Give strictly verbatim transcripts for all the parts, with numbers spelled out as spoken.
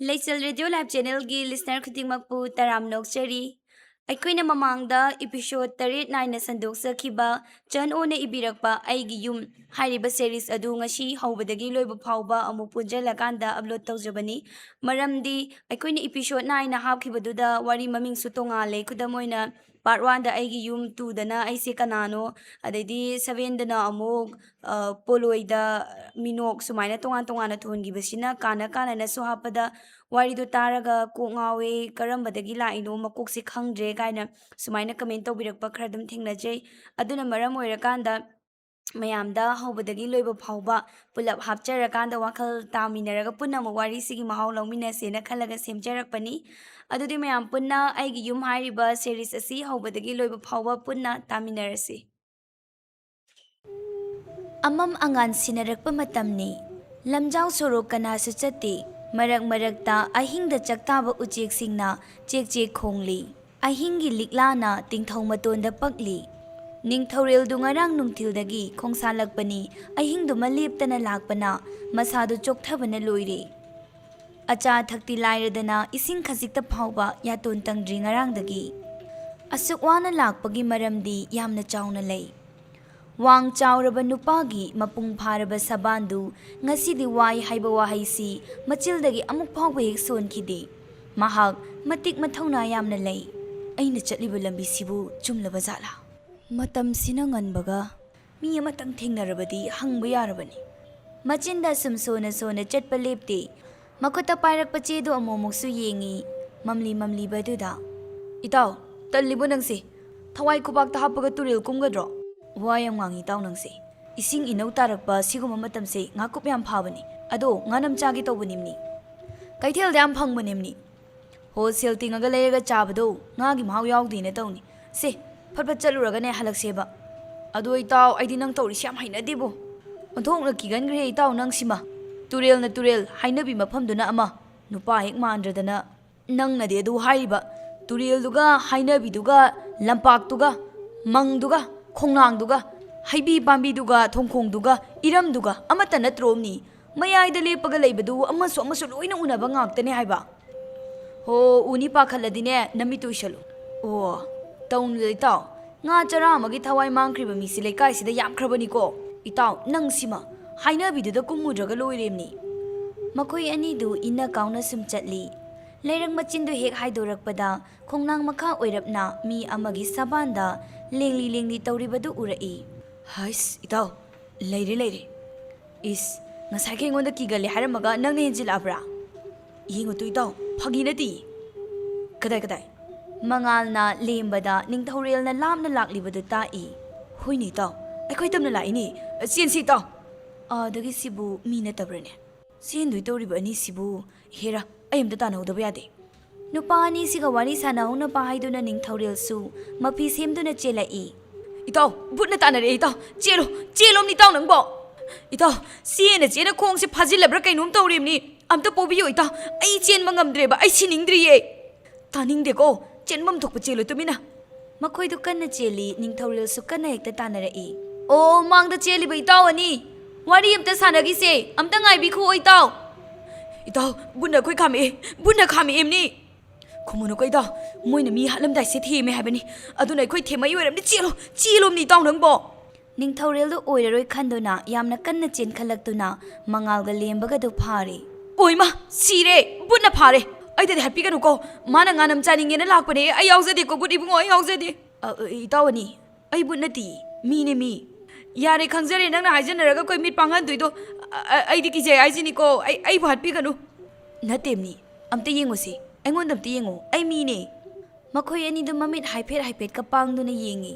ꯂꯩꯆꯦꯜ radio live ꯆꯦꯅꯦꯜꯒꯤ listener ꯈꯨꯗꯤꯡꯃꯛꯄꯨ ꯇꯔꯥꯝꯅ ꯑꯣꯛꯆꯔꯤ꯫ ꯑꯩꯈꯣꯏꯅ ꯃꯃꯥꯡꯗ ꯏꯄꯤꯁꯣꯗ ꯇꯔꯦꯠ ꯅꯥꯏꯅ ꯁꯟꯗꯣꯛꯆꯈꯤꯕ ꯆꯟ ꯑꯣꯅ ꯏꯕꯤꯔꯛꯄ ꯑꯩꯒꯤ ꯌꯨꯝ ꯍꯥꯏꯔꯤꯕ ꯁꯦꯔꯤꯁ ꯑꯗꯨ ꯉꯁꯤ ꯍꯧꯕꯗꯒꯤ ꯂꯣꯏꯕ ꯐꯥꯎꯕ ꯑꯃꯨꯛ ꯄꯨꯟꯖꯜꯂꯀꯥꯟꯗ ꯑꯞꯂꯣꯗ ꯇꯧꯖꯕꯅꯤ꯫ ꯃꯔꯝꯗꯤ ꯑꯩꯈꯣꯏꯅ ꯏꯄꯤꯁꯣꯗ ꯅꯥꯏꯟ ꯍꯥꯞꯈꯤꯕꯗꯨꯗ ꯋꯥꯔꯤ ꯃꯃꯤꯡꯁꯨ ꯇꯣꯉꯥꯜꯂꯦ꯫ ꯈꯨꯗꯝ ꯑꯣꯏꯅ ꯄꯥꯔꯠ ꯋꯥꯟꯗ ꯑꯩꯒꯤ ꯌꯨꯝ, ꯇꯨꯗꯅ ꯑꯩꯁꯦ ꯀꯅꯥꯅꯣ, ꯑꯗꯩꯗꯤ ꯁꯚꯦꯟꯗꯅ ꯑꯃꯨꯛ, ꯑ, ꯄꯣꯂꯣꯏꯗ ꯃꯤꯅꯣꯛ, ꯁꯨꯃꯥꯏꯅ ꯇꯣꯉꯥꯟ ꯇꯣꯉꯥꯟꯅ ꯊꯣꯟꯈꯤꯕꯁꯤꯅ ꯀꯥꯟꯅ ꯀꯥꯟꯅꯅꯁꯨ ꯍꯥꯞꯄꯗ ꯋꯥꯔꯤꯗꯣ ꯇꯥꯔꯒ ꯀꯣꯛ ꯉꯥꯎꯋꯦ, ꯀꯔꯝꯕꯗꯒꯤ ꯂꯥꯛꯏꯅꯣ, ꯃꯀꯣꯛꯁꯦ ꯈꯪꯗ꯭ꯔꯦ ꯀꯥꯏꯅ ꯁꯨꯃꯥꯏꯅ ꯀꯃꯦꯟ ꯇꯧꯕꯤꯔꯛꯄ ꯈꯔ ꯑꯗꯨꯝ ꯊꯦꯡꯅꯖꯩ꯫ ꯑꯗꯨꯅ ꯃꯔꯝ ꯑꯣꯏꯔꯀꯥꯟꯗ ꯃꯌꯥꯝꯗ ꯍꯧꯕꯗꯒꯤ ꯂꯣꯏꯕ ꯐꯥꯎꯕ ꯄꯨꯂꯞ ꯍꯥꯞꯆꯔꯀꯥꯟꯗ ꯋꯥꯈꯜ ꯇꯥꯃꯤꯟꯅꯔꯒ ꯄꯨꯟꯅ ꯑꯃꯨꯛ ꯋꯥꯔꯤꯁꯤꯒꯤ ꯃꯍꯥꯎ ꯂꯧꯃꯤꯟꯅꯁꯦꯅ ꯈꯜꯂꯒ ꯁꯦꯝꯖꯔꯛꯄꯅꯤ꯫ ꯑꯗꯨꯗꯤ ꯃꯌꯥꯝ ꯄꯨꯟꯅ ꯑꯩꯒꯤ ꯌꯨꯝ ꯍꯥꯏꯔꯤꯕ ꯁꯦꯔꯤꯁ ꯑꯁꯤ ꯍꯧꯕꯗꯒꯤ ꯂꯣꯏꯕ ꯐꯥꯎꯕ ꯄꯨꯟꯅ ꯇꯥꯃꯤꯟꯅꯔꯁꯤ꯫ ꯑꯃꯝ ꯑꯉꯥꯟ ꯁꯤꯟꯅꯔꯛꯄ ꯃꯇꯝꯅꯤ꯫ ꯂꯝꯖꯥꯎ ꯁꯣꯔꯣꯛ ꯀꯅꯥꯁꯨ ꯆꯠꯇꯦ꯫ ꯃꯔꯛ ꯃꯔꯛꯇ ꯑꯍꯤꯡꯗ ꯆꯥꯛꯇꯥꯕ ꯎꯆꯦꯛꯁꯤꯡꯅ ꯆꯦꯛ ꯆꯦꯛ ꯈꯣꯡꯂꯤ꯫ ꯑꯍꯤꯡꯒꯤ ꯂꯤꯛꯂꯥꯅ ꯇꯤꯡꯊꯧ ꯃꯇꯣꯟꯗ ꯄꯛꯂꯤ꯫ ꯅꯤꯡꯊꯧꯔꯦꯜꯗꯨ ꯉꯔꯥꯡ ꯅꯨꯡꯊꯤꯜꯗꯒꯤ ꯈꯣꯡꯁꯥꯜꯂꯛꯄꯅꯤ꯫ ꯑꯍꯤꯡꯗꯨꯃ ꯂꯦꯞꯇꯅ ꯂꯥꯛꯄꯅ ꯃꯁꯥꯗꯨ ꯆꯣꯛꯊꯕꯅ ꯂꯣꯏꯔꯦ꯫ ꯑꯆꯥ ꯑꯊꯛꯇꯤ ꯂꯥꯏꯔꯗꯅ ꯏꯁꯤꯡ ꯈꯖꯤꯛꯇ ꯐꯥꯎꯕ ꯌꯥꯇꯣꯟ ꯇꯪꯗ꯭ꯔꯤ ꯉꯔꯥꯡꯗꯒꯤ꯫ ꯑꯁꯨꯛ ꯋꯥꯅ ꯂꯥꯛꯄꯒꯤ ꯃꯔꯝꯗꯤ ꯌꯥꯝꯅ ꯆꯥꯎꯅ ꯂꯩ꯫ ꯋꯥꯡ ꯆꯥꯎꯔꯕ ꯅꯨꯄꯥꯒꯤ ꯃꯄꯨꯡ ꯐꯥꯔꯕ ꯁꯕꯥꯟꯗꯨ ꯉꯁꯤꯗꯤ ꯋꯥꯏ ꯍꯥꯏꯕ ꯋꯥꯍꯩꯁꯤ ꯃꯆꯤꯜꯗꯒꯤ ꯑꯃꯨꯛ ꯐꯥꯎꯕ ꯍꯦꯛ ꯁꯣꯟꯈꯤꯗꯦ꯫ ꯃꯍꯥꯛ ꯃꯇꯤꯛ ꯃꯊꯧꯅꯥ ꯌꯥꯝꯅ ꯂꯩ꯫ ꯑꯩꯅ ꯆꯠꯂꯤꯕ ꯂꯝꯕꯤꯁꯤꯕꯨ ꯆꯨꯝꯂꯕ ꯖꯥꯠꯂꯥ? ꯃꯇꯝꯁꯤꯅ ꯉꯟꯕꯒ ꯃꯤ ꯑꯃꯇꯪ ꯊꯦꯡꯅꯔꯕꯗꯤ ꯍꯪꯕ ꯌꯥꯔꯕꯅꯤ꯫ ꯃꯆꯤꯟꯗ ꯁꯨꯝ ꯁꯣꯟꯅ ꯁꯣꯟꯅ ꯆꯠꯄ ꯂꯦꯞꯇꯦ꯫ ꯃꯈꯨꯠꯇ ꯄꯥꯏꯔꯛꯄ ꯆꯦꯗꯨ ꯑꯃꯨꯛ ꯑꯃꯨꯛꯁꯨ ꯌꯦꯡꯉꯤ, ꯃꯝꯂꯤ ꯃꯝꯂꯤꯕꯗꯨꯗ꯫ "ꯏꯇꯥꯎ, ꯇꯜꯂꯤꯕꯣ ꯅꯪꯁꯦ? ꯊꯋꯥꯏ ꯈꯨꯕꯥꯛꯇ ꯍꯥꯞꯄꯒ ꯇꯨꯔꯦꯜ ꯀꯨꯝꯒꯗ꯭ꯔꯣ?" "ꯋꯥ ꯌꯥꯝ ꯉꯥꯡꯉꯤ ꯏꯇꯥꯎ ꯅꯪꯁꯦ꯫ ꯏꯁꯤꯡ ꯏꯅꯧ ꯇꯥꯔꯛꯄ ꯁꯤꯒꯨꯝꯕ ꯃꯇꯝꯁꯦ ꯉꯥꯀꯨꯞ ꯌꯥꯝ ꯐꯥꯕꯅꯤ꯫ ꯑꯗꯣ ꯉꯥꯅꯝ ꯆꯥꯒꯦ ꯇꯧꯕꯅꯤꯝꯅꯤ꯫ ꯀꯩꯊꯦꯜꯗ ꯌꯥꯝ ꯐꯪꯕꯅꯤꯝꯅꯤ꯫ ꯍꯣꯜꯁꯦꯜ ꯇꯤꯡꯉꯒ ꯂꯩꯔꯒ ꯆꯥꯕꯗꯣ ꯉꯥꯒꯤ ꯃꯍꯥꯎ ꯌꯥꯎꯗꯦꯅ ꯇꯧꯅꯤ꯫ ꯁꯦ, ꯐꯠ ꯐꯠ ꯆꯠꯂꯨꯔꯒꯅꯦ ꯍꯜꯂꯛꯁꯦꯕ꯫ ꯑꯗꯣ ꯏꯇꯥꯎ, ꯑꯩꯗꯤ ꯅꯪ ꯇꯧꯔꯤꯁꯤ ꯌꯥꯝ ꯍꯩꯅꯗꯦꯕꯣ꯫ ꯑꯣꯟꯊꯣꯛꯅ ꯀꯤꯒꯟꯈ꯭ꯔꯦ ꯏꯇꯥꯎ ꯅꯪꯁꯤꯃ꯫ ꯇꯨꯔꯦꯜꯅ ꯇꯨꯔꯦꯜ, ꯍꯥꯏꯅꯕꯤ ꯃꯐꯝꯗꯨꯅ ꯑꯃ꯫ ꯅꯨꯄꯥ ꯍꯦꯛ ꯃꯥꯟꯗ꯭ꯔꯗꯅ꯫ ꯅꯪꯅꯗꯤ ꯑꯗꯨ ꯍꯥꯏꯔꯤꯕ, ꯇꯨꯔꯦꯜꯗꯨꯒ ꯍꯥꯏꯅꯕꯤꯗꯨꯒ, ꯂꯝꯄꯥꯛꯇꯨꯒ, ꯃꯪꯗꯨꯒ, ꯈꯣꯡꯅꯥꯡꯗꯨꯒ, ꯍꯩꯕꯤ ꯄꯥꯝꯕꯤꯗꯨꯒ, ꯊꯣꯡꯈꯣꯡꯗꯨꯒ, ꯏꯔꯝꯗꯨꯒ ꯑꯃꯠꯇ ꯅꯠꯇ꯭ꯔꯣꯝꯅꯤ? ꯃꯌꯥꯏꯗ ꯂꯦꯞꯄꯒ ꯂꯩꯕꯗꯨ ꯑꯃꯁꯨ ꯑꯃꯁꯨ ꯂꯣꯏꯅ ꯎꯅꯕ ꯉꯥꯛꯇꯅꯦ ꯍꯥꯏꯕ꯫ ꯍꯣ, ꯎꯅꯤ ꯄꯥꯈꯠꯂꯗꯤꯅꯦ, ꯅꯃꯤꯠꯇꯨ ꯎꯏꯁꯜꯂꯨ꯫ ꯑꯣ, ꯇꯧꯅꯨꯗ ꯏꯇꯥꯎ, ꯉꯥ ꯆꯔꯥ ꯑꯃꯒꯤ ꯊꯋꯥꯏ ꯃꯥꯡꯈ꯭ꯔꯤꯕ ꯃꯤꯁꯤ ꯂꯩꯀꯥꯏꯁꯤꯗ ꯌꯥꯝꯈ꯭ꯔꯕꯅꯤꯀꯣ꯫ ꯏꯇꯥꯎ, ꯅꯪ ꯁꯤꯃ ꯍꯥꯏꯅꯕꯤꯗꯨꯗ ꯀꯨꯝꯃꯨꯗ꯭ꯔꯒ ꯂꯣꯏꯔꯦꯝꯅꯤ꯫ ꯃꯈꯣꯏ ꯑꯅꯤꯗꯨ ꯏꯟꯅ ꯀꯥꯎꯅ ꯁꯨꯝ ꯆꯠꯂꯤ꯫ ꯂꯩꯔꯛ ꯃꯆꯤꯟꯗꯨ ꯍꯦꯛ ꯍꯥꯏꯗꯣꯔꯛꯄꯗ ꯈꯣꯡꯅꯥꯡ ꯃꯈꯥ ꯑꯣꯏꯔꯞꯅ ꯃꯤ ꯑꯃꯒꯤ ꯁꯕꯥꯟꯗ ꯂꯦꯡꯂꯤ ꯂꯦꯡꯂꯤ ꯇꯧꯔꯤꯕꯗꯨ ꯎꯔꯛꯏ꯫ ꯍꯩꯁ, ꯏꯇꯥꯎ, ꯂꯩꯔꯦ, ꯂꯩꯔꯦ꯫ ꯏꯁ, ꯉꯁꯥꯏꯒꯤ ꯑꯩꯉꯣꯟꯗ ꯀꯤꯒꯜꯂꯦ ꯍꯥꯏꯔꯝꯃꯒ ꯅꯪꯅ ꯍꯦꯟꯖꯤꯜꯂꯛꯑꯕ꯭ꯔꯥ? ꯌꯦꯡꯉꯨ ꯇꯨ ꯏꯇꯥꯎ, ꯐꯥꯒꯤ ꯅꯠꯇꯦ꯫ ꯀꯗꯥꯏ, ꯀꯗꯥꯏ? ꯃꯉꯥꯜꯅ ꯂꯦꯝꯕꯗ ꯅꯤꯡꯊꯧꯔꯦꯜꯅ ꯂꯥꯞꯅ ꯂꯥꯛꯂꯤꯕꯗꯨ ꯇꯥꯛꯏ꯫ ꯍꯣꯏꯅꯦ ꯏꯇꯥꯎ, ꯑꯩꯈꯣꯏ ꯇꯝꯅ ꯂꯥꯛꯏꯅꯦ꯫ ꯆꯦꯟꯁꯤ ꯏꯇꯥꯎ꯫ ꯑꯗꯒꯤ ꯁꯤꯕꯨ ꯃꯤ ꯅꯠꯇꯕ꯭ꯔꯅꯦ? ꯆꯦꯟꯗꯣꯏ ꯇꯧꯔꯤꯕ ꯑꯅꯤꯁꯤꯕꯨ꯫ ꯍꯦꯔꯥ, ꯑꯩ ꯑꯝꯇ ꯇꯥꯟꯅꯍꯧꯗꯕ ꯌꯥꯗꯦ꯫ ꯅꯨꯄꯥ ꯑꯅꯤꯁꯤꯒ ꯋꯥꯔꯤ ꯁꯥꯟꯅꯍꯧꯅꯕ ꯍꯥꯏꯗꯨꯅ ꯅꯤꯡꯊꯧꯔꯦꯜꯁꯨ ꯃꯐꯤ ꯁꯦꯝꯗꯨꯅ ꯆꯦꯜꯂꯛꯏ꯫ ꯏꯇꯥꯎ, ꯕꯨꯠꯅ ꯇꯥꯟꯅꯔꯛꯑꯦ ꯏꯇꯥꯎ꯫ ꯆꯦꯜꯂꯣ, ꯆꯦꯜꯂꯣꯝꯅꯤ ꯏꯇꯥꯎ ꯅꯪꯕꯣ꯫ ꯏꯇꯥꯎ, ꯆꯦꯟꯅ ꯆꯦꯟꯅ ꯈꯣꯡꯁꯦ ꯐꯥꯖꯤꯜꯂꯕ꯭ꯔꯥ ꯀꯩꯅꯣꯝ ꯇꯧꯔꯦꯝꯅꯤ꯫ ꯑꯝꯇ ꯄꯣꯕꯤꯌꯣ ꯏꯇꯥꯎ, ꯑꯩ ꯆꯦꯟꯕ ꯉꯝꯗ꯭ꯔꯦꯕ, ꯑꯩ ꯁꯤꯅꯤꯡꯗ꯭ꯔꯤꯌꯦ꯫ ꯇꯥꯅꯤꯡꯗꯦꯀꯣ, ꯆꯦꯟꯐꯝ ꯊꯣꯛꯄ ꯆꯦꯜꯂꯨ ꯇꯨꯃꯤꯟꯅ꯫ ꯃꯈꯣꯏꯗꯨ ꯀꯟꯅ ꯆꯦꯜꯂꯤ, ꯅꯤꯡꯊꯧꯔꯦꯜꯁꯨ ꯀꯟꯅ ꯍꯦꯛꯇ ꯇꯥꯟꯅꯔꯛꯏ꯫ ꯑꯣ, ꯃꯥꯡꯗ ꯆꯦꯜꯂꯤꯕ ꯏꯇꯥꯎ ꯑꯅꯤ, ꯋꯥꯔꯤ ꯑꯝꯇ ꯁꯥꯟꯅꯈꯤꯁꯦ, ꯑꯝꯇ ꯉꯥꯏꯕꯤꯈꯣ ꯏꯇꯥꯎ꯫ ꯏꯇꯥꯎ, ꯕꯨꯠꯅ ꯑꯩꯈꯣꯏ ꯈꯥꯝꯃꯛꯑꯦ, ꯕꯨꯠꯅ ꯈꯥꯝꯃꯛꯑꯦꯝꯅꯤ꯫ ꯈꯨꯝꯃꯨꯅꯨꯀꯣ ꯏꯇꯥꯎ, ꯃꯣꯏꯅ ꯃꯤ ꯍꯥꯠꯂꯝꯗꯥꯏꯁꯦ ꯊꯦꯝꯃꯦ ꯍꯥꯏꯕꯅꯤ꯫ ꯑꯗꯨꯅ ꯑꯩꯈꯣꯏ ꯊꯦꯝꯃꯛꯏ ꯑꯣꯏꯔꯝꯅꯤ꯫ ꯆꯦꯜꯂꯣ, ꯆꯦꯜꯂꯣꯝꯅꯤ ꯏꯇꯥꯎ ꯅꯪꯕꯣ꯫ ꯅꯤꯡꯊꯧꯔꯦꯜꯗꯨ ꯑꯣꯏꯔꯔꯣꯏ ꯈꯟꯗꯨꯅ ꯌꯥꯝꯅ ꯀꯟꯅ ꯆꯦꯟꯈꯠꯂꯛꯇꯨꯅ ꯃꯉꯥꯜꯒ ꯂꯦꯝꯕꯒꯗꯨ ꯐꯥꯔꯦ꯫ ꯑꯣꯏꯃ, ꯁꯤꯔꯦ! ꯕꯨꯠꯅ ꯐꯥꯔꯦ! ꯑꯩꯗꯗꯤ ꯍꯥꯠꯄꯤꯒꯅꯨꯀꯣ꯫ ꯃꯥꯅ ꯉꯥꯅꯝ ꯆꯥꯅꯤꯡꯉꯦꯅ ꯂꯥꯛꯄꯅꯦ꯫ ꯑꯩ ꯌꯥꯎꯖꯗꯦꯀꯣ ꯕꯨꯠ ꯏꯕꯨꯡꯉꯣ, ꯑꯩ ꯌꯥꯎꯖꯗꯦ꯫ ꯑ, ꯑ, ꯏꯇꯥꯎ ꯑꯅꯤ, ꯑꯩ ꯕꯨꯠ ꯅꯠꯇꯤꯌꯦ, ꯃꯤꯅꯦ ꯃꯤ꯫ ꯌꯥꯔꯦ, ꯈꯪꯖꯔꯦ ꯅꯪꯅ ꯍꯥꯏꯖꯟꯅꯔꯒ ꯑꯩꯈꯣꯏ ꯃꯤꯠ ꯄꯥꯡꯍꯟꯗꯣꯏꯗꯣ꯫ ꯑ, ꯑ, ꯑꯩꯗꯤ ꯀꯤꯖꯩ ꯍꯥꯏꯁꯤꯅꯤꯀꯣ꯫ ꯑꯩ, ꯑꯩꯕꯨ ꯍꯥꯠꯄꯤꯒꯅꯨ꯫ ꯅꯠꯇꯦꯝꯅꯤ, ꯑꯝꯇ ꯌꯦꯡꯉꯨꯁꯤ, ꯑꯩꯉꯣꯟꯗ ꯑꯝꯇ ꯌꯦꯡꯉꯨ, ꯑꯩ ꯃꯤꯅꯦ꯫ ꯃꯈꯣꯏ ꯑꯅꯤꯗꯨ ꯃꯃꯤꯠ ꯍꯥꯏꯐꯦꯠ ꯍꯥꯏꯐꯦꯠꯀ ꯄꯥꯡꯗꯨꯅ ꯌꯦꯡꯉꯤ꯫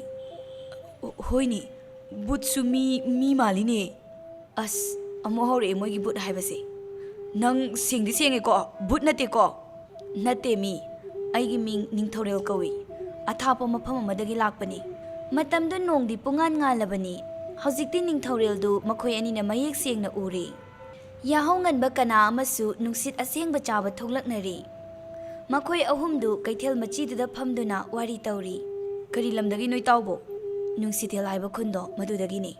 ꯍꯣꯏꯅꯦ, ꯕꯨꯠꯁꯨ ꯃꯤ, ꯃꯤ ꯃꯥꯜꯂꯤꯅꯦ꯫ ꯑꯁ, ꯑꯃꯨꯛ ꯍꯧꯔꯛꯑꯦ ꯃꯣꯏꯒꯤ ꯕꯨꯠ ꯍꯥꯏꯕꯁꯦ꯫ ꯅꯪ ꯁꯦꯡꯗꯤ ꯁꯦꯡꯉꯦꯀꯣ, ꯕꯨꯠ ꯅꯠꯇꯦꯀꯣ? ꯅꯠꯇꯦ ꯃꯤ, ꯑꯩꯒꯤ ꯃꯤꯡ ꯅꯤꯡꯊꯧꯔꯦꯜ ꯀꯧꯏ꯫ ꯑꯊꯥꯞꯄ ꯃꯐꯝ ꯑꯃꯗꯒꯤ ꯂꯥꯛꯄꯅꯤ꯫ ꯃꯇꯝꯗꯨ ꯅꯣꯡꯗꯤ ꯄꯨꯡꯉꯥꯟ ꯉꯥꯜꯂꯕꯅꯤ꯫ ꯍꯧꯖꯤꯛꯇꯤ ꯅꯤꯡꯊꯧꯔꯦꯜꯗꯨ ꯃꯈꯣꯏ ꯑꯅꯤꯅ ꯃꯌꯦꯛ ꯁꯦꯡꯅ ꯎꯔꯦ꯫ ꯌꯥꯍꯧ ꯉꯟꯕ ꯀꯅꯥ ꯑꯃꯁꯨ ꯅꯨꯡꯁꯤꯠ ꯑꯁꯦꯡꯕ ꯆꯥꯕ ꯊꯣꯛꯂꯛꯅꯔꯦ꯫ ꯃꯈꯣꯏ ꯑꯍꯨꯝꯗꯨ ꯀꯩꯊꯦꯜ ꯃꯆꯤꯗꯨꯗ ꯐꯝꯗꯨꯅ ꯋꯥꯔꯤ ꯇꯧꯔꯤ꯫ ꯀꯔꯤ ꯂꯝꯗꯒꯤꯅꯣ ꯏꯇꯥꯎꯕꯣ? ꯅꯨꯡꯁꯤꯊꯦꯜ ꯍꯥꯏꯕ ꯈꯨꯟꯗꯣ ꯃꯗꯨꯗꯒꯤꯅꯤ꯫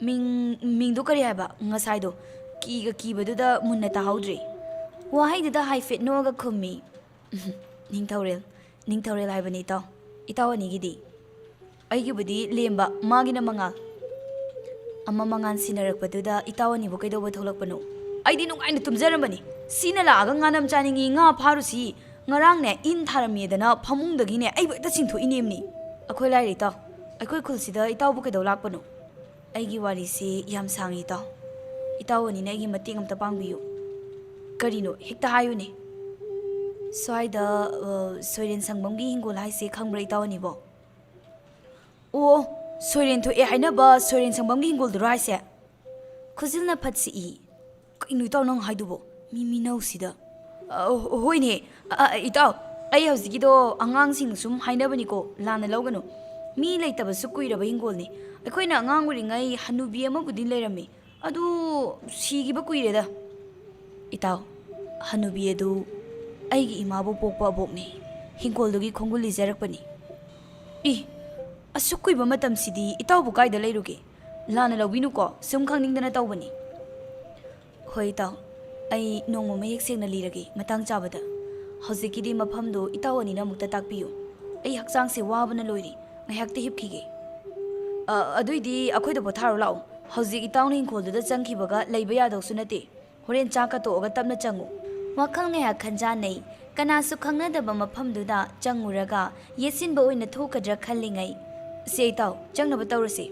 ꯃꯤꯡ, ꯃꯤꯡꯗꯣ ꯀꯔꯤ ꯍꯥꯏꯕ? ꯉꯁꯥꯏꯗꯣ꯫ ꯀꯤꯒ ꯀꯤꯕꯗꯨꯗ ꯃꯨꯟꯅ ꯇꯥꯍꯧꯗ꯭ꯔꯦ꯫ ꯋꯥꯍꯩꯗꯨꯗ ꯍꯥꯏꯐꯦꯠ ꯅꯣꯛꯑꯒ ꯈꯨꯝꯃꯤ꯫ "ꯅꯤꯡꯊꯧꯔꯦꯜ, ꯅꯤꯡꯊꯧꯔꯦꯜ ꯍꯥꯏꯕꯅꯤ ꯏꯇꯥꯎ꯫ ꯏꯇꯥꯎ ꯑꯅꯤꯒꯤꯗꯤ?" "ꯑꯩꯒꯤꯕꯨꯗꯤ ꯂꯦꯝꯕ, ꯃꯥꯒꯤꯅ ꯃꯉꯥꯜ꯫" ꯑꯃ ꯃꯉꯥꯜ ꯁꯤꯟꯅꯔꯛꯄꯗꯨꯗ ꯏꯇꯥꯎ ꯑꯅꯤꯕꯨ ꯀꯩꯗꯧꯕ ꯊꯣꯛꯂꯛꯄꯅꯣ? "ꯑꯩꯗꯤ ꯅꯨꯡꯉꯥꯏꯅ ꯇꯨꯝꯖꯔꯝꯕꯅꯤ꯫ ꯁꯤꯅ ꯂꯥꯛꯑꯒ ꯉꯥꯅꯝ ꯆꯥꯅꯤꯡꯉꯤ, ꯉꯥ ꯐꯥꯔꯨꯁꯤ꯫ ꯉꯔꯥꯡꯅꯦ ꯏꯟ ꯊꯥꯔꯝꯃꯦꯗꯅ ꯐꯃꯨꯡꯗꯒꯤꯅꯦ ꯑꯩꯕꯨ ꯍꯦꯛꯇ ꯆꯤꯡꯊꯣꯛꯏꯅꯦꯝꯅꯤ꯫" "ꯑꯩꯈꯣꯏ ꯂꯥꯏꯔꯤ ꯏꯇꯥꯎ, ꯑꯩꯈꯣꯏ ꯈꯨꯜꯁꯤꯗ ꯏꯇꯥꯎꯕꯨ ꯀꯩꯗꯧ ꯂꯥꯛꯄꯅꯣ?" "ꯑꯩꯒꯤ ꯋꯥꯔꯤꯁꯤ ꯌꯥꯝ ꯁꯥꯡꯉꯤ ꯏꯇꯥꯎ꯫ ꯏꯇꯥꯎ ꯑꯅꯤꯅ ꯑꯩꯒꯤ ꯃꯇꯦꯡ ꯑꯝꯇ ꯄꯥꯡꯕꯤꯌꯨ꯫" "ꯀꯔꯤꯅꯣ? ꯍꯦꯛꯇ ꯍꯥꯏꯌꯨꯅꯦ꯫" "ꯁ꯭ꯋꯥꯏꯗ, ꯑ, ꯁꯣꯏꯔꯦꯟ ꯁꯪꯕꯝꯒꯤ ꯍꯤꯡꯒꯣꯜ ꯍꯥꯏꯁꯦ ꯈꯪꯕ꯭ꯔꯥ ꯏꯇꯥꯎ ꯑꯅꯤꯕꯣ?" "ꯑꯣ, ꯁꯣꯏꯔꯦꯟ ꯊꯣꯛꯑꯦ ꯍꯥꯏꯅꯕ ꯁꯣꯏꯔꯦꯟ ꯁꯪꯕꯝꯒꯤ ꯍꯤꯡꯒꯣꯜꯗꯨꯔꯣ ꯍꯥꯏꯁꯦ?" ꯈꯨꯖꯤꯜꯅ ꯐꯠ ꯁꯤꯛꯏ꯫ "ꯀꯩꯅꯣ ꯏꯇꯥꯎ ꯅꯪ ꯍꯥꯏꯗꯨꯕꯣ? ꯃꯤ ꯃꯤꯅꯧꯁꯤꯗ꯫" "ꯑ, ꯍꯣꯏꯅꯦ꯫ ꯑ, ꯑ, ꯏꯇꯥꯎ, ꯑꯩ ꯍꯧꯖꯤꯛꯀꯤꯗꯣ ꯑꯉꯥꯡꯁꯤꯡ ꯁꯨꯝ ꯍꯥꯏꯅꯕꯅꯤꯀꯣ, ꯂꯥꯟꯅ ꯂꯧꯒꯅꯨ꯫ ꯃꯤ ꯂꯩꯇꯕꯁꯨ ꯀꯨꯏꯔꯕ ꯍꯤꯡꯒꯣꯜꯅꯤ꯫ ꯑꯩꯈꯣꯏꯅ ꯑꯉꯥꯡ ꯑꯣꯏꯔꯤꯉꯩ ꯍꯅꯨꯕꯤ ꯑꯃꯕꯨꯗꯤ ꯂꯩꯔꯝꯃꯤ, ꯑꯗꯨ ꯁꯤꯈꯤꯕ ꯀꯨꯏꯔꯦꯗ꯫" "ꯏꯇꯥꯎ, ꯍꯅꯨꯕꯤ ꯑꯗꯨ ꯑꯩꯒꯤ ꯏꯃꯥꯕꯨ ꯄꯣꯛꯄ ꯑꯕꯣꯛꯅꯤ꯫ ꯍꯤꯡꯒꯣꯜꯗꯨꯒꯤ ꯈꯣꯡꯒꯨꯜ ꯂꯤꯖꯔꯛꯄꯅꯤ꯫" "ꯏ, ꯑꯁꯨꯛ ꯀꯨꯏꯕ ꯃꯇꯝꯁꯤꯗꯤ ꯏꯇꯥꯎꯕꯨ ꯀꯥꯏꯗ ꯂꯩꯔꯨꯒꯦ? ꯂꯥꯟꯅ ꯂꯧꯕꯤꯅꯨꯀꯣ, ꯁꯨꯝ ꯈꯪꯅꯤꯡꯗꯅ ꯇꯧꯕꯅꯤ꯫" "ꯍꯣꯏ ꯏꯇꯥꯎ, ꯑꯩ ꯅꯣꯡꯃ ꯃꯌꯦꯛ ꯁꯦꯡꯅ ꯂꯤꯔꯒꯦ ꯃꯇꯥꯡ ꯆꯥꯕꯗ꯫ ꯍꯧꯖꯤꯛꯀꯤꯗꯤ ꯃꯐꯝꯗꯨ ꯏꯇꯥꯎ ꯑꯅꯤꯅ ꯑꯃꯨꯛꯇ ꯇꯥꯛꯄꯤꯌꯨ꯫ ꯑꯩ ꯍꯛꯆꯥꯡꯁꯦ ꯋꯥꯕꯅ ꯂꯣꯏꯔꯦ, ꯉꯥꯏꯍꯥꯛꯇ ꯍꯤꯞꯈꯤꯒꯦ꯫" "ꯑ, ꯑꯗꯨꯏꯗꯤ ꯑꯩꯈꯣꯏꯗ ꯄꯣꯊꯥꯔꯨ ꯂꯥꯛꯑꯣ꯫ ꯍꯧꯖꯤꯛ ꯏꯇꯥꯎꯅ ꯏꯪꯈꯣꯜꯗꯨꯗ ꯆꯪꯈꯤꯕꯒ ꯂꯩꯕ ꯌꯥꯗꯧꯁꯨ ꯅꯠꯇꯦ꯫ ꯍꯣꯔꯦꯟ ꯆꯥꯛꯀ ꯇꯣꯛꯑꯒ ꯇꯞꯅ ꯆꯪꯉꯨ꯫" ꯋꯥꯈꯜ ꯉꯥꯏꯍꯥꯛ ꯈꯟꯖꯥꯟꯅꯩ꯫ ꯀꯅꯥꯁꯨ ꯈꯪꯅꯗꯕ ꯃꯐꯝꯗꯨꯗ ꯆꯪꯉꯨꯔꯒ ꯌꯦꯠꯁꯤꯟꯕ ꯑꯣꯏꯅ ꯊꯣꯛꯀꯗ꯭ꯔꯥ ꯈꯜꯂꯤꯉꯩ, "ꯁꯦ ꯏꯇꯥꯎ, ꯆꯪꯅꯕ ꯇꯧꯔꯁꯤ꯫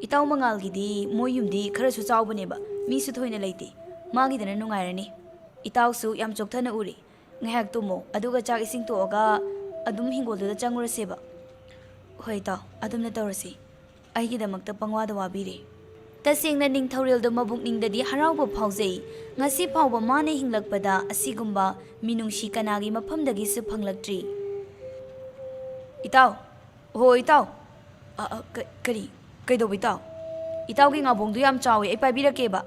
ꯏꯇꯥꯎ ꯃꯉꯥꯜꯒꯤꯗꯤ ꯃꯣꯏ ꯌꯨꯝꯗꯤ ꯈꯔꯁꯨ ꯆꯥꯎꯕꯅꯦꯕ, ꯃꯤꯁꯨ ꯊꯣꯏꯅ ꯂꯩꯇꯦ꯫ ꯃꯥꯒꯤꯗꯅ ꯅꯨꯡꯉꯥꯏꯔꯅꯤ꯫ ꯏꯇꯥꯎꯁꯨ ꯌꯥꯝ ꯆꯣꯛꯊꯅ ꯎꯔꯤ꯫ ꯉꯥꯏꯍꯥꯛ ꯇꯨꯝꯃꯣ, ꯑꯗꯨꯒ ꯆꯥꯛ ꯏꯁꯤꯡ ꯇꯣꯛꯑꯒ ꯑꯗꯨꯝ ꯍꯤꯡꯒꯣꯜꯗꯨꯗ ꯆꯪꯉꯨꯔꯁꯦꯕ꯫" "ꯍꯣꯏ ꯏꯇꯥꯎ, ꯑꯗꯨꯝꯅ ꯇꯧꯔꯁꯤ꯫ ꯑꯩꯒꯤꯗꯃꯛꯇ ꯄꯪꯋꯥꯗ ꯋꯥꯕꯤꯔꯦ꯫" ꯇꯁꯦꯡꯅ ꯅꯤꯡꯊꯧꯔꯦꯜꯗꯣ ꯃꯕꯨꯛꯅꯤꯡꯗꯗꯤ ꯍꯔꯥꯎꯕ ꯐꯥꯎꯖꯩ꯫ ꯉꯁꯤ ꯐꯥꯎꯕ ꯃꯥꯅ ꯍꯤꯡꯂꯛꯄꯗ ꯑꯁꯤꯒꯨꯝꯕ ꯃꯤꯅꯨꯡꯁꯤ ꯀꯅꯥꯒꯤ ꯃꯐꯝꯗꯒꯤꯁꯨ ꯐꯪꯂꯛꯇ꯭ꯔꯤ꯫ "ꯏꯇꯥꯎ, ꯍꯣ ꯏꯇꯥꯎ꯫ ꯑ, ꯑ, ꯀ-, ꯀꯔꯤ? ꯀꯩꯗꯧꯕ ꯏꯇꯥꯎ? ꯏꯇꯥꯎꯒꯤ ꯉꯥꯕꯣꯡꯗꯣ ꯌꯥꯝ ꯆꯥꯎꯋꯤ, ꯑꯩ ꯄꯥꯏꯕꯤꯔꯛꯀꯦꯕ꯫"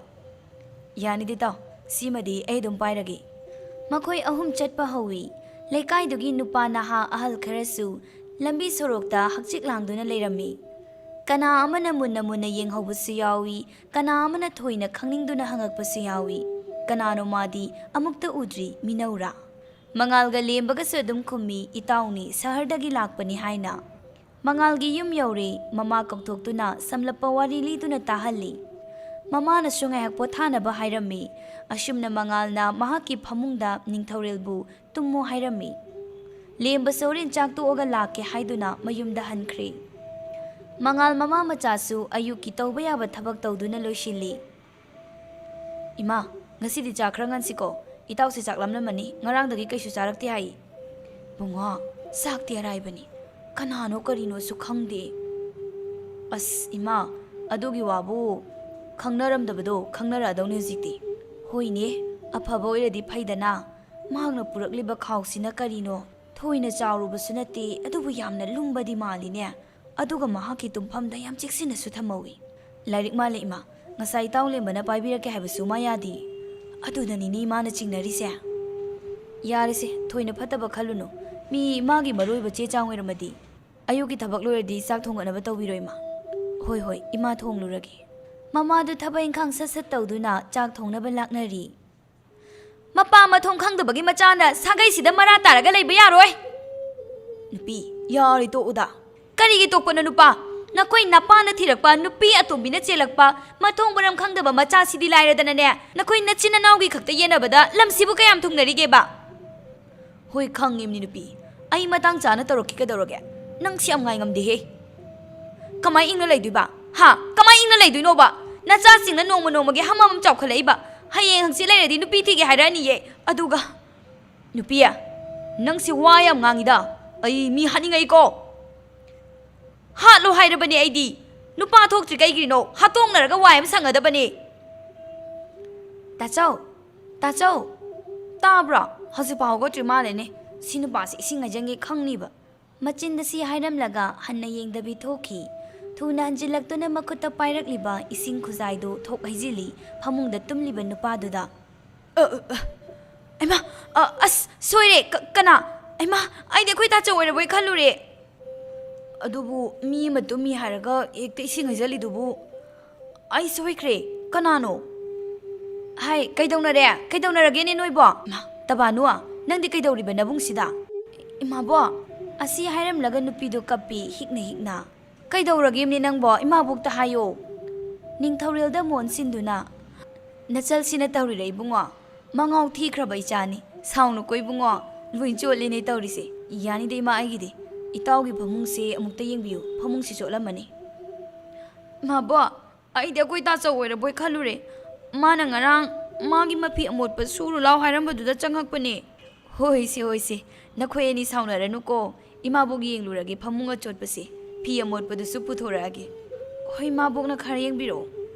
"ꯌꯥꯅꯤꯗ ꯏꯇꯥꯎ, ꯁꯤꯃꯗꯤ ꯑꯩ ꯑꯗꯨꯝ ꯄꯥꯏꯔꯒꯦ꯫" ꯃꯈꯣꯏ ꯑꯍꯨꯝ ꯆꯠꯄ ꯍꯧꯏ꯫ ꯂꯩꯀꯥꯏꯗꯨꯒꯤ ꯅꯨꯄꯥ ꯅꯍꯥ ꯑꯍꯜ ꯈꯔꯁꯨ ꯂꯝꯕꯤ ꯁꯣꯔꯣꯛꯇ ꯍꯛꯆꯤꯛ ꯂꯥꯡꯗꯨꯅ ꯂꯩꯔꯝꯃꯤ꯫ ꯀꯅꯥ ꯑꯃꯅ ꯃꯨꯟꯅ ꯃꯨꯟꯅ ꯌꯦꯡꯍꯧꯕꯁꯨ ꯌꯥꯎꯏ, ꯀꯅꯥ ꯑꯃꯅ ꯊꯣꯏꯅ ꯈꯪꯅꯤꯡꯗꯨꯅ ꯍꯪꯉꯛꯄꯁꯨ ꯌꯥꯎꯏ꯫ "ꯀꯅꯥꯅꯣ ꯃꯥꯗꯤ? ꯑꯃꯨꯛꯇ ꯎꯗ꯭ꯔꯤ, ꯃꯤꯅꯧꯔꯥ?" ꯃꯉꯥꯜꯒ ꯂꯦꯝꯕꯒꯁꯨ ꯑꯗꯨꯝ ꯈꯨꯝꯃꯤ, "ꯏꯇꯥꯎꯅꯤ, ꯁꯍꯔꯗꯒꯤ ꯂꯥꯛꯄꯅꯤ" ꯍꯥꯏꯅ꯫ ꯃꯉꯥꯜꯒꯤ ꯌꯨꯝ ꯌꯧꯔꯦ꯫ ꯃꯃꯥ ꯀꯧꯊꯣꯛꯇꯨꯅ ꯁꯝꯂꯞꯄ ꯋꯥꯔꯤ ꯂꯤꯗꯨꯅ ꯇꯥꯍꯜꯂꯤ꯫ ꯃꯃꯥꯅꯁꯨ ꯉꯥꯏꯍꯥꯛ ꯄꯣꯊꯥꯅꯕ ꯍꯥꯏꯔꯝꯃꯤ꯫ ꯑꯁꯨꯝꯅ ꯃꯉꯥꯜꯅ ꯃꯍꯥꯛꯀꯤ ꯐꯃꯨꯡꯗ ꯅꯤꯡꯊꯧꯔꯦꯜꯕꯨ ꯇꯨꯝꯃꯣ ꯍꯥꯏꯔꯝꯃꯤ꯫ ꯂꯦꯝꯕꯁꯨ ꯍꯣꯔꯦꯟ ꯆꯥꯛ ꯇꯣꯛꯑꯒ ꯂꯥꯛꯀꯦ ꯍꯥꯏꯗꯨꯅ ꯃꯌꯨꯝꯗ ꯍꯟꯈ꯭ꯔꯦ꯫ ꯃꯉꯥꯜ ꯃꯃꯥ ꯃꯆꯥꯁꯨ ꯑꯌꯨꯛꯀꯤ ꯇꯧꯕ ꯌꯥꯕ ꯊꯕꯛ ꯇꯧꯗꯨꯅ ꯂꯣꯏꯁꯤꯜꯂꯤ꯫ "ꯏꯃꯥ, ꯉꯁꯤꯗꯤ ꯆꯥꯛ ꯈꯔ ꯉꯟꯁꯤꯀꯣ꯫ ꯏꯇꯥꯎꯁꯦ ꯆꯥꯛ ꯂꯥꯝꯂꯝꯃꯅꯤ, ꯉꯔꯥꯡꯗꯒꯤ ꯀꯩꯁꯨ ꯆꯥꯔꯛꯇꯦ ꯍꯥꯏ꯫" "ꯕꯨꯡꯉꯣ, ꯆꯥꯛꯇꯤ ꯑꯔꯥꯏꯕꯅꯤ, ꯀꯅꯥꯅꯣ ꯀꯔꯤꯅꯣꯁꯨ ꯈꯪꯗꯦ꯫" "ꯑꯁ ꯏꯃꯥ, ꯑꯗꯨꯒꯤ ꯋꯥꯕꯨ ꯈꯪꯅꯔꯝꯗꯕꯗꯣ ꯈꯪꯅꯔꯛꯑꯗꯧꯅꯤ ꯍꯧꯖꯤꯛꯇꯤ꯫" "ꯍꯣꯏꯅꯦ, ꯑꯐꯕ ꯑꯣꯏꯔꯗꯤ ꯐꯩꯗꯅ꯫ ꯃꯍꯥꯛꯅ ꯄꯨꯔꯛꯂꯤꯕ ꯈꯥꯎꯁꯤꯅ ꯀꯔꯤꯅꯣ? ꯊꯣꯏꯅ ꯆꯥꯎꯔꯨꯕꯁꯨ ꯅꯠꯇꯦ, ꯑꯗꯨꯕꯨ ꯌꯥꯝꯅ ꯂꯨꯝꯕꯗꯤ ꯃꯥꯜꯂꯤꯅꯦ꯫ ꯑꯗꯨꯒ ꯃꯍꯥꯛꯀꯤ ꯇꯨꯝꯐꯝꯗ ꯌꯥꯝ ꯆꯦꯛꯁꯤꯟꯅꯁꯨ ꯊꯝꯍꯧꯏ꯫" "ꯂꯥꯏꯔꯤꯛ ꯃꯥꯜꯂꯦ ꯏꯃꯥ, ꯉꯁꯥꯏ ꯏꯇꯥꯎ ꯂꯦꯝꯕꯅ ꯄꯥꯏꯕꯤꯔꯛꯀꯦ ꯍꯥꯏꯕꯁꯨ ꯃꯥ ꯌꯥꯗꯦ꯫ ꯑꯗꯨꯗꯅꯤꯅꯦ ꯏꯃꯥꯅ ꯆꯤꯡꯅꯔꯤꯁꯦ꯫" "ꯌꯥꯔꯦꯁꯦ, ꯊꯣꯏꯅ ꯐꯠꯇꯕ ꯈꯜꯂꯨꯅꯨ꯫ ꯃꯤ ꯃꯥꯒꯤ ꯃꯔꯨ ꯑꯣꯏꯕ ꯆꯦ ꯆꯥꯡ ꯑꯣꯏꯔꯝꯃꯗꯤ꯫ ꯑꯌꯨꯛꯀꯤ ꯊꯕꯛ ꯂꯣꯏꯔꯗꯤ ꯆꯥꯛ ꯊꯣꯡꯒꯠꯅꯕ ꯇꯧꯕꯤꯔꯣ ꯏꯃꯥ꯫" "ꯍꯣꯏ ꯍꯣꯏ, ꯏꯃꯥ ꯊꯣꯡꯂꯨꯔꯒꯦ꯫" ꯃꯃꯥꯗꯨ ꯊꯕꯛ ꯏꯪꯈꯥꯡ ꯁꯠ ꯁꯠ ꯇꯧꯗꯨꯅ ꯆꯥꯛ ꯊꯣꯡꯅꯕ ꯂꯥꯛꯅꯔꯤ꯫ "ꯃꯄꯥ ꯃꯊꯣꯡ ꯈꯪꯗꯕꯒꯤ ꯃꯆꯥꯅ ꯁꯥꯒꯩꯁꯤꯗ ꯃꯔꯥ ꯇꯥꯔꯒ ꯂꯩꯕ ꯌꯥꯔꯣꯏ꯫" "ꯅꯨꯄꯤ, ꯌꯥꯔꯦ ꯇꯣꯛꯎꯗ꯫" "ꯀꯔꯤꯒꯤ ꯇꯣꯛꯄꯅꯣ ꯅꯨꯄꯥ? ꯅꯈꯣꯏ ꯅꯄꯥꯅ ꯊꯤꯔꯛꯄ ꯅꯨꯄꯤ ꯑꯇꯣꯝꯕꯤꯅ ꯆꯦꯜꯂꯛꯄ ꯃꯊꯣꯡ ꯃꯔꯝ ꯈꯪꯗꯕ ꯃꯆꯥꯁꯤꯗꯤ ꯂꯥꯏꯔꯗꯅꯅꯦ, ꯅꯈꯣꯏ ꯅꯆꯤꯟ ꯅꯅꯥꯎꯒꯤ ꯈꯛꯇ ꯌꯦꯟꯅꯕꯗ ꯂꯝꯁꯤꯕꯨ ꯀꯌꯥꯝ ꯊꯨꯡꯅꯔꯤꯒꯦꯕ?" "ꯍꯣꯏ ꯈꯪꯉꯤꯕꯅꯤ ꯅꯨꯄꯤ, ꯑꯩ ꯃꯇꯥꯡ ꯆꯥꯅ ꯇꯧꯔꯛꯀꯦ ꯀꯩꯗꯧꯔꯒꯦ? ꯅꯪꯁꯤ ꯌꯥꯝ ꯉꯥꯏꯉꯝꯗꯦꯍꯦ꯫ ꯀꯃꯥꯏ ꯏꯪꯅ ꯂꯩꯗꯣꯏꯕ? ꯍꯥ? ꯀꯃꯥꯏ ꯏꯪꯅ ꯂꯩꯗꯣꯏꯅꯣꯕ? ꯅꯆꯥꯁꯤꯡꯅ ꯅꯣꯡꯃ ꯅꯣꯡꯃꯒꯤ ꯍꯝ ꯍꯝ ꯆꯥꯎꯈꯠꯂꯛꯏꯕ, ꯍꯌꯦꯡ ꯍꯪꯆꯤꯠ ꯂꯩꯔꯗꯤ ꯅꯨꯄꯤ ꯊꯤꯒꯦ ꯍꯥꯏꯔꯛꯑꯅꯤꯌꯦ꯫ ꯑꯗꯨꯒ" "ꯅꯨꯄꯤ, ꯅꯪꯁꯤ ꯋꯥ ꯌꯥꯝ ꯉꯥꯡꯉꯤꯗ, ꯑꯩ ꯃꯤ ꯍꯥꯠꯅꯤꯡꯉꯛꯏꯀꯣ꯫" "ꯍꯥꯠꯂꯣ ꯍꯥꯏꯔꯕꯅꯦ ꯑꯩꯗꯤ꯫ ꯅꯨꯄꯥ ꯊꯣꯛꯇ꯭ꯔꯤ ꯀꯩꯒꯤꯅꯣ? ꯍꯥꯠꯇꯣꯛꯅꯔꯒ ꯋꯥꯏ ꯑꯃ ꯁꯪꯒꯗꯕꯅꯦ꯫" "ꯇꯥꯆꯧ, ꯇꯥꯆꯧ, ꯇꯥꯕ꯭ꯔꯣ? ꯍꯧꯖꯤꯛꯐꯥꯎ ꯍꯧꯒꯠꯇ꯭ꯔꯤ ꯃꯥꯜꯂꯦꯅꯦ꯫ ꯁꯤ ꯅꯨꯄꯥꯁꯤ ꯏꯁꯤꯡ ꯍꯩꯖꯤꯟꯒꯦ ꯈꯪꯅꯤꯕ꯫" ꯃꯆꯤꯟꯗ ꯁꯤ ꯍꯥꯏꯔꯝꯂꯒ ꯍꯟꯅ ꯌꯦꯡꯗꯕꯤ ꯊꯣꯛꯈꯤ꯫ ꯊꯨꯅ ꯍꯟꯖꯤꯜꯂꯛꯇꯨꯅ ꯃꯈꯨꯠꯇ ꯄꯥꯏꯔꯛꯂꯤꯕ ꯏꯁꯤꯡ ꯈꯨꯖꯥꯏꯗꯨ ꯊꯣꯛ ꯍꯩꯖꯤꯜꯂꯤ ꯐꯃꯨꯡꯗ ꯇꯨꯝꯂꯤꯕ ꯅꯨꯄꯥꯗꯨꯗ꯫ "ꯑ, ꯑ, ꯑ, ꯑꯩꯃꯥ, ꯑ, ꯑꯁ, ꯁꯣꯏꯔꯦ꯫ ꯀ-, ꯀꯅꯥ? ꯑꯩꯃꯥ, ꯑꯩꯗꯤ ꯑꯩꯈꯣꯏ ꯇꯥꯆꯧ ꯑꯣꯏꯔꯕꯣꯏ ꯈꯜꯂꯨꯔꯦ꯫" ꯑꯗꯨꯕꯨ ꯃꯤ ꯑꯃ ꯇꯨꯝꯃꯤ ꯍꯥꯏꯔꯒ ꯍꯦꯛꯇ ꯏꯁꯤꯡ ꯍꯩꯖꯜꯂꯤꯗꯨꯕꯨ? ꯑꯩ ꯁꯣꯏꯈ꯭ꯔꯦ꯫ ꯀꯅꯥꯅꯣ? ꯍꯥꯏ, ꯀꯩꯗꯧꯅꯔꯦ? ꯀꯩꯗꯧꯅꯔꯒꯦꯅꯦ ꯅꯣꯏꯕꯣ? ꯃꯥ, ꯇꯕꯥꯅꯨ, ꯅꯪꯗꯤ ꯀꯩꯗꯧꯔꯤꯕ ꯅꯕꯨꯡꯁꯤꯗ? ꯏꯃꯥꯕꯣ, ꯑꯁꯤ ꯍꯥꯏꯔꯝꯂꯒ ꯅꯨꯄꯤꯗꯨ ꯀꯞꯄꯤ, ꯍꯤꯛꯅ ꯍꯤꯛꯅ꯫ ꯀꯩꯗꯧꯔꯒꯦꯅꯦ ꯅꯪꯕꯣ? ꯏꯃꯥꯕꯣꯛꯇ ꯍꯥꯏꯌꯣ꯫ ꯅꯤꯡꯊꯧꯔꯦꯜꯗ ꯃꯣꯟ ꯁꯤꯟꯗꯨꯅ, ꯅꯆꯜꯁꯤꯅ ꯇꯧꯔꯤꯔ ꯏꯕꯨꯡꯉꯣ? ꯃꯉꯥꯎ ꯊꯤꯈ꯭ꯔꯕ ꯏꯆꯥꯅꯤ꯫ ꯁꯥꯎꯅꯨꯀꯣ ꯏꯕꯨꯡꯉꯣ, ꯂꯣꯏ ꯆꯣꯠꯂꯦꯅꯦ ꯇꯧꯔꯤꯁꯦ꯫ ꯌꯥꯅꯤꯗ ꯏꯃꯥ ꯑꯩꯒꯤꯗꯤ꯫ ꯏꯇꯥꯎꯒꯤ ꯐꯃꯨꯡꯁꯦ ꯑꯃꯨꯛꯇ ꯌꯦꯡꯕꯤꯌꯨ, ꯐꯃꯨꯡꯁꯤ ꯆꯣꯠꯂꯝꯃꯅꯤ꯫ ꯏꯃꯥꯕꯣ, ꯑꯩꯗꯤ ꯑꯩꯈꯣꯏ ꯇꯥꯆꯧ ꯑꯣꯏꯔꯕꯣꯏ ꯈꯜꯂꯨꯔꯦ꯫ ꯃꯥꯅ ꯉꯔꯥꯡ ꯃꯥꯒꯤ ꯃꯐꯤ ꯑꯃꯣꯠꯄ ꯁꯨꯔꯨ ꯂꯥꯎ ꯍꯥꯏꯔꯝꯕꯗꯨꯗ ꯆꯪꯉꯛꯄꯅꯦ꯫ ꯍꯣꯏꯁꯦ, ꯍꯣꯏꯁꯦ, ꯅꯈꯣꯏ ꯑꯅꯤ ꯁꯥꯎꯅꯔꯅꯨꯀꯣ꯫ ꯏꯃꯥꯕꯣꯛ ꯌꯦꯡꯂꯨꯔꯒꯦ ꯐꯃꯨꯡ ꯑꯆꯣꯠꯄꯁꯦ, ꯐꯤ ꯑꯃꯣꯠꯄꯗꯨꯁꯨ ꯄꯨꯊꯣꯔꯛꯑꯒꯦ꯫ ꯍꯣꯏ, ꯏꯃꯥꯕꯣꯛꯅ ꯈꯔ ꯌꯦꯡꯕꯤꯔꯛꯑꯣ꯫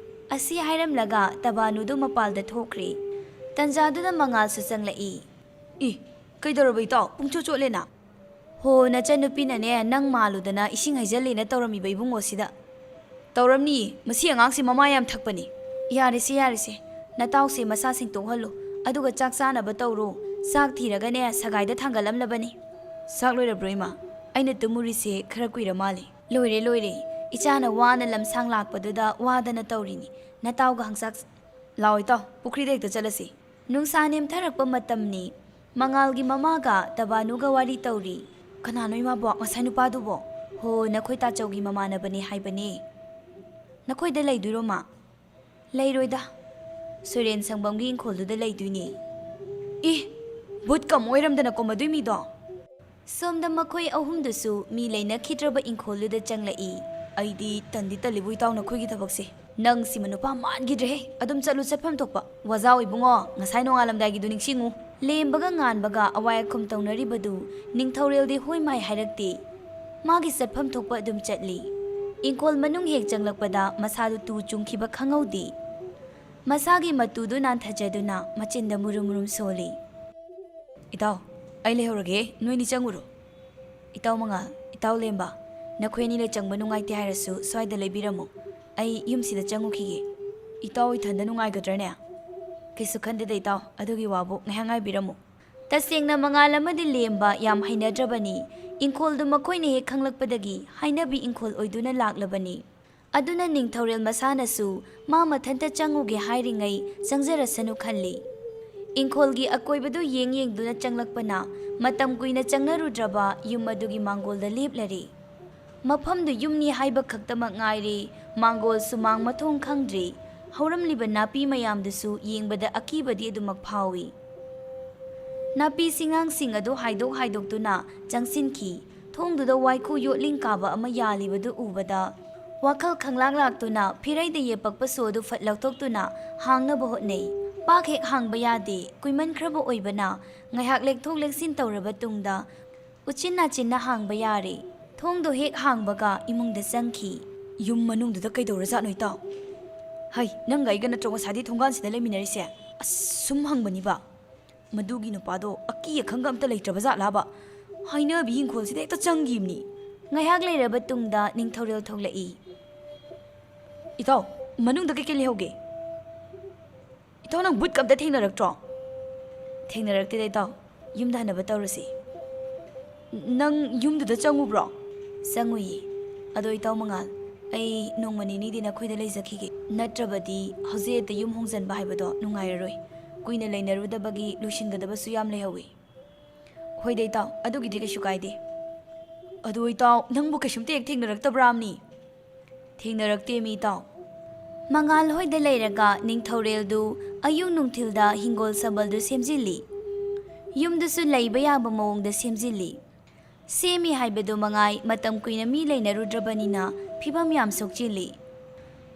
ꯑꯁꯤ ꯍꯥꯏꯔꯝꯂꯒ ꯇꯕꯥꯅꯨꯗꯨ ꯃꯄꯥꯜꯗ ꯊꯣꯛꯈ꯭ꯔꯦ꯫ ꯇꯟꯖꯥꯗꯨꯗ ꯃꯉꯥꯜꯁꯨ ꯆꯪꯂꯛꯏ꯫ ꯏ, ꯀꯩꯗꯧꯔꯕ ꯏꯇꯥꯎ? ꯄꯨꯡꯆꯣꯠ ꯆꯣꯠꯂꯦꯅ꯫ ꯍꯣ, ꯅꯆꯟꯅꯨꯄꯤꯅꯅꯦ ꯅꯪ ꯃꯥꯜꯂꯨꯗꯅ ꯏꯁꯤꯡ ꯍꯩꯖꯜꯂꯦꯅ ꯇꯧꯔꯝꯃꯤꯕ ꯏꯕꯨꯡꯉꯣꯁꯤꯗ꯫ ꯇꯧꯔꯝꯅꯤ, ꯃꯁꯤ ꯑꯉꯥꯡꯁꯤ ꯃꯃꯥ ꯌꯥꯝ ꯊꯛꯄꯅꯤ꯫ ꯌꯥꯔꯦꯁꯦ, ꯌꯥꯔꯦꯁꯦ, ꯅꯇꯥꯎꯁꯦ ꯃꯁꯥ ꯁꯦꯡꯇꯣꯛꯍꯜꯂꯨ, ꯑꯗꯨꯒ ꯆꯥꯛ ꯆꯥꯅꯕ ꯇꯧꯔꯣ꯫ ꯆꯥꯛ ꯊꯤꯔꯒꯅꯦ ꯁꯒꯥꯏꯗ ꯊꯥꯡꯒꯠꯂꯝꯂꯕꯅꯤ꯫ ꯆꯥꯛ ꯂꯣꯏꯔꯕ꯭ꯔꯣ ꯏꯃꯥ? ꯑꯩꯅ ꯇꯨꯝꯃꯨꯔꯤꯁꯦ ꯈꯔ ꯀꯨꯏꯔ ꯃꯥꯜꯂꯦ꯫ ꯂꯣꯏꯔꯦ, ꯂꯣꯏꯔꯦ, ꯏꯆꯥꯅ ꯋꯥꯅ ꯂꯝꯁꯥꯡ ꯂꯥꯛꯄꯗꯨꯗ ꯋꯥꯗꯅ ꯇꯧꯔꯤꯅꯤ꯫ ꯅꯇꯥꯎꯒ ꯍꯪꯆꯥꯛ ꯂꯥꯛꯑꯣ ꯏꯇꯥꯎ, ꯄꯨꯈ꯭ꯔꯤꯗ ꯍꯦꯛꯇ ꯆꯠꯂꯁꯤ꯫ ꯅꯨꯡꯁꯥ ꯅꯦꯝꯊꯔꯛꯄ ꯃꯇꯝꯅꯤ꯫ ꯃꯉꯥꯜꯒꯤ ꯃꯃꯥꯒ ꯇꯕꯥꯅꯨꯒ ꯋꯥꯔꯤ ꯇꯧꯔꯤ꯫ ꯀꯅꯥꯅꯣ ꯏꯃꯥꯕꯣꯛ, ꯉꯁꯥꯏ ꯅꯨꯄꯥꯗꯨꯕꯣ? ꯍꯣ, ꯅꯈꯣꯏ ꯇꯥꯆꯧꯒꯤ ꯃꯃꯥꯟꯅꯕꯅꯦ ꯍꯥꯏꯕꯅꯦ꯫ ꯅꯈꯣꯏꯗ ꯂꯩꯗꯣꯏꯔꯣ ꯃꯥ? ꯂꯩꯔꯣꯏꯗ, ꯁꯣꯏꯔꯦꯟ ꯁꯪꯕꯝꯒꯤ ꯏꯪꯈꯣꯜꯗꯨꯗ ꯂꯩꯗꯣꯏꯅꯦ꯫ ꯏ, ꯚꯨꯠ ꯀꯝ ꯑꯣꯏꯔꯝꯗꯅꯀꯣ ꯃꯗꯨꯏ ꯃꯤꯗꯣ꯫ ꯁꯣꯝꯗ ꯃꯈꯣꯏ ꯑꯍꯨꯝꯗꯨꯁꯨ ꯃꯤ ꯂꯩꯅꯈꯤꯗ꯭ꯔꯕ ꯏꯪꯈꯣꯜꯗꯨꯗ ꯆꯪꯂꯛꯏ꯫ ꯑꯩꯗꯤ ꯇꯟꯗꯤ ꯇꯜꯂꯤꯕꯨ ꯏꯇꯥꯎ ꯅꯈꯣꯏꯒꯤ ꯊꯕꯛꯁꯦ꯫ ꯅꯪꯁꯤꯃ ꯅꯨꯄꯥ ꯃꯥꯟꯈꯤꯗ꯭ꯔꯦꯍꯦ꯫ ꯑꯗꯨꯝ ꯆꯠꯂꯨ ꯆꯠꯐꯝ ꯊꯣꯛꯄ꯫ ꯋꯥꯖꯥꯎ ꯏꯕꯨꯡꯉꯣ, ꯉꯁꯥꯏ ꯅꯣꯡꯉꯥꯜꯂꯝꯗꯥꯏꯒꯤꯗꯨ ꯅꯤꯡꯁꯤꯡꯉꯨ꯫ ꯂꯦꯝꯕꯒ ꯉꯥꯟꯕꯒ ꯑꯋꯥꯏ ꯑꯈꯨꯝ ꯇꯧꯅꯔꯤꯕꯗꯨ ꯅꯤꯡꯊꯧꯔꯦꯜꯗꯤ ꯍꯣꯏ ꯃꯥꯏ ꯍꯥꯏꯔꯛꯇꯦ꯫ ꯃꯥꯒꯤ ꯆꯠꯐꯝ ꯊꯣꯛꯄ ꯑꯗꯨꯝ ꯆꯠꯂꯤ꯫ ꯏꯪꯈꯣꯜ ꯃꯅꯨꯡ ꯍꯦꯛ ꯆꯪꯂꯛꯄꯗ ꯃꯁꯥꯗꯨ ꯇꯨ ꯆꯨꯡꯈꯤꯕ ꯈꯪꯍꯧꯗꯦ꯫ ꯃꯁꯥꯒꯤ ꯃꯇꯨꯗꯨ ꯅꯥꯟꯊꯖꯗꯨꯅ ꯃꯆꯤꯟꯗ ꯃꯨꯔꯨꯝ ꯃꯨꯔꯨꯝ ꯁꯣꯜꯂꯤ꯫ ꯏꯇꯥꯎ, ꯑꯩ ꯂꯩꯍꯧꯔꯒꯦ, ꯅꯣꯏꯅꯤ ꯆꯪꯉꯨꯔꯣ꯫ ꯏꯇꯥꯎ ꯃꯉꯥꯜ, ꯏꯇꯥꯎ ꯂꯦꯝꯕ, ꯅꯈꯣꯏ ꯑꯅꯤ ꯂꯩꯆꯪꯕ ꯅꯨꯡꯉꯥꯏꯇꯦ ꯍꯥꯏꯔꯁꯨ ꯁ꯭ꯋꯥꯏꯗ ꯂꯩꯕꯤꯔꯝꯃꯨ꯫ ꯑꯩ ꯌꯨꯝꯁꯤꯗ ꯆꯪꯉꯨꯈꯤꯒꯦ꯫ ꯏꯇꯥꯎ ꯏꯊꯟꯗ ꯅꯨꯡꯉꯥꯏꯒꯗ꯭ꯔꯅꯦ? ꯀꯩꯁꯨ ꯈꯟꯗꯦꯗ ꯏꯇꯥꯎ, ꯑꯗꯨꯒꯤ ꯋꯥꯕꯨ ꯉꯥꯏꯍꯥꯛ ꯉꯥꯏꯕꯤꯔꯝꯃꯨ꯫ ꯇꯁꯦꯡꯅ ꯃꯉꯥꯜ ꯑꯃꯗꯤ ꯂꯦꯝꯕ ꯌꯥꯝ ꯍꯩꯅꯗ꯭ꯔꯕꯅꯤ꯫ ꯏꯪꯈꯣꯜꯗꯨ ꯃꯈꯣꯏꯅ ꯍꯦꯛ ꯈꯪꯂꯛꯄꯗꯒꯤ ꯍꯥꯏꯅꯕꯤ ꯏꯪꯈꯣꯜ ꯑꯣꯏꯗꯨꯅ ꯂꯥꯛꯂꯕꯅꯤ꯫ ꯑꯗꯨꯅ ꯅꯤꯡꯊꯧꯔꯦꯜ ꯃꯁꯥꯅꯁꯨ ꯃꯥ ꯃꯊꯟꯇ ꯆꯪꯉꯨꯒꯦ ꯍꯥꯏꯔꯤꯉꯩ ꯆꯪꯖꯔꯁꯅꯨ ꯈꯜꯂꯤ꯫ ꯏꯪꯈꯣꯜꯒꯤ ꯑꯀꯣꯏꯕꯗꯨ ꯌꯦꯡ ꯌꯦꯡꯗꯨꯅ ꯆꯪꯂꯛꯄꯅ ꯃꯇꯝ ꯀꯨꯏꯅ ꯆꯪꯅꯔꯨꯗ꯭ꯔꯕ ꯌꯨꯝ ꯑꯗꯨꯒꯤ ꯃꯥꯡꯒꯣꯜꯗ ꯂꯦꯞꯂꯔꯤ꯫ ꯃꯐꯝꯗꯨ ꯌꯨꯝꯅꯤ ꯍꯥꯏꯕ ꯈꯛꯇꯃꯛ ꯉꯥꯏꯔꯦ, ꯃꯥꯡꯒꯣꯜ ꯁꯨꯃꯥꯡ ꯃꯊꯣꯡ ꯈꯪꯗ꯭ꯔꯤ꯫ ꯍꯧꯔꯝꯂꯤꯕ ꯅꯥꯄꯤ ꯃꯌꯥꯝꯗꯨꯁꯨ ꯌꯦꯡꯕꯗ ꯑꯀꯤꯕꯗꯤ ꯑꯗꯨꯃꯛ ꯐꯥꯎꯏ꯫ ꯅꯥꯄꯤ ꯁꯤꯡꯉꯥꯡꯁꯤꯡ ꯑꯗꯨ ꯍꯥꯏꯗꯣꯛ ꯍꯥꯏꯗꯣꯛꯇꯨꯅ ꯆꯪꯁꯤꯟꯈꯤ꯫ ꯊꯣꯡꯗꯨꯗ ꯋꯥꯏꯈꯨ ꯌꯣꯠꯂꯤꯡ ꯀꯥꯕ ꯑꯃ ꯌꯥꯜꯂꯤꯕꯗꯨ ꯎꯕꯗ ꯋꯥꯈꯜ ꯈꯪꯂꯥꯛ ꯂꯥꯛꯇꯨꯅ ꯐꯤꯔꯩꯗ ꯌꯦꯞꯄꯛꯄ ꯁꯣ ꯑꯗꯨ ꯐꯠ ꯂꯧꯊꯣꯛꯇꯨꯅ ꯍꯥꯡꯅꯕ ꯍꯣꯠꯅꯩ꯫ ꯄꯥꯛ ꯍꯦꯛ ꯍꯥꯡꯕ ꯌꯥꯗꯦ, ꯀꯨꯏꯃꯟꯈ꯭ꯔꯕ ꯑꯣꯏꯕꯅ ꯉꯥꯏꯍꯥꯛ ꯂꯦꯛꯊꯣꯛ ꯂꯦꯛꯁꯤꯟ ꯇꯧꯔꯕ ꯇꯨꯡꯗ ꯎꯆꯤꯟ ꯅꯥꯆꯤꯟꯅ ꯍꯥꯡꯕ ꯌꯥꯔꯦ꯫ ꯊꯣꯡꯗꯣ ꯍꯦꯛ ꯍꯥꯡꯕꯒ ꯏꯃꯨꯡꯗ ꯆꯪꯈꯤ꯫ ꯌꯨꯝ ꯃꯅꯨꯡꯗꯨꯗ ꯀꯩꯗꯧꯔꯖꯥꯠꯅꯣ ꯏꯇꯥꯎ? ꯍꯩ, ꯅꯪꯒ ꯑꯩꯒ ꯅꯠꯇ꯭ꯔꯣ ꯉꯁꯥꯏꯗꯤ ꯊꯣꯡꯒꯥꯟꯁꯤꯗ ꯂꯩꯃꯤꯟꯅꯔꯤꯁꯦ? ꯑꯁ, ꯁꯨꯝ ꯍꯪꯕꯅꯤꯕ꯫ ꯃꯗꯨꯒꯤ ꯅꯨꯄꯥꯗꯣ ꯑꯀꯤ ꯑꯈꯪꯒ ꯑꯝꯇ ꯂꯩꯇ꯭ꯔꯕ ꯖꯥꯠꯂꯥꯕ? ꯍꯥꯏꯅꯕꯤ ꯏꯪꯈꯣꯜꯁꯤꯗ ꯍꯦꯛꯇ ꯆꯪꯈꯤꯕꯅꯤ꯫ ꯉꯥꯏꯍꯥꯛ ꯂꯩꯔꯕ ꯇꯨꯡꯗ ꯅꯤꯡꯊꯧꯔꯦꯜ ꯊꯣꯛꯂꯛꯏ꯫ ꯏꯇꯥꯎ, ꯃꯅꯨꯡꯗ ꯀꯩꯀꯩ ꯂꯩꯍꯧꯒꯦ? ꯏꯇꯥꯎ, ꯅꯪ ꯕꯨꯠꯀ ꯑꯝꯇ ꯊꯦꯡꯅꯔꯛꯇ꯭ꯔꯣ? ꯊꯦꯡꯅꯔꯛꯇꯦꯗ ꯏꯇꯥꯎ, ꯌꯨꯝꯗ ꯍꯟꯅꯕ ꯇꯧꯔꯁꯤ꯫ ꯅꯪ ꯌꯨꯝꯗꯨꯗ ꯆꯪꯉꯨꯕ꯭ꯔꯣ? ꯆꯪꯉꯨꯏꯌꯦ꯫ ꯑꯗꯣ ꯏꯇꯥꯎ ꯃꯉꯥꯜ, ꯑꯩ ꯅꯣꯡꯃ ꯅꯤꯅꯤꯗꯤ ꯅꯈꯣꯏꯗ ꯂꯩꯖꯈꯤꯒꯦ꯫ ꯅꯠꯇ꯭ꯔꯕꯗꯤ ꯍꯧꯖꯤꯛ ꯍꯦꯛꯇ ꯌꯨꯝ ꯍꯣꯡꯖꯟꯕ ꯍꯥꯏꯕꯗꯣ ꯅꯨꯡꯉꯥꯏꯔꯔꯣꯏ꯫ ꯀꯨꯏꯅ ꯂꯩꯅꯔꯨꯗꯕꯒꯤ ꯂꯣꯏꯁꯤꯟꯒꯗꯕꯁꯨ ꯌꯥꯝ ꯂꯩꯍꯧꯋꯤ꯫ ꯍꯣꯏꯗ ꯏꯇꯥꯎ, ꯑꯗꯨꯒꯤꯗꯤ ꯀꯩꯁꯨ ꯀꯥꯏꯗꯦ꯫ ꯑꯗꯣ ꯏꯇꯥꯎ, ꯅꯪꯕꯨ ꯀꯩꯁꯨꯝꯇ ꯍꯦꯛ ꯊꯦꯡꯅꯔꯛꯇꯕ꯭ꯔꯥꯝꯅꯤ? ꯊꯦꯡꯅꯔꯛꯇꯦ ꯃꯤ ꯏꯇꯥꯎ꯫ ꯃꯉꯥꯜ ꯍꯣꯏꯗ ꯂꯩꯔꯒ ꯅꯤꯡꯊꯧꯔꯦꯜꯗꯨ ꯑꯌꯨꯛ ꯅꯨꯡꯊꯤꯜꯗ ꯍꯤꯡꯒꯣꯜ ꯁꯝꯕꯜꯗꯨ ꯁꯦꯝꯖꯤꯜꯂꯤ꯫ ꯌꯨꯝꯗꯨꯁꯨ ꯂꯩꯕ ꯌꯥꯕ ꯃꯑꯣꯡꯗ ꯁꯦꯝꯖꯤꯜꯂꯤ꯫ ꯁꯦꯝꯃꯤ ꯍꯥꯏꯕꯗꯨ ꯃꯉꯥꯏ, ꯃꯇꯝ ꯀꯨꯏꯅ ꯃꯤ ꯂꯩꯅꯔꯨꯗ꯭ꯔꯕꯅꯤꯅ ꯐꯤꯕꯝ ꯌꯥꯝ ꯁꯣꯛꯆꯤꯜꯂꯤ꯫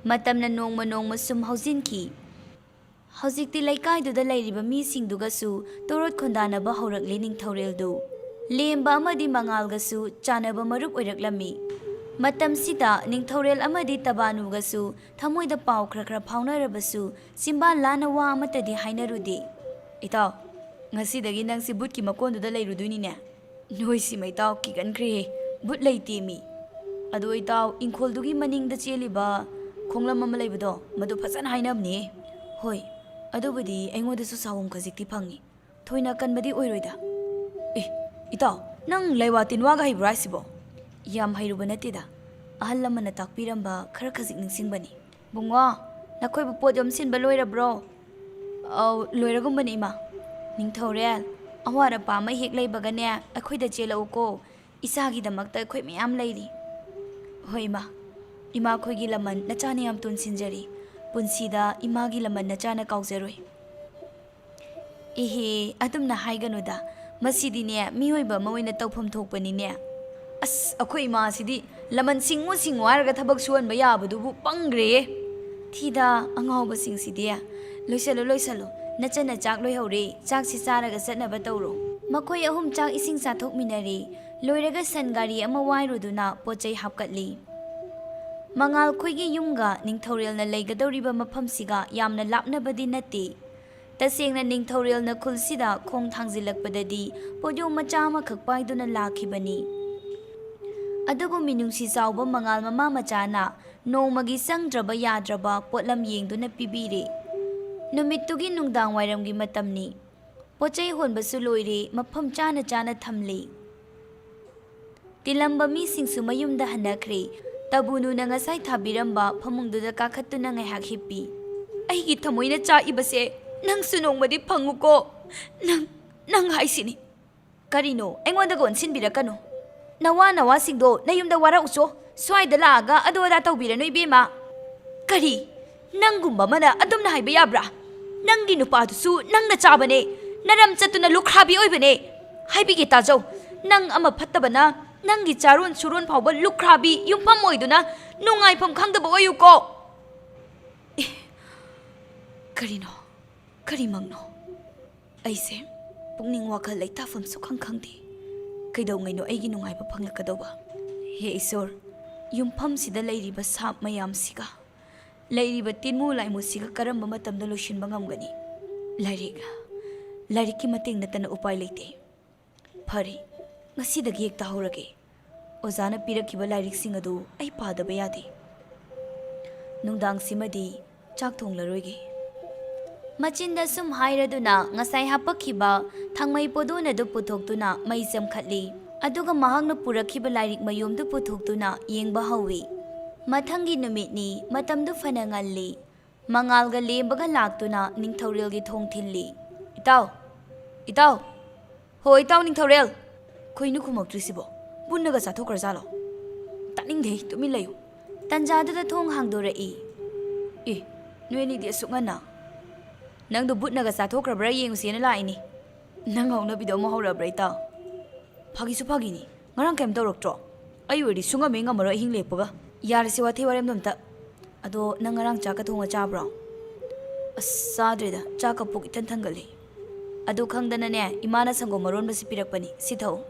ꯃꯇꯝꯅ ꯅꯣꯡꯃ ꯅꯣꯡꯃ ꯁꯨꯝ ꯍꯧꯖꯤꯟꯈꯤ꯫ ꯍꯧꯖꯤꯛꯇꯤ ꯂꯩꯀꯥꯏꯗꯨꯗ ꯂꯩꯔꯤꯕ ꯃꯤꯁꯤꯡꯗꯨꯒꯁꯨ ꯇꯣꯔꯣꯠ ꯈꯣꯟꯗꯥꯅꯕ ꯍꯧꯔꯛꯂꯦ ꯅꯤꯡꯊꯧꯔꯦꯜꯗꯨ꯫ ꯂꯦꯝꯕ ꯑꯃꯗꯤ ꯃꯉꯥꯜꯒꯁꯨ ꯆꯥꯟꯅꯕ ꯃꯔꯨꯞ ꯑꯣꯏꯔꯛꯂꯝꯃꯤ꯫ ꯃꯇꯝꯁꯤꯗ ꯅꯤꯡꯊꯧꯔꯦꯜ ꯑꯃꯗꯤ ꯇꯕꯥꯅꯨꯒꯁꯨ ꯊꯃꯣꯏꯗ ꯄꯥꯎ ꯈꯔ ꯈꯔ ꯐꯥꯎꯅꯔꯕꯁꯨ ꯆꯤꯝꯕꯥꯜ ꯂꯥꯟꯅ ꯋꯥ ꯑꯃꯠꯇꯗꯤ ꯍꯥꯏꯅꯔꯨꯗꯦ꯫ ꯏꯇꯥꯎ, ꯉꯁꯤꯗꯒꯤ ꯅꯪꯁꯤ ꯕꯨꯠꯀꯤ ꯃꯀꯣꯟꯗꯨꯗ ꯂꯩꯔꯨꯗꯣꯏꯅꯤꯅꯦ? ꯅꯣꯏꯁꯤꯃ ꯏꯇꯥꯎ ꯀꯤꯒꯟꯈ꯭ꯔꯦꯍꯦ, ꯕꯨꯠ ꯂꯩꯇꯦ ꯃꯤ꯫ ꯑꯗꯣ ꯏꯇꯥꯎ, ꯏꯪꯈꯣꯜꯗꯨꯒꯤ ꯃꯅꯤꯡꯗ ꯆꯦꯜꯂꯤꯕ ꯈꯣꯡꯂꯝ ꯑꯃ ꯂꯩꯕꯗꯣ, ꯃꯗꯨ ꯐꯖꯅ ꯍꯥꯏꯅꯕꯅꯦ꯫ ꯍꯣꯏ, ꯑꯗꯨꯕꯨꯗꯤ ꯑꯩꯉꯣꯟꯗꯁꯨ ꯁꯥꯍꯨꯝ ꯈꯖꯤꯛꯇꯤ ꯐꯪꯉꯤ꯫ ꯊꯣꯏꯅ ꯀꯟꯕꯗꯤ ꯑꯣꯏꯔꯣꯏꯗ꯫ ꯑꯦ, ꯏꯇꯥꯎ, ꯅꯪ ꯂꯩꯋꯥ ꯇꯤꯟꯋꯥꯒ ꯍꯩꯕ꯭ꯔꯣ ꯍꯥꯏꯁꯤꯕꯣ? ꯌꯥꯝ ꯍꯩꯔꯨꯕ ꯅꯠꯇꯦꯗ, ꯑꯍꯜ ꯂꯃꯟꯅ ꯇꯥꯛꯄꯤꯔꯝꯕ ꯈꯔ ꯈꯖꯤꯛ ꯅꯤꯡꯁꯤꯡꯕꯅꯤ꯫ ꯕꯨꯡꯉꯣ, ꯅꯈꯣꯏꯕꯨ ꯄꯣꯠ ꯌꯣꯝꯁꯤꯟꯕ ꯂꯣꯏꯔꯕ꯭ꯔꯣ? ꯑꯧ, ꯂꯣꯏꯔꯒꯨꯝꯕꯅꯤ, ꯏꯃꯥ꯫ ꯅꯤꯡꯊꯧꯔꯦꯜ, ꯑꯋꯥꯠ ꯑꯄꯥ ꯑꯃ ꯍꯦꯛ ꯂꯩꯕꯒꯅꯦ, ꯑꯩꯈꯣꯏꯗ ꯆꯦꯜꯂꯛꯎꯀꯣ꯫ ꯏꯆꯥꯒꯤꯗꯃꯛꯇ ꯑꯩꯈꯣꯏ ꯃꯌꯥꯝ ꯂꯩꯔꯤ꯫ ꯍꯣꯏ, ꯏꯃꯥ꯫ ꯏꯃꯥꯈꯣꯏꯒꯤ ꯂꯃꯟ ꯅꯆꯥꯅ ꯌꯥꯝ ꯇꯣꯟꯁꯤꯟꯖꯔꯤ꯫ ꯄꯨꯟꯁꯤꯗ ꯏꯃꯥꯒꯤ ꯂꯃꯟ ꯅꯆꯥꯅ ꯀꯥꯎꯖꯔꯣꯏ꯫ ꯏꯍꯦ, ꯑꯗꯨꯝꯅ ꯍꯥꯏꯒꯅꯨꯗ꯫ ꯃꯁꯤꯗꯤꯅꯦ, ꯃꯤꯑꯣꯏꯕ ꯑꯃ ꯑꯣꯏꯅ ꯇꯧꯐꯝ ꯊꯣꯛꯄꯅꯤꯅꯦ꯫ ꯑꯁ, ꯑꯩꯈꯣꯏ ꯏꯃꯥꯁꯤꯗꯤ ꯂꯃꯟ ꯁꯤꯡꯉꯨ ꯁꯤꯡꯉꯨ ꯍꯥꯏꯔꯒ ꯊꯕꯛ ꯁꯨꯍꯟꯕ ꯌꯥꯕꯗꯨꯕꯨ ꯄꯪꯒ꯭ꯔꯦꯍꯦ꯫ ꯊꯤꯗ, ꯑꯉꯥꯎꯕꯁꯤꯡꯁꯤꯗꯤ꯫ ꯂꯣꯏꯁꯜꯂꯨ, ꯂꯣꯏꯁꯜꯂꯨ꯫ ꯅꯆꯟꯅ ꯆꯥꯛ ꯂꯣꯏꯍꯧꯔꯦ꯫ ꯆꯥꯛꯁꯤ ꯆꯥꯔꯒ ꯆꯠꯅꯕ ꯇꯧꯔꯣ꯫ ꯃꯈꯣꯏ ꯑꯍꯨꯝ ꯆꯥꯛ ꯏꯁꯤꯡ ꯆꯥꯊꯣꯛꯃꯤꯟꯅꯔꯦ꯫ ꯂꯣꯏꯔꯒ ꯁꯟ ꯒꯥꯔꯤ ꯑꯃ ꯋꯥꯏꯔꯨꯗꯨꯅ ꯄꯣꯠ ꯆꯩ ꯍꯥꯞꯀꯠꯂꯤ꯫ ꯃꯉꯥꯜꯈꯣꯏꯒꯤ ꯌꯨꯝꯒ ꯅꯤꯡꯊꯧꯔꯦꯜꯅ ꯂꯩꯒꯗꯧꯔꯤꯕ ꯃꯐꯝꯁꯤꯒ ꯌꯥꯝꯅ ꯂꯥꯞꯅꯕꯗꯤ ꯅꯠꯇꯦ꯫ ꯇꯁꯦꯡꯅ ꯅꯤꯡꯊꯧꯔꯦꯜꯅ ꯈꯨꯜꯁꯤꯗ ꯈꯣꯡ ꯊꯥꯡꯖꯤꯜꯂꯛꯄꯗꯗꯤ ꯄꯣꯠꯌꯣꯝ ꯃꯆꯥ ꯑꯃꯈꯛ ꯄꯥꯏꯗꯨꯅ ꯂꯥꯛꯈꯤꯕꯅꯤ꯫ ꯑꯗꯨꯕꯨ ꯃꯤꯅꯨꯡꯁꯤ ꯆꯥꯎꯕ ꯃꯉꯥꯜ ꯃꯃꯥ ꯃꯆꯥꯅ ꯅꯣꯡꯃꯒꯤ ꯆꯪꯗ꯭ꯔꯕ ꯌꯥꯗ꯭ꯔꯕ ꯄꯣꯠꯂꯝ ꯌꯦꯡꯗꯨꯅ ꯄꯤꯕꯤꯔꯦ꯫ ꯅꯨꯃꯤꯠꯇꯨꯒꯤ ꯅꯨꯡꯗꯥꯡ ꯋꯥꯏꯔꯝꯒꯤ ꯃꯇꯝꯅꯤ꯫ ꯄꯣꯠꯆꯩ ꯍꯣꯟꯕꯁꯨ ꯂꯣꯏꯔꯦ, ꯃꯐꯝ ꯆꯥꯅ ꯆꯥꯅ ꯊꯝꯂꯦ꯫ ꯇꯤꯜꯂꯝꯕ ꯃꯤꯁꯤꯡꯁꯨ ꯃꯌꯨꯝꯗ ꯍꯟꯅꯈ꯭ꯔꯦ꯫ ꯇꯕꯨꯅꯨꯅ ꯉꯁꯥꯏ ꯊꯥꯕꯤꯔꯝꯕ ꯐꯃꯨꯡꯗꯨꯗ ꯀꯥꯈꯠꯇꯨꯅ ꯉꯥꯏꯍꯥꯛ ꯍꯤꯞꯄꯤ꯫ ꯑꯩꯒꯤ ꯊꯃꯣꯏꯅ ꯆꯥꯛꯏꯕꯁꯦ, ꯅꯪꯁꯨ ꯅꯣꯡꯃꯗꯤ ꯐꯪꯉꯨꯀꯣ꯫ ꯅꯪ, ꯅꯪ ꯍꯥꯏꯁꯤꯅꯤ꯫ ꯀꯔꯤꯅꯣ? ꯑꯩꯉꯣꯟꯗꯒ ꯑꯣꯟꯁꯤꯟꯕꯤꯔꯛꯀꯅꯨ꯫ ꯅꯋꯥ ꯅꯋꯥꯁꯤꯡꯗꯣ ꯅꯌꯨꯝꯗ ꯋꯥꯔꯛꯎꯆꯣ꯫ ꯁ꯭ꯋꯥꯏꯗ ꯂꯥꯛꯑꯒ ꯑꯗꯨ ꯑꯗꯥ ꯇꯧꯕꯤꯔꯅꯨ, ꯏꯕꯦꯝꯃ꯫ ꯀꯔꯤ? ꯅꯪꯒꯨꯝꯕ ꯑꯃꯅ ꯑꯗꯨꯝꯅ ꯍꯥꯏꯕ ꯌꯥꯕ꯭ꯔꯥ? ꯅꯪꯒꯤ ꯅꯨꯄꯥꯗꯨꯁꯨ ꯅꯪꯅ ꯆꯥꯕꯅꯦ꯫ ꯅꯔꯝ ꯆꯠꯇꯨꯅ ꯂꯨꯈ꯭ꯔꯥꯕꯤ ꯑꯣꯏꯕꯅꯦ꯫ ꯍꯥꯏꯕꯤꯒꯦ ꯇꯥꯖꯧ꯫ ꯅꯪ ꯑꯃ ꯐꯠꯇꯕꯅ ꯅꯪꯒꯤ ꯆꯥꯔꯣꯟ ꯁꯨꯔꯣꯟ ꯐꯥꯎꯕ ꯂꯨꯈ꯭ꯔꯥꯕꯤ ꯌꯨꯝꯐꯝ ꯑꯣꯏꯗꯨꯅ ꯅꯨꯡꯉꯥꯏꯐꯝ ꯈꯪꯗꯕ ꯑꯣꯏꯌꯨꯀꯣ꯫ ꯑꯦ, ꯀꯔꯤꯅꯣ? ꯀꯔꯤꯃꯛꯅꯣ? ꯑꯩꯁꯦ ꯄꯨꯛꯅꯤꯡ ꯋꯥꯈꯜ ꯂꯩꯇꯥꯐꯝ ꯁꯨꯈꯪ ꯈꯪꯗꯦ꯫ ꯀꯩꯗꯧꯉꯩꯅꯣ ꯑꯩꯒꯤ ꯅꯨꯡꯉꯥꯏꯕ ꯐꯪꯂꯛꯀꯗꯧꯕ? ꯍꯦ ꯏꯁꯣꯔ, ꯌꯨꯝꯐꯝꯁꯤꯗ ꯂꯩꯔꯤꯕ ꯁꯥꯞ ꯃꯌꯥꯝꯁꯤꯒ, ꯂꯩꯔꯤꯕ ꯇꯤꯟꯃꯨ ꯂꯥꯏꯃꯨꯁꯤꯒ ꯀꯔꯝꯕ ꯃꯇꯝꯗ ꯂꯣꯏꯁꯤꯟꯕ ꯉꯝꯒꯅꯤ? ꯂꯥꯏꯔꯤꯛ, ꯂꯥꯏꯔꯤꯛꯀꯤ ꯃꯇꯦꯡ ꯅꯠꯇꯅ ꯎꯄꯥꯏ ꯂꯩꯇꯦ꯫ ꯐꯔꯦ, ꯉꯁꯤꯗꯒꯤ ꯍꯦꯛꯇ ꯍꯧꯔꯒꯦ꯫ ꯑꯣꯖꯥꯅ ꯄꯤꯔꯛꯈꯤꯕ ꯂꯥꯏꯔꯤꯛꯁꯤꯡ ꯑꯗꯨ ꯑꯩ ꯄꯥꯗꯕ ꯌꯥꯗꯦ꯫ ꯅꯨꯡꯗꯥꯡꯁꯤꯃꯗꯤ ꯆꯥꯛ ꯊꯣꯡꯂꯔꯣꯏꯒꯦ꯫ ꯃꯆꯤꯟꯗ ꯁꯨꯝ ꯍꯥꯏꯔꯗꯨꯅ ꯉꯁꯥꯏ ꯍꯥꯄꯛꯈꯤꯕ ꯊꯥꯡꯃꯩ ꯄꯣꯗꯣꯟ ꯑꯗꯨ ꯄꯨꯊꯣꯛꯇꯨꯅ ꯃꯩ ꯆꯝꯈꯠꯂꯤ꯫ ꯑꯗꯨꯒ ꯃꯍꯥꯛꯅ ꯄꯨꯔꯛꯈꯤꯕ ꯂꯥꯏꯔꯤꯛ ꯃꯌꯣꯝꯗꯨ ꯄꯨꯊꯣꯛꯇꯨꯅ ꯌꯦꯡꯕ ꯍꯧꯏ꯫ ꯃꯊꯪꯒꯤ ꯅꯨꯃꯤꯠꯅꯤ꯫ ꯃꯇꯝꯗꯨ ꯐꯅ ꯉꯜꯂꯤ꯫ ꯃꯉꯥꯜꯒ ꯂꯦꯝꯕꯒ ꯂꯥꯛꯇꯨꯅ ꯅꯤꯡꯊꯧꯔꯦꯜꯒꯤ ꯊꯣꯡ ꯊꯤꯜꯂꯤ꯫ "ꯏꯇꯥꯎ! ꯏꯇꯥꯎ! ꯍꯣ, ꯏꯇꯥꯎ ꯅꯤꯡꯊꯧꯔꯦꯜ! ꯀꯩꯅꯣ ꯈꯨꯝꯃꯛꯇ꯭ꯔꯤꯁꯤꯕꯣ? ꯕꯨꯠꯅꯒ ꯆꯥꯊꯣꯛꯈ꯭ꯔꯖꯥꯠꯂꯣ? ꯇꯥꯅꯤꯡꯗꯦꯍꯦ, ꯇꯨꯃꯤꯟ ꯂꯩꯌꯨ!" ꯇꯟꯖꯥꯗꯨꯗ ꯊꯣꯡ ꯍꯥꯡꯗꯣꯔꯛꯏ꯫ "ꯑꯦ, ꯅꯣꯏ ꯑꯅꯤꯗꯤ ꯑꯁꯨꯛ ꯉꯟꯅ? ꯅꯪꯗꯣ ꯕꯨꯠꯅꯒ ꯆꯥꯊꯣꯛꯈ꯭ꯔꯕ꯭ꯔꯥ ꯌꯦꯡꯉꯨꯁꯦꯅ ꯂꯥꯛꯏꯅꯤ꯫ ꯅꯪ ꯍꯧꯅꯕꯤꯗꯣ ꯑꯃꯨꯛ ꯍꯧꯔꯛꯑꯕ꯭ꯔꯥ, ꯏꯇꯥꯎ?" "ꯐꯥꯒꯤꯁꯨ ꯐꯥꯒꯤꯅꯤ꯫ ꯉꯔꯥꯡ ꯀꯩꯝ ꯇꯧꯔꯛꯇ꯭ꯔꯣ? ꯑꯩ ꯑꯣꯏꯔꯗꯤ ꯁꯨꯡꯉꯝ ꯍꯦꯛ ꯉꯝꯃꯔꯣꯏ ꯑꯍꯤꯡ ꯂꯦꯛꯄꯒ꯫ ꯌꯥꯔꯦꯁꯦ, ꯋꯥꯊꯤ ꯋꯥꯔꯦꯝꯗꯣ ꯑꯝꯇ꯫ ꯑꯗꯣ ꯅꯪ ꯉꯔꯥꯡ ꯆꯥꯛꯀ ꯊꯣꯡꯉ ꯆꯥꯕ꯭ꯔꯣ?" "ꯑꯁ, ꯆꯥꯗ꯭ꯔꯦꯗ꯫ ꯆꯥꯛꯀ ꯄꯨꯛ ꯏꯊꯟ ꯊꯟꯒꯠꯂꯤ꯫ ꯑꯗꯨ ꯈꯪꯗꯅꯅꯦ, ꯏꯃꯥꯅ ꯁꯪꯒꯣꯝ ꯑꯔꯣꯟꯕꯁꯤ ꯄꯤꯔꯛꯄꯅꯤ꯫ ꯁꯤ ꯊꯛꯎ꯫"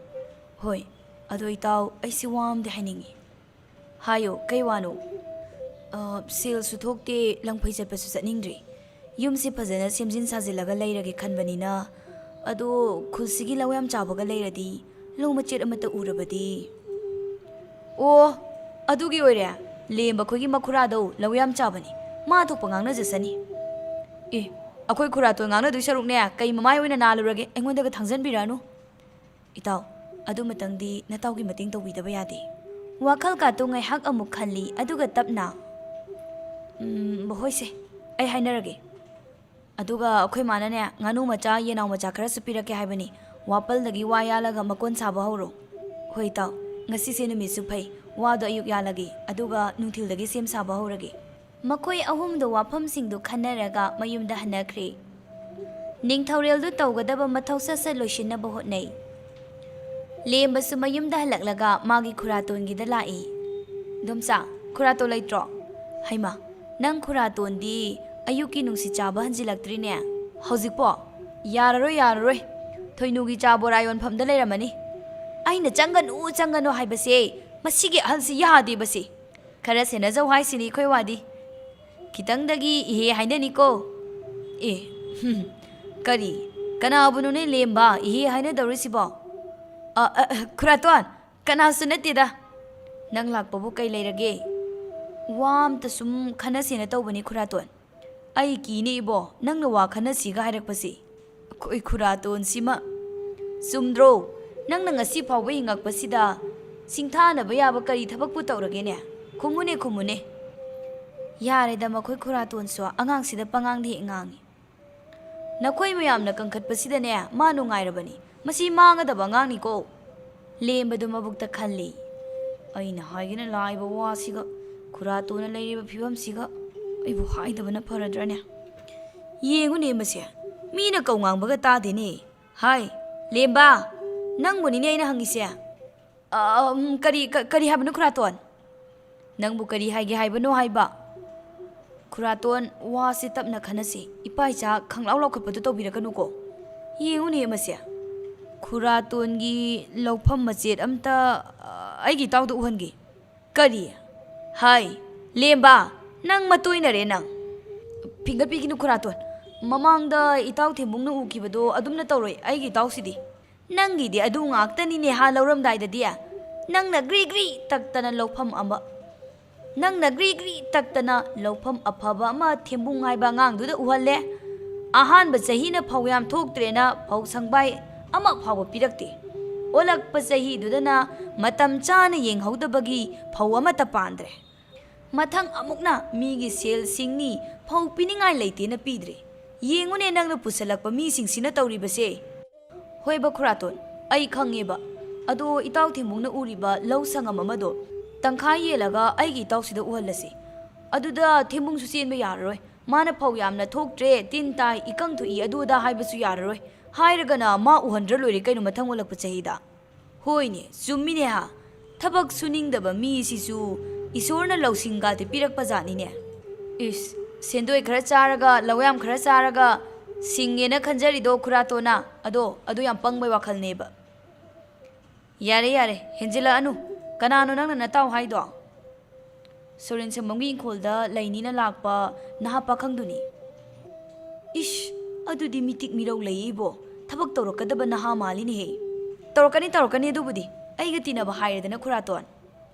"ꯍꯣꯏ꯫ ꯑꯗꯣ ꯏꯇꯥꯎ, ꯑꯩꯁꯤ ꯋꯥ ꯑꯃꯗꯤ ꯍꯥꯏꯅꯤꯡꯉꯤ꯫" "ꯍꯥꯏꯌꯣ, ꯀꯩ ꯋꯥꯅꯣ?" "ꯑ, ꯁꯦꯜꯁꯨ ꯊꯣꯛꯇꯦ, ꯂꯪꯐꯩ ꯆꯠꯄꯁꯨ ꯆꯠꯅꯤꯡꯗ꯭ꯔꯤ꯫ ꯌꯨꯝꯁꯤ ꯐꯖꯅ ꯁꯦꯝꯖꯤꯟ ꯁꯥꯖꯤꯜꯂꯒ ꯂꯩꯔꯒꯦ ꯈꯟꯕꯅꯤꯅ꯫ ꯑꯗꯣ ꯈꯨꯜꯁꯤꯒꯤ ꯂꯧ ꯌꯥꯝ ꯆꯥꯕꯒ ꯂꯩꯔꯗꯤ, ꯂꯧ ꯃꯆꯦꯠ ꯑꯃꯠꯇ ꯎꯔꯕꯗꯤ꯫" "ꯑꯣ, ꯑꯗꯨꯒꯤ ꯑꯣꯏꯔꯦ꯫ ꯂꯦꯝꯕ ꯑꯩꯈꯣꯏꯒꯤ ꯃꯈꯨꯔꯥꯗꯧ ꯂꯧ ꯌꯥꯝ ꯆꯥꯕꯅꯤ꯫ ꯃꯥ ꯊꯣꯛꯄ ꯉꯥꯡꯅꯖꯁꯅꯤ꯫" "ꯑꯦ, ꯑꯩꯈꯣꯏ ꯈꯨꯔꯥꯇꯣꯟ ꯉꯥꯡꯅꯗꯣꯏ ꯁꯔꯨꯛꯅꯦ, ꯀꯩ ꯃꯃꯥꯏ ꯑꯣꯏꯅ ꯅꯥꯜꯂꯨꯔꯒꯦ? ꯑꯩꯉꯣꯟꯗꯒ ꯊꯥꯡꯖꯟꯕꯤꯔꯛꯑꯅꯨ꯫" "ꯏꯇꯥꯎ, ꯑꯗꯨꯃꯇꯪꯗꯤ ꯅꯇꯥꯎꯒꯤ ꯃꯇꯦꯡ ꯇꯧꯕꯤꯗꯕ ꯌꯥꯗꯦ꯫" ꯋꯥꯈꯜ ꯀꯥꯇꯨ ꯉꯥꯏꯍꯥꯛ ꯑꯃꯨꯛ ꯈꯜꯂꯤ, ꯑꯗꯨꯒ ꯇꯞꯅ, "ꯎꯝ, ꯍꯣꯏꯁꯦ, ꯑꯩ ꯍꯥꯏꯅꯔꯒꯦ꯫ ꯑꯗꯨꯒ ꯑꯩꯈꯣꯏ ꯃꯥꯅꯅꯦ, ꯉꯥꯅꯨ ꯃꯆꯥ, ꯌꯦꯅꯥꯎ ꯃꯆꯥ ꯈꯔꯁꯨ ꯄꯤꯔꯛꯀꯦ ꯍꯥꯏꯕꯅꯤ꯫ ꯋꯥꯄꯜꯗꯒꯤ ꯋꯥ ꯌꯥꯜꯂꯒ ꯃꯀꯣꯟ ꯁꯥꯕ ꯍꯧꯔꯣ꯫" "ꯍꯣꯏ ꯏꯇꯥꯎ, ꯉꯁꯤꯁꯦ ꯅꯨꯃꯤꯠꯁꯨ ꯐꯩ, ꯋꯥꯗꯣ ꯑꯌꯨꯛ ꯌꯥꯜꯂꯒꯦ, ꯑꯗꯨꯒ ꯅꯨꯡꯊꯤꯜꯗꯒꯤ ꯁꯦꯝ ꯁꯥꯕ ꯍꯧꯔꯒꯦ꯫" ꯃꯈꯣꯏ ꯑꯍꯨꯝꯗꯣ ꯋꯥꯐꯝꯁꯤꯡꯗꯨ ꯈꯟꯅꯔꯒ ꯃꯌꯨꯝꯗ ꯍꯟꯅꯈ꯭ꯔꯦ꯫ ꯅꯤꯡꯊꯧꯔꯦꯜꯗꯨ ꯇꯧꯒꯗꯕ ꯃꯊꯧ ꯁꯠ ꯁꯠ ꯂꯣꯏꯁꯤꯟꯅꯕ ꯍꯣꯠꯅꯩ꯫ ꯂꯦꯝꯕꯁꯨ ꯃꯌꯨꯝꯗ ꯍꯜꯂꯛꯂꯒ ꯃꯥꯒꯤ ꯈꯨꯔꯥꯇꯣꯟꯒꯤꯗ ꯂꯥꯛꯏ꯫ "ꯏꯗꯣꯝꯆꯥ, ꯈꯨꯔꯥꯇꯣꯟ ꯂꯩꯇ꯭ꯔꯣ? ꯍꯩꯃꯥ, ꯅꯪ ꯈꯨꯔꯥꯇꯣꯟꯗꯤ ꯑꯌꯨꯛꯀꯤ ꯅꯨꯡꯁꯤꯠ ꯆꯥꯕ ꯍꯟꯖꯤꯜꯂꯛꯇ꯭ꯔꯤꯅꯦ ꯍꯧꯖꯤꯛꯄꯣ?" "ꯌꯥꯔꯔꯣꯏ, ꯌꯥꯔꯔꯣꯏ꯫ ꯊꯣꯏꯅꯨꯒꯤ ꯆꯥ ꯕꯣꯔꯥ ꯌꯣꯟꯐꯝꯗ ꯂꯩꯔꯝꯃꯅꯤ꯫ ꯑꯩꯅ ꯆꯪꯒꯅꯨ, ꯆꯪꯒꯅꯨ ꯍꯥꯏꯕꯁꯦ ꯃꯁꯤꯒꯤ ꯑꯍꯜꯁꯤ ꯌꯥꯗꯦꯕꯁꯦ꯫ ꯈꯔ ꯁꯦꯟꯅꯖꯧ ꯍꯥꯏꯁꯤꯅꯤ ꯑꯩꯈꯣꯏ ꯋꯥꯗꯤ꯫ ꯈꯤꯇꯪꯗꯒꯤ ꯏꯍꯦ ꯍꯥꯏꯅꯅꯤꯀꯣ꯫" "ꯑꯦ, ꯍꯨꯝ, ꯀꯔꯤ? ꯀꯅꯥꯕꯨꯅꯣꯅꯦ ꯂꯦꯝꯕ ꯏꯍꯦ ꯍꯥꯏꯅꯗꯧꯔꯤꯁꯤꯕꯣ?" "ꯑ, ꯑ, ꯑ, ꯈꯨꯔꯥꯇꯣꯟ, ꯀꯅꯥꯁꯨ ꯅꯠꯇꯦꯗ꯫ ꯅꯪ ꯂꯥꯛꯄꯕꯨ ꯀꯩ ꯂꯩꯔꯒꯦ?" "ꯋꯥ ꯑꯝꯇ ꯁꯨꯝ ꯈꯟꯅꯁꯦꯅ ꯇꯧꯕꯅꯤ ꯈꯨꯔꯥꯇꯣꯟ꯫ ꯑꯩ ꯀꯤꯅꯦ ꯏꯕꯣ, ꯅꯪꯅ ꯋꯥ ꯈꯟꯅꯁꯤꯒ ꯍꯥꯏꯔꯛꯄꯁꯤ꯫ ꯑꯩꯈꯣꯏ ꯈꯨꯔꯥꯇꯣꯟꯁꯤꯃ꯫ ꯆꯨꯝꯗ꯭ꯔꯣ? ꯅꯪꯅ ꯉꯁꯤ ꯐꯥꯎꯕ ꯍꯤꯡꯉꯛꯄꯁꯤꯗ ꯁꯤꯡꯊꯥꯅꯕ ꯌꯥꯕ ꯀꯔꯤ ꯊꯕꯛꯄꯨ ꯇꯧꯔꯒꯦꯅꯦ? ꯈꯨꯝꯃꯨꯅꯦ, ꯈꯨꯝꯃꯨꯅꯦ꯫ ꯌꯥꯔꯦꯗ, ꯃꯈꯣꯏ ꯈꯨꯔꯥꯇꯣꯟꯁꯨ ꯑꯉꯥꯡꯁꯤꯗ ꯄꯉꯥꯡꯗ ꯍꯦꯛ ꯉꯥꯡꯉꯤ꯫ ꯅꯈꯣꯏ ꯃꯌꯥꯝꯅ ꯀꯟꯈꯠꯄꯁꯤꯗꯅꯦ ꯃꯥ ꯅꯨꯡꯉꯥꯏꯔꯕꯅꯤ꯫ ꯃꯁꯤ ꯃꯥꯡꯒꯗꯕ ꯑꯉꯥꯡꯅꯤꯀꯣ꯫ ꯂꯦꯝꯕꯗꯨ ꯃꯕꯨꯛꯇ ꯈꯜꯂꯤ꯫ ꯑꯩꯅ ꯍꯥꯏꯒꯦꯅ ꯂꯥꯛꯏꯕ ꯋꯥꯁꯤꯒ, ꯈꯨꯔꯥꯇꯣꯟꯅ ꯂꯩꯔꯤꯕ ꯐꯤꯕꯝꯁꯤꯒ ꯑꯩꯕꯨ ꯍꯥꯏꯗꯕꯅ ꯐꯔꯗ꯭ꯔꯅꯦ? ꯌꯦꯡꯉꯨꯅꯦ ꯃꯁꯦ, ꯃꯤꯅ ꯀꯧ ꯉꯥꯡꯕꯒ ꯇꯥꯗꯦꯅꯦ꯫ ꯍꯥꯏ, ꯂꯦꯝꯕ, ꯅꯪꯕꯨꯅꯤꯅꯦ ꯑꯩꯅ ꯍꯪꯉꯤꯁꯦ꯫ ꯑꯝ, ꯀꯔꯤ, ꯀ-, ꯀꯔꯤ ꯍꯥꯏꯕꯅꯣ ꯈꯨꯔꯥꯇꯣꯟ? ꯅꯪꯕꯨ ꯀꯔꯤ ꯍꯥꯏꯒꯦ ꯍꯥꯏꯕꯅꯣ ꯍꯥꯏꯕ? ꯈꯨꯔꯥꯇꯣꯟ, ꯋꯥꯁꯦ ꯇꯞꯅ ꯈꯟꯅꯁꯤ꯫ ꯏꯄꯥ ꯏꯆꯥ ꯈꯪꯂꯥꯎ ꯂꯥꯎꯈꯠꯄꯗꯨ ꯇꯧꯕꯤꯔꯛꯀꯅꯨꯀꯣ꯫ ꯌꯦꯡꯉꯨꯅꯦ ꯃꯁꯦ꯫ ꯈꯨꯔꯥꯇꯣꯟꯒꯤ ꯂꯧꯐꯝ ꯃꯆꯦꯠ ꯑꯝꯇ, ꯑ, ꯑꯩꯒꯤ ꯏꯇꯥꯎꯗ ꯎꯍꯟꯒꯦ꯫ ꯀꯔꯤ? ꯍꯥꯏ, ꯂꯦꯝꯕ, ꯅꯪ ꯃꯇꯣꯏꯅꯔꯦ ꯅꯪ꯫ ꯐꯤꯡꯒꯠꯄꯤꯈꯤꯅꯨ ꯈꯨꯔꯥꯇꯣꯟ꯫ ꯃꯃꯥꯡꯗ ꯏꯇꯥꯎ ꯊꯦꯝꯕꯨꯡꯅ ꯎꯈꯤꯕꯗꯣ ꯑꯗꯨꯝꯅ ꯇꯧꯔꯣꯏ ꯑꯩꯒꯤ ꯏꯇꯥꯎꯁꯤꯗꯤ꯫ ꯅꯪꯒꯤꯗꯤ ꯑꯗꯨ ꯉꯥꯛꯇꯅꯤꯅꯦ ꯍꯥ ꯂꯧꯔꯝꯗꯥꯏꯗꯗꯤ꯫ ꯅꯪꯅ ꯒ꯭ꯔꯤ ꯒ꯭ꯔꯤ ꯇꯛꯇꯅ ꯂꯧꯐꯝ ꯑꯃ, ꯅꯪꯅ ꯒ꯭ꯔꯤ ꯒ꯭ꯔꯤ ꯇꯛꯇꯅ ꯂꯧꯐꯝ ꯑꯐꯕ ꯑꯃ ꯊꯦꯝꯕꯨꯡ ꯍꯥꯏꯕ ꯑꯉꯥꯡꯗꯨꯗ ꯎꯍꯜꯂꯦ꯫ ꯑꯍꯥꯟꯕ ꯆꯍꯤꯅ ꯐꯧ ꯌꯥꯝ ꯊꯣꯛꯇ꯭ꯔꯦꯅ ꯐꯧ ꯁꯪꯕꯥꯏ ꯑꯃ ꯐꯥꯎꯕ ꯄꯤꯔꯛꯇꯦ꯫ ꯑꯣꯜꯂꯛꯄ ꯆꯍꯤꯗꯨꯗꯅ ꯃꯇꯝ ꯆꯥꯅ ꯌꯦꯡꯍꯧꯗꯕꯒꯤ ꯐꯧ ꯑꯃꯠꯇ ꯄꯥꯟꯗ꯭ꯔꯦ꯫ ꯃꯊꯪ ꯑꯃꯨꯛꯅ ꯃꯤꯒꯤ ꯁꯦꯜ ꯁꯤꯡꯅꯤ, ꯐꯧ ꯄꯤꯅꯤꯡꯉꯥꯏ ꯂꯩꯇꯦꯅ ꯄꯤꯗ꯭ꯔꯦ꯫ ꯌꯦꯡꯉꯨꯅꯦ ꯅꯪꯅ ꯄꯨꯁꯜꯂꯛꯄ ꯃꯤꯁꯤꯡꯁꯤꯅ ꯇꯧꯔꯤꯕꯁꯦ꯫ ꯍꯣꯏꯕ ꯈꯨꯔꯥꯇꯣꯟ, ꯑꯩ ꯈꯪꯉꯦꯕ꯫ ꯑꯗꯣ ꯏꯇꯥꯎ ꯊꯦꯝꯕꯨꯡꯅ ꯎꯔꯤꯕ ꯂꯧ ꯁꯪꯉꯝ ꯑꯃꯗꯣ ꯇꯪꯈꯥꯏ ꯌꯦꯜꯂꯒ ꯑꯩꯒꯤ ꯏꯇꯥꯎꯁꯤꯗ ꯎꯍꯜꯂꯁꯤ꯫ ꯑꯗꯨꯗ ꯊꯦꯝꯕꯨꯡꯁꯨ ꯆꯦꯟꯕ ꯌꯥꯔꯔꯣꯏ꯫ ꯃꯥꯅ ꯐꯧ ꯌꯥꯝꯅ ꯊꯣꯛꯇ꯭ꯔꯦ, ꯇꯤꯟ ꯇꯥꯏ, ꯏꯀꯪ ꯊꯣꯛꯏ, ꯑꯗꯨ ꯑꯗꯥ ꯍꯥꯏꯕꯁꯨ ꯌꯥꯔꯔꯣꯏ꯫ ꯍꯥꯏꯔꯒꯅ ꯃꯥ ꯎꯍꯟꯗ꯭ꯔ ꯂꯣꯏꯔꯦ ꯀꯩꯅꯣ ꯃꯊꯪ ꯑꯣꯜꯂꯛꯄ ꯆꯍꯤꯗ꯫ ꯍꯣꯏꯅꯦ, ꯆꯨꯝꯃꯤꯅꯦ ꯍꯥ꯫ ꯊꯕꯛ ꯁꯨꯅꯤꯡꯗꯕ ꯃꯤꯁꯤꯁꯨ ꯏꯁꯣꯔꯅ ꯂꯧꯁꯤꯡꯒꯗꯤ ꯄꯤꯔꯛꯄ ꯖꯥꯠꯅꯤꯅꯦ꯫ ꯏꯁ, ꯁꯦꯟꯗꯣꯏ ꯈꯔ ꯆꯥꯔꯒ, ꯂꯧꯌꯥꯝ ꯈꯔ ꯆꯥꯔꯒ ꯁꯤꯡꯉꯦꯅ ꯈꯟꯖꯔꯤꯗꯣ ꯈꯨꯔꯥꯇꯣꯟꯅ? ꯑꯗꯣ, ꯑꯗꯨ ꯌꯥꯝ ꯄꯪꯕꯩ ꯋꯥꯈꯜꯅꯦꯕ꯫ ꯌꯥꯔꯦ, ꯌꯥꯔꯦ, ꯍꯦꯟꯖꯤꯜꯂꯛꯑꯅꯨ꯫ ꯀꯅꯥꯅꯣ ꯅꯪꯅ ꯅꯇꯥꯎ ꯍꯥꯏꯗꯣ? ꯁꯣꯔꯦꯟ ꯁꯪꯕꯝꯒꯤ ꯏꯪꯈꯣꯜꯗ ꯂꯩꯅꯤꯅ ꯂꯥꯛꯄ ꯅꯍꯥ ꯄꯥꯈꯪꯗꯨꯅꯤ꯫ ꯏꯁ, ꯑꯗꯨꯗꯤ ꯃꯤꯇꯤꯛ ꯃꯤꯔꯧ ꯂꯩꯌꯦ ꯏꯕꯣ꯫ ꯊꯕꯛ ꯇꯧꯔꯛꯀꯗꯕ ꯅꯍꯥ ꯃꯥꯜꯂꯤꯅꯦꯍꯦ꯫ ꯇꯧꯔꯛꯀꯅꯤ, ꯇꯧꯔꯛꯀꯅꯤ ꯑꯗꯨꯕꯨꯗꯤ꯫ ꯑꯩꯒ ꯇꯤꯟꯅꯕ ꯍꯥꯏꯔꯦꯗꯅ ꯈꯨꯔꯥꯇꯣꯟ꯫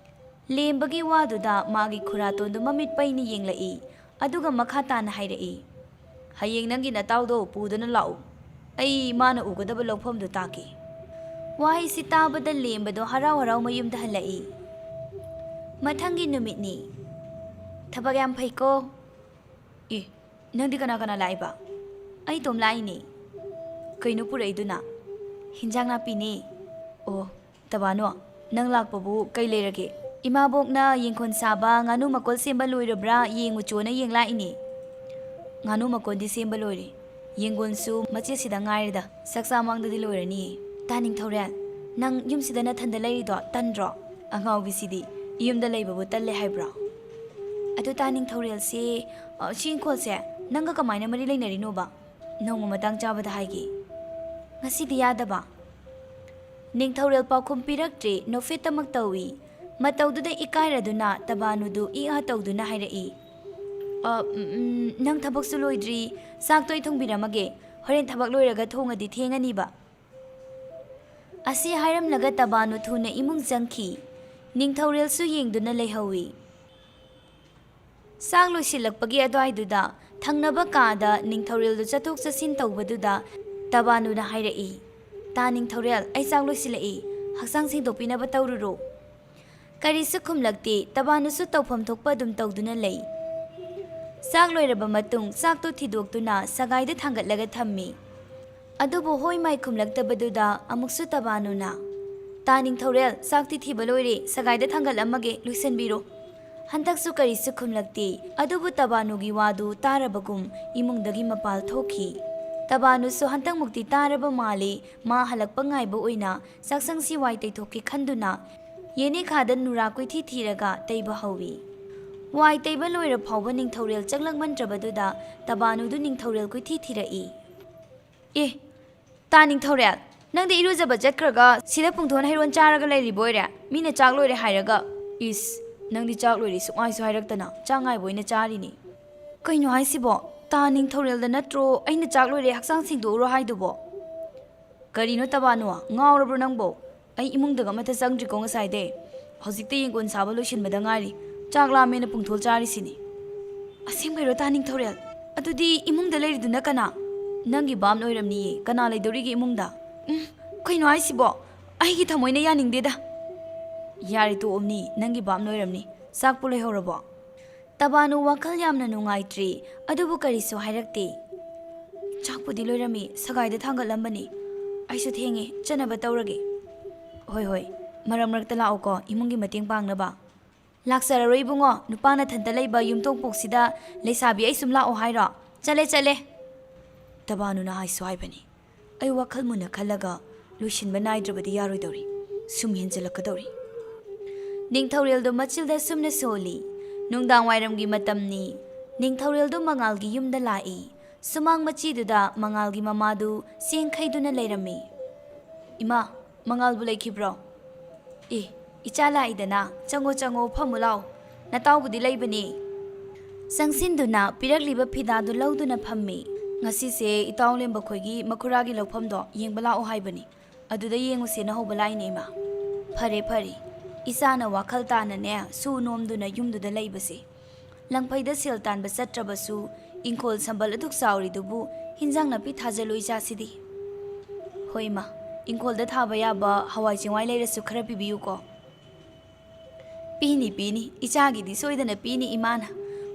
ꯂꯦꯝꯕꯒꯤ ꯋꯥꯗꯨꯗ ꯃꯥꯒꯤ ꯈꯨꯔꯥꯇꯣꯟꯗꯨ ꯃꯃꯤꯠ ꯄꯩꯅ ꯌꯦꯡꯂꯛꯏ꯫ ꯑꯗꯨꯒ ꯃꯈꯥ ꯇꯥꯅ ꯍꯥꯏꯔꯛꯏ, "ꯍꯌꯦꯡ ꯅꯪꯒꯤ ꯅꯇꯥꯎꯗꯣ ꯄꯨꯗꯨꯅ ꯂꯥꯛꯎ꯫ ꯑꯩ ꯃꯥꯅ ꯎꯒꯗꯕ ꯂꯧꯐꯝꯗꯨ ꯇꯥꯛꯀꯦ꯫" ꯋꯥꯍꯩꯁꯤ ꯇꯥꯕꯗ ꯂꯦꯝꯕꯗꯣ ꯍꯔꯥꯎ ꯍꯔꯥꯎ ꯃꯌꯨꯝꯗ ꯍꯜꯂꯛꯏ꯫ ꯃꯊꯪꯒꯤ ꯅꯨꯃꯤꯠꯅꯤ꯫ "ꯊꯕꯛ ꯌꯥꯝ ꯐꯩꯀꯣ꯫ ꯑꯦ, ꯅꯪꯗꯤ ꯀꯅꯥ ꯀꯅꯥ ꯂꯥꯛꯏꯕ?" "ꯑꯩ ꯏꯇꯣꯝ ꯂꯥꯛꯏꯅꯦ꯫" "ꯀꯩꯅꯣ ꯄꯨꯔꯛꯏꯗꯨꯅ?" "ꯍꯤꯟꯖꯥꯡ ꯅꯥꯄꯤꯅꯦ꯫" "ꯑꯣ, ꯇꯕꯥꯅꯣ, ꯅꯪ ꯂꯥꯛꯄꯕꯨ ꯀꯩ ꯂꯩꯔꯒꯦ?" "ꯏꯃꯥꯕꯣꯛꯅ ꯌꯦꯡꯈꯣꯟ ꯁꯥꯕ ꯉꯥꯅꯨ ꯃꯀꯣꯜ ꯁꯦꯝꯕ ꯂꯣꯏꯔꯕ꯭ꯔꯥ ꯌꯦꯡꯉꯨꯆꯣꯅ ꯌꯦꯡ ꯂꯥꯛꯏꯅꯦ꯫" "ꯉꯥꯅꯨ ꯃꯀꯣꯟꯗꯤ ꯁꯦꯝꯕ ꯂꯣꯏꯔꯦ꯫ ꯌꯦꯡꯒꯣꯟꯁꯨ ꯃꯆꯦꯠꯁꯤꯗ ꯉꯥꯏꯔꯦꯗ꯫ ꯆꯥꯛꯆꯥ ꯃꯥꯡꯗꯗꯤ ꯂꯣꯏꯔꯅꯤꯌꯦ꯫" "ꯇꯥ ꯅꯤꯡꯊꯧꯔꯦꯜ, ꯅꯪ ꯌꯨꯝꯁꯤꯗ ꯅꯊꯟꯗ ꯂꯩꯔꯤꯗꯣ ꯇꯟꯗ꯭ꯔꯣ? ꯑꯉꯥꯎꯕꯤꯁꯤꯗꯤ ꯌꯨꯝꯗ ꯂꯩꯕꯕꯨ ꯇꯜꯂꯦ ꯍꯥꯏꯕ꯭ꯔꯣ? ꯑꯗꯨ ꯇꯥ ꯅꯤꯡꯊꯧꯔꯦꯜꯁꯦ, ꯑ, ꯁꯤ ꯏꯪꯈꯣꯜꯁꯦ ꯅꯪꯒ ꯀꯃꯥꯏꯅ ꯃꯔꯤ ꯂꯩꯅꯔꯤꯅꯣꯕ? ꯅꯣꯡꯃ ꯃꯇꯥꯡ ꯆꯥꯕꯗ ꯍꯥꯏꯒꯦ꯫" "ꯉꯁꯤꯗꯤ ꯌꯥꯗꯕ꯫" ꯅꯤꯡꯊꯧꯔꯦꯜ ꯄꯥꯎꯈꯨꯝ ꯄꯤꯔꯛꯇ꯭ꯔꯦ, ꯅꯣꯛꯐꯦꯠꯇꯃꯛ ꯇꯧꯏ꯫ ꯃꯇꯧꯗꯨꯗ ꯏꯀꯥꯏꯔꯗꯨꯅ ꯇꯕꯥꯅꯨꯗꯨ ꯏ ꯑꯥ ꯇꯧꯗꯨꯅ ꯍꯥꯏꯔꯛꯏ, "ꯑ, ꯎꯝ, ꯎꯝ, ꯅꯪ ꯊꯕꯛꯁꯨ ꯂꯣꯏꯗ꯭ꯔꯤ, ꯆꯥꯛꯇꯣ ꯑꯩ ꯊꯣꯡꯕꯤꯔꯝꯃꯒꯦ, ꯍꯣꯔꯦꯟ ꯊꯕꯛ ꯂꯣꯏꯔꯒ ꯊꯣꯡꯉꯗꯤ ꯊꯦꯡꯉꯅꯤꯕ꯫" ꯑꯁꯤ ꯍꯥꯏꯔꯝꯂꯒ ꯇꯕꯥꯅꯨ ꯊꯨꯅ ꯏꯃꯨꯡ ꯆꯪꯈꯤ꯫ ꯅꯤꯡꯊꯧꯔꯦꯜꯁꯨ ꯌꯦꯡꯗꯨꯅ ꯂꯩꯍꯧꯏ꯫ ꯆꯥꯛ ꯂꯣꯏꯁꯤꯜꯂꯛꯄꯒꯤ ꯑꯗꯨꯋꯥꯏꯗꯨꯗ ꯊꯪꯅꯕ ꯀꯥꯗ ꯅꯤꯡꯊꯧꯔꯦꯜꯗꯨ ꯆꯠꯊꯣꯛ ꯆꯠꯁꯤꯟ ꯇꯧꯕꯗꯨꯗ ꯇꯕꯥꯅꯨꯅ ꯍꯥꯏꯔꯛꯏ, "ꯇꯥ ꯅꯤꯡꯊꯧꯔꯦꯜ, ꯑꯩ ꯆꯥꯛ ꯂꯣꯏꯁꯤꯜꯂꯛꯏ, ꯍꯛꯆꯥꯡ ꯁꯦꯡꯗꯣꯛꯄꯤꯅꯕ ꯇꯧꯔꯨꯔꯣ꯫" ꯀꯔꯤꯁꯨ ꯈꯨꯝꯂꯛꯇꯦ, ꯇꯕꯥꯅꯨꯁꯨ ꯇꯧꯐꯝ ꯊꯣꯛꯄ ꯑꯗꯨꯝ ꯇꯧꯗꯨꯅ ꯂꯩ꯫ ꯆꯥꯛ ꯂꯣꯏꯔꯕ ꯃꯇꯨꯡ ꯆꯥꯛꯇꯨ ꯊꯤꯗꯣꯛꯇꯨꯅ ꯁꯒꯥꯏꯗ ꯊꯥꯡꯒꯠꯂꯒ ꯊꯝꯃꯤ꯫ ꯑꯗꯨꯕꯨ ꯍꯣꯏ ꯃꯥꯏ ꯈꯨꯝꯂꯛꯇꯕꯗꯨꯗ ꯑꯃꯨꯛꯁꯨ ꯇꯕꯥꯅꯨꯅ, "ꯇꯥ ꯅꯤꯡꯊꯧꯔꯦꯜ, ꯆꯥꯛꯇꯤ ꯊꯤꯕ ꯂꯣꯏꯔꯦ, ꯁꯒꯥꯏꯗ ꯊꯥꯡꯒꯠꯂꯝꯃꯒꯦ, ꯂꯣꯏꯁꯤꯟꯕꯤꯔꯣ꯫" ꯍꯟꯗꯛꯁꯨ ꯀꯔꯤꯁꯨ ꯈꯨꯝꯂꯛꯇꯦ꯫ ꯑꯗꯨꯕꯨ ꯇꯕꯥꯅꯨꯒꯤ ꯋꯥꯗꯨ ꯇꯥꯔꯕꯒꯨꯝ ꯏꯃꯨꯡꯗꯒꯤ ꯃꯄꯥꯜ ꯊꯣꯛꯈꯤ꯫ ꯇꯕꯥꯅꯨꯁꯨ ꯍꯟꯗꯛꯃꯨꯛꯇꯤ ꯇꯥꯔꯕ ꯃꯥꯜꯂꯤ꯫ ꯃꯥ ꯍꯜꯂꯛꯄ ꯉꯥꯏꯕ ꯑꯣꯏꯅ ꯆꯥꯛꯁꯪꯁꯤ ꯋꯥꯏ ꯇꯩꯊꯣꯛꯀꯦ ꯈꯟꯗꯨꯅ ꯌꯦꯅꯤꯈꯥꯗ ꯅꯨꯔꯥ ꯀꯣꯏꯊꯤ ꯊꯤꯔꯒ ꯇꯩꯕ ꯍꯧꯏ꯫ ꯋꯥꯏ ꯇꯩꯕ ꯂꯣꯏꯔ ꯐꯥꯎꯕ ꯅꯤꯡꯊꯧꯔꯦꯜ ꯆꯪꯂꯛꯃꯟꯗ꯭ꯔꯕꯗꯨꯗ ꯇꯕꯥꯅꯨꯗꯨ ꯅꯤꯡꯊꯧꯔꯦꯜ ꯀꯣꯏꯊꯤ ꯊꯤꯔꯛꯏ꯫ "ꯑꯦ, ꯇꯥ ꯅꯤꯡꯊꯧꯔꯦꯜ, ꯅꯪꯗꯤ ꯏꯔꯨꯖꯕ ꯆꯠꯈ꯭ꯔꯒ ꯁꯤꯗ ꯄꯨꯡꯊꯣꯟ ꯍꯩꯔꯣꯟ ꯆꯥꯔꯒ ꯂꯩꯔꯤꯕ ꯑꯣꯏꯔꯦ? ꯃꯤꯅ ꯆꯥꯛ ꯂꯣꯏꯔꯦ ꯍꯥꯏꯔꯒ꯫" "ꯏꯁ, ꯅꯪꯗꯤ ꯆꯥꯛ ꯂꯣꯏꯔꯦ ꯁꯨꯛꯍꯥꯏꯁꯨ ꯍꯥꯏꯔꯛꯇꯅ ꯆꯥꯛ ꯉꯥꯏꯕ ꯑꯣꯏꯅ ꯆꯥꯔꯤꯅꯤ꯫" "ꯀꯩꯅꯣ ꯍꯥꯏꯁꯤꯕꯣ? ꯇꯥ ꯅꯤꯡꯊꯧꯔꯦꯜꯗ ꯅꯠꯇ꯭ꯔꯣ ꯑꯩꯅ ꯆꯥꯛ ꯂꯣꯏꯔꯦ ꯍꯛꯆꯥꯡ ꯁꯦꯡꯗꯣꯛꯎꯔꯣ ꯍꯥꯏꯗꯨꯕꯣ?" "ꯀꯔꯤꯅꯣ ꯇꯕꯥꯅꯨ, ꯉꯥꯎꯔꯕ꯭ꯔꯣ ꯅꯪꯕꯣ? ꯑꯩ ꯏꯃꯨꯡꯗꯒ ꯑꯃꯠꯇ ꯆꯪꯗ꯭ꯔꯤꯀꯣ ꯉꯁꯥꯏꯗꯩ꯫ ꯍꯧꯖꯤꯛꯇ ꯌꯦꯡꯒꯣꯟ ꯁꯥꯕ ꯂꯣꯏꯁꯤꯟꯕꯗ ꯉꯥꯏꯔꯤ꯫ ꯆꯥꯛ ꯂꯥꯝꯃꯦꯅ ꯄꯨꯡꯊꯣꯜ ꯆꯥꯔꯤꯁꯤꯅꯤ꯫" ꯑꯁꯦꯡꯕꯩꯔꯣ ꯇꯥ ꯅꯤꯡꯊꯧꯔꯦꯜ? ꯑꯗꯨꯗꯤ ꯏꯃꯨꯡꯗ ꯂꯩꯔꯤꯗꯨꯅ ꯀꯅꯥ? ꯅꯪꯒꯤ ꯕꯥꯞꯅ ꯑꯣꯏꯔꯝꯅꯤꯌꯦ꯫ ꯀꯅꯥ ꯂꯩꯗꯧꯔꯤꯒꯦ ꯏꯃꯨꯡꯗ? ꯎꯝ, ꯀꯩꯅꯣ ꯍꯥꯏꯁꯤꯕꯣ? ꯑꯩꯒꯤ ꯊꯃꯣꯏꯅ ꯌꯥꯅꯤꯡꯗꯦꯗ꯫ ꯌꯥꯔꯦ, ꯇꯣꯛꯑꯣꯅꯤ, ꯅꯪꯒꯤ ꯕꯥꯞꯅ ꯑꯣꯏꯔꯝꯅꯤ꯫ ꯆꯥꯛꯄꯨ ꯂꯣꯏꯍꯧꯔꯕꯣ? ꯇꯕꯥꯅꯨ ꯋꯥꯈꯜ ꯌꯥꯝꯅ ꯅꯨꯡꯉꯥꯏꯇ꯭ꯔꯤ, ꯑꯗꯨꯕꯨ ꯀꯔꯤꯁꯨ ꯍꯥꯏꯔꯛꯇꯦ꯫ ꯆꯥꯛꯄꯨꯗꯤ ꯂꯣꯏꯔꯝꯃꯤ, ꯁꯒꯥꯏꯗ ꯊꯥꯡꯒꯠꯂꯝꯕꯅꯤ꯫ ꯑꯩꯁꯨ ꯊꯦꯡꯉꯦ, ꯆꯠꯅꯕ ꯇꯧꯔꯒꯦ꯫ ꯍꯣꯏ, ꯍꯣꯏ, ꯃꯔꯛ ꯃꯔꯛꯇ ꯂꯥꯛꯑꯣꯀꯣ, ꯏꯃꯨꯡꯒꯤ ꯃꯇꯦꯡ ꯄꯥꯡꯅꯕ꯫ ꯂꯥꯛꯆꯔꯔꯣꯏ ꯏꯕꯨꯡꯉꯣ, ꯅꯨꯄꯥ ꯅꯊꯟꯇ ꯂꯩꯕ ꯌꯨꯝꯊꯣꯡ ꯄꯣꯛꯁꯤꯗ ꯂꯩꯁꯥꯕꯤ ꯑꯩ ꯁꯨꯝ ꯂꯥꯛꯑꯣ ꯍꯥꯏꯔꯣ? ꯆꯠꯂꯦ, ꯆꯠꯂꯦ꯫ ꯇꯕꯥꯅꯨꯅ ꯍꯥꯏꯁꯨ ꯍꯥꯏꯕꯅꯤ꯫ ꯑꯩ ꯋꯥꯈꯜ ꯃꯨꯟꯅ ꯈꯜꯂꯒ ꯂꯣꯏꯁꯤꯟꯕ ꯅꯥꯏꯗ꯭ꯔꯕꯗꯤ ꯌꯥꯔꯣꯏꯗꯧꯔꯤ꯫ ꯁꯨꯝ ꯍꯦꯟꯖꯤꯜꯂꯛꯀꯗꯧꯔꯤ꯫ ꯅꯤꯡꯊꯧꯔꯦꯜꯗꯣ ꯃꯆꯤꯜꯗ ꯁꯨꯝꯅ ꯁꯣꯜꯂꯤ꯫ ꯅꯨꯡꯗꯥꯡ ꯋꯥꯏꯔꯝꯒꯤ ꯃꯇꯝꯅꯤ꯫ ꯅꯤꯡꯊꯧꯔꯦꯜꯗꯣ ꯃꯉꯥꯜꯒꯤ ꯌꯨꯝꯗ ꯂꯥꯛꯏ꯫ ꯁꯨꯃꯥꯡ ꯃꯆꯤꯗꯨꯗ ꯃꯉꯥꯜꯒꯤ ꯃꯃꯥꯗꯨ ꯆꯦꯡ ꯈꯩꯗꯨꯅ ꯂꯩꯔꯝꯃꯤ꯫ "ꯏꯃꯥ, ꯃꯉꯥꯜꯕꯨ ꯂꯩꯈꯤꯕ꯭ꯔꯣ?" "ꯑꯦ, ꯏꯆꯥ ꯂꯥꯛꯏꯗꯅ, ꯆꯪꯉꯣ, ꯆꯪꯉꯣ, ꯐꯝꯃꯨ ꯂꯥꯎ꯫ ꯅꯇꯥꯎꯕꯨꯗꯤ ꯂꯩꯕꯅꯤ꯫" ꯆꯪꯁꯤꯟꯗꯨꯅ ꯄꯤꯔꯛꯂꯤꯕ ꯐꯤꯗꯥꯗꯨ ꯂꯧꯗꯨꯅ ꯐꯝꯃꯤ꯫ "ꯉꯁꯤꯁꯦ ꯏꯇꯥꯎ ꯂꯦꯝꯕ ꯈꯣꯏꯒꯤ ꯃꯈꯨꯔꯥꯒꯤ ꯂꯧꯐꯝꯗꯣ ꯌꯦꯡꯕ ꯂꯥꯛꯑꯣ ꯍꯥꯏꯕꯅꯤ꯫ ꯑꯗꯨꯗ ꯌꯦꯡꯉꯨꯁꯦꯅ ꯍꯧꯕ ꯂꯥꯛꯏꯅꯦ, ꯏꯃꯥ꯫" "ꯐꯔꯦ, ꯐꯔꯦ꯫ ꯏꯆꯥꯅ ꯋꯥꯈꯜ ꯇꯥꯅꯅꯦ ꯁꯨ ꯅꯣꯝꯗꯨꯅ ꯌꯨꯝꯗꯨꯗ ꯂꯩꯕꯁꯦ꯫ ꯂꯪꯐꯩꯗ ꯁꯦꯜ ꯇꯥꯟꯕ ꯆꯠꯇ꯭ꯔꯕꯁꯨ ꯏꯪꯈꯣꯜ ꯁꯝꯕꯜ ꯑꯗꯨꯛ ꯆꯥꯎꯔꯤꯗꯨꯕꯨ ꯍꯤꯟꯖꯥꯡ ꯅꯥꯄꯤ ꯊꯥꯖꯜꯂꯨ ꯏꯆꯥꯁꯤꯗꯤ꯫" "ꯍꯣꯏ, ꯏꯃꯥ꯫ ꯏꯪꯈꯣꯜꯗ ꯊꯥꯕ ꯌꯥꯕ ꯍꯋꯥꯏ ꯆꯦꯡꯋꯥꯏ ꯂꯩꯔꯁꯨ ꯈꯔ ꯄꯤꯕꯤꯌꯨꯀꯣ꯫" "ꯄꯤꯅꯤ, ꯄꯤꯅꯤ꯫ ꯏꯆꯥꯒꯤꯗꯤ ꯁꯣꯏꯗꯅ ꯄꯤꯅꯤ ꯏꯃꯥꯅ꯫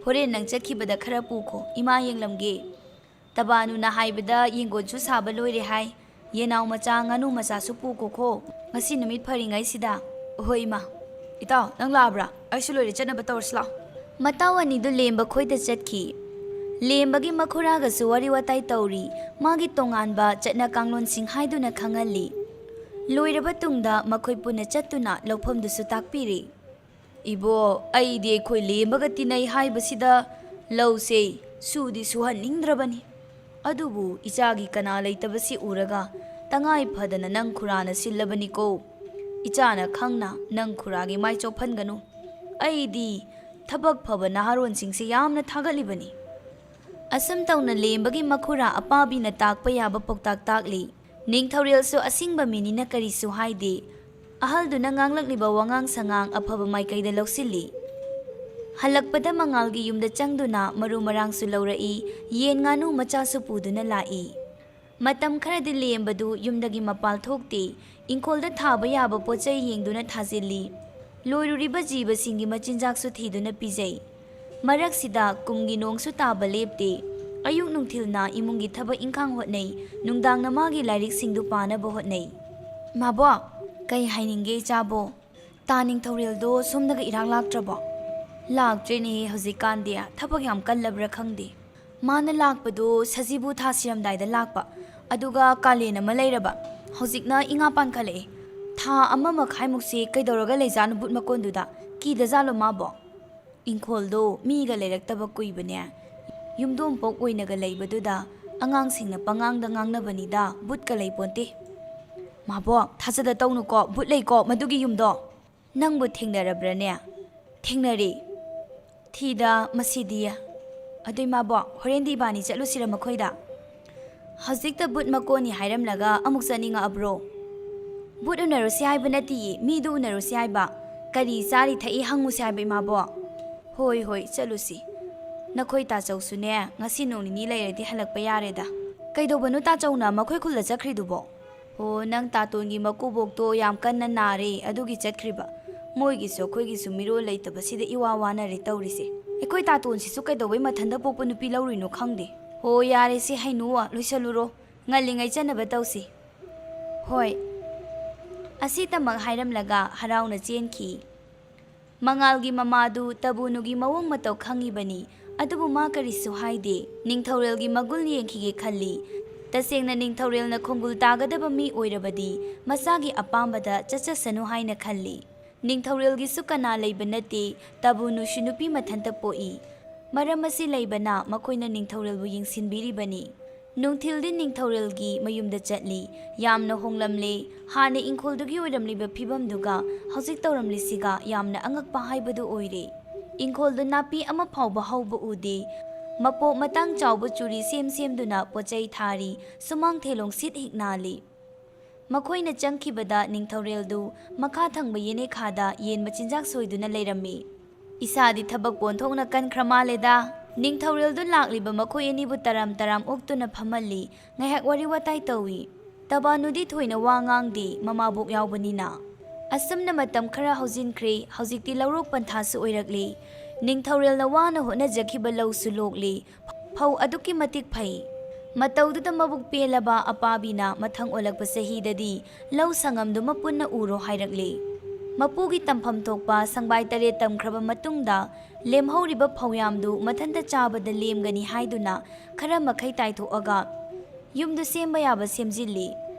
ꯍꯣꯔꯦꯟ ꯅꯪ ꯆꯠꯈꯤꯕꯗ ꯈꯔ ꯄꯨꯈꯣ, ꯏꯃꯥ ꯌꯦꯡꯂꯝꯒꯦ꯫ ꯇꯕꯥꯅꯨꯅ ꯍꯥꯏꯕꯗ ꯌꯦꯡꯒꯣꯟꯁꯨ ꯁꯥꯕ ꯂꯣꯏꯔꯦ ꯍꯥꯏ꯫ ꯌꯦꯅꯥꯎ ꯃꯆꯥ, ꯉꯥꯅꯨ ꯃꯆꯥꯁꯨ ꯄꯨꯈꯣꯈꯣ, ꯉꯁꯤ ꯅꯨꯃꯤꯠ ꯐꯔꯤꯉꯩꯁꯤꯗ꯫" "ꯍꯣꯏ, ꯏꯃꯥ꯫" "ꯏꯇꯥꯎ, ꯅꯪ ꯂꯥꯛꯑꯕ꯭ꯔꯥ? ꯑꯩꯁꯨ ꯂꯣꯏꯔꯦ, ꯆꯠꯅꯕ ꯇꯧꯔꯁꯤ ꯂꯥꯎ꯫" ꯃꯇꯥꯎ ꯑꯅꯤꯗꯨ ꯂꯦꯝꯕ ꯈꯣꯏꯗ ꯆꯠꯈꯤ꯫ ꯂꯦꯝꯕꯒꯤ ꯃꯈꯨꯔꯥꯒꯁꯨ ꯋꯥꯔꯤ ꯋꯥꯇꯥꯏ ꯇꯧꯔꯤ꯫ ꯃꯥꯒꯤ ꯇꯣꯉꯥꯟꯕ ꯆꯠꯅ ꯀꯥꯡꯂꯣꯟꯁꯤꯡ ꯍꯥꯏꯗꯨꯅ ꯈꯪꯍꯜꯂꯤ꯫ ꯂꯣꯏꯔꯕ ꯇꯨꯡꯗ ꯃꯈꯣꯏ ꯄꯨꯟꯅ ꯆꯠꯇꯨꯅ ꯂꯧꯐꯝꯗꯨꯁꯨ ꯇꯥꯛꯄꯤꯔꯤ꯫ "ꯏꯕꯣ, ꯑꯩꯗꯤ ꯑꯩꯈꯣꯏ ꯂꯦꯝꯕꯒ ꯇꯤꯟꯅꯩ ꯍꯥꯏꯕꯁꯤꯗ ꯂꯧꯁꯦ ꯁꯨꯗꯤ ꯁꯨꯍꯟꯅꯤꯡꯗ꯭ꯔꯕꯅꯤ꯫ ꯑꯗꯨꯕꯨ ꯏꯆꯥꯒꯤ ꯀꯅꯥ ꯂꯩꯇꯕꯁꯤ ꯎꯔꯒ ꯇꯉꯥꯏ ꯐꯗꯅ ꯅꯪ ꯈꯨꯔꯥꯅ ꯁꯤꯜꯂꯕꯅꯤꯀꯣ꯫ ꯏꯆꯥꯅ ꯈꯪꯅ ꯅꯪ ꯈꯨꯔꯥꯒꯤ ꯃꯥꯏ ꯆꯣꯞꯍꯟꯒꯅꯨ꯫ ꯑꯩꯗꯤ ꯊꯕꯛ ꯐꯕ ꯅꯍꯥꯔꯣꯟꯁꯤꯡꯁꯦ ꯌꯥꯝꯅ ꯊꯥꯒꯠꯂꯤꯕꯅꯤ꯫" ꯑꯁꯨꯝ ꯇꯧꯅ ꯂꯦꯝꯕꯒꯤ ꯃꯈꯨꯔꯥ ꯑꯄꯥꯕꯤꯅ ꯇꯥꯛꯄ ꯌꯥꯕ ꯄꯥꯎꯇꯥꯛ ꯇꯥꯛꯂꯤ꯫ ꯅꯤꯡꯊꯧꯔꯦꯜꯁꯨ ꯑꯁꯤꯡꯕ ꯃꯤꯅꯤꯅ ꯀꯔꯤꯁꯨ ꯍꯥꯏꯗꯦ꯫ ꯑꯍꯜꯗꯨꯅ ꯉꯥꯡꯂꯛꯂꯤꯕ ꯋꯥꯉꯥꯡ ꯁꯉꯥꯡ ꯑꯐꯕ ꯃꯥꯏꯀꯩꯗ ꯂꯧꯁꯤꯜꯂꯤ꯫ ꯍꯜꯂꯛꯄꯗ ꯃꯉꯥꯜꯒꯤ ꯌꯨꯝꯗ ꯆꯪꯗꯨꯅ ꯃꯔꯨ ꯃꯔꯥꯡꯁꯨ ꯂꯧꯔꯛꯏ, ꯌꯦꯟ ꯉꯥꯅꯨ ꯃꯆꯥꯁꯨ ꯄꯨꯗꯨꯅ ꯂꯥꯛꯏ꯫ ꯃꯇꯝ ꯈꯔꯗꯤ ꯂꯦꯝꯕꯗꯨ ꯌꯨꯝꯗꯒꯤ ꯃꯄꯥꯜ ꯊꯣꯛꯇꯦ꯫ ꯏꯪꯈꯣꯜꯗ ꯊꯥꯕ ꯌꯥꯕ ꯄꯣꯠꯆꯩ ꯌꯦꯡꯗꯨꯅ ꯊꯥꯖꯤꯜꯂꯤ꯫ ꯂꯣꯏꯔꯨꯔꯤꯕ ꯖꯤꯕꯁꯤꯡꯒꯤ ꯃꯆꯤꯟꯖꯥꯛꯁꯨ ꯊꯤꯗꯨꯅ ꯄꯤꯖꯩ꯫ ꯃꯔꯛꯁꯤꯗ ꯀꯨꯝꯒꯤ ꯅꯣꯡꯁꯨ ꯇꯥꯕ ꯂꯦꯞꯇꯦ꯫ ꯑꯌꯨꯛ ꯅꯨꯡꯊꯤꯜꯅ ꯏꯃꯨꯡꯒꯤ ꯊꯕꯛ ꯏꯪꯈꯥꯡ ꯍꯣꯠꯅꯩ, ꯅꯨꯡꯗꯥꯡꯅ ꯃꯥꯒꯤ ꯂꯥꯏꯔꯤꯛꯁꯤꯡꯗꯨ ꯄꯥꯅꯕ ꯍꯣꯠꯅꯩ꯫ ꯃꯥꯕꯣ, ꯀꯩ ꯍꯥꯏꯅꯤꯡꯒꯦ ꯏꯆꯥꯕꯣ? ꯇꯥ ꯅꯤꯡꯊꯧꯔꯦꯜꯗꯣ ꯁꯣꯝꯗꯒ ꯏꯔꯥꯛ ꯂꯥꯛꯇ꯭ꯔꯕꯣ? ꯂꯥꯛꯇ꯭ꯔꯦꯅꯦꯍꯦ, ꯍꯧꯖꯤꯛꯀꯥꯟꯗꯤ ꯊꯕꯛ ꯌꯥꯝ ꯀꯜꯂꯕ꯭ꯔꯥ ꯈꯪꯗꯦ꯫ ꯃꯥꯅ ꯂꯥꯛꯄꯗꯣ ꯁꯖꯤꯕꯨ ꯊꯥ ꯁꯤꯔꯝꯗꯥꯏꯗ ꯂꯥꯛꯄ, ꯑꯗꯨꯒ ꯀꯥꯂꯦꯟ ꯑꯃ ꯂꯩꯔꯕ, ꯍꯧꯖꯤꯛꯅ ꯏꯉꯥ ꯄꯥꯟꯈꯠꯂꯛꯑꯦ꯫ ꯊꯥ ꯑꯃ ꯃꯈꯥꯏꯃꯨꯛꯁꯦ ꯀꯩꯗꯧꯔꯒ ꯂꯩꯖꯥꯠꯅꯣ ꯕꯨꯠ ꯃꯀꯣꯟꯗꯨꯗ? ꯀꯤꯗꯖꯥꯠꯂꯣ ꯃꯥꯕꯣ? ꯏꯪꯈꯣꯜꯗꯣ ꯃꯤꯒ ꯂꯩꯔꯛꯇꯕ ꯀꯨꯏꯕꯅꯦ꯫ ꯌꯨꯝꯗꯣꯝꯄꯣꯛ ꯑꯣꯏꯅꯒ ꯂꯩꯕꯗꯨꯗ ꯑꯉꯥꯡꯁꯤꯡꯅ ꯄꯉꯥꯡꯗ ꯉꯥꯡꯅꯕꯅꯤꯗ, ꯕꯨꯠꯀ ꯂꯩꯄꯣꯟꯇꯦ꯫ ꯃꯥꯕꯣꯛ, ꯊꯥꯖꯗ ꯇꯧꯅꯨꯀꯣ, ꯕꯨꯠ ꯂꯩꯀꯣ ꯃꯗꯨꯒꯤ ꯌꯨꯝꯗꯣ꯫ ꯅꯪꯕꯨ ꯊꯦꯡꯅꯔꯕ꯭ꯔꯅꯦ? ꯊꯦꯡꯅꯔꯦ꯫ ꯊꯤꯗ ꯃꯁꯤꯗꯤ꯫ ꯑꯗꯨ ꯏꯃꯥꯕꯣꯛ, ꯍꯣꯔꯦꯟꯗꯤ ꯏꯕꯥꯅꯤ ꯆꯠꯂꯨꯁꯤꯔ ꯃꯈꯣꯏꯗ? ꯍꯧꯖꯤꯛꯇ ꯕꯨꯠ ꯃꯀꯣꯟꯅꯤ ꯍꯥꯏꯔꯝꯂꯒ ꯑꯃꯨꯛ ꯆꯠꯅꯤꯡꯉꯛꯑꯕ꯭ꯔꯣ? ꯕꯨꯠ ꯎꯅꯔꯨꯁꯤ ꯍꯥꯏꯕ ꯅꯠꯇꯤꯌꯦ, ꯃꯤꯗꯨ ꯎꯅꯔꯨꯁꯤ ꯍꯥꯏꯕ꯫ ꯀꯔꯤ ꯆꯥꯔꯤ ꯊꯛꯏ ꯍꯪꯉꯨꯁꯤ ꯍꯥꯏꯕ ꯏꯃꯥꯕꯣꯛ꯫ ꯍꯣꯏ, ꯍꯣꯏ, ꯆꯠꯂꯨꯁꯤ꯫ ꯅꯈꯣꯏ ꯇꯥꯆꯧꯁꯨꯅꯦ, ꯉꯁꯤ ꯅꯣꯡ ꯅꯤꯅꯤ ꯂꯩꯔꯗꯤ ꯍꯜꯂꯛꯄ ꯌꯥꯔꯦꯗ꯫ ꯀꯩꯗꯧꯕꯅꯣ ꯇꯥꯆꯧꯅ ꯃꯈꯣꯏ ꯈꯨꯜꯗ ꯆꯠꯈ꯭ꯔꯤꯗꯨꯕꯣ? ꯑꯣ, ꯅꯪ ꯇꯥꯇꯣꯟꯒꯤ ꯃꯀꯨꯕꯣꯛꯇꯣ ꯌꯥꯝ ꯀꯟꯅ ꯅꯥꯔꯦ, ꯑꯗꯨꯒꯤ ꯆꯠꯈ꯭ꯔꯤꯕ꯫ ꯃꯣꯏꯒꯤꯁꯨ ꯑꯩꯈꯣꯏꯒꯤꯁꯨ ꯃꯤꯔꯣꯜ ꯂꯩꯇꯕꯁꯤꯗ ꯏꯋꯥ ꯋꯥꯅꯔꯦ ꯇꯧꯔꯤꯁꯦ꯫ ꯑꯩꯈꯣꯏ ꯇꯥꯇꯣꯟꯁꯤꯁꯨ ꯀꯩꯗꯧꯕꯩ ꯃꯊꯟꯇ ꯄꯣꯛꯄ ꯅꯨꯄꯤ ꯂꯧꯔꯨꯏꯅꯣ ꯈꯪꯗꯦ꯫ ꯍꯣ, ꯌꯥꯔꯦꯁꯦ ꯍꯩꯅꯨ, ꯂꯣꯏꯁꯜꯂꯨꯔꯣ꯫ ꯉꯜꯂꯤꯉꯩ ꯆꯠꯅꯕ ꯇꯧꯁꯤ꯫ ꯍꯣꯏ꯫ ꯑꯁꯤꯇꯃꯛ ꯍꯥꯏꯔꯝꯂꯒ ꯍꯔꯥꯎꯅ ꯆꯦꯟꯈꯤ꯫ ꯃꯉꯥꯜꯒꯤ ꯃꯃꯥꯗꯨ ꯇꯕꯨꯅꯨꯒꯤ ꯃꯑꯣꯡ ꯃꯇꯧ ꯈꯪꯉꯤꯕꯅꯤ, ꯑꯗꯨꯕꯨ ꯃꯥ ꯀꯔꯤꯁꯨ ꯍꯥꯏꯗꯦ꯫ ꯅꯤꯡꯊꯧꯔꯦꯜꯒꯤ ꯃꯒꯨꯟ ꯌꯦꯡꯈꯤꯒꯦ ꯈꯜꯂꯤ꯫ ꯇꯁꯦꯡꯅ ꯅꯤꯡꯊꯧꯔꯦꯜꯅ ꯈꯣꯡꯒꯨꯜ ꯇꯥꯒꯗꯕ ꯃꯤ ꯑꯣꯏꯔꯕꯗꯤ ꯃꯆꯥꯒꯤ ꯑꯄꯥꯝꯕꯗ ꯆꯠꯆꯁꯅꯨ ꯍꯥꯏꯅ ꯈꯜꯂꯤ꯫ ꯅꯤꯡꯊꯧꯔꯦꯜꯒꯤꯁꯨ ꯀꯅꯥ ꯂꯩꯕ ꯅꯠꯇꯦ, ꯇꯕꯨꯅꯨꯁꯨ ꯅꯨꯄꯤ ꯃꯊꯟꯇ ꯄꯣꯛꯏ꯫ ꯃꯔꯝ ꯑꯁꯤ ꯂꯩꯕꯅ ꯃꯈꯣꯏꯅ ꯅꯤꯡꯊꯧꯔꯦꯜꯕꯨ ꯌꯦꯡꯁꯤꯟꯕꯤꯔꯤꯕꯅꯤ꯫ ꯅꯨꯡꯊꯤꯜꯗꯤ ꯅꯤꯡꯊꯧꯔꯦꯜꯒꯤ ꯃꯌꯨꯝꯗ ꯆꯠꯂꯤ꯫ ꯌꯥꯝꯅ ꯍꯣꯡꯂꯝꯂꯦ꯫ ꯍꯥꯟꯅ ꯏꯪꯈꯣꯜꯗꯨꯒꯤ ꯑꯣꯏꯔꯝꯂꯤꯕ ꯐꯤꯕꯝꯗꯨꯒ ꯍꯧꯖꯤꯛ ꯇꯧꯔꯝꯂꯤꯁꯤꯒ ꯌꯥꯝꯅ ꯑꯉꯛꯄ ꯍꯥꯏꯕꯗꯨ ꯑꯣꯏꯔꯦ꯫ ꯏꯪꯈꯣꯜꯗ ꯅꯥꯄꯤ ꯑꯃ ꯐꯥꯎꯕ ꯍꯧꯕ ꯎꯗꯦ꯫ ꯃꯄꯣꯛ ꯃꯇꯥꯡ ꯆꯥꯎꯕ ꯆꯨꯔꯤ ꯁꯦꯝ ꯁꯦꯝꯗꯨꯅ ꯄꯣꯠꯆꯩ ꯊꯥꯔꯤ꯫ ꯁꯨꯃꯥꯡ ꯊꯦꯂꯣꯡ ꯁꯤꯠ ꯍꯤꯛ ꯅꯥꯜꯂꯤ꯫ ꯃꯈꯣꯏꯅ ꯆꯪꯈꯤꯕꯗ ꯅꯤꯡꯊꯧꯔꯦꯜꯗꯨ ꯃꯈꯥ ꯊꯪꯕ ꯌꯦꯅꯦꯈꯥꯗ ꯌꯦꯟ ꯃꯆꯤꯟꯖꯥꯛ ꯁꯣꯏꯗꯨꯅ ꯂꯩꯔꯝꯃꯤ꯫ "ꯏꯁꯥꯗꯤ ꯊꯕꯛ ꯄꯣꯟꯊꯣꯛꯅ ꯀꯟꯈ꯭ꯔ ꯃꯥꯜꯂꯦꯗ꯫" ꯅꯤꯡꯊꯧꯔꯦꯜꯗꯨ ꯂꯥꯛꯂꯤꯕ ꯃꯈꯣꯏ ꯑꯅꯤꯕꯨ ꯇꯔꯥꯝ ꯇꯔꯥꯝ ꯑꯣꯛꯇꯨꯅ ꯐꯝꯍꯜꯂꯤ꯫ ꯉꯥꯏꯍꯥꯛ ꯋꯥꯔꯤ ꯋꯥꯇꯥꯏ ꯇꯧꯏ꯫ ꯇꯕꯥꯅꯨꯗꯤ ꯊꯣꯏꯅ ꯋꯥ ꯉꯥꯡꯗꯦ, ꯃꯃꯥꯕꯣꯛ ꯌꯥꯎꯕꯅꯤꯅ꯫ ꯑꯁꯨꯝꯅ ꯃꯇꯝ ꯈꯔ ꯍꯧꯖꯤꯟꯈ꯭ꯔꯦ꯫ ꯍꯧꯖꯤꯛꯇꯤ ꯂꯧꯔꯣꯛ ꯄꯟꯊꯥꯁꯨ ꯑꯣꯏꯔꯛꯂꯤ꯫ ꯅꯤꯡꯊꯧꯔꯦꯜꯅ ꯋꯥꯅ ꯍꯣꯠꯅꯖꯈꯤꯕ ꯂꯧꯁꯨ ꯂꯣꯛꯂꯤ꯫ ꯐꯧ ꯑꯗꯨꯛꯀꯤ ꯃꯇꯤꯛ ꯐꯩ꯫ ꯃꯇꯧꯗꯨꯗ ꯃꯕꯨꯛ ꯄꯦꯜꯂꯕ ꯑꯄꯥꯕꯤꯅ ꯃꯊꯪ ꯑꯣꯜꯂꯛꯄ ꯆꯍꯤꯗꯗꯤ ꯂꯧ ꯁꯪꯉꯝꯗꯨꯃ ꯄꯨꯟꯅ ꯎꯔꯣ ꯍꯥꯏꯔꯛꯂꯤ꯫ ꯃꯄꯨꯒꯤ ꯇꯝꯐꯝ ꯊꯣꯛꯄ ꯁꯪꯕꯥꯏ ꯇꯔꯦꯠ ꯇꯝꯈ꯭ꯔꯕ ꯃꯇꯨꯡꯗ ꯂꯦꯝꯍꯧꯔꯤꯕ ꯐꯧꯌꯥꯝꯗꯨ ꯃꯊꯟꯇ ꯆꯥꯕꯗ ꯂꯦꯝꯒꯅꯤ ꯍꯥꯏꯗꯨꯅ ꯈꯔ ꯃꯈꯩ ꯇꯥꯏꯊꯣꯛꯑꯒ ꯌꯨꯝꯗꯨ ꯁꯦꯝꯕ ꯌꯥꯕ ꯁꯦꯝꯖꯤꯜꯂꯤ꯫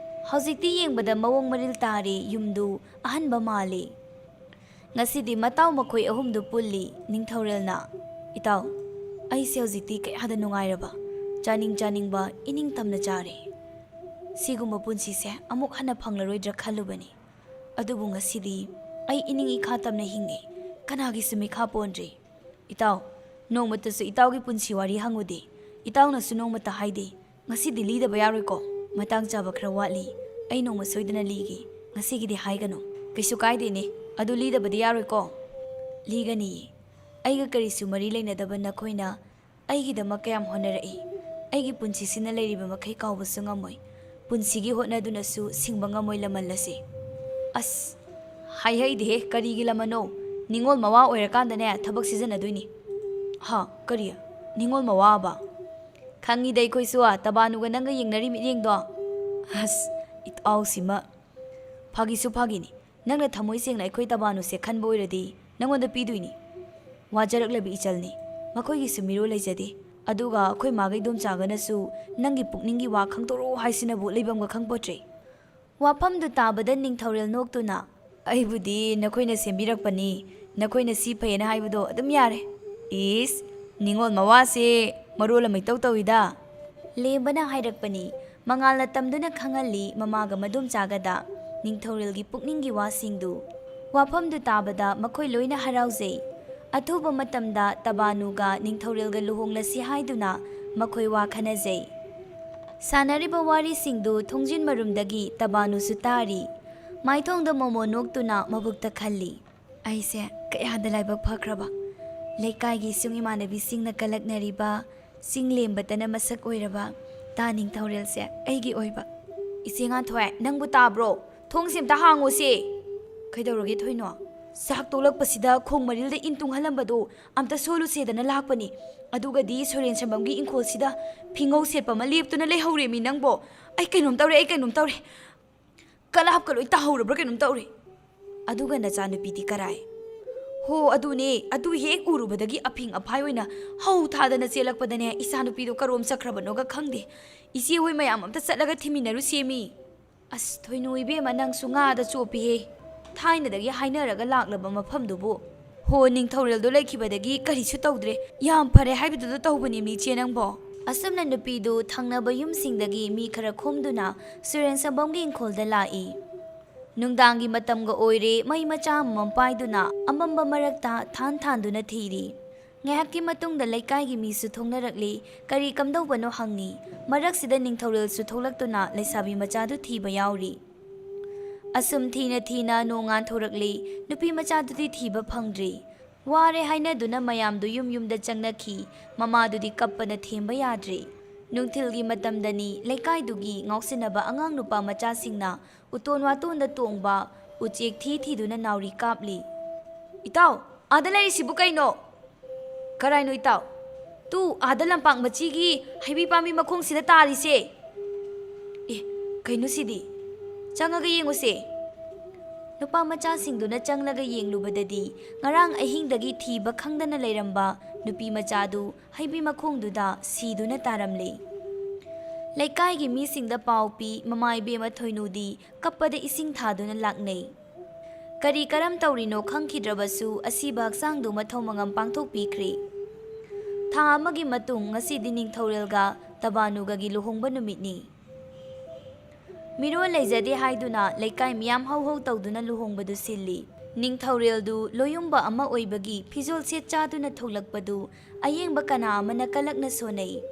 ꯍꯧꯖꯤꯛꯇꯤ ꯌꯦꯡꯕꯗ ꯃꯑꯣꯡ ꯃꯔꯤꯜ ꯇꯥꯔꯦ, ꯌꯨꯝꯗꯨ ꯑꯍꯟꯕ ꯃꯥꯜꯂꯤ꯫ ꯉꯁꯤꯗꯤ ꯃꯇꯥꯎ ꯃꯈꯣꯏ ꯑꯍꯨꯝꯗꯨ ꯄꯨꯜꯂꯤ꯫ ꯅꯤꯡꯊꯧꯔꯦꯜꯅ, "ꯏꯇꯥꯎ, ꯑꯩꯁꯦ ꯍꯧꯖꯤꯛꯇꯤ ꯀꯌꯥꯗ ꯅꯨꯡꯉꯥꯏꯔꯕ, ꯆꯥꯅꯤꯡ ꯆꯥꯅꯤꯡꯕ ꯏꯅꯤꯡ ꯇꯝꯅ ꯆꯥꯔꯦ꯫ ꯁꯤꯒꯨꯝꯕ ꯄꯨꯟꯁꯤꯁꯦ ꯑꯃꯨꯛ ꯍꯟꯅ ꯐꯪꯂꯔꯣꯏꯗ꯭ꯔꯥ ꯈꯜꯂꯨꯕꯅꯤ꯫ ꯑꯗꯨꯕꯨ ꯉꯁꯤꯗꯤ ꯑꯩ ꯏꯅꯤꯡ ꯏꯈꯥ ꯇꯝꯅ ꯍꯤꯡꯉꯤ, ꯀꯅꯥꯒꯤꯁꯨ ꯃꯤꯈꯥ ꯄꯣꯟꯗ꯭ꯔꯤ꯫ ꯏꯇꯥꯎ, ꯅꯣꯡꯃꯇꯁꯨ ꯏꯇꯥꯎꯒꯤ ꯄꯨꯟꯁꯤ ꯋꯥꯔꯤ ꯍꯪꯉꯨꯗꯦ, ꯏꯇꯥꯎꯅꯁꯨ ꯅꯣꯡꯃꯇ ꯍꯥꯏꯗꯦ꯫ ꯉꯁꯤꯗꯤ ꯂꯤꯗꯕ ꯌꯥꯔꯣꯏꯀꯣ? ꯃꯇꯥꯡ ꯆꯥꯕ ꯈꯔ ꯋꯥꯠꯂꯤ, ꯑꯩ ꯅꯣꯡꯃ ꯁꯣꯏꯗꯅ ꯂꯤꯒꯦ꯫ ꯉꯁꯤꯒꯤꯗꯤ ꯍꯥꯏꯒꯅꯨ꯫" "ꯀꯩꯁꯨ ꯀꯥꯏꯗꯦꯅꯦ, ꯑꯗꯨ ꯂꯤꯗꯕꯗꯤ ꯌꯥꯔꯣꯏꯀꯣ?" "ꯂꯤꯒꯅꯤꯌꯦ꯫ ꯑꯩꯒ ꯀꯔꯤꯁꯨ ꯃꯔꯤ ꯂꯩꯅꯗꯕ ꯅꯈꯣꯏꯅ ꯑꯩꯒꯤꯗꯃꯛ ꯀꯌꯥꯝ ꯍꯣꯠꯅꯔꯛꯏ, ꯑꯩꯒꯤ ꯄꯨꯟꯁꯤꯁꯤꯅ ꯂꯩꯔꯤꯕ ꯃꯈꯩ ꯀꯥꯎꯕꯁꯨ ꯉꯝꯃꯣꯏ꯫ ꯄꯨꯟꯁꯤꯒꯤ ꯍꯣꯠꯅꯗꯨꯅꯁꯨ ꯁꯤꯡꯕ ꯉꯝꯃꯣꯏ ꯂꯃꯜ ꯑꯁꯤ꯫" "ꯑꯁ, ꯍꯥꯏꯍꯩꯗꯦꯍꯦ, ꯀꯔꯤꯒꯤ ꯂꯃꯟꯅꯣ? ꯅꯤꯉꯣꯜ ꯃꯋꯥ ꯑꯣꯏꯔꯀꯥꯟꯗꯅꯦ ꯊꯕꯛ ꯁꯤꯖꯤꯟꯅꯗꯣꯏꯅꯤ꯫" "ꯍꯥ, ꯀꯔꯤ? ꯅꯤꯉꯣꯜ ꯃꯋꯥꯕ?" "ꯈꯪꯉꯤꯗ ꯑꯩꯈꯣꯏꯁꯨ, ꯇꯕꯥꯅꯨꯒ ꯅꯪꯒ ꯌꯦꯡꯅꯔꯤ ꯃꯤꯠꯌꯦꯡꯗꯣ꯫" "ꯑꯁ, ꯏꯇꯥꯎꯁꯤꯃ꯫ ꯐꯥꯒꯤꯁꯨ ꯐꯥꯒꯤꯅꯤ꯫ ꯅꯪꯅ ꯊꯃꯣꯏ ꯁꯦꯡꯅ ꯑꯩꯈꯣꯏ ꯇꯕꯥꯅꯨꯁꯦ ꯈꯟꯕ ꯑꯣꯏꯔꯗꯤ ꯅꯪꯉꯣꯟꯗ ꯄꯤꯗꯣꯏꯅꯤ꯫ ꯋꯥꯖꯔꯛꯂꯕꯤ ꯏꯆꯜꯅꯤ꯫ ꯃꯈꯣꯏꯒꯤꯁꯨ ꯃꯤꯔꯣꯜ ꯂꯩꯖꯗꯦ꯫ ꯑꯗꯨꯒ ꯑꯩꯈꯣꯏ ꯃꯥꯒ ꯏꯗꯣꯝꯆꯥꯒꯅꯁꯨ ꯅꯪꯒꯤ ꯄꯨꯛꯅꯤꯡꯒꯤ ꯋꯥ ꯈꯪꯗꯣꯔꯛꯑꯣ ꯍꯥꯏꯁꯤꯅꯕꯨ ꯂꯩꯐꯝꯒ ꯈꯪꯄꯣꯠꯇ꯭ꯔꯦ꯫" ꯋꯥꯐꯝꯗꯨ ꯇꯥꯕꯗ ꯅꯤꯡꯊꯧꯔꯦꯜ ꯅꯣꯛꯇꯨꯅ, "ꯑꯩꯕꯨꯗꯤ ꯅꯈꯣꯏꯅ ꯁꯦꯝꯕꯤꯔꯛꯄꯅꯤ, ꯅꯈꯣꯏꯅ ꯁꯤ ꯐꯩꯌꯦꯅ ꯍꯥꯏꯕꯗꯣ ꯑꯗꯨꯝ ꯌꯥꯔꯦ꯫" "ꯏꯁ, ꯅꯤꯉꯣꯜ ꯃꯋꯥꯁꯦ ꯃꯔꯣꯜ ꯑꯃ ꯏꯇꯧ ꯇꯧꯏꯗ꯫" ꯂꯦꯝꯕꯅ ꯍꯥꯏꯔꯛꯄꯅꯤ꯫ ꯃꯉꯥꯜꯅ ꯇꯝꯗꯨꯅ ꯈꯪꯍꯜꯂꯤ ꯃꯃꯥꯒ ꯃꯗꯣꯝꯆꯥꯒꯗ꯫ ꯅꯤꯡꯊꯧꯔꯦꯜꯒꯤ ꯄꯨꯛꯅꯤꯡꯒꯤ ꯋꯥꯁꯤꯡꯗꯨ꯫ ꯋꯥꯐꯝꯗꯨ ꯇꯥꯕꯗ ꯃꯈꯣꯏ ꯂꯣꯏꯅ ꯍꯔꯥꯎꯖꯩ꯫ ꯑꯊꯨꯕ ꯃꯇꯝꯗ ꯇꯕꯥꯅꯨꯒ ꯅꯤꯡꯊꯧꯔꯦꯜꯒ ꯂꯨꯍꯣꯡꯂꯁꯤ ꯍꯥꯏꯗꯨꯅ ꯃꯈꯣꯏ ꯋꯥ ꯈꯟꯅꯖꯩ꯫ ꯁꯥꯟꯅꯔꯤꯕ ꯋꯥꯔꯤꯁꯤꯡꯗꯨ ꯊꯣꯡꯖꯤꯟ ꯃꯔꯨꯝꯗꯒꯤ ꯇꯕꯥꯅꯨꯁꯨ ꯇꯥꯔꯤ꯫ ꯃꯥꯏꯊꯣꯡꯗ ꯃꯣꯃꯣ ꯅꯣꯛꯇꯨꯅ ꯃꯕꯨꯛꯇ ꯈꯜꯂꯤ, "ꯑꯩꯁꯦ ꯀꯌꯥꯗ ꯂꯥꯏꯕꯛ ꯐꯈ꯭ꯔꯕ꯫ ꯂꯩꯀꯥꯏꯒꯤ ꯏꯁꯨꯡ ꯏꯃꯥꯟꯅꯕꯤꯁꯤꯡꯅ ꯀꯂꯛꯅꯔꯤꯕ ꯆꯤꯡ ꯂꯦꯝꯕꯇꯅ ꯃꯁꯛ ꯑꯣꯏꯔꯕ ꯇꯥ ꯅꯤꯡꯊꯧꯔꯦꯜꯁꯦ ꯑꯩꯒꯤ ꯑꯣꯏꯕ꯫ ꯏꯆꯦ ꯉꯥꯟꯊꯣꯏ, ꯅꯪꯕꯨ ꯇꯥꯕ꯭ꯔꯣ? ꯊꯣꯡꯁꯦ ꯑꯝꯇ ꯍꯥꯡꯉꯣꯁꯦ꯫ ꯀꯩꯗꯧꯔꯒꯦ ꯊꯣꯏꯅꯣ? ꯆꯥꯛ ꯇꯣꯛꯂꯛꯄꯁꯤꯗ ꯈꯣꯡ ꯃꯔꯤꯜꯗ ꯏꯟ ꯇꯨꯡꯍꯜꯂꯝꯕꯗꯣ ꯑꯝꯇ ꯁꯣꯜꯂꯨꯁꯦꯗꯅ ꯂꯥꯛꯄꯅꯤ꯫ ꯑꯗꯨꯒꯗꯤ ꯁꯣꯏꯔꯦꯟ ꯁꯝꯕꯝꯒꯤ ꯏꯪꯈꯣꯜꯁꯤꯗ ꯐꯤꯉꯧ ꯁꯦꯠꯄ ꯑꯃ ꯂꯦꯞꯇꯨꯅ ꯂꯩꯍꯧꯔꯦꯃꯤ ꯅꯪꯕꯣ꯫ ꯑꯩ ꯀꯩꯅꯣꯝ ꯇꯧꯔꯦ, ꯑꯩ ꯀꯩꯅꯣꯝ ꯇꯧꯔꯦ꯫ ꯀꯂꯥꯞꯀ ꯂꯣꯏ ꯇꯥꯍꯧꯔꯕ꯭ꯔꯥ ꯀꯩꯅꯣꯝ ꯇꯧꯔꯦ꯫ ꯑꯗꯨꯒ ꯅꯆꯥꯅꯨꯄꯤꯗꯤ ꯀꯔꯥꯏ? ꯍꯣ, ꯑꯗꯨꯅꯦ, ꯑꯗꯨ ꯍꯦꯛ ꯎꯔꯨꯕꯗꯒꯤ ꯑꯐꯤꯡ ꯑꯐꯥꯏ ꯑꯣꯏꯅ ꯍꯧ ꯊꯥꯗꯅ ꯆꯦꯜꯂꯛꯄꯗꯅꯦ, ꯏꯆꯥꯅꯨꯄꯤꯗꯣ ꯀꯔꯣꯝ ꯆꯠꯈ꯭ꯔꯕꯅꯣꯒ ꯈꯪꯗꯦ꯫ ꯏꯆꯦ ꯍꯣꯏ ꯃꯌꯥꯝ ꯑꯝꯇ ꯆꯠꯂꯒ ꯊꯤꯃꯤꯟꯅꯔꯨꯁꯦꯃꯤ꯫ ꯑꯁ, ꯊꯣꯏꯅꯨ ꯏꯕꯦꯝꯃ, ꯅꯪꯁꯨ ꯉꯥꯗ ꯆꯣꯞꯄꯤꯍꯦ꯫ ꯊꯥꯏꯅꯗꯒꯤ ꯍꯥꯏꯅꯔꯒ ꯂꯥꯛꯂꯕ ꯃꯐꯝꯗꯨꯕꯨ꯫ ꯍꯣ, ꯅꯤꯡꯊꯧꯔꯦꯜꯗꯣ ꯂꯩꯈꯤꯕꯗꯒꯤ ꯀꯔꯤꯁꯨ ꯇꯧꯗ꯭ꯔꯦ꯫ ꯌꯥꯝ ꯐꯔꯦ ꯍꯥꯏꯕꯗꯨꯗ ꯇꯧꯕꯅꯤꯃꯤ, ꯏꯆꯦ ꯅꯪꯕꯣ꯫ ꯑꯁꯨꯝꯅ ꯅꯨꯄꯤꯗꯨ ꯊꯪꯅꯕ ꯌꯨꯝꯁꯤꯡꯗꯒꯤ ꯃꯤ ꯈꯔ ꯈꯣꯝꯗꯨꯅ ꯁꯨꯔꯦꯟ ꯁꯝꯕꯝꯒꯤ ꯏꯪꯈꯣꯜꯗ ꯂꯥꯛꯏ꯫ ꯅꯨꯡꯗꯥꯡꯒꯤ ꯃꯇꯝꯒ ꯑꯣꯏꯔꯦ, ꯃꯩ ꯃꯆꯥ ꯑꯃꯃꯝ ꯄꯥꯏꯗꯨꯅ ꯑꯃꯝꯕ ꯃꯔꯛꯇ ꯊꯥꯟ ꯊꯥꯟꯗꯨꯅ ꯊꯤꯔꯤ꯫ ꯉꯥꯏꯍꯥꯛꯀꯤ ꯃꯇꯨꯡꯗ ꯂꯩꯀꯥꯏꯒꯤ ꯃꯤꯁꯨ ꯊꯣꯛꯅꯔꯛꯂꯤ꯫ ꯀꯔꯤ ꯀꯝꯗꯧꯕꯅꯣ ꯍꯪꯉꯤ꯫ ꯃꯔꯛꯁꯤꯗ ꯅꯤꯡꯊꯧꯔꯦꯜꯁꯨ ꯊꯣꯛꯂꯛꯇꯨꯅ ꯂꯩꯁꯥꯕꯤ ꯃꯆꯥꯗꯨ ꯊꯤꯕ ꯌꯥꯎꯔꯤ꯫ ꯑꯁꯨꯝ ꯊꯤꯅ ꯊꯤꯅ ꯅꯣꯡꯉꯥꯟ ꯊꯣꯔꯛꯂꯤ꯫ ꯅꯨꯄꯤ ꯃꯆꯥꯗꯨꯗꯤ ꯊꯤꯕ ꯐꯪꯗ꯭ꯔꯤ꯫ ꯋꯥꯔꯦ ꯍꯥꯏꯅꯗꯨꯅ ꯃꯌꯥꯝꯗꯨ ꯌꯨꯝ ꯌꯨꯝꯗ ꯆꯪꯅꯈꯤ꯫ ꯃꯃꯥꯗꯨꯗꯤ ꯀꯞꯄꯅ ꯊꯦꯝꯕ ꯌꯥꯗ꯭ꯔꯤ꯫ ꯅꯨꯡꯊꯤꯜꯒꯤ ꯃꯇꯝꯗꯅꯤ꯫ ꯂꯩꯀꯥꯏꯗꯨꯒꯤ ꯉꯥꯎꯁꯤꯟꯅꯕ ꯑꯉꯥꯡ ꯅꯨꯄꯥ ꯃꯆꯥꯁꯤꯡꯅ ꯎꯇꯣꯟ ꯋꯥꯇꯣꯟꯗ ꯇꯣꯡꯕ ꯎꯆꯦꯛ ꯊꯤ ꯊꯤꯗꯨꯅ ꯅꯥꯎꯔꯤ ꯀꯥꯞꯂꯤ꯫ "ꯏꯇꯥꯎ, ꯑꯥꯗ ꯂꯩꯔꯤꯁꯤꯕꯨ ꯀꯩꯅꯣ?" "ꯀꯔꯥꯏꯅꯣ ꯏꯇꯥꯎ?" "ꯇꯨ, ꯑꯥꯗ ꯂꯝꯄꯥꯛ ꯃꯆꯤꯒꯤ ꯍꯩꯕꯤ ꯄꯥꯝꯕꯤ ꯃꯈꯣꯡꯁꯤꯗ ꯇꯥꯔꯤꯁꯦ꯫ ꯑꯦ, ꯀꯩꯅꯣ ꯁꯤꯗꯤ? ꯆꯪꯉꯒ ꯌꯦꯡꯉꯨꯁꯦ꯫" ꯅꯨꯄꯥ ꯃꯆꯥꯁꯤꯡꯗꯨꯅ ꯆꯪꯂꯒ ꯌꯦꯡꯂꯨꯕꯗꯗꯤ, ꯉꯔꯥꯡ ꯑꯍꯤꯡꯗꯒꯤ ꯊꯤꯕ ꯈꯪꯗꯅ ꯂꯩꯔꯝꯕ ꯅꯨꯄꯤ ꯃꯆꯥꯗꯨ ꯍꯩꯕꯤ ꯃꯈꯣꯡꯗꯨꯗ ꯁꯤꯗꯨꯅ ꯇꯥꯔꯝꯂꯦ꯫ ꯂꯩꯀꯥꯏꯒꯤ ꯃꯤꯁꯤꯡꯗ ꯄꯥꯎ ꯄꯤ꯫ ꯃꯃꯥ ꯏꯕꯦꯝꯃ ꯊꯣꯏꯅꯨꯗꯤ ꯀꯞꯄꯗ ꯏꯁꯤꯡ ꯊꯥꯗꯨꯅ ꯂꯥꯛꯅꯩ꯫ ꯀꯔꯤ ꯀꯔꯝ ꯇꯧꯔꯤꯅꯣ ꯈꯪꯈꯤꯗ꯭ꯔꯕꯁꯨ, ꯑꯁꯤꯕ ꯍꯛꯆꯥꯡꯗꯨ ꯃꯊꯧ ꯃꯉꯝ ꯄꯥꯡꯊꯣꯛꯄꯤꯈ꯭ꯔꯦ꯫ ꯊꯥ ꯑꯃꯒꯤ ꯃꯇꯨꯡ, ꯉꯁꯤꯗꯤ ꯅꯤꯡꯊꯧꯔꯦꯜꯒ ꯇꯕꯥꯅꯨꯒꯒꯤ ꯂꯨꯍꯣꯡꯕ ꯅꯨꯃꯤꯠꯅꯤ꯫ ꯃꯤꯔꯣꯜ ꯂꯩꯖꯗꯦ ꯍꯥꯏꯗꯨꯅ ꯂꯩꯀꯥꯏ ꯃꯤꯌꯥꯝ ꯍꯧ ꯍꯧ ꯇꯧꯗꯨꯅ ꯂꯨꯍꯣꯡꯕꯗꯨ ꯁꯤꯜꯂꯤ꯫ ꯅꯤꯡꯊꯧꯔꯦꯜꯗꯨ ꯂꯣꯌꯨꯝꯕ ꯑꯃ ꯑꯣꯏꯕꯒꯤ ꯐꯤꯖꯣꯜ ꯁꯦꯠ ꯆꯥꯗꯨꯅ ꯊꯣꯛꯂꯛꯄꯗꯨ ꯑꯌꯦꯡꯕ ꯀꯅꯥ ꯑꯃꯅ ꯀꯂꯛꯅ ꯁꯣꯟꯅꯩ꯫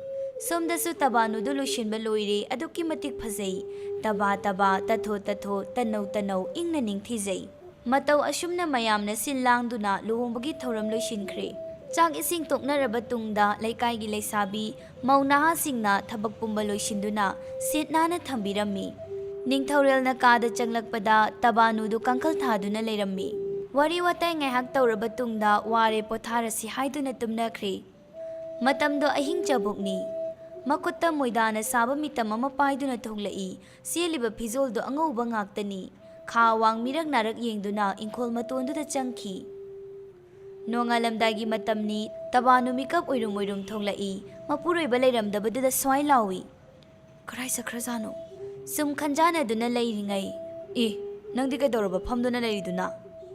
ꯁꯣꯝꯗꯁꯨ ꯇꯕꯥꯅꯨꯗꯨ ꯂꯣꯏꯁꯤꯟꯕ ꯂꯣꯏꯔꯦ, ꯑꯗꯨꯛꯀꯤ ꯃꯇꯤꯛ ꯐꯖꯩ꯫ ꯇꯕꯥ ꯇꯕꯥ, ꯇꯊꯣ ꯇꯊꯣ, ꯇꯅꯧ ꯇꯅꯧ, ꯏꯪꯅ ꯅꯤꯡꯊꯤꯖꯩ꯫ ꯃꯇꯧ ꯑꯁꯨꯝꯅ ꯃꯌꯥꯝꯅ ꯁꯤꯜ ꯂꯥꯡꯗꯨꯅ ꯂꯨꯍꯣꯡꯕꯒꯤ ꯊꯧꯔꯝ ꯂꯣꯏꯁꯤꯟꯈ꯭ꯔꯦ꯫ ꯆꯥꯛ ꯏꯁꯤꯡ ꯇꯣꯛꯅꯔꯕ ꯇꯨꯡꯗ ꯂꯩꯀꯥꯏꯒꯤ ꯂꯩꯁꯥꯕꯤ, ꯃꯧ ꯅꯍꯥꯁꯤꯡꯅ ꯊꯕꯛ ꯄꯨꯝꯕ ꯂꯣꯏꯁꯤꯟꯗꯨꯅ ꯁꯤꯠ ꯅꯥꯟꯅ ꯊꯝꯕꯤꯔꯝꯃꯤ꯫ ꯅꯤꯡꯊꯧꯔꯦꯜꯅ ꯀꯥꯗ ꯆꯪꯂꯛꯄꯗ ꯇꯕꯥꯅꯨꯗꯨ ꯀꯥꯡꯈꯜ ꯊꯥꯗꯨꯅ ꯂꯩꯔꯝꯃꯤ꯫ ꯋꯥꯔꯤ ꯋꯥꯇꯥꯏ ꯉꯥꯏꯍꯥꯛ ꯇꯧꯔꯕ ꯇꯨꯡꯗ ꯋꯥꯔꯦ, ꯄꯣꯊꯥꯔꯁꯤ ꯍꯥꯏꯗꯨꯅ ꯇꯨꯝꯅꯈ꯭ꯔꯦ꯫ ꯃꯇꯝꯗꯣ ꯑꯍꯤꯡ ꯆꯕꯨꯛꯅꯤ꯫ ꯃꯈꯨꯠꯇ ꯃꯣꯏꯗꯥꯅ ꯁꯥꯕ ꯃꯤꯇꯝ ꯑꯃ ꯄꯥꯏꯗꯨꯅ ꯊꯣꯛꯂꯛꯏ꯫ ꯁꯦꯠꯂꯤꯕ ꯐꯤꯖꯣꯜꯗꯣ ꯑꯉꯧꯕ ꯉꯥꯛꯇꯅꯤ꯫ ꯈꯥ ꯋꯥꯡ ꯃꯤꯔꯛ ꯅꯥꯔꯛ ꯌꯦꯡꯗꯨꯅ ꯏꯪꯈꯣꯜ ꯃꯇꯣꯟꯗꯨꯗ ꯆꯪꯈꯤ꯫ ꯅꯣꯡꯉꯥꯜꯂꯝꯗꯥꯏꯒꯤ ꯃꯇꯝꯅꯤ꯫ ꯇꯕꯥꯅꯨ ꯃꯤꯀꯞ ꯎꯏꯔꯨꯝ ꯎꯏꯔꯨꯝ ꯊꯣꯛꯂꯛꯏ꯫ ꯃꯄꯨꯔꯣꯏꯕ ꯂꯩꯔꯝꯗꯕꯗꯨꯗ ꯁ꯭ꯋꯥꯏ ꯂꯥꯎꯏ, "ꯀꯔꯥꯏ ꯆꯠꯈ꯭ꯔꯖꯥꯠꯅꯣ?" ꯁꯨꯝ ꯈꯟꯖꯥꯟꯅꯗꯨꯅ ꯂꯩꯔꯤꯉꯩ, "ꯏ, ꯅꯪꯗꯤ ꯀꯩꯗꯧꯔꯕ ꯐꯝꯗꯨꯅ ꯂꯩꯔꯤꯗꯨꯅ?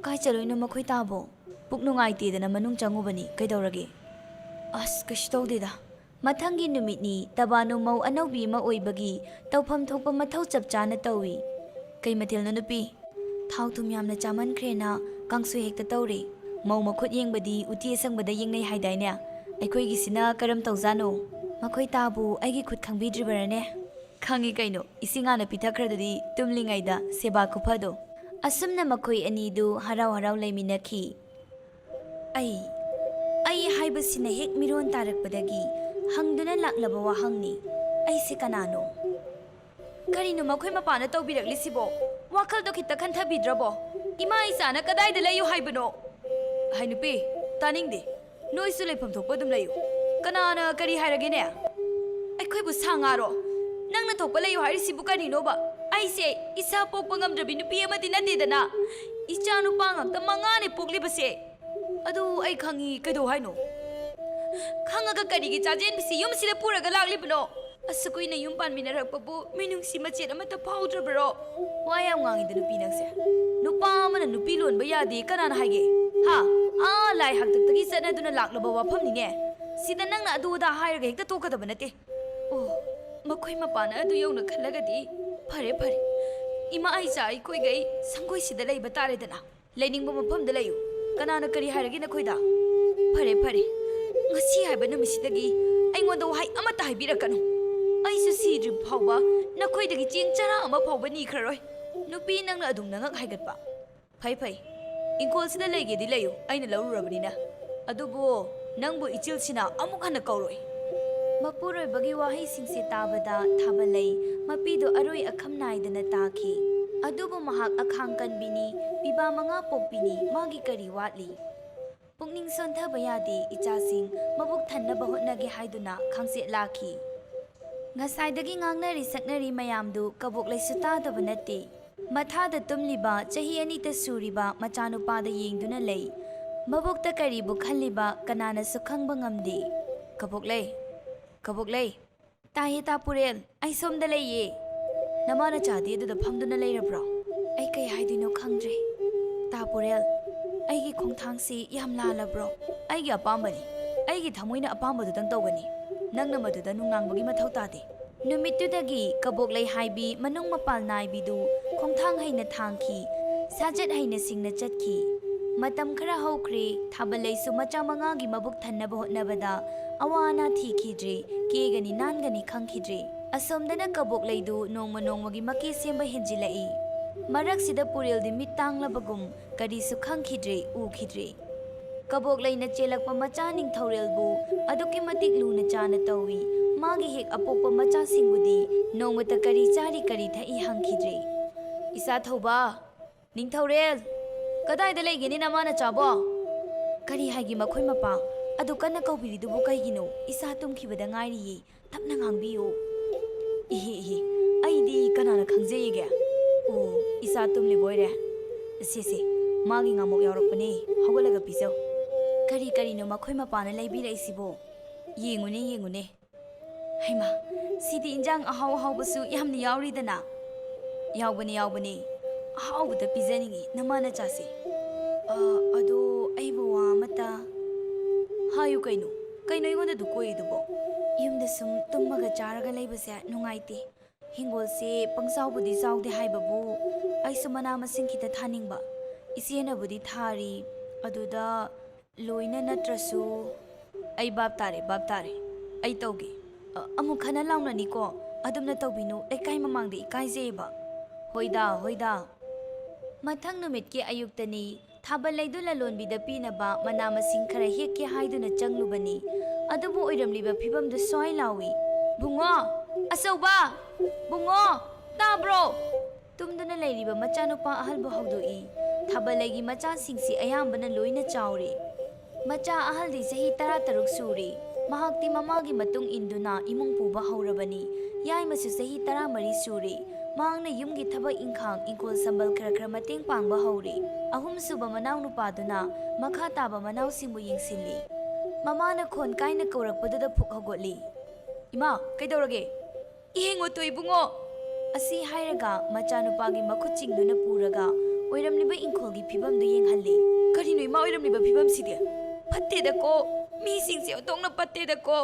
ꯀꯥꯏ ꯆꯠꯂꯨꯏꯅꯣ ꯃꯈꯣꯏ ꯇꯥꯕꯣ? ꯄꯨꯛ ꯅꯨꯡꯉꯥꯏꯇꯦꯗꯅ ꯃꯅꯨꯡ ꯆꯪꯉꯨꯕꯅꯤ, ꯀꯩꯗꯧꯔꯒꯦ?" "ꯑꯁ, ꯀꯩꯁꯨ ꯇꯧꯗꯦꯗ꯫" ꯃꯊꯪꯒꯤ ꯅꯨꯃꯤꯠꯅꯤ꯫ ꯇꯕꯥꯅꯨ ꯃꯧ ꯑꯅꯧꯕꯤ ꯑꯃ ꯑꯣꯏꯕꯒꯤ ꯇꯧꯐꯝ ꯊꯣꯛꯄ ꯃꯊꯧ ꯆꯞ ꯆꯥꯅ ꯇꯧꯏ꯫ "ꯀꯩ ꯃꯊꯦꯜꯅꯣ ꯅꯨꯄꯤ?" "ꯊꯥꯎ ꯊꯨꯝ ꯌꯥꯝꯅ ꯆꯥꯃꯟꯈ꯭ꯔꯦꯅ ꯀꯥꯡꯁꯣꯏ ꯍꯦꯛꯇ ꯇꯧꯔꯦ꯫ ꯃꯧ ꯃꯈꯨꯠ ꯌꯦꯡꯕꯗꯤ ꯎꯇꯤ ꯑꯁꯪꯕꯗ ꯌꯦꯡꯅꯩ ꯍꯥꯏꯗꯥꯏꯅꯦ? ꯑꯩꯈꯣꯏꯒꯤꯁꯤꯅ ꯀꯔꯝ ꯇꯧꯖꯥꯠꯅꯣ?" "ꯃꯈꯣꯏ ꯇꯥꯕꯨ ꯑꯩꯒꯤ ꯈꯨꯠ ꯈꯪꯕꯤꯗ꯭ꯔꯤꯕꯔꯅꯦ?" "ꯈꯪꯉꯤ ꯀꯩꯅꯣ, ꯏꯁꯤꯡ ꯍꯥꯟꯅ ꯄꯤꯊꯛꯈ꯭ꯔꯗꯨꯗꯤ ꯇꯨꯝꯂꯤꯉꯩꯗ, ꯁꯦꯕꯥ ꯈꯨꯐꯗꯣ꯫" ꯑꯁꯨꯝꯅ ꯃꯈꯣꯏ ꯑꯅꯤꯗꯨ ꯍꯔꯥꯎ ꯍꯔꯥꯎ ꯂꯩꯃꯤꯟꯅꯈꯤ꯫ "ꯑꯩ, ꯑꯩ ꯍꯥꯏꯕꯁꯤꯅ ꯍꯦꯛ ꯃꯤꯔꯣꯟ ꯇꯥꯔꯛꯄꯗꯒꯤ ꯍꯪꯗꯨꯅ ꯂꯥꯛꯂꯕ ꯋꯥꯍꯪꯅꯤ꯫ ꯑꯩꯁꯦ ꯀꯅꯥꯅꯣ?" "ꯀꯔꯤꯅꯣ ꯃꯈꯣꯏ ꯃꯄꯥꯅ ꯇꯧꯕꯤꯔꯛꯂꯤꯁꯤꯕꯣ? ꯋꯥꯈꯜꯗꯣ ꯈꯤꯇ ꯈꯟꯊꯕꯤꯗ꯭ꯔꯕꯣ? ꯏꯃꯥ ꯏꯆꯥꯅ ꯀꯗꯥꯏꯗ ꯂꯩꯌꯨ ꯍꯥꯏꯕꯅꯣ?" "ꯍꯥꯏ ꯅꯨꯄꯤ, ꯇꯥꯅꯤꯡꯗꯦ꯫ ꯅꯣꯏꯁꯨ ꯂꯩꯐꯝ ꯊꯣꯛꯄ ꯑꯗꯨꯝ ꯂꯩꯌꯨ꯫ ꯀꯅꯥꯅ ꯀꯔꯤ ꯍꯥꯏꯔꯒꯦꯅꯦ? ꯑꯩꯈꯣꯏꯕꯨ ꯁꯥ ꯉꯥꯔꯣ? ꯅꯪꯅ ꯊꯣꯛꯄ ꯂꯩꯌꯨ ꯍꯥꯏꯔꯤꯁꯤꯕꯨ ꯀꯔꯤꯅꯣꯕ? ꯑꯩꯁꯦ ꯏꯆꯥ ꯄꯣꯛꯄ ꯉꯝꯗ꯭ꯔꯕꯤ ꯅꯨꯄꯤ ꯑꯃꯗꯤ ꯅꯠꯇꯦꯗꯅ꯫ ꯏꯆꯥ ꯅꯨꯄꯥ ꯉꯥꯛꯇ ꯃꯉꯥꯅꯦ ꯄꯣꯛꯂꯤꯕꯁꯦ꯫ ꯑꯗꯨ ꯑꯩ ꯈꯪꯉꯤ, ꯀꯩꯗꯧ ꯍꯥꯏꯅꯣ?" "ꯈꯪꯉꯒ ꯀꯔꯤꯒꯤ ꯆꯥꯖꯦꯟꯕꯤꯁꯤ ꯌꯨꯝꯁꯤꯗ ꯄꯨꯔꯒ ꯂꯥꯛꯂꯤꯕꯅꯣ? ꯑꯁꯨꯛ ꯀꯨꯏꯅ ꯌꯨꯝ ꯄꯥꯟꯃꯤꯟꯅꯔꯛꯄꯕꯨ ꯃꯤꯅꯨꯡꯁꯤ ꯃꯆꯦꯠ ꯑꯃꯠꯇ ꯐꯥꯎꯗ꯭ꯔꯕꯔꯣ?" ꯋꯥ ꯌꯥꯝ ꯉꯥꯡꯉꯤꯗ ꯅꯨꯄꯤ ꯅꯪꯁꯦ꯫ ꯅꯨꯄꯥ ꯑꯃꯅ ꯅꯨꯄꯤ ꯂꯣꯟꯕ ꯌꯥꯗꯦ ꯀꯅꯥꯅ ꯍꯥꯏꯒꯦ? ꯍꯥ? ꯑꯥ, ꯂꯥꯏ ꯍꯥꯛꯇꯛꯇꯒꯤ ꯆꯠꯅꯗꯨꯅ ꯂꯥꯛꯂꯕ ꯋꯥꯐꯝꯅꯤꯅꯦ꯫ ꯁꯤꯗ ꯅꯪꯅ ꯑꯗꯨ ꯑꯗꯥ ꯍꯥꯏꯔꯒ ꯍꯦꯛꯇ ꯇꯣꯛꯀꯗꯕ ꯅꯠꯇꯦ꯫ ꯑꯣ, ꯃꯈꯣꯏ ꯃꯄꯥꯅ ꯑꯗꯨ ꯌꯧꯅ ꯈꯜꯂꯒꯗꯤ ꯐꯔꯦ, ꯐꯔꯦ꯫ ꯏꯃꯥ ꯏꯆꯥ ꯑꯩꯈꯣꯏꯒꯩ ꯁꯪꯒꯣꯏꯁꯤꯗ ꯂꯩꯕ ꯇꯥꯔꯦꯗꯅ꯫ ꯂꯩꯅꯤꯡꯕ ꯃꯐꯝꯗ ꯂꯩꯌꯨ꯫ ꯀꯅꯥꯅ ꯀꯔꯤ ꯍꯥꯏꯔꯒꯦ ꯅꯈꯣꯏꯗ? ꯐꯔꯦ, ꯐꯔꯦ꯫ ꯉꯁꯤ ꯍꯥꯏꯕ ꯅꯨꯃꯤꯠꯁꯤꯗꯒꯤ ꯑꯩꯉꯣꯟꯗ ꯋꯥꯍꯩ ꯑꯃꯠꯇ ꯍꯥꯏꯕꯤꯔꯛꯀꯅꯨ꯫ ꯑꯩꯁꯨ ꯁꯤꯗ꯭ꯔꯤꯕ ꯐꯥꯎꯕ ꯅꯈꯣꯏꯗꯒꯤ ꯆꯦꯡ ꯆꯔꯥ ꯑꯃ ꯐꯥꯎꯕ ꯅꯤꯈ꯭ꯔꯔꯣꯏ꯫ ꯅꯨꯄꯤ ꯅꯪꯅ ꯑꯗꯨꯝ ꯅꯉꯛ ꯍꯥꯏꯒꯠꯄ꯫ ꯐꯩ ꯐꯩ, ꯏꯪꯈꯣꯜꯁꯤꯗ ꯂꯩꯒꯦꯗꯤ ꯂꯩꯌꯨ, ꯑꯩꯅ ꯂꯧꯔꯨꯔꯕꯅꯤꯅ꯫ ꯑꯗꯨꯕꯨ ꯅꯪꯕꯨ ꯏꯆꯤꯜꯁꯤꯅ ꯑꯃꯨꯛ ꯍꯟꯅ ꯀꯧꯔꯣꯏ꯫ ꯃꯄꯨꯔꯣꯏꯕꯒꯤ ꯋꯥꯍꯩꯁꯤꯡꯁꯦ ꯇꯥꯕꯗ ꯊꯥꯕꯂꯩ ꯃꯄꯤꯗꯨ ꯑꯔꯣꯏ ꯑꯈꯝ ꯅꯥꯏꯗꯅ ꯇꯥꯈꯤ꯫ ꯑꯗꯨꯕꯨ ꯃꯍꯥꯛ ꯑꯈꯥꯡ ꯀꯟꯕꯤꯅꯤ, ꯄꯤꯕꯥ ꯃꯉꯥ ꯄꯣꯛꯄꯤꯅꯤ, ꯃꯥꯒꯤ ꯀꯔꯤ ꯋꯥꯠꯂꯤ? ꯄꯨꯛꯅꯤꯡ ꯁꯣꯟꯊꯕ ꯌꯥꯗꯦ, ꯏꯆꯥꯁꯤꯡ ꯃꯕꯨꯛ ꯊꯟꯅꯕ ꯍꯣꯠꯅꯒꯦ ꯍꯥꯏꯗꯨꯅ ꯈꯪꯆꯦꯠ ꯂꯥꯛꯈꯤ꯫ ꯉꯁꯥꯏꯗꯒꯤ ꯉꯥꯡꯅꯔꯤ ꯁꯛꯅꯔꯤ ꯃꯌꯥꯝꯗꯨ ꯀꯕꯣꯛꯂꯩꯁꯨ ꯇꯥꯗꯕ ꯅꯠꯇꯦ꯫ ꯃꯊꯥꯗ ꯇꯨꯝꯂꯤꯕ ꯆꯍꯤ ꯑꯅꯤꯇ ꯁꯨꯔꯤꯕ ꯃꯆꯥꯅꯨꯄꯥꯗ ꯌꯦꯡꯗꯨꯅ ꯂꯩ꯫ ꯃꯕꯣꯛꯇ ꯀꯔꯤꯕꯨ ꯈꯜꯂꯤꯕ ꯀꯅꯥꯅꯁꯨ ꯈꯪꯕ ꯉꯝꯗꯦ꯫ "ꯀꯕꯣꯛꯂꯩ, ꯀꯕꯣꯛꯂꯩ!" "ꯇꯥꯏꯌꯦ ꯇꯥ ꯄꯨꯔꯦꯜ, ꯑꯩ ꯁꯣꯝꯗ ꯂꯩꯌꯦ꯫" "ꯅꯃꯥ ꯅꯆꯥꯗꯤ ꯑꯗꯨꯗ ꯐꯝꯗꯨꯅ ꯂꯩꯔꯕ꯭ꯔꯣ?" "ꯑꯩ ꯀꯩ ꯍꯥꯏꯗꯣꯏꯅꯣ ꯈꯪꯗ꯭ꯔꯦ ꯇꯥ ꯄꯨꯔꯦꯜ꯫ ꯑꯩꯒꯤ ꯈꯣꯡꯊꯥꯡꯁꯤ ꯌꯥꯝ ꯂꯥꯜꯂꯕ꯭ꯔꯣ?" "ꯑꯩꯒꯤ ꯑꯄꯥꯝꯕꯅꯤ, ꯑꯩꯒꯤ ꯊꯃꯣꯏꯅ ꯑꯄꯥꯝꯕꯗꯨꯗꯪ ꯇꯧꯒꯅꯤ꯫ ꯅꯪꯅ ꯃꯗꯨꯗ ꯅꯨꯡꯅꯥꯡꯕꯒꯤ ꯃꯊꯧ ꯇꯥꯗꯦ꯫" ꯅꯨꯃꯤꯠꯇꯨꯗꯒꯤ ꯀꯕꯣꯛꯂꯩ ꯍꯥꯏꯕꯤ ꯃꯅꯨꯡ ꯃꯄꯥꯜ ꯅꯥꯏꯕꯤꯗꯨ ꯈꯣꯡꯊꯥꯡ ꯍꯩꯅ ꯊꯥꯡꯈꯤ, ꯁꯥꯖꯠ ꯍꯩꯅ ꯁꯤꯡꯅ ꯆꯠꯈꯤ꯫ ꯃꯇꯝ ꯈꯔ ꯍꯧꯈ꯭ꯔꯦ, ꯊꯥꯕꯂꯩꯁꯨ ꯃꯆꯥ ꯃꯉꯥꯒꯤ ꯃꯕꯨꯛ ꯊꯟꯅꯕ ꯍꯣꯠꯅꯕꯗ ꯑꯋꯥ ꯑꯅꯥ ꯊꯤꯈꯤꯗ꯭ꯔꯦ, ꯀꯦꯒꯅꯤ ꯅꯥꯟꯒꯅꯤ ꯈꯪꯈꯤꯗ꯭ꯔꯦ꯫ ꯑꯁꯣꯝꯗꯅ ꯀꯕꯣꯛꯂꯩꯗꯨ ꯅꯣꯡꯃ ꯅꯣꯡꯃꯒꯤ ꯃꯀꯦ ꯁꯦꯝꯕ ꯍꯦꯟꯖꯤꯜꯂꯛꯏ꯫ ꯃꯔꯛꯁꯤꯗ ꯄꯨꯔꯦꯜꯗꯤ ꯃꯤꯠ ꯇꯥꯡꯂꯕꯒꯨꯝ ꯀꯔꯤꯁꯨ ꯈꯪꯈꯤꯗ꯭ꯔꯦ, ꯎꯈꯤꯗ꯭ꯔꯦ꯫ ꯀꯕꯣꯛꯂꯩꯅ ꯆꯦꯜꯂꯛꯄ ꯃꯆꯥ ꯅꯤꯡꯊꯧꯔꯦꯜꯕꯨ ꯑꯗꯨꯛꯀꯤ ꯃꯇꯤꯛ ꯂꯨꯅ ꯆꯥꯅ ꯇꯧꯏ꯫ ꯃꯥꯒꯤ ꯍꯦꯛ ꯑꯄꯣꯛꯄ ꯃꯆꯥꯁꯤꯡꯕꯨꯗꯤ ꯅꯣꯡꯃꯇ ꯀꯔꯤ ꯆꯥꯔꯤ ꯀꯔꯤ ꯊꯛꯏ ꯍꯪꯈꯤꯗ꯭ꯔꯦ꯫ "ꯏꯆꯥ ꯊꯧꯕ, ꯅꯤꯡꯊꯧꯔꯦꯜ, ꯀꯗꯥꯏꯗ ꯂꯩꯒꯅꯤ ꯅꯃꯥ ꯅꯆꯥꯕꯣ?" "ꯀꯔꯤ ꯍꯥꯏꯒꯦ ꯃꯈꯣꯏ ꯃꯄꯥ? ꯑꯗꯨ ꯀꯟꯅ ꯀꯧꯕꯤꯔꯤꯗꯨꯕꯨ ꯀꯩꯒꯤꯅꯣ? ꯏꯆꯥ ꯇꯨꯝꯈꯤꯕꯗ ꯉꯥꯏꯔꯤꯌꯦ, ꯇꯞꯅ ꯉꯥꯡꯕꯤꯌꯨ꯫" "ꯏꯍꯦ ꯏꯍꯦ, ꯑꯩꯗꯤ ꯀꯅꯥꯅ ꯈꯪꯖꯩꯌꯦꯒꯦ? ꯑꯣ, ꯏꯆꯥ ꯇꯨꯝꯂꯤꯕ ꯑꯣꯏꯔꯦ꯫ ꯁꯦ ꯁꯦ, ꯃꯥꯒꯤ ꯉꯥꯃꯣꯛ ꯌꯥꯎꯔꯛꯄꯅꯦ, ꯍꯧꯒꯠꯂꯒ ꯄꯤꯖꯧ꯫" ꯀꯔꯤ ꯀꯔꯤꯅꯣ ꯃꯈꯣꯏ ꯃꯄꯥꯅ ꯂꯩꯕꯤꯔꯛꯏꯁꯤꯕꯣ? ꯌꯦꯡꯉꯨꯅꯦ ꯌꯦꯡꯉꯨꯅꯦ꯫ ꯍꯩꯃꯥ, ꯁꯤꯗꯤ ꯏꯟꯖꯥꯡ ꯑꯍꯥꯎ ꯑꯍꯥꯎꯕꯁꯨ ꯌꯥꯝꯅ ꯌꯥꯎꯔꯤꯗꯅ꯫ "ꯌꯥꯎꯕꯅꯦ ꯌꯥꯎꯕꯅꯦ, ꯑꯍꯥꯎꯕꯗ ꯄꯤꯖꯅꯤꯡꯉꯤ ꯅꯃꯥ ꯅꯆꯥꯁꯦ꯫ ꯑ, ꯑꯗꯣ ꯑꯩꯕꯨ ꯋꯥ ꯑꯃꯇ" "ꯍꯥꯏꯌꯨ ꯀꯩꯅꯣ? ꯀꯩꯅꯣ ꯑꯩꯉꯣꯟꯗ ꯑꯗꯨ ꯀꯣꯏꯔꯤꯗꯨꯕꯣ?" "ꯌꯨꯝꯗ ꯁꯨꯝ ꯇꯨꯝꯃꯒ ꯆꯥꯔꯒ ꯂꯩꯕꯁꯦ ꯅꯨꯡꯉꯥꯏꯇꯦ꯫ ꯍꯤꯡꯒꯣꯜꯁꯦ ꯄꯪꯆꯥꯎꯕꯨꯗꯤ ꯆꯥꯎꯗꯦ ꯍꯥꯏꯕꯕꯨ, ꯑꯩꯁꯨ ꯃꯅꯥ ꯃꯁꯤꯡ ꯈꯤꯇ ꯊꯥꯅꯤꯡꯕ꯫ ꯏꯆꯦꯅꯕꯨꯗꯤ ꯊꯥꯔꯤ, ꯑꯗꯨꯗ ꯂꯣꯏꯅ ꯅꯠꯇ꯭ꯔꯁꯨ" "ꯑꯩ ꯚꯥꯞ ꯇꯥꯔꯦ, ꯚꯥꯞ ꯇꯥꯔꯦ꯫ ꯑꯩ ꯇꯧꯒꯦ꯫ ꯑ, ꯑꯃꯨꯛ ꯈꯟꯅ ꯂꯥꯎꯅꯅꯤꯀꯣ꯫ ꯑꯗꯨꯝꯅ ꯇꯧꯕꯤꯅꯨ, ꯂꯩꯀꯥꯏ ꯃꯃꯥꯡꯗ ꯏꯀꯥꯏꯖꯩꯌꯦꯕ꯫" "ꯍꯣꯏꯗ, ꯍꯣꯏꯗ꯫ ꯃꯊꯪ ꯅꯨꯃꯤꯠꯀꯤ ꯑꯌꯨꯛꯇꯅꯤ꯫ ꯊꯥꯕꯜ ꯂꯩꯗꯨ ꯂꯂꯣꯟꯕꯤꯗ ꯄꯤꯅꯕ ꯃꯅꯥ ꯃꯁꯤꯡ ꯈꯔ ꯍꯦꯛꯀꯦ ꯍꯥꯏꯗꯨꯅ ꯆꯪꯂꯨꯕꯅꯤ꯫ ꯑꯗꯨꯕꯨ ꯑꯣꯏꯔꯝꯂꯤꯕ ꯐꯤꯕꯝꯗꯨ ꯁ꯭ꯋꯥꯏ ꯂꯥꯎꯏ꯫ "ꯕꯨꯡꯉꯣ! ꯑꯆꯧꯕ! ꯕꯨꯡꯉꯣ! ꯇꯥꯕ꯭ꯔꯣ?" ꯇꯨꯝꯗꯨꯅ ꯂꯩꯔꯤꯕ ꯃꯆꯥꯅꯨꯄꯥ ꯑꯍꯜꯕꯨ ꯍꯧꯗꯣꯛꯏ꯫ ꯊꯥꯕꯜ ꯂꯩꯒꯤ ꯃꯆꯥꯁꯤꯡꯁꯤ ꯑꯌꯥꯝꯕꯅ ꯂꯣꯏꯅ ꯆꯥꯎꯔꯦ꯫ ꯃꯆꯥ ꯑꯍꯜꯗꯤ ꯆꯍꯤ ꯇꯔꯥꯇꯔꯨꯛ ꯁꯨꯔꯦ꯫ ꯃꯍꯥꯛꯇꯤ ꯃꯃꯥꯒꯤ ꯃꯇꯨꯡ ꯏꯟꯗꯨꯅ ꯏꯃꯨꯡ ꯄꯨꯕ ꯍꯧꯔꯕꯅꯤ꯫ ꯌꯥꯏꯃꯁꯨ ꯆꯍꯤ ꯇꯔꯥꯃꯔꯤ ꯁꯨꯔꯦ꯫ ꯃꯍꯥꯛꯅ ꯌꯨꯝꯒꯤ ꯊꯕꯛ ꯏꯪꯈꯥꯡ, ꯏꯪꯈꯣꯜ ꯁꯝꯕꯜ ꯈꯔ ꯈꯔ ꯃꯇꯦꯡ ꯄꯥꯡꯕ ꯍꯧꯔꯦ꯫ ꯑꯍꯨꯝꯁꯨꯕ ꯃꯅꯥꯎꯅꯨꯄꯥꯗꯨꯅ ꯃꯈꯥ ꯇꯥꯕ ꯃꯅꯥꯎꯁꯤꯡꯕꯨ ꯌꯦꯡꯁꯤꯜꯂꯤ꯫ ꯃꯃꯥꯅ ꯈꯣꯟ ꯀꯥꯏꯅ ꯀꯧꯔꯛꯄꯗꯨꯗ ꯐꯨꯛ ꯍꯧꯒꯠꯂꯤ꯫ "ꯏꯃꯥ, ꯀꯩꯗꯧꯔꯒꯦ?" "ꯏꯍꯦꯡꯉꯣ ꯇꯣ ꯏꯕꯨꯡꯉꯣ!" ꯑꯁꯤ ꯍꯥꯏꯔꯒ ꯃꯆꯥꯅꯨꯄꯥꯒꯤ ꯃꯈꯨꯠ ꯆꯤꯡꯗꯨꯅ ꯄꯨꯔꯒ ꯑꯣꯏꯔꯝꯂꯤꯕ ꯏꯪꯈꯣꯜꯒꯤ ꯐꯤꯕꯝꯗꯨ ꯌꯦꯡꯍꯜꯂꯤ꯫ "ꯀꯔꯤꯅꯣ ꯏꯃꯥ, ꯑꯣꯏꯔꯝꯂꯤꯕ ꯐꯤꯕꯝꯁꯤꯗꯤ? ꯐꯠꯇꯦꯗꯀꯣ, ꯃꯤꯁꯤꯡꯁꯦ ꯑꯣꯟꯊꯣꯛꯅ ꯐꯠꯇꯦꯗꯀꯣ꯫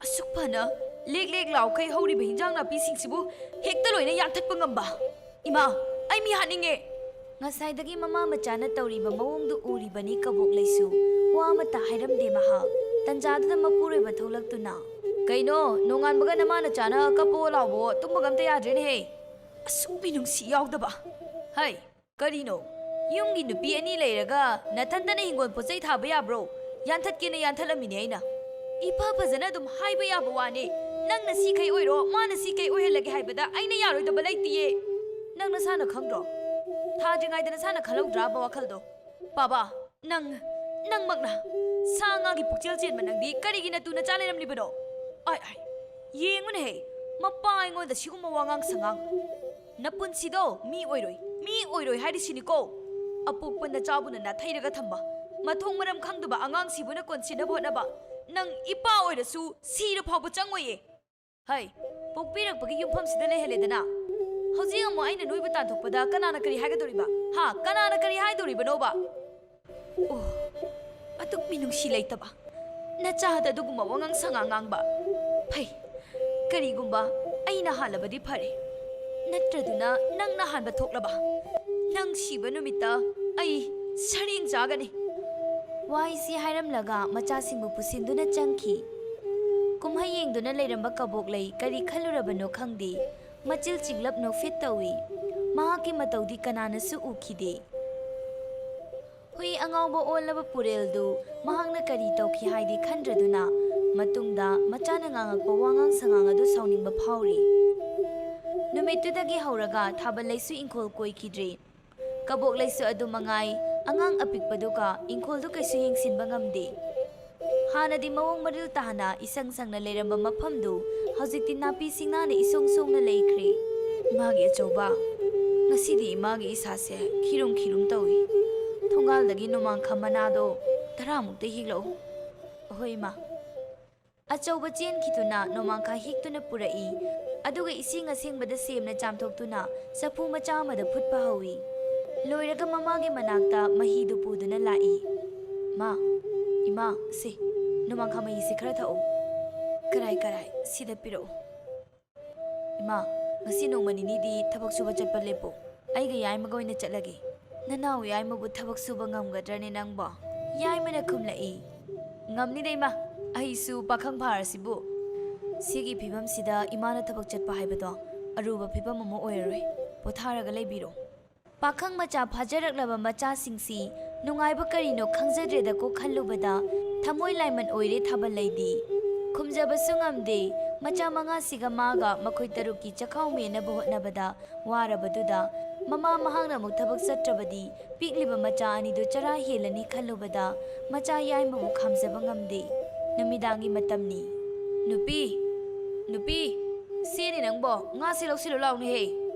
ꯑꯁꯨꯛ ꯐꯅ ꯂꯦꯛ ꯂꯦꯛ ꯂꯥꯎꯈꯩ ꯍꯧꯔꯤꯕ ꯍꯤꯟꯖꯥꯡ ꯅꯥꯄꯤꯁꯤꯡꯁꯤꯕꯨ ꯍꯦꯛꯇ ꯂꯣꯏꯅ ꯌꯥꯟꯊꯠꯄ ꯉꯝꯕ꯫ ꯏꯃꯥ, ꯑꯩ ꯃꯤ ꯍꯥꯠꯅꯤꯡꯉꯦ!" ꯉꯁꯥꯏꯗꯒꯤ ꯃꯃꯥ ꯃꯆꯥꯅ ꯇꯧꯔꯤꯕ ꯃꯑꯣꯡꯗꯨ ꯎꯔꯤꯕꯅꯤ ꯀꯕꯣꯛꯂꯩꯁꯨ꯫ ꯋꯥ ꯑꯃꯠꯇ ꯍꯥꯏꯔꯝꯗꯦ ꯃꯍꯥꯛ꯫ ꯇꯟꯖꯥꯗꯨꯗ ꯃꯄꯨꯔꯣꯏꯕ ꯊꯣꯛꯂꯛꯇꯨꯅ, "ꯀꯩꯅꯣ, ꯅꯣꯡꯉꯥꯟꯕꯒ ꯅꯃꯥ ꯅꯆꯥꯅ ꯀꯞꯄꯣ ꯂꯥꯎꯕꯣ ꯇꯨꯝꯕꯒ ꯑꯝꯇ ꯌꯥꯗ꯭ꯔꯦꯅꯦꯍꯦ!" ꯑꯁꯨꯛ ꯃꯤꯅꯨꯡꯁꯤ ꯌꯥꯎꯗꯕ꯫ "ꯍꯩ, ꯀꯔꯤꯅꯣ? ꯌꯨꯝꯒꯤ ꯅꯨꯄꯤ ꯑꯅꯤ ꯂꯩꯔꯒ ꯅꯊꯟꯇꯅ ꯍꯤꯡꯒꯣꯜ ꯄꯣꯠꯆꯩ ꯊꯥꯕ ꯌꯥꯕ꯭ꯔꯣ? ꯌꯥꯟꯊꯠꯀꯦꯅ ꯌꯥꯟꯊꯠꯂꯝꯃꯤꯅꯦ ꯑꯩꯅ꯫ ꯏꯐ ꯐꯖꯅ ꯑꯗꯨꯝ ꯍꯥꯏꯕ ꯌꯥꯕ ꯋꯥꯅꯤ꯫ ꯅꯪꯅ ꯁꯤ ꯀꯩ ꯑꯣꯏꯔꯣ, ꯃꯥꯅ ꯁꯤ ꯀꯩ ꯑꯣꯏꯍꯜꯂꯒꯦ ꯍꯥꯏꯕꯗ ꯑꯩꯅ ꯌꯥꯔꯣꯏꯗꯕ ꯂꯩꯇꯤꯌꯦ꯫ ꯅꯪ ꯅꯁꯥꯅ ꯈꯪꯗ꯭ꯔꯣ? ꯊꯥꯗ꯭ꯔꯤꯉꯩꯗ ꯅꯁꯥꯅ ꯈꯜꯍꯧꯗ꯭ꯔꯥꯕ ꯋꯥꯈꯜꯗꯣ? ꯄꯥꯕ, ꯅꯪ, ꯅꯪꯃꯛꯅ ꯁꯥ ꯉꯥꯒꯤ ꯄꯨꯛꯆꯦꯜ ꯆꯦꯟꯕ ꯅꯪꯗꯤ ꯀꯔꯤꯒꯤ ꯅꯇꯨ ꯅꯆꯥ ꯂꯩꯔꯝꯂꯤꯕꯅꯣ? ꯑꯥꯏ, ꯑꯥꯏ, ꯌꯦꯡꯉꯨꯅꯦꯍꯦ, ꯃꯄꯥ ꯑꯩꯉꯣꯟꯗ ꯁꯤꯒꯨꯝꯕ ꯋꯥꯉꯥꯡ ꯁꯉꯥꯡ꯫ ꯅꯄꯨꯟꯁꯤꯗꯣ ꯃꯤ ꯑꯣꯏꯔꯣꯏ, ꯃꯤ ꯑꯣꯏꯔꯣꯏ ꯍꯥꯏꯔꯤꯁꯤꯅꯤꯀꯣ꯫ ꯑꯄꯣꯛꯄ ꯅꯆꯥꯕꯨꯅ ꯅꯥꯊꯩꯔꯒ ꯊꯝꯕ, ꯃꯊꯣꯡ ꯃꯔꯝ ꯈꯪꯗꯕ ꯑꯉꯥꯡꯁꯤꯕꯨꯅ ꯀꯣꯟꯁꯤꯟꯅꯕ ꯍꯣꯠꯅꯕ꯫ ꯅꯪ ꯏꯄꯥ ꯑꯣꯏꯔꯁꯨ ꯁꯤꯔ ꯐꯥꯎꯕ ꯆꯪꯉꯣꯏꯌꯦ꯫ ꯍꯩ, ꯄꯣꯛꯄꯤꯔꯛꯄꯒꯤ ꯌꯨꯝꯐꯝꯁꯤꯗ ꯂꯩꯍꯜꯂꯦꯗꯅ꯫ ꯍꯧꯖꯤꯛ ꯑꯃꯨꯛ ꯑꯩꯅ ꯅꯣꯏꯕꯨ ꯇꯥꯟꯊꯣꯛꯄꯗ ꯀꯅꯥꯅ ꯀꯔꯤ ꯍꯥꯏꯒꯗꯧꯔꯤꯕ? ꯍꯥ? ꯀꯅꯥꯅ ꯀꯔꯤ ꯍꯥꯏꯗꯧꯔꯤꯕꯅꯣꯕ?" ꯑꯣ, ꯑꯗꯨꯛ ꯃꯤꯅꯨꯡꯁꯤ ꯂꯩꯇꯕ ꯅꯆꯥꯗ ꯑꯗꯨꯒꯨꯝꯕ ꯋꯥꯉꯥꯡ ꯁꯉꯥꯡ ꯉꯥꯡꯕ꯫ ꯐꯩ, ꯀꯔꯤꯒꯨꯝꯕ ꯑꯩꯅ ꯍꯥꯜꯂꯕꯗꯤ ꯐꯔꯦ, ꯅꯠꯇ꯭ꯔꯗꯨꯅ ꯅꯪꯅ ꯍꯥꯟꯕ ꯊꯣꯛꯂꯕ, ꯅꯪ ꯁꯤꯕ ꯅꯨꯃꯤꯠꯇ ꯑꯩ ꯁꯔꯦꯡ ꯆꯥꯒꯅꯤ꯫ ꯋꯥꯍꯩꯁꯤ ꯍꯥꯏꯔꯝꯂꯒ ꯃꯆꯥꯁꯤꯡꯕꯨ ꯄꯨꯁꯤꯟꯗꯨꯅ ꯆꯪꯈꯤ꯫ ꯀꯨꯝꯍꯩ ꯌꯦꯡꯗꯨꯅ ꯂꯩꯔꯝꯕ ꯀꯕꯣꯛꯂꯩ ꯀꯔꯤ ꯈꯜꯂꯨꯔꯕꯅꯣ ꯈꯪꯗꯦ, ꯃꯆꯤꯜ ꯆꯤꯡꯂꯞ ꯅꯣꯛꯐꯦꯠ ꯇꯧꯏ꯫ ꯃꯍꯥꯛꯀꯤ ꯃꯇꯧꯗꯤ ꯀꯅꯥꯅꯁꯨ ꯎꯈꯤꯗꯦ꯫ ꯍꯨꯏ ꯑꯉꯥꯎꯕ ꯑꯣꯜꯂꯕ ꯄꯨꯔꯦꯜꯗꯨ ꯃꯍꯥꯛꯅ ꯀꯔꯤ ꯇꯧꯈꯤ ꯍꯥꯏꯗꯤ ꯈꯟꯗ꯭ꯔꯗꯨꯅ, ꯃꯇꯨꯡꯗ ꯃꯆꯥꯅ ꯉꯥꯡꯉꯛꯄ ꯋꯥꯉꯥꯡ ꯁꯉꯥꯡ ꯑꯗꯨ ꯁꯥꯎꯅꯤꯡꯕ ꯐꯥꯎꯔꯤ꯫ ꯅꯨꯃꯤꯠꯇꯨꯗꯒꯤ ꯍꯧꯔꯒ ꯊꯥꯕꯜ ꯂꯩꯁꯨ ꯏꯪꯈꯣꯜ ꯀꯣꯏꯈꯤꯗ꯭ꯔꯦ꯫ ꯀꯕꯣꯛ ꯂꯩꯁꯨ ꯑꯗꯨ ꯃꯉꯥꯏ, ꯑꯉꯥꯡ ꯑꯄꯤꯛꯄꯗꯨꯒ ꯏꯪꯈꯣꯜꯗꯨ ꯀꯩꯁꯨ ꯌꯦꯡꯁꯤꯟꯕ ꯉꯝꯗꯦ꯫ ꯍꯥꯟꯅꯗꯤ ꯃꯑꯣꯡ ꯃꯔꯤꯜ ꯇꯥꯅ ꯏꯁꯪ ꯁꯪꯅ ꯂꯩꯔꯝꯕ ꯃꯐꯝꯗꯨ ꯍꯧꯖꯤꯛꯇꯤ ꯅꯥꯄꯤ ꯁꯤꯡꯅꯥꯅ ꯏꯁꯣꯡ ꯁꯣꯡꯅ ꯂꯩꯈ꯭ꯔꯦ꯫ ꯏꯃꯥꯒꯤ ꯑꯆꯧꯕ, ꯉꯁꯤꯗꯤ ꯏꯃꯥꯒꯤ ꯏꯁꯥꯁꯦ ꯈꯤꯔꯨꯝ ꯈꯤꯔꯨꯝ ꯇꯧꯏ꯫ ꯊꯣꯡꯒꯥꯜꯗꯒꯤ ꯅꯣꯡꯃꯥꯡꯈꯥ ꯃꯅꯥꯗꯣ ꯇꯔꯥꯃꯨꯛꯇ ꯍꯦꯛꯂꯛꯎ꯫ ꯍꯣꯏ, ꯏꯃꯥ꯫ ꯑꯆꯧꯕ ꯆꯦꯟꯈꯤꯗꯨꯅ ꯅꯣꯡꯃꯥꯡꯈꯥ ꯍꯦꯛꯇꯨꯅ ꯄꯨꯔꯛꯏ, ꯑꯗꯨꯒ ꯏꯁꯤꯡ ꯑꯁꯦꯡꯕꯗ ꯁꯦꯝꯅ ꯆꯥꯝꯊꯣꯛꯇꯨꯅ ꯆꯐꯨ ꯃꯆꯥ ꯑꯃꯗ ꯐꯨꯠꯄ ꯍꯧꯏ꯫ ꯂꯣꯏꯔꯒ ꯃꯃꯥꯒꯤ ꯃꯅꯥꯛꯇ ꯃꯍꯤꯗꯨ ꯄꯨꯗꯨꯅ ꯂꯥꯛꯏ꯫ "ꯃꯥ, ꯏꯃꯥ, ꯁꯦ, ꯅꯣꯡꯃꯥꯡꯈꯥ ꯃꯍꯤꯁꯤ ꯈꯔ ꯊꯛꯎ꯫ ꯀꯔꯥꯏ, ꯀꯔꯥꯏ, ꯁꯤꯗ ꯄꯤꯔꯛꯎ꯫ ꯏꯃꯥ, ꯉꯁꯤ ꯅꯣꯡꯃ ꯅꯤꯅꯤꯗꯤ ꯊꯕꯛ ꯁꯨꯕ ꯆꯠꯄ ꯂꯦꯞꯄꯨ꯫ ꯑꯩꯒ ꯌꯥꯏꯃꯒ ꯑꯣꯏꯅ ꯆꯠꯂꯒꯦ꯫ ꯅꯅꯥꯎ ꯌꯥꯏꯃꯕꯨ ꯊꯕꯛ ꯁꯨꯕ ꯉꯝꯒꯗ꯭ꯔꯅꯦ ꯅꯪꯕꯣ?" ꯌꯥꯏꯃꯅ ꯈꯨꯝꯂꯛꯏ, "ꯉꯝꯅꯤꯗ ꯏꯃꯥ, ꯑꯩꯁꯨ ꯄꯥꯈꯪ ꯐꯥꯔꯁꯤꯕꯨ꯫ ꯁꯤꯒꯤ ꯐꯤꯕꯝꯁꯤꯗ ꯏꯃꯥꯅ ꯊꯕꯛ ꯆꯠꯄ ꯍꯥꯏꯕꯗꯣ ꯑꯔꯨꯕ ꯐꯤꯕꯝ ꯑꯃ ꯑꯣꯏꯔꯔꯣꯏ꯫ ꯄꯣꯊꯥꯔꯒ ꯂꯩꯕꯤꯔꯣ꯫" ꯄꯥꯈꯪ ꯃꯆꯥ ꯐꯥꯖꯔꯛꯂꯕ ꯃꯆꯥꯁꯤꯡꯁꯤ ꯅꯨꯡꯉꯥꯏꯕ ꯀꯔꯤꯅꯣ ꯈꯪꯖꯗ꯭ꯔꯦꯗꯀꯣ ꯈꯜꯂꯨꯕꯗ ꯊꯃꯣꯏ ꯂꯥꯏꯃꯟ ꯑꯣꯏꯔꯦ ꯊꯥꯕꯜꯂꯩꯗꯤ꯫ ꯈꯨꯝꯖꯕꯁꯨ ꯉꯝꯗꯦ꯫ ꯃꯆꯥ ꯃꯉꯥꯁꯤꯒ ꯃꯥꯒ ꯃꯈꯣꯏ ꯇꯔꯨꯛꯀꯤ ꯆꯈꯥꯎ ꯃꯦꯟꯅꯕ ꯍꯣꯠꯅꯕꯗ ꯋꯥꯔꯕꯗꯨꯗ ꯃꯃꯥ ꯃꯍꯥꯛꯅ ꯑꯃꯨꯛ ꯊꯕꯛ ꯆꯠꯇ꯭ꯔꯕꯗꯤ ꯄꯤꯛꯂꯤꯕ ꯃꯆꯥ ꯑꯅꯤꯗꯨ ꯆꯔꯥ ꯍꯦꯜꯂꯅꯤ ꯈꯜꯂꯨꯕꯗ ꯃꯆꯥ ꯌꯥꯏꯃꯕꯨ ꯈꯥꯝꯖꯕ ꯉꯝꯗꯦ꯫ ꯅꯨꯃꯤꯗꯥꯡꯒꯤ ꯃꯇꯝꯅꯤ꯫ "ꯅꯨꯄꯤ, ꯅꯨꯄꯤ, ꯁꯤꯅꯤ ꯅꯪꯕꯣ, ꯉꯥꯁꯤ ꯂꯧꯁꯤꯜꯂꯨ ꯂꯥꯎꯅꯦꯍꯦ꯫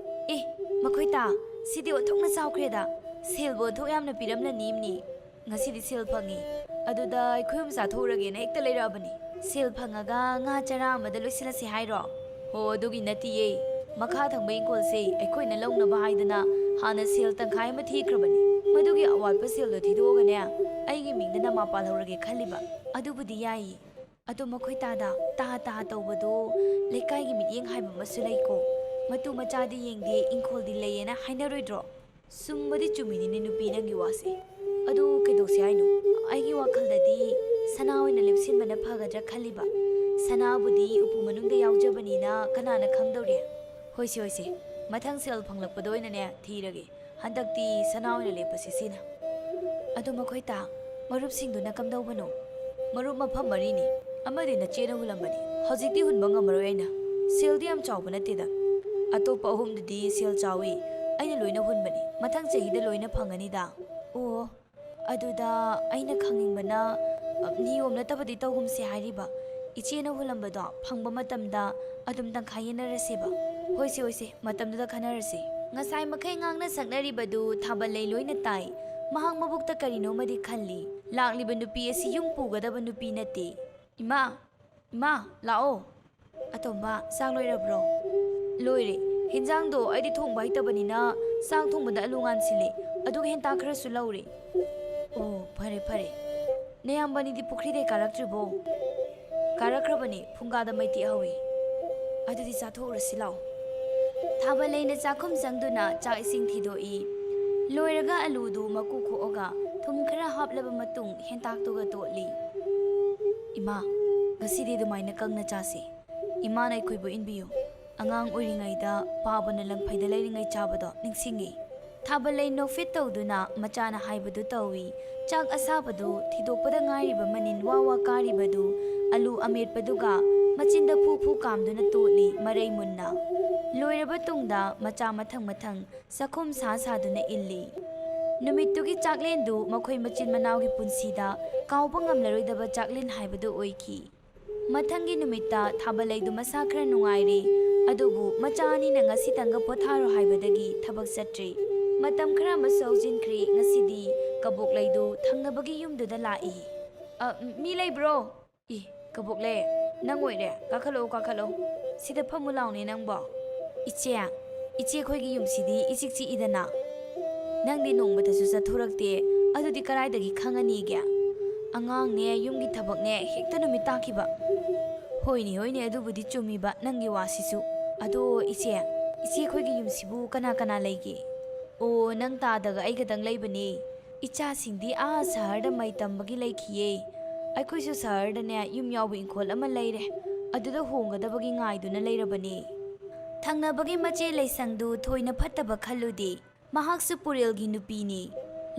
ꯑꯦ, ꯃꯈꯣꯏ ꯇꯥ, ꯁꯤꯗꯤ ꯑꯣꯟꯊꯣꯛꯅ ꯆꯥꯎꯈ꯭ꯔꯦꯗ꯫ ꯁꯦꯜꯕꯨ ꯑꯣꯟꯊꯣꯛ ꯌꯥꯝꯅ ꯄꯤꯔꯝꯂꯅꯤꯝꯅꯤ꯫ ꯉꯁꯤꯗꯤ ꯁꯦꯜ ꯐꯪꯉꯤ꯫ ꯑꯗꯨꯗ ꯑꯩꯈꯣꯏ ꯑꯍꯨꯝ ꯆꯥꯊꯣꯛꯎꯔꯒꯦꯅ ꯍꯦꯛꯇ ꯂꯩꯔꯛꯑꯕꯅꯤ꯫ ꯁꯦꯜ ꯐꯪꯉꯒ ꯉꯥ ꯆꯔꯥ ꯑꯃꯗ ꯂꯣꯏꯁꯤꯜꯂꯁꯤ ꯍꯥꯏꯔꯣ?" "ꯍꯣ, ꯑꯗꯨꯒꯤ ꯅꯠꯇꯤꯌꯦ꯫ ꯃꯈꯥ ꯊꯪꯕ ꯏꯪꯈꯣꯜꯁꯦ ꯑꯩꯈꯣꯏꯅ ꯂꯧꯅꯕ ꯍꯥꯏꯗꯅ ꯍꯥꯟꯅ ꯁꯦꯜ ꯇꯪꯈꯥꯏ ꯑꯃ ꯊꯤꯈ꯭ꯔꯕꯅꯤ꯫ ꯃꯗꯨꯒꯤ ꯑꯋꯥꯠꯄ ꯁꯦꯜꯗꯣ ꯊꯤꯗꯣꯛꯑꯒꯅꯦ, ꯑꯩꯒꯤ ꯃꯤꯡꯗ ꯅꯃꯥ ꯄꯥꯜꯍꯧꯔꯒꯦ ꯈꯜꯂꯤꯕ꯫" "ꯑꯗꯨꯕꯨꯗꯤ ꯌꯥꯏꯌꯦ꯫ ꯑꯗꯣ ꯃꯈꯣꯏ ꯇꯥꯗ ꯇꯥ ꯇꯥ ꯇꯧꯕꯗꯣ ꯂꯩꯀꯥꯏꯒꯤ ꯃꯤꯠꯌꯦꯡ ꯍꯥꯏꯕ ꯑꯃꯁꯨ ꯂꯩꯀꯣ꯫ ꯃꯇꯨ ꯃꯆꯥꯗꯤ ꯌꯦꯡꯗꯦ, ꯏꯪꯈꯣꯜꯗꯤ ꯂꯩꯌꯦꯅ ꯍꯥꯏꯅꯔꯣꯏꯗ꯭ꯔꯣ?" "ꯆꯨꯝꯕꯗꯤ ꯆꯨꯝꯃꯤꯅꯤꯅꯦ ꯅꯨꯄꯤ, ꯅꯪꯒꯤ ꯋꯥꯁꯦ꯫ ꯑꯗꯨ ꯀꯩꯗꯧꯁꯤ ꯍꯥꯏꯅꯣ? ꯑꯩꯒꯤ ꯋꯥꯈꯜꯗꯗꯤ ꯁꯅꯥ ꯑꯣꯏꯅ ꯂꯦꯞꯁꯤꯟꯕꯅ ꯐꯒꯗ꯭ꯔꯥ ꯈꯜꯂꯤꯕ꯫ ꯁꯅꯥꯕꯨꯗꯤ ꯎꯄꯨ ꯃꯅꯨꯡꯗ ꯌꯥꯎꯖꯕꯅꯤꯅ ꯀꯅꯥꯅ ꯈꯪꯗꯧꯔꯤ?" "ꯍꯣꯏꯁꯦ, ꯍꯣꯏꯁꯦ, ꯃꯊꯪ ꯁꯦꯜ ꯐꯪꯂꯛꯄꯗ ꯑꯣꯏꯅꯅꯦ ꯊꯤꯔꯒꯦ꯫ ꯍꯟꯗꯛꯇꯤ ꯁꯅꯥ ꯑꯣꯏꯅ ꯂꯦꯞꯄꯁꯤ ꯁꯤꯅ꯫ ꯑꯗꯣ ꯃꯈꯣꯏ ꯇꯥ, ꯃꯔꯨꯞꯁꯤꯡꯗꯨꯅ ꯀꯝꯗꯧꯕꯅꯣ? ꯃꯔꯨꯞ ꯃꯐꯝ ꯃꯔꯤꯅꯤ, ꯑꯃꯗꯤ ꯅꯆꯦꯅ ꯍꯨꯜꯂꯝꯕꯅꯤ꯫ ꯍꯧꯖꯤꯛꯇꯤ ꯍꯨꯟꯕ ꯉꯝꯃꯔꯣꯏ ꯑꯩꯅ꯫ ꯁꯦꯜꯗꯤ ꯌꯥꯝ ꯆꯥꯎꯕ ꯅꯠꯇꯦꯗ꯫ ꯑꯇꯣꯞꯄ ꯑꯍꯨꯝꯗꯨꯗꯤ ꯁꯦꯜ ꯆꯥꯎꯏ, ꯑꯩꯅ ꯂꯣꯏꯅ ꯍꯨꯟꯕꯅꯤ꯫ ꯃꯊꯪ ꯆꯍꯤꯗ ꯂꯣꯏꯅ ꯐꯪꯒꯅꯤꯗ꯫ ꯑꯣ, ꯑꯗꯨꯗ ꯑꯩꯅ ꯈꯪꯅꯤꯡꯕꯅ, ꯑ, ꯅꯤꯌꯣꯝ ꯅꯠꯇꯕꯗꯤ ꯇꯧꯒꯨꯝꯁꯦ ꯍꯥꯏꯔꯤꯕ꯫ ꯏꯆꯦꯅ ꯍꯨꯜꯂꯝꯕꯗꯣ ꯐꯪꯕ ꯃꯇꯝꯗ ꯑꯗꯨꯝ ꯇꯪꯈꯥꯏ ꯌꯦꯟꯅꯔꯁꯦꯕ꯫ ꯍꯣꯏꯁꯦ, ꯍꯣꯏꯁꯦ, ꯃꯇꯝꯗꯨꯗ ꯈꯟꯅꯔꯁꯤ꯫ ꯉꯁꯥꯏ ꯃꯈꯩ ꯉꯥꯡꯅ ꯁꯛꯅꯔꯤꯕꯗꯨ ꯊꯥꯕꯜꯂꯩ ꯂꯣꯏꯅ ꯇꯥꯏ꯫ ꯃꯍꯥꯛ ꯃꯕꯨꯛꯇ ꯀꯔꯤꯅꯣꯃꯗꯤ ꯈꯜꯂꯤ꯫ ꯂꯥꯛꯂꯤꯕ ꯅꯨꯄꯤ ꯑꯁꯤ ꯌꯨꯝ ꯄꯨꯒꯗꯕ ꯅꯨꯄꯤ ꯅꯠꯇꯦ꯫ ꯏꯃꯥ! ꯏꯃꯥ, ꯂꯥꯛꯑꯣ꯫ ꯑꯇꯣꯝꯕ, ꯆꯥꯛ ꯂꯣꯏꯔꯕ꯭ꯔꯣ? ꯂꯣꯏꯔꯦ꯫ ꯍꯤꯟꯖꯥꯡꯗꯣ ꯑꯩꯗꯤ ꯊꯣꯡꯕ ꯍꯩꯇꯕꯅꯤꯅ ꯆꯥꯛ ꯊꯣꯡꯕꯗ ꯑꯂꯨ ꯉꯥꯟꯁꯤꯜꯂꯦ, ꯑꯗꯨꯒ ꯍꯦꯟꯇꯥꯛ ꯈꯔꯁꯨ ꯂꯧꯔꯦ꯫ ꯑꯣ, ꯐꯔꯦ, ꯐꯔꯦ꯫ ꯅꯌꯥꯝꯕꯅꯤꯗꯤ ꯄꯨꯈ꯭ꯔꯤꯗꯩ ꯀꯥꯔꯛꯇ꯭ꯔꯤꯕꯣ? ꯀꯥꯔꯛꯈ꯭ꯔꯕꯅꯤ, ꯐꯨꯡꯒꯥꯗ ꯃꯩ ꯇꯦꯛꯍꯧꯏ꯫ ꯑꯗꯨꯗꯤ ꯆꯥꯊꯣꯛꯎꯔꯁꯤ ꯂꯥꯛꯑꯣ꯫ ꯊꯥꯕꯜꯂꯩꯅ ꯆꯥꯛꯈꯨꯝ ꯆꯪꯗꯨꯅ ꯆꯥꯛ ꯏꯁꯤꯡ ꯊꯤꯗꯣꯛꯏ꯫ ꯂꯣꯏꯔꯒ ꯑꯂꯨꯗꯨ ꯃꯀꯨ ꯈꯣꯛꯑꯒ ꯊꯨꯝ ꯈꯔ ꯍꯥꯞꯂꯕ ꯃꯇꯨꯡ ꯍꯦꯟꯇꯥꯛꯇꯨꯒ ꯇꯣꯠꯂꯤ꯫ ꯏꯃꯥ, ꯉꯁꯤꯗꯤ ꯑꯗꯨꯃꯥꯏꯅ ꯀꯪꯅ ꯆꯥꯁꯤ꯫ ꯏꯃꯥꯅ ꯑꯩꯈꯣꯏꯕꯨ ꯏꯟꯕꯤꯌꯨ꯫ ꯑꯉꯥꯡ ꯑꯣꯏꯔꯤꯉꯩꯗ ꯄꯥꯕꯅ ꯂꯪꯐꯩꯗ ꯂꯩꯔꯤꯉꯩ ꯆꯥꯕꯗꯣ ꯅꯤꯡꯁꯤꯡꯉꯤ꯫ ꯊꯥꯕꯜꯂꯩ ꯅꯣꯛꯐꯦꯠ ꯇꯧꯗꯨꯅ ꯃꯆꯥꯅ ꯍꯥꯏꯕꯗꯨ ꯇꯧꯏ꯫ ꯆꯥꯛ ꯑꯁꯥꯕꯗꯨ ꯊꯤꯗꯣꯛꯄꯗ ꯉꯥꯏꯔꯤꯕ ꯃꯅꯤꯟ ꯋꯥ ꯋꯥ ꯀꯥꯔꯤꯕꯗꯨ ꯑꯂꯨ ꯑꯃꯦꯠꯄꯗꯨꯒ ꯃꯆꯤꯟꯗ ꯐꯨ ꯐꯨ ꯀꯥꯝꯗꯨꯅ ꯇꯣꯠꯂꯤ ꯃꯔꯩ ꯃꯨꯟꯅ꯫ ꯂꯣꯏꯔꯕ ꯇꯨꯡꯗ ꯃꯆꯥ ꯃꯊꯪ ꯃꯊꯪ ꯆꯥꯛꯈꯨꯝ ꯁꯥ ꯁꯥꯗꯨꯅ ꯏꯜꯂꯤ꯫ ꯅꯨꯃꯤꯠꯇꯨꯒꯤ ꯆꯥꯛꯂꯦꯟꯗꯨ ꯃꯈꯣꯏ ꯃꯆꯤꯟ ꯃꯅꯥꯎꯒꯤ ꯄꯨꯟꯁꯤꯗ ꯀꯥꯎꯕ ꯉꯝꯂꯔꯣꯏꯗꯕ ꯆꯥꯛꯂꯦꯟ ꯍꯥꯏꯕꯗꯨ ꯑꯣꯏꯈꯤ꯫ ꯃꯊꯪꯒꯤ ꯅꯨꯃꯤꯠꯇ ꯊꯥꯕꯜꯂꯩꯗꯨ ꯃꯁꯥ ꯈꯔ ꯅꯨꯡꯉꯥꯏꯔꯦ, ꯑꯗꯨꯕꯨ ꯃꯆꯥ ꯑꯅꯤꯅ ꯉꯁꯤꯇꯪꯒ ꯄꯣꯊꯥꯔꯣ ꯍꯥꯏꯕꯗꯒꯤ ꯊꯕꯛ ꯆꯠꯇ꯭ꯔꯦ꯫ ꯃꯇꯝ ꯈꯔ ꯑꯃꯁꯨ ꯍꯧꯖꯤꯟꯈ꯭ꯔꯦ, ꯉꯁꯤꯗꯤ ꯀꯕꯣꯛꯂꯩꯗꯨ ꯊꯪꯅꯕꯒꯤ ꯌꯨꯝꯗꯨꯗ ꯂꯥꯛꯏ꯫ "ꯑ, ꯃꯤ ꯂꯩꯕ꯭ꯔꯣ?" "ꯏ, ꯀꯕꯣꯛꯂꯩ, ꯅꯪ ꯑꯣꯏꯔꯦ? ꯀꯥꯈꯠꯂꯛꯑꯣ, ꯀꯥꯈꯠꯂꯛꯑꯣ꯫ ꯁꯤꯗ ꯐꯝꯃꯨ ꯂꯥꯎꯅꯦ ꯅꯪꯕꯣ꯫" "ꯏꯆꯦ, ꯏꯆꯦ ꯑꯩꯈꯣꯏꯒꯤ ꯌꯨꯝꯁꯤꯗꯤ ꯏꯆꯤꯛ ꯆꯤꯛꯏꯗꯅ꯫ ꯅꯪꯗꯤ ꯅꯣꯡꯃꯇꯁꯨ ꯆꯠꯊꯣꯔꯛꯇꯦ, ꯑꯗꯨꯗꯤ ꯀꯗꯥꯏꯗꯒꯤ ꯈꯪꯉꯅꯤꯒꯦ? ꯑꯉꯥꯡꯅꯦ, ꯌꯨꯝꯒꯤ ꯊꯕꯛꯅꯦ, ꯍꯦꯛꯇ ꯅꯨꯃꯤꯠ ꯇꯥꯈꯤꯕ꯫" "ꯍꯣꯏꯅꯦ, ꯍꯣꯏꯅꯦ, ꯑꯗꯨꯕꯨꯗꯤ ꯆꯨꯝꯃꯤꯕ ꯅꯪꯒꯤ ꯋꯥꯁꯤꯁꯨ꯫ ꯑꯗꯣ ꯏꯆꯦ, ꯏꯆꯦ ꯑꯩꯈꯣꯏꯒꯤ ꯌꯨꯝꯁꯤꯕꯨ ꯀꯅꯥ ꯀꯅꯥ ꯂꯩꯒꯦ?" "ꯑꯣ, ꯅꯪ ꯇꯥꯗꯒ ꯑꯩ ꯈꯛꯇꯪ ꯂꯩꯕꯅꯦ꯫ ꯏꯆꯥꯁꯤꯡꯗꯤ ꯑꯥ ꯁꯍꯔꯗ ꯃꯍꯩ ꯇꯝꯕꯒꯤ ꯂꯩꯈꯤꯌꯦ꯫ ꯑꯩꯈꯣꯏꯁꯨ ꯁꯍꯔꯗꯅꯦ ꯌꯨꯝ ꯌꯥꯎꯕ ꯏꯪꯈꯣꯜ ꯑꯃ ꯂꯩꯔꯦ꯫ ꯑꯗꯨꯗ ꯍꯣꯡꯒꯗꯕꯒꯤ ꯉꯥꯏꯗꯨꯅ ꯂꯩꯔꯕꯅꯦ꯫" ꯊꯪꯅꯕꯒꯤ ꯃꯆꯦ ꯂꯩꯁꯪꯗꯨ ꯊꯣꯏꯅ ꯐꯠꯇꯕ ꯈꯜꯂꯨꯗꯦ꯫ ꯃꯍꯥꯛꯁꯨ ꯄꯨꯔꯦꯜꯒꯤ ꯅꯨꯄꯤꯅꯤ꯫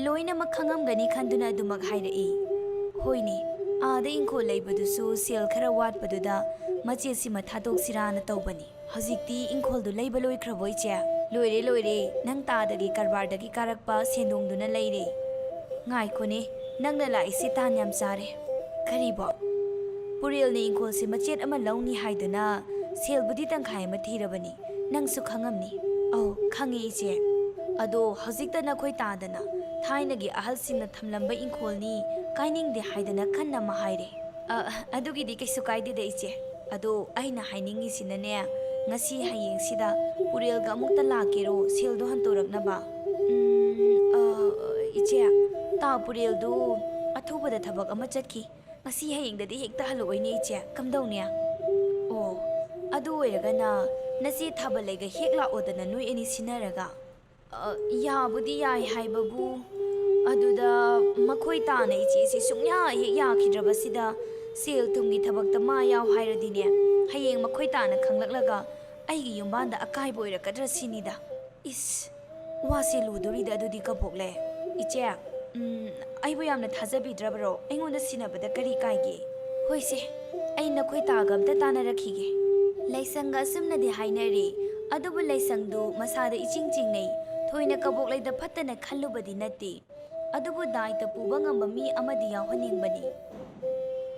ꯂꯣꯏꯅꯃꯛ ꯈꯪꯉꯝꯒꯅꯤ ꯈꯟꯗꯨꯅ ꯑꯗꯨꯃꯛ ꯍꯥꯏꯔꯛꯏ꯫ ꯍꯣꯏꯅꯦ, ꯑꯥꯗ ꯏꯪꯈꯣꯜ ꯂꯩꯕꯗꯨꯁꯨ ꯁꯦꯜ ꯈꯔ ꯋꯥꯠꯄꯗꯨꯗ ꯃꯆꯦꯠꯁꯤꯃ ꯊꯥꯗꯣꯛꯁꯤꯔꯥꯅ ꯇꯧꯕꯅꯤ꯫ ꯍꯧꯖꯤꯛꯇꯤ ꯏꯪꯈꯣꯜꯗꯨ ꯂꯩꯕ ꯂꯣꯏꯈ꯭ꯔꯕꯣ, ꯏꯆꯦ? ꯂꯣꯏꯔꯦ, ꯂꯣꯏꯔꯦ꯫ ꯅꯪ ꯇꯥꯗꯒꯤ ꯀꯔꯕꯥꯔꯗꯒꯤ ꯀꯥꯔꯛꯄ ꯁꯦꯟꯗꯣꯡꯗꯨꯅ ꯂꯩꯔꯦ꯫ ꯉꯥꯏꯈꯣꯅꯦ, ꯅꯪꯅ ꯂꯥꯛꯏꯁꯤ ꯇꯥꯟ ꯌꯥꯝ ꯆꯥꯔꯦ꯫ ꯀꯔꯤꯕꯣ? ꯄꯨꯔꯦꯜꯅ ꯏꯪꯈꯣꯜꯁꯤ ꯃꯆꯦꯠ ꯑꯃ ꯂꯧꯅꯤ ꯍꯥꯏꯗꯨꯅ ꯁꯦꯜꯕꯨꯗꯤ ꯇꯪꯈꯥꯏ ꯑꯃ ꯊꯤꯔꯕꯅꯤ꯫ ꯅꯪꯁꯨ ꯈꯪꯉꯝꯅꯤ꯫ ꯑꯧ, ꯈꯪꯉꯦ, ꯏꯆꯦ꯫ ꯑꯗꯣ ꯍꯧꯖꯤꯛꯇ ꯅꯈꯣꯏ ꯇꯥꯗꯅ ꯊꯥꯏꯅꯒꯤ ꯑꯍꯜꯁꯤꯡꯅ ꯊꯝꯂꯝꯕ ꯏꯪꯈꯣꯜꯅꯤ, ꯀꯥꯏꯅꯤꯡꯗꯦ ꯍꯥꯏꯗꯅ ꯀꯟꯅ ꯑꯃ ꯍꯥꯏꯔꯦ꯫ ꯑ, ꯑꯗꯨꯒꯤꯗꯤ ꯀꯩꯁꯨ ꯀꯥꯏꯗꯦꯗ, ꯏꯆꯦ꯫ ꯑꯗꯣ ꯑꯩꯅ ꯍꯥꯏꯅꯤꯡꯉꯤꯁꯤꯅꯅꯦ, ꯉꯁꯤ ꯍꯌꯦꯡꯁꯤꯗ ꯄꯨꯔꯦꯜꯒ ꯑꯃꯨꯛꯇ ꯂꯥꯛꯀꯦꯔꯣ, ꯁꯦꯜꯗꯣ ꯍꯟꯇꯣꯔꯛꯅꯕ? ꯎꯝ, ꯑ, ꯏꯆꯦ, ꯇꯥ ꯄꯨꯔꯦꯜꯗꯨ ꯑꯊꯨꯕꯗ ꯊꯕꯛ ꯑꯃ ꯆꯠꯈꯤ꯫ ꯉꯁꯤ ꯍꯌꯦꯡꯗꯗꯤ ꯍꯦꯛꯇ ꯍꯜꯂꯛꯑꯣꯏꯅꯦ, ꯏꯆꯦ꯫ ꯀꯝꯗꯧꯅꯤ? ꯑꯣ, ꯑꯗꯨ ꯑꯣꯏꯔꯒꯅ ꯅꯆꯦ ꯊꯥꯕꯜꯂꯩꯒ ꯍꯦꯛ ꯂꯥꯛꯑꯣꯗꯅ, ꯅꯣꯏ ꯑꯅꯤ ꯁꯤꯟꯅꯔꯒ꯫ ꯑ, ꯌꯥꯕꯨꯗꯤ ꯌꯥꯏ ꯍꯥꯏꯕꯕꯨ, ꯑꯗꯨꯗ ꯃꯈꯣꯏ ꯇꯥꯅ ꯏꯆꯦꯁꯤ ꯁꯨꯡꯌꯥ ꯍꯦꯛ ꯌꯥꯈꯤꯗ꯭ꯔꯕꯁꯤꯗ, ꯁꯦꯜ ꯊꯨꯝꯒꯤ ꯊꯕꯛꯇ ꯃꯥ ꯌꯥꯎ ꯍꯥꯏꯔꯗꯤꯅꯦ, ꯍꯌꯦꯡ ꯃꯈꯣꯏ ꯇꯥꯅ ꯈꯪꯂꯛꯂꯒ ꯑꯩꯒꯤ ꯌꯨꯝꯕꯥꯟꯗ ꯑꯀꯥꯏꯕ ꯑꯣꯏꯔꯛꯀꯗ꯭ꯔꯥ ꯁꯤꯅꯤꯗ꯫ ꯏꯁ, ꯋꯥꯁꯦ ꯂꯨꯗꯣꯔꯤꯗ ꯑꯗꯨꯗꯤ, ꯀꯕꯣꯛꯂꯩ꯫ ꯏꯆꯦ, ꯎꯝ, ꯑꯩꯕꯨ ꯌꯥꯝꯅ ꯊꯥꯖꯕꯤꯗ꯭ꯔꯕꯔꯣ? ꯑꯩꯉꯣꯟꯗ ꯁꯤꯟꯅꯕꯗ ꯀꯔꯤ ꯀꯥꯏꯒꯦ? ꯍꯣꯏꯁꯦ, ꯑꯩ ꯅꯈꯣꯏ ꯇꯥꯒ ꯑꯝꯇ ꯇꯥꯟꯅꯔꯛꯈꯤꯒꯦ꯫ ꯂꯩꯁꯪꯒ ꯑꯁꯨꯝꯅꯗꯤ ꯍꯥꯏꯅꯔꯤ, ꯑꯗꯨꯕꯨ ꯂꯩꯁꯪꯗꯨ ꯃꯁꯥꯗ ꯏꯆꯤꯡ ꯆꯤꯡꯅꯩ꯫ ꯊꯣꯏꯅ ꯀꯕꯣꯛꯂꯩꯗ ꯐꯠꯇꯅ ꯈꯜꯂꯨꯕꯗꯤ ꯅꯠꯇꯦ, ꯑꯗꯨꯕꯨ ꯗꯥꯏꯇ ꯄꯨꯕ ꯉꯝꯕ ꯃꯤ ꯑꯃꯗꯤ ꯌꯥꯎꯍꯟꯅꯤꯡꯕꯅꯤ꯫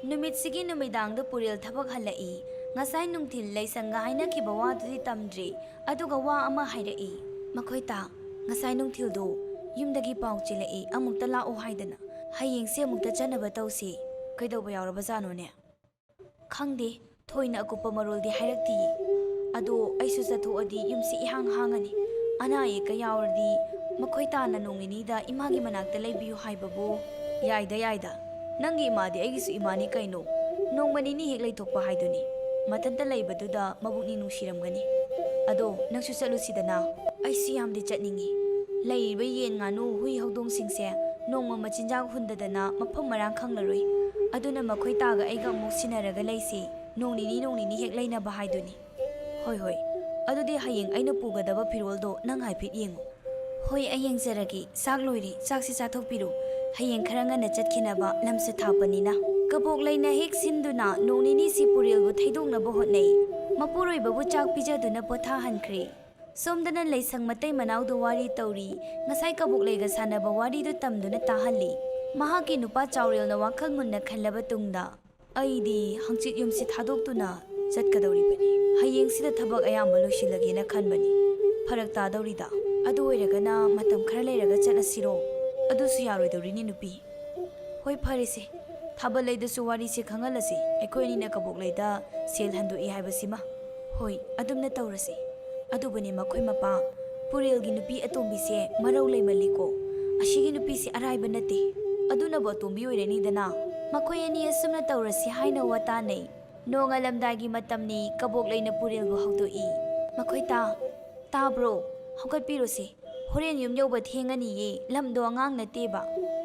ꯅꯨꯃꯤꯠꯁꯤꯒꯤ ꯅꯨꯃꯤꯗꯥꯡꯗ ꯄꯨꯔꯦꯜ ꯊꯕꯛ ꯍꯜꯂꯛꯏ꯫ ꯉꯁꯥꯏ ꯅꯨꯡꯊꯤꯜ ꯂꯩꯁꯪꯒ ꯍꯥꯏꯅꯈꯤꯕ ꯋꯥꯗꯨꯗꯤ ꯇꯝꯗ꯭ꯔꯤ, ꯑꯗꯨꯒ ꯋꯥ ꯑꯃ ꯍꯥꯏꯔꯛꯏ꯫ ꯃꯈꯣꯏ ꯇꯥ, ꯉꯁꯥꯏ ꯅꯨꯡꯊꯤꯜꯗꯣ ꯌꯨꯝꯗꯒꯤ ꯄꯥꯎ ꯆꯦꯜꯂꯛꯏ, ꯑꯃꯨꯛꯇ ꯂꯥꯛꯑꯣ ꯍꯥꯏꯗꯅ꯫ ꯍꯌꯦꯡꯁꯦ ꯑꯃꯨꯛꯇ ꯆꯠꯅꯕ ꯇꯧꯁꯤ꯫ ꯀꯩꯗꯧꯕ ꯌꯥꯎꯔꯕꯖꯥꯠꯅꯣꯅꯦ? ꯈꯪꯗꯦ, ꯊꯣꯏꯅ ꯑꯀꯨꯞꯄ ꯃꯔꯣꯜꯗꯤ ꯍꯥꯏꯔꯛꯇꯤꯌꯦ꯫ ꯑꯗꯣ ꯑꯩꯁꯨ ꯆꯠꯊꯣꯛꯑꯗꯤ ꯌꯨꯝꯁꯤ ꯏꯍꯥꯡ ꯍꯥꯡꯉꯅꯤ꯫ ꯑꯅꯥ ꯑꯌꯦꯛꯀ ꯌꯥꯎꯔꯗꯤ ꯃꯈꯣꯏ ꯇꯥꯅ ꯅꯣꯡ ꯅꯤꯅꯤꯗ ꯏꯃꯥꯒꯤ ꯃꯅꯥꯛꯇ ꯂꯩꯕꯤꯌꯨ ꯍꯥꯏꯕꯕꯨ꯫ ꯌꯥꯏꯗ, ꯌꯥꯏꯗ꯫ ꯅꯪꯒꯤ ꯏꯃꯥꯗꯤ ꯑꯩꯒꯤꯁꯨ ꯏꯃꯥꯅꯤ ꯀꯩꯅꯣ꯫ ꯅꯣꯡꯃ ꯅꯤꯅꯤ ꯍꯦꯛ ꯂꯩꯊꯣꯛꯄ ꯍꯥꯏꯗꯨꯅꯤ꯫ ꯃꯊꯟꯇ ꯂꯩꯕꯗꯨꯗ ꯃꯕꯨꯛꯅꯤꯡ ꯅꯨꯡꯁꯤꯔꯝꯒꯅꯤ꯫ ꯑꯗꯣ ꯅꯪꯁꯨ ꯆꯠꯂꯨꯁꯤꯗꯅ꯫ ꯑꯩꯁꯨ ꯌꯥꯝꯗꯤ ꯆꯠꯅꯤꯡꯉꯤ꯫ ꯂꯩꯔꯤꯕ ꯌꯦꯟ, ꯉꯥꯅꯨ, ꯍꯨꯏ, ꯍꯧꯗꯣꯡꯁꯤꯡꯁꯦ ꯅꯣꯡꯃ ꯃꯆꯤꯟꯖꯥꯛ ꯍꯨꯟꯗꯗꯅ ꯃꯐꯝ ꯃꯔꯥꯡ ꯈꯪꯂꯔꯣꯏ꯫ ꯑꯗꯨꯅ ꯃꯈꯣꯏ ꯇꯥꯒ ꯑꯩꯒ ꯑꯃꯨꯛ ꯁꯤꯟꯅꯔꯒ ꯂꯩꯁꯤ꯫ ꯅꯣꯡ ꯅꯤꯅꯤ, ꯅꯣꯡ ꯅꯤꯅꯤ ꯍꯦꯛ ꯂꯩꯅꯕ ꯍꯥꯏꯗꯨꯅꯤ꯫ ꯍꯣꯏ, ꯍꯣꯏ꯫ ꯑꯗꯨꯗꯤ ꯍꯌꯦꯡ ꯑꯩꯅ ꯄꯨꯒꯗꯕ ꯐꯤꯔꯣꯜꯗꯣ ꯅꯪ ꯍꯥꯏꯐꯦꯠ ꯌꯦꯡꯉꯨ꯫ ꯍꯣꯏ, ꯑꯩ ꯌꯦꯡꯖꯔꯒꯦ꯫ ꯆꯥꯛ ꯂꯣꯏꯔꯦ, ꯆꯥꯛꯁꯤ ꯆꯥꯊꯣꯛꯄꯤꯔꯣ꯫ ꯍꯌꯦꯡ ꯈꯔ ꯉꯟꯅ ꯆꯠꯈꯤꯅꯕ, ꯂꯝꯁꯨ ꯊꯥꯞꯄꯅꯤꯅ꯫ ꯀꯕꯣꯛꯂꯩꯅ ꯍꯦꯛ ꯁꯤꯟꯗꯨꯅ ꯅꯣꯡ ꯅꯤꯅꯤꯁꯤ ꯄꯨꯔꯦꯜꯕꯨ ꯊꯩꯗꯣꯛꯅꯕ ꯍꯣꯠꯅꯩ꯫ ꯃꯄꯨꯔꯣꯏꯕꯕꯨ ꯆꯥꯛ ꯄꯤꯖꯗꯨꯅ ꯄꯣꯊꯥꯍꯟꯈ꯭ꯔꯦ꯫ ꯁꯣꯝꯗꯅ ꯂꯩꯁꯪ ꯃꯇꯩ ꯃꯅꯥꯎꯗꯨ ꯋꯥꯔꯤ ꯇꯧꯔꯤ꯫ ꯉꯁꯥꯏ ꯀꯕꯣꯛꯂꯩꯒ ꯁꯥꯟꯅꯕ ꯋꯥꯔꯤꯗꯨ ꯇꯝꯗꯨꯅ ꯇꯥꯍꯜꯂꯤ꯫ ꯃꯍꯥꯛꯀꯤ ꯅꯨꯄꯥ ꯆꯥꯎꯔꯦꯜꯅ ꯋꯥꯈꯜ ꯃꯨꯟꯅ ꯈꯜꯂꯕ ꯇꯨꯡꯗ, "ꯑꯩꯗꯤ ꯍꯪꯆꯤꯠ ꯌꯨꯝꯁꯤ ꯊꯥꯗꯣꯛꯇꯨꯅ ꯆꯠꯀꯗꯧꯔꯤꯕꯅꯤ꯫ ꯍꯌꯦꯡꯁꯤꯗ ꯊꯕꯛ ꯑꯌꯥꯝꯕ ꯂꯣꯏꯁꯤꯜꯂꯒꯦꯅ ꯈꯟꯕꯅꯤ꯫ ꯐꯔꯛ ꯇꯥꯗꯧꯔꯤꯗ꯫ ꯑꯗꯨ ꯑꯣꯏꯔꯒꯅ ꯃꯇꯝ ꯈꯔ ꯂꯩꯔꯒ ꯆꯠꯂꯁꯤꯔꯣ?" "ꯑꯗꯨꯁꯨ ꯌꯥꯔꯣꯏꯗꯧꯔꯤꯅꯤ, ꯅꯨꯄꯤ꯫ ꯍꯣꯏ, ꯐꯔꯦꯁꯦ꯫ ꯊꯥꯕꯜ ꯂꯩꯗꯁꯨ ꯋꯥꯔꯤꯁꯦ ꯈꯪꯍꯜꯂꯁꯤ꯫ ꯑꯩꯈꯣꯏ ꯑꯅꯤꯅ ꯀꯕꯣꯛ ꯂꯩꯗ ꯁꯦꯜ ꯍꯟꯗꯣꯛꯏ ꯍꯥꯏꯕꯁꯤꯃ꯫ ꯍꯣꯏ, ꯑꯗꯨꯝꯅ ꯇꯧꯔꯁꯤ꯫ ꯑꯗꯨꯕꯨꯅꯦ, ꯃꯈꯣꯏ ꯃꯄꯥ, ꯄꯨꯔꯦꯜꯒꯤ ꯅꯨꯄꯤ ꯑꯇꯣꯝꯕꯤꯁꯦ ꯃꯔꯧ ꯂꯩꯃꯜꯂꯤꯀꯣ꯫ ꯑꯁꯤꯒꯤ ꯅꯨꯄꯤꯁꯦ ꯑꯔꯥꯏꯕ ꯅꯠꯇꯦ꯫ ꯑꯗꯨꯅꯕꯨ ꯑꯇꯣꯝꯕꯤ ꯑꯣꯏꯔꯅꯤꯗꯅ꯫ ꯃꯈꯣꯏ ꯑꯅꯤ ꯑꯁꯨꯝꯅ ꯇꯧꯔꯁꯤ ꯍꯥꯏꯅ ꯋꯥ ꯇꯥꯅꯩ꯫ ꯅꯣꯡꯉꯥꯜꯂꯝꯗꯥꯏꯒꯤ ꯃꯇꯝꯅꯤ꯫ ꯀꯕꯣꯛ ꯂꯩꯅ ꯄꯨꯔꯦꯜꯕꯨ ꯍꯧꯗꯣꯛꯏ꯫ "ꯃꯈꯣꯏ ꯇꯥ, ꯇꯥꯕ꯭ꯔꯣ? ꯍꯧꯒꯠꯄꯤꯔꯣꯁꯦ꯫ ꯍꯣꯔꯦꯟ ꯌꯨꯝ ꯌꯧꯕ ꯊꯦꯡꯉꯅꯤꯌꯦ, ꯂꯝꯗꯣ ꯑꯉꯥꯡ ꯅꯠꯇꯦꯕ꯫"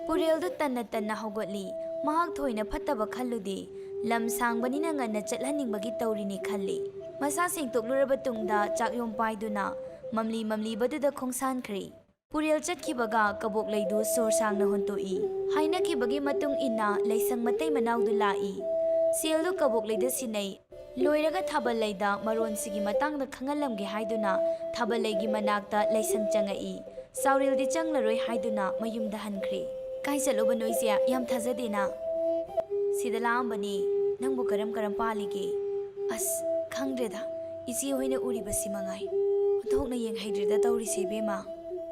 ꯄꯨꯔꯦꯜꯗꯨ ꯇꯟꯅ ꯇꯟꯅ ꯍꯧꯒꯠꯂꯤ꯫ ꯃꯍꯥꯛ ꯊꯣꯏꯅ ꯐꯠꯇꯕ ꯈꯜꯂꯨꯗꯦ꯫ ꯂꯝ ꯁꯥꯡꯕꯅꯤꯅ ꯉꯟꯅ ꯆꯠꯍꯟꯅꯤꯡꯕꯒꯤ ꯇꯧꯔꯤꯅꯤ ꯈꯜꯂꯤ꯫ ꯃꯁꯥ ꯁꯦꯡꯇꯣꯛꯂꯨꯔꯕ ꯇꯨꯡꯗ ꯆꯥꯛꯌꯣꯝ ꯄꯥꯏꯗꯨꯅ ꯃꯝꯂꯤ ꯃꯝꯂꯤꯕꯗꯨꯗ ꯈꯣꯡꯁꯥꯟꯈ꯭ꯔꯦ꯫ ꯄꯨꯔꯦꯜ ꯆꯠꯈꯤꯕꯒ ꯀꯕꯣꯛ ꯂꯩꯗꯨ ꯁꯣꯔ ꯁꯥꯡꯅ ꯍꯣꯟꯇꯣꯛꯏ꯫ ꯍꯥꯏꯅꯈꯤꯕꯒꯤ ꯃꯇꯨꯡ ꯏꯟꯅ ꯂꯩꯁꯪ ꯃꯇꯩ ꯃꯅꯥꯎꯗꯨ ꯂꯥꯛꯏ꯫ ꯁꯦꯜꯗꯨ ꯀꯕꯣꯛ ꯂꯩꯗ ꯁꯤꯟꯅꯩ꯫ ꯂꯣꯏꯔꯒ ꯊꯥꯕꯜ ꯂꯩꯗ ꯃꯔꯣꯟꯁꯤꯒꯤ ꯃꯇꯥꯡꯗ ꯈꯪꯍꯜꯂꯝꯒꯦ ꯍꯥꯏꯗꯨꯅ ꯊꯥꯕꯜ ꯂꯩꯒꯤ ꯃꯅꯥꯛꯇ ꯂꯩꯁꯪ ꯆꯪꯉꯛꯏ꯫ ꯆꯥꯎꯔꯦꯜꯗꯤ ꯆꯪꯂꯔꯣꯏ ꯍꯥꯏꯗꯨꯅ ꯃꯌꯨꯝꯗ ꯍꯟꯈ꯭ꯔꯦ꯫ "ꯀꯥꯏ ꯆꯠꯂꯨꯕꯅꯣ ꯏꯆꯦ? ꯌꯥꯝ ꯊꯥꯖꯗꯦꯅ꯫" "ꯁꯤꯗ ꯂꯥꯛꯑꯝꯕꯅꯤ꯫ ꯅꯪꯕꯨ ꯀꯔꯝ ꯀꯔꯝ ꯄꯥꯜꯂꯤꯒꯦ?" "ꯑꯁ, ꯈꯪꯗ꯭ꯔꯦꯗ, ꯏꯆꯦ ꯍꯣꯏꯅ ꯎꯔꯤꯕꯁꯤ ꯃꯉꯥꯏ꯫ ꯑꯣꯟꯊꯣꯛꯅ ꯌꯦꯡꯍꯩꯗ꯭ꯔꯦꯗ ꯇꯧꯔꯤꯁꯦ, ꯏꯕꯦꯝꯃ꯫"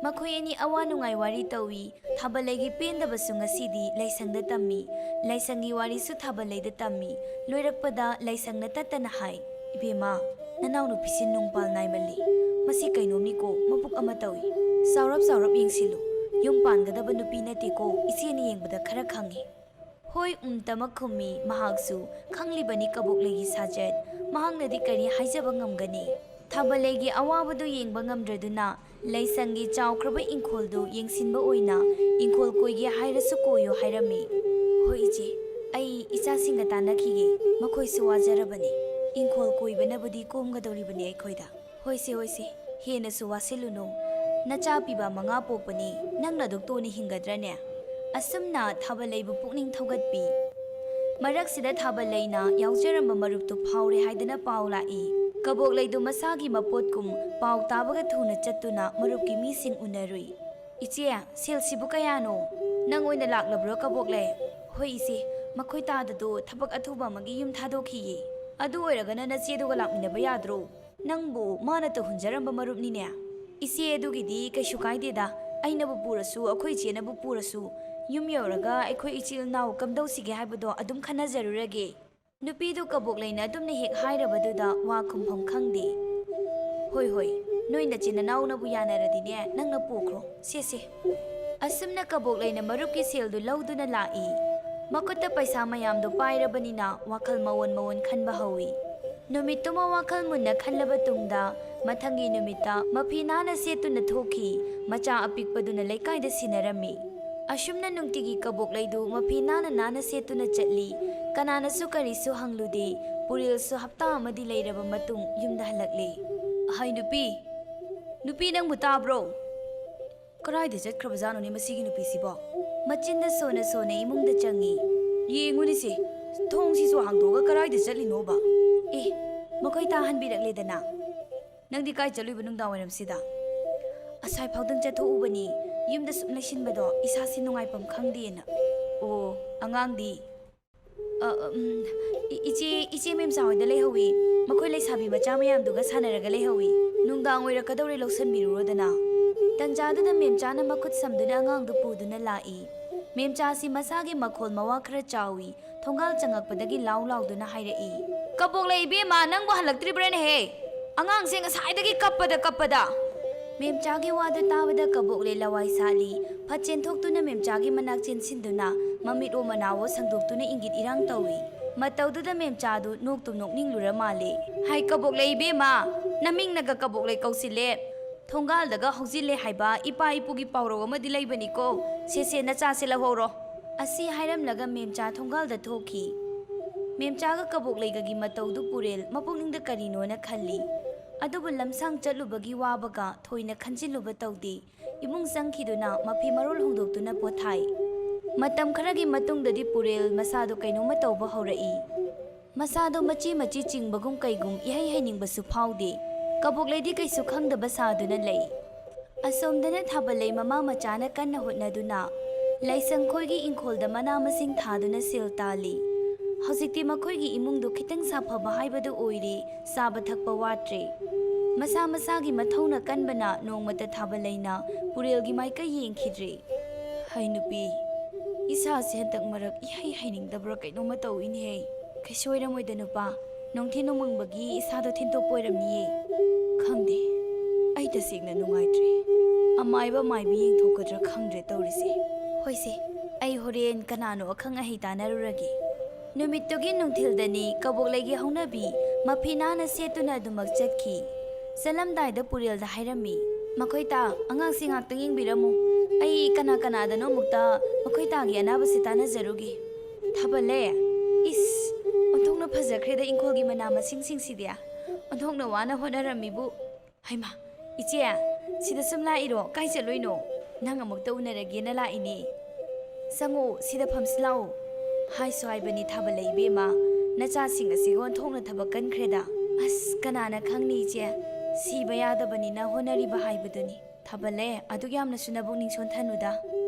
ꯃꯈꯣꯏ ꯑꯅꯤ ꯑꯋꯥ ꯅꯨꯡꯉꯥꯏ ꯋꯥꯔꯤ ꯇꯧꯏ꯫ ꯊꯥꯕꯜ ꯂꯩꯒꯤ ꯄꯦꯟꯗꯕꯁꯨ ꯉꯁꯤꯗꯤ ꯂꯩꯁꯪꯗ ꯇꯝꯃꯤ꯫ ꯂꯩꯁꯪꯒꯤ ꯋꯥꯔꯤꯁꯨ ꯊꯥꯕꯜ ꯂꯩꯗ ꯇꯝꯃꯤ꯫ ꯂꯣꯏꯔꯛꯄꯗ ꯂꯩꯁꯪꯅ ꯇꯠꯇꯅ ꯍꯥꯏ, "ꯏꯕꯦꯝꯃ, ꯅꯅꯥꯎꯅꯨꯄꯤꯁꯤ ꯅꯨꯡ ꯄꯥꯜ ꯅꯥꯏꯃꯜꯂꯤ꯫ ꯃꯁꯤ ꯀꯩꯅꯣꯝꯅꯤꯀꯣ, ꯃꯕꯨꯛ ꯑꯃ ꯇꯧꯏ꯫ ꯆꯥꯎꯔꯞ ꯆꯥꯎꯔꯞ ꯌꯦꯡꯁꯤꯜꯂꯨ꯫ ꯌꯨꯝ ꯄꯥꯟꯒꯗꯕ ꯅꯨꯄꯤ ꯅꯠꯇꯦꯀꯣ, ꯏꯆꯦꯅ ꯌꯦꯡꯕꯗ ꯈꯔ ꯈꯪꯉꯤ꯫" "ꯍꯣꯏ" ꯎꯝ ꯇꯃꯛ ꯈꯨꯝꯃꯤ꯫ ꯃꯍꯥꯛꯁꯨ ꯈꯪꯂꯤꯕꯅꯤ ꯀꯕꯣꯛ ꯂꯩꯒꯤ ꯁꯥꯖꯠ꯫ ꯃꯍꯥꯛꯅꯗꯤ ꯀꯔꯤ ꯍꯥꯏꯖꯕ ꯉꯝꯒꯅꯤ? ꯊꯥꯕꯜ ꯂꯩꯒꯤ ꯑꯋꯥꯕꯗꯨ ꯌꯦꯡꯕ ꯉꯝꯗ꯭ꯔꯗꯨꯅ ꯂꯩꯁꯪꯒꯤ ꯆꯥꯎꯈ꯭ꯔꯕ ꯏꯪꯈꯣꯜꯗꯨ ꯌꯦꯡꯁꯤꯟꯕ ꯑꯣꯏꯅ ꯏꯪꯈꯣꯜ ꯀꯣꯏꯒꯦ ꯍꯥꯏꯔꯁꯨ ꯀꯣꯏꯌꯨ ꯍꯥꯏꯔꯝꯃꯤ꯫ "ꯍꯣꯏ ꯏꯆꯦ, ꯑꯩ ꯏꯆꯥꯁꯤꯡꯒ ꯇꯥꯟꯅꯈꯤꯒꯦ, ꯃꯈꯣꯏꯁꯨ ꯋꯥꯖꯔꯕꯅꯤ꯫ ꯏꯪꯈꯣꯜ ꯀꯣꯏꯕꯅꯕꯨꯗꯤ ꯀꯣꯝꯒꯗꯧꯔꯤꯕꯅꯤ ꯑꯩꯈꯣꯏꯗ꯫" ꯍꯣꯏꯁꯦ, ꯍꯣꯏꯁꯦ, ꯍꯦꯟꯅꯁꯨ ꯋꯥꯁꯤꯜꯂꯨꯅꯨ꯫ ꯅꯆꯥ ꯄꯤꯕ ꯃꯉꯥ ꯄꯣꯛꯄꯅꯤ, ꯅꯪꯅ ꯑꯗꯨꯛ ꯇꯣꯟꯅ ꯍꯤꯡꯒꯗ꯭ꯔꯅꯦ? ꯑꯁꯨꯝꯅ ꯊꯥꯕꯜꯂꯩꯕꯨ ꯄꯨꯛꯅꯤꯡ ꯊꯧꯒꯠꯄꯤ꯫ ꯃꯔꯛꯁꯤꯗ ꯊꯥꯕꯜꯂꯩꯅ ꯌꯥꯎꯖꯔꯝꯕ ꯃꯔꯨꯞꯇꯨ ꯐꯥꯎꯔꯦ ꯍꯥꯏꯗꯅ ꯄꯥꯎ ꯂꯥꯛꯏ꯫ ꯀꯕꯣꯛꯂꯩꯗꯨ ꯃꯁꯥꯒꯤ ꯃꯄꯣꯠꯀꯨꯝ ꯄꯥꯎ ꯇꯥꯕꯒ ꯊꯨꯅ ꯆꯠꯇꯨꯅ ꯃꯔꯨꯞꯀꯤ ꯃꯤꯁꯤꯡ ꯎꯅꯔꯨꯏ꯫ "ꯏꯆꯦ, ꯁꯦꯜꯁꯤꯕꯨ ꯀꯌꯥꯅꯣ?" "ꯅꯪ ꯑꯣꯏꯅ ꯂꯥꯛꯂꯕ꯭ꯔꯣ, ꯀꯕꯣꯛꯂꯩ?" "ꯍꯣꯏ, ꯏꯆꯦ, ꯃꯈꯣꯏ ꯇꯥꯗꯗꯣ ꯊꯕꯛ ꯑꯊꯨꯕ ꯑꯃꯒꯤ ꯌꯨꯝ ꯊꯥꯗꯣꯛꯈꯤꯌꯦ꯫ ꯑꯗꯨ ꯑꯣꯏꯔꯒꯅ ꯅꯆꯦꯗꯨꯒ ꯂꯥꯛꯃꯤꯟꯅꯕ ꯌꯥꯗ꯭ꯔꯣ? ꯅꯪꯕꯨ ꯃꯥꯅ ꯇꯧꯍꯟꯖꯔꯝꯕ ꯃꯔꯨꯞꯅꯤꯅꯦ꯫" "ꯏꯆꯦ, ꯑꯗꯨꯒꯤꯗꯤ ꯀꯩꯁꯨ ꯀꯥꯏꯗꯦꯗ꯫ ꯑꯩꯅꯕꯨ ꯄꯨꯔꯁꯨ, ꯑꯩꯈꯣꯏ ꯏꯆꯦꯅꯕꯨ ꯄꯨꯔꯁꯨ, ꯌꯨꯝ ꯌꯧꯔꯒ ꯑꯩꯈꯣꯏ ꯏꯆꯤꯜ ꯏꯅꯥꯎ ꯀꯝꯗꯧꯁꯤꯒꯦ ꯍꯥꯏꯕꯗꯣ ꯑꯗꯨꯝ ꯈꯟꯅꯖꯔꯨꯔꯒꯦ꯫" ꯅꯨꯄꯤꯗꯨ ꯀꯕꯣꯛꯂꯩꯅ ꯑꯗꯨꯝꯅ ꯍꯦꯛ ꯍꯥꯏꯔꯕꯗꯨꯗ ꯋꯥ ꯈꯨꯝꯐꯝ ꯈꯪꯗꯦ꯫ "ꯍꯣꯏ, ꯍꯣꯏ, ꯅꯣꯏ ꯅꯆꯤꯟ ꯅꯅꯥꯎꯅꯕꯨ ꯌꯥꯅꯔꯗꯤꯅꯦ, ꯅꯪꯅ ꯄꯨꯈ꯭ꯔꯣ꯫ ꯁꯦ, ꯁꯦ꯫" ꯑꯁꯨꯝꯅ ꯀꯕꯣꯛꯂꯩꯅ ꯃꯔꯨꯞꯀꯤ ꯁꯦꯜꯗꯨ ꯂꯧꯗꯨꯅ ꯂꯥꯛꯏ꯫ ꯃꯈꯨꯠꯇ ꯄꯩꯁꯥ ꯃꯌꯥꯝꯗꯨ ꯄꯥꯏꯔꯕꯅꯤꯅ ꯋꯥꯈꯜ ꯃꯑꯣꯟ ꯃꯑꯣꯟ ꯈꯟꯕ ꯍꯧꯏ꯫ ꯅꯨꯃꯤꯠꯇꯨꯃ ꯋꯥꯈꯜ ꯃꯨꯟꯅ ꯈꯜꯂꯕ ꯇꯨꯡꯗ, ꯃꯊꯪꯒꯤ ꯅꯨꯃꯤꯠꯇ ꯃꯐꯤ ꯅꯥꯟꯅ ꯁꯦꯠꯇꯨꯅ ꯊꯣꯛꯈꯤ꯫ ꯃꯆꯥ ꯑꯄꯤꯛꯄꯗꯨꯅ ꯂꯩꯀꯥꯏꯗ ꯁꯤꯟꯅꯔꯝꯃꯤ꯫ ꯑꯁꯨꯝꯅ ꯅꯨꯡꯇꯤꯒꯤ ꯀꯕꯣꯛꯂꯩꯗꯨ ꯃꯐꯤ ꯅꯥꯟꯅ ꯅꯥꯟꯅ ꯁꯦꯠꯇꯨꯅ ꯆꯠꯂꯤ꯫ ꯀꯅꯥꯅꯁꯨ ꯀꯔꯤꯁꯨ ꯍꯪꯂꯨꯗꯦ꯫ ꯄꯨꯔꯦꯜꯁꯨ ꯍꯞꯇꯥ ꯑꯃꯗꯤ ꯂꯩꯔꯕ ꯃꯇꯨꯡ ꯌꯨꯝꯗ ꯍꯜꯂꯛꯂꯦ꯫ "ꯍꯥꯏ ꯅꯨꯄꯤ, ꯅꯨꯄꯤ, ꯅꯪꯕꯨ ꯇꯥꯕ꯭ꯔꯣ? ꯀꯗꯥꯏꯗ ꯆꯠꯈ꯭ꯔꯕꯖꯥꯠꯅꯣꯅꯦ ꯃꯁꯤꯒꯤ ꯅꯨꯄꯤꯁꯤꯕꯣ?" ꯃꯆꯤꯟꯗ ꯁꯣꯟꯅ ꯁꯣꯟꯅ ꯏꯃꯨꯡꯗ ꯆꯪꯉꯤ꯫ "ꯌꯦꯡꯉꯨꯅꯤꯁꯦ, ꯊꯣꯡꯁꯤꯁꯨ ꯍꯥꯡꯗꯣꯛꯑꯒ ꯀꯗꯥꯏꯗ ꯆꯠꯂꯤꯅꯣꯕ?" "ꯑꯦ, ꯃꯈꯣꯏ ꯇꯥꯍꯟꯕꯤꯔꯛꯂꯦꯗꯅ꯫ ꯅꯪꯗꯤ ꯀꯥꯏ ꯆꯠꯂꯨꯏꯕ ꯅꯨꯡꯗꯥꯡ ꯋꯥꯏꯔꯝꯁꯤꯗ?" "ꯑꯁꯥꯏ ꯐꯥꯎꯗꯪ ꯆꯠꯊꯣꯛꯎꯕꯅꯤ꯫ ꯌꯨꯝꯗ ꯁꯨꯝ ꯂꯩꯁꯤꯟꯕꯗꯣ ꯏꯁꯥꯁꯤ ꯅꯨꯡꯉꯥꯏꯐꯝ ꯈꯪꯗꯦꯅ꯫" "ꯑꯣ, ꯑꯉꯥꯡꯗꯤ?" "ꯑ, ꯎꯝ, ꯏ-, ꯏꯆꯦ, ꯏꯆꯦ ꯃꯦꯝꯆꯥ ꯍꯣꯏꯗ ꯂꯩꯍꯧꯏ꯫ ꯃꯈꯣꯏ ꯂꯩꯁꯥꯕꯤ ꯃꯆꯥ ꯃꯌꯥꯝꯗꯨꯒ ꯁꯥꯟꯅꯔꯒ ꯂꯩꯍꯧꯏ꯫ ꯅꯨꯡꯗꯥꯡ ꯑꯣꯏꯔꯛꯀꯗꯧꯔꯦ, ꯂꯧꯁꯟꯕꯤꯔꯨꯔꯣꯗꯅ꯫" ꯇꯟꯖꯥꯗꯨꯗ ꯃꯦꯝꯆꯥꯅ ꯃꯈꯨꯠ ꯁꯝꯗꯨꯅ ꯑꯉꯥꯡꯗꯨ ꯄꯨꯗꯨꯅ ꯂꯥꯛꯏ꯫ ꯃꯦꯝꯆꯥꯁꯤ ꯃꯁꯥꯒꯤ ꯃꯈꯣꯜ ꯃꯋꯥ ꯈꯔ ꯆꯥꯎꯏ꯫ ꯊꯣꯡꯒꯥꯜ ꯆꯪꯉꯛꯄꯗꯒꯤ ꯂꯥꯎ ꯂꯥꯎꯗꯨꯅ ꯍꯥꯏꯔꯛꯏ꯫ "ꯀꯕꯣꯛꯂꯩ ꯏꯕꯦꯝꯃ, ꯅꯪꯕꯨ ꯍꯜꯂꯛꯇ꯭ꯔꯤꯕ꯭ꯔꯥꯅꯦꯍꯦ? ꯑꯉꯥꯡꯁꯦ ꯉꯁꯥꯏꯗꯒꯤ ꯀꯞꯄꯗ ꯀꯞꯄꯗ!" ꯃꯦꯝꯆꯥꯒꯤ ꯋꯥꯗꯨ ꯇꯥꯕꯗ ꯀꯕꯣꯛꯂꯩ ꯂꯋꯥꯏ ꯁꯥꯠꯂꯤ꯫ ꯐꯠ ꯆꯦꯟꯊꯣꯛꯇꯨꯅ ꯃꯦꯝꯆꯥꯒꯤ ꯃꯅꯥꯛ ꯆꯦꯟꯁꯤꯟꯗꯨꯅ ꯃꯃꯤꯠ ꯑꯣ ꯃꯅꯥ ꯑꯣ ꯁꯪꯗꯣꯛꯇꯨꯅ ꯏꯪꯒꯤꯠ ꯏꯔꯥꯡ ꯇꯧꯏ꯫ ꯃꯇꯧꯗꯨꯗ ꯃꯦꯝꯆꯥꯗꯨ ꯅꯣꯛꯇꯨꯝ ꯅꯣꯛꯅꯤꯡꯂꯨꯔ ꯃꯥꯜꯂꯦ꯫ "ꯍꯥꯏ ꯀꯕꯣꯛꯂꯩ ꯏꯕꯦꯝꯃ, ꯅꯃꯤꯡꯅꯒ ꯀꯕꯣꯛꯂꯩ ꯀꯧꯁꯤꯜꯂꯦ꯫ ꯊꯣꯡꯒꯥꯜꯗꯒ ꯍꯧꯖꯤꯜꯂꯦ ꯍꯥꯏꯕ ꯏꯄꯥ ꯏꯄꯨꯒꯤ ꯄꯥꯎꯔꯧ ꯑꯃꯗꯤ ꯂꯩꯕꯅꯤꯀꯣ꯫ ꯁꯦ, ꯁꯦ, ꯅꯆꯥꯁꯦ ꯂꯧꯍꯧꯔꯣ꯫" ꯑꯁꯤ ꯍꯥꯏꯔꯝꯂꯒ ꯃꯦꯝꯆꯥ ꯊꯣꯡꯒꯥꯜꯗ ꯊꯣꯛꯈꯤ꯫ ꯃꯦꯝꯆꯥꯒ ꯀꯕꯣꯛꯂꯩꯒꯒꯤ ꯃꯇꯧꯗꯨ ꯄꯨꯔꯦꯜ ꯃꯄꯨꯛꯅꯤꯡꯗ ꯀꯔꯤꯅꯣꯅ ꯈꯜꯂꯤ꯫ ꯑꯗꯨꯕꯨ ꯂꯝꯁꯥꯡ ꯆꯠꯂꯨꯕꯒꯤ ꯋꯥꯕꯒ ꯊꯣꯏꯅ ꯈꯟꯖꯤꯜꯂꯨꯕ ꯇꯧꯗꯦ꯫ ꯏꯃꯨꯡ ꯆꯪꯈꯤꯗꯨꯅ ꯃꯐꯤ ꯃꯔꯣꯜ ꯍꯣꯡꯗꯣꯛꯇꯨꯅ ꯄꯣꯊꯥꯏ꯫ ꯃꯇꯝ ꯈꯔꯒꯤ ꯃꯇꯨꯡꯗꯗꯤ ꯄꯨꯔꯦꯜ ꯃꯁꯥꯗꯣ ꯀꯩꯅꯣꯝꯃ ꯇꯧꯕ ꯍꯧꯔꯛꯏ꯫ ꯃꯁꯥꯗꯣ ꯃꯆꯤ ꯃꯆꯤ ꯆꯤꯡꯕꯒꯨꯝ ꯀꯩꯒꯨꯝ ꯏꯍꯩ ꯍꯩꯅꯤꯡꯕꯁꯨ ꯐꯥꯎꯗꯦ꯫ ꯀꯕꯣꯛꯂꯩꯗꯤ ꯀꯩꯁꯨ ꯈꯪꯗꯕ ꯁꯥꯗꯨꯅ ꯂꯩ꯫ ꯑꯁꯣꯝꯗꯅ ꯊꯥꯕꯜꯂꯩ ꯃꯃꯥ ꯃꯆꯥꯅ ꯀꯟꯅ ꯍꯣꯠꯅꯗꯨꯅ ꯂꯥꯏꯁꯪꯈꯣꯏꯒꯤ ꯏꯪꯈꯣꯜꯗ ꯃꯅꯥ ꯃꯁꯤꯡ ꯊꯥꯗꯨꯅ ꯁꯦꯜ ꯇꯥꯜꯂꯤ꯫ ꯍꯧꯖꯤꯛꯇꯤ ꯃꯈꯣꯏꯒꯤ ꯏꯃꯨꯡꯗꯨ ꯈꯤꯇꯪ ꯁꯥꯐꯕ ꯍꯥꯏꯕꯗꯨ ꯑꯣꯏꯔꯦ, ꯆꯥꯕ ꯊꯛꯄ ꯋꯥꯠꯇ꯭ꯔꯦ꯫ ꯃꯁꯥ ꯃꯁꯥꯒꯤ ꯃꯊꯧꯅ ꯀꯟꯕꯅ ꯅꯣꯡꯃꯇ ꯊꯥꯕꯜꯂꯩꯅ ꯄꯨꯔꯦꯜꯒꯤ ꯃꯥꯏꯀꯩ ꯌꯦꯡꯈꯤꯗ꯭ꯔꯦ꯫ "ꯍꯩ ꯅꯨꯄꯤ, ꯏꯁꯥꯁꯦ ꯍꯟꯗꯛ ꯃꯔꯛ ꯏꯍꯩ ꯍꯩꯅꯤꯡꯗꯕ꯭ꯔꯥ ꯀꯩꯅꯣꯝꯃ ꯇꯧꯏꯅꯦꯍꯦ꯫ ꯀꯩꯁꯨ ꯑꯣꯏꯔꯝꯃꯣꯏꯗ ꯅꯨꯄꯥ, ꯅꯨꯡꯊꯤꯟ ꯅꯨꯡꯃꯪꯕꯒꯤ ꯏꯁꯥꯗꯣ ꯊꯤꯟꯗꯣꯛꯄ ꯑꯣꯏꯔꯝꯅꯤꯌꯦ꯫ ꯈꯪꯗꯦ, ꯑꯩ ꯇꯁꯦꯡꯅ ꯅꯨꯡꯉꯥꯏꯇ꯭ꯔꯦ꯫ ꯑꯃꯥꯏꯕ ꯃꯥꯏꯕꯤ ꯌꯦꯡꯊꯣꯛꯀꯗ꯭ꯔꯥ ꯈꯪꯗ꯭ꯔꯦ ꯇꯧꯔꯤꯁꯦ꯫ ꯍꯣꯏꯁꯦ, ꯑꯩ ꯍꯣꯔꯦꯟ ꯀꯅꯥꯅꯣ ꯑꯈꯪ ꯑꯍꯩ ꯇꯥꯟꯅꯔꯨꯔꯒꯦ꯫" ꯅꯨꯃꯤꯠꯇꯨꯒꯤ ꯅꯨꯡꯊꯤꯜꯗꯅꯤ ꯀꯕꯣꯛꯂꯩꯒꯤ ꯍꯧꯅꯕꯤ ꯃꯐꯤ ꯅꯥꯟꯅ ꯁꯦꯠꯇꯨꯅ ꯑꯗꯨꯃꯛ ꯆꯠꯈꯤ꯫ ꯆꯠꯂꯝꯗꯥꯏꯗ ꯄꯨꯔꯦꯜꯗ ꯍꯥꯏꯔꯝꯃꯤ, "ꯃꯈꯣꯏ ꯇꯥ, ꯑꯉꯥꯡꯁꯤ ꯉꯥꯛꯇꯪ ꯌꯦꯡꯕꯤꯔꯝꯃꯨ꯫ ꯑꯩ ꯀꯅꯥ ꯀꯅꯥꯗꯅꯣ ꯑꯃꯨꯛꯇ ꯃꯈꯣꯏ ꯇꯥꯒꯤ ꯑꯅꯥꯕꯁꯤ ꯇꯥꯟꯅꯖꯔꯨꯒꯦ꯫" "ꯊꯥꯕꯜꯂꯦ, ꯏꯁ, ꯑꯣꯟꯊꯣꯛꯅ ꯐꯖꯈ꯭ꯔꯦꯗ ꯏꯪꯈꯣꯜꯒꯤ ꯃꯅꯥ ꯃꯁꯤꯡꯁꯤꯡꯁꯤꯗꯤ꯫ ꯑꯣꯟꯊꯣꯛꯅ ꯋꯥꯅ ꯍꯣꯠꯅꯔꯝꯃꯤꯕꯨ꯫ ꯍꯩꯃꯥ, ꯏꯆꯦ, ꯁꯤꯗ ꯁꯨꯝ ꯂꯥꯛꯏꯔꯣ? ꯀꯥꯏ ꯆꯠꯂꯨꯏꯅꯣ? ꯅꯪ ꯑꯃꯨꯛꯇ ꯎꯅꯔꯒꯦꯅ ꯂꯥꯛꯏꯅꯦ꯫ ꯆꯪꯉꯣ, ꯁꯤꯗ ꯐꯝꯁꯤ ꯂꯥꯛꯑꯣ꯫" ꯍꯥꯏꯁꯨ ꯍꯥꯏꯕꯅꯤ ꯊꯥꯕꯜꯂꯩ ꯏꯕꯦꯝꯃ, ꯅꯆꯥꯁꯤꯡ ꯑꯁꯤꯒ ꯑꯣꯟꯊꯣꯛꯅ ꯊꯕꯛ ꯀꯟꯈ꯭ꯔꯦꯗ꯫ ꯑꯁ, ꯀꯅꯥꯅ ꯈꯪꯅꯤ ꯏꯆꯦ, ꯁꯤꯕ ꯌꯥꯗꯕꯅꯤꯅ ꯍꯣꯠꯅꯔꯤꯕ ꯍꯥꯏꯕꯗꯨꯅꯤ꯫ ꯊꯥꯕꯜꯂꯦ, ꯑꯗꯨꯛ ꯌꯥꯝꯅꯁꯨ ꯅꯕꯨꯛꯅꯤꯡ ꯁꯣꯟꯊꯅꯨꯗ꯫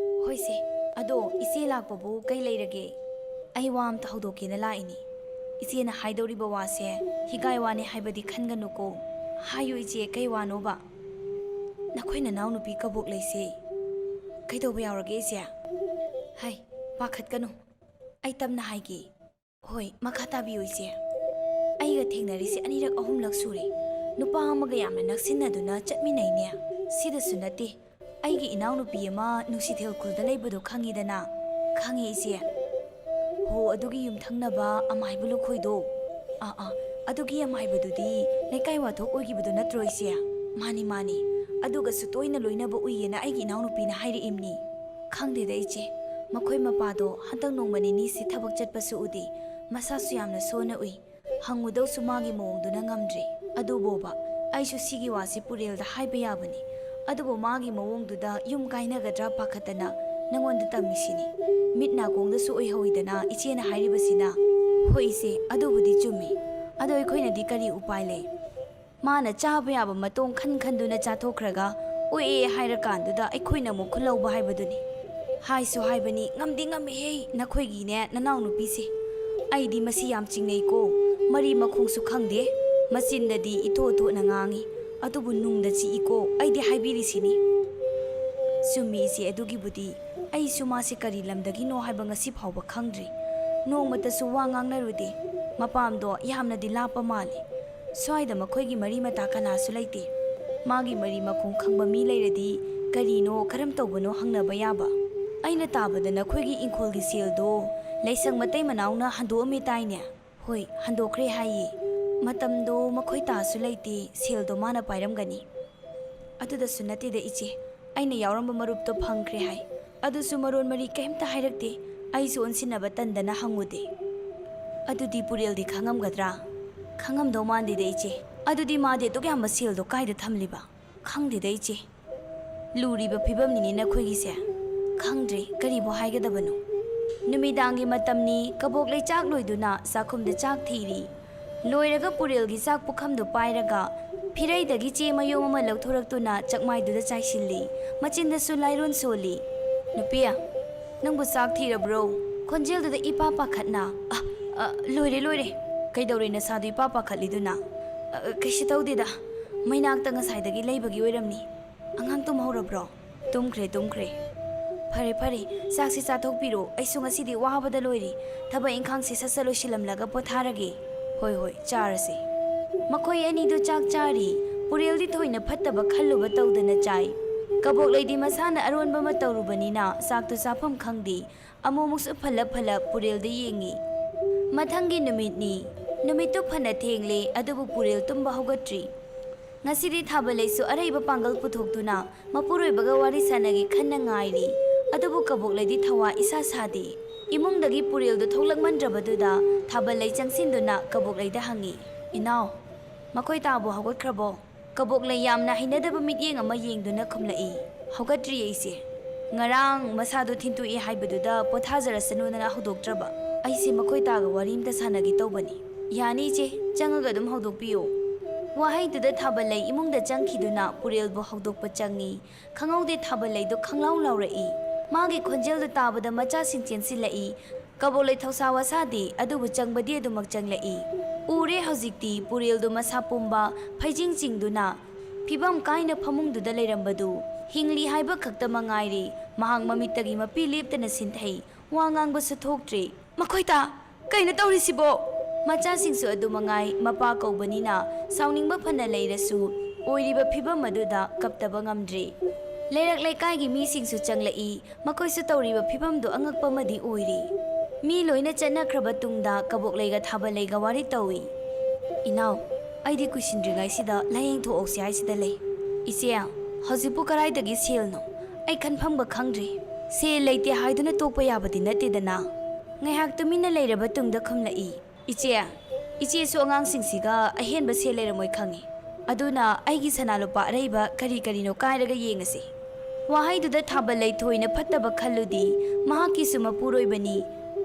ꯍꯣꯏꯁꯦ, ꯑꯗꯣ ꯏꯆꯦ ꯂꯥꯛꯄꯕꯨ ꯀꯩ ꯂꯩꯔꯒꯦ? ꯑꯩ ꯋꯥ ꯑꯝꯇ ꯍꯧꯗꯣꯛꯀꯦꯅ ꯂꯥꯛꯏꯅꯤ꯫ ꯏꯆꯦꯅ ꯍꯥꯏꯗꯧꯔꯤꯕ ꯋꯥꯁꯦ ꯍꯤꯒꯥꯏ ꯋꯥꯅꯦ ꯍꯥꯏꯕꯗꯤ ꯈꯟꯒꯅꯨꯀꯣ꯫ ꯍꯥꯏꯌꯨ ꯏꯆꯦ, ꯀꯩ ꯋꯥꯅꯣꯕ? ꯅꯈꯣꯏ ꯅꯅꯥꯎꯅꯨꯄꯤ ꯀꯕꯣꯛꯂꯩꯁꯦ ꯀꯩꯗꯧꯕ ꯌꯥꯎꯔꯒꯦ ꯏꯆꯦ? ꯍꯩ, ꯄꯥꯈꯠꯀꯅꯨ, ꯑꯩ ꯇꯞꯅ ꯍꯥꯏꯒꯦ꯫ ꯍꯣꯏ, ꯃꯈꯥ ꯇꯥꯕꯤꯌꯨ ꯏꯆꯦ꯫ ꯑꯩꯒ ꯊꯦꯡꯅꯔꯤꯁꯦ ꯑꯅꯤꯔꯛ ꯑꯍꯨꯝꯂꯛ ꯁꯨꯔꯦ꯫ ꯅꯨꯄꯥ ꯑꯃꯒ ꯌꯥꯝꯅ ꯅꯛꯁꯤꯟꯅꯗꯨꯅ ꯆꯠꯃꯤꯟꯅꯩꯅꯦ꯫ ꯁꯤꯗꯁꯨ ꯅꯠꯇꯦ, ꯑꯩꯒꯤ ꯏꯅꯥꯎꯅꯨꯄꯤ ꯑꯃ ꯅꯨꯡꯁꯤꯊꯦꯜ ꯈꯨꯜꯗ ꯂꯩꯕꯗꯣ ꯈꯪꯉꯤꯗꯅ? ꯈꯪꯉꯤ ꯏꯆꯦ꯫ ꯍꯣ, ꯑꯗꯨꯒꯤ ꯌꯨꯝꯊꯪꯅꯕ ꯑꯃꯥꯏꯕ ꯂꯨꯈꯣꯏꯗꯣ꯫ ꯑꯥ, ꯑꯥ, ꯑꯗꯨꯒꯤ ꯑꯃꯥꯏꯕꯗꯨꯗꯤ ꯂꯩꯀꯥꯏ ꯋꯥꯊꯣꯛ ꯑꯣꯏꯈꯤꯕꯗꯨ ꯅꯠꯇ꯭ꯔꯣ ꯏꯆꯦ? ꯃꯥꯅꯤ, ꯃꯥꯅꯤ꯫ ꯑꯗꯨꯒꯁꯨ ꯇꯣꯏꯅ ꯂꯣꯏꯅꯕ ꯎꯏꯌꯦꯅ ꯑꯩꯒꯤ ꯏꯅꯥꯎꯅꯨꯄꯤꯅ ꯍꯥꯏꯔꯛꯏꯝꯅꯤ꯫ ꯈꯪꯗꯦꯗ ꯏꯆꯦ, ꯃꯈꯣꯏ ꯃꯄꯥꯗꯣ ꯍꯟꯗꯛ ꯅꯣꯡꯃ ꯅꯤꯅꯤꯁꯤ ꯊꯕꯛ ꯆꯠꯄꯁꯨ ꯎꯗꯦ, ꯃꯁꯥꯁꯨ ꯌꯥꯝꯅ ꯁꯣꯟꯅ ꯎꯏ꯫ ꯍꯪꯉꯨꯗꯧꯁꯨ ꯃꯥꯒꯤ ꯃꯑꯣꯡꯗꯨꯅ ꯉꯝꯗ꯭ꯔꯦ꯫ ꯑꯗꯨꯕꯣꯕ, ꯑꯩꯁꯨ ꯁꯤꯒꯤ ꯋꯥꯁꯤ ꯄꯨꯔꯦꯜꯗ ꯍꯥꯏꯕ ꯌꯥꯕꯅꯤ, ꯑꯗꯨꯕꯨ ꯃꯥꯒꯤ ꯃꯑꯣꯡꯗꯨꯗ ꯌꯨꯝ ꯀꯥꯏꯅꯒꯗ꯭ꯔꯥ ꯄꯥꯈꯠꯇꯅ ꯅꯉꯣꯟꯗ ꯇꯝꯃꯤꯁꯤꯅꯤ꯫ ꯃꯤꯠ ꯅꯥꯀꯣꯡꯗꯁꯨ ꯑꯣꯏꯍꯧꯏꯗꯅ ꯏꯆꯦꯅ ꯍꯥꯏꯔꯤꯕꯁꯤꯅ꯫ ꯍꯣꯏ ꯏꯆꯦ, ꯑꯗꯨꯕꯨꯗꯤ ꯆꯨꯝꯃꯤ꯫ ꯑꯗꯣ ꯑꯩꯈꯣꯏꯅꯗꯤ ꯀꯔꯤ ꯎꯄꯥꯏ ꯂꯩ? ꯃꯥꯅ ꯆꯥꯕ ꯌꯥꯕ ꯃꯇꯣꯡ ꯈꯟ ꯈꯟꯗꯨꯅ ꯆꯥꯊꯣꯛꯈ꯭ꯔꯒ ꯑꯣꯛꯑꯦ ꯍꯥꯏꯔꯀꯥꯟꯗꯨꯗ ꯑꯩꯈꯣꯏꯅ ꯑꯃꯨꯛ ꯈꯨꯜꯍꯧꯕ ꯍꯥꯏꯕꯗꯨꯅꯤ꯫ ꯍꯥꯏꯁꯨ ꯍꯥꯏꯕꯅꯤ, ꯉꯝꯗꯤ ꯉꯝꯃꯤꯍꯦ ꯅꯈꯣꯏꯒꯤꯅꯦ ꯅꯅꯥꯎꯅꯨꯄꯤꯁꯦ꯫ ꯑꯩꯗꯤ ꯃꯁꯤ ꯌꯥꯝ ꯆꯤꯡꯅꯩꯀꯣ꯫ ꯃꯔꯤ ꯃꯈꯣꯡꯁꯨ ꯈꯪꯗꯦ, ꯃꯆꯤꯟꯗꯗꯤ ꯏꯊꯣꯠ ꯊꯣꯠꯅ ꯉꯥꯡꯉꯤ, ꯑꯗꯨꯕꯨ ꯅꯨꯡꯗ ꯆꯤꯛꯏꯀꯣ꯫ ꯑꯩꯗꯤ ꯍꯥꯏꯕꯤꯔꯤꯁꯤꯅꯤ꯫ ꯆꯨꯝꯃꯤ ꯏꯆꯦ, ꯑꯗꯨꯒꯤꯕꯨꯗꯤ ꯑꯩꯁꯨ ꯃꯥꯁꯦ ꯀꯔꯤ ꯂꯝꯗꯒꯤꯅꯣ ꯍꯥꯏꯕ ꯉꯁꯤ ꯐꯥꯎꯕ ꯈꯪꯗ꯭ꯔꯤ꯫ ꯅꯣꯡꯃꯇꯁꯨ ꯋꯥ ꯉꯥꯡꯅꯔꯨꯗꯦ꯫ ꯃꯄꯥꯝꯗꯣ ꯌꯥꯝꯅꯗꯤ ꯂꯥꯞꯄ ꯃꯥꯜꯂꯤ꯫ ꯁ꯭ꯋꯥꯏꯗ ꯃꯈꯣꯏꯒꯤ ꯃꯔꯤ ꯃꯇꯥ ꯀꯅꯥꯁꯨ ꯂꯩꯇꯦ꯫ ꯃꯥꯒꯤ ꯃꯔꯤ ꯃꯈꯣꯡ ꯈꯪꯕ ꯃꯤ ꯂꯩꯔꯗꯤ ꯀꯔꯤꯅꯣ, ꯀꯔꯝ ꯇꯧꯕꯅꯣ ꯍꯪꯅꯕ ꯌꯥꯕ꯫ ꯑꯩꯅ ꯇꯥꯕꯗ ꯅꯈꯣꯏꯒꯤ ꯏꯪꯈꯣꯜꯒꯤ ꯁꯦꯜꯗꯣ ꯂꯩꯁꯪ ꯃꯇꯩ ꯃꯅꯥꯎꯅ ꯍꯟꯗꯣꯛꯑꯝꯃꯦ ꯇꯥꯏꯅꯦ? ꯍꯣꯏ, ꯍꯟꯗꯣꯛꯈ꯭ꯔꯦ ꯍꯥꯏꯌꯦ꯫ ꯃꯇꯝꯗꯣ ꯃꯈꯣꯏ ꯇꯥꯁꯨ ꯂꯩꯇꯦ, ꯁꯦꯜꯗꯣ ꯃꯥꯅ ꯄꯥꯏꯔꯝꯒꯅꯤ꯫ ꯑꯗꯨꯗꯁꯨ ꯅꯠꯇꯦꯗ ꯏꯆꯦ, ꯑꯩꯅ ꯌꯥꯎꯔꯝꯕ ꯃꯔꯨꯞꯇꯣ ꯐꯪꯈ꯭ꯔꯦ ꯍꯥꯏ꯫ ꯑꯗꯨꯁꯨ ꯃꯔꯣꯟ ꯃꯔꯤ ꯀꯩꯝꯇ ꯍꯥꯏꯔꯛꯇꯦ꯫ ꯑꯩꯁꯨ ꯑꯣꯟꯁꯤꯟꯅꯕ ꯇꯟꯗꯅ ꯍꯪꯉꯨꯗꯦ꯫ ꯑꯗꯨꯗꯤ ꯄꯨꯔꯦꯜꯗꯤ ꯈꯪꯉꯝꯒꯗ꯭ꯔꯥ? ꯈꯪꯉꯝꯗꯧ ꯃꯥꯟꯗꯦꯗ ꯏꯆꯦ꯫ ꯑꯗꯨꯗꯤ ꯃꯥꯗꯤ ꯑꯗꯨꯛ ꯌꯥꯝꯕ ꯁꯦꯜꯗꯣ ꯀꯥꯏꯗ ꯊꯝꯂꯤꯕ? ꯈꯪꯗꯦꯗ ꯏꯆꯦ꯫ ꯂꯨꯔꯤꯕ ꯐꯤꯕꯝꯅꯤꯅꯦ ꯅꯈꯣꯏꯒꯤꯁꯦ꯫ ꯈꯪꯗ꯭ꯔꯦ ꯀꯔꯤꯕꯨ ꯍꯥꯏꯒꯗꯕꯅꯣ꯫ ꯅꯨꯃꯤꯗꯥꯡꯒꯤ ꯃꯇꯝꯅꯤ, ꯀꯕꯣꯛ ꯂꯩ ꯆꯥꯛ ꯂꯣꯏꯗꯨꯅ ꯆꯥꯛꯈꯨꯝꯗ ꯆꯥꯛ ꯊꯤꯔꯤ꯫ ꯂꯣꯏꯔꯒ ꯄꯨꯔꯦꯜꯒꯤ ꯆꯥꯛ ꯄꯨꯈꯝꯗꯨ ꯄꯥꯏꯔꯒ ꯐꯤꯔꯩꯗꯒꯤ ꯆꯦ ꯃꯌꯣꯝ ꯑꯃ ꯂꯧꯊꯣꯔꯛꯇꯨꯅ ꯆꯥꯛꯃꯥꯏꯗꯨꯗ ꯆꯥꯏꯁꯤꯜꯂꯤ꯫ ꯃꯆꯤꯟꯗꯁꯨ ꯂꯥꯏꯔꯣꯟ ꯁꯣꯜꯂꯤ꯫ "ꯅꯨꯄꯤ, ꯅꯪꯕꯨ ꯆꯥꯛ ꯊꯤꯔꯕ꯭ꯔꯣ?" ꯈꯣꯟꯖꯦꯜꯗꯨꯗ ꯏꯄꯥ ꯄꯥꯈꯠꯅ, "ꯑ, ꯑ, ꯂꯣꯏꯔꯦ, ꯂꯣꯏꯔꯦ꯫ ꯀꯩꯗꯧꯔꯦ ꯅꯁꯥꯗꯨ ꯏꯄꯥ ꯄꯥꯈꯠꯂꯤꯗꯨꯅ?" "ꯑ, ꯀꯩꯁꯨ ꯇꯧꯗꯦꯗ꯫ ꯃꯩꯅꯥꯛꯇ ꯉꯁꯥꯏꯗꯒꯤ ꯂꯩꯕꯒꯤ ꯑꯣꯏꯔꯝꯅꯤ꯫ ꯑꯉꯥꯡ ꯇꯨꯝꯍꯧꯔꯕ꯭ꯔꯣ?" "ꯇꯨꯝꯈ꯭ꯔꯦ, ꯇꯨꯝꯈ꯭ꯔꯦ꯫ ꯐꯔꯦ, ꯐꯔꯦ, ꯆꯥꯛꯁꯤ ꯆꯥꯊꯣꯛꯄꯤꯔꯣ꯫ ꯑꯩꯁꯨ ꯉꯁꯤꯗꯤ ꯋꯥꯕꯗ ꯂꯣꯏꯔꯦ꯫ ꯊꯕꯛ ꯏꯪꯈꯥꯡꯁꯤ ꯁꯠ ꯁꯠ ꯂꯣꯏꯁꯤꯜꯂꯝꯂꯒ ꯄꯣꯊꯥꯔꯒꯦ꯫" "ꯍꯣꯏ, ꯍꯣꯏ, ꯆꯥꯔꯁꯤ꯫" ꯃꯈꯣꯏ ꯑꯅꯤꯗꯨ ꯆꯥꯛ ꯆꯥꯔꯤ꯫ ꯄꯨꯔꯦꯜꯗꯤ ꯊꯣꯏꯅ ꯐꯠꯇꯕ ꯈꯜꯂꯨꯕ ꯇꯧꯗꯅ ꯆꯥꯏ꯫ ꯀꯕꯣꯛꯂꯩꯗꯤ ꯃꯁꯥꯅ ꯑꯔꯣꯟꯕ ꯑꯃ ꯇꯧꯔꯨꯕꯅꯤꯅ ꯆꯥꯛꯇꯨ ꯆꯥꯐꯝ ꯈꯪꯗꯦ꯫ ꯑꯃꯨꯛꯃꯨꯛꯁꯨ ꯐꯜꯂꯞ ꯐꯜꯂꯞ ꯄꯨꯔꯦꯜꯗ ꯌꯦꯡꯉꯤ꯫ ꯃꯊꯪꯒꯤ ꯅꯨꯃꯤꯠꯅꯤ꯫ ꯅꯨꯃꯤꯠꯇꯨ ꯐꯅ ꯊꯦꯡꯂꯦ, ꯑꯗꯨꯕꯨ ꯄꯨꯔꯦꯜ ꯇꯨꯝꯕ ꯍꯧꯒꯠꯇ꯭ꯔꯤ꯫ ꯉꯁꯤꯗꯤ ꯊꯥꯕꯜꯂꯩꯁꯨ ꯑꯔꯩꯕ ꯄꯥꯡꯒꯜ ꯄꯨꯊꯣꯛꯇꯨꯅ ꯃꯄꯨꯔꯣꯏꯕꯒ ꯋꯥꯔꯤ ꯁꯥꯟꯅꯒꯦ ꯈꯟꯅ ꯉꯥꯏꯔꯤ꯫ ꯑꯗꯨꯕꯨ ꯀꯕꯣꯛꯂꯩꯗꯤ ꯊꯋꯥ ꯏꯁꯥ ꯁꯥꯗꯦ꯫ ꯏꯃꯨꯡꯗꯒꯤ ꯄꯨꯔꯦꯜꯗꯨ ꯊꯣꯛꯂꯛꯃꯟꯗ꯭ꯔꯕꯗꯨꯗ ꯊꯥꯕꯜꯂꯩ ꯆꯪꯁꯤꯟꯗꯨꯅ ꯀꯕꯣꯛꯂꯩꯗ ꯍꯪꯉꯤ, "ꯏꯅꯥꯎ, "ꯃꯈꯣꯏ ꯇꯥꯕꯨ ꯍꯧꯒꯠꯈ꯭ꯔꯕꯣ?" ꯀꯕꯣꯛꯂꯩ ꯌꯥꯝꯅ ꯍꯩꯅꯗꯕ ꯃꯤꯠꯌꯦꯡ ꯑꯃ ꯌꯦꯡꯗꯨꯅ ꯈꯨꯝꯂꯛꯏ꯫ "ꯍꯧꯒꯠꯇ꯭ꯔꯤꯌꯦ, ꯏꯆꯦ꯫ ꯉꯔꯥꯡ ꯃꯁꯥꯗꯣ ꯊꯤꯟꯇꯣꯛꯏ ꯍꯥꯏꯕꯗꯨꯗ ꯄꯣꯊꯥꯖꯔꯁꯅꯨꯅ ꯍꯧꯗꯣꯛꯇ꯭ꯔꯕ꯫ ꯑꯩꯁꯦ ꯃꯈꯣꯏ ꯇꯥꯒ ꯋꯥꯔꯤ ꯑꯝꯇ ꯁꯥꯟꯅꯒꯦ ꯇꯧꯕꯅꯤ꯫ ꯌꯥꯅꯤ, ꯏꯆꯦ, ꯆꯪꯉꯒ ꯑꯗꯨꯝ ꯍꯧꯗꯣꯛꯄꯤꯌꯨ꯫" ꯋꯥꯍꯩꯗꯨꯗ ꯊꯥꯕꯜꯂꯩ ꯏꯃꯨꯡꯗ ꯆꯪꯈꯤꯗꯨꯅ ꯄꯨꯔꯦꯜꯕꯨ ꯍꯧꯗꯣꯛꯄ ꯆꯪꯉꯤ꯫ ꯈꯪꯍꯧꯗꯦ ꯊꯥꯕꯜꯂꯩꯗꯣ ꯈꯪꯂꯥꯎ ꯂꯥꯎꯔꯛꯏ꯫ ꯃꯥꯒꯤ ꯈꯣꯟꯖꯦꯜꯗꯨ ꯇꯥꯕꯗ ꯃꯆꯥꯁꯤꯡ ꯆꯦꯟꯁꯤꯜꯂꯛꯏ꯫ ꯀꯕꯣꯛꯂꯩ ꯊꯧꯁꯥ ꯋꯥꯁꯥꯗꯦ, ꯑꯗꯨꯕꯨ ꯆꯪꯕꯗꯤ ꯑꯗꯨꯃꯛ ꯆꯪꯂꯛꯏ꯫ ꯎꯔꯦ ꯍꯧꯖꯤꯛꯇꯤ ꯄꯨꯔꯦꯜꯗꯨ ꯃꯁꯥ ꯄꯨꯝꯕ, ꯐꯩꯖꯤꯡ ꯆꯤꯡꯗꯨꯅ ꯐꯤꯕꯝ ꯀꯥꯏꯅ ꯐꯃꯨꯡꯗꯨꯗ ꯂꯩꯔꯝꯕꯗꯨ꯫ ꯍꯤꯡꯂꯤ ꯍꯥꯏꯕ ꯈꯛꯇ ꯃꯉꯥꯏꯔꯦ꯫ ꯃꯍꯥꯛ ꯃꯃꯤꯠꯇꯒꯤ ꯃꯄꯤ ꯂꯦꯞꯇꯅ ꯁꯤꯟꯊꯩ꯫ ꯋꯥ ꯉꯥꯡꯕꯁꯨ ꯊꯣꯛꯇ꯭ꯔꯦ꯫ "ꯃꯈꯣꯏ ꯇꯥ, ꯀꯩꯅꯣ ꯇꯧꯔꯤꯁꯤꯕꯣ?" ꯃꯆꯥꯁꯤꯡꯁꯨ ꯑꯗꯨ ꯃꯉꯥꯏ, ꯃꯄꯥ ꯀꯧꯕꯅꯤꯅ ꯁꯥꯎꯅꯤꯡꯕ ꯐꯅ ꯂꯩꯔꯁꯨ ꯑꯣꯏꯔꯤꯕ ꯐꯤꯕꯝ ꯑꯗꯨꯗ ꯀꯞꯇꯕ ꯉꯝꯗ꯭ꯔꯦ꯫ ꯂꯩꯔꯛ ꯂꯩꯀꯥꯏꯒꯤ ꯃꯤꯁꯤꯡꯁꯨ ꯆꯪꯂꯛꯏ꯫ ꯃꯈꯣꯏꯁꯨ ꯇꯧꯔꯤꯕ ꯐꯤꯕꯝꯗꯨ ꯑꯉꯛꯄ ꯑꯃꯗꯤ ꯑꯣꯏꯔꯤ꯫ ꯃꯤ ꯂꯣꯏꯅ ꯆꯠꯅꯈ꯭ꯔꯕ ꯇꯨꯡꯗ ꯀꯕꯣꯛꯂꯩꯒ ꯊꯥꯕꯜꯂꯩꯒ ꯋꯥꯔꯤ ꯇꯧꯏ꯫ "ꯏꯅꯥꯎ, ꯑꯩꯗꯤ ꯀꯨꯏꯁꯤꯟꯗ꯭ꯔꯤꯉꯩꯁꯤꯗ ꯂꯥꯏꯌꯦꯡ ꯊꯣꯛꯍꯧꯁꯤ ꯍꯥꯏꯁꯤꯗ ꯂꯩ꯫" "ꯏꯆꯦ, ꯍꯧꯖꯤꯛꯄꯨ ꯀꯗꯥꯏꯗꯒꯤ ꯁꯦꯜꯅꯣ? ꯑꯩ ꯈꯟꯐꯝꯒ ꯈꯪꯗ꯭ꯔꯦ꯫ ꯁꯦꯜ ꯂꯩꯇꯦ ꯍꯥꯏꯗꯨꯅ ꯇꯣꯛꯄ ꯌꯥꯕꯗꯤ ꯅꯠꯇꯦꯗꯅ꯫" ꯉꯥꯏꯍꯥꯛ ꯇꯨꯃꯤꯟꯅ ꯂꯩꯔꯕ ꯇꯨꯡꯗ ꯈꯨꯝꯂꯛꯏ꯫ "ꯏꯆꯦ, ꯏꯆꯦꯁꯨ ꯑꯉꯥꯡꯁꯤꯡꯁꯤꯒ ꯑꯍꯦꯟꯕ ꯁꯦꯜ ꯂꯩꯔꯝꯃꯣꯏ ꯈꯪꯉꯤ꯫ ꯑꯗꯨꯅ ꯑꯩꯒꯤ ꯁꯅꯥ ꯂꯨꯄꯥ ꯑꯔꯩꯕ ꯀꯔꯤ ꯀꯔꯤꯅꯣ ꯀꯥꯏꯔꯒ ꯌꯦꯡꯉꯁꯤ꯫" ꯋꯥꯍꯩꯗꯨꯗ ꯊꯥꯕꯜꯂꯩ ꯊꯣꯏꯅ ꯐꯠꯇꯕ ꯈꯜꯂꯨꯗꯤ꯫ ꯃꯍꯥꯛꯀꯤꯁꯨ ꯃꯄꯨꯔꯣꯏꯕꯅꯤ꯫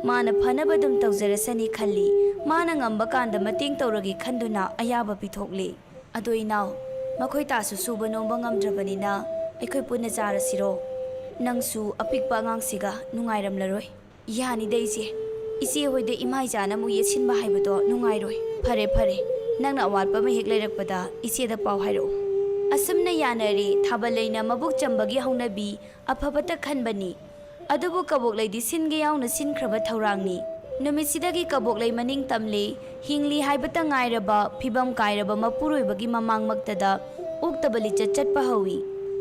ꯃꯥꯅ ꯐꯅꯕ ꯑꯗꯨꯝ ꯇꯧꯖꯔꯁꯅꯤ ꯈꯜꯂꯤ꯫ ꯃꯥꯅ ꯉꯝꯕ ꯀꯥꯟꯗ ꯃꯇꯦꯡ ꯇꯧꯔꯒꯦ ꯈꯟꯗꯨꯅ ꯑꯌꯥꯕ ꯄꯤꯊꯣꯛꯂꯤ꯫ "ꯑꯗꯣ ꯏꯅꯥꯎ, ꯃꯈꯣꯏ ꯇꯥꯁꯨ ꯁꯨꯕ ꯅꯣꯝꯕ ꯉꯝꯗ꯭ꯔꯕꯅꯤꯅ ꯑꯩꯈꯣꯏ ꯄꯨꯟꯅ ꯆꯥꯔꯁꯤꯔꯣ? ꯅꯪꯁꯨ ꯑꯄꯤꯛꯄ ꯑꯉꯥꯡꯁꯤꯒ ꯅꯨꯡꯉꯥꯏꯔꯝꯂꯔꯣꯏ꯫" "ꯌꯥꯅꯤꯗ ꯏꯆꯦ꯫ ꯏꯆꯦ ꯍꯣꯏꯗ ꯏꯃꯥ ꯏꯆꯥꯅ ꯑꯃꯨꯛ ꯌꯦꯠꯁꯤꯟꯕ ꯍꯥꯏꯕꯗꯣ ꯅꯨꯡꯉꯥꯏꯔꯣꯏ꯫ ꯐꯔꯦ, ꯐꯔꯦ꯫ ꯅꯪꯅ ꯑꯋꯥꯠꯄ ꯑꯃ ꯍꯦꯛ ꯂꯩꯔꯛꯄꯗ ꯏꯆꯦꯗ ꯄꯥꯎ ꯍꯥꯏꯔꯛꯎ꯫" ꯑꯁꯨꯝꯅ ꯌꯥꯅꯔꯦ꯫ ꯊꯥꯕꯜꯂꯩꯅ ꯃꯕꯣꯛ ꯆꯝꯕꯒꯤ ꯍꯧꯅꯕꯤ ꯑꯐꯕꯇ ꯈꯟꯕꯅꯤ꯫ ꯑꯗꯨꯕꯨ ꯀꯕꯣꯛꯂꯩꯗꯤ ꯁꯤꯟꯒꯦ ꯌꯥꯎꯅ ꯁꯤꯟꯈ꯭ꯔꯕ ꯊꯧꯔꯥꯡꯅꯤ꯫ ꯅꯨꯃꯤꯠꯁꯤꯗꯒꯤ ꯀꯕꯣꯛꯂꯩ ꯃꯅꯤꯡ ꯇꯝꯂꯦ꯫ ꯍꯤꯡꯂꯤ ꯍꯥꯏꯕꯇ ꯉꯥꯏꯔꯕ ꯐꯤꯕꯝ ꯀꯥꯏꯔꯕ ꯃꯄꯨꯔꯣꯏꯕꯒꯤ ꯃꯃꯥꯡꯃꯛꯇꯗ ꯑꯣꯛꯇꯕ ꯂꯤꯆꯠ ꯆꯠꯄ ꯍꯧꯏ꯫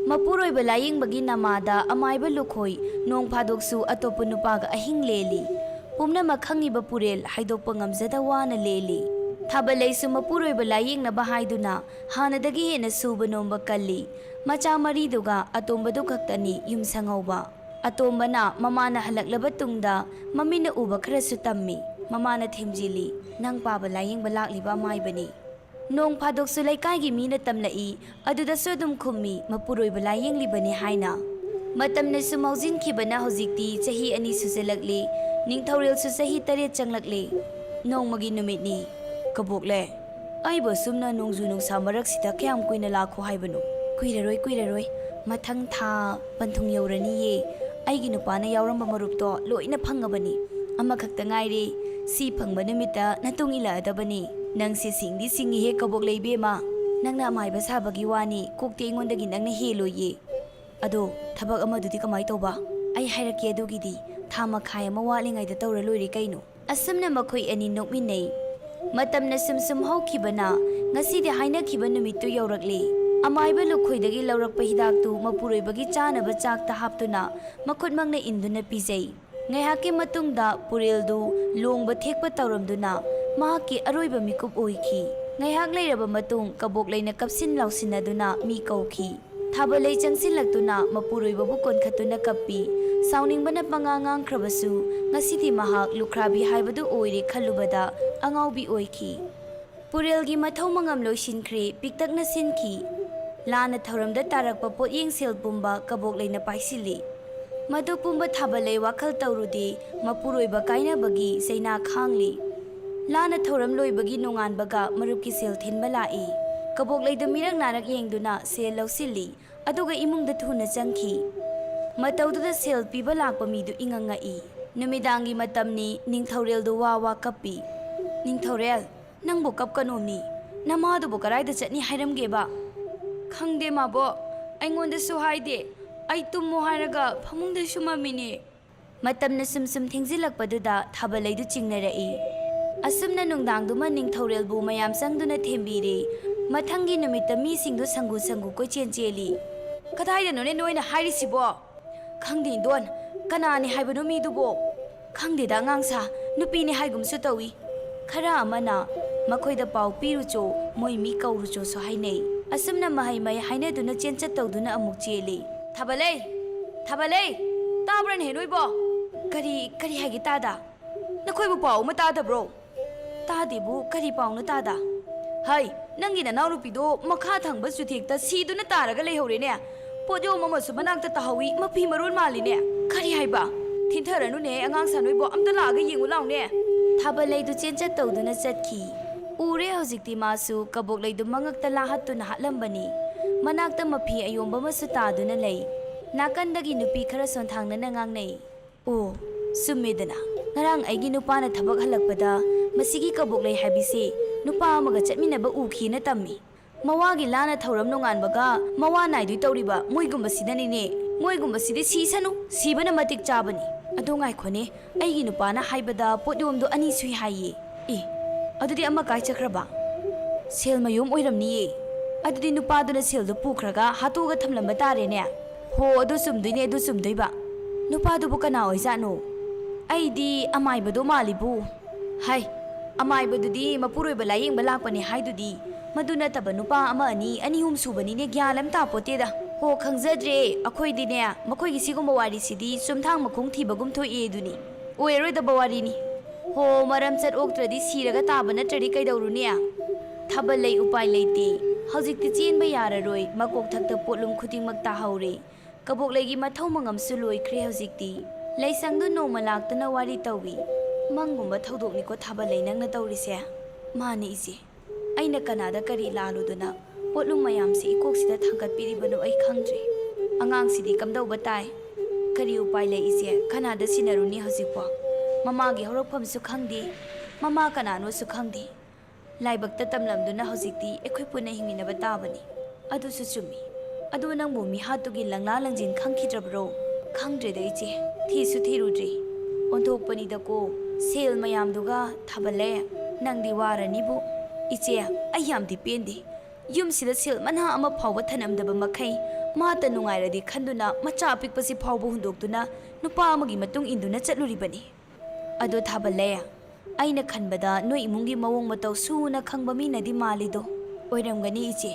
ꯃꯄꯨꯔꯣꯏꯕ ꯂꯥꯌꯦꯡꯕꯒꯤ ꯅꯃꯥꯗ ꯑꯃꯥꯏꯕ ꯂꯨꯈꯣꯏ ꯅꯣꯡ ꯐꯥꯗꯣꯛꯁꯨ ꯑꯇꯣꯞꯄ ꯅꯨꯄꯥꯒ ꯑꯍꯤꯡ ꯂꯦꯜꯂꯤ꯫ ꯄꯨꯝꯅꯃꯛ ꯈꯪꯉꯤꯕ ꯄꯨꯔꯦꯜ ꯍꯥꯏꯗꯣꯛꯄ ꯉꯝꯖꯗ ꯋꯥꯅ ꯂꯦꯜꯂꯤ꯫ ꯊꯥꯕꯜꯂꯩꯁꯨ ꯃꯄꯨꯔꯣꯏꯕ ꯂꯥꯌꯦꯡꯅꯕ ꯍꯥꯏꯗꯨꯅ ꯍꯥꯟꯅꯗꯒꯤ ꯍꯦꯟꯅ ꯁꯨꯕ ꯅꯣꯝꯕ ꯀꯜꯂꯤ꯫ ꯃꯆꯥ ꯃꯔꯤꯗꯨꯒ ꯑꯇꯣꯝꯕꯗꯨ ꯈꯛꯇꯅꯤ ꯌꯨꯝ ꯁꯪꯍꯧꯕ꯫ ꯑꯇꯣꯝꯕꯅ ꯃꯃꯥꯅ ꯍꯜꯂꯛꯂꯕ ꯇꯨꯡꯗ ꯃꯃꯤꯠꯅ ꯎꯕ ꯈꯔꯁꯨ ꯇꯝꯃꯤ꯫ ꯃꯃꯥꯅ ꯊꯦꯝꯖꯤꯜꯂꯤ, "ꯅꯪ ꯄꯥꯕ ꯂꯥꯌꯦꯡꯕ ꯂꯥꯛꯂꯤꯕ ꯑꯃꯥꯏꯕꯅꯤ꯫ ꯅꯣꯡ ꯐꯥꯗꯣꯛꯁꯨ ꯂꯩꯀꯥꯏꯒꯤ ꯃꯤꯅ ꯇꯝꯂꯛꯏ, ꯑꯗꯨꯗꯁꯨ ꯑꯗꯨꯝ ꯈꯨꯝꯃꯤ, ꯃꯄꯨꯔꯣꯏꯕ ꯂꯥꯏꯌꯦꯡꯂꯤꯕꯅꯤ ꯍꯥꯏꯅ꯫ ꯃꯇꯝꯅ ꯁꯨꯝ ꯍꯧꯖꯤꯟꯈꯤꯕꯅ ꯍꯧꯖꯤꯛꯇꯤ ꯆꯍꯤ ꯑꯅꯤ ꯁꯨꯖꯜꯂꯛꯂꯤ꯫ ꯅꯤꯡꯊꯧꯔꯦꯜꯁꯨ ꯆꯍꯤ ꯇꯔꯦꯠ ꯆꯪꯂꯛꯂꯤ꯫ ꯅꯣꯡꯃꯒꯤ ꯅꯨꯃꯤꯠꯅꯤ꯫ "ꯀꯕꯣꯛꯂꯦ, ꯑꯩꯕꯨ ꯑꯁꯨꯝꯅ ꯅꯣꯡꯖꯨ ꯅꯨꯡꯁꯥ ꯃꯔꯛꯁꯤꯗ ꯀꯌꯥꯝ ꯀꯨꯏꯅ ꯂꯥꯛꯈꯣ ꯍꯥꯏꯕꯅꯣ?" "ꯀꯨꯏꯔꯔꯣꯏ, ꯀꯨꯏꯔꯔꯣꯏ꯫ ꯃꯊꯪ ꯊꯥ ꯄꯟꯊꯨꯡ ꯌꯧꯔꯅꯤꯌꯦ꯫ ꯑꯩꯒꯤ ꯅꯨꯄꯥꯅ ꯌꯥꯎꯔꯝꯕ ꯃꯔꯨꯞꯇꯣ ꯂꯣꯏꯅ ꯐꯪꯉꯕꯅꯤ꯫ ꯑꯃꯈꯛꯇ ꯉꯥꯏꯔꯦ꯫ ꯁꯤ ꯐꯪꯕ ꯅꯨꯃꯤꯠꯇ ꯅꯇꯨꯡ ꯏꯜꯂꯛꯑꯗꯕꯅꯤ꯫ ꯅꯪꯁꯦ ꯁꯤꯡꯗꯤ ꯁꯤꯡꯉꯤꯍꯦ, ꯀꯕꯣꯛꯂꯩ ꯏꯕꯦꯝꯃ꯫ ꯅꯪꯅ ꯑꯃꯥꯏꯕ ꯁꯥꯕꯒꯤ ꯋꯥꯅꯤ, ꯀꯣꯛꯇꯤ ꯑꯩꯉꯣꯟꯗꯒꯤ ꯅꯪꯅ ꯍꯦꯜꯂꯣꯏꯌꯦ꯫ ꯑꯗꯣ ꯊꯕꯛ ꯑꯃꯗꯨꯗꯤ ꯀꯃꯥꯏ ꯇꯧꯕ?" "ꯑꯩ ꯍꯥꯏꯔꯛꯀꯦ ꯑꯗꯨꯒꯤꯗꯤ꯫ ꯊꯥ ꯃꯈꯥꯏ ꯑꯃ ꯋꯥꯠꯂꯤꯉꯩꯗ ꯇꯧꯔ ꯂꯣꯏꯔꯦ ꯀꯩꯅꯣ?" ꯑꯁꯨꯝꯅ ꯃꯈꯣꯏ ꯑꯅꯤ ꯅꯣꯛꯃꯤꯟꯅꯩ꯫ ꯃꯇꯝꯅ ꯁꯨꯝ ꯁꯨꯝ ꯍꯧꯈꯤꯕꯅ ꯉꯁꯤꯗꯤ ꯍꯥꯏꯅꯈꯤꯕ ꯅꯨꯃꯤꯠꯇꯨ ꯌꯧꯔꯛꯂꯦ꯫ ꯑꯃꯥꯏꯕ ꯂꯨꯈꯣꯏꯗꯒꯤ ꯂꯧꯔꯛꯄ ꯍꯤꯗꯥꯛꯇꯨ ꯃꯄꯨꯔꯣꯏꯕꯒꯤ ꯆꯥꯅꯕ ꯆꯥꯛꯇ ꯍꯥꯞꯇꯨꯅ ꯃꯈꯨꯠꯃꯛꯅ ꯏꯟꯗꯨꯅ ꯄꯤꯖꯩ꯫ ꯉꯥꯏꯍꯥꯛꯀꯤ ꯃꯇꯨꯡꯗ ꯄꯨꯔꯦꯜꯗꯨ ꯂꯣꯡꯕ ꯊꯦꯛꯄ ꯇꯧꯔꯝꯗꯨꯅ ꯃꯍꯥꯛꯀꯤ ꯑꯔꯣꯏꯕ ꯃꯤꯀꯨꯞ ꯑꯣꯏꯈꯤ꯫ ꯉꯥꯏꯍꯥꯛ ꯂꯩꯔꯕ ꯃꯇꯨꯡ ꯀꯕꯣꯛꯂꯩꯅ ꯀꯞꯁꯤꯟ ꯂꯥꯎꯁꯤꯟꯅꯗꯨꯅ ꯃꯤ ꯀꯧꯈꯤ꯫ ꯊꯥꯕꯂꯩ ꯆꯪꯁꯤꯜꯂꯛꯇꯨꯅ ꯃꯄꯨꯔꯣꯏꯕꯕꯨ ꯀꯣꯟꯈꯠꯇꯨꯅ ꯀꯞꯄꯤ꯫ ꯁꯥꯎꯅꯤꯡꯕꯅ ꯄꯉꯥꯡ ꯉꯥꯡꯈ꯭ꯔꯕꯁꯨ ꯉꯁꯤꯗꯤ ꯃꯍꯥꯛ ꯂꯨꯈ꯭ꯔꯥꯕꯤ ꯍꯥꯏꯕꯗꯨ ꯑꯣꯏꯔꯦ ꯈꯜꯂꯨꯕꯗ ꯑꯉꯥꯎꯕꯤ ꯑꯣꯏꯈꯤ꯫ ꯄꯨꯔꯦꯜꯒꯤ ꯃꯊꯧ ꯃꯉꯝ ꯂꯣꯏꯁꯤꯟꯈ꯭ꯔꯦ, ꯄꯤꯛꯇꯛꯅ ꯁꯤꯟꯈꯤ꯫ ꯂꯥꯟꯅ ꯊꯧꯔꯝꯗ ꯇꯥꯔꯛꯄ ꯄꯣꯠꯌꯦꯡ ꯁꯦꯜ ꯄꯨꯝꯕ ꯀꯕꯣꯛꯂꯩꯅ ꯄꯥꯏꯁꯤꯜꯂꯤ꯫ ꯃꯗꯨ ꯄꯨꯝꯕ ꯊꯥꯕꯂꯩ ꯋꯥꯈꯜ ꯇꯧꯔꯨꯗꯦ, ꯃꯄꯨꯔꯣꯏꯕ ꯀꯥꯏꯅꯕꯒꯤ ꯆꯩꯅꯥ ꯈꯥꯡꯂꯤ꯫ ꯂꯥꯟꯅ ꯊꯧꯔꯝ ꯂꯣꯏꯕꯒꯤ ꯅꯣꯡꯉꯥꯟꯕꯒ ꯃꯔꯨꯞꯀꯤ ꯁꯦꯜ ꯊꯤꯟꯕ ꯂꯥꯛꯏ꯫ ꯀꯕꯣꯛꯂꯩꯗꯨ ꯃꯤꯔꯛ ꯅꯥꯔꯛ ꯌꯦꯡꯗꯨꯅ ꯁꯦꯜ ꯂꯧꯁꯤꯜꯂꯤ, ꯑꯗꯨꯒ ꯏꯃꯨꯡꯗ ꯊꯨꯅ ꯆꯪꯈꯤ꯫ ꯃꯇꯧꯗꯨꯗ ꯁꯦꯜ ꯄꯤꯕ ꯂꯥꯛꯄ ꯃꯤꯗꯨ ꯏꯉꯛ ꯉꯛꯏ꯫ ꯅꯨꯃꯤꯗꯥꯡꯒꯤ ꯃꯇꯝꯅꯤ, ꯅꯤꯡꯊꯧꯔꯦꯜꯗꯨ ꯋꯥ ꯋꯥ ꯀꯞꯄꯤ꯫ "ꯅꯤꯡꯊꯧꯔꯦꯜ, ꯅꯪꯕꯨ ꯀꯞꯀꯅꯣꯃꯤ꯫ ꯅꯃꯥꯗꯨꯕꯨ ꯀꯗꯥꯏꯗ ꯆꯠꯅꯤ ꯍꯥꯏꯔꯝꯒꯦꯕ?" "ꯈꯪꯗꯦ ꯃꯥꯕꯣꯛ, ꯑꯩꯉꯣꯟꯗꯁꯨ ꯍꯥꯏꯗꯦ꯫ ꯑꯩ ꯇꯨꯝꯃꯣ ꯍꯥꯏꯔꯒ ꯐꯃꯨꯡꯗ ꯁꯨꯝꯃꯝꯃꯤꯅꯦ꯫" ꯃꯇꯝꯅ ꯁꯨꯝ ꯁꯨꯝ ꯊꯦꯡꯖꯤꯜꯂꯛꯄꯗꯨꯗ ꯊꯥꯕꯂꯩꯗꯨ ꯆꯤꯡꯅꯔꯛꯏ꯫ ꯑꯁꯨꯝꯅ ꯅꯨꯡꯗꯥꯡꯗꯨꯃ ꯅꯤꯡꯊꯧꯔꯦꯜꯕꯨ ꯃꯌꯥꯝ ꯆꯪꯗꯨꯅ ꯊꯦꯝꯕꯤꯔꯦ꯫ ꯃꯊꯪꯒꯤ ꯅꯨꯃꯤꯠꯇ ꯃꯤꯁꯤꯡꯗꯨ ꯁꯪꯒꯨ ꯁꯪꯒꯨ ꯀꯣꯏꯆꯦꯟ ꯆꯦꯜꯂꯤ꯫ "ꯀꯗꯥꯏꯗꯅꯣꯅꯦ ꯅꯣꯏꯅ ꯍꯥꯏꯔꯤꯁꯤꯕꯣ?" "ꯈꯪꯗꯦ ꯏꯟꯗꯣꯟ, ꯀꯅꯥꯅꯤ ꯍꯥꯏꯕꯅꯣ ꯃꯤꯗꯨꯕꯣ?" "ꯈꯪꯗꯦꯗ ꯑꯉꯥꯡꯁꯥ, ꯅꯨꯄꯤꯅꯤ ꯍꯥꯏꯒꯨꯝꯁꯨ ꯇꯧꯏ꯫" ꯈꯔ ꯑꯃꯅ, "ꯃꯈꯣꯏꯗ ꯄꯥꯎ ꯄꯤꯔꯨꯆꯣ, ꯃꯣꯏ ꯃꯤ ꯀꯧꯔꯨꯆꯣꯁꯨ" ꯍꯥꯏꯅꯩ꯫ ꯑꯁꯨꯝꯅ ꯃꯍꯩ ꯃꯍꯩ ꯍꯥꯏꯅꯗꯨꯅ ꯆꯦꯟꯆꯠ ꯇꯧꯗꯨꯅ ꯑꯃꯨꯛ ꯆꯦꯜꯂꯤ꯫ "ꯊꯥꯕꯂꯩ! ꯊꯥꯕꯂꯩ! ꯇꯥꯕ꯭ꯔꯅꯦ ꯅꯣꯏꯕꯣ?" "ꯀꯔꯤ, ꯀꯔꯤ ꯍꯥꯏꯒꯦ ꯇꯥꯗ?" "ꯅꯈꯣꯏꯕꯨ ꯄꯥꯎ ꯑꯃ ꯇꯥꯗꯕ꯭ꯔꯣ?" "ꯇꯥꯗꯦꯕꯨ, ꯀꯔꯤ ꯄꯥꯎꯅꯣ ꯇꯥꯗ?" ꯍꯩ, ꯅꯪꯒꯤ ꯅꯅꯥꯎꯅꯨꯄꯤꯗꯣ ꯃꯈꯥ ꯊꯪꯕ ꯆꯨꯊꯦꯛꯇ ꯁꯤꯗꯨꯅ ꯇꯥꯔꯒ ꯂꯩꯍꯧꯔꯦꯅꯦ꯫ ꯄꯣꯠꯌꯣꯝ ꯑꯃꯁꯨ ꯃꯅꯥꯛꯇ ꯇꯥꯍꯧꯏ, ꯃꯐꯤ ꯃꯔꯣꯟ ꯃꯥꯜꯂꯤꯅꯦ꯫ ꯀꯔꯤ ꯍꯥꯏꯕ? ꯊꯤꯟꯊꯔꯅꯨꯅꯦ, ꯑꯉꯥꯡ ꯁꯥꯅꯣꯏꯕꯣ, ꯑꯝꯇ ꯂꯥꯛꯑꯒ ꯌꯦꯡꯉꯨ ꯂꯥꯎꯅꯦ꯫ ꯊꯥꯕꯜꯂꯩꯗꯨ ꯆꯦꯟꯆꯠ ꯇꯧꯗꯨꯅ ꯆꯠꯈꯤ꯫ ꯎꯔꯦ, ꯍꯧꯖꯤꯛꯇꯤ ꯃꯥꯁꯨ ꯀꯕꯣꯛꯂꯩꯗꯨ ꯃꯉꯛꯇ ꯂꯥꯍꯠꯇꯨꯅ ꯍꯥꯠꯂꯝꯕꯅꯤ꯫ ꯃꯅꯥꯛꯇ ꯃꯐꯤ ꯑꯌꯣꯝꯕ ꯑꯃꯁꯨ ꯇꯥꯗꯨꯅ ꯂꯩ꯫ ꯅꯥꯀꯟꯗꯒꯤ ꯅꯨꯄꯤ ꯈꯔ ꯁꯣꯟꯊꯥꯡꯅꯅ ꯉꯥꯡꯅꯩ꯫ ꯑꯣ, ꯆꯨꯝꯃꯦꯗꯅ꯫ ꯉꯔꯥꯡ ꯑꯩꯒꯤ ꯅꯨꯄꯥꯅ ꯊꯕꯛ ꯍꯜꯂꯛꯄꯗ ꯃꯁꯤꯒꯤ ꯀꯕꯣꯛꯂꯩ ꯍꯥꯏꯕꯤꯁꯤ ꯅꯨꯄꯥ ꯑꯃꯒ ꯆꯠꯃꯤꯟꯅꯕ ꯎꯈꯤꯅ ꯇꯝꯃꯤ꯫ ꯃꯋꯥꯒꯤ ꯂꯥꯅ ꯊꯧꯔꯝ ꯅꯣꯡꯉꯥꯟꯕꯒ ꯃꯋꯥ ꯅꯥꯏꯗꯣꯏ ꯇꯧꯔꯤꯕ ꯃꯣꯏꯒꯨꯝꯕꯁꯤꯗꯅꯤꯅꯦ꯫ ꯃꯣꯏꯒꯨꯝꯕꯁꯤꯗꯤ ꯁꯤꯁꯅꯨ, ꯁꯤꯕꯅ ꯃꯇꯤꯛ ꯆꯥꯕꯅꯤ꯫ ꯑꯗꯣ ꯉꯥꯏꯈꯣꯅꯦ, ꯑꯩꯒꯤ ꯅꯨꯄꯥꯅ ꯍꯥꯏꯕꯗ ꯄꯣꯠꯌꯣꯝꯗꯣ ꯑꯅꯤ ꯁꯨꯏ ꯍꯥꯏꯌꯦ꯫ ꯑꯦ, ꯑꯗꯨꯗꯤ ꯑꯃ ꯀꯥꯏ ꯆꯠꯈ꯭ꯔꯕ? ꯁꯦꯜ ꯃꯌꯣꯝ ꯑꯣꯏꯔꯝꯅꯤꯌꯦ꯫ ꯑꯗꯨꯗꯤ ꯅꯨꯄꯥꯗꯨꯅ ꯁꯦꯜꯗꯣ ꯄꯨꯈ꯭ꯔꯒ ꯍꯥꯠꯇꯣꯛꯑꯒ ꯊꯝꯂꯝꯕ ꯇꯥꯔꯦꯅꯦ꯫ ꯍꯣ, ꯑꯗꯨ ꯆꯨꯝꯗꯣꯏꯅꯦ, ꯑꯗꯨ ꯆꯨꯝꯗꯣꯏꯕ꯫ ꯅꯨꯄꯥꯗꯨꯕꯨ ꯀꯅꯥ ꯑꯣꯏꯖꯥꯠꯅꯣ? ꯑꯩꯗꯤ ꯑꯃꯥꯏꯕꯗꯣ ꯃꯥꯜꯂꯤꯕꯨ꯫ ꯍꯥꯏ, ꯑꯃꯥꯏꯕꯗꯨꯗꯤ ꯃꯄꯨꯔꯣꯏꯕ ꯂꯥꯌꯦꯡꯕ ꯂꯥꯛꯄꯅꯦ ꯍꯥꯏꯗꯨꯗꯤ꯫ ꯃꯗꯨ ꯅꯠꯇꯕ ꯅꯨꯄꯥ ꯑꯃ ꯑꯅꯤ, ꯑꯅꯤ ꯑꯍꯨꯝ ꯁꯨꯕꯅꯤꯅꯦ, ꯒ꯭ꯌꯥꯟ ꯑꯃ ꯇꯥꯄꯣꯠꯇꯦꯗ꯫ ꯍꯣ, ꯈꯪꯖꯗ꯭ꯔꯦ, ꯑꯩꯈꯣꯏꯗꯤꯅꯦ, ꯃꯈꯣꯏꯒꯤ ꯁꯤꯒꯨꯝꯕ ꯋꯥꯔꯤꯁꯤꯗꯤ ꯆꯨꯝꯊꯥꯡ ꯃꯈꯣꯡ ꯊꯤꯕꯒꯨꯝ ꯊꯣꯛꯑꯦ ꯑꯗꯨꯅꯤ꯫ ꯑꯣꯏꯔꯔꯣꯏꯗꯕ ꯋꯥꯔꯤꯅꯤ꯫ ꯍꯣ, ꯃꯔꯝ ꯆꯠ ꯑꯣꯛꯇ꯭ꯔꯗꯤ ꯁꯤꯔꯒ ꯇꯥꯕ ꯅꯠꯇ꯭ꯔꯗꯤ ꯀꯩꯗꯧꯔꯨꯅꯤ? ꯊꯥꯕꯜꯂꯩ ꯎꯄꯥꯏ ꯂꯩꯇꯦ꯫ ꯍꯧꯖꯤꯛꯇꯤ ꯆꯦꯟꯕ ꯌꯥꯔꯔꯣꯏ, ꯃꯀꯣꯛꯊꯛꯇ ꯄꯣꯠꯂꯨꯝ ꯈꯨꯗꯤꯡꯃꯛ ꯇꯥꯍꯧꯔꯦ꯫ ꯀꯕꯣꯛꯂꯩꯒꯤ ꯃꯊꯧ ꯃꯉꯝꯁꯨ ꯂꯣꯏꯈ꯭ꯔꯦ ꯍꯧꯖꯤꯛꯇꯤ꯫ ꯂꯩꯁꯪꯗꯨ ꯅꯣꯡꯃ ꯂꯥꯛꯇꯨꯅ ꯋꯥꯔꯤ ꯇꯧꯏ꯫ ꯃꯪꯒꯨꯝꯕ ꯊꯧꯗꯣꯛꯅꯤꯀꯣ ꯊꯥꯕꯜꯂꯩ ꯅꯪꯅ ꯇꯧꯔꯤꯁꯦ? ꯃꯥꯅꯤ ꯏꯆꯦ꯫ ꯑꯩꯅ ꯀꯅꯥꯗ ꯀꯔꯤ ꯂꯥꯜꯂꯨꯗꯅ ꯄꯣꯠꯂꯨꯝ ꯃꯌꯥꯝꯁꯤ ꯏꯀꯣꯛꯁꯤꯗ ꯊꯥꯡꯒꯠꯄꯤꯔꯤꯕꯅꯣ ꯑꯩ ꯈꯪꯗ꯭ꯔꯦ꯫ ꯑꯉꯥꯡꯁꯤꯗꯤ ꯀꯝꯗꯧꯕ ꯇꯥꯏ? ꯀꯔꯤ ꯎꯄꯥꯏ ꯂꯩ ꯏꯆꯦ? ꯀꯅꯥꯗ ꯁꯤꯟꯅꯔꯨꯅꯤ ꯍꯧꯖꯤꯛꯄꯣ? ꯃꯃꯥꯒꯤ ꯍꯧꯔꯛꯐꯝꯁꯨ ꯈꯪꯗꯦ, ꯃꯃꯥ ꯀꯅꯥꯅꯣꯁꯨ ꯈꯪꯗꯦ꯫ ꯂꯥꯏꯕꯛꯇ ꯇꯝꯂꯝꯗꯨꯅ ꯍꯧꯖꯤꯛꯇꯤ ꯑꯩꯈꯣꯏ ꯄꯨꯟꯅ ꯍꯤꯡꯃꯤꯟꯅꯕ ꯇꯥꯕꯅꯤ꯫ ꯑꯗꯨꯁꯨ ꯆꯨꯝꯃꯤ꯫ ꯑꯗꯨ ꯅꯪꯕꯨ ꯃꯤꯍꯥꯠꯇꯨꯒꯤ ꯂꯪꯂꯥ ꯂꯪꯖꯤꯟ ꯈꯪꯈꯤꯗ꯭ꯔꯕ꯭ꯔꯣ? ꯈꯪꯗ꯭ꯔꯦꯗ ꯏꯆꯦ, ꯊꯤꯁꯨ ꯊꯤꯔꯨꯗ꯭ꯔꯤ꯫ ꯑꯣꯟꯊꯣꯛꯄꯅꯤꯗꯀꯣ, ꯁꯦꯜ ꯃꯌꯥꯝꯗꯨꯒ ꯊꯥꯕꯜꯂꯦ, ꯅꯪꯗꯤ ꯋꯥꯔꯅꯤꯕꯨ꯫ ꯏꯆꯦ, ꯑꯩ ꯌꯥꯝꯗꯤ ꯄꯦꯟꯗꯦ꯫ ꯌꯨꯝꯁꯤꯗ ꯁꯦꯜ ꯃꯅꯥ ꯑꯃ ꯐꯥꯎꯕ ꯊꯅꯝꯗꯕ ꯃꯈꯩ ꯃꯥꯇ ꯅꯨꯡꯉꯥꯏꯔꯗꯤ ꯈꯟꯗꯨꯅ ꯃꯆꯥ ꯑꯄꯤꯛꯄꯁꯤ ꯐꯥꯎꯕ ꯍꯨꯟꯗꯣꯛꯇꯨꯅ ꯅꯨꯄꯥ ꯑꯃꯒꯤ ꯃꯇꯨꯡ ꯏꯟꯗꯨꯅ ꯆꯠꯂꯨꯔꯤꯕꯅꯤ꯫ ꯑꯗꯣ ꯊꯥꯕꯜꯂꯦ, ꯑꯩꯅ ꯈꯟꯕꯗ ꯅꯣꯏ ꯏꯃꯨꯡꯒꯤ ꯃꯑꯣꯡ ꯃꯇꯧ ꯁꯨꯅ ꯈꯪꯕ ꯃꯤꯅꯗꯤ ꯃꯥꯜꯂꯤꯗꯣ꯫ ꯑꯣꯏꯔꯝꯒꯅꯤ ꯏꯆꯦ꯫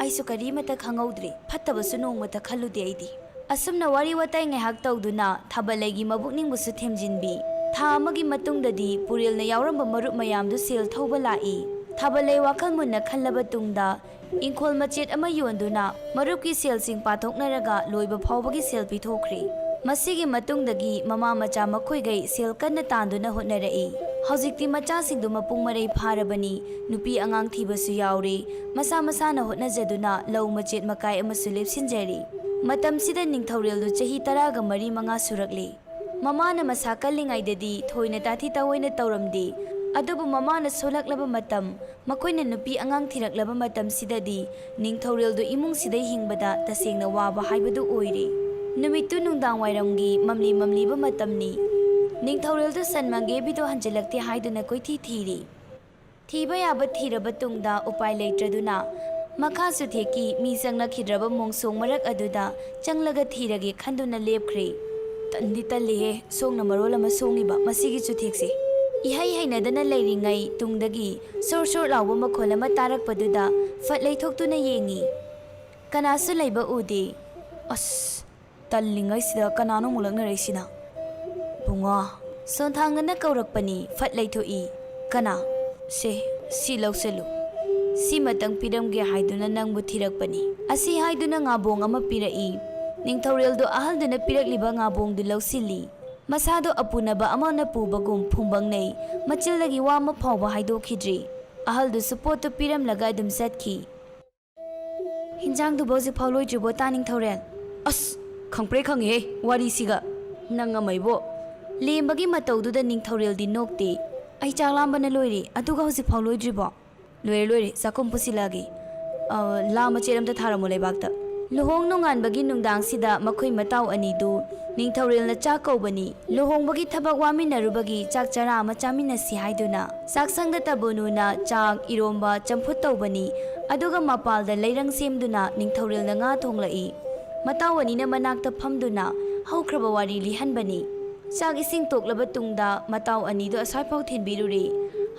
ꯑꯩꯁꯨ ꯀꯔꯤꯃꯠꯇ ꯈꯪꯍꯧꯗ꯭ꯔꯤ, ꯐꯠꯇꯕꯁꯨ ꯅꯣꯡꯃꯇ ꯈꯜꯂꯨꯗꯦ ꯑꯩꯗꯤ꯫ ꯑꯁꯨꯝꯅ ꯋꯥꯔꯤ ꯋꯥꯇꯥꯏ ꯉꯥꯏꯍꯥꯛ ꯇꯧꯗꯨꯅ ꯊꯥꯕꯜꯂꯩꯒꯤ ꯃꯕꯨꯛꯅꯤꯡꯕꯨꯁꯨ ꯊꯦꯝꯖꯤꯟꯕꯤ꯫ ꯊꯥ ꯑꯃꯒꯤ ꯃꯇꯨꯡꯗꯗꯤ ꯄꯨꯔꯦꯜꯅ ꯌꯥꯎꯔꯝꯕ ꯃꯔꯨꯞ ꯃꯌꯥꯝꯗꯨ ꯁꯦꯜ ꯊꯧꯕ ꯂꯥꯛꯏ꯫ ꯊꯥꯕꯜꯂꯩ ꯋꯥꯈꯜ ꯃꯨꯟꯅ ꯈꯜꯂꯕ ꯇꯨꯡꯗ ꯏꯪꯈꯣꯜ ꯃꯆꯦꯠ ꯑꯃ ꯌꯣꯟꯗꯨꯅ ꯃꯔꯨꯞꯀꯤ ꯁꯦꯜꯁꯤꯡ ꯄꯥꯊꯣꯛꯅꯔꯒ ꯂꯣꯏꯕ ꯐꯥꯎꯕꯒꯤ ꯁꯦꯜ ꯄꯤꯊꯣꯛꯈ꯭ꯔꯦ꯫ ꯃꯁꯤꯒꯤ ꯃꯇꯨꯡꯗꯒꯤ ꯃꯃꯥ ꯃꯆꯥ ꯃꯈꯣꯏꯒꯩ ꯁꯦꯜ ꯀꯟꯅ ꯇꯥꯟꯗꯨꯅ ꯍꯣꯠꯅꯔꯛꯏ꯫ ꯍꯧꯖꯤꯛꯇꯤ ꯃꯆꯥꯁꯤꯡꯗꯨ ꯃꯄꯨꯡ ꯃꯔꯩ ꯐꯥꯔꯕꯅꯤ, ꯅꯨꯄꯤ ꯑꯉꯥꯡ ꯊꯤꯕꯁꯨ ꯌꯥꯎꯔꯦ꯫ ꯃꯁꯥ ꯃꯁꯥꯅ ꯍꯣꯠꯅꯖꯗꯨꯅ ꯂꯧ ꯃꯆꯦꯠ ꯃꯀꯥꯏ ꯑꯃꯁꯨ ꯂꯦꯞꯁꯤꯟꯖꯔꯤ꯫ ꯃꯇꯝꯁꯤꯗ ꯅꯤꯡꯊꯧꯔꯦꯜꯗꯨ ꯆꯍꯤ ꯇꯔꯥꯒ ꯃꯔꯤ ꯃꯉꯥ ꯁꯨꯔꯛꯂꯤ꯫ ꯃꯃꯥꯅ ꯃꯁꯥ ꯀꯜꯂꯤꯉꯩꯗꯗꯤ ꯊꯣꯏꯅ ꯇꯥꯊꯤ ꯇꯥꯑꯣꯏꯅ ꯇꯧꯔꯝꯗꯦ꯫ ꯑꯗꯨꯕꯨ ꯃꯃꯥꯅ ꯁꯣꯜꯂꯛꯂꯕ ꯃꯇꯝ, ꯃꯈꯣꯏꯅ ꯅꯨꯄꯤ ꯑꯉꯥꯡ ꯊꯤꯔꯛꯂꯕ ꯃꯇꯝꯁꯤꯗꯗꯤ ꯅꯤꯡꯊꯧꯔꯦꯜꯗꯨ ꯏꯃꯨꯡꯁꯤꯗ ꯍꯤꯡꯕꯗ ꯇꯁꯦꯡꯅ ꯋꯥꯕ ꯍꯥꯏꯕꯗꯨ ꯑꯣꯏꯔꯦ꯫ ꯅꯨꯃꯤꯠꯇꯨ ꯅꯨꯡꯗꯥꯡ ꯋꯥꯏꯔꯝꯒꯤ ꯃꯝꯂꯤ ꯃꯝꯂꯤꯕ ꯃꯇꯝꯅꯤ꯫ ꯅꯤꯡꯊꯧꯔꯦꯜꯗꯨ ꯁꯟ ꯃꯪꯒꯦꯕꯤꯗꯨ ꯍꯟꯖꯤꯜꯂꯛꯇꯦ ꯍꯥꯏꯗꯨꯅ ꯀꯣꯏꯊꯤ ꯊꯤꯔꯤ꯫ ꯊꯤꯕ ꯌꯥꯕ ꯊꯤꯔꯕ ꯇꯨꯡꯗ ꯎꯄꯥꯏ ꯂꯩꯇ꯭ꯔꯗꯨꯅ ꯃꯈꯥ ꯆꯨꯊꯦꯛꯀꯤ ꯃꯤ ꯆꯪꯂꯛꯈꯤꯗ꯭ꯔꯕ ꯃꯣꯡꯁꯣꯡ ꯃꯔꯛ ꯑꯗꯨꯗ ꯆꯪꯂꯒ ꯊꯤꯔꯒꯦ ꯈꯟꯗꯨꯅ ꯂꯦꯞꯈ꯭ꯔꯦ꯫ ꯇꯟꯗꯤ ꯇꯜꯂꯤꯍꯦ, ꯁꯣꯡꯅ ꯃꯔꯣꯜ ꯑꯃ ꯁꯣꯡꯉꯤꯕ ꯃꯁꯤꯒꯤ ꯆꯨꯊꯦꯛꯁꯦ꯫ ꯏꯍꯩ ꯍꯩꯅꯗꯅ ꯂꯩꯔꯤꯉꯩ ꯇꯨꯡꯗꯒꯤ ꯁꯣꯔ ꯁꯣꯔ ꯂꯥꯎꯕ ꯃꯈꯣꯜ ꯑꯃ ꯇꯥꯔꯛꯄꯗꯨꯗ ꯐꯠ ꯂꯩꯊꯣꯛꯇꯨꯅ ꯌꯦꯡꯉꯤ꯫ ꯀꯅꯥꯁꯨ ꯂꯩꯕ ꯎꯗꯦ꯫ ꯑꯁ, ꯇꯜꯂꯤꯉꯩꯁꯤꯗ ꯀꯅꯥꯅꯣ ꯑꯃꯨꯛ ꯂꯛꯅꯔꯛꯏꯁꯤꯅ? "ꯕꯨꯡꯉꯣ!" ꯁꯣꯟꯊꯥꯡꯅꯅ ꯀꯧꯔꯛꯄꯅꯤ꯫ ꯐꯠ ꯂꯩꯊꯣꯛꯏ꯫ "ꯀꯅꯥ?" "ꯁꯦ, ꯁꯤ ꯂꯧꯁꯤꯜꯂꯨ꯫ ꯁꯤꯃꯇꯪ ꯄꯤꯔꯝꯒꯦ ꯍꯥꯏꯗꯨꯅ ꯅꯪꯕꯨ ꯊꯤꯔꯛꯄꯅꯤ꯫" ꯑꯁꯤ ꯍꯥꯏꯗꯨꯅ ꯉꯥꯕꯣꯡ ꯑꯃ ꯄꯤꯔꯛꯏ꯫ ꯅꯤꯡꯊꯧꯔꯦꯜꯗꯨ ꯑꯍꯜꯗꯨꯅ ꯄꯤꯔꯛꯂꯤꯕ ꯉꯥꯕꯣꯡꯗꯨ ꯂꯧꯁꯤꯜꯂꯤ꯫ ꯃꯁꯥꯗꯣ ꯑꯄꯨꯅꯕ ꯑꯃꯅ ꯄꯨꯕꯒꯨꯝ ꯐꯨꯝꯕꯪꯅꯩ꯫ ꯃꯆꯤꯜꯗꯒꯤ ꯋꯥ ꯑꯃ ꯐꯥꯎꯕ ꯍꯥꯏꯗꯣꯛꯈꯤꯗ꯭ꯔꯤ꯫ ꯑꯍꯜꯗꯨꯁꯨ ꯄꯣꯠꯇꯨ ꯄꯤꯔꯝꯂꯒ ꯑꯗꯨꯝ ꯆꯠꯈꯤ꯫ "ꯍꯤꯟꯖꯥꯡꯗꯨꯕꯨ ꯍꯧꯖꯤꯛꯐꯥꯎ ꯂꯣꯏꯗ꯭ꯔꯤꯕꯣ, ꯇꯥ ꯅꯤꯡꯊꯧꯔꯦꯜ?" "ꯑꯁ, ꯈꯪꯄ꯭ꯔꯦꯛ ꯈꯪꯉꯦꯍꯦ ꯋꯥꯔꯤꯁꯤꯒ꯫ ꯅꯪ ꯑꯃ ꯏꯕꯣ, ꯂꯦꯝꯕꯒꯤ ꯃꯇꯧꯗꯨꯗ ꯅꯤꯡꯊꯧꯔꯦꯜꯗꯤ ꯅꯣꯛꯇꯦ꯫ ꯑꯩ ꯆꯥꯛ ꯂꯥꯝꯕꯅ ꯂꯣꯏꯔꯦ, ꯑꯗꯨꯒ ꯍꯧꯖꯤꯛꯐꯥꯎ ꯂꯣꯏꯗ꯭ꯔꯤꯕꯣ?" "ꯂꯣꯏꯔꯦ, ꯂꯣꯏꯔꯦ, ꯆꯥꯛꯈꯨꯝ ꯄꯨꯁꯤꯜꯂꯛꯑꯒꯦ꯫ ꯑ, ꯂꯥ ꯃꯆꯦꯠ ꯑꯝꯇ ꯊꯥꯔꯝꯃꯣ ꯂꯩꯕꯥꯛꯇ꯫" ꯂꯨꯍꯣꯡ ꯅꯣꯡꯉꯥꯟꯕꯒꯤ ꯅꯨꯡꯗꯥꯡꯁꯤꯗ ꯃꯈꯣꯏ ꯃꯇꯥꯎ ꯑꯅꯤꯗꯨ ꯅꯤꯡꯊꯧꯔꯦꯜꯅ ꯆꯥꯛ ꯀꯧꯕꯅꯤ꯫ ꯂꯨꯍꯣꯡꯕꯒꯤ ꯊꯕꯛ ꯋꯥꯃꯤꯟꯅꯔꯨꯕꯒꯤ ꯆꯥꯛ ꯆꯔꯥ ꯑꯃ ꯆꯥꯃꯤꯟꯅꯁꯤ ꯍꯥꯏꯗꯨꯅ ꯆꯥꯛꯁꯪꯗ ꯇꯕꯨꯅꯨꯅ ꯆꯥꯛ, ꯏꯔꯣꯝꯕ, ꯆꯝꯐꯨꯠ ꯇꯧꯕꯅꯤ꯫ ꯑꯗꯨꯒ ꯃꯄꯥꯜꯗ ꯂꯩꯔꯪ ꯁꯦꯝꯗꯨꯅ ꯅꯤꯡꯊꯧꯔꯦꯜꯅ ꯉꯥ ꯊꯣꯡꯂꯛꯏ꯫ ꯃꯇꯥꯎ ꯑꯅꯤꯅ ꯃꯅꯥꯛꯇ ꯐꯝꯗꯨꯅ ꯍꯧꯈ꯭ꯔꯕ ꯋꯥꯔꯤ ꯂꯤꯍꯟꯕꯅꯤ꯫ ꯆꯥꯛ ꯏꯁꯤꯡ ꯇꯣꯛꯂꯕ ꯇꯨꯡꯗ ꯃꯇꯥꯎ ꯑꯅꯤꯗꯨ ꯑꯁ꯭ꯋꯥꯏꯐꯥꯎ ꯊꯤꯟꯕꯤꯔꯨꯔꯦ꯫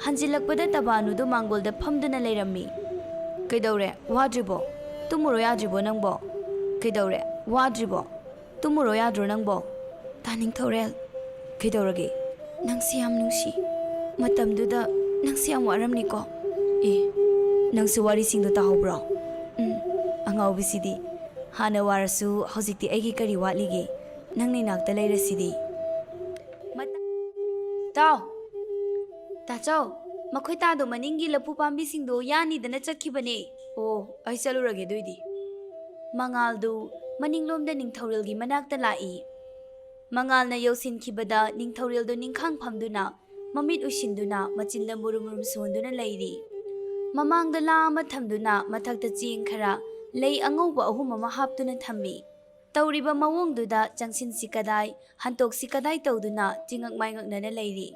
ꯍꯟꯖꯤꯜꯂꯛꯄꯗ ꯇꯕꯥꯅꯨꯗꯨ ꯃꯥꯡꯒꯣꯜꯗ ꯐꯝꯗꯨꯅ ꯂꯩꯔꯝꯃꯤ꯫ "ꯀꯩꯗꯧꯔꯦ? ꯋꯥꯗ꯭ꯔꯤꯕꯣ? ꯇꯨꯝꯃꯨꯔꯣ ꯌꯥꯗ꯭ꯔꯤꯕꯣ ꯅꯪꯕꯣ? ꯀꯩꯗꯧꯔꯦ? ꯋꯥꯗ꯭ꯔꯤꯕꯣ? ꯇꯨꯝꯃꯨꯔꯣ ꯌꯥꯗ꯭ꯔꯣ ꯅꯪꯕꯣ?" "ꯇꯥ ꯅꯤꯡꯊꯧꯔꯦꯜ, ꯀꯩꯗꯧꯔꯒꯦ?" "ꯅꯪꯁꯤ ꯌꯥꯝ ꯅꯨꯡꯁꯤ꯫ ꯃꯇꯝꯗꯨꯗ ꯅꯪꯁꯤ ꯌꯥꯝ ꯋꯥꯔꯝꯅꯤꯀꯣ?" ꯑꯦ, ꯅꯪꯁꯨ ꯋꯥꯔꯤꯁꯤꯡꯗꯣ ꯇꯥꯍꯧꯕ꯭ꯔꯣ? ꯎꯝ, ꯑꯉꯥꯎꯕꯤꯁꯤꯗꯤ꯫ ꯍꯥꯟꯅ ꯋꯥꯔꯁꯨ ꯍꯧꯖꯤꯛꯇꯤ ꯑꯩꯒꯤ ꯀꯔꯤ ꯋꯥꯠꯂꯤꯒꯦ? ꯅꯪꯅ ꯏꯅꯥꯛꯇ ꯂꯩꯔꯁꯤꯗꯤ꯫ ꯃꯇ-, ꯇꯥꯎ꯫ ꯇꯥꯆꯧ, ꯃꯈꯣꯏ ꯇꯥꯗꯣ ꯃꯅꯤꯡꯒꯤ ꯂꯐꯨ ꯄꯥꯝꯕꯤꯁꯤꯡꯗꯣ ꯌꯥꯅꯤꯗꯅ ꯆꯠꯈꯤꯕꯅꯦ꯫ ꯑꯣ, ꯑꯩ ꯆꯠꯂꯨꯔꯒꯦ ꯑꯗꯨꯏꯗꯤ꯫ ꯃꯉꯥꯜꯗꯨ ꯃꯅꯤꯡꯂꯣꯝꯗ ꯅꯤꯡꯊꯧꯔꯦꯜꯒꯤ ꯃꯅꯥꯛꯇ ꯂꯥꯛꯏ꯫ ꯃꯉꯥꯜꯅ ꯌꯧꯁꯤꯟꯈꯤꯕꯗ ꯅꯤꯡꯊꯧꯔꯦꯜꯗꯨ ꯅꯤꯡꯈꯥꯡ ꯐꯝꯗꯨꯅ, ꯃꯃꯤꯠ ꯎꯏꯁꯤꯟꯗꯨꯅ, ꯃꯆꯤꯟꯗ ꯃꯨꯔꯨꯝ ꯃꯨꯔꯨꯝ ꯁꯣꯟꯗꯨꯅ ꯂꯩꯔꯤ꯫ ꯃꯃꯥꯡꯗ ꯂꯥ ꯑꯃ ꯊꯝꯗꯨꯅ ꯃꯊꯛꯇ ꯆꯦꯡ ꯈꯔ, ꯂꯩ ꯑꯉꯧꯕ ꯑꯍꯨꯝ ꯑꯃ ꯍꯥꯞꯇꯨꯅ ꯊꯝꯃꯤ꯫ ꯇꯧꯔꯤꯕ ꯃꯑꯣꯡꯗꯨꯗ ꯆꯪꯁꯤꯟꯁꯤ ꯀꯗꯥꯏ, ꯍꯟꯇꯣꯛꯁꯤ ꯀꯗꯥꯏ ꯇꯧꯗꯨꯅ ꯆꯤꯉꯛ ꯃꯥꯏꯉꯛꯅꯅ ꯂꯩꯔꯤ꯫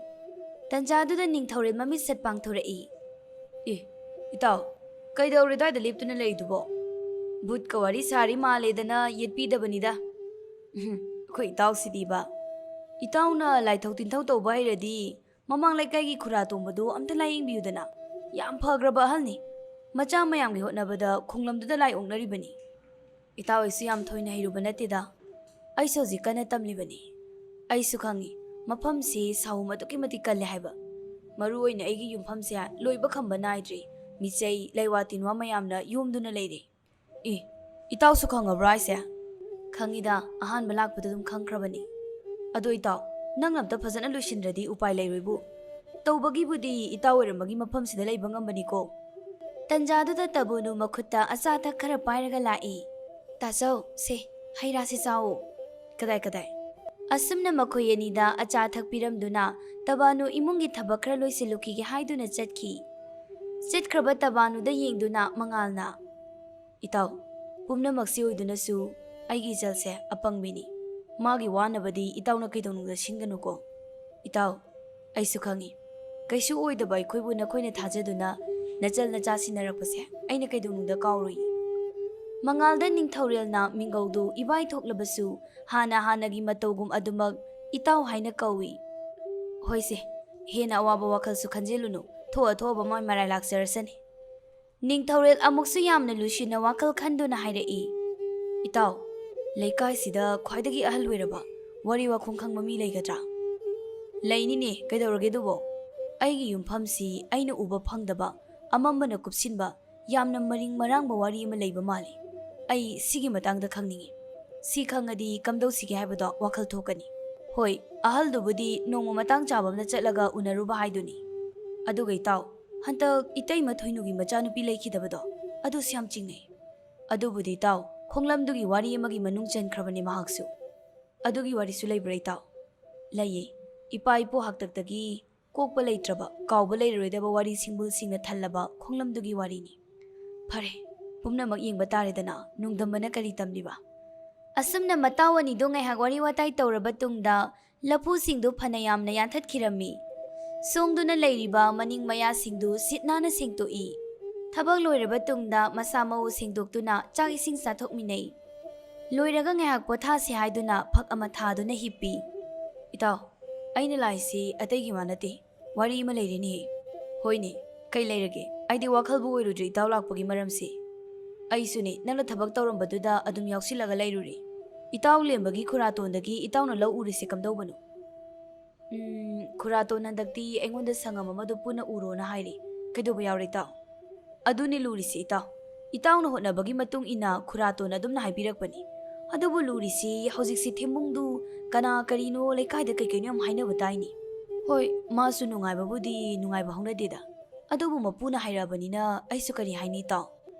ꯇꯟꯖꯥꯗꯨꯗ ꯅꯤꯡꯊꯧꯔꯦꯜ ꯃꯃꯤꯠ ꯁꯠ ꯄꯥꯡꯊꯣꯔꯛꯏ꯫ "ꯑꯦ, ꯏꯇꯥꯎ, ꯀꯩꯗꯧꯔꯦ ꯑꯗ꯭ꯋꯥꯏꯗ ꯂꯦꯞꯇꯨꯅ ꯂꯩꯗꯨꯕꯣ? ꯚꯨꯠꯀ ꯋꯥꯔꯤ ꯁꯥꯔꯤ ꯃꯥꯜꯂꯦꯗꯅ ꯌꯦꯠꯄꯤꯗꯕꯅꯤꯗ꯫ ꯎꯝ, ꯑꯩꯈꯣꯏ ꯏꯇꯥꯎꯁꯤꯗꯤꯕ꯫ ꯏꯇꯥꯎꯅ ꯂꯥꯏꯊꯧ ꯇꯤꯟꯊꯧ ꯇꯧꯕ ꯍꯩꯔꯗꯤ ꯃꯃꯥꯡ ꯂꯩꯀꯥꯏꯒꯤ ꯈꯨꯔꯥ ꯇꯣꯡꯕꯗꯨ ꯑꯝꯇ ꯂꯥꯌꯦꯡꯕꯤꯌꯨꯗꯅ꯫ ꯌꯥꯝ ꯐꯈ꯭ꯔꯕ ꯑꯍꯜꯅꯤ꯫ ꯃꯆꯥ ꯃꯌꯥꯝꯒꯤ ꯍꯣꯠꯅꯕꯗ ꯈꯨꯡꯂꯝꯗꯨꯗ ꯂꯥꯏ ꯑꯣꯛꯅꯔꯤꯕꯅꯤ꯫ ꯏꯇꯥꯎ ꯑꯩꯁꯨ ꯌꯥꯝ ꯊꯣꯏꯅ ꯍꯩꯔꯨꯕ ꯅꯠꯇꯦꯗ꯫ ꯑꯩꯁꯨ ꯍꯧꯖꯤꯛ ꯀꯟꯅ ꯇꯝꯂꯤꯕꯅꯤ꯫ ꯑꯩꯁꯨ ꯈꯪꯏ, ꯃꯐꯝꯁꯤ ꯁꯥꯍꯨꯝ ꯑꯗꯨꯛꯀꯤ ꯃꯇꯤꯛ ꯀꯜꯂꯦ ꯍꯥꯏꯕ꯫ ꯃꯔꯨ ꯑꯣꯏꯅ ꯑꯩꯒꯤ ꯌꯨꯝꯐꯝꯁꯦ ꯂꯣꯏꯕ ꯈꯝꯕ ꯅꯥꯏꯗ꯭ꯔꯤ꯫ ꯃꯤꯆꯩ, ꯂꯩꯋꯥ ꯇꯤꯟꯋꯥ ꯃꯌꯥꯝꯅ ꯌꯣꯝꯗꯨꯅ ꯂꯩꯔꯦ꯫ ꯑꯦ, ꯏꯇꯥꯎꯁꯨ ꯈꯪꯉꯕ꯭ꯔꯣ ꯍꯥꯏꯁꯦ? ꯈꯪꯉꯤꯗ, ꯑꯍꯥꯟꯕ ꯂꯥꯛꯄꯗ ꯑꯗꯨꯝ ꯈꯪꯈ꯭ꯔꯕꯅꯤ꯫ ꯑꯗꯣ ꯏꯇꯥꯎ, ꯅꯪꯅ ꯑꯝꯇ ꯐꯖꯅ ꯂꯣꯏꯁꯤꯟꯗ꯭ꯔꯗꯤ ꯎꯄꯥꯏ ꯂꯩꯔꯣꯏꯕꯨ꯫ ꯇꯧꯕꯒꯤꯕꯨꯗꯤ ꯏꯇꯥꯎ ꯑꯣꯏꯔꯝꯕꯒꯤ ꯃꯐꯝꯁꯤꯗ ꯂꯩꯕ ꯉꯝꯕꯅꯤꯀꯣ꯫ ꯇꯟꯖꯥꯗꯨꯗ ꯇꯕꯨꯅꯨ ꯃꯈꯨꯠꯇ ꯑꯆꯥ ꯑꯊꯛ ꯈꯔ ꯄꯥꯏꯔꯒ ꯂꯥꯛꯏ꯫ "ꯇꯥꯆꯧ, ꯁꯦ, ꯍꯩ ꯔꯥꯁꯤ ꯆꯥꯎ꯫" "ꯀꯗꯥꯏ, ꯀꯗꯥꯏ?" ꯑꯁꯨꯝꯅ ꯃꯈꯣꯏ ꯑꯅꯤꯗ ꯑꯆꯥ ꯑꯊꯛ ꯄꯤꯔꯝꯗꯨꯅ ꯇꯕꯥꯅꯨ ꯏꯃꯨꯡꯒꯤ ꯊꯕꯛ ꯈꯔ ꯂꯣꯏꯁꯤꯜꯂꯨꯈꯤꯒꯦ ꯍꯥꯏꯗꯨꯅ ꯆꯠꯈꯤ꯫ ꯆꯠꯈ꯭ꯔꯕ ꯇꯕꯥꯅꯨꯗ ꯌꯦꯡꯗꯨꯅ ꯃꯉꯥꯜꯅ, "ꯏꯇꯥꯎ, ꯄꯨꯝꯅꯃꯛꯁꯤ ꯑꯣꯏꯗꯨꯅꯁꯨ ꯑꯩꯒꯤ ꯏꯆꯜꯁꯦ ꯑꯄꯪꯕꯤꯅꯤ꯫ ꯃꯥꯒꯤ ꯋꯥꯅꯕꯗꯤ ꯏꯇꯥꯎꯅ ꯀꯩꯗꯧꯅꯨꯡꯗ ꯁꯤꯟꯒꯅꯨꯀꯣ꯫ ꯏꯇꯥꯎ, ꯑꯩꯁꯨ ꯈꯪꯏ꯫ ꯀꯩꯁꯨ ꯑꯣꯏꯗꯕ ꯑꯩꯈꯣꯏꯕꯨ ꯅꯈꯣꯏꯅ ꯊꯥꯖꯗꯨꯅ ꯅꯆꯜ ꯅꯆꯥ ꯁꯤꯟꯅꯔꯛꯄꯁꯦ ꯑꯩꯅ ꯀꯩꯗꯧꯅꯨꯡꯗ ꯀꯥꯎꯔꯣꯏ꯫" ꯃꯉꯥꯜꯗ ꯅꯤꯡꯊꯧꯔꯦꯜꯅ ꯃꯤꯡꯒꯧꯗꯨ ꯏꯕꯥꯏ ꯊꯣꯛꯂꯕꯁꯨ ꯍꯥꯟꯅ ꯍꯥꯟꯅꯒꯤ ꯃꯇꯧꯒꯨꯝ ꯑꯗꯨꯃꯛ ꯏꯇꯥꯎ ꯍꯥꯏꯅ ꯀꯧꯏ꯫ "ꯍꯣꯏꯁꯦ, ꯍꯦꯟꯅ ꯑꯋꯥꯕ ꯋꯥꯈꯜꯁꯨ ꯈꯟꯖꯤꯜꯂꯨꯅꯨ꯫ ꯊꯣꯛꯑ ꯊꯣꯛꯑꯕ ꯃꯣꯏ ꯃꯔꯥꯏ ꯂꯥꯛꯆꯔꯁꯅꯤ꯫" ꯅꯤꯡꯊꯧꯔꯦꯜ ꯑꯃꯨꯛꯁꯨ ꯌꯥꯝꯅ ꯂꯨꯁꯤꯟꯅ ꯋꯥꯈꯜ ꯈꯟꯗꯨꯅ ꯍꯥꯏꯔꯛꯏ, "ꯏꯇꯥꯎ, ꯂꯩꯀꯥꯏꯁꯤꯗ ꯈ꯭ꯋꯥꯏꯗꯒꯤ ꯑꯍꯜ ꯑꯣꯏꯔꯕ, ꯋꯥꯔꯤ ꯋꯥꯈꯨꯝ ꯈꯪꯕ ꯃꯤ ꯂꯩꯒꯗ꯭ꯔꯥ?" "ꯂꯩꯅꯤꯅꯦ, ꯀꯩꯗꯧꯔꯒꯦ ꯑꯗꯨꯕꯣ? ꯑꯩꯒꯤ ꯌꯨꯝꯐꯝꯁꯤ ꯑꯩꯅ ꯎꯕ ꯐꯪꯗꯕ ꯑꯃꯝꯕꯅ ꯀꯨꯞꯁꯤꯟꯕ ꯌꯥꯝꯅ ꯃꯔꯤꯡ ꯃꯔꯥꯡꯕ ꯋꯥꯔꯤ ꯑꯃ ꯂꯩꯕ ꯃꯥꯜꯂꯤ꯫ ꯑꯩ ꯁꯤꯒꯤ ꯃꯇꯥꯡꯗ ꯈꯪꯅꯤꯡꯏ꯫ ꯁꯤ ꯈꯪꯉꯗꯤ ꯀꯝꯗꯧꯁꯤꯒꯦ ꯍꯥꯏꯕꯗꯣ ꯋꯥꯈꯜ ꯊꯣꯛꯀꯅꯤ꯫ ꯍꯣꯏ, ꯑꯍꯜꯗꯨꯕꯨꯗꯤ ꯅꯣꯡꯃ ꯃꯇꯥꯡ ꯆꯥꯕ ꯑꯃꯗ ꯆꯠꯂꯒ ꯎꯅꯔꯨꯕ ꯍꯥꯏꯗꯨꯅꯤ꯫ ꯑꯗꯨꯒ ꯏꯇꯥꯎ, ꯍꯟꯗꯛ ꯏꯇꯩꯃ ꯊꯣꯏꯅꯨꯒꯤ ꯃꯆꯥꯅꯨꯄꯤ ꯂꯩꯈꯤꯗꯕꯗꯣ, ꯑꯗꯨꯁꯨ ꯌꯥꯝ ꯆꯤꯡꯅꯩ꯫ ꯑꯗꯨꯕꯨꯗꯤ ꯏꯇꯥꯎ, ꯈꯣꯡꯂꯝꯗꯨꯒꯤ ꯋꯥꯔꯤ ꯑꯃꯒꯤ ꯃꯅꯨꯡ ꯆꯟꯈ꯭ꯔꯕꯅꯤ ꯃꯍꯥꯛꯁꯨ꯫ ꯑꯗꯨꯒꯤ ꯋꯥꯔꯤꯁꯨ ꯂꯩꯕ꯭ꯔꯥ ꯏꯇꯥꯎ? ꯂꯩꯌꯦ꯫ ꯏꯄꯥ ꯏꯄꯨ ꯍꯥꯛꯇꯛꯇꯒꯤ ꯀꯣꯛꯄ ꯂꯩꯇ꯭ꯔꯕ, ꯀꯥꯎꯕ ꯂꯩꯔꯔꯣꯏꯗꯕ ꯋꯥꯔꯤ ꯁꯤꯡꯕꯨꯜꯁꯤꯡꯅ ꯊꯜꯂꯕ ꯈꯣꯡꯂꯝꯗꯨꯒꯤ ꯋꯥꯔꯤꯅꯤ꯫ ꯐꯔꯦ, ꯄꯨꯝꯅꯃꯛ ꯌꯦꯡꯕ ꯇꯥꯔꯦꯗꯅ, ꯅꯣꯡꯗꯝꯕꯅ ꯀꯔꯤ ꯇꯝꯂꯤꯕ? ꯑꯁꯨꯝꯅ ꯃꯇꯥꯎ ꯑꯅꯤꯗꯣ ꯉꯥꯏꯍꯥꯛ ꯋꯥꯔꯤ ꯋꯥꯇꯥꯏ ꯇꯧꯔꯕ ꯇꯨꯡꯗ, ꯂꯐꯨꯁꯤꯡꯗꯨ ꯐꯅ ꯌꯥꯝꯅ ꯌꯥꯟꯊꯠꯈꯤꯔꯝꯃꯤ꯫ ꯁꯣꯡꯗꯨꯅ ꯂꯩꯔꯤꯕ ꯃꯅꯤꯡ ꯃꯌꯥꯁꯤꯡꯗꯨ ꯁꯤꯠ ꯅꯥꯟꯅ ꯁꯦꯡꯗꯣꯛꯏ꯫ ꯊꯕꯛ ꯂꯣꯏꯔꯕ ꯇꯨꯡꯗ ꯃꯁꯥ ꯃꯎ ꯁꯦꯡꯗꯣꯛꯇꯨꯅ ꯆꯥꯛ ꯏꯁꯤꯡ ꯆꯥꯊꯣꯛꯃꯤꯟꯅꯩ꯫ ꯂꯣꯏꯔꯒ ꯉꯥꯏꯍꯥꯛ ꯄꯣꯊꯥꯁꯤ ꯍꯥꯏꯗꯨꯅ ꯐꯛ ꯑꯃ ꯊꯥꯗꯨꯅ ꯍꯤꯞꯄꯤ꯫ ꯏꯇꯥꯎ, ꯑꯩꯅ ꯂꯥꯛꯏꯁꯤ ꯑꯇꯩꯒꯤ ꯋꯥ ꯅꯠꯇꯦ, ꯋꯥꯔꯤ ꯑꯃ ꯂꯩꯔꯤꯅꯦꯍꯦ꯫ ꯍꯣꯏꯅꯦ, ꯀꯩ ꯂꯩꯔꯒꯦ? ꯑꯩꯗꯤ ꯋꯥꯈꯜꯕꯨ ꯑꯣꯏꯔꯨꯗ꯭ꯔꯤ ꯏꯇꯥꯎ ꯂꯥꯛꯄꯒꯤ ꯃꯔꯝꯁꯦ꯫ ꯑꯩꯁꯨꯅꯦ, ꯅꯪꯅ ꯊꯕꯛ ꯇꯧꯔꯝꯕꯗꯨꯗ ꯑꯗꯨꯝ ꯌꯥꯎꯁꯤꯜꯂꯒ ꯂꯩꯔꯨꯔꯦ꯫ ꯏꯇꯥꯎ ꯂꯦꯝꯕꯒꯤ ꯈꯨꯔꯥꯇꯣꯟꯗꯒꯤ ꯏꯇꯥꯎꯅ ꯂꯧ ꯎꯔꯤꯁꯦ ꯀꯝꯗꯧꯕꯅꯣ? ꯎꯝ, ꯈꯨꯔꯥꯇꯣꯟ ꯍꯟꯗꯛꯇꯤ ꯑꯩꯉꯣꯟꯗ ꯁꯪꯉꯝ ꯑꯃꯗꯣ ꯄꯨꯟꯅ ꯎꯔꯣꯅ ꯍꯥꯏꯔꯤ꯫ ꯀꯩꯗꯧꯕ ꯌꯥꯎꯔꯦ ꯏꯇꯥꯎ? ꯑꯗꯨꯅꯤ ꯂꯨꯔꯤꯁꯦ ꯏꯇꯥꯎ꯫ ꯏꯇꯥꯎꯅ ꯍꯣꯠꯅꯕꯒꯤ ꯃꯇꯨꯡ ꯏꯟꯅ ꯈꯨꯔꯥꯇꯣꯟ ꯑꯗꯨꯝꯅ ꯍꯥꯏꯕꯤꯔꯛꯄꯅꯤ꯫ ꯑꯗꯨꯕꯨ ꯂꯨꯔꯤꯁꯤ ꯍꯧꯖꯤꯛꯁꯤ ꯊꯦꯝꯕꯨꯡꯗꯨ ꯀꯅꯥ ꯀꯔꯤꯅꯣ ꯂꯩꯀꯥꯏꯗ ꯀꯩ ꯀꯩꯅꯣ ꯌꯥꯝ ꯍꯥꯏꯅꯕ ꯇꯥꯏꯅꯦ꯫ ꯍꯣꯏ, ꯃꯥꯁꯨ ꯅꯨꯡꯉꯥꯏꯕꯕꯨꯗꯤ ꯅꯨꯡꯉꯥꯏꯕ ꯍꯧꯅꯗꯦꯗ꯫ ꯑꯗꯨꯕꯨ ꯃꯄꯨꯅ ꯍꯥꯏꯔꯛꯑꯕꯅꯤꯅ ꯑꯩꯁꯨ ꯀꯔꯤ ꯍꯥꯏꯅꯤ ꯏꯇꯥꯎ?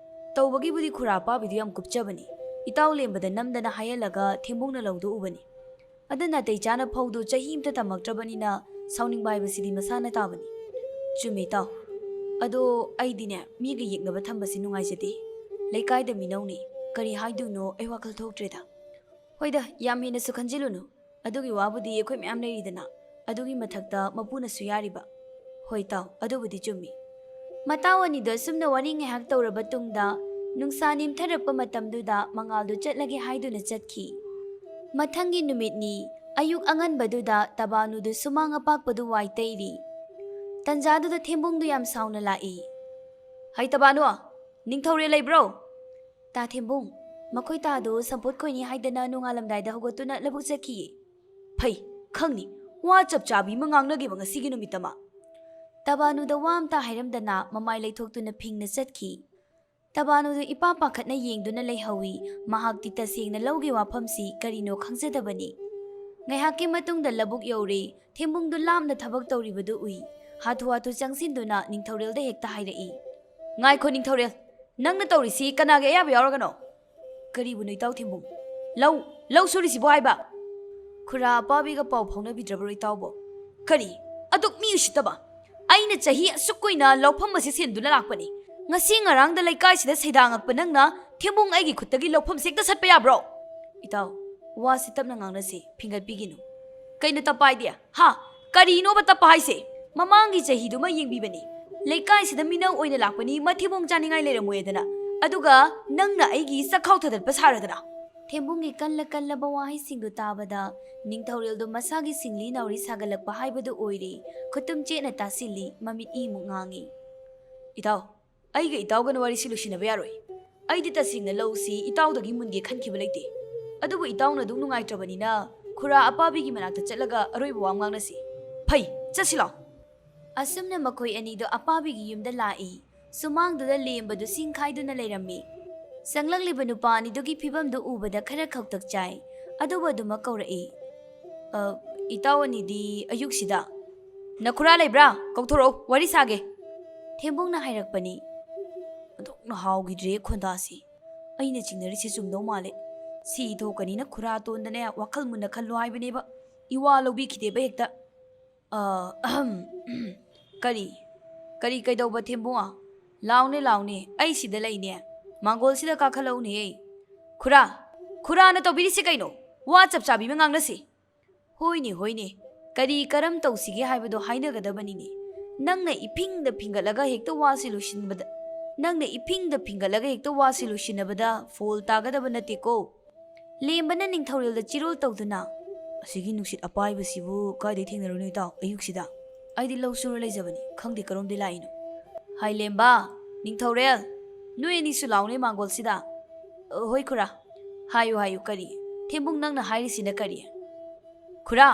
ꯇꯧꯕꯒꯤꯕꯨꯗꯤ ꯈꯨꯔꯥ ꯑꯄꯥꯕꯤꯗꯨ ꯌꯥꯝ ꯀꯨꯞꯆꯕꯅꯤ꯫ ꯏꯇꯥꯎ ꯂꯦꯝꯕꯗ ꯅꯝꯗꯅ ꯍꯥꯏꯍꯜꯂꯒ ꯊꯦꯝꯕꯨꯡꯅ ꯂꯧꯗꯨ ꯎꯕꯅꯤ꯫ ꯑꯗꯨ ꯅꯥꯇꯩ ꯆꯥꯅ ꯐꯧꯗꯨ ꯆꯍꯤ ꯑꯃꯇ ꯇꯝꯃꯛꯇ꯭ꯔꯕꯅꯤꯅ ꯁꯥꯎꯅꯤꯡꯕ ꯍꯥꯏꯕꯁꯤꯗꯤ ꯃꯁꯥꯅ ꯇꯥꯕꯅꯤ꯫ ꯆꯨꯝꯃꯤ ꯏꯇꯥꯎ꯫ ꯑꯗꯣ ꯑꯩꯗꯤꯅꯦ, ꯃꯤꯒ ꯌꯦꯛꯅꯕ ꯊꯝꯕꯁꯤ ꯅꯨꯡꯉꯥꯏꯖꯗꯦ꯫ ꯂꯩꯀꯥꯏꯗ ꯃꯤꯅꯧꯅꯤ꯫ ꯀꯔꯤ ꯍꯥꯏꯗꯣꯏꯅꯣ ꯑꯩ ꯋꯥꯈꯜ ꯊꯣꯛꯇ꯭ꯔꯦꯗ꯫ ꯍꯣꯏꯗ, ꯌꯥꯝ ꯍꯦꯟꯅꯁꯨ ꯈꯟꯖꯤꯜꯂꯨꯅꯨ꯫ ꯑꯗꯨꯒꯤ ꯋꯥꯕꯨꯗꯤ ꯑꯩꯈꯣꯏ ꯃꯌꯥꯝ ꯂꯩꯔꯤꯗꯅ꯫ ꯑꯗꯨꯒꯤ ꯃꯊꯛꯇ ꯃꯄꯨꯅꯁꯨ ꯌꯥꯔꯤꯕ꯫ ꯍꯣꯏ ꯏꯇꯥꯎ, ꯑꯗꯨꯕꯨꯗꯤ ꯆꯨꯝꯃꯤ꯫ ꯃꯇꯥꯎ ꯑꯅꯤꯗꯣ ꯑꯁꯨꯝꯅ ꯋꯥꯔꯤ ꯉꯥꯏꯍꯥꯛ ꯇꯧꯔꯕ ꯇꯨꯡꯗ, ꯅꯨꯡꯁꯥ ꯅꯦꯝꯊꯔꯛꯄ ꯃꯇꯝꯗꯨꯗ ꯃꯉꯥꯜꯗꯨ ꯆꯠꯂꯒꯦ ꯍꯥꯏꯗꯨꯅ ꯆꯠꯈꯤ꯫ ꯃꯊꯪꯒꯤ ꯅꯨꯃꯤꯠꯅꯤ꯫ ꯑꯌꯨꯛ ꯑꯉꯟꯕꯗꯨꯗ ꯇꯕꯥꯅꯨꯗꯨ ꯁꯨꯃꯥꯡ ꯑꯄꯥꯛꯄꯗꯨ ꯋꯥꯏ ꯇꯩꯔꯤ꯫ ꯇꯟꯖꯥꯗꯨꯗ ꯊꯦꯝꯕꯨꯡꯗꯨ ꯌꯥꯝ ꯁꯥꯎꯅ ꯂꯥꯛꯏ꯫ "ꯍꯩ ꯇꯕꯥꯅꯨ, ꯅꯤꯡꯊꯧꯔꯦꯜ ꯂꯩꯕ꯭ꯔꯣ?" "ꯇꯥ ꯊꯦꯝꯕꯨꯡ, ꯃꯈꯣꯏ ꯇꯥꯗꯨ ꯁꯝꯄꯣꯠ ꯈꯣꯏꯅꯤ ꯍꯥꯏꯗꯅ ꯅꯣꯡꯉꯥꯜꯂꯝꯗꯥꯏꯗ ꯍꯧꯒꯠꯇꯨꯅ ꯂꯧꯕꯨꯛ ꯆꯠꯈꯤꯌꯦ꯫" "ꯐꯩ, ꯈꯪꯅꯤ꯫ ꯋꯥ ꯆꯞ ꯆꯥꯕꯤ ꯑꯃ ꯉꯥꯡꯅꯒꯦꯕ ꯉꯁꯤꯒꯤ ꯅꯨꯃꯤꯠꯇꯃ꯫" ꯇꯕꯥꯅꯨꯗ ꯋꯥ ꯑꯝꯇ ꯍꯥꯏꯔꯝꯗꯅ ꯃꯃꯥꯏ ꯂꯩꯊꯣꯛꯇꯨꯅ ꯐꯤꯡꯅ ꯆꯠꯈꯤ꯫ ꯇꯕꯥꯅꯨꯗꯨ ꯏꯄꯥ ꯄꯥꯈꯠꯅ ꯌꯦꯡꯗꯨꯅ ꯂꯩꯍꯧꯏ꯫ ꯃꯍꯥꯛꯇꯤ ꯇꯁꯦꯡꯅ ꯂꯧꯒꯤ ꯋꯥꯐꯝꯁꯤ ꯀꯔꯤꯅꯣ ꯈꯪꯖꯗꯕꯅꯤ꯫ ꯉꯥꯏꯍꯥꯛꯀꯤ ꯃꯇꯨꯡꯗ ꯂꯧꯕꯨꯛ ꯌꯧꯔꯦ꯫ ꯊꯦꯝꯕꯨꯡꯗꯨ ꯂꯥꯞꯅ ꯊꯕꯛ ꯇꯧꯔꯤꯕꯗꯨ ꯎꯏ꯫ ꯍꯥꯊꯨ ꯍꯥꯊꯨ ꯆꯪꯁꯤꯟꯗꯨꯅ ꯅꯤꯡꯊꯧꯔꯦꯜꯗ ꯍꯦꯛꯇ ꯍꯥꯏꯔꯛꯏ, "ꯉꯥꯏꯈꯣ ꯅꯤꯡꯊꯧꯔꯦꯜ, ꯅꯪꯅ ꯇꯧꯔꯤꯁꯤ ꯀꯅꯥꯒꯤ ꯑꯌꯥꯕ ꯌꯥꯎꯔꯒꯅꯣ?" "ꯀꯔꯤꯕꯨꯅꯣ ꯏꯇꯥꯎ ꯊꯦꯝꯕꯨꯡ? ꯂꯧ, ꯂꯧ ꯁꯨꯔꯤꯁꯤꯕꯨ ꯍꯥꯏꯕ?" "ꯈꯨꯔꯥ ꯑꯄꯥꯕꯤꯒ ꯄꯥꯎ ꯐꯥꯎꯅꯕꯤꯗ꯭ꯔꯕ꯭ꯔꯣ ꯏꯇꯥꯎꯕꯣ?" "ꯀꯔꯤ? ꯑꯗꯨꯛ ꯃꯤ ꯎꯁꯤꯠꯇꯕ! ꯑꯩꯅ ꯆꯍꯤ ꯑꯁꯨꯛ ꯀꯨꯏꯅ ꯂꯧꯐꯝ ꯑꯁꯤ ꯁꯦꯟꯗꯨꯅ ꯂꯥꯛꯄꯅꯤ꯫ ꯉꯁꯤ ꯉꯔꯥꯡꯗ ꯂꯩꯀꯥꯏꯁꯤꯗ ꯁꯩꯗꯥꯡꯉꯛꯄ ꯅꯪꯅ ꯊꯦꯝꯕꯨꯡ ꯑꯩꯒꯤ ꯈꯨꯠꯇꯒꯤ ꯂꯧꯐꯝꯁꯦ ꯍꯦꯛꯇ ꯁꯠꯄ ꯌꯥꯕ꯭ꯔꯣ?" "ꯏꯇꯥꯎ, ꯋꯥꯁꯤ ꯇꯞꯅ ꯉꯥꯡꯅꯁꯤ, ꯐꯤꯡꯒꯠꯄꯤꯒꯤꯅꯨ꯫" "ꯀꯩꯅꯣ ꯇꯞꯄ ꯍꯥꯏꯗꯤ? ꯍꯥ? ꯀꯔꯤꯅꯣꯕ ꯇꯞꯄ ꯍꯥꯏꯁꯦ? ꯃꯃꯥꯡꯒꯤ ꯆꯍꯤꯗꯨꯃ ꯌꯦꯡꯕꯤꯕꯅꯤ꯫ ꯂꯩꯀꯥꯏꯁꯤꯗ ꯃꯤꯅꯧ ꯑꯣꯏꯅ ꯂꯥꯛꯄꯅꯤ, ꯃꯊꯤꯕꯣꯡ ꯆꯥꯅꯤꯡꯉꯥꯏ ꯂꯩꯔꯝꯃꯣꯏꯗꯅ꯫ ꯑꯗꯨꯒ ꯅꯪꯅ ꯑꯩꯒꯤ ꯆꯈꯥꯎ ꯊꯗꯠꯄ ꯁꯥꯔꯗꯅ?" ꯊꯦꯝꯕꯨꯡꯒꯤ ꯀꯜꯂ ꯀꯜꯂꯕ ꯋꯥꯍꯩꯁꯤꯡꯗꯨ ꯇꯥꯕꯗ ꯅꯤꯡꯊꯧꯔꯦꯜꯗꯨ ꯃꯁꯥꯒꯤ ꯁꯤꯡꯂꯤ ꯅꯥꯎꯔꯤ ꯁꯥꯒꯠꯂꯛꯄ ꯍꯥꯏꯕꯗꯨ ꯑꯣꯏꯔꯦ꯫ ꯈꯨꯇꯨꯝ ꯆꯦꯠꯅ ꯇꯥꯁꯤꯜꯂꯤ, ꯃꯃꯤꯠ ꯏꯃꯨꯛ ꯉꯥꯡꯉꯤ꯫ "ꯏꯇꯥꯎ, ꯑꯩꯒ ꯏꯇꯥꯎꯒꯅ ꯋꯥꯔꯤꯁꯤ ꯂꯣꯏꯁꯤꯟꯅꯕ ꯌꯥꯔꯣꯏ꯫ ꯑꯩꯗꯤ ꯇꯁꯦꯡꯅ ꯂꯧꯁꯤ ꯏꯇꯥꯎꯗꯒꯤ ꯃꯨꯟꯒꯦ ꯈꯟꯈꯤꯕ ꯂꯩꯇꯦ꯫ ꯑꯗꯨꯕꯨ ꯏꯇꯥꯎꯅ ꯑꯗꯨꯝ ꯅꯨꯡꯉꯥꯏꯇ꯭ꯔꯕꯅꯤꯅ ꯈꯨꯔꯥ ꯑꯄꯥꯕꯤꯒꯤ ꯃꯅꯥꯛꯇ ꯆꯠꯂꯒ ꯑꯔꯣꯏꯕ ꯋꯥ ꯉꯥꯡꯅꯁꯤ꯫ ꯐꯩ, ꯆꯠꯁꯤ ꯂꯥꯎ꯫" ꯑꯁꯨꯝꯅ ꯃꯈꯣꯏ ꯑꯅꯤꯗꯨ ꯑꯄꯥꯕꯤꯒꯤ ꯌꯨꯝꯗ ꯂꯥꯛꯏ꯫ ꯁꯨꯃꯥꯡꯗꯨꯗ ꯂꯦꯝꯕꯗꯨ ꯁꯤꯡ ꯈꯥꯏꯗꯨꯅ ꯂꯩꯔꯝꯃꯤ꯫ ꯆꯪꯂꯛꯂꯤꯕ ꯅꯨꯄꯥ ꯑꯅꯤꯗꯨꯒꯤ ꯐꯤꯕꯝꯗꯨ ꯎꯕꯗ ꯈꯔ ꯈꯧꯇꯛ ꯆꯥꯏ꯫ ꯑꯗꯨꯕꯨ ꯑꯗꯨꯃꯛ ꯀꯧꯔꯛꯏ, "ꯑ, ꯏꯇꯥꯎ ꯑꯅꯤꯗꯤ ꯑꯌꯨꯛꯁꯤꯗ?" "ꯅꯈꯨꯔꯥ ꯂꯩꯕ꯭ꯔꯥ? ꯀꯧꯊꯣꯔꯛꯎ, ꯋꯥꯔꯤ ꯁꯥꯒꯦ꯫" ꯊꯦꯝꯕꯨꯡꯅ ꯍꯥꯏꯔꯛꯄꯅꯤ꯫ ꯑꯣꯟꯊꯣꯛꯅ ꯍꯥꯎꯈꯤꯗ꯭ꯔꯦ ꯈꯣꯟꯗꯥꯁꯤ꯫ ꯑꯩꯅ ꯆꯤꯡꯅꯔꯤꯁꯦ ꯆꯨꯝꯗꯧ ꯃꯥꯜꯂꯦ꯫ ꯁꯤ ꯊꯣꯛꯀꯅꯤꯅ ꯈꯨꯔꯥ ꯇꯣꯟꯗꯅꯦ ꯋꯥꯈꯜ ꯃꯨꯟꯅ ꯈꯜꯂꯣ ꯍꯥꯏꯕꯅꯦꯕ꯫ ꯏꯋꯥ ꯂꯧꯕꯤꯈꯤꯗꯦꯕ ꯍꯦꯛꯇ꯫ ꯑ, ꯑꯍꯝ, ꯀꯔꯤ? ꯀꯔꯤ ꯀꯩꯗꯧꯕ ꯊꯦꯝꯕꯨꯡ? ꯂꯥꯎꯅꯦ, ꯂꯥꯎꯅꯦ, ꯑꯩ ꯁꯤꯗ ꯂꯩꯅꯦ꯫ ꯃꯥꯡꯒꯣꯜꯁꯤꯗ ꯀꯥꯈꯠꯂꯛꯎꯅꯦ꯫ ꯈꯨꯔꯥ, ꯈꯨꯔꯥꯅ ꯇꯧꯕꯤꯔꯤꯁꯤ ꯀꯩꯅꯣ? ꯋꯥ ꯆꯞ ꯆꯥꯕꯤ ꯑꯃ ꯉꯥꯡꯅꯁꯤ꯫ ꯍꯣꯏꯅꯦ, ꯍꯣꯏꯅꯦ, ꯀꯔꯤ ꯀꯔꯝ ꯇꯧꯁꯤꯒꯦ ꯍꯥꯏꯕꯗꯣ ꯍꯥꯏꯅꯒꯗꯕꯅꯤꯅꯦ꯫ ꯅꯪꯅ ꯏꯐꯤꯡꯗ ꯐꯤꯡꯒꯠꯂꯒ ꯍꯦꯛꯇ ꯋꯥꯁꯤ ꯂꯣꯏꯁꯤꯟꯕꯗ, ꯅꯪꯅ ꯏꯐꯤꯡꯗ ꯐꯤꯡꯒꯠꯂꯒ ꯍꯦꯛꯇ ꯋꯥꯁꯤ ꯂꯣꯏꯁꯤꯟꯅꯕꯗ ꯐꯣꯜ ꯇꯥꯒꯗꯕ ꯅꯠꯇꯦꯀꯣ꯫ ꯂꯦꯝꯕꯅ ꯅꯤꯡꯊꯧꯔꯦꯜꯗ ꯆꯤꯔꯣꯜ ꯇꯧꯗꯨꯅ, "ꯑꯁꯤꯒꯤ ꯅꯨꯡꯁꯤꯠ ꯑꯄꯥꯏꯕꯁꯤꯕꯨ ꯀꯥꯏꯗꯩ ꯊꯦꯡꯅꯔꯨꯅꯣ ꯏꯇꯥꯎ ꯑꯌꯨꯛꯁꯤꯗ? ꯑꯩꯗꯤ ꯂꯧ ꯁꯨꯔ ꯂꯩꯖꯕꯅꯤ, ꯈꯪꯗꯦ ꯀꯔꯣꯝꯗꯩ ꯂꯥꯛꯏꯅꯣ꯫" "ꯍꯥꯏ ꯂꯦꯝꯕ, ꯅꯤꯡꯊꯧꯔꯦꯜ, ꯅꯣꯏ ꯑꯅꯤꯁꯨ ꯂꯥꯎꯅꯦ ꯃꯥꯡꯒꯣꯜꯁꯤꯗ꯫" "ꯑ, ꯍꯣꯏ ꯈꯨꯔꯥ꯫" "ꯍꯥꯏꯌꯨ, ꯍꯥꯏꯌꯨ, ꯀꯔꯤ? ꯊꯦꯝꯕꯨꯡ, ꯅꯪꯅ ꯍꯥꯏꯔꯤꯁꯤꯅ ꯀꯔꯤ?" "ꯈꯨꯔꯥ,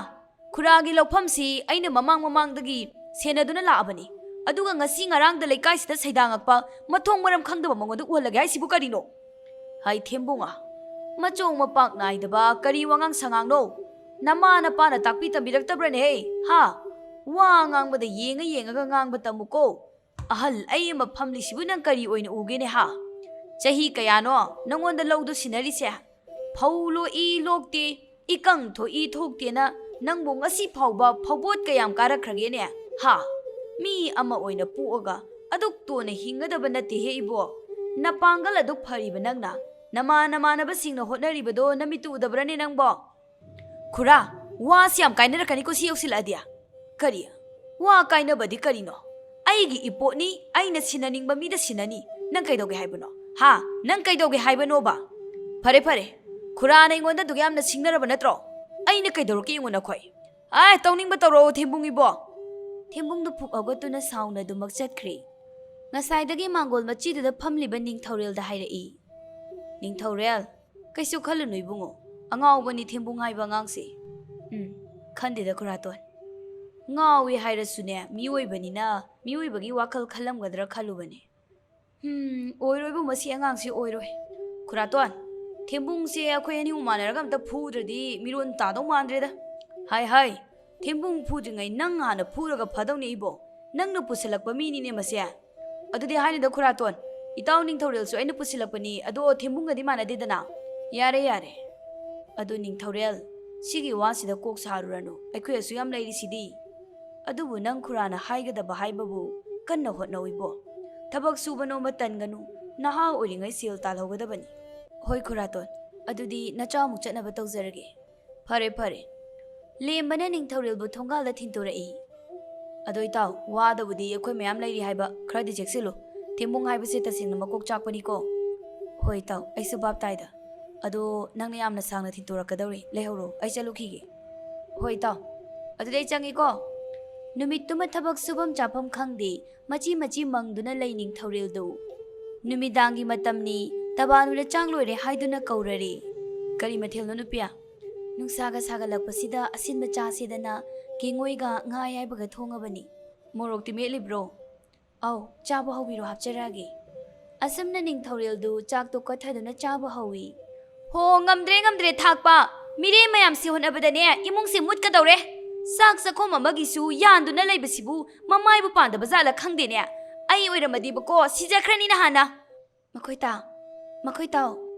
ꯈꯨꯔꯥꯒꯤ ꯂꯧꯐꯝꯁꯤ ꯑꯩꯅ ꯃꯃꯥꯡ ꯃꯃꯥꯡꯗꯒꯤ ꯁꯦꯟꯅꯗꯨꯅ ꯂꯥꯛꯑꯕꯅꯤ꯫ ꯑꯗꯨꯒ ꯉꯁꯤ ꯉꯔꯥꯡꯗ ꯂꯩꯀꯥꯏꯁꯤꯗ ꯁꯩꯗꯥꯡꯉꯛꯄ ꯃꯊꯣꯡ ꯃꯔꯝ ꯈꯪꯗꯕ ꯃꯉꯣꯟꯗ ꯎꯍꯜꯂꯒꯦ ꯍꯥꯏꯁꯤꯕꯨ ꯀꯔꯤꯅꯣ? ꯍꯥꯏ ꯊꯦꯝꯕꯨꯡ, ꯃꯆꯣꯡ ꯃꯄꯥꯛ ꯅꯥꯏꯗꯕ ꯀꯔꯤ ꯋꯥꯉꯥꯡ ꯁꯉꯥꯡꯅꯣ? ꯅꯃꯥ ꯅꯄꯥꯅ ꯇꯥꯛꯄꯤ ꯇꯝꯕꯤꯔꯛꯇꯕ꯭ꯔꯅꯦꯍꯦ? ꯍꯥ? ꯋꯥ ꯉꯥꯡꯕꯗ ꯌꯦꯡꯉ ꯌꯦꯡꯉꯒ ꯉꯥꯡꯕ ꯇꯝꯃꯨꯀꯣ꯫ ꯑꯍꯜ ꯑꯩ ꯑꯃ ꯐꯝꯂꯤꯁꯤꯕꯨ ꯅꯪ ꯀꯔꯤ ꯑꯣꯏꯅ ꯎꯒꯦꯅꯦ ꯍꯥ? ꯆꯍꯤ ꯀꯌꯥꯅꯣ ꯅꯪꯉꯣꯟꯗ ꯂꯧꯗꯣ ꯁꯤꯟꯅꯔꯤꯁꯦ? ꯐꯧ ꯂꯣꯛꯏ ꯂꯣꯛꯇꯦ, ꯏꯀꯪ ꯊꯣꯛꯏ ꯊꯣꯛꯇꯦꯅ ꯅꯪꯕꯨ ꯉꯁꯤ ꯐꯥꯎꯕ ꯐꯧꯕꯣꯠ ꯀꯌꯥꯝ ꯀꯥꯔꯛꯈ꯭ꯔꯒꯦꯅꯦ ꯍꯥ? ꯃꯤ ꯑꯃ ꯑꯣꯏꯅ ꯄꯣꯛꯑꯒ ꯑꯗꯨꯛ ꯇꯣꯟꯅ ꯍꯤꯡꯒꯗꯕ ꯅꯠꯇꯦꯍꯦ ꯏꯕꯣ꯫ ꯅꯄꯥꯡꯒꯜ ꯑꯗꯨꯛ ꯐꯔꯤꯕ ꯅꯪꯅ ꯅꯃꯥ ꯅꯃꯥꯟꯅꯕꯁꯤꯡꯅ ꯍꯣꯠꯅꯔꯤꯕꯗꯣ ꯅꯃꯤꯠꯇꯨ ꯎꯗꯕ꯭ꯔꯅꯦ ꯅꯪꯕꯣ? ꯈꯨꯔꯥ, ꯋꯥꯁꯤ ꯌꯥꯝ ꯀꯥꯏꯅꯔꯛꯀꯅꯤꯀꯣ ꯁꯤ ꯌꯧꯁꯤꯜꯂꯛꯑꯗꯤ꯫ ꯀꯔꯤ? ꯋꯥ ꯀꯥꯏꯅꯕꯗꯤ ꯀꯔꯤꯅꯣ? ꯑꯩꯒꯤ ꯏꯄꯣꯠꯅꯤ, ꯑꯩꯅ ꯁꯤꯟꯅꯅꯤꯡꯕ ꯃꯤꯗ ꯁꯤꯟꯅꯅꯤ꯫ ꯅꯪ ꯀꯩꯗꯧꯒꯦ ꯍꯥꯏꯕꯅꯣ? ꯍꯥ? ꯅꯪ ꯀꯩꯗꯧꯒꯦ ꯍꯥꯏꯕꯅꯣꯕ? ꯐꯔꯦ ꯐꯔꯦ, ꯈꯨꯔꯥꯅ ꯑꯩꯉꯣꯟꯗ ꯑꯗꯨꯛ ꯌꯥꯝꯅ ꯁꯤꯡꯅꯔꯕ ꯅꯠꯇ꯭ꯔꯣ? ꯑꯩꯅ ꯀꯩꯗꯧꯔꯛꯀꯦ ꯌꯦꯡꯉꯨ ꯅꯈꯣꯏ꯫ ꯑꯦ, ꯇꯧꯅꯤꯡꯕ ꯇꯧꯔꯛꯑꯣ ꯊꯦꯝꯕꯨꯡ ꯏꯕꯣ꯫ ꯊꯦꯝꯕꯨꯡꯗꯨ ꯐꯨꯛ ꯍꯧꯒꯠꯇꯨꯅ ꯁꯥꯎꯅ ꯑꯗꯨꯃꯛ ꯆꯠꯈ꯭ꯔꯦ꯫ ꯉꯁꯥꯏꯗꯒꯤ ꯃꯥꯡꯒꯣꯜ ꯃꯆꯤꯗꯨꯗ ꯐꯝꯂꯤꯕ ꯅꯤꯡꯊꯧꯔꯦꯜꯗ ꯍꯥꯏꯔꯛꯏ, ꯅꯤꯡꯊꯧꯔꯦꯜ, ꯀꯩꯁꯨ ꯈꯜꯂꯨꯅꯨ ꯏꯕꯨꯡꯉꯣ, ꯑꯉꯥꯎꯕꯅꯤ ꯊꯦꯝꯕꯨꯡ ꯍꯥꯏꯕ ꯑꯉꯥꯡꯁꯦ꯫ ꯎꯝ, ꯈꯟꯗꯦꯗ ꯈꯨꯔꯥꯇꯣꯟ꯫ ꯉꯥꯎꯏ ꯍꯥꯏꯔꯁꯨꯅꯦ, ꯃꯤꯑꯣꯏꯕꯅꯤꯅ ꯃꯤꯑꯣꯏꯕꯒꯤ ꯋꯥꯈꯜ ꯈꯜꯂꯝꯒꯗ꯭ꯔꯥ ꯈꯜꯂꯨꯕꯅꯤ꯫ ꯎꯝ, ꯑꯣꯏꯔꯣꯏꯕꯨ ꯃꯁꯤ ꯑꯉꯥꯡꯁꯤ ꯑꯣꯏꯔꯣꯏ꯫ ꯈꯨꯔꯥꯇꯣꯟ, ꯊꯦꯝꯕꯨꯡꯁꯦ ꯑꯩꯈꯣꯏ ꯑꯅꯤꯕꯨ ꯃꯥꯟꯅꯔꯒ ꯑꯝꯇ ꯐꯨꯗ꯭ꯔꯗꯤ ꯃꯤꯔꯣꯟ ꯇꯥꯗꯧ ꯃꯥꯟꯗ꯭ꯔꯦꯗ꯫ ꯍꯥꯏ ꯍꯥꯏ, ꯊꯦꯝꯕꯨꯡ ꯐꯨꯗ꯭ꯔꯤꯉꯩ ꯅꯪ ꯍꯥꯟꯅ ꯐꯨꯔꯒ ꯐꯗꯧꯅꯦ ꯏꯕꯣ꯫ ꯅꯪꯅ ꯄꯨꯁꯤꯜꯂꯛꯄ ꯃꯤꯅꯤꯅꯦ ꯃꯁꯦ꯫ ꯑꯗꯨꯗꯤ ꯍꯥꯏꯅꯨꯗ ꯈꯨꯔꯥꯇꯣꯟ, ꯏꯇꯥꯎ ꯅꯤꯡꯊꯧꯔꯦꯜꯁꯨ ꯑꯩꯅ ꯄꯨꯁꯤꯜꯂꯛꯄꯅꯤ, ꯑꯗꯣ ꯊꯦꯝꯕꯨꯡꯒꯗꯤ ꯃꯥꯟꯅꯗꯦꯗꯅ꯫ ꯌꯥꯔꯦ ꯌꯥꯔꯦ꯫ ꯑꯗꯨ ꯅꯤꯡꯊꯧꯔꯦꯜ, ꯁꯤꯒꯤ ꯋꯥꯁꯤꯗ ꯀꯣꯛ ꯁꯥꯔꯨꯔꯅꯨ, ꯑꯩꯈꯣꯏ ꯑꯁꯨꯛ ꯌꯥꯝ ꯂꯩꯔꯤꯁꯤꯗꯤ꯫ ꯑꯗꯨꯕꯨ ꯅꯪ ꯈꯨꯔꯥꯅ ꯍꯥꯏꯒꯗꯕ ꯍꯥꯏꯕꯕꯨ ꯀꯟꯅ ꯍꯣꯠꯅꯧ ꯏꯕꯣ꯫ ꯊꯕꯛ ꯁꯨꯕ ꯅꯣꯝꯕ ꯇꯟꯒꯅꯨ, ꯅꯍꯥ ꯑꯣꯏꯔꯤꯉꯩ ꯁꯦꯜ ꯇꯥꯜꯍꯧꯒꯗꯕꯅꯤ꯫ ꯍꯣꯏ ꯈꯨꯔꯥꯇꯣꯟ, ꯑꯗꯨꯗꯤ ꯅꯆꯥ ꯑꯃꯨꯛ ꯆꯠꯅꯕ ꯇꯧꯖꯔꯒꯦ꯫ ꯐꯔꯦ ꯐꯔꯦ꯫ ꯂꯦꯝꯕꯅ ꯅꯤꯡꯊꯧꯔꯦꯜꯕꯨ ꯊꯣꯡꯒꯥꯜꯗ ꯊꯤꯟꯇꯣꯔꯛꯏ꯫ ꯑꯗꯣ ꯏꯇꯥꯎ, ꯋꯥꯗꯕꯨꯗꯤ ꯑꯩꯈꯣꯏ ꯃꯌꯥꯝ ꯂꯩꯔꯤ ꯍꯥꯏꯕ, ꯈꯔꯗꯤ ꯆꯦꯛꯁꯤꯜꯂꯨ꯫ ꯊꯦꯝꯕꯨꯡ ꯍꯥꯏꯕꯁꯦ ꯇꯁꯦꯡꯅ ꯃꯀꯣꯛ ꯆꯥꯛꯄꯅꯤꯀꯣ꯫ ꯍꯣꯏ ꯏꯇꯥꯎ, ꯑꯩꯁꯨ ꯚꯥꯞ ꯇꯥꯏꯗ꯫ ꯑꯗꯣ ꯅꯪꯅ ꯌꯥꯝꯅ ꯁꯥꯡꯅ ꯊꯤꯟꯇꯣꯔꯛꯀꯗꯧꯔꯦ, ꯂꯩꯍꯧꯔꯣ, ꯑꯩ ꯆꯠꯂꯨꯈꯤꯒꯦ꯫ ꯍꯣꯏ ꯏꯇꯥꯎ, ꯑꯗꯨꯗꯤ ꯑꯩ ꯆꯪꯉꯤꯀꯣ꯫ ꯅꯨꯃꯤꯠꯇꯨꯃ ꯊꯕꯛ ꯁꯨꯐꯝ ꯆꯥꯐꯝ ꯈꯪꯗꯦ, ꯃꯆꯤ ꯃꯆꯤ ꯃꯪꯗꯨꯅ ꯂꯩ ꯅꯤꯡꯊꯧꯔꯦꯜꯗꯨ꯫ ꯅꯨꯃꯤꯗꯥꯡꯒꯤ ꯃꯇꯝꯅꯤ, ꯇꯕꯥꯅꯨꯅ ꯆꯥꯛ ꯂꯣꯏꯔꯦ ꯍꯥꯏꯗꯨꯅ ꯀꯧꯔꯔꯦ꯫ ꯀꯔꯤ ꯃꯊꯦꯜꯅꯣ ꯅꯨꯄꯤ? ꯅꯨꯡꯁꯥꯒ ꯁꯥꯒꯠꯂꯛꯄꯁꯤꯗ ꯑꯁꯤꯟꯕ ꯆꯥꯁꯦꯗꯅ ꯀꯦꯡꯉꯣꯏꯒ ꯉꯥ ꯑꯌꯥꯏꯕꯒ ꯊꯣꯡꯉꯕꯅꯤ꯫ ꯃꯣꯔꯣꯛꯇꯤ ꯃꯦꯠꯂꯤꯕ꯭ꯔꯣ? ꯑꯧ, ꯆꯥꯕ ꯍꯧꯕꯤꯔꯣ, ꯍꯥꯞꯆꯔꯛꯑꯒꯦ꯫ ꯑꯁꯨꯝꯅ ꯅꯤꯡꯊꯧꯔꯦꯜꯗꯨ ꯆꯥꯛꯇꯣ ꯀꯠꯊꯗꯨꯅ ꯆꯥꯕ ꯍꯧꯏ꯫ "ꯍꯣ, ꯉꯝꯗ꯭ꯔꯦ, ꯉꯝꯗ꯭ꯔꯦ, ꯊꯥꯛꯄ! ꯃꯤꯔꯦꯝ ꯃꯌꯥꯝꯁꯤ ꯍꯣꯠꯅꯕꯗꯅꯦ, ꯏꯃꯨꯡꯁꯦ ꯃꯨꯠꯀꯗꯧꯔꯦ꯫ ꯆꯥꯛ ꯆꯥꯛꯈꯣꯝ ꯑꯃꯒꯤꯁꯨ ꯌꯥꯟꯗꯨꯅ ꯂꯩꯕꯁꯤꯕꯨ ꯃꯃꯥꯏꯕꯨ ꯄꯥꯟꯗꯕ ꯖꯥꯠꯂ ꯈꯪꯗꯦꯅꯦ꯫ ꯑꯩ ꯑꯣꯏꯔꯝꯃꯗꯤꯕꯀꯣ, ꯁꯤꯖꯈ꯭ꯔꯅꯤ ꯅꯍꯥꯟꯅ꯫" "ꯃꯈꯣꯏ ꯇꯥ, ꯃꯈꯣꯏ ꯇꯥꯎ,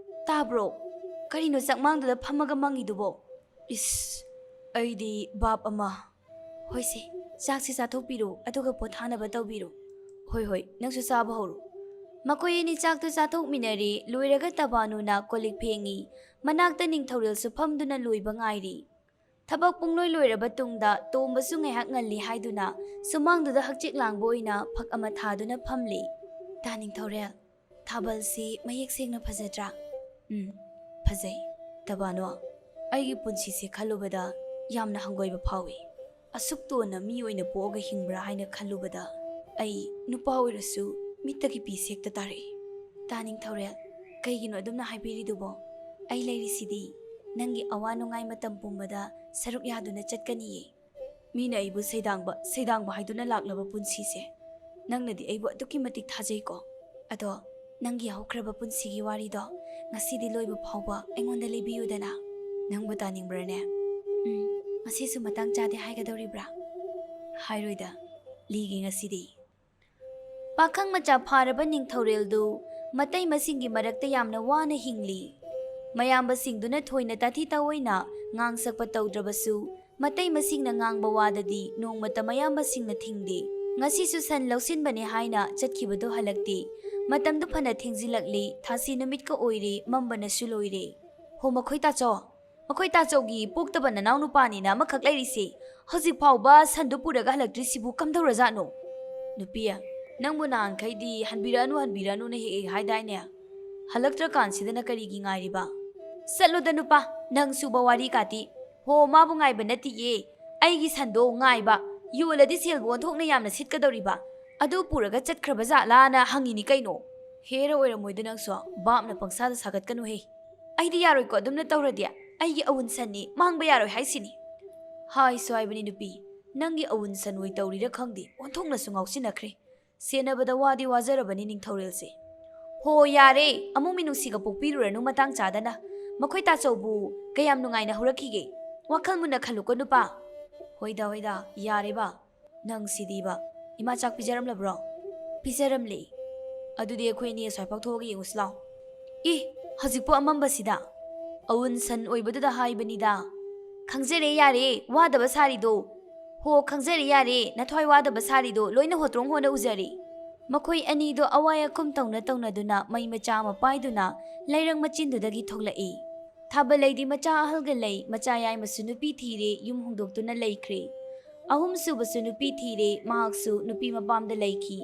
ꯇꯥꯕ꯭ꯔꯣ? ꯀꯔꯤꯅꯣ ꯆꯥꯛꯃꯥꯡꯗꯨꯗ ꯐꯝꯃꯒ ꯃꯪꯉꯤꯗꯨꯕꯣ?" "ꯏꯁ, ꯑꯩꯗꯤ ꯚꯥꯞ ꯑꯃ꯫" "ꯍꯣꯏꯁꯦ, ꯆꯥꯛꯁꯤ ꯆꯥꯊꯣꯛꯄꯤꯔꯣ, ꯑꯗꯨꯒ ꯄꯣꯊꯥꯅꯕ ꯇꯧꯕꯤꯔꯣ꯫" "ꯍꯣꯏ, ꯍꯣꯏ, ꯅꯪꯁꯨ ꯆꯥꯕ ꯍꯧꯔꯣ꯫" ꯃꯈꯣꯏ ꯑꯅꯤ ꯆꯥꯛꯇꯨ ꯆꯥꯊꯣꯛꯃꯤꯟꯅꯔꯦ꯫ ꯂꯣꯏꯔꯒ ꯇꯕꯥꯅꯨꯅ ꯀꯣꯜ ꯂꯤꯛ ꯐꯦꯡꯉꯤ꯫ ꯃꯅꯥꯛꯇ ꯅꯤꯡꯊꯧꯔꯦꯜꯁꯨ ꯐꯝꯗꯨꯅ ꯂꯣꯏꯕ ꯉꯥꯏꯔꯤ꯫ ꯊꯕꯛ ꯄꯨꯡꯂꯣꯏ ꯂꯣꯏꯔꯕ ꯇꯨꯡꯗ ꯇꯣꯝꯕꯁꯨ ꯉꯥꯏꯍꯥꯛ ꯉꯜꯂꯤ ꯍꯥꯏꯗꯨꯅ ꯁꯨꯃꯥꯡꯗꯨꯗ ꯍꯛꯆꯤꯛ ꯂꯥꯡꯕ ꯑꯣꯏꯅ ꯐꯛ ꯑꯃ ꯊꯥꯗꯨꯅ ꯐꯝꯂꯤ꯫ "ꯇꯥ ꯅꯤꯡꯊꯧꯔꯦꯜ, ꯊꯥꯕꯜꯁꯤ ꯃꯌꯦꯛ ꯁꯦꯡꯅ ꯐꯖꯗ꯭ꯔꯥ?" "ꯎꯝ, ꯐꯖꯩ꯫ ꯇꯕꯥꯅꯣ, ꯑꯩꯒꯤ ꯄꯨꯟꯁꯤꯁꯦ ꯈꯜꯂꯨꯕꯗ ꯌꯥꯝꯅ ꯍꯪꯒꯣꯏꯕ ꯐꯥꯎꯏ꯫ ꯑꯁꯨꯛ ꯇꯣꯟꯅ ꯃꯤ ꯑꯣꯏꯅ ꯄꯣꯛꯑꯒ ꯍꯤꯡꯕ꯭ꯔꯥ ꯍꯥꯏꯅ ꯈꯜꯂꯨꯕꯗ ꯑꯩ ꯅꯨꯄꯥ ꯑꯣꯏꯔꯁꯨ ꯃꯤꯠꯇꯒꯤ ꯄꯤ ꯁꯦꯛꯇ ꯇꯥꯔꯛꯏ꯫" "ꯇꯥ ꯅꯤꯡꯊꯧꯔꯦꯜ, ꯀꯩꯒꯤꯅꯣ ꯑꯗꯨꯝꯅ ꯍꯥꯏꯕꯤꯔꯤꯗꯨꯕꯣ? ꯑꯩ ꯂꯩꯔꯤꯁꯤꯗꯤ꯫ ꯅꯪꯒꯤ ꯑꯋꯥ ꯅꯨꯡꯉꯥꯏ ꯃꯇꯝ ꯄꯨꯝꯕꯗ ꯁꯔꯨꯛ ꯌꯥꯗꯨꯅ ꯆꯠꯀꯅꯤꯌꯦ꯫ ꯃꯤꯅ ꯑꯩꯕꯨ ꯁꯩꯗꯥꯡꯕ, ꯁꯩꯗꯥꯡꯕ ꯍꯥꯏꯗꯨꯅ ꯂꯥꯛꯂꯕ ꯄꯨꯟꯁꯤꯁꯦ, ꯅꯪꯅꯗꯤ ꯑꯩꯕꯨ ꯑꯗꯨꯛꯀꯤ ꯃꯇꯤꯛ ꯊꯥꯖꯩꯀꯣ꯫ ꯑꯗꯣ ꯅꯪꯒꯤ ꯍꯧꯈ꯭ꯔꯕ ꯄꯨꯟꯁꯤꯒꯤ ꯋꯥꯔꯤꯗꯣ ꯉꯁꯤꯗꯤ ꯂꯣꯏꯕ ꯐꯥꯎꯕ ꯑꯩꯉꯣꯟꯗ ꯂꯤꯕꯤꯌꯨꯗꯅ꯫ ꯅꯪꯕꯨ ꯇꯥꯅꯤꯡꯕ꯭ꯔꯥꯅꯦ?" "ꯎꯝ, ꯉꯁꯤꯁꯨ ꯃꯇꯥꯡ ꯆꯥꯗꯦ ꯍꯥꯏꯒꯗꯧꯔꯤꯕ꯭ꯔꯥ?" "ꯍꯥꯏꯔꯣꯏꯗ, ꯂꯤꯒꯦ ꯉꯁꯤꯗꯤ꯫" ꯄꯥꯈꯪ ꯃꯆꯥ ꯐꯥꯔꯕ ꯅꯤꯡꯊꯧꯔꯦꯜꯗꯨ ꯃꯇꯩ ꯃꯁꯤꯡꯒꯤ ꯃꯔꯛꯇ ꯌꯥꯝꯅ ꯋꯥꯅ ꯍꯤꯡꯂꯤ꯫ ꯃꯌꯥꯝꯕꯁꯤꯡꯗꯨꯅ ꯊꯣꯏꯅ ꯇꯥꯊꯤ ꯇꯥꯑꯣꯏꯅ ꯉꯥꯡ ꯁꯛꯄ ꯇꯧꯗ꯭ꯔꯕꯁꯨ, ꯃꯇꯩ ꯃꯁꯤꯡꯅ ꯉꯥꯡꯕ ꯋꯥꯗꯗꯤ ꯅꯣꯡꯃꯇ ꯃꯌꯥꯝꯕꯁꯤꯡꯅ ꯊꯤꯡꯗꯦ꯫ ꯉꯁꯤꯁꯨ ꯁꯟ ꯂꯧꯁꯤꯟꯕꯅꯦ ꯍꯥꯏꯅ ꯆꯠꯈꯤꯕꯗꯨ ꯍꯜꯂꯛꯇꯦ꯫ ꯃꯇꯝꯗꯨ ꯐꯅ ꯊꯦꯡꯖꯤꯜꯂꯛꯂꯤ, ꯊꯥꯁꯤ ꯅꯨꯃꯤꯠꯀ ꯑꯣꯏꯔꯦ, ꯃꯝꯕꯅꯁꯨ ꯂꯣꯏꯔꯦ꯫ "ꯍꯣ, ꯃꯈꯣꯏ ꯇꯥꯆꯧ, ꯃꯈꯣꯏ ꯇꯥꯆꯧꯒꯤ ꯄꯣꯛꯇꯕ ꯅꯅꯥꯎ ꯅꯨꯄꯥꯅꯤꯅ ꯑꯃꯈꯛ ꯂꯩꯔꯤꯁꯦ, ꯍꯧꯖꯤꯛ ꯐꯥꯎꯕ ꯁꯟꯗꯨ ꯄꯨꯔꯒ ꯍꯜꯂꯛꯇ꯭ꯔꯤꯁꯤꯕꯨ ꯀꯝꯗꯧꯔꯖꯥꯠꯅꯣ?" "ꯅꯨꯄꯤ, ꯅꯪꯕꯨ ꯅꯍꯥꯟꯈꯩꯗꯤ 'ꯍꯟꯕꯤꯔꯛꯑꯅꯨ, ꯍꯟꯕꯤꯔꯛꯑꯅꯨꯅ' ꯍꯦꯛ ꯍꯦꯛ ꯍꯥꯏꯗꯥꯏꯅꯦ? ꯍꯜꯂꯛꯇ꯭ꯔꯀꯥꯟꯁꯤꯗꯅ ꯀꯔꯤꯒꯤ ꯉꯥꯏꯔꯤꯕ?" "ꯆꯠꯂꯣꯗ ꯅꯨꯄꯥ, ꯅꯪ ꯁꯨꯕ ꯋꯥꯔꯤ ꯀꯥꯇꯤ꯫ ꯍꯣ, ꯃꯥꯕꯨ ꯉꯥꯏꯕ ꯅꯠꯇꯤꯌꯦ, ꯑꯩꯒꯤ ꯁꯟꯗꯣ ꯉꯥꯏꯕ꯫ ꯌꯣꯜꯂꯗꯤ ꯁꯦꯜꯕꯨ ꯑꯣꯟꯊꯣꯛꯅ ꯌꯥꯝꯅ ꯁꯤꯠꯀꯗꯧꯔꯤꯕ꯫ ꯑꯗꯨ ꯄꯨꯔꯒ ꯆꯠꯈ꯭ꯔꯕ ꯖꯥꯠꯂꯥꯅ ꯍꯪꯉꯤꯅꯤ ꯀꯩꯅꯣ?" "ꯍꯦꯔ ꯑꯣꯏꯔꯝꯃꯣꯏꯗ ꯅꯪꯁꯨ, ꯚꯥꯞꯅ ꯄꯪꯁꯥꯗ ꯁꯥꯒꯠꯀꯅꯨꯍꯦ꯫ ꯑꯩꯗꯤ ꯌꯥꯔꯣꯏꯀꯣ ꯑꯗꯨꯝꯅ ꯇꯧꯔꯗꯤ꯫ ꯑꯩꯒꯤ ꯑꯋꯨꯟ ꯁꯟꯅꯤ, ꯃꯥꯡꯕ ꯌꯥꯔꯣꯏ ꯍꯥꯏꯁꯤꯅꯤ꯫" "ꯍꯥꯏꯁꯨ ꯍꯥꯏꯕꯅꯤ ꯅꯨꯄꯤ, ꯅꯪꯒꯤ ꯑꯋꯨꯟ ꯁꯟ ꯑꯣꯏ ꯇꯧꯔꯤꯔ ꯈꯪꯗꯦ, ꯑꯣꯟꯊꯣꯛꯅꯁꯨ ꯉꯥꯎꯁꯤꯟꯅꯈ꯭ꯔꯦ꯫ ꯁꯦꯟꯅꯕꯗ ꯋꯥꯗꯤ ꯋꯥꯖꯔꯕꯅꯤ ꯅꯤꯡꯊꯧꯔꯦꯜꯁꯦ꯫ ꯍꯣ ꯌꯥꯔꯦ, ꯑꯃꯨꯛ ꯃꯤꯅꯨꯡꯁꯤꯒ ꯄꯣꯛꯄꯤꯔꯨꯔꯅꯨ ꯃꯇꯥꯡ ꯆꯥꯗꯅ꯫ ꯃꯈꯣꯏ ꯇꯥꯆꯧꯕꯨ ꯀꯌꯥꯝ ꯅꯨꯡꯉꯥꯏꯅ ꯍꯧꯔꯛꯈꯤꯒꯦ? ꯋꯥꯈꯜ ꯃꯨꯟꯅ ꯈꯜꯂꯨꯀꯣ ꯅꯨꯄꯥ꯫ ꯍꯣꯏꯗ ꯍꯣꯏꯗ, ꯌꯥꯔꯦꯕ꯫ ꯅꯪ ꯁꯤꯗꯤꯕ, ꯏꯃꯥ ꯆꯥꯛ ꯄꯤꯖꯔꯝꯂꯕ꯭ꯔꯣ? ꯄꯤꯖꯔꯝꯂꯦ꯫ ꯑꯗꯨꯗꯤ ꯑꯩꯈꯣꯏ ꯑꯅꯤ ꯑꯁ꯭ꯋꯥꯏꯐꯥꯎ ꯊꯣꯛꯑꯒ ꯌꯦꯡꯉꯨꯁꯤ ꯂꯥꯎ꯫ ꯏ, ꯍꯧꯖꯤꯛꯄꯨ ꯑꯃꯝꯕꯁꯤꯗ? ꯑꯋꯨꯟ ꯁꯟ ꯑꯣꯏꯕꯗꯨꯗ ꯍꯥꯏꯕꯅꯤꯗ꯫ ꯈꯪꯖꯔꯦ ꯌꯥꯔꯦ, ꯋꯥꯗꯕ ꯁꯥꯔꯤꯗꯣ꯫ ꯍꯣ, ꯈꯪꯖꯔꯦ ꯌꯥꯔꯦ, ꯅꯊ꯭ꯋꯥꯏ ꯋꯥꯗꯕ ꯁꯥꯔꯤꯗꯣ ꯂꯣꯏꯅ ꯍꯣꯇ꯭ꯔꯣꯡ ꯍꯣꯅ ꯎꯖꯔꯦ꯫ ꯃꯈꯣꯏ ꯑꯅꯤꯗꯣ ꯑꯋꯥꯏ ꯑꯈꯨꯝ ꯇꯧꯅ ꯇꯧꯅꯗꯨꯅ ꯃꯩ ꯃꯆꯥ ꯑꯃ ꯄꯥꯏꯗꯨꯅ ꯂꯩꯔꯪ ꯃꯆꯤꯟꯗꯨꯗꯒꯤ ꯊꯣꯛꯂꯛꯏ꯫ ꯊꯥꯕꯜ ꯂꯩꯗꯤ ꯃꯆꯥ ꯑꯍꯜꯒ ꯂꯩ, ꯃꯆꯥ ꯌꯥꯏꯃꯁꯨ ꯅꯨꯄꯤ ꯊꯤꯔꯦ, ꯌꯨꯝ ꯍꯣꯡꯗꯣꯛꯇꯨꯅ ꯂꯩꯈ꯭ꯔꯦ꯫ ꯑꯍꯨꯝꯁꯨꯕꯁꯨ ꯅꯨꯄꯤ ꯊꯤꯔꯦ, ꯃꯍꯥꯛꯁꯨ ꯅꯨꯄꯤ ꯃꯄꯥꯝꯗ ꯂꯩꯈꯤ꯫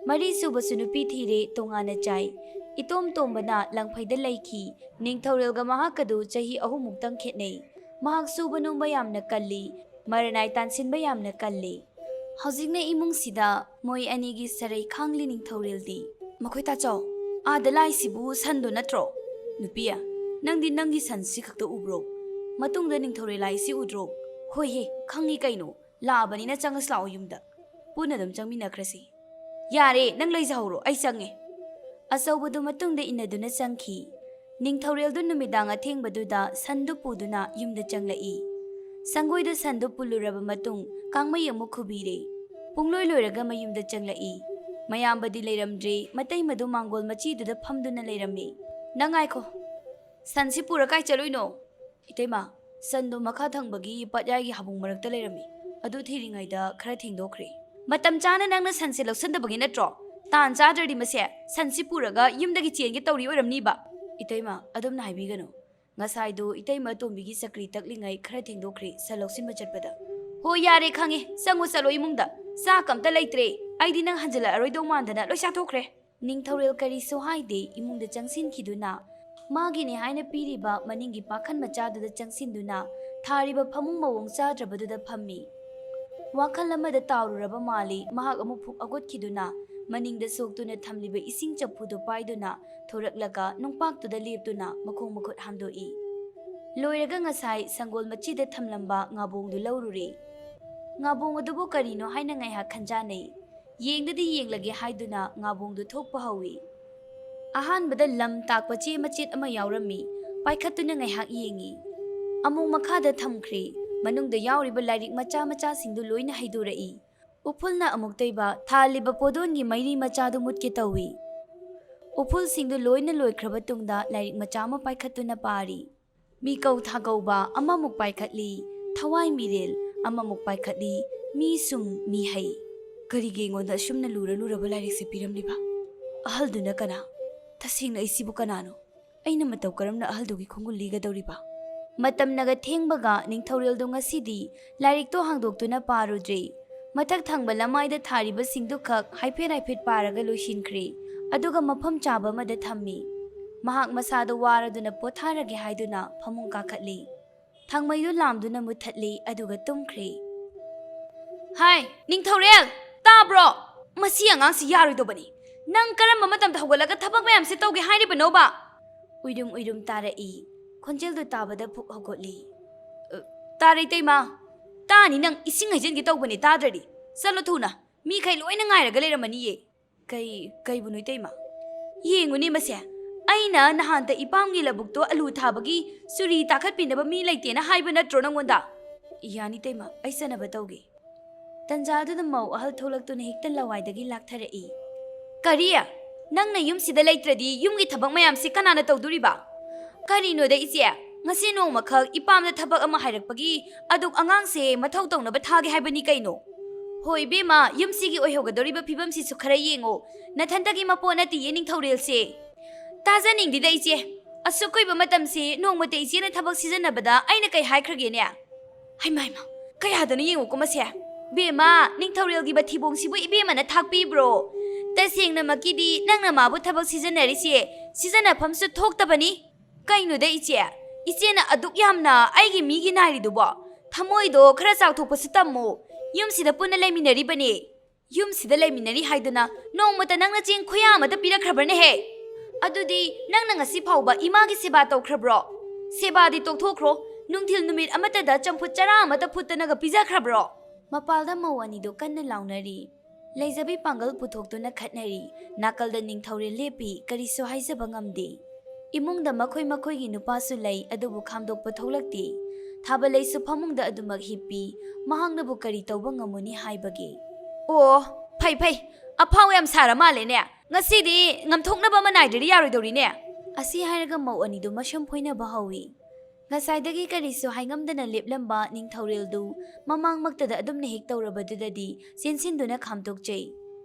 ꯃꯔꯤꯁꯨꯕꯁꯨ ꯅꯨꯄꯤ ꯊꯤꯔꯦ, ꯇꯣꯉꯥꯟꯅ ꯆꯥꯏ꯫ ꯏꯇꯣꯝ ꯇꯣꯝꯕꯅ ꯂꯪꯐꯩꯗ ꯂꯩꯈꯤ꯫ ꯅꯤꯡꯊꯧꯔꯦꯜꯒ ꯃꯍꯥꯛꯀꯗꯨ ꯆꯍꯤ ꯑꯍꯨꯝꯃꯨꯛꯇꯪ ꯈꯦꯠꯅꯩ꯫ ꯃꯍꯥꯛ ꯁꯨꯕ ꯅꯣꯝꯕ ꯌꯥꯝꯅ ꯀꯜꯂꯤ, ꯃꯔꯅꯥꯏ ꯇꯥꯟꯁꯤꯟꯕ ꯌꯥꯝꯅ ꯀꯜꯂꯤ꯫ ꯍꯧꯖꯤꯛꯅ ꯏꯃꯨꯡꯁꯤꯗ ꯃꯣꯏ ꯑꯅꯤꯒꯤ ꯁꯔꯩ ꯈꯥꯡꯂꯤ ꯅꯤꯡꯊꯧꯔꯦꯜꯗꯤ꯫ ꯃꯈꯣꯏ ꯇꯥꯆꯧ, ꯑꯥꯗ ꯂꯥꯛꯏꯁꯤꯕꯨ ꯁꯟꯗꯣ ꯅꯠꯇ꯭ꯔꯣ? ꯅꯨꯄꯤ, ꯅꯪꯗꯤ ꯅꯪꯒꯤ ꯁꯟꯁꯤ ꯈꯛꯇ ꯎꯕ꯭ꯔꯣ? ꯃꯇꯨꯡꯗ ꯅꯤꯡꯊꯧꯔꯦꯜ ꯂꯥꯛꯏꯁꯤ ꯎꯗ꯭ꯔꯣ? ꯍꯣꯏꯍꯦ, ꯈꯪꯉꯤ ꯀꯩꯅꯣ꯫ ꯂꯥꯛꯑꯕꯅꯤꯅ ꯆꯪꯉꯁꯤ ꯂꯥꯛꯑꯣ ꯌꯨꯝꯗ꯫ ꯄꯨꯟꯅ ꯑꯗꯨꯝ ꯆꯪꯃꯤꯟꯅꯈ꯭ꯔꯁꯤ꯫ ꯌꯥꯔꯦ, ꯅꯪ ꯂꯩꯖꯍꯧꯔꯣ, ꯑꯩ ꯆꯪꯉꯦ꯫ ꯑꯆꯧꯕꯗꯨ ꯃꯇꯨꯡꯗ ꯏꯟꯅꯗꯨꯅ ꯆꯪꯈꯤ꯫ ꯅꯤꯡꯊꯧꯔꯦꯜꯗꯨ ꯅꯨꯃꯤꯗꯥꯡ ꯑꯊꯦꯡꯕꯗꯨꯗ ꯁꯟꯗꯨ ꯄꯨꯗꯨꯅ ꯌꯨꯝꯗ ꯆꯪꯂꯛꯏ꯫ ꯁꯪꯒꯣꯏꯗ ꯁꯟꯗꯨ ꯄꯨꯜꯂꯨꯔꯕ ꯃꯇꯨꯡ ꯀꯥꯡꯃꯩ ꯑꯃꯨꯛ ꯈꯨꯕꯤꯔꯦ꯫ ꯄꯨꯡꯂꯣꯏ ꯂꯣꯏꯔꯒ ꯃꯌꯨꯝꯗ ꯆꯪꯂꯛꯏ꯫ ꯃꯌꯥꯝꯕꯗꯤ ꯂꯩꯔꯝꯗ꯭ꯔꯦ, ꯃꯇꯩꯃꯗꯨ ꯃꯥꯡꯒꯣꯜ ꯃꯆꯤꯗꯨꯗ ꯐꯝꯗꯨꯅ ꯂꯩꯔꯝꯃꯤ꯫ ꯅꯪ ꯉꯥꯏꯈꯣ, ꯁꯟꯁꯤ ꯄꯨꯔ ꯀꯥꯏ ꯆꯠꯂꯨꯏꯅꯣ? ꯏꯇꯩꯃ, ꯁꯟꯗꯣ ꯃꯈꯥ ꯊꯪꯕꯒꯤ ꯄꯥꯠꯌꯥꯏꯒꯤ ꯍꯥꯕꯨꯡ ꯃꯔꯛꯇ ꯂꯩꯔꯝꯃꯤ꯫ ꯑꯗꯨ ꯊꯤꯔꯤꯉꯩꯗ ꯈꯔ ꯊꯦꯡꯗꯣꯛꯈ꯭ꯔꯦ꯫ ꯃꯇꯝ ꯆꯥꯅ ꯅꯪꯅ ꯁꯟꯁꯦ ꯂꯧꯁꯟꯗꯕꯒꯤ ꯅꯠꯇ꯭ꯔꯣ? ꯇꯥꯟ ꯆꯥꯗ꯭ꯔꯗꯤ ꯃꯁꯦ ꯁꯟꯁꯤ ꯄꯨꯔꯒ ꯌꯨꯝꯗꯒꯤ ꯆꯦꯟꯒꯦ ꯇꯧꯔꯤ ꯑꯣꯏꯔꯝꯅꯤꯕ꯫ ꯏꯇꯩꯃ, ꯑꯗꯨꯝꯅ ꯍꯥꯏꯕꯤꯒꯅꯨ꯫ ꯉꯁꯥꯏꯗꯣ ꯏꯇꯩꯃ ꯑꯇꯣꯝꯕꯤꯒꯤ ꯆꯀ꯭ꯔꯤ ꯇꯛꯂꯤꯉꯩ ꯈꯔ ꯊꯦꯡꯗꯣꯛꯈ꯭ꯔꯦ ꯁꯟ ꯂꯧꯁꯤꯟꯕ ꯆꯠꯄꯗ꯫ ꯍꯣ ꯌꯥꯔꯦ ꯈꯪꯉꯦ, ꯆꯪꯉꯨ ꯆꯠꯂꯣ ꯏꯃꯨꯡꯗ꯫ ꯆꯥꯛ ꯑꯝꯇ ꯂꯩꯇ꯭ꯔꯦ꯫ ꯑꯩꯗꯤ ꯅꯪ ꯍꯟꯖꯤꯜꯂꯛꯑꯔꯣꯏꯗꯧ ꯃꯥꯟꯗꯅ ꯂꯣꯏ ꯆꯥꯊꯣꯛꯈ꯭ꯔꯦ꯫ ꯅꯤꯡꯊꯧꯔꯦꯜ ꯀꯔꯤꯁꯨ ꯍꯥꯏꯗꯦ ꯏꯃꯨꯡꯗ ꯆꯪꯁꯤꯟꯈꯤꯗꯨꯅ ꯃꯥꯒꯤꯅꯦ ꯍꯥꯏꯅ ꯄꯤꯔꯤꯕ ꯃꯅꯤꯡꯒꯤ ꯄꯥꯈꯟ ꯃꯆꯥꯗꯨꯗ ꯆꯪꯁꯤꯟꯗꯨꯅ ꯊꯥꯔꯤꯕ ꯐꯃꯨꯡ ꯃꯑꯣꯡ ꯆꯥꯗ꯭ꯔꯕꯗꯨꯗ ꯐꯝꯃꯤ꯫ ꯋꯥꯈꯜ ꯑꯃꯗ ꯇꯥꯎꯔꯨꯔꯕ ꯃꯥꯜꯂꯤ ꯃꯍꯥꯛ ꯑꯃꯨꯛ ꯐꯨꯛ ꯑꯒꯣꯠꯈꯤꯗꯨꯅ ꯃꯅꯤꯡꯗ ꯁꯣꯛꯇꯨꯅ ꯊꯝꯂꯤꯕ ꯏꯁꯤꯡ ꯆꯐꯨꯗꯨ ꯄꯥꯏꯗꯨꯅ ꯊꯣꯔꯛꯂꯒ ꯅꯨꯡꯄꯥꯛꯇꯨꯗ ꯂꯦꯞꯇꯨꯅ ꯃꯈꯣꯡ ꯃꯈꯨꯠ ꯍꯥꯝꯗꯣꯛꯏ꯫ ꯂꯣꯏꯔꯒ ꯉꯁꯥꯏ ꯁꯪꯒꯣꯜ ꯃꯆꯤꯗ ꯊꯝꯂꯝꯕ ꯉꯥꯕꯣꯡꯗꯨ ꯂꯧꯔꯨꯔꯦ꯫ ꯉꯥꯕꯣꯡ ꯑꯗꯨꯕꯨ ꯀꯔꯤꯅꯣ ꯍꯥꯏꯅ ꯉꯥꯏꯍꯥꯛ ꯈꯟꯖꯥꯅꯩ꯫ ꯌꯦꯡꯗꯗꯤ ꯌꯦꯡꯂꯒꯦ ꯍꯥꯏꯗꯨꯅ ꯉꯥꯕꯣꯡꯗꯨ ꯊꯣꯛꯄ ꯍꯧꯏ꯫ ꯑꯍꯥꯟꯕꯗ ꯂꯝ ꯇꯥꯛꯄ ꯆꯦ ꯃꯆꯦꯠ ꯑꯃ ꯌꯥꯎꯔꯝꯃꯤ꯫ ꯄꯥꯏꯈꯠꯇꯨꯅ ꯉꯥꯏꯍꯥꯛ ꯌꯦꯡꯏ꯫ ꯑꯃꯨꯛ ꯃꯈꯥꯗ ꯊꯝꯈ꯭ꯔꯦ꯫ ꯃꯅꯨꯡꯗ ꯌꯥꯎꯔꯤꯕ ꯂꯥꯏꯔꯤꯛ ꯃꯆꯥ ꯃꯆꯥꯁꯤꯡꯗꯨ ꯂꯣꯏꯅ ꯍꯩꯗꯣꯔꯛꯏ꯫ ꯎꯐꯨꯜꯅ ꯑꯃꯨꯛꯇꯣꯏꯕ ꯊꯥꯜꯂꯤꯕ ꯄꯣꯗꯣꯟꯒꯤ ꯃꯩꯔꯤ ꯃꯆꯥꯗꯨ ꯃꯨꯠꯀꯦ ꯇꯧꯏ꯫ ꯎꯐꯨꯜꯁꯤꯡꯗꯨ ꯂꯣꯏꯅ ꯂꯣꯏꯈ꯭ꯔꯕ ꯇꯨꯡꯗ ꯂꯥꯏꯔꯤꯛ ꯃꯆꯥ ꯑꯃ ꯄꯥꯏꯈꯠꯇꯨꯅ ꯄꯥꯔꯤ꯫ ꯃꯤꯀꯧ ꯊꯥꯒꯧꯕ ꯑꯃꯃꯨꯛ ꯄꯥꯏꯈꯠꯂꯤ, ꯊꯋꯥꯏ ꯃꯤꯔꯦꯜ ꯑꯃꯃꯨꯛ ꯄꯥꯏꯈꯠꯂꯤ, ꯃꯤ ꯁꯨꯝ ꯃꯤ ꯍꯩ꯫ ꯀꯔꯤꯒꯤ ꯑꯩꯉꯣꯟꯗ ꯑꯁꯨꯝꯅ ꯂꯨꯔ ꯂꯨꯔꯕ ꯂꯥꯏꯔꯤꯛꯁꯦ ꯄꯤꯔꯝꯂꯤꯕ? ꯑꯍꯜꯗꯨꯅ ꯀꯅꯥ? ꯇꯁꯦꯡꯅ ꯑꯩꯁꯤꯕꯨ ꯀꯅꯥꯅꯣ? ꯑꯩꯅ ꯃꯇꯧ ꯀꯔꯝꯅ ꯑꯍꯜꯗꯨꯒꯤ ꯈꯣꯡꯒꯨꯜ ꯂꯤꯒꯗꯧꯔꯤꯕ? ꯃꯇꯝꯅꯒ ꯊꯦꯡꯕꯒ ꯅꯤꯡꯊꯧꯔꯦꯜꯗꯣ ꯉꯁꯤꯗꯤ ꯂꯥꯏꯔꯤꯛꯇꯣ ꯍꯥꯡꯗꯣꯛꯇꯨꯅ ꯄꯥꯔꯨꯗ꯭ꯔꯦ꯫ ꯃꯊꯛ ꯊꯪꯕ ꯂꯃꯥꯏꯗ ꯊꯥꯔꯤꯕꯁꯤꯡꯗꯨ ꯈꯛ ꯍꯥꯏꯐꯦꯠ ꯍꯥꯏꯐꯦꯠ ꯄꯥꯔꯒ ꯂꯣꯏꯁꯤꯟꯈ꯭ꯔꯦ꯫ ꯑꯗꯨꯒ ꯃꯐꯝ ꯆꯥꯕ ꯑꯃꯗ ꯊꯝꯃꯤ꯫ ꯃꯍꯥꯛ ꯃꯁꯥꯗꯣ ꯋꯥꯔꯗꯨꯅ ꯄꯣꯊꯥꯔꯒꯦ ꯍꯥꯏꯗꯨꯅ ꯐꯃꯨꯡ ꯀꯥꯈꯠꯂꯤ꯫ ꯊꯥꯡꯃꯩꯗꯨ ꯂꯥꯝꯗꯨꯅ ꯃꯨꯠꯊꯠꯂꯤ, ꯑꯗꯨꯒ ꯇꯨꯝꯈ꯭ꯔꯦ꯫ "ꯍꯥꯏ, ꯅꯤꯡꯊꯧꯔꯦꯜ, ꯇꯥꯕ꯭ꯔꯣ? ꯃꯁꯤ ꯑꯉꯥꯡꯁꯤ ꯌꯥꯔꯣꯏꯗꯧꯕꯅꯤ꯫ ꯅꯪ ꯀꯔꯝꯕ ꯃꯇꯝꯗ ꯍꯧꯒꯠꯂꯒ ꯊꯕꯛ ꯃꯌꯥꯝꯁꯦ ꯇꯧꯒꯦ ꯍꯥꯏꯔꯤꯕꯅꯣꯕ?" ꯎꯏꯔꯨꯝ ꯎꯏꯔꯨꯝ ꯇꯥꯔꯛꯏ꯫ ꯈꯣꯟꯖꯦꯜꯗꯨ ꯇꯥꯕꯗ ꯄꯨꯛ ꯍꯧꯒꯠꯂꯤ꯫ "ꯑ, ꯇꯥꯔꯦ, ꯏꯇꯩꯃ꯫ ꯇꯥꯅꯤ, ꯅꯪ ꯏꯁꯤꯡ ꯍꯩꯖꯤꯟꯒꯦ ꯇꯧꯕꯅꯦ, ꯇꯥꯗ꯭ꯔꯗꯤ꯫ ꯆꯠꯂꯣ ꯊꯨꯅ, ꯃꯤꯈꯩ ꯂꯣꯏꯅ ꯉꯥꯏꯔꯒ ꯂꯩꯔꯝꯃꯅꯤꯌꯦ꯫" "ꯀꯩ, ꯀꯩꯕꯨꯅꯣ, ꯏꯇꯩꯃ?" "ꯌꯦꯡꯉꯨꯅꯦ ꯃꯁꯦ, ꯑꯩꯅ ꯅꯍꯥꯟꯇ ꯏꯄꯥꯝꯒꯤ ꯂꯧꯕꯨꯛꯇꯣ ꯑꯂꯨ ꯊꯥꯕꯒꯤ ꯆꯨꯔꯤ ꯇꯥꯈꯠꯄꯤꯅꯕ ꯃꯤ ꯂꯩꯇꯦꯅ ꯍꯥꯏꯕ ꯅꯠꯇ꯭ꯔꯣ ꯅꯪꯉꯣꯟꯗ?" "ꯌꯥꯅꯤ, ꯏꯇꯩꯃ, ꯑꯩ ꯆꯠꯅꯕ ꯇꯧꯒꯦ꯫" ꯇꯟꯖꯥꯗꯨꯗ ꯃꯧ ꯑꯍꯜ ꯊꯣꯛꯂꯛꯇꯨꯅ ꯍꯦꯛꯇ ꯂꯋꯥꯏꯗꯒꯤ ꯂꯥꯛꯊꯔꯛꯏ꯫ "ꯀꯔꯤ? ꯅꯪꯅ ꯌꯨꯝꯁꯤꯗ ꯂꯩꯇ꯭ꯔꯗꯤ ꯌꯨꯝꯒꯤ ꯊꯕꯛ ꯃꯌꯥꯝꯁꯤ ꯀꯅꯥꯅ ꯇꯧꯗꯣꯔꯤꯕ?" "ꯀꯔꯤꯅꯣꯗ ꯏꯆꯦ, ꯉꯁꯤ ꯅꯣꯡꯃꯈꯛ ꯏꯄꯥꯝꯗ ꯊꯕꯛ ꯑꯃ ꯍꯥꯏꯔꯛꯄꯒꯤ ꯑꯗꯨꯛ ꯑꯉꯥꯡꯁꯦ ꯃꯊꯧ ꯇꯧꯅꯕ ꯊꯥꯒꯦ ꯍꯥꯏꯕꯅꯤ ꯀꯩꯅꯣ?" "ꯍꯣꯏ ꯏꯕꯦꯝꯃ, ꯌꯨꯝꯁꯤꯒꯤ ꯑꯣꯏꯍꯧꯒꯗꯧꯔꯤꯕ ꯐꯤꯕꯝꯁꯤꯁꯨ ꯈꯔ ꯌꯦꯡꯉꯣ꯫ ꯅꯊꯟꯇꯒꯤ ꯃꯄꯣꯠ ꯅꯠꯇꯤꯌꯦ ꯅꯤꯡꯊꯧꯔꯦꯜꯁꯦ꯫" "ꯇꯥꯖꯅꯤꯡꯗꯦꯗ ꯏꯆꯦ, ꯑꯁꯨꯛ ꯀꯨꯏꯕ ꯃꯇꯝꯁꯦ ꯅꯣꯡꯃꯇ ꯏꯆꯦꯅ ꯊꯕꯛ ꯁꯤꯖꯤꯟꯅꯕꯗ ꯑꯩꯅ ꯀꯩ ꯍꯥꯏꯈ꯭ꯔꯒꯦꯅꯦ?" "ꯍꯩꯃꯥ, ꯍꯩꯃꯥ, ꯀꯌꯥꯗꯅꯣ ꯌꯦꯡꯉꯨꯀꯣ ꯃꯁꯦ꯫ ꯕꯦꯝꯃ, ꯅꯤꯡꯊꯧꯔꯦꯜꯒꯤ ꯃꯊꯤꯕꯣꯡꯁꯤꯕꯨ ꯏꯕꯦꯝꯃꯅ ꯊꯥꯛꯄꯤꯕ꯭ꯔꯣ? ꯇꯁꯦꯡꯅꯃꯛꯀꯤꯗꯤ ꯅꯪꯅ ꯃꯥꯕꯨ ꯊꯕꯛ ꯁꯤꯖꯤꯟꯅꯔꯤꯁꯦ ꯁꯤꯖꯤꯟꯅꯐꯝꯁꯨ ꯊꯣꯛꯇꯕꯅꯤ꯫" "ꯀꯩꯅꯣꯗ ꯏꯆꯦ, ꯏꯆꯦꯅ ꯑꯗꯨꯛ ꯌꯥꯝꯅ ꯑꯩꯒꯤ ꯃꯤꯒꯤ ꯅꯥꯏꯔꯤꯗꯨꯕꯣ? ꯊꯃꯣꯏꯗꯣ ꯈꯔ ꯆꯥꯎꯊꯣꯛꯄꯁꯨ ꯇꯝꯃꯨ꯫ ꯌꯨꯝꯁꯤꯗ ꯄꯨꯟꯅ ꯂꯩꯃꯤꯟꯅꯔꯤꯕꯅꯤ꯫ ꯌꯨꯝꯁꯤꯗ ꯂꯩꯃꯤꯟꯅꯔꯤ ꯍꯥꯏꯗꯨꯅ ꯅꯣꯡꯃꯇ ꯅꯪꯅ ꯆꯦꯡ ꯈꯨꯌꯥ ꯑꯃꯇ ꯄꯤꯔꯛꯈ꯭ꯔꯕ꯭ꯔꯅꯦꯍꯦ? ꯑꯗꯨꯗꯤ ꯅꯪꯅ ꯉꯁꯤ ꯐꯥꯎꯕ ꯏꯃꯥꯒꯤ ꯁꯦꯕꯥ ꯇꯧꯈ꯭ꯔꯕ꯭ꯔꯣ? ꯁꯦꯕꯥꯗꯤ ꯇꯣꯛꯊꯣꯛꯈ꯭ꯔꯣ, ꯅꯨꯡꯊꯤꯜ ꯅꯨꯃꯤꯠ ꯑꯃꯠꯇꯗ ꯆꯝꯐꯨꯠ ꯆꯔꯥ ꯑꯃꯇ ꯐꯨꯠꯇꯅꯒ ꯄꯤꯖꯈ꯭ꯔꯕ꯭ꯔꯣ?" ꯃꯄꯥꯜꯗ ꯃꯧ ꯑꯅꯤꯗꯨ ꯀꯟꯅ ꯂꯥꯎꯅꯔꯤ꯫ ꯂꯩꯖꯕꯤ ꯄꯥꯡꯒꯜ ꯄꯨꯊꯣꯛꯇꯨꯅ ꯈꯠꯅꯔꯤ꯫ ꯅꯥꯀꯜꯗ ꯅꯤꯡꯊꯧꯔꯦꯜ ꯂꯦꯞꯄꯤ, ꯀꯔꯤꯁꯨ ꯍꯥꯏꯖꯕ ꯉꯝꯗꯦ꯫ ꯏꯃꯨꯡꯗ ꯃꯈꯣꯏ ꯃꯈꯣꯏꯒꯤ ꯅꯨꯄꯥꯁꯨ ꯂꯩ, ꯑꯗꯨꯕꯨ ꯈꯥꯝꯗꯣꯛꯄ ꯊꯣꯛꯂꯛꯇꯦ꯫ ꯊꯥꯕꯂꯩꯁꯨ ꯐꯃꯨꯡꯗ ꯑꯗꯨꯃꯛ ꯍꯤꯞꯄꯤ꯫ ꯃꯍꯥꯛꯅꯕꯨ ꯀꯔꯤ ꯇꯧꯕ ꯉꯝꯃꯨꯅꯤ ꯍꯥꯏꯕꯒꯦ? ꯑꯣ, ꯐꯩ ꯐꯩ, ꯑꯐꯥꯎ ꯌꯥꯝ ꯁꯥꯔ ꯃꯥꯜꯂꯦꯅꯦ꯫ ꯉꯁꯤꯗꯤ ꯉꯝꯊꯣꯛꯅꯕ ꯑꯃ ꯅꯥꯏꯗ꯭ꯔꯗꯤ ꯌꯥꯔꯣꯏꯗꯧꯔꯤꯅꯦ꯫ ꯑꯁꯤ ꯍꯥꯏꯔꯒ ꯃꯧ ꯑꯅꯤꯗꯨ ꯃꯁꯝ ꯐꯣꯏꯅꯕ ꯍꯧꯏ꯫ ꯉꯁꯥꯏꯗꯒꯤ ꯀꯔꯤꯁꯨ ꯍꯥꯏꯉꯝꯗꯅ ꯂꯦꯞꯂꯝꯕ ꯅꯤꯡꯊꯧꯔꯦꯜꯗꯨ ꯃꯃꯥꯡꯃꯛꯇꯗ ꯑꯗꯨꯝꯅ ꯍꯦꯛ ꯇꯧꯔꯕꯗꯨꯗꯗꯤ ꯆꯦꯟꯁꯤꯟꯗꯨꯅ ꯈꯥꯝꯗꯣꯛꯆꯩ꯫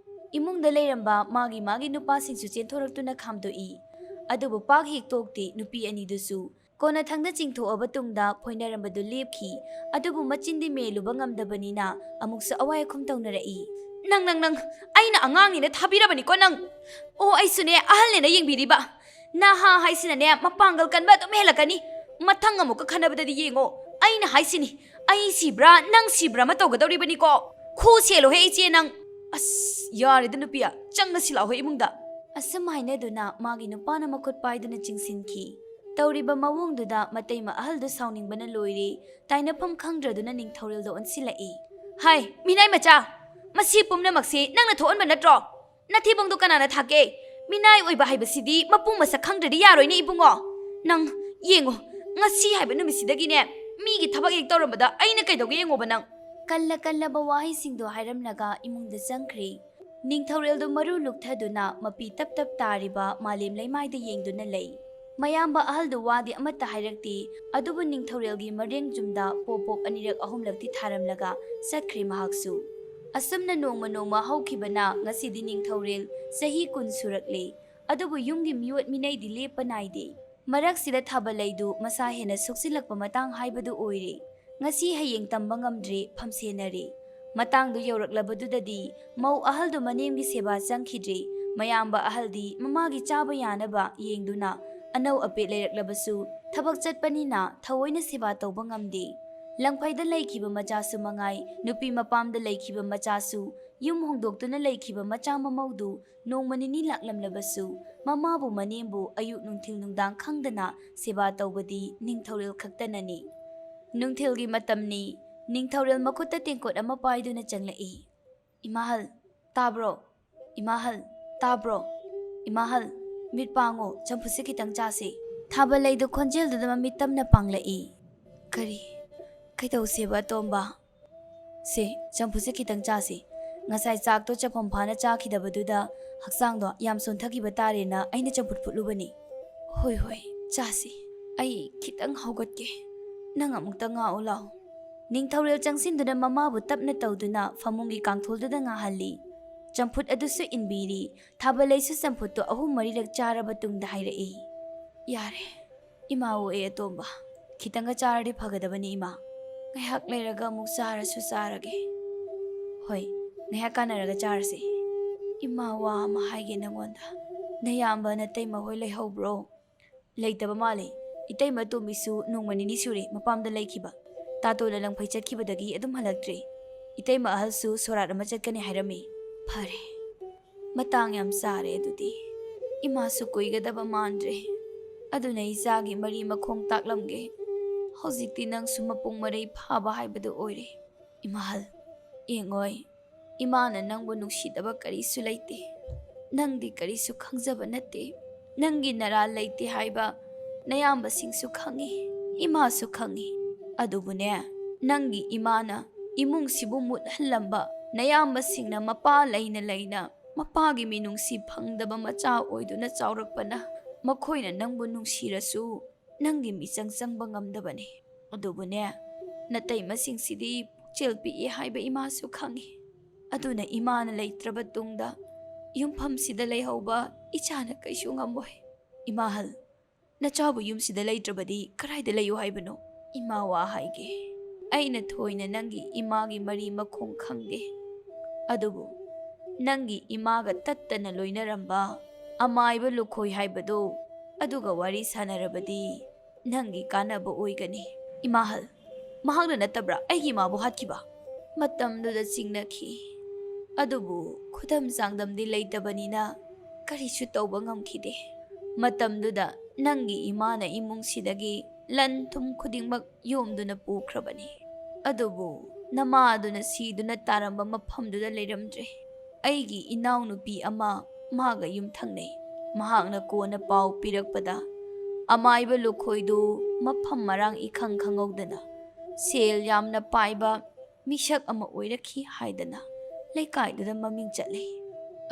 ꯏꯃꯨꯡꯗ ꯂꯩꯔꯝꯕ ꯃꯥꯒꯤ ꯃꯥꯒꯤ ꯅꯨꯄꯥꯁꯤꯡꯁꯨ ꯆꯦꯟꯊꯣꯔꯛꯇꯨꯅ ꯈꯥꯝꯗꯣꯛꯏ꯫ ꯑꯗꯨꯕꯨ ꯄꯥꯛ ꯍꯦꯛ ꯇꯣꯛꯇꯦ ꯅꯨꯄꯤ ꯑꯅꯤꯗꯨꯁꯨ꯫ ꯀꯣꯟꯅꯊꯪꯗ ꯆꯤꯡꯊꯣꯛꯑꯕ ꯇꯨꯡꯗ ꯐꯣꯏꯅꯔꯝꯕꯗꯨ ꯂꯦꯞꯈꯤ꯫ ꯑꯗꯨꯕꯨ ꯃꯆꯤꯟꯗꯤ ꯃꯦꯜꯂꯨꯕ ꯉꯝꯗꯕꯅꯤꯅ ꯑꯃꯨꯛꯁꯨ ꯑꯋꯥꯏ ꯑꯈꯨꯝ ꯇꯧꯅꯔꯛꯏ꯫ "ꯅꯪ, ꯅꯪ, ꯅꯪ, ꯑꯩꯅ ꯑꯉꯥꯡꯅꯤꯅ ꯊꯥꯕꯤꯔꯕꯅꯤꯀꯣ ꯅꯪ꯫ ꯑꯣ, ꯑꯩꯁꯨꯅꯦ ꯑꯍꯜꯅꯦꯅ ꯌꯦꯡꯕꯤꯔꯤꯕ꯫ ꯅꯍꯥ ꯍꯥꯏꯁꯤꯅꯅꯦ ꯃꯄꯥꯡꯒꯜ ꯀꯟꯕ ꯑꯗꯨꯝ ꯍꯦꯜꯂꯛꯀꯅꯤ꯫ ꯃꯊꯪ ꯑꯃꯨꯛꯀ ꯈꯟꯅꯕꯗꯗꯤ ꯌꯦꯡꯉꯣ, ꯑꯩꯅ ꯍꯥꯏꯁꯤꯅꯤ, ꯑꯩ ꯁꯤꯕ꯭ꯔꯥ ꯅꯪ ꯁꯤꯕ꯭ꯔꯥ ꯑꯃ ꯇꯧꯒꯗꯧꯔꯤꯕꯅꯤꯀꯣ꯫ ꯈꯨ ꯁꯦꯜꯂꯣꯍꯦ ꯏꯆꯦ ꯅꯪ꯫ ꯑꯁ, ꯌꯥꯔꯦꯗ ꯅꯨꯄꯤ, ꯆꯪꯉꯁꯤ ꯂꯥꯛꯑꯣꯍꯦ ꯏꯃꯨꯡꯗ꯫" ꯑꯁꯨꯝ ꯍꯥꯏꯅꯗꯨꯅ ꯃꯥꯒꯤ ꯅꯨꯄꯥꯅ ꯃꯈꯨꯠ ꯄꯥꯏꯗꯨꯅ ꯆꯤꯡꯁꯤꯟꯈꯤ꯫ ꯇꯧꯔꯤꯕ ꯃꯑꯣꯡꯗꯨꯗ ꯃꯇꯩꯃ ꯑꯍꯜꯗꯨ ꯁꯥꯎꯅꯤꯡꯕꯅ ꯂꯣꯏꯔꯦ꯫ ꯇꯥꯏꯅꯐꯝ ꯈꯪꯗ꯭ꯔꯗꯨꯅ ꯅꯤꯡꯊꯧꯔꯦꯜꯗ ꯑꯣꯟꯁꯤꯜꯂꯛꯏ꯫ "ꯍꯥꯏ, ꯃꯤꯅꯥꯏ ꯃꯆꯥ! ꯃꯁꯤ ꯄꯨꯝꯅꯃꯛꯁꯤ ꯅꯪꯅ ꯊꯣꯛꯍꯟꯕ ꯅꯠꯇ꯭ꯔꯣ? ꯅꯊꯤꯕꯣꯡꯗꯣ ꯀꯅꯥꯅ ꯊꯥꯛꯀꯦ? ꯃꯤꯅꯥꯏ ꯑꯣꯏꯕ ꯍꯥꯏꯕꯁꯤꯗꯤ ꯃꯄꯨꯡ ꯃꯁꯛ ꯈꯪꯗ꯭ꯔꯗꯤ ꯌꯥꯔꯣꯏꯅꯦ ꯏꯕꯨꯡꯉꯣ꯫ ꯅꯪ ꯌꯦꯡꯉꯣ, ꯉꯁꯤ ꯍꯥꯏꯕ ꯅꯨꯃꯤꯠꯁꯤꯗꯒꯤꯅꯦ ꯃꯤꯒꯤ ꯊꯕꯛ ꯍꯦꯛ ꯇꯧꯔꯝꯕꯗ ꯑꯩꯅ ꯀꯩꯗꯧꯒꯦ ꯌꯦꯡꯉꯣꯕ ꯅꯪ꯫" ꯀꯜꯂ ꯀꯜꯂꯕ ꯋꯥꯍꯩꯁꯤꯡꯗꯣ ꯍꯥꯏꯔꯝꯂꯒ ꯏꯃꯨꯡꯗ ꯆꯪꯈ꯭ꯔꯦ꯫ ꯅꯤꯡꯊꯧꯔꯦꯜꯗꯨ ꯃꯔꯨ ꯂꯨꯛꯊꯗꯨꯅ ꯃꯄꯤ ꯇꯞ ꯇꯞ ꯇꯥꯔꯤꯕ ꯃꯥꯂꯦꯝ ꯂꯩꯃꯥꯏꯗ ꯌꯦꯡꯗꯨꯅ ꯂꯩ꯫ ꯃꯌꯥꯝꯕ ꯑꯍꯜꯗꯨ ꯋꯥꯗꯤ ꯑꯃꯠꯇ ꯍꯥꯏꯔꯛꯇꯦ, ꯑꯗꯨꯕꯨ ꯅꯤꯡꯊꯧꯔꯦꯜꯒꯤ ꯃꯔꯦꯡ ꯆꯨꯝꯗ ꯄꯣꯞ ꯄꯣꯞ ꯑꯅꯤꯔꯛ ꯑꯍꯨꯝꯂꯛꯇꯤ ꯊꯥꯔꯝꯂꯒ ꯆꯠꯈ꯭ꯔꯦ ꯃꯍꯥꯛꯁꯨ꯫ ꯑꯁꯨꯝꯅ ꯅꯣꯡꯃ ꯅꯣꯡꯃ ꯍꯧꯈꯤꯕꯅ ꯉꯁꯤꯗꯤ ꯅꯤꯡꯊꯧꯔꯦꯜ ꯆꯍꯤ ꯀꯨꯟ ꯁꯨꯔꯛꯂꯦ꯫ ꯑꯗꯨꯕꯨ ꯌꯨꯝꯒꯤ ꯃꯤꯑꯣꯠ ꯃꯤꯅꯩꯗꯤ ꯂꯦꯞꯄ ꯅꯥꯏꯗꯦ꯫ ꯃꯔꯛꯁꯤꯗ ꯊꯥꯕꯂꯩꯗꯨ ꯃꯁꯥ ꯍꯦꯟꯅ ꯁꯣꯛꯆꯤꯜꯂꯛꯄ ꯃꯇꯥꯡ ꯍꯥꯏꯕꯗꯨ ꯑꯣꯏꯔꯦ꯫ ꯉꯁꯤ ꯍꯌꯦꯡ ꯇꯝꯕ ꯉꯝꯗ꯭ꯔꯦ, ꯐꯝꯁꯦꯟꯅꯔꯦ꯫ ꯃꯇꯥꯡꯗꯨ ꯌꯧꯔꯛꯂꯕꯗꯨꯗꯗꯤ ꯃꯧ ꯑꯍꯜꯗꯨ ꯃꯅꯦꯝꯒꯤ ꯁꯦꯕꯥ ꯆꯪꯈꯤꯗ꯭ꯔꯦ꯫ ꯃꯌꯥꯝꯕ ꯑꯍꯜꯗꯤ ꯃꯃꯥꯒꯤ ꯆꯥꯕ ꯌꯥꯅꯕ ꯌꯦꯡꯗꯨꯅ ꯑꯅꯧ ꯑꯄꯦꯠ ꯂꯩꯔꯛꯂꯕꯁꯨ ꯊꯕꯛ ꯆꯠꯄꯅꯤꯅ ꯊꯑꯣꯏꯅ ꯁꯦꯕꯥ ꯇꯧꯕ ꯉꯝꯗꯦ꯫ ꯂꯪꯐꯩꯗ ꯂꯩꯈꯤꯕ ꯃꯆꯥꯁꯨ ꯃꯉꯥꯏ, ꯅꯨꯄꯤ ꯃꯄꯥꯝꯗ ꯂꯩꯈꯤꯕ ꯃꯆꯥꯁꯨ, ꯌꯨꯝ ꯍꯣꯡꯗꯣꯛꯇꯨꯅ ꯂꯩꯈꯤꯕ ꯃꯆꯥ ꯃꯃꯧꯗꯨ ꯅꯣꯡꯃ ꯅꯤꯅꯤ ꯂꯥꯛꯂꯝꯂꯕꯁꯨ ꯃꯃꯥꯕꯨ ꯃꯅꯦꯝꯕꯨ ꯑꯌꯨꯛ ꯅꯨꯡꯊꯤꯜ ꯅꯨꯡꯗꯥꯡ ꯈꯪꯗꯅ ꯁꯦꯕꯥ ꯇꯧꯕꯗꯤ ꯅꯤꯡꯊꯧꯔꯦꯜ ꯈꯛꯇꯅꯅꯤ꯫ ꯅꯨꯡꯊꯤꯜꯒꯤ ꯃꯇꯝꯅꯤ꯫ ꯅꯤꯡꯊꯧꯔꯦꯜ ꯃꯈꯨꯠꯇ ꯇꯦꯡꯀꯣꯠ ꯑꯃ ꯄꯥꯏꯗꯨꯅ ꯆꯪꯂꯛꯏ꯫ "ꯏꯃꯥꯍꯜ, ꯇꯥꯕ꯭ꯔꯣ? ꯏꯃꯥꯍꯜ, ꯇꯥꯕ꯭ꯔꯣ? ꯏꯃꯥꯍꯜ, ꯃꯤꯠ ꯄꯥꯡꯉꯣ, ꯆꯝꯐꯨꯠꯁꯦ ꯈꯤꯇꯪ ꯆꯥꯁꯤ꯫" ꯊꯥꯕꯂꯩꯗꯨ ꯈꯣꯟꯖꯦꯜꯗꯨꯗ ꯃꯃꯤꯠ ꯇꯝꯅ ꯄꯥꯡꯂꯛꯏ꯫ "ꯀꯔꯤ? ꯀꯩꯗꯧꯁꯦꯕ, ꯑꯇꯣꯝꯕ?" "ꯁꯦ, ꯆꯝꯐꯨꯠꯁꯦ ꯈꯤꯇꯪ ꯆꯥꯁꯤ꯫ ꯉꯁꯥꯏ ꯆꯥꯛꯇꯣ ꯆꯐꯝ ꯐꯥꯅ ꯆꯥꯈꯤꯗꯕꯗꯨꯗ ꯍꯛꯆꯥꯡꯗꯣ ꯌꯥꯝ ꯁꯣꯟꯊꯈꯤꯕ ꯇꯥꯔꯦꯅ ꯑꯩꯅ ꯆꯝꯐꯨꯠ ꯐꯨꯠꯂꯨꯕꯅꯤ꯫" "ꯍꯣꯏ, ꯍꯣꯏ, ꯆꯥꯁꯤ꯫ ꯑꯩ ꯈꯤꯇꯪ ꯍꯧꯒꯠꯀꯦ꯫ ꯅꯪ ꯑꯃꯨꯛꯇ ꯉꯥꯛꯎ ꯂꯥꯎ꯫" ꯅꯤꯡꯊꯧꯔꯦꯜ ꯆꯪꯁꯤꯟꯗꯨꯅ ꯃꯃꯥꯕꯨ ꯇꯞꯅ ꯇꯧꯗꯨꯅ ꯐꯃꯨꯡꯒꯤ ꯀꯥꯡꯊꯣꯜꯗꯨꯗ ꯉꯥꯍꯜꯂꯤ꯫ ꯆꯝꯐꯨꯠ ꯑꯗꯨꯁꯨ ꯏꯟꯕꯤꯔꯤ꯫ ꯊꯥꯕꯂꯩꯁꯨ ꯆꯝꯐꯨꯠꯇꯨ ꯑꯍꯨꯝ ꯃꯔꯤꯔꯛ ꯆꯥꯔꯕ ꯇꯨꯡꯗ ꯍꯥꯏꯔꯛꯏ, "ꯌꯥꯔꯦ, ꯏꯃꯥ ꯑꯣꯛꯑꯦ ꯑꯇꯣꯝꯕ꯫ ꯈꯤꯇꯪꯒ ꯆꯥꯔꯗꯤ ꯐꯒꯗꯕꯅꯤ ꯏꯃꯥ꯫ ꯉꯥꯏꯍꯥꯛ ꯂꯩꯔꯒ ꯑꯃꯨꯛ ꯆꯥꯔꯁꯨ ꯆꯥꯔꯒꯦ꯫" "ꯍꯣꯏ, ꯉꯥꯏꯍꯥꯛ ꯀꯥꯟꯅꯔꯒ ꯆꯥꯔꯁꯤ꯫ ꯏꯃꯥ, ꯋꯥ ꯑꯃ ꯍꯥꯏꯒꯦ ꯅꯉꯣꯟꯗ꯫ ꯅꯌꯥꯝꯕ ꯅꯇꯩꯃ ꯍꯣꯏ ꯂꯩꯍꯧꯕ꯭ꯔꯣ?" "ꯂꯩꯇꯕ ꯃꯥꯜꯂꯦ꯫ ꯏꯇꯩꯃ ꯇꯣꯝꯕꯤꯁꯨ ꯅꯣꯡꯃ ꯅꯤꯅꯤ ꯁꯨꯔꯦ ꯃꯄꯥꯝꯗ ꯂꯩꯈꯤꯕ꯫ ꯇꯥꯇꯣꯟꯅ ꯂꯪꯐꯩ ꯆꯠꯈꯤꯕꯗꯒꯤ ꯑꯗꯨꯝ ꯍꯜꯂꯛꯇ꯭ꯔꯦ꯫ ꯏꯇꯩꯃ ꯑꯍꯜꯁꯨ ꯁꯣꯔꯥꯠ ꯑꯃ ꯆꯠꯀꯅꯤ ꯍꯥꯏꯔꯝꯃꯤ꯫" "ꯐꯔꯦ, ꯃꯇꯥꯡ ꯌꯥꯝ ꯆꯥꯔꯦ ꯑꯗꯨꯗꯤ꯫ ꯏꯃꯥꯁꯨ ꯀꯨꯏꯒꯗꯕ ꯃꯥꯟꯗ꯭ꯔꯦ꯫ ꯑꯗꯨꯅ ꯏꯆꯥꯒꯤ ꯃꯔꯤ ꯃꯈꯣꯡ ꯇꯥꯛꯂꯝꯒꯦ꯫ ꯍꯧꯖꯤꯛꯇꯤ ꯅꯪꯁꯨ ꯃꯄꯨꯡ ꯃꯔꯩ ꯐꯥꯕ ꯍꯥꯏꯕꯗꯨ ꯑꯣꯏꯔꯦ꯫" "ꯏꯃꯥꯍꯜ, ꯌꯦꯡꯉꯣꯏ, ꯏꯃꯥꯅ ꯅꯪꯕꯨ ꯅꯨꯡꯁꯤꯗꯕ ꯀꯔꯤꯁꯨ ꯂꯩꯇꯦ꯫ ꯅꯪꯗꯤ ꯀꯔꯤꯁꯨ ꯈꯪꯖꯕ ꯅꯠꯇꯦ꯫ ꯅꯪꯒꯤ ꯅꯔꯥ ꯂꯩꯇꯦ ꯍꯥꯏꯕ ꯅꯌꯥꯝꯕꯁꯤꯡꯁꯨ ꯈꯪꯉꯤ, ꯏꯃꯥꯁꯨ ꯈꯪꯉꯤ꯫ ꯑꯗꯨꯕꯨꯅꯦ, ꯅꯪꯒꯤ ꯏꯃꯥꯅ ꯏꯃꯨꯡꯁꯤꯕꯨ ꯃꯨꯠꯍꯜꯂꯝꯕ ꯅꯌꯥꯝꯕꯁꯤꯡꯅ ꯃꯄꯥ ꯂꯩꯅ ꯂꯩꯅ ꯃꯄꯥꯒꯤ ꯃꯤꯅꯨꯡꯁꯤ ꯐꯪꯗꯕ ꯃꯆꯥ ꯑꯣꯏꯗꯨꯅ ꯆꯥꯎꯔꯛꯄꯅ ꯃꯈꯣꯏꯅ ꯅꯪꯕꯨ ꯅꯨꯡꯁꯤꯔꯁꯨ ꯅꯪꯒꯤ ꯃꯤꯆꯪ ꯆꯪꯕ ꯉꯝꯗꯕꯅꯤ꯫ ꯑꯗꯨꯕꯨꯅꯦ, ꯅꯇꯩꯃꯁꯤꯡꯁꯤꯗꯤ ꯄꯨꯛꯆꯦꯜ ꯄꯤꯛꯏ ꯍꯥꯏꯕ ꯏꯃꯥꯁꯨ ꯈꯪꯏ꯫ ꯑꯗꯨꯅ ꯏꯃꯥꯅ ꯂꯩꯇ꯭ꯔꯕ ꯇꯨꯡꯗ ꯌꯨꯝꯐꯝꯁꯤꯗ ꯂꯩꯍꯧꯕ ꯏꯆꯥꯅ ꯀꯩꯁꯨ ꯉꯝꯃꯣꯏ꯫" "ꯏꯃꯥꯍꯜ, ꯅꯆꯥꯕꯨ ꯌꯨꯝꯁꯤꯗ ꯂꯩꯇ꯭ꯔꯕꯗꯤ ꯀꯔꯥꯏꯗ ꯂꯩꯌꯨ ꯍꯥꯏꯕꯅꯣ? ꯏꯃꯥ, ꯋꯥ ꯍꯥꯏꯒꯦ꯫ ꯑꯩꯅ ꯊꯣꯏꯅ ꯅꯪꯒꯤ ꯏꯃꯥꯒꯤ ꯃꯔꯤ ꯃꯈꯣꯡ ꯈꯪꯗꯦ꯫ ꯑꯗꯨꯕꯨ ꯅꯪꯒꯤ ꯏꯃꯥꯒ ꯇꯠꯇꯅ ꯂꯣꯏꯅꯔꯝꯕ ꯑꯃꯥꯏꯕ ꯂꯨꯈꯣꯏ ꯍꯥꯏꯕꯗꯨ ꯑꯗꯨꯒ ꯋꯥꯔꯤ ꯁꯥꯟꯅꯔꯕꯗꯤ ꯅꯪꯒꯤ ꯀꯥꯟꯅꯕ ꯑꯣꯏꯒꯅꯤ꯫" "ꯏꯃꯥꯍꯜ, ꯃꯍꯥꯛꯅ ꯅꯠꯇꯕ꯭ꯔꯥ ꯑꯩꯒꯤ ꯏꯃꯥꯕꯨ ꯍꯥꯠꯈꯤꯕ?" ꯃꯇꯝꯗꯨꯗ ꯆꯤꯡꯅꯈꯤ꯫ ꯑꯗꯨꯕꯨ ꯈꯨꯗꯝ ꯆꯥꯡꯗꯝꯗꯤ ꯂꯩꯇꯕꯅꯤꯅ ꯀꯔꯤꯁꯨ ꯇꯧꯕ ꯉꯝꯈꯤꯗꯦ꯫ ꯃꯇꯝꯗꯨꯗ ꯅꯪꯒꯤ ꯏꯃꯥꯅ ꯏꯃꯨꯡꯁꯤꯗꯒꯤ ꯂꯟ ꯊꯨꯝ ꯈꯨꯗꯤꯡꯃꯛ ꯌꯣꯝꯗꯨꯅ ꯄꯨꯈ꯭ꯔꯕꯅꯤ꯫ ꯑꯗꯨꯕꯨ ꯅꯃꯥ ꯑꯗꯨꯅ ꯁꯤꯗꯨꯅ ꯇꯥꯔꯝꯕ ꯃꯐꯝꯗꯨꯗ ꯂꯩꯔꯝꯗ꯭ꯔꯦ꯫ ꯑꯩꯒꯤ ꯏꯅꯥꯎꯅꯨꯄꯤ ꯑꯃ ꯃꯥꯒ ꯌꯨꯝ ꯊꯪꯅꯩ꯫ ꯃꯍꯥꯛꯅ ꯀꯣꯟꯅ ꯄꯥꯎ ꯄꯤꯔꯛꯄꯗ, ꯑꯃꯥꯏꯕ ꯂꯨꯈꯣꯏꯗꯨ ꯃꯐꯝ ꯃꯔꯥꯡ ꯏꯈꯪ ꯈꯪꯍꯧꯗꯅ ꯁꯦꯜ ꯌꯥꯝꯅ ꯄꯥꯏꯕ ꯃꯤꯁꯛ ꯑꯃ ꯑꯣꯏꯔꯛꯈꯤ ꯍꯥꯏꯗꯅ ꯂꯩꯀꯥꯏꯗꯨꯗ ꯃꯃꯤꯡ ꯆꯠꯂꯦ꯫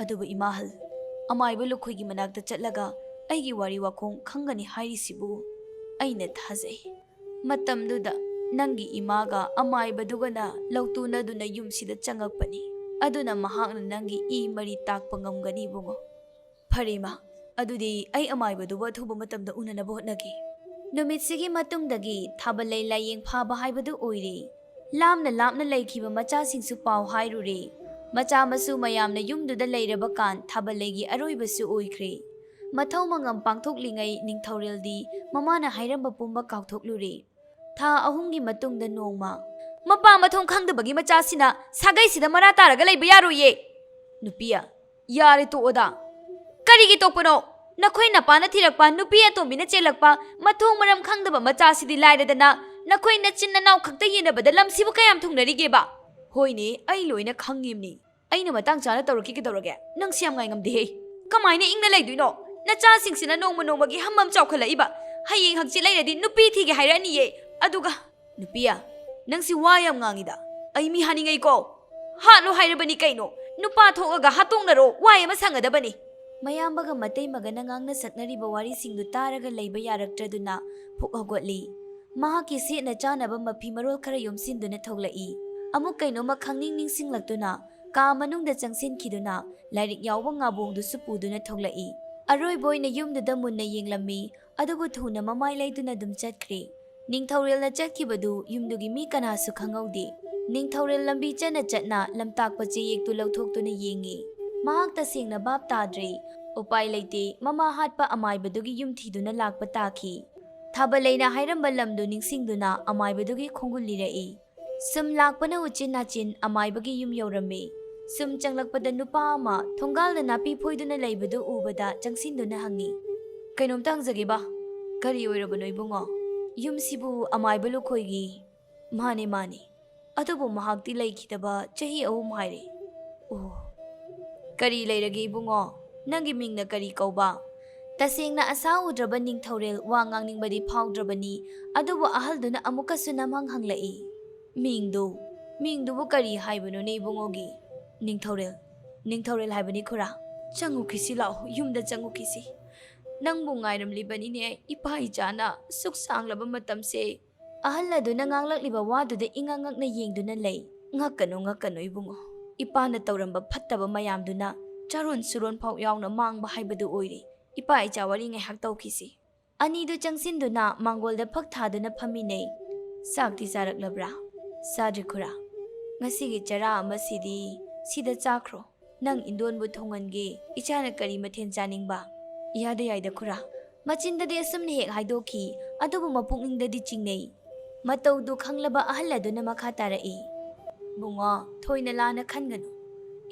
ꯑꯗꯨꯕꯨ ꯏꯃꯥꯍꯜ, ꯑꯃꯥꯏꯕ ꯂꯨꯈꯣꯏꯒꯤ ꯃꯅꯥꯛꯇ ꯆꯠꯂꯒ ꯑꯩꯒꯤ ꯋꯥꯔꯤ ꯋꯥꯈꯣꯡ ꯈꯪꯒꯅꯤ ꯍꯥꯏꯔꯤꯁꯤꯕꯨ ꯑꯩꯅ ꯊꯥꯖꯩ꯫ ꯃꯇꯝꯗꯨꯗ ꯅꯪꯒꯤ ꯏꯃꯥꯒ ꯑꯃꯥꯏꯕꯗꯨꯒꯅ ꯂꯧꯇꯨꯅꯗꯨꯅ ꯌꯨꯝꯁꯤꯗ ꯆꯪꯉꯛꯄꯅꯤ꯫ ꯑꯗꯨꯅ ꯃꯍꯥꯛꯅ ꯅꯪꯒꯤ ꯏ ꯃꯔꯤ ꯇꯥꯛꯄ ꯉꯝꯒꯅꯤ, ꯏꯕꯨꯡꯉꯣ꯫ ꯐꯔꯦ, ꯏꯃꯥ, ꯑꯗꯨꯗꯤ ꯑꯩ ꯑꯃꯥꯏꯕꯗꯨꯕꯨ ꯑꯊꯨꯕ ꯃꯇꯝꯗ ꯎꯅꯅꯕ ꯍꯣꯠꯅꯒꯦ꯫ ꯅꯨꯃꯤꯠꯁꯤꯒꯤ ꯃꯇꯨꯡꯗꯒꯤ ꯊꯥꯕꯜꯂꯩ ꯂꯥꯏꯌꯦꯡ ꯐꯥꯕ ꯍꯥꯏꯕꯗꯨ ꯑꯣꯏꯔꯦ꯫ ꯂꯥꯞꯅ ꯂꯥꯞꯅ ꯂꯩꯈꯤꯕ ꯃꯆꯥꯁꯤꯡꯁꯨ ꯄꯥꯎ ꯍꯥꯏꯔꯨꯔꯦ꯫ ꯃꯆꯥ ꯃꯁꯨ ꯃꯌꯥꯝꯅ ꯌꯨꯝꯗꯨꯗ ꯂꯩꯔꯕ ꯀꯥꯟ ꯊꯥꯕꯜꯂꯩꯒꯤ ꯑꯔꯣꯏꯕꯁꯨ ꯑꯣꯏꯈ꯭ꯔꯦ꯫ ꯃꯊꯧ ꯃꯉꯝ ꯄꯥꯡꯊꯣꯛꯂꯤꯉꯩ ꯅꯤꯡꯊꯧꯔꯦꯜꯗꯤ ꯃꯃꯥꯅ ꯍꯥꯏꯔꯝꯕ ꯄꯨꯝꯕ ꯀꯥꯎꯊꯣꯛꯂꯨꯔꯦ꯫ ꯊꯥ ꯑꯍꯨꯝꯒꯤ ꯃꯇꯨꯡꯗ ꯅꯣꯡꯃ, "ꯃꯄꯥ ꯃꯊꯣꯡ ꯈꯪꯗꯕꯒꯤ ꯃꯆꯥꯁꯤꯅ ꯁꯥꯒꯩꯁꯤꯗ ꯃꯔꯥ ꯇꯥꯔꯒ ꯂꯩꯕ ꯌꯥꯔꯣꯏꯌꯦ!" "ꯅꯨꯄꯤ, ꯌꯥꯔꯦ, ꯇꯣꯛꯑꯣꯗ!" "ꯀꯔꯤꯒꯤ ꯇꯣꯛꯄꯅꯣ? ꯅꯈꯣꯏ ꯅꯄꯥꯅ ꯊꯤꯔꯛꯄ ꯅꯨꯄꯤ ꯑꯇꯣꯝꯕꯤꯅ ꯆꯦꯜꯂꯛꯄ ꯃꯊꯣꯡ ꯃꯔꯝ ꯈꯪꯗꯕ ꯃꯆꯥꯁꯤꯗꯤ ꯂꯥꯏꯔꯗꯅ, ꯅꯈꯣꯏ ꯅꯆꯤꯟ ꯅꯅꯥꯎ ꯈꯛꯇ ꯌꯦꯟꯅꯕꯗ ꯂꯝꯁꯤꯕꯨ ꯀꯌꯥꯝ ꯊꯨꯡꯅꯔꯤꯒꯦꯕ?" "ꯍꯣꯏꯅꯦ, ꯑꯩ ꯂꯣꯏꯅ ꯈꯪꯉꯤꯕꯅꯤ꯫ ꯑꯩꯅ ꯃꯇꯥꯡ ꯆꯥꯅ ꯇꯧꯔꯛꯀꯦ ꯀꯩꯗꯧꯔꯒꯦ? ꯅꯪꯁꯤ ꯌꯥꯝ ꯉꯥꯏꯉꯝꯗꯦꯍꯦ꯫ ꯀꯃꯥꯏꯅ ꯏꯪꯅ ꯂꯩꯗꯣꯏꯅꯣ? ꯅꯆꯥꯁꯤꯡꯁꯤꯅ ꯅꯣꯡꯃ ꯅꯣꯡꯃꯒꯤ ꯍꯝ ꯍꯝ ꯆꯥꯎꯈꯠꯂꯛꯏꯕ꯫ ꯍꯌꯦꯡ ꯍꯪꯆꯤꯠ ꯂꯩꯔꯗꯤ ꯅꯨꯄꯤ ꯊꯤꯒꯦ ꯍꯥꯏꯔꯛꯑꯅꯤꯌꯦ꯫ ꯑꯗꯨꯒ, ꯅꯨꯄꯤ, ꯅꯪꯁꯤ ꯋꯥ ꯌꯥꯝ ꯉꯥꯡꯉꯤꯗ꯫ ꯑꯩ ꯃꯤ ꯍꯥꯠꯅꯤꯡꯉꯩꯀꯣ꯫ ꯍꯥꯠꯂꯣ ꯍꯥꯏꯔꯕꯅꯤ ꯀꯩꯅꯣ? ꯅꯨꯄꯥ ꯊꯣꯛꯑꯒ ꯍꯥꯠꯇꯣꯛꯅꯔꯣ, ꯋꯥ ꯑꯃ ꯁꯪꯒꯗꯕꯅꯤ꯫" ꯃꯌꯥꯝꯕꯒ ꯃꯇꯩꯃꯒꯅ ꯉꯥꯡꯅ ꯁꯛꯅꯔꯤꯕ ꯋꯥꯔꯤꯁꯤꯡꯗꯨ ꯇꯥꯔꯒ ꯂꯩꯕ ꯌꯥꯔꯛꯇ꯭ꯔꯗꯨꯅ ꯐꯨꯛ ꯍꯧꯒꯠꯂꯤ꯫ ꯃꯍꯥꯛꯀꯤ ꯁꯦꯠꯅ ꯆꯥꯅꯕ ꯃꯐꯤ ꯃꯔꯣꯜ ꯈꯔ ꯌꯣꯝꯁꯤꯟꯗꯨꯅ ꯊꯣꯛꯂꯛꯏ꯫ ꯑꯃꯨꯛ ꯀꯩꯅꯣꯝꯃ ꯈꯪꯅꯤꯡ ꯅꯤꯡꯁꯤꯡꯂꯛꯇꯨꯅ ꯀꯥ ꯃꯅꯨꯡꯗ ꯆꯪꯁꯤꯟꯈꯤꯗꯨꯅ ꯂꯥꯏꯔꯤꯛ ꯌꯥꯎꯕ ꯉꯥꯕꯣꯡꯗꯨꯁꯨ ꯄꯨꯗꯨꯅ ꯊꯣꯛꯂꯛꯏ꯫ ꯑꯔꯣꯏꯕ ꯑꯣꯏꯅ ꯌꯨꯝꯗꯨꯗ ꯃꯨꯟꯅ ꯌꯦꯡꯂꯝꯃꯤ, ꯑꯗꯨꯕꯨ ꯊꯨꯅ ꯃꯃꯥꯏ ꯂꯩꯗꯨꯅ ꯑꯗꯨꯝ ꯆꯠꯈ꯭ꯔꯦ꯫ ꯅꯤꯡꯊꯧꯔꯦꯜꯅ ꯆꯠꯈꯤꯕꯗꯨ ꯌꯨꯝꯗꯨꯒꯤ ꯃꯤ ꯀꯅꯥꯁꯨ ꯈꯪꯍꯧꯗꯦ꯫ ꯅꯤꯡꯊꯧꯔꯦꯜ ꯂꯝꯕꯤ ꯆꯠꯅ ꯆꯠꯅ ꯂꯝꯇꯥꯛꯄ ꯆꯦꯌꯦꯛꯇꯨ ꯂꯧꯊꯣꯛꯇꯨꯅ ꯌꯦꯡꯉꯤ꯫ ꯃꯍꯥꯛ ꯇꯁꯦꯡꯅ ꯚꯥꯞ ꯇꯥꯗ꯭ꯔꯦ꯫ ꯎꯄꯥꯏ ꯂꯩꯇꯦ, ꯃꯃꯥ ꯍꯥꯠꯄ ꯑꯃꯥꯏꯕꯗꯨꯒꯤ ꯌꯨꯝ ꯊꯤꯗꯨꯅ ꯂꯥꯛꯄ ꯇꯥꯈꯤ꯫ ꯊꯥꯕꯂꯩꯅ ꯍꯥꯏꯔꯝꯕ ꯂꯝꯗꯨ ꯅꯤꯡꯁꯤꯡꯗꯨꯅ ꯑꯃꯥꯏꯕꯗꯨꯒꯤ ꯈꯣꯡꯒꯨꯜ ꯂꯤꯔꯛꯏ꯫ ꯁꯨꯝ ꯂꯥꯛꯄꯅ ꯎꯆꯤꯟ ꯅꯥꯆꯤꯟ ꯑꯃꯥꯏꯕꯒꯤ ꯌꯨꯝ ꯌꯧꯔꯝꯃꯤ꯫ ꯁꯨꯝ ꯆꯪꯂꯛꯄꯗ ꯅꯨꯄꯥ ꯑꯃ ꯊꯣꯡꯒꯥꯜꯗ ꯅꯥꯄꯤ ꯐꯣꯏꯗꯨꯅ ꯂꯩꯕꯗꯨ ꯎꯕꯗ ꯆꯪꯁꯤꯟꯗꯨꯅ ꯍꯪꯉꯤ, "ꯀꯩꯅꯣꯝꯇ ꯍꯪꯖꯒꯦꯕ?" "ꯀꯔꯤ ꯑꯣꯏꯔꯕꯅꯣ ꯏꯕꯨꯡꯉꯣ?" "ꯌꯨꯝꯁꯤꯕꯨ ꯑꯃꯥꯏꯕ ꯂꯨꯈꯣꯏꯒꯤ?" "ꯃꯥꯅꯦ, ꯃꯥꯅꯦ꯫ ꯑꯗꯨꯕꯨ ꯃꯍꯥꯛꯇꯤ ꯂꯩꯈꯤꯗꯕ ꯆꯍꯤ ꯑꯍꯨꯝ ꯍꯥꯏꯔꯦ꯫" "ꯑꯣ, ꯀꯔꯤ ꯂꯩꯔꯒꯦ ꯏꯕꯨꯡꯉꯣ? ꯅꯪꯒꯤ ꯃꯤꯡꯅ ꯀꯔꯤ ꯀꯧꯕ?" ꯇꯁꯦꯡꯅ ꯑꯁꯥ ꯎꯗ꯭ꯔꯕ ꯅꯤꯡꯊꯧꯔꯦꯜ ꯋꯥ ꯉꯥꯡꯅꯤꯡꯕꯗꯤ ꯐꯥꯎꯗ꯭ꯔꯕꯅꯤ, ꯑꯗꯨꯕꯨ ꯑꯍꯜꯗꯨꯅ ꯑꯃꯨꯛꯀꯁꯨ ꯅꯝꯍꯪ ꯍꯪꯂꯛꯏ, "ꯃꯤꯡꯗꯨ, ꯃꯤꯡꯗꯨꯕꯨ ꯀꯔꯤ ꯍꯥꯏꯕꯅꯣꯅꯦ ꯏꯕꯨꯡꯉꯣꯒꯤ?" "ꯅꯤꯡꯊꯧꯔꯦꯜ, ꯅꯤꯡꯊꯧꯔꯦꯜ ꯍꯥꯏꯕꯅꯤ ꯈꯨꯔꯥ꯫ ꯆꯪꯉꯨꯈꯤꯁꯤ ꯂꯥꯛꯑꯣ, ꯌꯨꯝꯗ ꯆꯪꯉꯨꯈꯤꯁꯤ꯫ ꯅꯪꯕꯨ ꯉꯥꯏꯔꯝꯂꯤꯕꯅꯤꯅꯦ ꯏꯄꯥ ꯏꯆꯥꯅ ꯁꯨꯛ ꯁꯥꯡꯂꯕ ꯃꯇꯝꯁꯦ꯫" ꯑꯍꯜ ꯑꯗꯨꯅ ꯉꯥꯡꯂꯛꯂꯤꯕ ꯋꯥꯗꯨꯗ ꯏꯉꯛ ꯉꯛꯅ ꯌꯦꯡꯗꯨꯅ ꯂꯩ꯫ "ꯉꯛꯀꯅꯨ, ꯉꯛꯀꯅꯨ ꯏꯕꯨꯡꯉꯣ꯫ ꯏꯄꯥꯅ ꯇꯧꯔꯝꯕ ꯐꯠꯇꯕ ꯃꯌꯥꯝꯗꯨꯅ ꯆꯥꯔꯣꯟ ꯁꯨꯔꯣꯟ ꯐꯥꯎ ꯌꯥꯎꯅ ꯃꯥꯡꯕ ꯍꯥꯏꯕꯗꯨ ꯑꯣꯏꯔꯦ꯫ ꯏꯄꯥ ꯏꯆꯥ ꯋꯥꯔꯤ ꯉꯥꯏꯍꯥꯛ ꯇꯧꯈꯤꯁꯤ꯫" ꯑꯅꯤꯗꯨ ꯆꯪꯁꯤꯟꯗꯨꯅ ꯃꯥꯡꯒꯣꯜꯗ ꯐꯛ ꯊꯥꯗꯨꯅ ꯐꯝꯃꯤꯟꯅꯩ꯫ "ꯆꯥꯛꯇꯤ ꯆꯥꯔꯛꯂꯕ꯭ꯔꯥ?" "ꯆꯥꯗ꯭ꯔꯤ ꯈꯨꯔꯥ꯫ ꯉꯁꯤꯒꯤ ꯆꯔꯥ ꯑꯃꯁꯤꯗꯤ ꯁꯤꯗ ꯆꯥꯈ꯭ꯔꯣ꯫ ꯅꯪ ꯏꯟꯗꯣꯟꯕꯨ ꯊꯣꯡꯍꯟꯒꯦ꯫ ꯏꯆꯥꯅ ꯀꯔꯤ ꯃꯊꯦꯜ ꯆꯥꯅꯤꯡꯕ?" "ꯏꯌꯥꯗ ꯌꯥꯏꯗ ꯈꯨꯔꯥ꯫" ꯃꯆꯤꯟꯗꯗꯤ ꯑꯁꯨꯝꯅ ꯍꯦꯛ ꯍꯥꯏꯗꯣꯛꯈꯤ, ꯑꯗꯨꯕꯨ ꯃꯄꯨꯛꯅꯤꯡꯗꯗꯤ ꯆꯤꯡꯅꯩ꯫ ꯃꯇꯧꯗꯨ ꯈꯪꯂꯕ ꯑꯍꯜ ꯑꯗꯨꯅ ꯃꯈꯥ ꯇꯥꯔꯛꯏ, "ꯕꯨꯡꯉꯣ, ꯊꯣꯏꯅ ꯂꯥꯟꯅ ꯈꯟꯒꯅꯨ꯫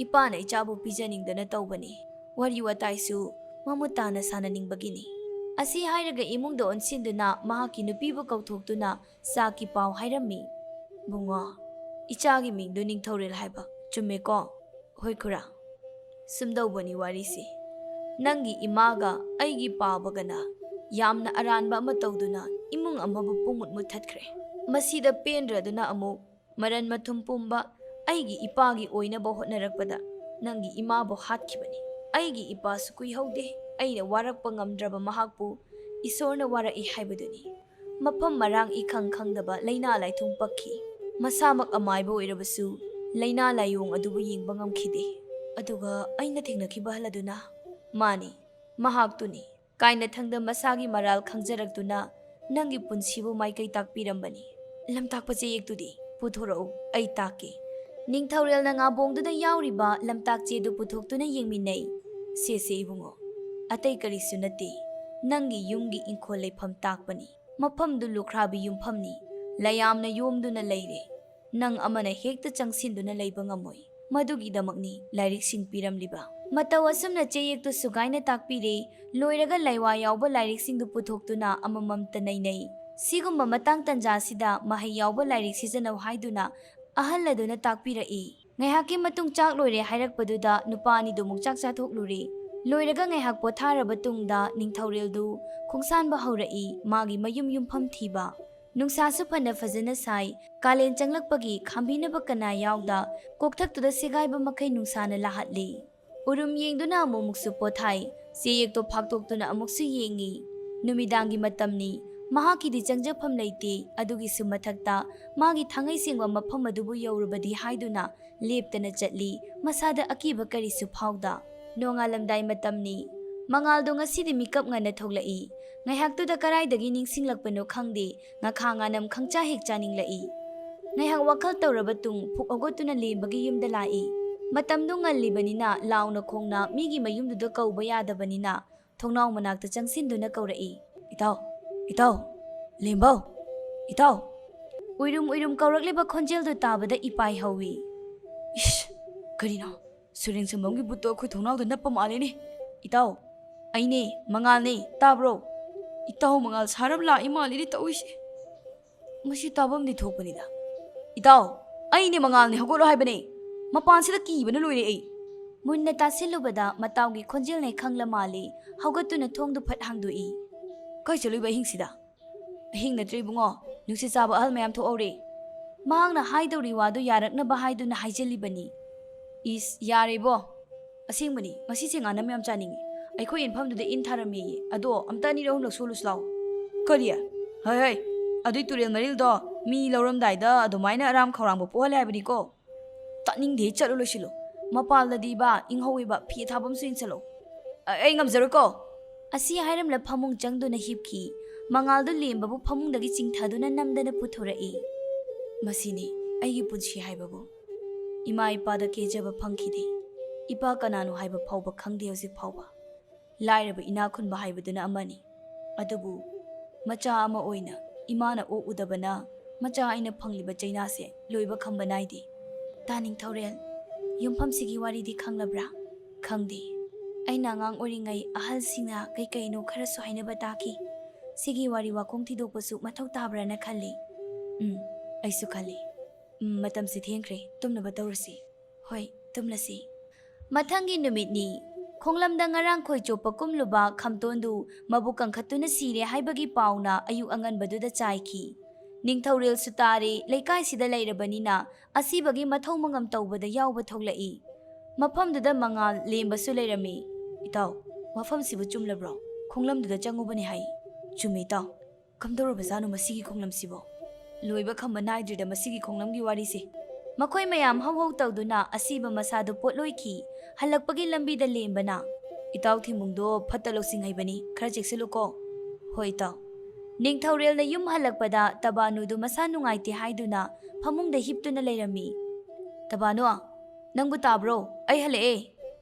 ꯏꯄꯥꯅ ꯏꯆꯥꯕꯨ ꯄꯤꯖꯅꯤꯡꯗꯅ ꯇꯧꯕꯅꯤ꯫ ꯋꯥꯔꯤ ꯋꯥꯇꯥꯏꯁꯨ ꯃꯃꯨꯠ ꯇꯥꯅ ꯁꯥꯟꯅꯅꯤꯡꯕꯒꯤꯅꯤ꯫" ꯑꯁꯤ ꯍꯥꯏꯔꯒ ꯏꯃꯨꯡꯗ ꯑꯣꯟꯁꯤꯟꯗꯨꯅ ꯃꯍꯥꯛꯀꯤ ꯅꯨꯄꯤꯕꯨ ꯀꯧꯊꯣꯛꯇꯨꯅ ꯆꯥꯛꯀꯤ ꯄꯥꯎ ꯍꯥꯏꯔꯝꯃꯤ꯫ "ꯕꯨꯡꯉꯣ, ꯏꯆꯥꯒꯤ ꯃꯤꯡꯗꯨ ꯅꯤꯡꯊꯧꯔꯦꯜ ꯍꯥꯏꯕ ꯆꯨꯝꯃꯦꯀꯣ?" "ꯍꯣꯏ ꯈꯨꯔꯥ꯫ ꯁꯨꯝꯗꯧꯕꯅꯤ ꯋꯥꯔꯤꯁꯤ꯫ ꯅꯪꯒꯤ ꯏꯃꯥꯒ ꯑꯩꯒꯤ ꯄꯥꯕꯒꯅ ꯌꯥꯝꯅ ꯑꯔꯥꯟꯕ ꯑꯃ ꯇꯧꯗꯨꯅ ꯏꯃꯨꯡ ꯑꯃꯕꯨ ꯄꯨꯡꯃꯨꯠ ꯃꯨꯠꯊꯠꯈ꯭ꯔꯦ꯫ ꯃꯁꯤꯗ ꯄꯦꯟꯗ꯭ꯔꯗꯨꯅ ꯑꯃꯨꯛ ꯃꯔꯟ ꯃꯊꯨꯝ ꯄꯨꯝꯕ ꯑꯩꯒꯤ ꯏꯄꯥꯒꯤ ꯑꯣꯏꯅꯕ ꯍꯣꯠꯅꯔꯛꯄꯗ ꯅꯪꯒꯤ ꯏꯃꯥꯕꯨ ꯍꯥꯠꯈꯤꯕꯅꯤ꯫ ꯑꯩꯒꯤ ꯏꯄꯥꯁꯨ ꯀꯨꯏꯍꯧꯗꯦ ꯑꯩꯅ ꯋꯥꯔꯛꯄ ꯉꯝꯗ꯭ꯔꯕ ꯃꯍꯥꯛꯄꯨ ꯏꯁꯣꯔꯅ ꯋꯥꯔꯛꯏ ꯍꯥꯏꯕꯗꯨꯅꯤ꯫ ꯃꯐꯝ ꯃꯔꯥꯡ ꯏꯈꯪ ꯈꯪꯗꯕ ꯂꯥꯏꯅꯥ ꯂꯥꯏꯊꯨꯡ ꯄꯛꯈꯤ꯫ ꯃꯁꯥꯃꯛ ꯑꯃꯥꯏꯕ ꯑꯣꯏꯔꯕꯁꯨ ꯂꯥꯏꯅꯥ ꯂꯥꯏꯑꯣꯡ ꯑꯗꯨꯕꯨ ꯌꯦꯡꯕ ꯉꯝꯈꯤꯗꯦ꯫ ꯑꯗꯨꯒ ꯑꯩꯅ ꯊꯦꯡꯅꯈꯤꯕ ꯑꯍꯜ ꯑꯗꯨꯅ, ꯃꯥꯅꯤ, ꯃꯍꯥꯛꯇꯨꯅꯤ, ꯀꯥꯏꯅꯊꯪꯗ ꯃꯁꯥꯒꯤ ꯃꯔꯥꯜ ꯈꯪꯖꯔꯛꯇꯨꯅ ꯅꯪꯒꯤ ꯄꯨꯟꯁꯤꯕꯨ ꯃꯥꯏꯀꯩ ꯇꯥꯛꯄꯤꯔꯝꯕꯅꯤ꯫ ꯂꯝꯇꯥꯛꯄ ꯆꯦꯌꯦꯛꯇꯨꯗꯤ ꯄꯨꯊꯣꯔꯛꯎ, ꯑꯩ ꯇꯥꯛꯀꯦ꯫" ꯅꯤꯡꯊꯧꯔꯦꯜꯅ ꯉꯥꯕꯣꯡꯗꯨꯗ ꯌꯥꯎꯔꯤꯕ ꯂꯝꯇꯥꯛ ꯆꯦꯗꯨ ꯄꯨꯊꯣꯛꯇꯨꯅ ꯌꯦꯡꯃꯤꯟꯅꯩ꯫ "ꯁꯦꯁꯦ ꯏꯕꯨꯡꯉꯣ, ꯑꯇꯩ ꯀꯔꯤꯁꯨ ꯅꯠꯇꯦ꯫ ꯅꯪꯒꯤ ꯌꯨꯝꯒꯤ ꯏꯪꯈꯣꯜ ꯂꯩꯐꯝ ꯇꯥꯛꯄꯅꯤ꯫ ꯃꯐꯝꯗꯨ ꯂꯨꯈ꯭ꯔꯥꯕꯤ ꯌꯨꯝꯐꯝꯅꯤ꯫ ꯂꯌꯥꯝꯅ ꯌꯣꯝꯗꯨꯅ ꯂꯩꯔꯦ꯫ ꯅꯪ ꯑꯃꯅ ꯍꯦꯛꯇ ꯆꯪꯁꯤꯟꯗꯨꯅ ꯂꯩꯕ ꯉꯝꯃꯣꯏ꯫ ꯃꯗꯨꯒꯤꯗꯃꯛꯅꯤ ꯂꯥꯏꯔꯤꯛꯁꯤꯡ ꯄꯤꯔꯝꯂꯤꯕ꯫" ꯃꯇꯧ ꯑꯁꯨꯝꯅ ꯆꯦꯌꯦꯛꯇꯨ ꯁꯨꯒꯥꯏꯅ ꯇꯥꯛꯄꯤꯔꯦ꯫ ꯂꯣꯏꯔꯒ ꯂꯥꯏꯋꯥ ꯌꯥꯎꯕ ꯂꯥꯏꯔꯤꯛꯁꯤꯡꯗꯨ ꯄꯨꯊꯣꯛꯇꯨꯅ ꯑꯃꯃꯝꯇ ꯅꯩꯅꯩ꯫ ꯁꯤꯒꯨꯝꯕ ꯃꯇꯥꯡ ꯇꯟꯖꯥꯁꯤꯗ ꯃꯍꯩ ꯌꯥꯎꯕ ꯂꯥꯏꯔꯤꯛ ꯁꯤꯖꯤꯟꯅꯧ ꯍꯥꯏꯗꯨꯅ ꯑꯍꯜ ꯑꯗꯨꯅ ꯇꯥꯛꯄꯤꯔꯛꯏ꯫ ꯉꯥꯏꯍꯥꯛꯀꯤ ꯃꯇꯨꯡ ꯆꯥꯛ ꯂꯣꯏꯔꯦ ꯍꯥꯏꯔꯛꯄꯗꯨꯗ ꯅꯨꯄꯥ ꯑꯅꯤꯗꯨ ꯑꯃꯨꯛ ꯆꯥꯛ ꯆꯥꯊꯣꯛꯂꯨꯔꯦ꯫ ꯂꯣꯏꯔꯒ ꯉꯥꯏꯍꯥꯛ ꯄꯣꯊꯥꯔꯕ ꯇꯨꯡꯗ ꯅꯤꯡꯊꯧꯔꯦꯜꯗꯨ ꯈꯣꯡꯁꯥꯟꯕ ꯍꯧꯔꯛꯏ, ꯃꯥꯒꯤ ꯃꯌꯨꯝ ꯌꯨꯝꯐꯝ ꯊꯤꯕ꯫ ꯅꯨꯡꯁꯥꯁꯨ ꯐꯅ ꯐꯖꯅ ꯁꯥꯏ, ꯀꯥꯂꯦꯟ ꯆꯪꯂꯛꯄꯒꯤ ꯈꯥꯝꯕꯤꯅꯕ ꯀꯅꯥ ꯌꯥꯎꯗ ꯀꯣꯛꯊꯛꯇꯨꯗ ꯁꯦꯒꯥꯏꯕ ꯃꯈꯩ ꯅꯨꯡꯁꯥꯅ ꯂꯥꯍꯠꯂꯤ꯫ ꯎꯔꯨꯝ ꯌꯦꯡꯗꯨꯅ ꯑꯃꯨꯛꯃꯨꯛꯁꯨ ꯄꯣꯊꯥꯏ, ꯆꯦ ꯌꯦꯛꯇꯣ ꯐꯥꯛꯇꯣꯛꯇꯨꯅ ꯑꯃꯨꯛꯁꯨ ꯌꯦꯡꯉꯤ꯫ ꯅꯨꯃꯤꯗꯥꯡꯒꯤ ꯃꯇꯝꯅꯤ, ꯃꯍꯥꯛꯀꯤꯗꯤ ꯆꯪꯖꯐꯝ ꯂꯩꯇꯦ꯫ ꯑꯗꯨꯒꯤꯁꯨ ꯃꯊꯛꯇ ꯃꯥꯒꯤ ꯊꯥꯡꯉꯩ ꯁꯦꯡꯕ ꯃꯐꯝ ꯑꯗꯨꯕꯨ ꯌꯧꯔꯨꯕꯗꯤ ꯍꯥꯏꯗꯨꯅ ꯂꯦꯞꯇꯅ ꯆꯠꯂꯤ, ꯃꯁꯥꯗ ꯑꯀꯤꯕ ꯀꯔꯤꯁꯨ ꯐꯥꯎꯗ꯫ ꯅꯣꯡꯉꯥꯜꯂꯝꯗꯥꯏ ꯃꯇꯝꯅꯤ꯫ ꯃꯉꯥꯜꯗꯣ ꯉꯁꯤꯗꯤ ꯃꯤꯀꯞ ꯉꯟꯅ ꯊꯣꯛꯂꯛꯏ꯫ ꯉꯥꯏꯍꯥꯛꯇꯨꯗ ꯀꯔꯥꯏꯗꯒꯤ ꯅꯤꯡꯁꯤꯡꯂꯛꯄꯅꯣ ꯈꯪꯗꯦ, ꯉꯥꯈꯥ ꯉꯥꯅꯝ ꯈꯪꯆꯥ ꯍꯦꯛ ꯆꯥꯅꯤꯡꯂꯛꯏ꯫ ꯉꯥꯏꯍꯥꯛ ꯋꯥꯈꯜ ꯇꯧꯔꯕ ꯇꯨꯡ ꯐꯨꯛ ꯍꯧꯒꯠꯇꯨꯅ ꯂꯦꯝꯕꯒꯤ ꯌꯨꯝꯗ ꯂꯥꯛꯏ꯫ ꯃꯇꯝꯗꯨ ꯉꯜꯂꯤꯕꯅꯤꯅ ꯂꯥꯎꯅ ꯈꯣꯡꯅ ꯃꯤꯒꯤ ꯃꯌꯨꯝꯗꯨꯗ ꯀꯧꯕ ꯌꯥꯗꯕꯅꯤꯅ ꯊꯣꯡꯅꯥꯎ ꯃꯅꯥꯛꯇ ꯆꯪꯁꯤꯟꯗꯨꯅ ꯀꯧꯔꯛꯏ, "ꯏꯇꯥꯎ, ꯏꯇꯥꯎ, ꯂꯦꯝꯕꯧ, ꯏꯇꯥꯎ!" ꯎꯏꯔꯨꯝ ꯎꯏꯔꯨꯝ ꯀꯧꯔꯛꯂꯤꯕ ꯈꯣꯟꯖꯦꯜꯗꯨ ꯇꯥꯕꯗ ꯏꯄꯥꯏ ꯍꯧꯏ꯫ "ꯏꯁ, ꯀꯔꯤꯅꯣ? ꯁꯨꯔꯦꯟ ꯁꯝꯕꯝꯒꯤ ꯕꯨꯠꯇꯣ ꯑꯩꯈꯣꯏ ꯊꯣꯡꯅꯥꯎꯗ ꯅꯞꯄ ꯃꯥꯜꯂꯦꯅꯦ꯫ ꯏꯇꯥꯎ, ꯑꯩꯅꯦ, ꯃꯉꯥꯜꯅꯦ, ꯇꯥꯕ꯭ꯔꯣ? ꯏꯇꯥꯎ ꯃꯉꯥꯜ ꯁꯥꯔꯞ ꯂꯥꯛꯏ ꯃꯥꯜꯂꯦꯅꯦ ꯇꯧꯔꯤꯁꯦ꯫ ꯃꯁꯤ ꯇꯥꯐꯝꯗꯤ ꯊꯣꯛꯄꯅꯤꯗ꯫ ꯏꯇꯥꯎ, ꯑꯩꯅꯦ ꯃꯉꯥꯜꯅꯦ, ꯍꯧꯒꯠꯂꯣ ꯍꯥꯏꯕꯅꯦ꯫ ꯃꯄꯥꯟꯁꯤꯗ ꯀꯤꯕꯅ ꯂꯣꯏꯔꯦ ꯑꯩ꯫" ꯃꯨꯟꯅ ꯇꯥꯁꯤꯜꯂꯨꯕꯗ ꯃꯇꯥꯎꯒꯤ ꯈꯣꯟꯖꯦꯜꯅꯦ ꯈꯪꯂ ꯃꯥꯜꯂꯦ꯫ ꯍꯧꯒꯠꯇꯨꯅ ꯊꯣꯡꯗꯨ ꯐꯠ ꯍꯥꯡꯗꯣꯛꯏ꯫ "ꯀꯥꯏ ꯆꯠꯂꯨꯏꯕ ꯑꯍꯤꯡꯁꯤꯗ?" "ꯑꯍꯤꯡ ꯅꯠꯇ꯭ꯔꯦ ꯏꯕꯨꯡꯉꯣ, ꯅꯨꯡꯁꯤꯠ ꯆꯥꯕ ꯑꯍꯜ ꯃꯌꯥꯝ ꯊꯣꯛꯍꯧꯔꯦ꯫" ꯃꯍꯥꯛꯅ ꯍꯥꯏꯗꯧꯔꯤ ꯋꯥꯗꯨ ꯌꯥꯔꯛꯅꯕ ꯍꯥꯏꯗꯨꯅ ꯍꯥꯏꯖꯤꯜꯂꯤꯕꯅꯤ꯫ "ꯏꯁ, ꯌꯥꯔꯦꯕꯣ꯫ ꯑꯁꯦꯡꯕꯅꯤ, ꯉꯁꯤꯁꯦ ꯉꯥꯅꯝ ꯌꯥꯝ ꯆꯥꯅꯤꯡꯉꯤ꯫ ꯑꯩꯈꯣꯏ ꯏꯟꯐꯝꯗꯨꯗ ꯏꯟ ꯊꯥꯔꯝꯃꯦꯌꯦ꯫ ꯑꯗꯣ ꯑꯝꯇ ꯑꯅꯤꯔꯛ ꯑꯍꯨꯝꯂꯛ ꯁꯣꯜꯂꯨꯁꯤ ꯂꯥꯎ꯫" "ꯀꯔꯤ? ꯍꯣꯏ, ꯍꯣꯏ, ꯑꯗꯨꯏ ꯇꯨꯔꯦꯜ ꯃꯔꯤꯜꯗꯣ ꯃꯤ ꯂꯧꯔꯝꯗꯥꯏꯗ ꯑꯗꯨꯃꯥꯏꯅ ꯑꯔꯥꯝ ꯈꯧꯔꯥꯡꯕ ꯄꯣꯛꯍꯜꯂꯦ ꯍꯥꯏꯕꯅꯤꯀꯣ꯫" "ꯇꯥꯅꯤꯡꯗꯦ, ꯆꯠꯂꯨ ꯂꯣꯏꯁꯤꯜꯂꯨ꯫ ꯃꯄꯥꯜꯗꯗꯤ ꯏꯕꯥ ꯏꯪꯍꯧꯋꯦꯕ, ꯐꯤ ꯑꯊꯥꯕ ꯑꯃꯁꯨ ꯏꯟꯁꯜꯂꯣ꯫" "ꯑ-, ꯑꯩ ꯉꯝꯖꯔꯣꯏꯀꯣ꯫" ꯑꯁꯤ ꯍꯥꯏꯔꯝꯂ ꯐꯃꯨꯡ ꯆꯪꯗꯨꯅ ꯍꯤꯞꯈꯤ꯫ ꯃꯉꯥꯜꯗꯨ ꯂꯦꯝꯕꯕꯨ ꯐꯃꯨꯡꯗꯒꯤ ꯆꯤꯡꯊꯗꯨꯅ ꯅꯝꯗꯅ ꯄꯨꯊꯣꯔꯛꯏ꯫ "ꯃꯁꯤꯅꯤ ꯑꯩꯒꯤ ꯄꯨꯟꯁꯤ ꯍꯥꯏꯕꯕꯨ꯫ ꯏꯃꯥ ꯏꯄꯥꯗ ꯀꯦꯖꯕ ꯐꯪꯈꯤꯗꯦ꯫ ꯏꯄꯥ ꯀꯅꯥꯅꯣ ꯍꯥꯏꯕ ꯐꯥꯎꯕ ꯈꯪꯗꯦ ꯍꯧꯖꯤꯛ ꯐꯥꯎꯕ꯫ ꯂꯥꯏꯔꯕ ꯏꯅꯥꯛ ꯈꯨꯟꯕ ꯍꯥꯏꯕꯗꯨꯅ ꯑꯃꯅꯤ꯫ ꯑꯗꯨꯕꯨ ꯃꯆꯥ ꯑꯃ ꯑꯣꯏꯅ ꯏꯃꯥꯅ ꯑꯣꯛꯎꯗꯕꯅ ꯃꯆꯥ ꯑꯩꯅ ꯐꯪꯂꯤꯕ ꯆꯩꯅꯥꯁꯦ ꯂꯣꯏꯕ ꯈꯝꯕ ꯅꯥꯏꯗꯦ꯫" "ꯇꯥ ꯅꯤꯡꯊꯧꯔꯦꯜ, ꯌꯨꯝꯐꯝꯁꯤꯒꯤ ꯋꯥꯔꯤꯗꯤ ꯈꯪꯂꯕ꯭ꯔꯥ?" "ꯈꯪꯗꯦ꯫ ꯑꯩꯅ ꯑꯉꯥꯡ ꯑꯣꯏꯔꯤꯉꯩ ꯑꯍꯜꯁꯤꯡꯅ ꯀꯩ ꯀꯩꯅꯣ ꯈꯔꯁꯨ ꯍꯥꯏꯅꯕ ꯇꯥꯈꯤ꯫ ꯁꯤꯒꯤ ꯋꯥꯔꯤ ꯋꯥꯈꯣꯡ ꯊꯤꯗꯣꯛꯄꯁꯨ ꯃꯊꯧ ꯇꯥꯕ꯭ꯔꯥꯅ ꯈꯜꯂꯤ꯫ ꯎꯝ, ꯑꯩꯁꯨ ꯈꯜꯂꯤ꯫ ꯎꯝ, ꯃꯇꯝꯁꯤ ꯊꯦꯡꯈ꯭ꯔꯦ, ꯇꯨꯝꯅꯕ ꯇꯧꯔꯁꯤ꯫ ꯍꯣꯏ, ꯇꯨꯝꯂꯁꯤ꯫ ꯃꯊꯪꯒꯤ ꯅꯨꯃꯤꯠꯅꯤ꯫ ꯈꯣꯡꯂꯝꯗ ꯉꯔꯥꯡ ꯈꯣꯏ ꯆꯣꯞꯄ ꯀꯨꯝꯂꯨꯕ ꯈꯝꯇꯣꯟꯗꯨ ꯃꯕꯨꯛ ꯀꯟꯈꯠꯇꯨꯅ ꯁꯤꯔꯦ ꯍꯥꯏꯕꯒꯤ ꯄꯥꯎꯅ ꯑꯌꯨꯛ ꯑꯉꯟꯕꯗꯨꯗ ꯆꯥꯏꯈꯤ꯫ ꯅꯤꯡꯊꯧꯔꯦꯜꯁꯨ ꯇꯥꯔꯦ, ꯂꯩꯀꯥꯏꯁꯤꯗ ꯂꯩꯔꯕꯅꯤꯅ ꯑꯁꯤꯕꯒꯤ ꯃꯊꯧ ꯃꯉꯝ ꯇꯧꯕꯗ ꯌꯥꯎꯕ ꯊꯣꯛꯂꯛꯏ꯫ ꯃꯐꯝꯗꯨꯗ ꯃꯉꯥꯜ ꯂꯦꯝꯕꯁꯨ ꯂꯩꯔꯝꯃꯤ꯫ "ꯏꯇꯥꯎ, ꯃꯐꯝꯁꯤꯕꯨ ꯆꯨꯝꯂꯕ꯭ꯔꯣ? ꯈꯣꯡꯂꯝꯗꯨꯗ ꯆꯪꯉꯨꯕꯅꯤ ꯍꯥꯏ꯫" "ꯆꯨꯝꯃꯤ ꯏꯇꯥꯎ꯫ ꯀꯝꯗꯧꯔꯕꯖꯥꯠꯅꯣ ꯃꯁꯤꯒꯤ ꯈꯣꯡꯂꯝꯁꯤꯕꯣ? ꯂꯣꯏꯕ ꯈꯝꯕ ꯅꯥꯏꯗ꯭ꯔꯤꯗ ꯃꯁꯤꯒꯤ ꯈꯣꯡꯂꯝꯒꯤ ꯋꯥꯔꯤꯁꯦ꯫" ꯃꯈꯣꯏ ꯃꯌꯥꯝ ꯍꯧ ꯍꯧ ꯇꯧꯗꯨꯅ ꯑꯁꯤꯕ ꯃꯁꯥꯗꯨ ꯄꯣꯠꯂꯣꯏꯈꯤ꯫ ꯍꯜꯂꯛꯄꯒꯤ ꯂꯝꯕꯤꯗ ꯂꯦꯝꯕꯅ, "ꯏꯇꯥꯎ ꯊꯤꯃꯨꯡꯗꯣ ꯐꯠꯇ ꯂꯧꯁꯤꯡ ꯍꯩꯕꯅꯤ, ꯈꯔ ꯆꯦꯛꯁꯤꯜꯂꯨꯀꯣ꯫" "ꯍꯣꯏ ꯏꯇꯥꯎ꯫" ꯅꯤꯡꯊꯧꯔꯦꯜꯅ ꯌꯨꯝ ꯍꯜꯂꯛꯄꯗ ꯇꯕꯥꯅꯨꯗꯨ ꯃꯁꯥ ꯅꯨꯡꯉꯥꯏꯇꯦ ꯍꯥꯏꯗꯨꯅ ꯐꯃꯨꯡꯗ ꯍꯤꯞꯇꯨꯅ ꯂꯩꯔꯝꯃꯤ꯫ "ꯇꯕꯥꯅꯨ, ꯅꯪꯕꯨ ꯇꯥꯕ꯭ꯔꯣ? ꯑꯩ ꯍꯜꯂꯛꯑꯦ꯫"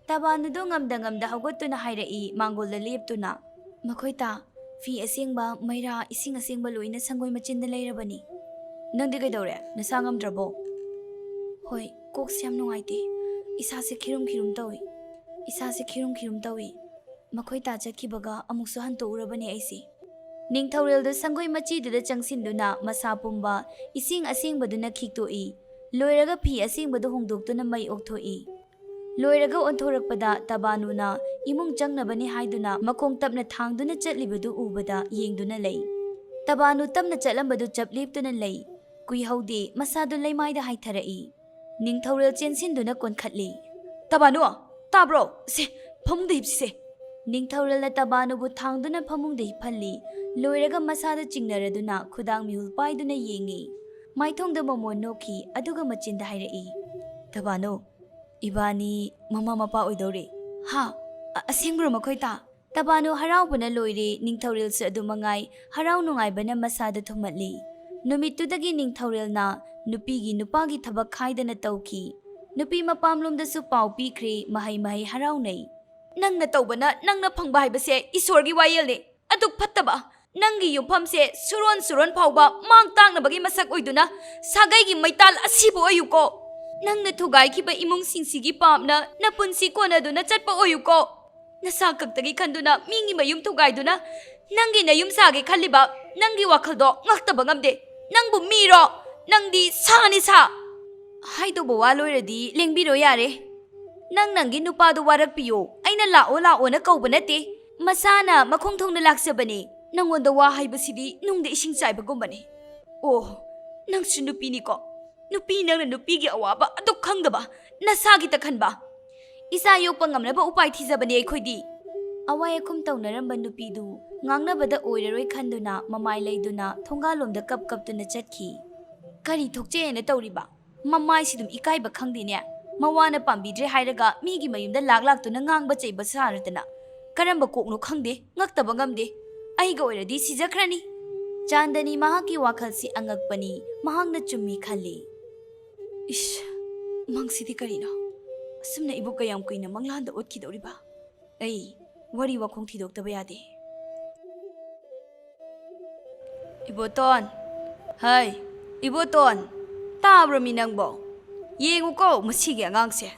ꯇꯕꯥꯅꯨꯗꯨ ꯉꯝꯗ ꯉꯝꯗ ꯍꯧꯒꯠꯇꯨꯅ ꯍꯥꯏꯔꯛꯏ ꯃꯥꯡꯒꯣꯜꯗ ꯂꯦꯞꯇꯨꯅ꯫ "ꯃꯈꯣꯏ ꯇꯥ, ꯐꯤ ꯑꯁꯦꯡꯕ, ꯃꯩꯔꯥ, ꯏꯁꯤꯡ ꯑꯁꯦꯡꯕ ꯂꯣꯏꯅ ꯁꯪꯒꯣꯏ ꯃꯆꯤꯟꯗ ꯂꯩꯔꯕꯅꯤ꯫" "ꯅꯪꯗꯤ ꯀꯩꯗꯧꯔꯦ? ꯅꯁꯥ ꯉꯝꯗ꯭ꯔꯕꯣ?" "ꯍꯣꯏ, ꯀꯣꯛꯁꯦ ꯌꯥꯝ ꯅꯨꯡꯉꯥꯏꯇꯦ꯫ ꯏꯁꯥꯁꯦ ꯈꯤꯔꯨꯝ ꯈꯤꯔꯨꯝ ꯇꯧꯏ꯫ ꯏꯁꯥꯁꯦ ꯈꯤꯔꯨꯝ ꯈꯤꯔꯨꯝ ꯇꯧꯏ꯫ ꯃꯈꯣꯏ ꯇꯥ ꯆꯠꯈꯤꯕꯒ ꯑꯃꯨꯛꯁꯨ ꯍꯟꯇꯣꯛꯎꯔꯕꯅꯤ ꯑꯩꯁꯦ꯫" ꯅꯤꯡꯊꯧꯔꯦꯜꯗꯨ ꯁꯪꯒꯣꯏ ꯃꯆꯤꯗꯨꯗ ꯆꯪꯁꯤꯟꯗꯨꯅ ꯃꯁꯥ ꯄꯨꯝꯕ ꯏꯁꯤꯡ ꯑꯁꯦꯡꯕꯗꯨꯅ ꯈꯤꯛꯇꯣꯛꯏ꯫ ꯂꯣꯏꯔꯒ ꯐꯤ ꯑꯁꯦꯡꯕꯗꯨ ꯍꯣꯡꯗꯣꯛꯇꯨꯅ ꯃꯩ ꯑꯣꯛꯊꯣꯛꯏ꯫ ꯂꯣꯏꯔꯒ ꯑꯣꯟꯊꯣꯔꯛꯄꯗ ꯇꯕꯥꯅꯨꯅ ꯏꯃꯨꯡ ꯆꯪꯅꯕꯅꯤ ꯍꯥꯏꯗꯨꯅ ꯃꯈꯣꯡ ꯇꯞꯅ ꯊꯥꯡꯗꯨꯅ ꯆꯠꯂꯤꯕꯗꯨ ꯎꯕꯗ ꯌꯦꯡꯗꯨꯅ ꯂꯩ꯫ ꯇꯕꯥꯅꯨ ꯇꯞꯅ ꯆꯠꯂꯝꯕꯗꯨ ꯆꯞ ꯂꯦꯞꯇꯨꯅ ꯂꯩ꯫ ꯀꯨꯏꯍꯧꯗꯦ, ꯃꯁꯥꯗꯨ ꯂꯩꯃꯥꯏꯗ ꯍꯥꯏꯊꯔꯛꯏ꯫ ꯅꯤꯡꯊꯧꯔꯦꯜ ꯆꯦꯟꯁꯤꯟꯗꯨꯅ ꯀꯣꯟꯈꯠꯂꯤ꯫ "ꯇꯕꯥꯅꯨ, ꯇꯥꯕ꯭ꯔꯣ? ꯁꯦ, ꯐꯃꯨꯡꯗ ꯍꯤꯞꯁꯤꯁꯦ꯫" ꯅꯤꯡꯊꯧꯔꯦꯜꯅ ꯇꯕꯥꯅꯨꯕꯨ ꯊꯥꯡꯗꯨꯅ ꯐꯃꯨꯡꯗ ꯍꯤꯞꯍꯜꯂꯤ꯫ ꯂꯣꯏꯔꯒ ꯃꯁꯥꯗ ꯆꯤꯡꯅꯔꯗꯨꯅ ꯈꯨꯗꯥꯡ ꯃꯤꯍꯨꯜ ꯄꯥꯏꯗꯨꯅ ꯌꯦꯡꯉꯤ꯫ ꯃꯥꯏꯊꯣꯡꯗ ꯃꯣꯃꯣꯟ ꯅꯣꯛꯈꯤ, ꯑꯗꯨꯒ ꯃꯆꯤꯟꯗ ꯍꯥꯏꯔꯛꯏ, "ꯇꯕꯥꯅꯨ, ꯏꯕꯥꯅꯤ ꯃꯃꯥ ꯃꯄꯥ ꯑꯣꯏꯗꯧꯔꯦ꯫" "ꯍꯥ? ꯑ-, ꯑꯁꯦꯡꯕ꯭ꯔꯣ ꯃꯈꯣꯏ ꯇꯥ?" ꯇꯕꯥꯅꯨ ꯍꯔꯥꯎꯕꯅ ꯂꯣꯏꯔꯦ, ꯅꯤꯡꯊꯧꯔꯦꯜꯁꯨ ꯑꯗꯨ ꯃꯉꯥꯏ ꯍꯔꯥꯎ ꯅꯨꯡꯉꯥꯏꯕꯅ ꯃꯁꯥꯗ ꯊꯨꯝꯍꯠꯂꯤ꯫ ꯅꯨꯃꯤꯠꯇꯨꯗꯒꯤ ꯅꯤꯡꯊꯧꯔꯦꯜꯅ ꯅꯨꯄꯤꯒꯤ ꯅꯨꯄꯥꯒꯤ ꯊꯕꯛ ꯈꯥꯏꯗꯅ ꯇꯧꯈꯤ꯫ ꯅꯨꯄꯤ ꯃꯄꯥꯝꯂꯣꯝꯗꯁꯨ ꯄꯥꯎ ꯄꯤꯈ꯭ꯔꯦ, ꯃꯍꯩ ꯃꯍꯩ ꯍꯔꯥꯎꯅꯩ꯫ "ꯅꯪꯅ ꯇꯧꯕꯅ ꯅꯪꯅ ꯐꯪꯕ ꯍꯥꯏꯕꯁꯦ ꯏꯁꯣꯔꯒꯤ ꯋꯥꯌꯦꯜꯅꯤ꯫ ꯑꯗꯨꯛ ꯐꯠꯇꯕ ꯅꯪꯒꯤ ꯌꯨꯝꯐꯝꯁꯦ ꯁꯨꯔꯣꯟ ꯁꯨꯔꯣꯟ ꯐꯥꯎꯕ ꯃꯥꯡ ꯇꯥꯛꯅꯕꯒꯤ ꯃꯁꯛ ꯑꯣꯏꯗꯨꯅ ꯁꯥꯒꯩꯒꯤ ꯃꯩꯇꯥꯜ ꯑꯁꯤꯕꯨ ꯑꯣꯏꯌꯨꯀꯣ꯫ ꯅꯪꯅ ꯊꯨꯒꯥꯏꯈꯤꯕ ꯏꯃꯨꯡꯁꯤꯡꯁꯤꯒꯤ ꯄꯥꯞꯅ ꯅꯄꯨꯟꯁꯤ ꯀꯣꯟꯅꯗꯨꯅ ꯆꯠꯄ ꯑꯣꯏꯌꯨꯀꯣ꯫ ꯅꯁꯥ ꯈꯛꯇꯒꯤ ꯈꯟꯗꯨꯅ ꯃꯤꯒꯤ ꯃꯌꯨꯝ ꯊꯨꯒꯥꯏꯗꯨꯅ ꯅꯪꯒꯤ ꯅꯌꯨꯝ ꯁꯥꯒꯦ ꯈꯜꯂꯤꯕ ꯅꯪꯒꯤ ꯋꯥꯈꯜꯗꯣ ꯉꯛꯇꯕ ꯉꯝꯗꯦ꯫ ꯅꯪꯕꯨ ꯃꯤꯔꯣ? ꯅꯪꯗꯤ ꯁꯥꯅꯤ ꯁꯥ꯫ ꯍꯥꯏꯗꯧꯕ ꯋꯥ ꯂꯣꯏꯔꯗꯤ ꯂꯦꯡꯕꯤꯔꯣ ꯌꯥꯔꯦ꯫ ꯅꯪ ꯅꯪꯒꯤ ꯅꯨꯄꯥꯗꯣ ꯋꯥꯔꯛꯄꯤꯌꯣ꯫ ꯑꯩꯅ ꯂꯥꯛꯑꯣ ꯂꯥꯛꯑꯣꯅ ꯀꯧꯕ ꯅꯠꯇꯦ꯫ ꯃꯁꯥꯅ ꯃꯈꯣꯡ ꯊꯣꯡꯅ ꯂꯥꯛꯆꯕꯅꯦ꯫ ꯅꯪꯉꯣꯟꯗ ꯋꯥ ꯍꯥꯏꯕꯁꯤꯗꯤ ꯅꯨꯡꯗ ꯏꯁꯤꯡ ꯆꯥꯏꯕꯒꯨꯝꯕꯅꯤ꯫ ꯑꯣ, ꯅꯪꯁꯨ ꯅꯨꯄꯤꯅꯤꯀꯣ꯫ ꯅꯨꯄꯤ ꯅꯪꯅ ꯅꯨꯄꯤꯒꯤ ꯑꯋꯥꯕ ꯑꯗꯨ ꯈꯪꯗꯕ, ꯅꯁꯥꯒꯤꯇ ꯈꯟꯕ꯫ ꯏꯆꯥ ꯌꯣꯛꯄ ꯉꯝꯅꯕ ꯎꯄꯥꯏ ꯊꯤꯖꯕꯅꯦ ꯑꯩꯈꯣꯏꯗꯤ꯫ ꯑꯋꯥꯏ ꯑꯈꯨꯝ ꯇꯧꯅꯔꯝꯕ ꯅꯨꯄꯤꯗꯨ ꯉꯥꯡꯅꯕꯗ ꯑꯣꯏꯔꯔꯣꯏ ꯈꯟꯗꯨꯅ ꯃꯃꯥꯏ ꯂꯩꯗꯨꯅ ꯊꯣꯡꯒꯥꯜꯂꯣꯝꯗ ꯀꯞ ꯀꯞꯇꯨꯅ ꯆꯠꯈꯤ꯫ ꯀꯔꯤ ꯊꯣꯛꯆꯩ ꯍꯥꯏꯅ ꯇꯧꯔꯤꯕ? ꯃꯃꯥꯏꯁꯤ ꯑꯗꯨꯝ ꯏꯀꯥꯏꯕ ꯈꯪꯗꯦꯅꯦ꯫ ꯃꯋꯥꯅ ꯄꯥꯝꯕꯤꯗ꯭ꯔꯦ ꯍꯥꯏꯔꯒ ꯃꯤꯒꯤ ꯃꯌꯨꯝꯗ ꯂꯥꯛ ꯂꯥꯛꯇꯨꯅ ꯉꯥꯡꯕ ꯆꯩꯕ ꯁꯥꯔꯗꯅ꯫ ꯀꯔꯝꯕ ꯀꯣꯛꯅꯣ ꯈꯪꯗꯦ, ꯉꯛꯇꯕ ꯉꯝꯗꯦ꯫ ꯑꯩꯒ ꯑꯣꯏꯔꯗꯤ ꯁꯤꯖꯈ꯭ꯔꯅꯤ꯫ ꯆꯥꯟꯗꯅꯤ ꯃꯍꯥꯛꯀꯤ ꯋꯥꯈꯜꯁꯤ ꯑꯉꯛꯄꯅꯤ꯫ ꯃꯍꯥꯛꯅ ꯆꯨꯝꯃꯤ ꯈꯜꯂꯤ꯫ ꯏꯁ, ꯃꯪꯁꯤꯗꯤ ꯀꯔꯤꯅꯣ? ꯑꯁꯨꯝꯅ ꯏꯕꯨ ꯀꯌꯥꯝ ꯀꯨꯏꯅ ꯃꯪꯂꯥꯟꯗ ꯑꯣꯠꯈꯤꯗꯧꯔꯤꯕ? ꯑꯩ ꯋꯥꯔꯤ ꯋꯥꯈꯣꯡ ꯊꯤꯗꯣꯛꯇꯕ ꯌꯥꯗꯦ꯫ ꯏꯕꯣꯇꯣꯟ, ꯍꯩ, ꯏꯕꯣꯇꯣꯟ, ꯇꯥꯕ꯭ꯔꯣ ꯃꯤ ꯅꯪꯕꯣ? ꯌꯦꯡꯉꯨꯀꯣ ꯃꯁꯤꯒꯤ ꯑꯉꯥꯡꯁꯦ,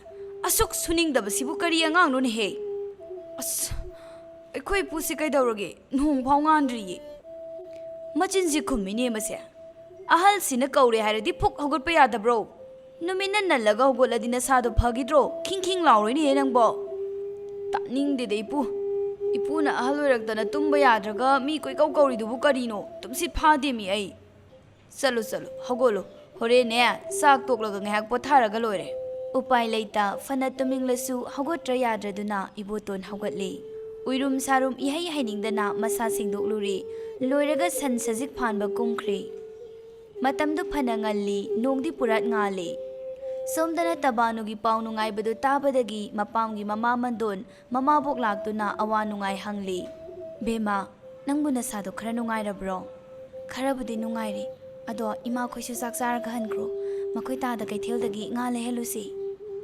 ꯑꯁꯨꯛ ꯁꯨꯅꯤꯡꯗꯕꯁꯤꯕꯨ ꯀꯔꯤ ꯑꯉꯥꯡꯅꯣꯅꯦꯍꯦ? ꯑꯁ, ꯑꯩꯈꯣꯏ ꯏꯄꯨꯁꯤ ꯀꯩꯗꯧꯔꯒꯦ? ꯅꯣꯡ ꯐꯥꯎ ꯉꯥꯟꯗ꯭ꯔꯤꯌꯦ꯫ ꯃꯆꯤꯟꯁꯤ ꯈꯨꯝꯃꯤꯅꯦ ꯃꯁꯦ꯫ ꯑꯍꯜꯁꯤꯅ ꯀꯧꯔꯦ ꯍꯥꯏꯔꯗꯤ ꯐꯨꯛ ꯍꯧꯒꯠꯄ ꯌꯥꯗꯕ꯭ꯔꯣ? ꯅꯨꯃꯤꯠꯅ ꯅꯜꯂꯒ ꯍꯧꯒꯠꯂꯗꯤ ꯅꯁꯥꯗꯣ ꯐꯈꯤꯗ꯭ꯔꯣ? ꯈꯤꯡ ꯈꯤꯡ ꯂꯥꯎꯔꯣꯏꯅꯦꯍꯦ ꯅꯪꯕꯣ꯫ ꯇꯥꯅꯤꯡꯗꯦꯗ ꯏꯄꯨ꯫ ꯏꯄꯨꯅ ꯑꯍꯜ ꯑꯣꯏꯔꯛꯇꯅ ꯇꯨꯝꯕ ꯌꯥꯗ꯭ꯔꯒ ꯃꯤ ꯀꯣꯏꯀꯧ ꯀꯧꯔꯤꯗꯨꯕꯨ ꯀꯔꯤꯅꯣ? ꯇꯨꯝꯁꯤꯠ ꯐꯥꯗꯦꯃꯤ ꯑꯩ꯫ ꯆꯠꯂꯨ, ꯆꯠꯂꯨ, ꯍꯧꯒꯠꯂꯨ꯫ ꯍꯣꯔꯦꯟꯅꯦ, ꯆꯥꯛ ꯇꯣꯛꯂꯒ ꯉꯥꯏꯍꯥꯛ ꯄꯣꯊꯥꯔꯒ ꯂꯣꯏꯔꯦ꯫ ꯎꯄꯥꯏ ꯂꯩꯇ ꯐꯅ ꯇꯨꯝꯅꯤꯡꯂꯁꯨ ꯍꯧꯒꯠꯇ꯭ꯔ ꯌꯥꯗ꯭ꯔꯗꯨꯅ ꯏꯕꯣꯇꯣꯟ ꯍꯧꯒꯠꯂꯦ꯫ ꯎꯏꯔꯨꯝ ꯁꯥꯔꯨꯝ ꯏꯍꯩ ꯍꯩꯅꯤꯡꯗꯅ ꯃꯁꯥ ꯁꯦꯡꯗꯣꯛꯂꯨꯔꯦ꯫ ꯂꯣꯏꯔꯒ ꯁꯟ ꯁꯖꯤꯛ ꯐꯥꯟꯕ ꯀꯨꯝꯈ꯭ꯔꯦ꯫ ꯃꯇꯝꯗꯨ ꯐꯅ ꯉꯜꯂꯤ, ꯅꯣꯡꯗꯤ ꯄꯨꯔꯥꯠ ꯉꯥꯜꯂꯤ꯫ ꯁꯣꯝꯗꯅ ꯇꯕꯥꯅꯨꯒꯤ ꯄꯥꯎ ꯅꯨꯡꯉꯥꯏꯕꯗꯨ ꯇꯥꯕꯗꯒꯤ ꯃꯄꯥꯝꯒꯤ ꯃꯃꯥ ꯃꯟꯗꯣꯟ ꯃꯃꯥꯕꯣꯛ ꯂꯥꯛꯇꯨꯅ ꯑꯋꯥ ꯅꯨꯡꯉꯥꯏ ꯍꯪꯂꯤ꯫ "ꯕꯦꯝꯃ, ꯅꯪꯕꯨ ꯅꯁꯥꯗꯣ ꯈꯔ ꯅꯨꯡꯉꯥꯏꯔꯕ꯭ꯔꯣ?" "ꯈꯔꯕꯨꯗꯤ ꯅꯨꯡꯉꯥꯏꯔꯦ꯫ ꯑꯗꯣ ꯏꯃꯥꯈꯣꯏꯁꯨ ꯆꯥꯛ ꯆꯥꯔꯒ ꯍꯟꯈ꯭ꯔꯣ꯫ ꯃꯈꯣꯏ ꯇꯥꯗ ꯀꯩꯊꯦꯜꯗꯒꯤ ꯉꯥ ꯂꯩꯍꯜꯂꯨꯁꯤ꯫"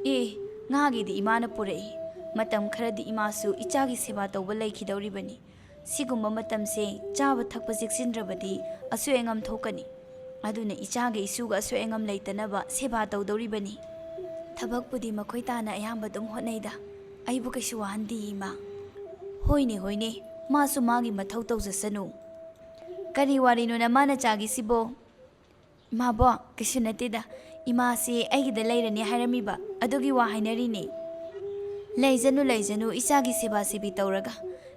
"ꯑꯦ, ꯉꯥꯒꯤꯗꯤ ꯏꯃꯥꯅ ꯄꯨꯔꯛꯏ꯫ ꯃꯇꯝ ꯈꯔꯗꯤ ꯏꯃꯥꯁꯨ ꯏꯆꯥꯒꯤ ꯁꯦꯕꯥ ꯇꯧꯕ ꯂꯩꯈꯤꯗꯧꯔꯤꯕꯅꯤ꯫ ꯁꯤꯒꯨꯝꯕ ꯃꯇꯝꯁꯦ ꯆꯥꯕ ꯊꯛꯄ ꯆꯦꯛꯁꯤꯟꯗ꯭ꯔꯕꯗꯤ ꯑꯁꯣꯏ ꯑꯉꯥꯝ ꯊꯣꯛꯀꯅꯤ꯫ ꯑꯗꯨꯅ ꯏꯆꯥꯒ ꯏꯁꯨꯒ ꯑꯁꯣꯏ ꯑꯉꯥꯝ ꯂꯩꯇꯅꯕ ꯁꯦꯕꯥ ꯇꯧꯗꯧꯔꯤꯕꯅꯤ꯫" "ꯊꯕꯛꯄꯨꯗꯤ ꯃꯈꯣꯏ ꯇꯥꯅ ꯑꯌꯥꯝꯕ ꯑꯗꯨꯝ ꯍꯣꯠꯅꯩꯗ꯫ ꯑꯩꯕꯨ ꯀꯩꯁꯨ ꯋꯥꯍꯟꯗꯦ, ꯏꯃꯥ꯫" "ꯍꯣꯏꯅꯦ, ꯍꯣꯏꯅꯦ꯫ ꯃꯥꯁꯨ ꯃꯥꯒꯤ ꯃꯊꯧ ꯇꯧꯖꯁꯅꯨ꯫ ꯀꯔꯤ ꯋꯥꯔꯤꯅꯣ ꯅꯃꯥꯅ ꯆꯥꯒꯤꯁꯤꯕꯣ? ꯏꯃꯥꯕꯣ, ꯀꯩꯁꯨ ꯅꯠꯇꯦꯗ꯫ ꯏꯃꯥꯁꯤ ꯑꯩꯒꯤꯗ ꯂꯩꯔꯅꯤ ꯍꯥꯏꯔꯝꯃꯤꯕ, ꯑꯗꯨꯒꯤ ꯋꯥ ꯍꯥꯏꯅꯔꯤꯅꯦ꯫ ꯂꯩꯖꯅꯨ, ꯂꯩꯖꯅꯨ, ꯏꯆꯥꯒꯤ ꯁꯦꯕꯥ ꯁꯦꯕꯤ ꯇꯧꯔꯒ꯫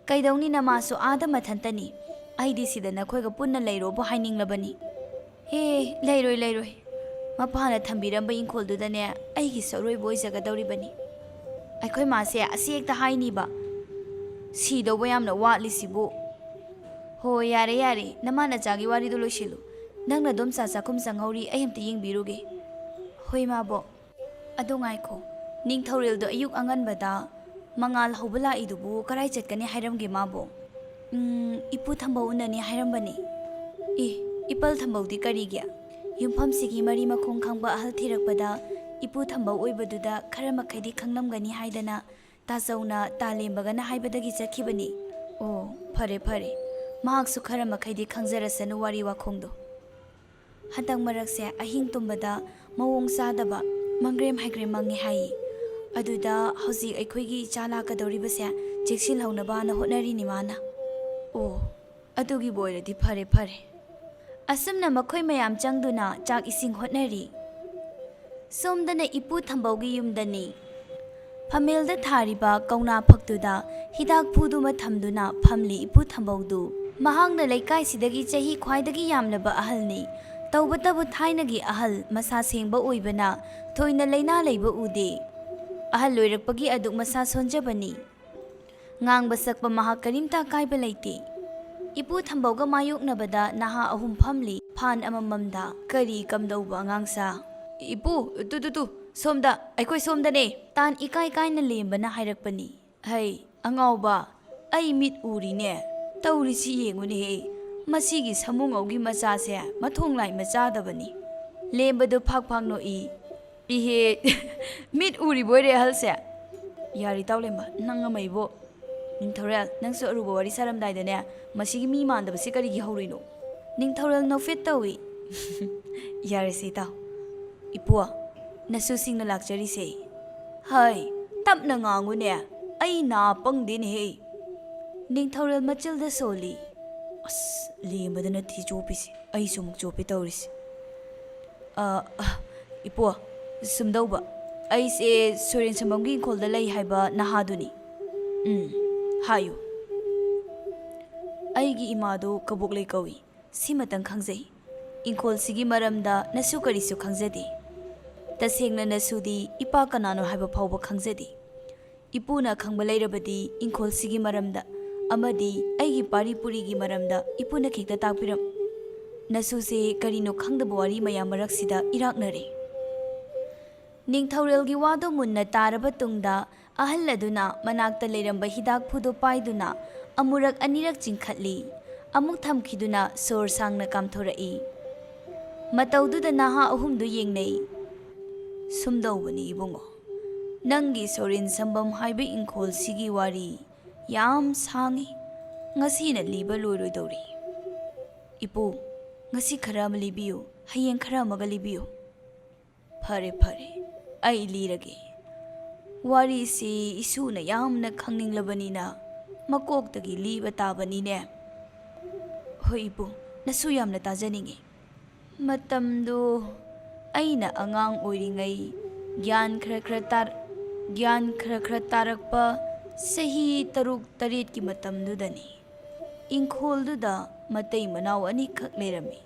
ꯀꯩꯗꯧꯅꯤ, ꯅꯃꯥꯁꯨ ꯑꯥꯗ ꯃꯊꯟꯇꯅꯤ꯫ ꯑꯩꯗꯤ ꯁꯤꯗ ꯅꯈꯣꯏꯒ ꯄꯨꯟꯅ ꯂꯩꯔꯣꯕꯨ ꯍꯥꯏꯅꯤꯡꯂꯕꯅꯤ꯫ ꯍꯦ, ꯂꯩꯔꯣꯏ, ꯂꯩꯔꯣꯏ꯫ ꯃꯄꯥꯅ ꯊꯝꯕꯤꯔꯝꯕ ꯏꯪꯈꯣꯜꯗꯨꯗꯅꯦ ꯑꯩꯒꯤ ꯁꯔꯣꯏꯕ ꯑꯣꯏꯖꯒꯗꯧꯔꯤꯕꯅꯤ꯫ ꯑꯩꯈꯣꯏ ꯃꯥꯁꯦ ꯑꯁꯤ ꯍꯦꯛꯇ ꯍꯥꯏꯅꯤꯕ꯫ ꯁꯤꯗꯧꯕ ꯌꯥꯝꯅ ꯋꯥꯠꯂꯤꯁꯤꯕꯨ꯫ ꯍꯣ, ꯌꯥꯔꯦ, ꯌꯥꯔꯦ, ꯅꯃꯥ ꯅꯆꯥꯒꯤ ꯋꯥꯔꯤꯗꯣ ꯂꯣꯏꯁꯤꯜꯂꯨ꯫ ꯅꯪꯅ ꯑꯗꯨꯝ ꯆꯥ ꯆꯥꯛꯈꯨꯝ ꯆꯪꯍꯧꯔꯤ, ꯑꯩ ꯑꯝꯇ ꯌꯦꯡꯕꯤꯔꯨꯒꯦ꯫ ꯍꯣꯏ, ꯃꯥꯕꯣꯛ꯫ ꯑꯗꯣ ꯉꯥꯏꯈꯣ, ꯅꯤꯡꯊꯧꯔꯦꯜꯗꯣ ꯑꯌꯨꯛ ꯑꯉꯟꯕꯗ ꯃꯉꯥꯜ ꯍꯧꯕ ꯂꯥꯛꯏꯗꯨꯕꯨ ꯀꯔꯥꯏ ꯆꯠꯀꯅꯤ ꯍꯥꯏꯔꯝꯒꯦ ꯃꯥꯕꯣ? ꯎꯝ, ꯏꯄꯨ ꯊꯝꯕꯧ ꯎꯅꯅꯤ ꯍꯥꯏꯔꯝꯕꯅꯤ꯫ ꯏ, ꯏꯄꯜ ꯊꯝꯕꯧꯗꯤ ꯀꯔꯤꯒꯤ? ꯌꯨꯝꯐꯝꯁꯤꯒꯤ ꯃꯔꯤ ꯃꯈꯣꯡ ꯈꯪꯕ ꯑꯍꯜ ꯊꯤꯔꯛꯄꯗ ꯏꯄꯨ ꯊꯝꯕꯧ ꯑꯣꯏꯕꯗꯨꯗ ꯈꯔ ꯃꯈꯩꯗꯤ ꯈꯪꯂꯝꯒꯅꯤ ꯍꯥꯏꯗꯅ ꯇꯥꯆꯧꯅ ꯇꯥꯂꯦꯝꯕꯒꯅ ꯍꯥꯏꯕꯗꯒꯤ ꯆꯠꯈꯤꯕꯅꯤ꯫ ꯑꯣ, ꯐꯔꯦ, ꯐꯔꯦ꯫ ꯃꯍꯥꯛꯁꯨ ꯈꯔ ꯃꯈꯩꯗꯤ ꯈꯪꯖꯔꯁꯅꯨ ꯋꯥꯔꯤ ꯋꯥꯈꯣꯡꯗꯣ꯫ ꯍꯟꯗꯛ ꯃꯔꯛꯁꯦ ꯑꯍꯤꯡ ꯇꯨꯝꯕꯗ ꯃꯑꯣꯡ ꯆꯥꯗꯕ, ꯃꯪꯒ꯭ꯔꯦꯝ ꯍꯩꯒ꯭ꯔꯦꯝ ꯃꯪꯉꯦ ꯍꯥꯏꯌꯦ꯫ ꯑꯗꯨꯗ ꯍꯧꯖꯤꯛ ꯑꯩꯈꯣꯏꯒꯤ ꯏꯆꯥ ꯂꯥꯛꯀꯗꯧꯔꯤꯕꯁꯦ ꯆꯦꯛꯁꯤꯜꯍꯧꯅꯕꯅ ꯍꯣꯠꯅꯔꯤꯅꯤ ꯃꯥꯅ꯫ ꯑꯣ, ꯑꯗꯨꯒꯤꯕꯨ ꯑꯣꯏꯔꯗꯤ ꯐꯔꯦ, ꯐꯔꯦ꯫ ꯑꯁꯨꯝꯅ ꯃꯈꯣꯏ ꯃꯌꯥꯝ ꯆꯪꯗꯨꯅ ꯆꯥꯛ ꯏꯁꯤꯡ ꯍꯣꯠꯅꯔꯤ꯫ ꯁꯣꯝꯗꯅ ꯏꯄꯨ ꯊꯝꯕꯧꯒꯤ ꯌꯨꯝꯗꯅꯤ꯫ ꯐꯝꯃꯦꯜꯗ ꯊꯥꯔꯤꯕ ꯀꯧꯅꯥ ꯐꯛꯇꯨꯗ ꯍꯤꯗꯥꯛ ꯐꯨꯗꯨꯃ ꯊꯝꯗꯨꯅ ꯐꯝꯂꯤ ꯏꯄꯨ ꯊꯝꯕꯧꯗꯨ꯫ ꯃꯍꯥꯛꯅ ꯂꯩꯀꯥꯏꯁꯤꯗꯒꯤ ꯆꯍꯤ ꯈ꯭ꯋꯥꯏꯗꯒꯤ ꯌꯥꯝꯂꯕ ꯑꯍꯜꯅꯤ꯫ ꯇꯧꯕꯇꯕꯨ ꯊꯥꯏꯅꯒꯤ ꯑꯍꯜ ꯃꯁꯥ ꯁꯦꯡꯕ ꯑꯣꯏꯕꯅ ꯊꯣꯏꯅ ꯂꯩꯅꯥ ꯂꯩꯕ ꯎꯗꯦ꯫ ꯑꯍꯜ ꯑꯣꯏꯔꯛꯄꯒꯤ ꯑꯗꯨꯛ ꯃꯁꯥ ꯁꯣꯟꯖꯕꯅꯤ꯫ ꯉꯥꯡꯕ ꯁꯛꯄ ꯃꯍꯥꯛ ꯀꯔꯤꯝꯇ ꯑꯀꯥꯏꯕ ꯂꯩꯇꯦ꯫ ꯏꯄꯨ ꯊꯝꯕꯧꯒ ꯃꯥꯌꯣꯛꯅꯕꯗ ꯅꯍꯥ ꯑꯍꯨꯝ ꯐꯝꯂꯤ ꯐꯥꯟ ꯑꯃꯃꯝꯗ꯫ ꯀꯔꯤ ꯀꯝꯗꯧꯕ ꯑꯉꯥꯡꯁꯥ? ꯏꯄꯨ, ꯇꯨ, ꯇꯨ, ꯇꯨ, ꯁꯣꯝꯗ, ꯑꯩꯈꯣꯏ ꯁꯣꯝꯗꯅꯦ꯫ ꯇꯥꯟ ꯏꯀꯥꯏ ꯀꯥꯏꯅ ꯂꯦꯝꯕꯅ ꯍꯥꯏꯔꯛꯄꯅꯤ꯫ ꯍꯩ, ꯑꯉꯥꯎꯕ, ꯑꯩ ꯃꯤꯠ ꯎꯔꯤꯅꯦ꯫ ꯇꯧꯔꯤꯁꯤ ꯌꯦꯡꯉꯨꯅꯦꯍꯦ, ꯃꯁꯤꯒꯤ ꯁꯥꯃꯨꯉꯧꯒꯤ ꯃꯆꯥꯁꯦ ꯃꯊꯣꯡ ꯂꯥꯏ ꯃꯆꯥꯗꯕꯅꯤ꯫ ꯂꯦꯝꯕꯗꯨ ꯐꯥꯛ ꯐꯥꯛ ꯅꯣꯛꯏ꯫ ꯏꯍꯦ, ꯃꯤꯠ ꯎꯔꯤꯕꯣꯏꯔꯦ ꯑꯍꯜꯁꯦ꯫ ꯌꯥꯔꯦ ꯇꯥꯎꯂꯦꯝꯕ, ꯅꯪ ꯑꯃ ꯏꯕꯣ꯫ ꯅꯤꯡꯊꯧꯔꯦꯜ, ꯅꯪꯁꯨ ꯑꯔꯨꯕ ꯋꯥꯔꯤ ꯁꯥꯔꯝꯗꯥꯏꯗꯅꯦ ꯃꯁꯤꯒꯤ ꯃꯤ ꯃꯥꯟꯗꯕꯁꯦ ꯀꯔꯤꯒꯤ ꯍꯧꯔꯤꯅꯣ? ꯅꯤꯡꯊꯧꯔꯦꯜ ꯅꯣꯛꯐꯦꯠ ꯇꯧꯏ꯫ ꯌꯥꯔꯦꯁꯦ ꯏꯇꯥꯎ꯫ ꯏꯄꯨ, ꯅꯁꯨꯁꯤꯡꯅ ꯂꯥꯛꯆꯔꯤꯁꯦ꯫ ꯍꯩ, ꯇꯞꯅ ꯉꯥꯡꯉꯨꯅꯦ, ꯑꯩ ꯅꯥ ꯄꯪꯗꯦꯅꯦꯍꯦ꯫ ꯅꯤꯡꯊꯧꯔꯦꯜ ꯃꯆꯤꯜꯗ ꯁꯣꯜꯂꯤ꯫ ꯑꯁ, ꯂꯦꯝꯕꯗ ꯅꯠꯇꯦ ꯆꯣꯞꯄꯤꯁꯦ, ꯑꯩꯁꯨ ꯑꯃꯨꯛ ꯆꯣꯞꯄꯤ ꯇꯧꯔꯤꯁꯦ꯫ ꯑ, ꯑ, ꯏꯄꯨ, ꯁꯨꯝꯗꯧꯕ, ꯑꯩꯁꯦ ꯁꯣꯔꯦꯟ ꯁꯝꯕꯝꯒꯤ ꯏꯪꯈꯣꯜꯗ ꯂꯩ ꯍꯥꯏꯕ ꯅꯍꯥꯗꯨꯅꯤ꯫ ꯎꯝ, ꯍꯥꯏꯌꯨ꯫ ꯑꯩꯒꯤ ꯏꯃꯥꯗꯣ ꯀꯕꯣꯛꯂꯩ ꯀꯧꯏ, ꯁꯤꯃꯇꯪ ꯈꯪꯖꯩ꯫ ꯏꯪꯈꯣꯜꯁꯤꯒꯤ ꯃꯔꯝꯗ ꯅꯁꯨ ꯀꯔꯤꯁꯨ ꯈꯪꯖꯗꯦ꯫ ꯇꯁꯦꯡꯅ ꯅꯁꯨꯗꯤ ꯏꯄꯥ ꯀꯅꯥꯅꯣ ꯍꯥꯏꯕ ꯐꯥꯎꯕ ꯈꯪꯖꯗꯦ꯫ ꯏꯄꯨꯅ ꯈꯪꯕ ꯂꯩꯔꯕꯗꯤ ꯏꯪꯈꯣꯜꯁꯤꯒꯤ ꯃꯔꯝꯗ ꯑꯃꯗꯤ ꯑꯩꯒꯤ ꯄꯥꯔꯤ ꯄꯨꯔꯤꯒꯤ ꯃꯔꯝꯗ ꯏꯄꯨꯅ ꯈꯤꯛꯇ ꯇꯥꯛꯄꯤꯔꯝ꯫ ꯅꯁꯨꯁꯦ ꯀꯔꯤꯅꯣ ꯈꯪꯗꯕ ꯋꯥꯔꯤ ꯃꯌꯥꯝ ꯃꯔꯛꯁꯤꯗ ꯏꯔꯥꯛꯅꯔꯦ꯫ ꯅꯤꯡꯊꯧꯔꯦꯜꯒꯤ ꯋꯥꯗꯨ ꯃꯨꯟꯅ ꯇꯥꯔꯕ ꯇꯨꯡꯗ ꯑꯍꯜ ꯑꯗꯨꯅ ꯃꯅꯥꯛꯇ ꯂꯩꯔꯝꯕ ꯍꯤꯗꯥꯛꯐꯨꯗꯨ ꯄꯥꯏꯗꯨꯅ ꯑꯃꯨꯔꯛ ꯑꯅꯤꯔꯛ ꯆꯤꯡꯈꯠꯂꯤ꯫ ꯑꯃꯨꯛ ꯊꯝꯈꯤꯗꯨꯅ ꯁꯣꯔ ꯁꯥꯡꯅ ꯀꯥꯝꯊꯣꯔꯛꯏ꯫ ꯃꯇꯧꯗꯨꯗ ꯅꯍꯥ ꯑꯍꯨꯝꯗꯨ ꯌꯦꯡꯅꯩ꯫ ꯁꯨꯝꯗꯧꯕꯅꯤ ꯏꯕꯨꯡꯉꯣ, ꯅꯪꯒꯤ ꯁꯣꯔꯦꯟ ꯁꯝꯕꯝ ꯍꯥꯏꯕ ꯏꯪꯈꯣꯜꯁꯤꯒꯤ ꯋꯥꯔꯤ ꯌꯥꯝ ꯁꯥꯡꯉꯤ꯫ ꯉꯁꯤꯅ ꯂꯤꯕ ꯂꯣꯏꯔꯣꯏꯗꯧꯔꯤ꯫ ꯏꯄꯨ, ꯉꯁꯤ ꯈꯔ ꯑꯃ ꯂꯤꯕꯤꯌꯨ, ꯍꯌꯦꯡ ꯈꯔ ꯑꯃꯒ ꯂꯤꯕꯤꯌꯨ꯫ ꯐꯔꯦ, ꯐꯔꯦ, ꯑꯩ ꯂꯤꯔꯒꯦ꯫ ꯋꯥꯔꯤꯁꯤ ꯏꯁꯨꯅ ꯌꯥꯝꯅ ꯈꯪꯅꯤꯡꯂꯕꯅꯤꯅ ꯃꯀꯣꯛꯇꯒꯤ ꯂꯤꯕ ꯇꯥꯕꯅꯤꯅꯦ꯫ ꯍꯣꯏ ꯏꯄꯨ, ꯅꯁꯨ ꯌꯥꯝꯅ ꯇꯥꯖꯅꯤꯡꯉꯤ꯫ ꯃꯇꯝꯗꯨ ꯑꯩꯅ ꯑꯉꯥꯡ ꯑꯣꯏꯔꯤꯉꯩ ꯒ꯭ꯌꯥꯟ ꯈꯔ ꯈꯔ ꯇꯥꯔ-, ꯒ꯭ꯌꯥꯟ ꯈꯔ ꯈꯔ ꯇꯥꯔꯛꯄ ꯆꯍꯤ ꯇꯔꯨꯛ ꯇꯔꯦꯠꯀꯤ ꯃꯇꯝꯗꯨꯗꯅꯤ꯫ ꯏꯪꯈꯣꯜꯗꯨꯗ ꯃꯇꯩ ꯃꯅꯥꯎ ꯑꯅꯤꯈꯛ ꯂꯩꯔꯝꯃꯤ꯫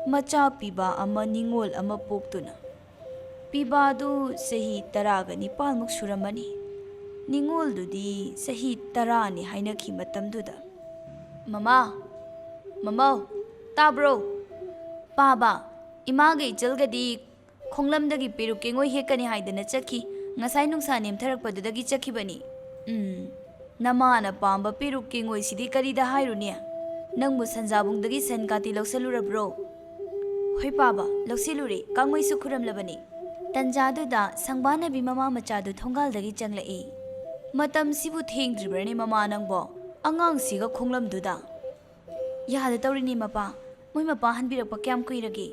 ꯃꯆꯥ ꯄꯤꯕꯥ ꯑꯃ ꯅꯤꯉꯣꯜ ꯑꯃ ꯄꯣꯛꯇꯨꯅ꯫ ꯄꯤꯕꯥꯗꯨ ꯆꯍꯤ ꯇꯔꯥꯒ ꯅꯤꯄꯥꯜꯃꯨꯛ ꯁꯨꯔꯝꯃꯅꯤ꯫ ꯅꯤꯉꯣꯜꯗꯨꯗꯤ ꯆꯍꯤ ꯇꯔꯥꯅꯤ ꯍꯥꯏꯅꯈꯤ ꯃꯇꯝꯗꯨꯗ꯫ "ꯃꯃꯥ, ꯃꯃꯧ, ꯇꯥꯕ꯭ꯔꯣ? ꯄꯥꯕ, ꯏꯃꯥꯒ ꯏꯆꯜꯒꯗꯤ ꯈꯣꯡꯂꯝꯗꯒꯤ ꯄꯦꯔꯨꯛ ꯀꯦꯡꯉꯣꯏ ꯍꯦꯛꯀꯅꯤ ꯍꯥꯏꯗꯅ ꯆꯠꯈꯤ꯫ ꯉꯁꯥꯏ ꯅꯨꯡꯁꯥ ꯅꯦꯝꯊꯔꯛꯄꯗꯨꯗꯒꯤ ꯆꯠꯈꯤꯕꯅꯤ꯫ ꯎꯝ, ꯅꯃꯥꯅ ꯄꯥꯝꯕ ꯄꯦꯔꯨꯛ ꯀꯦꯡꯉꯣꯏꯁꯤꯗꯤ ꯀꯔꯤꯗ ꯍꯥꯏꯔꯨꯅꯤ? ꯅꯪꯕꯨ ꯁꯟꯖꯥꯕꯨꯡꯗꯒꯤ ꯁꯟ ꯀꯥꯇꯤ ꯂꯧꯁꯜꯂꯨꯔꯕ꯭ꯔꯣ?" "ꯍꯣꯏ ꯄꯥꯕ, ꯂꯧꯁꯤꯜꯂꯨꯔꯦ, ꯀꯥꯡꯃꯩꯁꯨ ꯈꯨꯔꯝꯂꯕꯅꯤ꯫" ꯇꯟꯖꯥꯗꯨꯗ ꯁꯪꯕꯥꯅꯕꯤ ꯃꯃꯥ ꯃꯆꯥꯗꯨ ꯊꯣꯡꯒꯥꯜꯗꯒꯤ ꯆꯪꯂꯛꯏ꯫ "ꯃꯇꯝꯁꯤꯕꯨ ꯊꯦꯡꯗ꯭ꯔꯤꯕ꯭ꯔꯅꯦ ꯃꯃꯥ ꯅꯪꯕꯣ? ꯑꯉꯥꯡꯁꯤꯒ ꯈꯣꯡꯂꯝꯗꯨꯗ?" "ꯌꯥꯗ ꯇꯧꯔꯤꯅꯤ ꯃꯄꯥ, ꯃꯣꯏ ꯃꯄꯥ ꯍꯟꯕꯤꯔꯛꯄ ꯀꯌꯥꯝ ꯀꯨꯏꯔꯒꯦ?"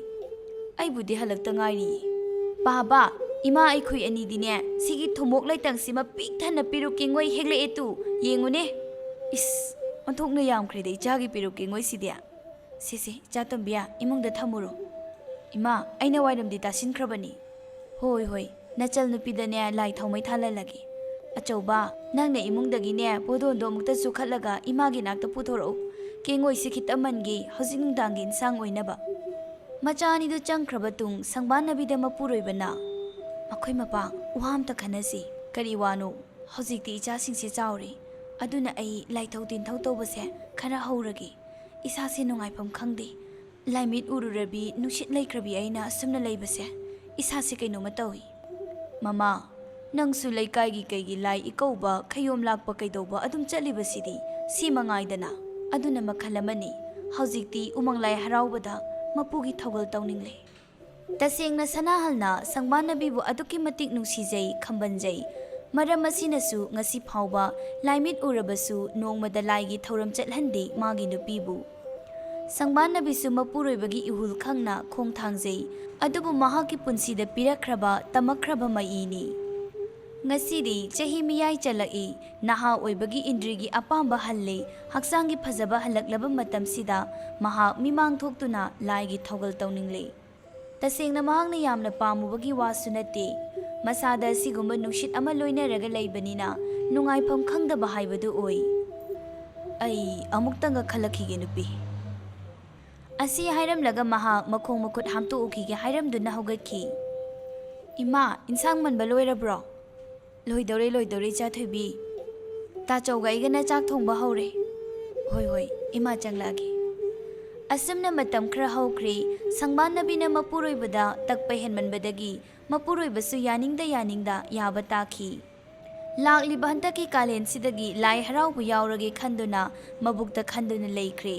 "ꯑꯩꯕꯨꯗꯤ ꯍꯜꯂꯛꯇ ꯉꯥꯏꯔꯤꯌꯦ꯫" "ꯄꯥꯕ, ꯏꯃꯥ ꯑꯩꯈꯣꯏ ꯑꯅꯤꯗꯤꯅꯦ, ꯁꯤꯒꯤ ꯊꯨꯝꯃꯣꯛ ꯂꯩꯇꯪꯁꯤꯃ ꯄꯤꯛ ꯊꯟꯅ ꯄꯦꯔꯨꯛ ꯀꯦꯡꯉꯣꯏ ꯍꯦꯛꯂꯛꯑꯦ ꯇꯨ, ꯌꯦꯡꯉꯨꯅꯦ꯫" ꯏꯁ, ꯑꯣꯟꯊꯣꯛꯅ ꯌꯥꯝꯈ꯭ꯔꯦꯗ ꯏꯆꯥꯒꯤ ꯄꯤꯔꯨꯛ ꯀꯦꯡꯉꯣꯏꯁꯤꯗꯤ꯫ ꯁꯦ ꯁꯦ, ꯏꯆꯥ ꯇꯣꯝꯕꯤꯌꯥ, ꯏꯃꯨꯡꯗ ꯊꯝꯃꯨꯔꯣ꯫ ꯏꯃꯥ, ꯑꯩꯅ ꯋꯥꯏꯔꯝꯗꯤ ꯇꯥꯁꯤꯟꯈ꯭ꯔꯕꯅꯤ꯫ ꯍꯣꯏ ꯍꯣꯏ, ꯅꯆꯜ ꯅꯨꯄꯤꯗꯅꯦ ꯂꯥꯏ ꯊꯥꯎꯃꯩ ꯊꯥꯜꯍꯜꯂꯒꯦ꯫ ꯑꯆꯧꯕ, ꯅꯪꯅ ꯏꯃꯨꯡꯗꯒꯤꯅꯦ ꯄꯣꯗꯣꯟꯗꯣ ꯑꯃꯨꯛꯇꯁꯨ ꯈꯠꯂꯒ ꯏꯃꯥꯒꯤ ꯅꯥꯛꯇ ꯄꯨꯊꯣꯔꯛꯎ꯫ ꯀꯦꯡꯉꯣꯏꯁꯤ ꯈꯤꯇ ꯃꯟꯒꯦ, ꯍꯧꯖꯤꯛ ꯅꯨꯡꯗꯥꯡꯒꯤ ꯏꯟꯁꯥꯡ ꯑꯣꯏꯅꯕ꯫ ꯃꯆꯥ ꯑꯅꯤꯗꯨ ꯆꯪꯈ꯭ꯔꯕ ꯇꯨꯡ ꯁꯪꯕꯥꯟꯅꯕꯤꯗ ꯃꯄꯨꯔꯣꯏꯕꯅ, "ꯃꯈꯣꯏ ꯃꯄꯥ, ꯋꯥ ꯑꯝꯇ ꯈꯟꯅꯁꯤ꯫ ꯀꯔꯤ ꯋꯥꯅꯣ? ꯍꯧꯖꯤꯛꯇꯤ ꯏꯆꯥꯁꯤꯡꯁꯦ ꯆꯥꯎꯔꯦ, ꯑꯗꯨꯅ ꯑꯩ ꯂꯥꯏꯊꯧ ꯇꯤꯟꯊꯧ ꯇꯧꯕꯁꯦ ꯈꯔ ꯍꯧꯔꯒꯦ꯫ ꯏꯁꯥꯁꯦ ꯅꯨꯡꯉꯥꯏꯐꯝ ꯈꯪꯗꯦ꯫ ꯂꯥꯏꯃꯤꯠ ꯎꯔꯨꯔꯕꯤ ꯅꯨꯡꯁꯤꯠ ꯂꯩꯈ꯭ꯔꯕꯤ ꯑꯩꯅ ꯑꯁꯨꯝꯅ ꯂꯩꯕꯁꯦ ꯏꯁꯥꯁꯦ ꯀꯩꯅꯣꯝꯃ ꯇꯧꯏ꯫ ꯃꯃꯥ, ꯅꯪꯁꯨ ꯂꯩꯀꯥꯏꯒꯤ ꯀꯩꯒꯤ ꯂꯥꯏ ꯏꯀꯧꯕ, ꯈꯌꯣꯝ ꯂꯥꯛꯄ ꯀꯩꯗꯧꯕ ꯑꯗꯨꯝ ꯆꯠꯂꯤꯕꯁꯤꯗꯤ ꯁꯤ ꯃꯉꯥꯏꯗꯅ꯫ ꯑꯗꯨꯅ ꯃꯈꯜ ꯑꯃꯅꯤ꯫ ꯍꯧꯖꯤꯛꯇꯤ ꯎꯃꯪ ꯂꯥꯏ ꯍꯔꯥꯎꯕꯗ ꯃꯄꯨꯒꯤ ꯊꯧꯒꯜ ꯇꯧꯅꯤꯡꯂꯦ꯫" ꯇꯁꯦꯡꯅ ꯁꯅꯥꯍꯜꯅ ꯁꯪꯕꯥꯟꯅꯕꯤꯕꯨ ꯑꯗꯨꯛꯀꯤ ꯃꯇꯤꯛ ꯅꯨꯡꯁꯤꯖꯩ, ꯈꯝꯕꯟꯖꯩ꯫ ꯃꯔꯝ ꯑꯁꯤꯅꯁꯨ ꯉꯁꯤ ꯐꯥꯎꯕ ꯂꯥꯏꯃꯤꯠ ꯎꯔꯕꯁꯨ ꯅꯣꯡꯃꯗ ꯂꯥꯏꯒꯤ ꯊꯧꯔꯝ ꯆꯠꯍꯟꯗꯦ ꯃꯥꯒꯤ ꯅꯨꯄꯤꯕꯨ꯫ ꯁꯪꯕꯥꯟꯅꯕꯤꯁꯨ ꯃꯄꯨꯔꯣꯏꯕꯒꯤ ꯏꯍꯨꯜ ꯈꯪꯅ ꯈꯣꯡ ꯊꯥꯡꯖꯩ, ꯑꯗꯨꯕꯨ ꯃꯍꯥꯛꯀꯤ ꯄꯨꯟꯁꯤꯗ ꯄꯤꯔꯛꯈ꯭ꯔꯕ, ꯇꯝꯃꯛꯈ꯭ꯔꯕ ꯃꯏꯅꯤ꯫ ꯉꯁꯤꯗꯤ ꯆꯍꯤ ꯃꯤꯌꯥꯏ ꯆꯜꯂꯛꯏ, ꯅꯍꯥ ꯑꯣꯏꯕꯒꯤ ꯏꯟꯗ꯭ꯔꯤꯒꯤ ꯑꯄꯥꯝꯕ ꯍꯜꯂꯦ, ꯍꯛꯆꯥꯡꯒꯤ ꯐꯖꯕ ꯍꯜꯂꯛꯂꯕ ꯃꯇꯝꯁꯤꯗ ꯃꯍꯥꯛ ꯃꯤꯃꯥꯡ ꯊꯣꯛꯇꯨꯅ ꯂꯥꯏꯒꯤ ꯊꯧꯒꯜ ꯇꯧꯅꯤꯡꯂꯦ꯫ ꯇꯁꯦꯡꯅ ꯃꯍꯥꯛꯅ ꯌꯥꯝꯅ ꯄꯥꯝꯃꯨꯕꯒꯤ ꯋꯥꯁꯨ ꯅꯠꯇꯦ꯫ ꯃꯁꯥꯗ ꯑꯁꯤꯒꯨꯝꯕ ꯅꯨꯡꯁꯤꯠ ꯑꯃ ꯂꯣꯏꯅꯔꯒ ꯂꯩꯕꯅꯤꯅ ꯅꯨꯡꯉꯥꯏꯐꯝ ꯈꯪꯗꯕ ꯍꯥꯏꯕꯗꯨ ꯑꯣꯏ꯫ "ꯑꯩ ꯑꯃꯨꯛꯇꯪꯒ ꯈꯜꯂꯛꯈꯤꯒꯦ, ꯅꯨꯄꯤ꯫" ꯑꯁꯤ ꯍꯥꯏꯔꯝꯂꯒ ꯃꯍꯥꯛ ꯃꯈꯣꯡ ꯃꯈꯨꯠ ꯍꯥꯝꯇꯣꯛꯎꯈꯤꯒꯦ ꯍꯥꯏꯔꯝꯗꯨꯅ ꯍꯧꯒꯠꯈꯤ꯫ "ꯏꯃꯥ, ꯏꯟꯁꯥꯡ ꯃꯟꯕ ꯂꯣꯏꯔꯕ꯭ꯔꯣ?" "ꯂꯣꯏꯗꯧꯔꯦ, ꯂꯣꯏꯗꯧꯔꯦ, ꯏꯆꯥ ꯊꯣꯏꯕꯤ꯫ ꯇꯥꯆꯧꯒ ꯑꯩꯒꯅ ꯆꯥꯛ ꯊꯣꯡꯕ ꯍꯧꯔꯦ꯫" "ꯍꯣꯏ, ꯍꯣꯏ, ꯏꯃꯥ ꯆꯪꯂꯛꯑꯒꯦ꯫" ꯑꯁꯨꯝꯅ ꯃꯇꯝ ꯈꯔ ꯍꯧꯈ꯭ꯔꯦ꯫ ꯁꯪꯕꯥꯟꯅꯕꯤꯅ ꯃꯄꯨꯔꯣꯏꯕꯗ ꯇꯛꯄ ꯍꯦꯟꯃꯟꯕꯗꯒꯤ ꯃꯄꯨꯔꯣꯏꯕꯁꯨ ꯌꯥꯅꯤꯡꯗ ꯌꯥꯅꯤꯡꯗ ꯌꯥꯕ ꯇꯥꯈꯤ꯫ ꯂꯥꯛꯂꯤꯕ ꯍꯟꯗꯛꯀꯤ ꯀꯥꯂꯦꯟꯁꯤꯗꯒꯤ ꯂꯥꯏ ꯍꯔꯥꯎꯕ ꯌꯥꯎꯔꯒꯦ ꯈꯟꯗꯨꯅ ꯃꯕꯨꯛꯇ ꯈꯟꯗꯨꯅ ꯂꯩꯈ꯭ꯔꯦ꯫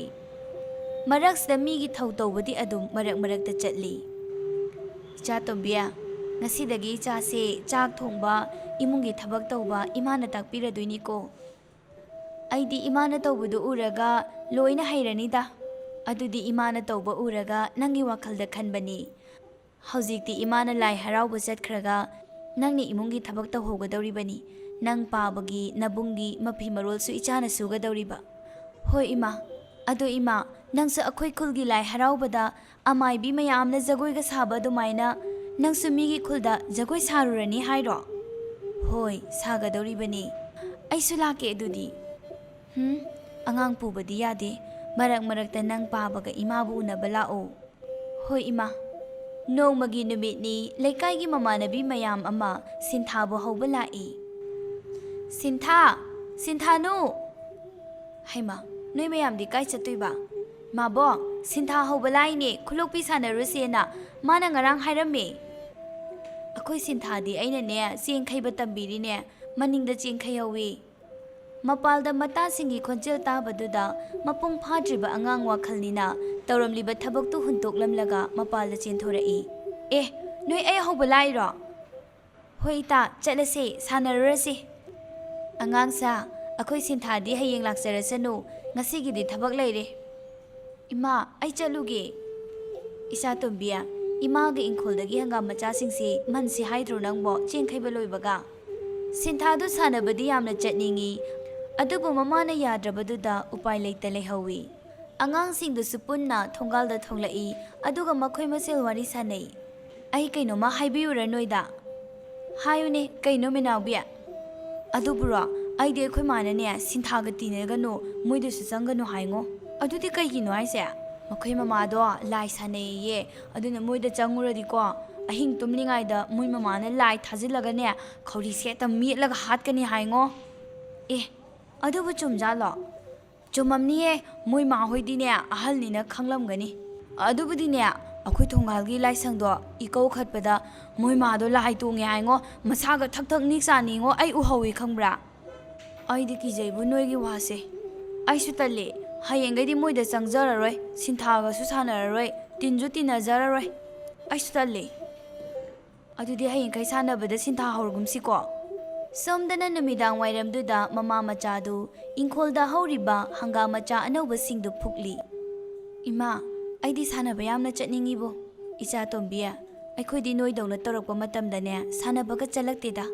ꯃꯔꯛꯁꯤꯗ ꯃꯤꯒꯤ ꯊꯧ ꯇꯧꯕꯗꯤ ꯑꯗꯨꯝ ꯃꯔꯛ ꯃꯔꯛꯇ ꯆꯠꯂꯤ꯫ "ꯏꯆꯥ ꯇꯣꯝꯕꯤ, ꯉꯁꯤꯗꯒꯤ ꯏꯆꯥꯁꯦ ꯆꯥꯛ ꯊꯣꯡꯕ, ꯏꯃꯨꯡꯒꯤ ꯊꯕꯛ ꯇꯧꯕ ꯏꯃꯥꯅ ꯇꯥꯛꯄꯤꯔꯗꯣꯏꯅꯤꯀꯣ꯫ ꯑꯩꯗꯤ ꯏꯃꯥꯅ ꯇꯧꯕꯗꯨ ꯎꯔꯒ ꯂꯣꯏꯅ ꯍꯩꯔꯅꯤꯗ꯫ ꯑꯗꯨꯗꯤ ꯏꯃꯥꯅ ꯇꯧꯕ ꯎꯔꯒ ꯅꯪꯒꯤ ꯋꯥꯈꯜꯗ ꯈꯟꯕꯅꯤ꯫ ꯍꯧꯖꯤꯛꯇꯤ ꯏꯃꯥꯅ ꯂꯥꯏ ꯍꯔꯥꯎꯕ ꯆꯠꯈ꯭ꯔꯒ ꯅꯪꯅ ꯏꯃꯨꯡꯒꯤ ꯊꯕꯛ ꯇꯧꯍꯧꯒꯗꯧꯔꯤꯕꯅꯤ꯫ ꯅꯪ ꯄꯥꯕꯒꯤ ꯅꯕꯨꯡꯒꯤ ꯃꯐꯤ ꯃꯔꯣꯜꯁꯨ ꯏꯆꯥꯅ ꯁꯨꯒꯗꯧꯔꯤꯕ꯫ ꯍꯣꯏ ꯏꯃꯥ꯫ ꯑꯗꯣ ꯏꯃꯥ, ꯅꯪꯁꯨ ꯑꯩꯈꯣꯏ ꯈꯨꯜꯒꯤ ꯂꯥꯏ ꯍꯔꯥꯎꯕꯗ ꯑꯃꯥꯏꯕꯤ ꯃꯌꯥꯝꯅ ꯖꯒꯣꯏꯒ ꯁꯥꯕ ꯑꯗꯨꯃꯥꯏꯅ ꯅꯪꯁꯨ ꯃꯤꯒꯤ ꯈꯨꯜꯗ ꯖꯒꯣꯏ ꯁꯥꯔꯨꯔꯅꯤ ꯍꯥꯏꯔꯣ? ꯍꯣꯏ, ꯁꯥꯒꯗꯧꯔꯤꯕꯅꯤ꯫ ꯑꯩꯁꯨ ꯂꯥꯛꯀꯦ ꯑꯗꯨꯗꯤ꯫ ꯍꯨꯝ, ꯑꯉꯥꯡ ꯄꯨꯕꯗꯤ ꯌꯥꯗꯦ꯫ ꯃꯔꯛ ꯃꯔꯛꯇ ꯅꯪ ꯄꯥꯕꯒ ꯏꯃꯥꯕꯨ ꯎꯅꯕ ꯂꯥꯛꯑꯣ꯫ ꯍꯣꯏ ꯏꯃꯥ꯫ ꯅꯣꯡꯃꯒꯤ ꯅꯨꯃꯤꯠꯅꯤ, ꯂꯩꯀꯥꯏꯒꯤ ꯃꯃꯥꯟꯅꯕꯤ ꯃꯌꯥꯝ ꯑꯃ ꯁꯤꯟꯊꯥꯕꯨ ꯍꯧꯕ ꯂꯥꯛꯏ꯫ "ꯁꯤꯟꯊꯥ! ꯁꯤꯟꯊꯥꯅꯨ!" "ꯍꯩꯃꯥ, ꯅꯣꯏ ꯃꯌꯥꯝꯗꯤ ꯀꯥꯏ ꯆꯠꯇꯣꯏꯕ?" "ꯃꯥꯕꯣ, ꯁꯤꯟꯊꯥ ꯍꯧꯕ ꯂꯥꯛꯏꯅꯦ, ꯈꯨꯂꯣꯛꯄꯤ ꯁꯥꯟꯅꯔꯨꯁꯦꯅ꯫ ꯃꯥꯅ ꯉꯔꯥꯡ ꯍꯥꯏꯔꯝꯃꯦ꯫" ꯑꯩꯈꯣꯏ ꯁꯤꯟꯊꯥꯗꯤ ꯑꯩꯅꯅꯦ ꯆꯦꯡ ꯈꯩꯕ ꯇꯝꯕꯤꯔꯤꯅꯦ, ꯃꯅꯤꯡꯗ ꯆꯦꯡ ꯈꯩꯍꯧꯋꯤ꯫ ꯃꯄꯥꯜꯗ ꯃꯇꯥꯁꯤꯡꯒꯤ ꯈꯣꯟꯖꯦꯜ ꯇꯥꯕꯗꯨꯗ ꯃꯄꯨꯡ ꯐꯥꯗ꯭ꯔꯤꯕ ꯑꯉꯥꯡ ꯋꯥꯈꯜꯅꯤꯅ ꯇꯧꯔꯝꯂꯤꯕ ꯊꯕꯛꯇꯨ ꯍꯨꯟꯇꯣꯛꯂꯝꯂꯒ ꯃꯄꯥꯜꯗ ꯆꯦꯟꯊꯣꯔꯛꯏ꯫ "ꯑꯦ, ꯅꯣꯏ ꯑꯩ ꯍꯧꯕ ꯂꯥꯛꯏꯔꯣ?" "ꯍꯣꯏ ꯏꯇꯥ, ꯆꯠꯂꯁꯦ, ꯁꯥꯟꯅꯔꯨꯔꯁꯤ꯫" "ꯑꯉꯥꯡꯁꯥ, ꯑꯩꯈꯣꯏ ꯁꯤꯟꯊꯥꯗꯤ ꯍꯌꯦꯡ ꯂꯥꯛꯆꯔꯁꯅꯨ, ꯉꯁꯤꯒꯤꯗꯤ ꯊꯕꯛ ꯂꯩꯔꯦ꯫" "ꯏꯃꯥ, ꯑꯩ ꯆꯠꯂꯨꯒꯦ꯫" "ꯏꯆꯥ ꯇꯣꯝꯕꯤ, ꯏꯃꯥꯒ ꯏꯪꯈꯣꯜꯗꯒꯤ ꯍꯪꯒꯥꯝ ꯃꯆꯥꯁꯤꯡꯁꯤ ꯃꯟꯁꯤ ꯍꯥꯏꯗ꯭ꯔꯣ ꯅꯪꯕꯣ, ꯆꯦꯡ ꯈꯩꯕ ꯂꯣꯏꯕꯒ?" ꯁꯤꯟꯊꯥꯗꯨ ꯁꯥꯟꯅꯕꯗꯤ ꯌꯥꯝꯅ ꯆꯠꯅꯤꯡꯏ, ꯑꯗꯨꯕꯨ ꯃꯃꯥꯅ ꯌꯥꯗ꯭ꯔꯕꯗꯨꯗ ꯎꯄꯥꯏ ꯂꯩꯇ ꯂꯩꯍꯧꯏ꯫ ꯑꯉꯥꯡꯁꯤꯡꯗꯨꯁꯨ ꯄꯨꯟꯅ ꯊꯣꯡꯒꯥꯜꯗ ꯊꯣꯛꯂꯛꯏ, ꯑꯗꯨꯒ ꯃꯈꯣꯏ ꯃꯁꯦꯜ ꯋꯥꯔꯤ ꯁꯥꯅꯩ꯫ "ꯑꯩ ꯀꯩꯅꯣꯝꯃ ꯍꯥꯏꯕꯤꯌꯨꯔꯥ ꯅꯣꯏꯗ?" "ꯍꯥꯏꯌꯨꯅꯦ, ꯀꯩꯅꯣ ꯃꯤꯅꯥꯎꯕꯤ?" "ꯑꯗꯨꯕꯨꯔꯣ, ꯑꯩꯗꯤ ꯑꯩꯈꯣꯏ ꯃꯥꯅꯅꯦ ꯁꯤꯟꯊꯥꯒ ꯇꯤꯟꯅꯒꯅꯨ, ꯃꯣꯏꯗꯁꯨ ꯆꯪꯒꯅꯨ ꯍꯥꯏꯉꯣ꯫" "ꯑꯗꯨꯗꯤ ꯀꯩꯒꯤꯅꯣ ꯍꯥꯏꯁꯦ?" "ꯃꯈꯣꯏ ꯃꯃꯥꯗꯣ ꯂꯥꯏ ꯁꯥꯟꯅꯩꯌꯦ, ꯑꯗꯨꯅ ꯃꯣꯏꯗ ꯆꯪꯉꯨꯔꯗꯤꯀꯣ, ꯑꯍꯤꯡ ꯇꯨꯝꯂꯤꯉꯩꯗ ꯃꯣꯏ ꯃꯃꯥꯅ ꯂꯥꯏ ꯊꯥꯖꯤꯜꯂꯒꯅꯦ, ꯈꯧꯔꯤ ꯁꯦꯠꯇ ꯃꯦꯠꯂꯒ ꯍꯥꯠꯀꯅꯤ ꯍꯥꯏꯉꯣ꯫" "ꯑꯦ, ꯑꯗꯨꯕꯨ ꯆꯨꯝꯖꯥꯠꯂꯣ?" "ꯆꯨꯝꯃꯝꯅꯤꯌꯦ, ꯃꯣꯏ ꯃꯥ ꯍꯣꯏꯗꯤꯅꯦ ꯑꯍꯜꯅꯤꯅ ꯈꯪꯂꯝꯒꯅꯤ꯫ ꯑꯗꯨꯕꯨꯗꯤꯅꯦ, ꯑꯩꯈꯣꯏ ꯊꯣꯡꯒꯥꯜꯒꯤ ꯂꯥꯏꯁꯪꯗꯣ ꯏꯀꯧ ꯈꯠꯄꯗ ꯃꯣꯏ ꯃꯥꯗꯣ ꯂꯥꯏ ꯇꯣꯡꯉꯦ ꯍꯥꯏꯉꯣ, ꯃꯁꯥꯒ ꯊꯛ ꯊꯛ ꯅꯤꯛ ꯆꯥꯅꯤꯉꯣ, ꯑꯩ ꯎꯍꯧꯋꯤ ꯈꯪꯕ꯭ꯔꯥ?" "ꯑꯩꯗꯤ ꯀꯤꯖꯩꯕꯨ ꯅꯣꯏꯒꯤ ꯋꯥꯁꯦ꯫ ꯑꯩꯁꯨ ꯇꯜꯂꯦ, ꯍꯌꯦꯡꯈꯩꯗꯤ ꯃꯣꯏꯗ ꯆꯪꯖꯔꯔꯣꯏ, ꯁꯤꯟꯊꯥꯒꯁꯨ ꯁꯥꯟꯅꯔꯔꯣꯏ, ꯇꯤꯟꯁꯨ ꯇꯤꯟꯅꯖꯔꯔꯣꯏ꯫ ꯑꯩꯁꯨ ꯇꯜꯂꯦ꯫" "ꯑꯗꯨꯗꯤ ꯍꯌꯦꯡꯈꯩ ꯁꯥꯟꯅꯕꯗ ꯁꯤꯟꯊꯥ ꯍꯧꯔꯒꯨꯝꯁꯤꯀꯣ꯫" ꯁꯣꯝꯗꯅ ꯅꯨꯃꯤꯗꯥꯡ ꯋꯥꯏꯔꯝꯗꯨꯗ ꯃꯃꯥ ꯃꯆꯥꯗꯨ ꯏꯪꯈꯣꯜꯗ ꯍꯧꯔꯤꯕ ꯍꯪꯒꯥꯝ ꯃꯆꯥ ꯑꯅꯧꯕꯁꯤꯡꯗꯨ ꯐꯨꯛꯂꯤ꯫ "ꯏꯃꯥ, ꯑꯩꯗꯤ ꯁꯥꯟꯅꯕ ꯌꯥꯝꯅ ꯆꯠꯅꯤꯡꯉꯤꯕꯣ꯫ ꯏꯆꯥ ꯇꯣꯝꯕꯤ, ꯑꯩꯈꯣꯏꯗꯤ ꯅꯣꯏꯗꯧꯅ ꯇꯧꯔꯛꯄ ꯃꯇꯝꯗꯅꯦ ꯁꯥꯟꯅꯕꯒ ꯆꯠꯂꯛꯇꯦꯗ꯫"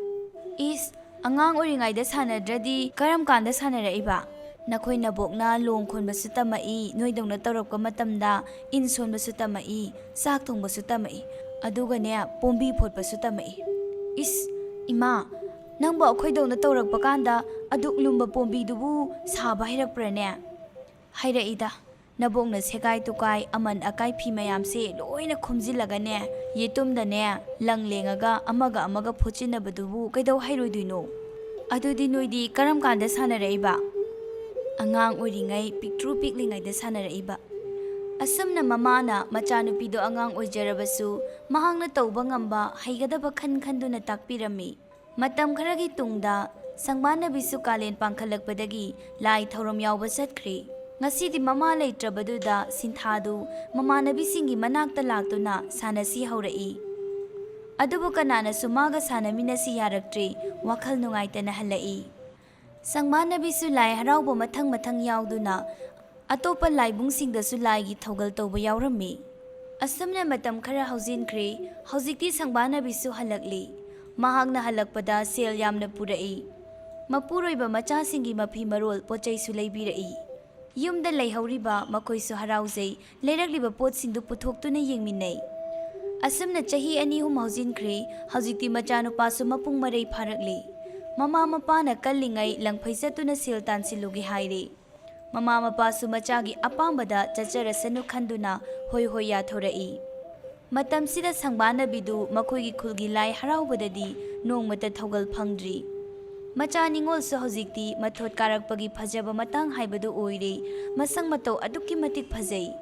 "ꯏꯁ, ꯑꯉꯥꯡ ꯑꯣꯏꯔꯤꯉꯩꯗ ꯁꯥꯟꯅꯗ꯭ꯔꯗꯤ ꯀꯔꯝ ꯀꯥꯟꯗ ꯁꯥꯟꯅꯔꯛꯏꯕ? ꯅꯈꯣꯏ ꯅꯕꯣꯛꯅ ꯂꯣꯡ ꯈꯣꯟꯕꯁꯨ ꯇꯝꯃꯛꯏ, ꯅꯣꯏꯗꯧꯅ ꯇꯧꯔꯛꯄ ꯃꯇꯝꯗ ꯏꯟ ꯁꯣꯟꯕꯁꯨ ꯇꯝꯃꯛꯏ, ꯆꯥꯛ ꯊꯣꯡꯕꯁꯨ ꯇꯝꯃꯛꯏ, ꯑꯗꯨꯒꯅꯦ, ꯄꯣꯝꯕꯤ ꯐꯣꯠꯄꯁꯨ ꯇꯝꯃꯛꯏ꯫ ꯏꯁ, ꯏꯃꯥ, ꯅꯪꯕꯨ ꯑꯩꯈꯣꯏꯗꯧꯅ ꯇꯧꯔꯛꯄ ꯀꯥꯟꯗ ꯑꯗꯨꯛ ꯂꯨꯝꯕ ꯄꯣꯝꯕꯤꯗꯨꯕꯨ ꯁꯥꯕ ꯍꯩꯔꯛꯄ꯭ꯔꯅꯦ? ꯍꯩꯔꯛꯏꯗ꯫ ꯅꯕꯣꯛꯅ ꯁꯦꯒꯥꯏ ꯇꯨꯀꯥꯏ, ꯑꯃꯟ ꯑꯀꯥꯏ ꯐꯤ ꯃꯌꯥꯝꯁꯦ ꯂꯣꯏꯅ ꯈꯣꯝꯖꯤꯜꯂꯒꯅꯦ, ꯌꯦꯇꯨꯝꯗꯅꯦ, ꯂꯪ ꯂꯦꯡꯉꯒ ꯑꯃꯒ ꯑꯃꯒ ꯐꯣꯠꯆꯤꯟꯅꯕꯗꯨꯕꯨ ꯀꯩꯗꯧ ꯍꯩꯔꯣꯏꯗꯣꯏꯅꯣ? ꯑꯗꯨꯗꯤ ꯅꯣꯏꯗꯤ ꯀꯔꯝ ꯀꯥꯟꯗ ꯁꯥꯟꯅꯔꯛꯏꯕ? ꯑꯉꯥꯡ ꯑꯣꯏꯔꯤꯉꯩ, ꯄꯤꯛꯇ꯭ꯔꯨ ꯄꯤꯛꯂꯤꯉꯩꯗ ꯁꯥꯟꯅꯔꯛꯏꯕ꯫ ꯑꯁꯨꯝꯅ ꯃꯃꯥꯅ ꯃꯆꯥꯅꯨꯄꯤꯗꯣ ꯑꯉꯥꯡ ꯑꯣꯏꯖꯔꯕꯁꯨ, ꯃꯍꯥꯛꯅ ꯇꯧꯕ ꯉꯝꯕ, ꯍꯩꯒꯗꯕ ꯈꯟ ꯈꯟꯗꯨꯅ ꯇꯥꯛꯄꯤꯔꯝꯃꯤ꯫ ꯃꯇꯝ ꯈꯔꯒꯤ ꯇꯨꯡꯗ ꯁꯪꯕꯥꯟꯅꯕꯤꯁꯨ ꯀꯥꯂꯦꯟ ꯄꯥꯡꯈꯠꯂꯛꯄꯗꯒꯤ ꯂꯥꯏ ꯊꯧꯔꯝ ꯌꯥꯎꯕ ꯆꯠꯈ꯭ꯔꯦ꯫ ꯉꯁꯤꯗꯤ ꯃꯃꯥ ꯂꯩꯇ꯭ꯔꯕꯗꯨꯗ ꯁꯤꯟꯊꯥꯗꯨ ꯃꯃꯥꯟꯅꯕꯤꯁꯤꯡꯒꯤ ꯃꯅꯥꯛꯇ ꯂꯥꯛꯇꯨꯅ ꯁꯥꯟꯅꯁꯤ ꯍꯧꯔꯛꯏ꯫ ꯑꯗꯨꯕꯨ ꯀꯅꯥꯅꯁꯨ ꯃꯥꯒ ꯁꯥꯟꯅꯃꯤꯟꯅꯁꯤ ꯌꯥꯔꯛꯇ꯭ꯔꯦ, ꯋꯥꯈꯜ ꯅꯨꯡꯉꯥꯏꯇꯅ ꯍꯜꯂꯛꯏ꯫ ꯁꯪꯕꯥꯟꯅꯕꯤꯁꯨ ꯂꯥꯏ ꯍꯔꯥꯎꯕ ꯃꯊꯪ ꯃꯊꯪ ꯌꯥꯎꯗꯨꯅ ꯑꯇꯣꯞꯄ ꯂꯥꯏꯕꯨꯡꯁꯤꯡꯗꯁꯨ ꯂꯥꯏꯒꯤ ꯊꯧꯒꯜ ꯇꯧꯕ ꯌꯥꯎꯔꯝꯃꯤ꯫ ꯑꯁꯨꯝꯅ ꯃꯇꯝ ꯈꯔ ꯍꯧꯖꯤꯟꯈ꯭ꯔꯦ꯫ ꯍꯧꯖꯤꯛꯇꯤ ꯁꯪꯕꯥꯟꯅꯕꯤꯁꯨ ꯍꯜꯂꯛꯂꯤ꯫ ꯃꯍꯥꯛꯅ ꯍꯜꯂꯛꯄꯗ ꯁꯦꯜ ꯌꯥꯝꯅ ꯄꯨꯔꯛꯏ꯫ ꯃꯄꯨꯔꯣꯏꯕ ꯃꯆꯥꯁꯤꯡꯒꯤ ꯃꯐꯤ ꯃꯔꯣꯜ ꯄꯣꯠꯆꯩꯁꯨ ꯂꯩꯕꯤꯔꯛꯏ꯫ ꯌꯨꯝꯗ ꯂꯩꯍꯧꯔꯤꯕ ꯃꯈꯣꯏꯁꯨ ꯍꯔꯥꯎꯖꯩ, ꯂꯩꯔꯛꯂꯤꯕ ꯄꯣꯠꯁꯤꯡꯗꯨ ꯄꯨꯊꯣꯛꯇꯨꯅ ꯌꯦꯡꯃꯤꯟꯅꯩ꯫ ꯑꯁꯨꯝꯅ ꯆꯍꯤ ꯑꯅꯤ ꯑꯍꯨꯝ ꯍꯧꯖꯤꯟꯈ꯭ꯔꯦ꯫ ꯍꯧꯖꯤꯛꯇꯤ ꯃꯆꯥꯅꯨꯄꯥꯁꯨ ꯃꯄꯨꯡ ꯃꯔꯩ ꯐꯥꯔꯛꯂꯤ꯫ ꯃꯃꯥ ꯃꯄꯥꯅ ꯀꯜꯂꯤꯉꯩ ꯂꯪꯐꯩ ꯆꯠꯇꯨꯅ ꯁꯦꯜ ꯇꯥꯟꯁꯤꯜꯂꯨꯒꯦ ꯍꯥꯏꯔꯦ꯫ ꯃꯃꯥ ꯃꯄꯥꯁꯨ ꯃꯆꯥꯒꯤ ꯑꯄꯥꯝꯕꯗ ꯆꯠꯆꯔꯁꯅꯨ ꯈꯟꯗꯨꯅ ꯍꯣꯏ ꯍꯣꯏ ꯌꯥꯊꯣꯔꯛꯏ꯫ ꯃꯇꯝꯁꯤꯗ ꯁꯪꯕꯥꯟꯅꯕꯤꯗꯨ ꯃꯈꯣꯏꯒꯤ ꯈꯨꯜꯒꯤ ꯂꯥꯏ ꯍꯔꯥꯎꯕꯗꯗꯤ ꯅꯣꯡꯃꯇ ꯊꯧꯒꯜ ꯐꯪꯗ꯭ꯔꯤ꯫ ꯃꯆꯥ ꯅꯤꯉꯣꯜꯁꯨ ꯍꯧꯖꯤꯛꯇꯤ ꯃꯊꯣꯠ ꯀꯥꯔꯛꯄꯒꯤ ꯐꯖꯕ ꯃꯇꯥꯡ ꯍꯥꯏꯕꯗꯨ ꯑꯣꯏꯔꯦ꯫ ꯃꯁꯛ ꯃꯇꯧ ꯑꯗꯨꯛꯀꯤ ꯃꯇꯤꯛ ꯐꯖꯩ꯫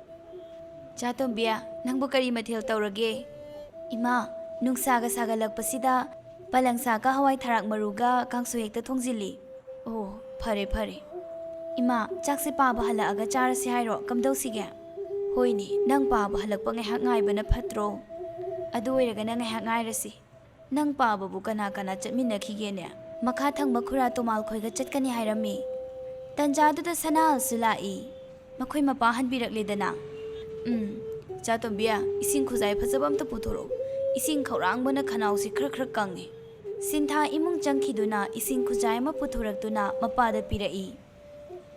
ꯆꯥꯇꯣꯝꯕꯤ, ꯅꯪꯕꯨ ꯀꯔꯤ ꯃꯊꯦꯜ ꯇꯧꯔꯒꯦ? ꯏꯃꯥ, ꯅꯨꯡꯁꯥꯒ ꯁꯥꯒꯠꯂꯛꯄꯁꯤꯗ ꯄꯂꯪ ꯁꯥꯛꯀ ꯍꯋꯥꯏ ꯊꯔꯥꯛ ꯃꯔꯨꯒ ꯀꯥꯡꯁꯣꯏ ꯍꯦꯛꯇ ꯊꯣꯡꯖꯤꯜꯂꯤ꯫ ꯑꯣ, ꯐꯔꯦ, ꯐꯔꯦ꯫ ꯏꯃꯥ, ꯆꯥꯛꯁꯦ ꯄꯥꯕ ꯍꯜꯂꯛꯑꯒ ꯆꯥꯔꯁꯤ ꯍꯥꯏꯔꯣ? ꯀꯝꯗꯧꯁꯤꯒꯦ? ꯍꯣꯏꯅꯦ, ꯅꯪ ꯄꯥꯕ ꯍꯜꯂꯛꯄ ꯉꯥꯏꯍꯥꯛ ꯉꯥꯏꯕꯅ ꯐꯠꯇ꯭ꯔꯣ? ꯑꯗꯨ ꯑꯣꯏꯔꯒꯅ ꯉꯥꯏꯍꯥꯛ ꯉꯥꯏꯔꯁꯤ꯫ ꯅꯪ ꯄꯥꯕꯕꯨ ꯀꯅꯥ ꯀꯅꯥ ꯆꯠꯃꯤꯟꯅꯈꯤꯒꯦꯅꯦ? ꯃꯈꯥ ꯊꯪꯕ ꯈꯨꯔꯥ ꯇꯣꯃꯥꯜ ꯈꯣꯏꯒ ꯆꯠꯀꯅꯤ ꯍꯥꯏꯔꯝꯃꯤ꯫ ꯇꯟꯖꯥꯗꯨꯗ ꯁꯅꯥꯍꯜꯁꯨ ꯂꯥꯛꯏ꯫ ꯃꯈꯣꯏ ꯃꯄꯥ ꯍꯟꯕꯤꯔꯛꯂꯦꯗꯅ꯫ ꯎꯝ, ꯆꯥꯇꯣꯝꯕꯤ, ꯏꯁꯤꯡ ꯈꯨꯖꯥꯏ ꯐꯖꯕ ꯑꯝꯇ ꯄꯨꯊꯣꯔꯛꯎ꯫ ꯏꯁꯤꯡ ꯈꯧꯔꯥꯡꯕꯅ ꯈꯅꯥꯎꯁꯤ ꯈꯔ ꯈꯔ ꯀꯪꯉꯤ꯫ ꯁꯤꯟꯊꯥ ꯏꯃꯨꯡ ꯆꯪꯈꯤꯗꯨꯅ ꯏꯁꯤꯡ ꯈꯨꯖꯥꯏ ꯑꯃ ꯄꯨꯊꯣꯔꯛꯇꯨꯅ ꯃꯄꯥꯗ ꯄꯤꯔꯛꯏ꯫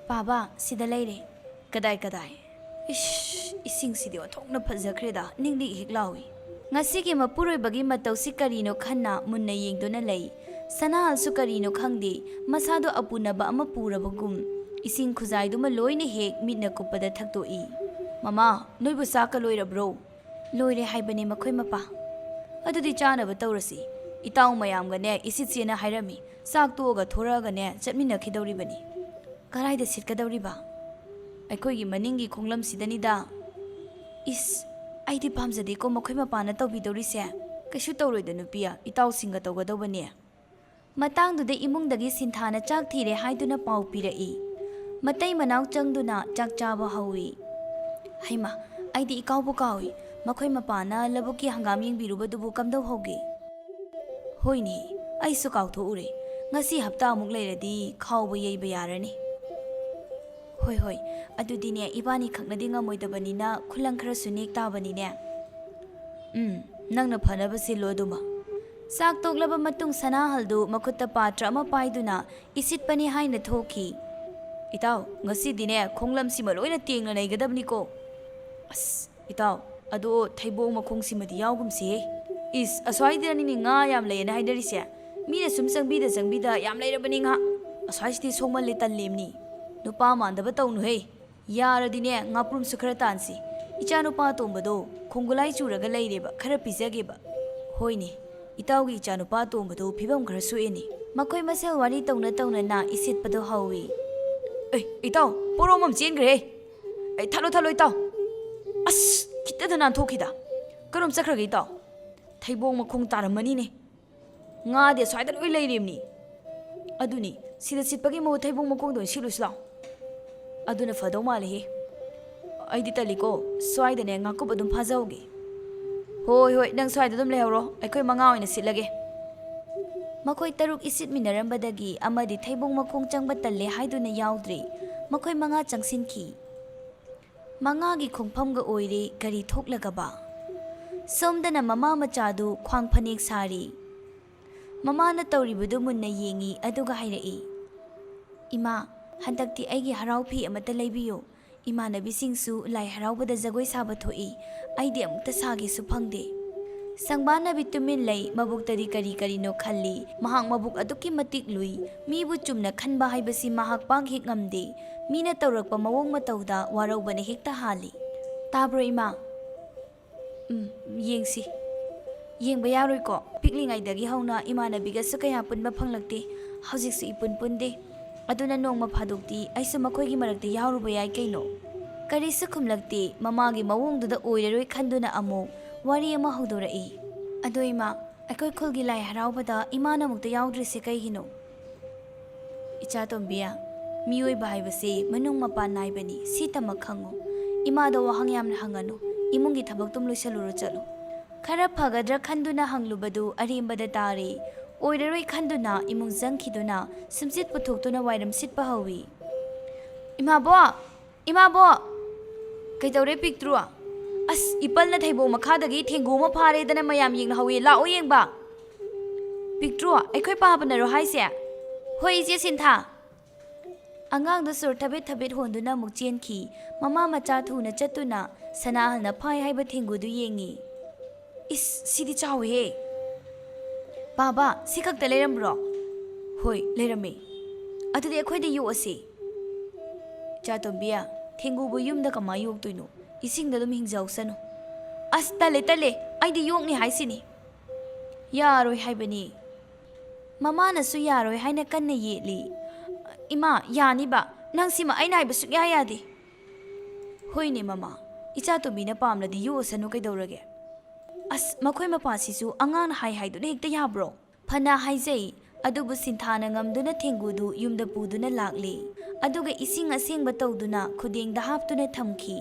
"ꯄꯥꯕ, ꯁꯤꯗ ꯂꯩꯔꯦ꯫" "ꯀꯗꯥꯏ, ꯀꯗꯥꯏ?" "ꯏꯁ, ꯏꯁꯤꯡꯁꯤꯗꯤ ꯑꯣꯟꯊꯣꯛꯅ ꯐꯖꯈ꯭ꯔꯦꯗ, ꯅꯤꯛ ꯅꯤꯛ ꯍꯦꯛ ꯂꯥꯎꯏ꯫" ꯉꯁꯤꯒꯤ ꯃꯄꯨꯔꯣꯏꯕꯒꯤ ꯃꯇꯧꯁꯤ ꯀꯔꯤꯅꯣ ꯈꯟꯅ ꯃꯨꯟꯅ ꯌꯦꯡꯗꯨꯅ ꯂꯩ꯫ ꯁꯅꯥꯍꯜꯁꯨ ꯀꯔꯤꯅꯣ ꯈꯪꯗꯦ, ꯃꯁꯥꯗꯣ ꯑꯄꯨꯅꯕ ꯑꯃ ꯄꯨꯔꯕꯒꯨꯝ ꯏꯁꯤꯡ ꯈꯨꯖꯥꯏꯗꯨꯃ ꯂꯣꯏꯅ ꯍꯦꯛ ꯃꯤꯠꯅ ꯀꯨꯞꯄꯗ ꯊꯛꯇꯣꯛꯏ꯫ "ꯃꯃꯥ, ꯅꯣꯏꯕꯨ ꯆꯥꯛꯀ ꯂꯣꯏꯔꯕ꯭ꯔꯣ?" "ꯂꯣꯏꯔꯦ ꯍꯥꯏꯕꯅꯦ ꯃꯈꯣꯏ ꯃꯄꯥ꯫" "ꯑꯗꯨꯗꯤ ꯆꯥꯅꯕ ꯇꯧꯔꯁꯤ꯫ ꯏꯇꯥꯎ ꯃꯌꯥꯝꯒꯅꯦ ꯏꯁꯤꯠꯁꯦꯅ ꯍꯥꯏꯔꯝꯃꯤ꯫ ꯆꯥꯛ ꯇꯣꯛꯑꯒ ꯊꯣꯔꯛꯑꯒꯅꯦ ꯆꯠꯃꯤꯟꯅꯈꯤꯗꯧꯔꯤꯕꯅꯤ꯫" "ꯀꯗꯥꯏꯗ ꯁꯤꯠꯀꯗꯧꯔꯤꯕ?" "ꯑꯩꯈꯣꯏꯒꯤ ꯃꯅꯤꯡꯒꯤ ꯈꯣꯡꯂꯝꯁꯤꯗꯅꯤꯗ꯫" "ꯏꯁ, ꯑꯩꯗꯤ ꯄꯥꯝꯖꯗꯦꯀꯣ ꯃꯈꯣꯏ ꯃꯄꯥꯅ ꯇꯧꯕꯤꯗꯧꯔꯤꯁꯦ꯫" "ꯀꯩꯁꯨ ꯇꯧꯔꯣꯏꯗ ꯅꯨꯄꯤ, ꯏꯇꯥꯎꯁꯤꯡꯒ ꯇꯧꯒꯗꯧꯕꯅꯦ꯫" ꯃꯇꯥꯡꯗꯨꯗ ꯏꯃꯨꯡꯗꯒꯤ ꯁꯤꯟꯊꯥꯅ ꯆꯥꯛ ꯊꯤꯔꯦ ꯍꯥꯏꯗꯨꯅ ꯄꯥꯎ ꯄꯤꯔꯛꯏ꯫ ꯃꯇꯩ ꯃꯅꯥꯎ ꯆꯪꯗꯨꯅ ꯆꯥꯛ ꯆꯥꯕ ꯍꯧꯏ꯫ "ꯍꯩꯃꯥ, ꯑꯩꯗꯤ ꯏꯀꯥꯎꯕꯨ ꯀꯥꯎꯏ꯫ ꯃꯈꯣꯏ ꯃꯄꯥꯅ ꯂꯧꯕꯨꯛꯀꯤ ꯍꯪꯒꯥꯝ ꯌꯦꯡꯕꯤꯔꯨꯕꯗꯨꯕꯨ ꯀꯝꯗꯧ ꯍꯧꯒꯦ?" "ꯍꯣꯏꯅꯦ, ꯑꯩꯁꯨ ꯀꯥꯎꯊꯣꯛꯎꯔꯦ꯫ ꯉꯁꯤ ꯍꯞꯇꯥꯃꯨꯛ ꯂꯩꯔꯗꯤ ꯈꯥꯎꯕ ꯌꯩꯕ ꯌꯥꯔꯅꯤ꯫" "ꯍꯣꯏ, ꯍꯣꯏ, ꯑꯗꯨꯗꯤꯅꯦ, ꯏꯕꯥꯅꯤ ꯈꯛꯅꯗꯤ ꯉꯝꯃꯣꯏꯗꯕꯅꯤꯅ ꯈꯨꯂꯪ ꯈꯔꯁꯨ ꯅꯦꯛ ꯇꯥꯕꯅꯤꯅꯦ꯫" "ꯎꯝ, ꯅꯪꯅ ꯐꯅꯕ ꯁꯤꯜꯂꯣ ꯑꯗꯨꯃ꯫" ꯆꯥꯛ ꯇꯣꯛꯂꯕ ꯃꯇꯨꯡ ꯁꯅꯥꯍꯜꯗꯨ ꯃꯈꯨꯠꯇ ꯄꯥꯇ꯭ꯔ ꯑꯃ ꯄꯥꯏꯗꯨꯅ ꯏꯁꯤꯠꯄꯅꯤ ꯍꯥꯏꯅ ꯊꯣꯛꯈꯤ꯫ "ꯏꯇꯥꯎ, ꯉꯁꯤꯗꯤꯅꯦ ꯈꯣꯡꯂꯝꯁꯤꯃ ꯂꯣꯏꯅ ꯇꯦꯡꯅ ꯅꯩꯒꯗꯕꯅꯤꯀꯣ꯫" "ꯑꯁ, ꯏꯇꯥꯎ, ꯑꯗꯣ ꯊꯩꯕꯣꯡ ꯃꯈꯣꯡꯁꯤꯃꯗꯤ ꯌꯥꯎꯒꯨꯝꯁꯤꯍꯦ꯫" "ꯏꯁ, ꯑꯁ꯭ꯋꯥꯏꯗꯅꯤꯅꯦ ꯉꯥ ꯌꯥꯝ ꯂꯩꯌꯦꯅ ꯍꯥꯏꯅꯔꯤꯁꯦ꯫ ꯃꯤꯅ ꯁꯨꯝ ꯆꯪꯕꯤꯗ ꯆꯪꯕꯤꯗ ꯌꯥꯝ ꯂꯩꯔꯕꯅꯤ ꯉꯥ꯫ ꯑꯁ꯭ꯋꯥꯏꯁꯤꯗꯤ ꯁꯣꯛꯃꯜꯂꯦ, ꯇꯜꯂꯦꯝꯅꯤ꯫ ꯅꯨꯄꯥ ꯃꯥꯟꯗꯕ ꯇꯧꯅꯨꯍꯦ꯫ ꯌꯥꯔꯗꯤꯅꯦ, ꯉꯥꯄ꯭ꯔꯨꯝꯁꯨ ꯈꯔ ꯇꯥꯟꯁꯤ꯫ ꯏꯆꯥꯅꯨꯄꯥ ꯑꯇꯣꯝꯕꯗꯣ ꯈꯣꯡꯒꯨꯂꯥꯏ ꯆꯨꯔꯒ ꯂꯩꯔꯦꯕ, ꯈꯔ ꯄꯤꯖꯒꯦꯕ꯫" "ꯍꯣꯏꯅꯦ, ꯏꯇꯥꯎꯒꯤ ꯏꯆꯥꯅꯨꯄꯥ ꯑꯇꯣꯝꯕꯗꯣ ꯐꯤꯕꯝ ꯈꯔ ꯁꯣꯛꯑꯦꯅꯦ꯫" ꯃꯈꯣꯏ ꯃꯁꯦꯜ ꯋꯥꯔꯤ ꯇꯧꯅ ꯇꯧꯅꯅ ꯏꯁꯤꯠꯄꯗꯣ ꯍꯧꯏ꯫ "ꯑꯦ, ꯏꯇꯥꯎ, ꯄꯣꯔꯣꯝ ꯑꯃ ꯆꯦꯟꯈ꯭ꯔꯦꯍꯦ꯫ ꯑꯩ ꯊꯠꯂꯣ, ꯊꯠꯂꯣ, ꯏꯇꯥꯎ꯫ ꯑꯁ, ꯈꯤꯇꯗ ꯅꯥꯟꯊꯣꯛꯈꯤꯗ꯫ ꯀꯔꯣꯝ ꯆꯠꯈ꯭ꯔꯒꯦ, ꯏꯇꯥꯎ? ꯊꯩꯕꯣꯡ ꯃꯈꯣꯡ ꯇꯥꯔꯝꯃꯅꯤꯅꯦ꯫ ꯉꯥꯗꯤ ꯑꯁ꯭ꯋꯥꯏꯗ ꯂꯣꯏ ꯂꯩꯔꯤꯕꯅꯤ꯫" "ꯑꯗꯨꯅꯤ, ꯁꯤꯗ ꯁꯤꯠꯄꯒꯤ ꯃꯍꯨꯠ ꯊꯩꯕꯣꯡ ꯃꯈꯣꯡꯗ ꯑꯣꯏꯅ ꯁꯤꯠꯂꯨꯁꯤ ꯂꯥꯎ꯫ ꯑꯗꯨꯅ ꯐꯗꯧ ꯃꯥꯜꯂꯦꯍꯦ꯫ ꯑꯩꯗꯤ ꯇꯜꯂꯤꯀꯣ, ꯁ꯭ꯋꯥꯏꯗꯅꯦ ꯉꯥꯀꯨꯞ ꯑꯗꯨꯝ ꯐꯥꯖꯍꯧꯒꯦ꯫" "ꯍꯣꯏ, ꯍꯣꯏ, ꯅꯪ ꯁ꯭ꯋꯥꯏꯗ ꯑꯗꯨꯝ ꯂꯩꯍꯧꯔꯣ, ꯑꯩꯈꯣꯏ ꯃꯉꯥ ꯑꯣꯏꯅ ꯁꯤꯠꯂꯒꯦ꯫" ꯃꯈꯣꯏ ꯇꯔꯨꯛ ꯏꯁꯤꯠꯃꯤꯟꯅꯔꯝꯕꯗꯒꯤ ꯑꯃꯗꯤ ꯊꯩꯕꯣꯡ ꯃꯈꯣꯡ ꯆꯪꯕ ꯇꯜꯂꯦ ꯍꯥꯏꯗꯨꯅ ꯌꯥꯎꯗ꯭ꯔꯦ꯫ ꯃꯈꯣꯏ ꯃꯉꯥ ꯆꯪꯁꯤꯟꯈꯤ꯫ ꯃꯉꯥꯒꯤ ꯈꯣꯡꯐꯝꯒ ꯑꯣꯏꯔꯦ ꯀꯔꯤ ꯊꯣꯛꯂꯒꯕ? ꯁꯣꯝꯗꯅ ꯃꯃꯥ ꯃꯆꯥꯗꯨ ꯈ꯭ꯋꯥꯡ ꯐꯅꯦꯛ ꯁꯥꯔꯤ꯫ ꯃꯃꯥꯅ ꯇꯧꯔꯤꯕꯗꯨ ꯃꯨꯟꯅ ꯌꯦꯡꯏ, ꯑꯗꯨꯒ ꯍꯥꯏꯔꯛꯏ, "ꯏꯃꯥ, ꯍꯟꯗꯛꯇꯤ ꯑꯩꯒꯤ ꯍꯔꯥꯎ ꯐꯤ ꯑꯃꯠꯇ ꯂꯩꯕꯤꯌꯨ꯫ ꯏꯃꯥꯟꯅꯕꯤꯁꯤꯡꯁꯨ ꯂꯥꯏ ꯍꯔꯥꯎꯕꯗ ꯖꯒꯣꯏ ꯁꯥꯕ ꯊꯣꯛꯏ꯫ ꯑꯩꯗꯤ ꯑꯃꯨꯛꯇ ꯁꯥꯒꯦꯁꯨ ꯐꯪꯗꯦ꯫" ꯁꯪꯕꯥꯟꯅꯕꯤ ꯇꯨꯃꯤꯟ ꯂꯩ, ꯃꯕꯨꯛꯇꯗꯤ ꯀꯔꯤ ꯀꯔꯤꯅꯣ ꯈꯜꯂꯤ꯫ ꯃꯍꯥꯛ ꯃꯕꯨꯛ ꯑꯗꯨꯛꯀꯤ ꯃꯇꯤꯛ ꯂꯨꯏ꯫ ꯃꯤꯕꯨ ꯆꯨꯝꯅ ꯈꯟꯕ ꯍꯥꯏꯕꯁꯤ ꯃꯍꯥꯛ ꯄꯥꯛ ꯍꯦꯛ ꯉꯝꯗꯦ꯫ ꯃꯤꯅ ꯇꯧꯔꯛꯄ ꯃꯑꯣꯡ ꯃꯇꯧꯗ ꯋꯥꯔꯧꯕꯅ ꯍꯦꯛꯇ ꯍꯥꯜꯂꯤ꯫ "ꯇꯥꯕ꯭ꯔꯣ, ꯏꯃꯥ?" "ꯎꯝ, ꯌꯦꯡꯁꯤ꯫" "ꯌꯦꯡꯕ ꯌꯥꯔꯣꯏꯀꯣ? ꯄꯤꯛꯂꯤꯉꯩꯗꯒꯤ ꯍꯧꯅ ꯏꯃꯥꯟꯅꯕꯤꯒꯁꯨ ꯀꯌꯥ ꯄꯨꯟꯕ ꯐꯪꯂꯛꯇꯦ꯫ ꯍꯧꯖꯤꯛꯁꯨ ꯏꯄꯨꯟ ꯄꯨꯟꯗꯦ꯫ ꯑꯗꯨꯅ ꯅꯣꯡꯃ ꯐꯥꯗꯣꯛꯇꯤ ꯑꯩꯁꯨ ꯃꯈꯣꯏꯒꯤ ꯃꯔꯛꯇ ꯌꯥꯎꯔꯨꯕ ꯌꯥꯏ ꯀꯩꯅꯣ?" ꯀꯔꯤꯁꯨ ꯈꯨꯝꯂꯛꯇꯦ꯫ ꯃꯃꯥꯒꯤ ꯃꯑꯣꯡꯗꯨꯗ ꯑꯣꯏꯔꯔꯣꯏ ꯈꯟꯗꯨꯅ ꯑꯃꯨꯛ ꯋꯥꯔꯤ ꯑꯃ ꯍꯧꯗꯣꯔꯛꯏ꯫ "ꯑꯗꯣ ꯏꯃꯥ, ꯑꯩꯈꯣꯏ ꯈꯨꯜꯒꯤ ꯂꯥꯏ ꯍꯔꯥꯎꯕꯗ ꯏꯃꯥꯅ ꯑꯃꯨꯛꯇ ꯌꯥꯎꯗ꯭ꯔꯤꯁꯦ ꯀꯩꯒꯤꯅꯣ?" "ꯏꯆꯥ ꯇꯣꯝꯕꯤ, ꯃꯤꯑꯣꯏꯕ ꯍꯥꯏꯕꯁꯤ ꯃꯅꯨꯡ ꯃꯄꯥꯟ ꯅꯥꯏꯕꯅꯤ, ꯁꯤ ꯇꯃꯛ ꯈꯪꯉꯨ꯫ ꯏꯃꯥꯗ ꯋꯥꯍꯪ ꯌꯥꯝꯅ ꯍꯪꯒꯅꯨ, ꯏꯃꯨꯡꯒꯤ ꯊꯕꯛꯇꯨꯝ ꯂꯣꯏꯁꯤꯜꯂꯨꯔꯣ ꯆꯠꯂꯣ꯫" ꯈꯔ ꯐꯒꯗ꯭ꯔꯥ ꯈꯟꯗꯨꯅ ꯍꯪꯂꯨꯕꯗꯨ ꯑꯔꯦꯝꯕꯗ ꯇꯥꯔꯦ꯫ ꯑꯣꯏꯔꯔꯣꯏ ꯈꯟꯗꯨꯅ ꯏꯃꯨꯡ ꯆꯪꯈꯤꯗꯨꯅ ꯁꯨꯝꯆꯤꯠ ꯄꯨꯊꯣꯛꯇꯨꯅ ꯋꯥꯏꯔꯝ ꯁꯤꯠꯄ ꯍꯧꯏ꯫ "ꯏꯃꯥꯕꯣ! ꯏꯃꯥꯕꯣ!" "ꯀꯩꯗꯧꯔꯦ ꯄꯤꯛꯇ꯭ꯔꯨ?" "ꯑꯁ, ꯏꯄꯜꯅ ꯊꯩꯕꯣꯡ ꯃꯈꯥꯗꯒꯤ ꯊꯦꯡꯒꯨ ꯑꯃ ꯐꯥꯔꯦꯗꯅ ꯃꯌꯥꯝ ꯌꯦꯡꯅꯍꯧꯏ, ꯂꯥꯛꯑꯣ ꯌꯦꯡꯕ꯫" "ꯄꯤꯛꯇ꯭ꯔꯨ, ꯑꯩꯈꯣꯏ ꯄꯥꯕꯅꯔꯣ ꯍꯥꯏꯁꯦ?" "ꯍꯣꯏ, ꯏꯆꯦ ꯁꯤꯟꯊꯥ꯫" ꯑꯉꯥꯡꯗꯨ ꯁꯨꯔ ꯊꯕꯦꯠ ꯊꯕꯦꯠ ꯍꯣꯟꯗꯨꯅ ꯑꯃꯨꯛ ꯆꯦꯟꯈꯤ꯫ ꯃꯃꯥ ꯃꯆꯥ ꯊꯨꯅ ꯆꯠꯇꯨꯅ ꯁꯅꯥꯍꯜꯅ ꯐꯥꯏ ꯍꯥꯏꯕ ꯊꯦꯡꯒꯨꯗꯨ ꯌꯦꯡꯉꯤ꯫ "ꯏꯁ, ꯁꯤꯗꯤ ꯆꯥꯎꯏꯍꯦ! ꯄꯥꯕ, ꯁꯤ ꯈꯛꯇ ꯂꯩꯔꯝꯕ꯭ꯔꯣ?" "ꯍꯣꯏ, ꯂꯩꯔꯝꯃꯦ꯫" "ꯑꯗꯨꯗꯤ ꯑꯩꯈꯣꯏꯗ ꯌꯣꯛꯑꯁꯤ꯫" "ꯏꯆꯥꯇꯣꯝꯕꯤ, ꯊꯦꯡꯒꯨꯕꯨ ꯌꯨꯝꯗ ꯀꯃꯥꯏ ꯌꯣꯛꯇꯣꯏꯅꯣ? ꯏꯁꯤꯡꯗ ꯑꯗꯨꯝ ꯍꯤꯡꯖꯍꯧꯁꯅꯨ꯫" "ꯑꯁ, ꯇꯜꯂꯦ, ꯇꯜꯂꯦ, ꯑꯩꯗꯤ ꯌꯣꯛꯅꯤ ꯍꯥꯏꯁꯤꯅꯤ꯫" "ꯌꯥꯔꯣꯏ ꯍꯥꯏꯕꯅꯤ꯫" ꯃꯃꯥꯅꯁꯨ ꯌꯥꯔꯣꯏ ꯍꯥꯏꯅ ꯀꯟꯅ ꯌꯦꯠꯂꯤ꯫ "ꯏꯃꯥ, ꯌꯥꯅꯤꯕ꯫ ꯅꯪ ꯁꯤꯃ ꯑꯩꯅ ꯍꯥꯏꯕ ꯁꯨꯛꯌꯥ ꯌꯥꯗꯦ꯫" "ꯍꯣꯏꯅꯦ ꯃꯃꯥ, ꯏꯆꯥꯇꯣꯝꯕꯤꯅ ꯄꯥꯝꯂꯗꯤ ꯌꯣꯛꯑꯁꯅꯨ ꯀꯩꯗꯧꯔꯒꯦ?" "ꯑꯁ, ꯃꯈꯣꯏ ꯃꯄꯥꯁꯤꯁꯨ ꯑꯉꯥꯡꯅ ꯍꯥꯏ ꯍꯥꯏꯗꯨꯅ ꯍꯦꯛꯇ ꯌꯥꯕ꯭ꯔꯣ?" ꯐꯅ ꯍꯥꯏꯖꯩ, ꯑꯗꯨꯕꯨ ꯁꯤꯟꯊꯥꯅ ꯉꯝꯗꯨꯅ ꯊꯦꯡꯒꯨꯗꯨ ꯌꯨꯝꯗ ꯄꯨꯗꯨꯅ ꯂꯥꯛꯂꯦ꯫ ꯑꯗꯨꯒ ꯏꯁꯤꯡ ꯑꯁꯦꯡꯕ ꯇꯧꯗꯨꯅ ꯈꯨꯗꯦꯡꯗ ꯍꯥꯞꯇꯨꯅ ꯊꯝꯈꯤ꯫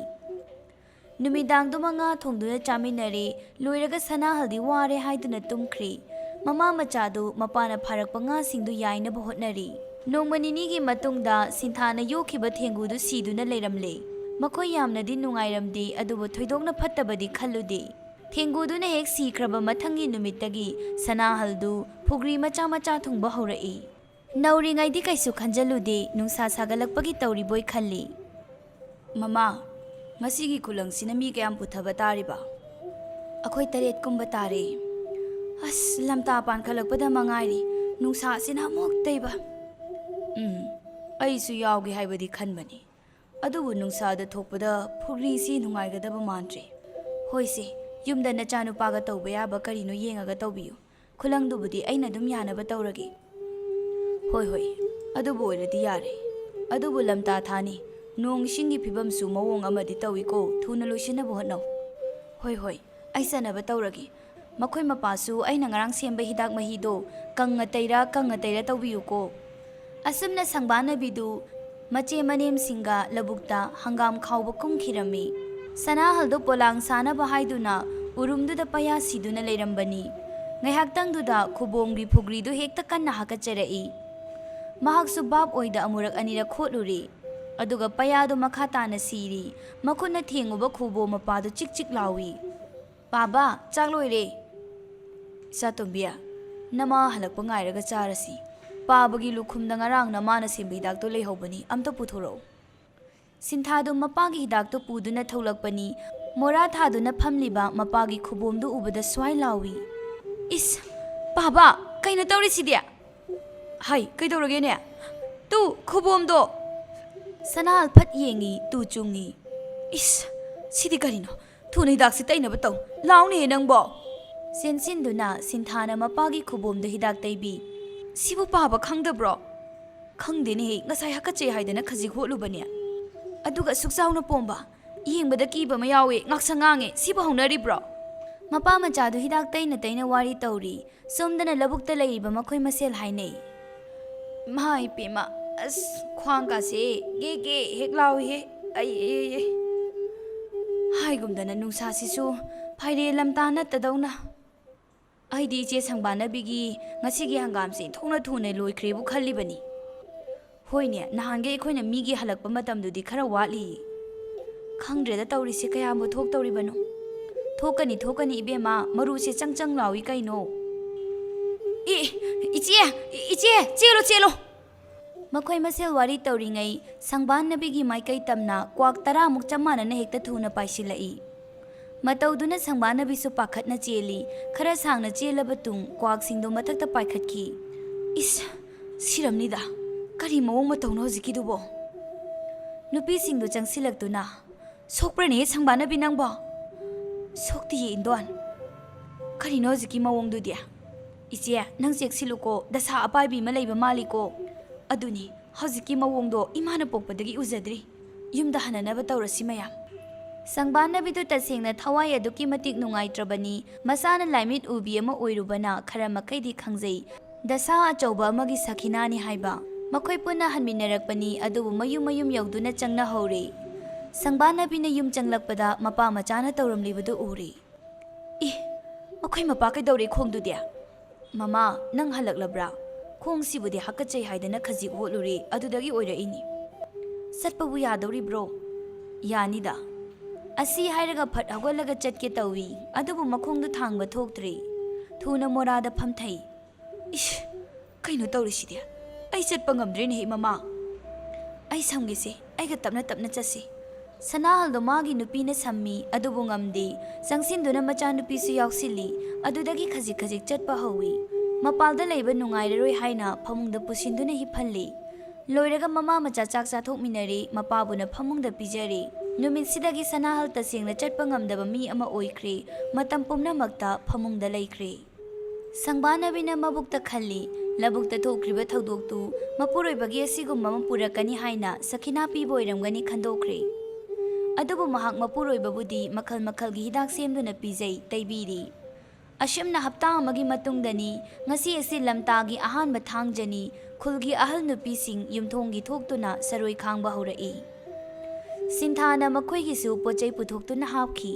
ꯅꯨꯃꯤꯗꯥꯡꯗꯨꯃ ꯉꯥ ꯊꯣꯡꯗꯨꯅ ꯆꯥꯃꯤꯟꯅꯔꯦ꯫ ꯂꯣꯏꯔꯒ ꯁꯅꯥꯍꯜꯗꯤ ꯋꯥꯔꯦ ꯍꯥꯏꯗꯨꯅ ꯇꯨꯝꯈ꯭ꯔꯦ꯫ ꯃꯃꯥ ꯃꯆꯥꯗꯨ ꯃꯄꯥꯅ ꯐꯥꯔꯛꯄ ꯉꯥꯁꯤꯡꯗꯨ ꯌꯥꯏꯅꯕ ꯍꯣꯠꯅꯔꯤ꯫ ꯅꯣꯡꯃ ꯅꯤꯅꯤꯒꯤ ꯃꯇꯨꯡꯗ ꯁꯤꯟꯊꯥꯅ ꯌꯣꯛꯈꯤꯕ ꯊꯦꯡꯒꯨꯗꯨ ꯁꯤꯗꯨꯅ ꯂꯩꯔꯝꯂꯦ꯫ ꯃꯈꯣꯏ ꯌꯥꯝꯅꯗꯤ ꯅꯨꯡꯉꯥꯏꯔꯝꯗꯦ, ꯑꯗꯨꯕꯨ ꯊꯣꯏꯗꯣꯛꯅ ꯐꯠꯇꯕꯗꯤ ꯈꯜꯂꯨꯗꯦ꯫ ꯊꯦꯡꯒꯨꯗꯨꯅ ꯍꯦꯛ ꯁꯤꯈ꯭ꯔꯕ ꯃꯊꯪꯒꯤ ꯅꯨꯃꯤꯠꯇꯒꯤ ꯁꯅꯥꯍꯜꯗꯨ ꯐꯨꯒ꯭ꯔꯤ ꯃꯆꯥ ꯃꯆꯥ ꯊꯨꯡꯕ ꯍꯧꯔꯛꯏ꯫ ꯅꯧꯔꯤꯉꯩꯗꯤ ꯀꯩꯁꯨ ꯈꯟꯖꯜꯂꯨꯗꯦ, ꯅꯨꯡꯁꯥ ꯁꯥꯒꯠꯂꯛꯄꯒꯤ ꯇꯧꯔꯤꯕꯣꯏ ꯈꯜꯂꯤ꯫ "ꯃꯃꯥ, ꯉꯁꯤꯒꯤ ꯈꯨꯂꯪꯁꯤꯅ ꯃꯤ ꯀꯌꯥꯝ ꯄꯨꯊꯕ ꯇꯥꯔꯤꯕ?" "ꯑꯩꯈꯣꯏ ꯇꯔꯦꯠꯀꯨꯝꯕ ꯇꯥꯔꯦ꯫ ꯑꯁ, ꯂꯝꯇꯥ ꯄꯥꯟꯈꯠꯂꯛꯄꯗ ꯃꯉꯥꯏꯔꯤ, ꯅꯨꯡꯁꯥꯁꯤꯅ ꯑꯃꯨꯛ ꯇꯩꯕ꯫ ꯎꯝ, ꯑꯩꯁꯨ ꯌꯥꯎꯒꯦ ꯍꯥꯏꯕꯗꯤ ꯈꯟꯕꯅꯤ, ꯑꯗꯨꯕꯨ ꯅꯨꯡꯁꯥꯗ ꯊꯣꯛꯄꯗ ꯐꯨꯒ꯭ꯔꯤꯁꯤ ꯅꯨꯡꯉꯥꯏꯒꯗꯕ ꯃꯥꯟꯗ꯭ꯔꯦ꯫ ꯍꯣꯏꯁꯦ, ꯌꯨꯝꯗ ꯅꯆꯥꯅꯨꯄꯥꯒ ꯇꯧꯕ ꯌꯥꯕ ꯀꯔꯤꯅꯣ ꯌꯦꯡꯉꯒ ꯇꯧꯕꯤꯌꯨ꯫ ꯈꯨꯂꯪꯗꯨꯕꯨꯗꯤ ꯑꯩꯅ ꯑꯗꯨꯝ ꯌꯥꯅꯕ ꯇꯧꯔꯒꯦ꯫" "ꯍꯣꯏ, ꯍꯣꯏ, ꯑꯗꯨꯕꯨ ꯑꯣꯏꯔꯗꯤ ꯌꯥꯔꯦ꯫ ꯑꯗꯨꯕꯨ ꯂꯝꯇꯥ ꯊꯥꯅꯤ, ꯅꯣꯡ ꯏꯁꯤꯡꯒꯤ ꯐꯤꯕꯝꯁꯨ ꯃꯑꯣꯡ ꯑꯃꯗꯤ ꯇꯧꯏꯀꯣ, ꯊꯨꯅ ꯂꯣꯏꯁꯤꯟꯅꯕ ꯍꯣꯠꯅꯧ꯫" "ꯍꯣꯏ, ꯍꯣꯏ, ꯑꯩ ꯆꯠꯅꯕ ꯇꯧꯔꯒꯦ꯫ ꯃꯈꯣꯏ ꯃꯄꯥꯁꯨ ꯑꯩꯅ ꯉꯔꯥꯡ ꯁꯦꯝꯕ ꯍꯤꯗꯥꯛ ꯃꯍꯤꯗꯣ ꯀꯪꯉ ꯇꯩꯔ, ꯀꯪꯉ ꯇꯩꯔ ꯇꯧꯕꯤꯌꯨꯀꯣ꯫" ꯑꯁꯨꯝꯅ ꯁꯪꯕꯥꯅꯕꯤꯗꯨ ꯃꯆꯦ ꯃꯅꯦꯝꯁꯤꯡꯒ ꯂꯧꯕꯨꯛꯇ ꯍꯪꯒꯥꯝ ꯈꯥꯎꯕ ꯀꯨꯝꯈꯤꯔꯝꯃꯤ꯫ ꯁꯅꯥꯍꯜꯗꯣ ꯄꯣꯂꯥꯡ ꯁꯥꯅꯕ ꯍꯥꯏꯗꯨꯅ ꯎꯔꯨꯝꯗꯨꯗ ꯄꯌꯥ ꯁꯤꯗꯨꯅ ꯂꯩꯔꯝꯕꯅꯤ꯫ ꯉꯥꯏꯍꯥꯛꯇꯪꯗꯨꯗ ꯈꯨꯕꯣꯝꯒꯤ ꯐꯨꯒ꯭ꯔꯤꯗꯨ ꯍꯦꯛꯇ ꯀꯟꯅ ꯍꯥꯀꯠꯆꯔꯛꯏ꯫ ꯃꯍꯥꯛꯁꯨ ꯚꯥꯞ ꯑꯣꯏꯗ ꯑꯃꯨꯔꯛ ꯑꯅꯤꯔꯛ ꯈꯣꯠꯂꯨꯔꯦ꯫ ꯑꯗꯨꯒ ꯄꯌꯥꯗꯨ ꯃꯈꯥ ꯇꯥꯅ ꯁꯤꯔꯤ꯫ ꯃꯈꯨꯠꯅ ꯊꯦꯡꯉꯨꯕ ꯈꯨꯕꯣꯝ ꯃꯄꯥꯗꯨ ꯆꯤꯛ ꯆꯤꯛ ꯂꯥꯎꯏ꯫ "ꯄꯥꯕ, ꯆꯥꯛ ꯂꯣꯏꯔꯦ꯫" "ꯏꯆꯥꯇꯣꯝꯕꯤ, ꯅꯃꯥ ꯍꯜꯂꯛꯄ ꯉꯥꯏꯔꯒ ꯆꯥꯔꯁꯤ꯫ ꯄꯥꯕꯒꯤ ꯂꯨꯈꯨꯝꯗ ꯉꯔꯥꯡ ꯅꯃꯥꯅ ꯁꯦꯝꯕ ꯍꯤꯗꯥꯛꯇꯣ ꯂꯩꯍꯧꯕꯅꯤ, ꯑꯝꯇ ꯄꯨꯊꯣꯔꯛꯎ꯫" ꯁꯤꯟꯊꯥꯗꯨ ꯃꯄꯥꯒꯤ ꯍꯤꯗꯥꯛꯇꯨ ꯄꯨꯗꯨꯅ ꯊꯣꯛꯂꯛꯄꯅꯤ꯫ ꯃꯣꯔꯥ ꯊꯥꯗꯨꯅ ꯐꯝꯂꯤꯕ ꯃꯄꯥꯒꯤ ꯈꯨꯕꯣꯝꯗꯨ ꯎꯕꯗ ꯁ꯭ꯋꯥꯏ ꯂꯥꯎꯏ꯫ "ꯏꯁ, ꯄꯥꯕ, ꯀꯩꯅꯣ ꯇꯧꯔꯤꯁꯤꯗꯤ?" "ꯍꯥꯏ, ꯀꯩꯗꯧꯔꯒꯦꯅꯦ?" "ꯇꯨ, ꯈꯨꯕꯣꯝꯗꯣ!" ꯁꯅꯥꯍꯜ ꯐꯠ ꯌꯦꯡꯉꯤ, ꯇꯨ ꯆꯨꯡꯉꯤ꯫ "ꯏꯁ, ꯁꯤꯗꯤ ꯀꯔꯤꯅꯣ? ꯊꯨꯅ ꯍꯤꯗꯥꯛꯁꯤ ꯇꯩꯅꯕ ꯇꯧ꯫ ꯂꯥꯎꯅꯦꯍꯦ ꯅꯪꯕꯣ!" ꯆꯦꯟꯁꯤꯟꯗꯨꯅ ꯁꯤꯟꯊꯥꯅ ꯃꯄꯥꯒꯤ ꯈꯨꯕꯣꯝꯗ ꯍꯤꯗꯥꯛ ꯇꯩꯕꯤ꯫ "ꯁꯤꯕꯨ ꯄꯥꯕ ꯈꯪꯗꯕ꯭ꯔꯣ?" "ꯈꯪꯗꯦꯅꯦꯍꯦ, ꯉꯁꯥꯏ ꯍꯥꯀꯠꯆꯩ ꯍꯥꯏꯗꯅ ꯈꯖꯤꯛ ꯍꯣꯠꯂꯨꯕꯅꯦ꯫ ꯑꯗꯨꯒ ꯑꯁꯨꯛ ꯆꯥꯎꯅ ꯄꯣꯝꯕ? ꯌꯦꯡꯕꯗ ꯀꯤꯕ ꯑꯃ ꯌꯥꯎꯋꯦ, ꯉꯥꯛꯁꯪ ꯉꯥꯡꯉꯦ꯫ ꯁꯤꯕꯨ ꯍꯧꯅꯔꯤꯕ꯭ꯔꯣ?" ꯃꯄꯥ ꯃꯆꯥꯗꯨ ꯍꯤꯗꯥꯛ ꯇꯩꯅ ꯇꯩꯅ ꯋꯥꯔꯤ ꯇꯧꯔꯤ꯫ ꯁꯣꯝꯗꯅ ꯂꯧꯕꯨꯛꯇ ꯂꯩꯔꯤꯕ ꯃꯈꯣꯏ ꯃꯁꯦꯜ ꯍꯥꯏꯅꯩ꯫ "ꯏꯃꯥ ꯏꯄꯦꯝꯃ, ꯑꯁ, ꯈ꯭ꯋꯥꯡꯒꯥꯁꯦ ꯒꯦ ꯒꯦ ꯍꯦꯛ ꯂꯥꯎꯏꯍꯦ꯫ ꯑꯩ, ꯑꯩ, ꯑꯩ, ꯑꯩ꯫ ꯍꯥꯏꯒꯨꯝꯗꯅ ꯅꯨꯡꯁꯥꯁꯤꯁꯨ ꯐꯥꯏꯔꯦ ꯂꯝꯇꯥ ꯅꯠꯇꯗꯧꯅ꯫ ꯑꯩꯗꯤ ꯏꯆꯦ ꯁꯪꯕꯥꯅꯕꯤꯒꯤ ꯉꯁꯤꯒꯤ ꯍꯪꯒꯥꯝꯁꯦ ꯏꯟꯊꯣꯛꯅ ꯊꯨꯅ ꯂꯣꯏꯈ꯭ꯔꯦꯕꯨ ꯈꯜꯂꯤꯕꯅꯤ꯫ ꯍꯣꯏꯅꯦ, ꯅꯍꯥꯟꯒꯩ ꯑꯩꯈꯣꯏꯅ ꯃꯤꯒꯤ ꯍꯜꯂꯛꯄ ꯃꯇꯝꯗꯨꯗꯤ ꯈꯔ ꯋꯥꯠꯂꯤꯌꯦ꯫ ꯈꯪꯗ꯭ꯔꯦꯗ ꯇꯧꯔꯤꯁꯦ, ꯀꯌꯥꯝꯕꯨ ꯊꯣꯛꯇꯧꯔꯤꯕꯅꯣ?" "ꯊꯣꯛꯀꯅꯤ, ꯊꯣꯛꯀꯅꯤ ꯏꯕꯦꯝꯃ, ꯃꯔꯨꯁꯦ ꯆꯪ ꯆꯪ ꯂꯥꯎꯏ ꯀꯩꯅꯣ?" "ꯏ, ꯏꯆꯦ, ꯏꯆꯦ, ꯆꯦꯜꯂꯣ, ꯆꯦꯜꯂꯣ!" ꯃꯈꯣꯏ ꯃꯁꯦꯜ ꯋꯥꯔꯤ ꯇꯧꯔꯤꯉꯩ ꯁꯪꯕꯥꯟꯅꯕꯤꯒꯤ ꯃꯥꯏꯀꯩ ꯇꯝꯅ ꯀ꯭ꯋꯥꯛ ꯇꯔꯥꯃꯨꯛ ꯆꯞ ꯃꯥꯟꯅꯅ ꯍꯦꯛꯇ ꯊꯨꯅ ꯄꯥꯏꯁꯤꯜꯂꯛꯏ꯫ ꯃꯇꯧꯗꯨꯅ ꯁꯪꯕꯥꯟꯅꯕꯤꯁꯨ ꯄꯥꯈꯠꯅ ꯆꯦꯜꯂꯤ꯫ ꯈꯔ ꯁꯥꯡꯅ ꯆꯦꯜꯂꯕ ꯇꯨꯡ ꯀ꯭ꯋꯥꯛꯁꯤꯡꯗꯨ ꯃꯊꯛꯇ ꯄꯥꯏꯈꯠꯈꯤ꯫ "ꯏꯁ, ꯁꯤꯔꯝꯅꯤꯗ꯫ ꯀꯔꯤ ꯃꯑꯣꯡ ꯃꯇꯧꯅꯣ ꯍꯧꯖꯤꯛꯀꯤꯗꯨꯕꯣ?" ꯅꯨꯄꯤꯁꯤꯡꯗꯨ ꯆꯪꯁꯤꯜꯂꯛꯇꯨꯅ, "ꯁꯣꯛꯄ꯭ꯔꯅꯦ ꯁꯪꯕꯥꯟꯅꯕꯤ ꯅꯪꯕꯣ?" "ꯁꯣꯛꯇꯤꯌꯦ ꯏꯟꯗꯣꯟ꯫" "ꯀꯔꯤꯅꯣ ꯍꯧꯖꯤꯛꯀꯤ ꯃꯑꯣꯡꯗꯨꯗꯤ?" "ꯏꯆꯦ, ꯅꯪ ꯆꯦꯛꯁꯤꯜꯂꯨꯀꯣ, ꯗꯁꯥ ꯑꯄꯥꯏꯕꯤ ꯑꯃ ꯂꯩꯕ ꯃꯥꯜꯂꯤꯀꯣ꯫" "ꯑꯗꯨꯅꯤ, ꯍꯧꯖꯤꯛꯀꯤ ꯃꯑꯣꯡꯗꯣ ꯏꯃꯥꯅ ꯄꯣꯛꯄꯗꯒꯤ ꯎꯖꯗ꯭ꯔꯤ꯫ ꯌꯨꯝꯗ ꯍꯟꯅꯅꯕ ꯇꯧꯔꯁꯤ ꯃꯌꯥꯝ꯫" ꯁꯪꯕꯥꯟꯅꯕꯤꯗꯨ ꯇꯁꯦꯡꯅ ꯊꯋꯥꯏ ꯑꯗꯨꯛꯀꯤ ꯃꯇꯤꯛ ꯅꯨꯡꯉꯥꯏꯇ꯭ꯔꯕꯅꯤ꯫ ꯃꯁꯥꯅ ꯂꯥꯏꯃꯤꯠ ꯎꯕꯤ ꯑꯃ ꯑꯣꯏꯔꯨꯕꯅ ꯈꯔ ꯃꯈꯩꯗꯤ ꯈꯪꯖꯩ꯫ ꯗꯁꯥ ꯑꯆꯧꯕ ꯑꯃꯒꯤ ꯁꯈꯤꯅꯥꯅꯤ ꯍꯥꯏꯕ꯫ ꯃꯈꯣꯏ ꯄꯨꯟꯅ ꯍꯟꯃꯤꯟꯅꯔꯛꯄꯅꯤ, ꯑꯗꯨꯕꯨ ꯃꯌꯨꯝ ꯃꯌꯨꯝ ꯌꯧꯗꯨꯅ ꯆꯪꯅꯍꯧꯔꯦ꯫ ꯁꯪꯕꯥꯟꯅꯕꯤꯅ ꯌꯨꯝ ꯆꯪꯂꯛꯄꯗ ꯃꯄꯥ ꯃꯆꯥꯅ ꯇꯧꯔꯝꯂꯤꯕꯗꯨ ꯎꯔꯦ꯫ "ꯏ, ꯃꯈꯣꯏ ꯃꯄꯥ ꯀꯩꯗꯧꯔꯦ ꯈꯣꯡꯗꯨꯗꯤ?" "ꯃꯃꯥ, ꯅꯪ ꯍꯜꯂꯛꯂꯕ꯭ꯔꯥ? ꯈꯣꯡꯁꯤꯕꯨꯗꯤ ꯍꯥꯀꯠꯆꯩ ꯍꯥꯏꯗꯅ ꯈꯖꯤꯛ ꯍꯣꯠꯂꯨꯔꯦ, ꯑꯗꯨꯗꯒꯤ ꯑꯣꯏꯔꯛꯏꯅꯤ꯫" "ꯆꯠꯄꯕꯨ ꯌꯥꯗꯧꯔꯤꯕ꯭ꯔꯣ?" "ꯌꯥꯅꯤꯗ꯫" ꯑꯁꯤ ꯍꯥꯏꯔꯒ ꯐꯠ ꯍꯧꯒꯠꯂꯒ ꯆꯠꯀꯦ ꯇꯧꯏ, ꯑꯗꯨꯕꯨ ꯃꯈꯣꯡꯗꯨ ꯊꯥꯡꯕ ꯊꯣꯛꯇ꯭ꯔꯦ꯫ ꯊꯨꯅ ꯃꯣꯔꯥꯗ ꯐꯝꯊꯩ꯫ "ꯏꯁ, ꯀꯩꯅꯣ ꯇꯧꯔꯤꯁꯤꯗꯤ? ꯑꯩ ꯆꯠꯄ ꯉꯝꯗ꯭ꯔꯦꯅꯦꯍꯦ ꯃꯃꯥ꯫ ꯑꯩ ꯁꯝꯒꯦꯁꯦ, ꯑꯩꯒ ꯇꯞꯅ ꯇꯞꯅ ꯆꯠꯁꯤ꯫" ꯁꯅꯥꯍꯜꯗꯣ ꯃꯥꯒꯤ ꯅꯨꯄꯤꯅ ꯁꯝꯃꯤ, ꯑꯗꯨꯕꯨ ꯉꯝꯗꯦ꯫ ꯆꯪꯁꯤꯟꯗꯨꯅ ꯃꯆꯥꯅꯨꯄꯤꯁꯨ ꯌꯥꯎꯁꯤꯜꯂꯤ꯫ ꯑꯗꯨꯗꯒꯤ ꯈꯖꯤꯛ ꯈꯖꯤꯛ ꯆꯠꯄ ꯍꯧꯏ꯫ ꯃꯄꯥꯜꯗ ꯂꯩꯕ ꯅꯨꯡꯉꯥꯏꯔꯔꯣꯏ ꯍꯥꯏꯅ ꯐꯃꯨꯡꯗ ꯄꯨꯁꯤꯟꯗꯨꯅ ꯍꯤꯞꯍꯜꯂꯤ꯫ ꯂꯣꯏꯔꯒ ꯃꯃꯥ ꯃꯆꯥ ꯆꯥꯛ ꯆꯥꯊꯣꯛꯃꯤꯟꯅꯔꯦ, ꯃꯄꯥꯕꯨꯅ ꯐꯃꯨꯡꯗ ꯄꯤꯖꯔꯦ꯫ ꯅꯨꯃꯤꯠꯁꯤꯗꯒꯤ ꯁꯅꯥꯍꯜ ꯇꯁꯦꯡꯅ ꯆꯠꯄ ꯉꯝꯗꯕ ꯃꯤ ꯑꯃ ꯑꯣꯏꯈ꯭ꯔꯦ꯫ ꯃꯇꯝ ꯄꯨꯝꯅꯃꯛꯇ ꯐꯃꯨꯡꯗ ꯂꯩꯈ꯭ꯔꯦ꯫ ꯁꯪꯕꯥꯟꯅꯕꯤꯅ ꯃꯕꯨꯛꯇ ꯈꯜꯂꯤ, ꯂꯧꯕꯨꯛꯇ ꯊꯣꯛꯈ꯭ꯔꯤꯕ ꯊꯧꯗꯣꯛꯇꯨ ꯃꯄꯨꯔꯣꯏꯕꯒꯤ ꯑꯁꯤꯒꯨꯝꯕ ꯑꯃ ꯄꯨꯔꯛꯀꯅꯤ ꯍꯥꯏꯅ ꯁꯈꯤꯅꯥ ꯄꯤꯕ ꯑꯣꯏꯔꯝꯒꯅꯤ ꯈꯟꯗꯣꯛꯈ꯭ꯔꯦ꯫ ꯑꯗꯨꯕꯨ ꯃꯍꯥꯛ ꯃꯄꯨꯔꯣꯏꯕꯕꯨꯗꯤ ꯃꯈꯜ ꯃꯈꯜꯒꯤ ꯍꯤꯗꯥꯛ ꯁꯦꯝꯗꯨꯅ ꯄꯤꯖꯩ, ꯇꯩꯕꯤꯔꯤ꯫ ꯑꯁꯨꯝꯅ ꯍꯞꯇꯥ ꯑꯃꯒꯤ ꯃꯇꯨꯡꯗꯅꯤ꯫ ꯉꯁꯤ ꯑꯁꯤ ꯂꯝꯇꯥꯒꯤ ꯑꯍꯥꯟꯕ ꯊꯥꯡꯖꯅꯤ꯫ ꯈꯨꯜꯒꯤ ꯑꯍꯜ ꯅꯨꯄꯤꯁꯤꯡ ꯌꯨꯝꯊꯣꯡꯒꯤ ꯊꯣꯛꯇꯨꯅ ꯁꯔꯣꯏ ꯈꯥꯡꯕ ꯍꯧꯔꯛꯏ꯫ ꯁꯤꯟꯊꯥꯅ ꯃꯈꯣꯏꯒꯤꯁꯨ ꯄꯣꯠꯆꯩ ꯄꯨꯊꯣꯛꯇꯨꯅ ꯍꯥꯞꯈꯤ꯫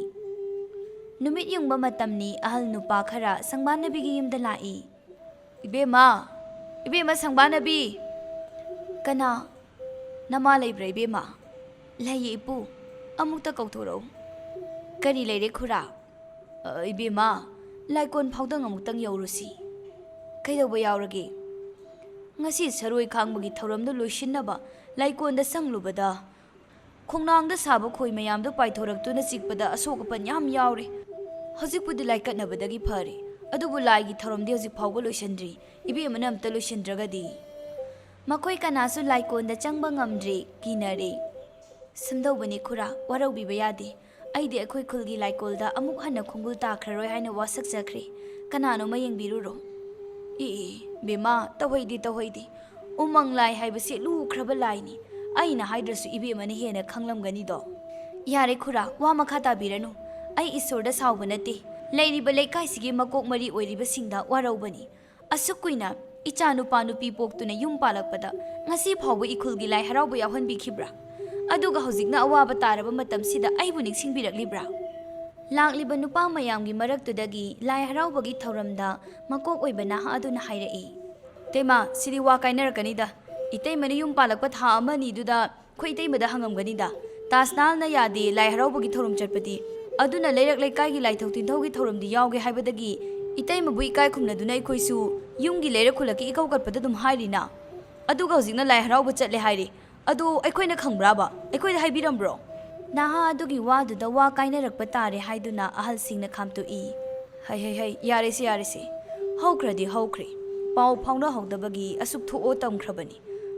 ꯅꯨꯃꯤꯠ ꯌꯨꯡꯕ ꯃꯇꯝꯅꯤ꯫ ꯑꯍꯜ ꯅꯨꯄꯥ ꯈꯔ ꯁꯪꯕꯥꯟꯅꯕꯤꯒꯤ ꯌꯨꯝꯗ ꯂꯥꯛꯏ꯫ "ꯏꯕꯦꯝꯃ, ꯏꯕꯦꯝꯃ ꯁꯪꯕꯥꯟꯅꯕꯤ!" "ꯀꯅꯥ?" "ꯅꯃꯥ ꯂꯩꯕ꯭ꯔꯥ ꯏꯕꯦꯝꯃ?" "ꯂꯩꯌꯦ ꯏꯄꯨ, ꯑꯃꯨꯛꯇ ꯀꯧꯊꯣꯔꯛꯎ꯫" "ꯀꯔꯤ ꯂꯩꯔꯦ ꯈꯨꯔꯥ?" ꯑ, ꯏꯕꯦꯝꯃ, ꯂꯥꯏꯀꯣꯟ ꯐꯥꯎꯗꯪ ꯑꯃꯨꯛꯇꯪ ꯌꯧꯔꯨꯁꯤ꯫ ꯀꯩꯗꯧꯕ ꯌꯥꯎꯔꯒꯦ? ꯉꯁꯤ ꯁꯔꯣꯏ ꯈꯥꯡꯕꯒꯤ ꯊꯧꯔꯝꯗꯨ ꯂꯣꯏꯁꯤꯟꯅꯕ ꯂꯥꯏꯀꯣꯟꯗ ꯆꯪꯂꯨꯕꯗ ꯈꯣꯡꯅꯥꯡꯗ ꯁꯥꯕ ꯈꯣꯏ ꯃꯌꯥꯝꯗꯨ ꯄꯥꯏꯊꯣꯔꯛꯇꯨꯅ ꯆꯤꯛꯄꯗ ꯑꯁꯣꯛ ꯑꯄꯟ ꯌꯥꯝ ꯌꯥꯎꯔꯦ꯫ ꯍꯧꯖꯤꯛꯄꯨꯗꯤ ꯂꯥꯏꯀꯠꯅꯕꯗꯒꯤ ꯐꯔꯦ, ꯑꯗꯨꯕꯨ ꯂꯥꯏꯒꯤ ꯊꯧꯔꯝꯗꯤ ꯍꯧꯖꯤꯛ ꯐꯥꯎꯕ ꯂꯣꯏꯁꯤꯟꯗ꯭ꯔꯤ꯫ ꯏꯕꯦꯝꯃꯅ ꯑꯝꯇ ꯂꯣꯏꯁꯤꯟꯗ꯭ꯔꯒꯗꯤ꯫ ꯃꯈꯣꯏ ꯀꯅꯥꯁꯨ ꯂꯥꯏꯀꯣꯟꯗ ꯆꯪꯕ ꯉꯝꯗ꯭ꯔꯦ, ꯀꯤꯅꯔꯦ꯫ ꯁꯨꯝꯗꯧꯕꯅꯤ ꯈꯨꯔꯥ, ꯋꯥꯔꯧꯕꯤꯕ ꯌꯥꯗꯦ꯫ ꯑꯩꯗꯤ ꯑꯩꯈꯣꯏ ꯈꯨꯜꯒꯤ ꯂꯥꯏꯀꯣꯜꯗ ꯑꯃꯨꯛ ꯍꯟꯅ ꯈꯣꯡꯒꯨꯜ ꯇꯥꯈ꯭ꯔꯔꯣꯏ ꯍꯥꯏꯅ ꯋꯥꯁꯛꯆꯈ꯭ꯔꯦ꯫ ꯀꯅꯥꯅꯣꯃ ꯌꯦꯡꯕꯤꯔꯨꯔꯣ꯫ ꯑꯦ, ꯑꯦ, ꯕꯦꯝꯃ, ꯇꯧꯍꯩꯗꯦ, ꯇꯧꯍꯩꯗꯦ꯫ ꯎꯃꯪ ꯂꯥꯏ ꯍꯥꯏꯕꯁꯤ ꯂꯨꯈ꯭ꯔꯕ ꯂꯥꯏꯅꯤ꯫ ꯑꯩꯅ ꯍꯥꯏꯗ꯭ꯔꯁꯨ ꯏꯕꯦꯝꯃꯅ ꯍꯦꯟꯅ ꯈꯪꯂꯝꯒꯅꯤꯗꯣ꯫ ꯌꯥꯔꯦ ꯈꯨꯔꯥ, ꯋꯥ ꯃꯈꯥ ꯇꯥꯕꯤꯔꯅꯨ꯫ ꯑꯩ ꯏꯁꯣꯔꯗ ꯁꯥꯎꯕ ꯅꯠꯇꯦ꯫ ꯂꯩꯔꯤꯕ ꯂꯩꯀꯥꯏꯁꯤꯒꯤ ꯃꯀꯣꯛ ꯃꯔꯤ ꯑꯣꯏꯔꯤꯕꯁꯤꯡꯗ ꯋꯥꯔꯧꯕꯅꯤ꯫ ꯑꯁꯨꯛ ꯀꯨꯏꯅ ꯏꯆꯥ ꯅꯨꯄꯥ ꯅꯨꯄꯤ ꯄꯣꯛꯇꯨꯅ ꯌꯨꯝ ꯄꯥꯜꯂꯛꯄꯗ ꯉꯁꯤ ꯐꯥꯎꯕ ꯏꯈꯨꯜꯒꯤ ꯂꯥꯏ ꯍꯔꯥꯎꯕ ꯌꯥꯎꯍꯟꯕꯤꯈꯤꯕ꯭ꯔꯥ? ꯑꯗꯨꯒ ꯍꯧꯖꯤꯛꯅ ꯑꯋꯥꯕ ꯇꯥꯔꯕ ꯃꯇꯝꯁꯤꯗ ꯑꯩꯕꯨ ꯅꯤꯡꯁꯤꯡꯕꯤꯔꯛꯂꯤꯕ꯭ꯔꯥ? ꯂꯥꯛꯂꯤꯕ ꯅꯨꯄꯥ ꯃꯌꯥꯝꯒꯤ ꯃꯔꯛꯇꯨꯗꯒꯤ ꯂꯥꯏ ꯍꯔꯥꯎꯕꯒꯤ ꯊꯧꯔꯝꯗ ꯃꯀꯣꯛ ꯑꯣꯏꯕ ꯅꯍꯥ ꯑꯗꯨꯅ ꯍꯥꯏꯔꯛꯏ꯫ ꯏꯇꯩꯃ, ꯁꯤꯗꯤ ꯋꯥ ꯀꯥꯏꯅꯔꯛꯀꯅꯤꯗ꯫ ꯏꯇꯩꯃꯅ ꯌꯨꯝ ꯄꯥꯜꯂꯛꯄ ꯊꯥ ꯑꯃ ꯑꯅꯤꯗꯨꯗ ꯑꯩꯈꯣꯏ ꯏꯇꯩꯃꯗ ꯍꯪꯉꯝꯒꯅꯤꯗ꯫ ꯇꯥꯖꯅꯥꯜꯅ ꯌꯥꯗꯦ ꯂꯥꯏ ꯍꯔꯥꯎꯕꯒꯤ ꯊꯧꯔꯝ ꯆꯠꯄꯗꯤ, ꯑꯗꯨꯅ ꯂꯩꯔꯛ ꯂꯩꯀꯥꯏꯒꯤ ꯂꯥꯏꯊꯧ ꯇꯤꯟꯊꯧꯒꯤ ꯊꯧꯔꯝꯗꯤ ꯌꯥꯎꯒꯦ ꯍꯥꯏꯕꯗꯒꯤ ꯏꯇꯩꯃꯕꯨ ꯏꯀꯥꯏ ꯈꯨꯝꯅꯗꯨꯅ ꯑꯩꯈꯣꯏꯁꯨ ꯌꯨꯝꯒꯤ ꯂꯩꯔꯛ ꯈꯨꯜꯂꯛꯀꯤ ꯏꯀꯧ ꯀꯠꯄꯗ ꯑꯗꯨꯝ ꯍꯥꯏꯔꯤꯅ꯫ ꯑꯗꯨꯒ ꯍꯧꯖꯤꯛꯅ ꯂꯥꯏ ꯍꯔꯥꯎꯕ ꯆꯠꯂꯦ ꯍꯥꯏꯔꯤ꯫ ꯑꯗꯨ ꯑꯩꯈꯣꯏꯅ ꯈꯪꯕ꯭ꯔꯥꯕ? ꯑꯩꯈꯣꯏꯗ ꯍꯥꯏꯕꯤꯔꯝꯕ꯭ꯔꯣ? ꯅꯍꯥ ꯑꯗꯨꯒꯤ ꯋꯥꯗꯨꯗ ꯋꯥ ꯀꯥꯏꯅꯔꯛꯄ ꯇꯥꯔꯦ ꯍꯥꯏꯗꯨꯅ ꯑꯍꯜꯁꯤꯡꯅ ꯈꯥꯝꯇꯣꯛꯏ꯫ ꯍꯩ, ꯍꯩ, ꯍꯩ, ꯌꯥꯔꯦꯁꯦ, ꯌꯥꯔꯦꯁꯦ꯫ ꯍꯧꯈ꯭ꯔꯗꯤ ꯍꯧꯈ꯭ꯔꯦ꯫ ꯄꯥꯎ ꯐꯥꯎꯅꯍꯧꯗꯕꯒꯤ ꯑꯁꯨꯛ ꯊꯣꯛꯑꯣ ꯇꯝꯈ꯭ꯔꯕꯅꯤ꯫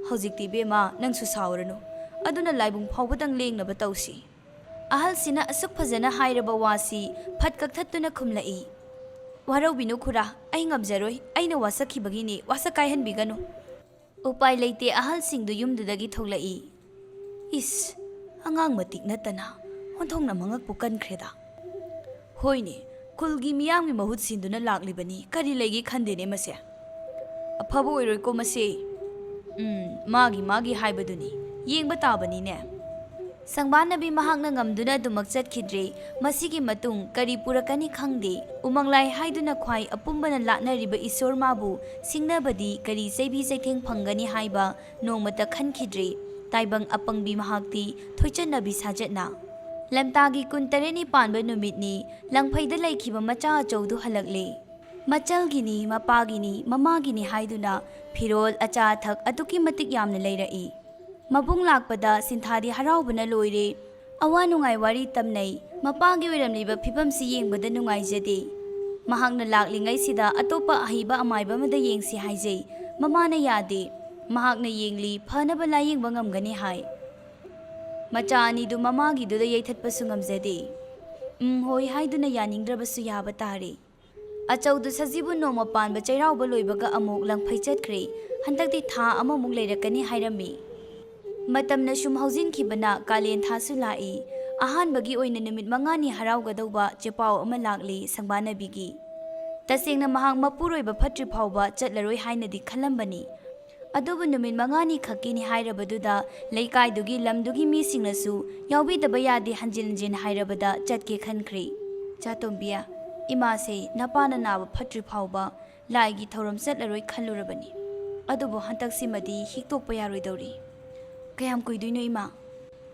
ꯍꯧꯖꯤꯛꯇꯤ ꯏꯕꯦꯝꯃ, ꯅꯪꯁꯨ ꯁꯥꯎꯔꯅꯨ꯫ ꯑꯗꯨꯅ ꯂꯥꯏꯕꯨꯡ ꯐꯥꯎꯕꯗꯪ ꯂꯦꯡꯅꯕ ꯇꯧꯁꯤ꯫ ꯑꯍꯜꯁꯤꯅ ꯑꯁꯨꯛ ꯐꯖꯅ ꯍꯥꯏꯔꯕ ꯋꯥꯁꯤ ꯐꯠ ꯀꯛꯊꯠꯇꯨꯅ ꯈꯨꯝꯂꯛꯏ꯫ ꯋꯥꯔꯧꯕꯤꯅꯨ ꯈꯨꯔꯥ, ꯑꯩ ꯉꯝꯖꯔꯣꯏ꯫ ꯑꯩꯅ ꯋꯥꯁꯛꯈꯤꯕꯒꯤꯅꯤ, ꯋꯥꯁꯛ ꯀꯥꯏꯍꯟꯕꯤꯒꯅꯨ꯫ ꯎꯄꯥꯏ ꯂꯩꯇꯦ, ꯑꯍꯜꯁꯤꯡꯗꯨ ꯌꯨꯝꯗꯨꯗꯒꯤ ꯊꯣꯛꯂꯛꯏ꯫ ꯏꯁ, ꯑꯉꯥꯡ ꯃꯇꯤꯛ ꯅꯠꯇꯅ ꯑꯣꯟꯊꯣꯛꯅ ꯃꯉꯛꯄꯨ ꯀꯟꯈ꯭ꯔꯦꯗ꯫ ꯍꯣꯏꯅꯦ, ꯈꯨꯜꯒꯤ ꯃꯤꯌꯥꯝꯒꯤ ꯃꯍꯨꯠ ꯁꯤꯟꯗꯨꯅ ꯂꯥꯛꯂꯤꯕꯅꯤ, ꯀꯔꯤ ꯂꯩꯒꯦ ꯈꯟꯗꯦꯅꯦ ꯃꯁꯦ꯫ ꯑꯐꯕ ꯑꯣꯏꯔꯣꯏꯀꯣ ꯃꯁꯦ꯫ ꯎꯝ, ꯃꯥꯒꯤ ꯃꯥꯒꯤ ꯍꯥꯏꯕꯗꯨꯅꯤ, ꯌꯦꯡꯕ ꯇꯥꯕꯅꯤꯅꯦ꯫ ꯁꯪꯕꯥꯟꯅꯕꯤ ꯃꯍꯥꯛꯅ ꯉꯝꯗꯨꯅ ꯑꯗꯨꯃꯛ ꯆꯠꯈꯤꯗ꯭ꯔꯦ꯫ ꯃꯁꯤꯒꯤ ꯃꯇꯨꯡ ꯀꯔꯤ ꯄꯨꯔꯛꯀꯅꯤ ꯈꯪꯗꯦ꯫ ꯎꯃꯪꯂꯥꯏ ꯍꯥꯏꯗꯨꯅ ꯈ꯭ꯋꯥꯏ ꯑꯄꯨꯝꯕꯅ ꯂꯥꯠꯅꯔꯤꯕ ꯏꯁꯣꯔ ꯃꯥꯕꯨ ꯁꯤꯡꯅꯕꯗꯤ ꯀꯔꯤ ꯆꯩꯕꯤ ꯆꯩꯊꯦꯡ ꯐꯪꯒꯅꯤ ꯍꯥꯏꯕ ꯅꯣꯡꯃꯇ ꯈꯟꯈꯤꯗ꯭ꯔꯦ꯫ ꯇꯥꯏꯕꯪ ꯑꯄꯪꯕꯤ ꯃꯍꯥꯛꯇꯤ ꯊꯣꯏꯆꯠꯅꯕꯤ ꯁꯥꯖꯠꯅ꯫ ꯂꯝꯇꯥꯒꯤ ꯀꯨꯟꯇꯔꯦꯠꯅꯤ ꯄꯥꯟꯕ ꯅꯨꯃꯤꯠꯅꯤ꯫ ꯂꯪꯐꯩꯗ ꯂꯩꯈꯤꯕ ꯃꯆꯥ ꯑꯆꯧꯗꯨ ꯍꯜꯂꯛꯂꯦ꯫ ꯃꯆꯜꯒꯤꯅꯤ, ꯃꯄꯥꯒꯤꯅꯤ, ꯃꯃꯥꯒꯤꯅꯤ ꯍꯥꯏꯗꯨꯅ ꯐꯤꯔꯣꯜ, ꯑꯆꯥ ꯑꯊꯛ ꯑꯗꯨꯛꯀꯤ ꯃꯇꯤꯛ ꯌꯥꯝꯅ ꯂꯩꯔꯛꯏ꯫ ꯃꯕꯨꯡ ꯂꯥꯛꯄꯗ ꯁꯤꯟꯊꯥꯗꯤ ꯍꯔꯥꯎꯕꯅ ꯂꯣꯏꯔꯦ꯫ ꯑꯋꯥ ꯅꯨꯡꯉꯥꯏ ꯋꯥꯔꯤ ꯇꯝꯅꯩ꯫ ꯃꯄꯥꯒꯤ ꯑꯣꯏꯔꯝꯂꯤꯕ ꯐꯤꯕꯝꯁꯤ ꯌꯦꯡꯕꯗ ꯅꯨꯡꯉꯥꯏꯖꯗꯦ꯫ ꯃꯍꯥꯛꯅ ꯂꯥꯛꯂꯤꯉꯩꯁꯤꯗ ꯑꯇꯣꯞꯄ ꯑꯍꯩꯕ ꯑꯃꯥꯏꯕ ꯑꯃꯗ ꯌꯦꯡꯁꯤ ꯍꯥꯏꯖꯩ꯫ ꯃꯃꯥꯅ ꯌꯥꯗꯦ꯫ ꯃꯍꯥꯛꯅ ꯌꯦꯡꯂꯤ, ꯐꯅꯕ ꯂꯥꯌꯦꯡꯕ ꯉꯝꯒꯅꯤ ꯍꯥꯏ꯫ ꯃꯆꯥ ꯑꯅꯤꯗꯨ ꯃꯃꯥꯒꯤꯗꯨꯗ ꯌꯩꯊꯠꯄꯁꯨ ꯉꯝꯖꯗꯦ꯫ ꯎꯝ, ꯍꯣꯏ ꯍꯥꯏꯗꯨꯅ ꯌꯥꯅꯤꯡꯗ꯭ꯔꯕꯁꯨ ꯌꯥꯕ ꯇꯥꯔꯦ꯫ ꯑꯆꯧꯗꯨ ꯁꯖꯤꯕꯨ ꯅꯣꯡꯃ ꯄꯥꯟꯕ ꯆꯩꯔꯥꯎꯕ ꯂꯣꯏꯕꯒ ꯑꯃꯨꯛ ꯂꯪꯐꯩ ꯆꯠꯈ꯭ꯔꯦ꯫ ꯍꯟꯗꯛꯇꯤ ꯊꯥ ꯑꯃꯃꯨꯛ ꯂꯩꯔꯛꯀꯅꯤ ꯍꯥꯏꯔꯝꯃꯤ꯫ ꯃꯇꯝꯅ ꯁꯨꯝ ꯍꯧꯖꯤꯟꯈꯤꯕꯅ ꯀꯥꯂꯦꯟ ꯊꯥꯁꯨ ꯂꯥꯛꯏ꯫ ꯑꯍꯥꯟꯕꯒꯤ ꯑꯣꯏꯅ ꯅꯨꯃꯤꯠ ꯃꯉꯥꯅꯤ ꯍꯔꯥꯎꯒꯗꯧꯕ ꯆꯦꯄꯥꯎ ꯑꯃ ꯂꯥꯛꯂꯤ ꯁꯪꯕꯥꯅꯕꯤꯒꯤ꯫ ꯇꯁꯦꯡꯅ ꯃꯍꯥꯛ ꯃꯄꯨꯔꯣꯏꯕ ꯐꯠꯇ꯭ꯔꯤ ꯐꯥꯎꯕ ꯆꯠꯂꯔꯣꯏ ꯍꯥꯏꯅꯗꯤ ꯈꯜꯂꯝꯕꯅꯤ꯫ ꯑꯗꯨꯕꯨ ꯅꯨꯃꯤꯠ ꯃꯉꯥꯅꯤ ꯈꯛꯀꯤꯅꯤ ꯍꯥꯏꯔꯕꯗꯨꯗ ꯂꯩꯀꯥꯏꯗꯨꯒꯤ ꯂꯝꯗꯨꯒꯤ ꯃꯤꯁꯤꯡꯅꯁꯨ ꯌꯥꯎꯕꯤꯗꯕ ꯌꯥꯗꯦ, ꯍꯟꯖꯤꯟ ꯍꯟꯖꯤꯟ ꯍꯥꯏꯔꯕꯗ ꯆꯠꯀꯦ ꯈꯟꯈ꯭ꯔꯦ꯫ ꯆꯥꯇꯣꯝꯕꯤꯌꯥ, ꯏꯃꯥꯁꯦ ꯅꯄꯥꯅ ꯅꯥꯕ ꯐꯠꯇ꯭ꯔꯤ ꯐꯥꯎꯕ ꯂꯥꯏꯒꯤ ꯊꯧꯔꯝ ꯆꯠꯂꯔꯣꯏ ꯈꯜꯂꯨꯔꯕꯅꯤ꯫ ꯑꯗꯨꯕꯨ ꯍꯟꯗꯛꯁꯤꯃꯗꯤ ꯍꯤꯛꯇꯣꯛꯄ ꯌꯥꯔꯣꯏꯗꯧꯔꯤ꯫ ꯀꯌꯥꯝ ꯀꯨꯏꯗꯣꯏꯅꯣ ꯏꯃꯥ?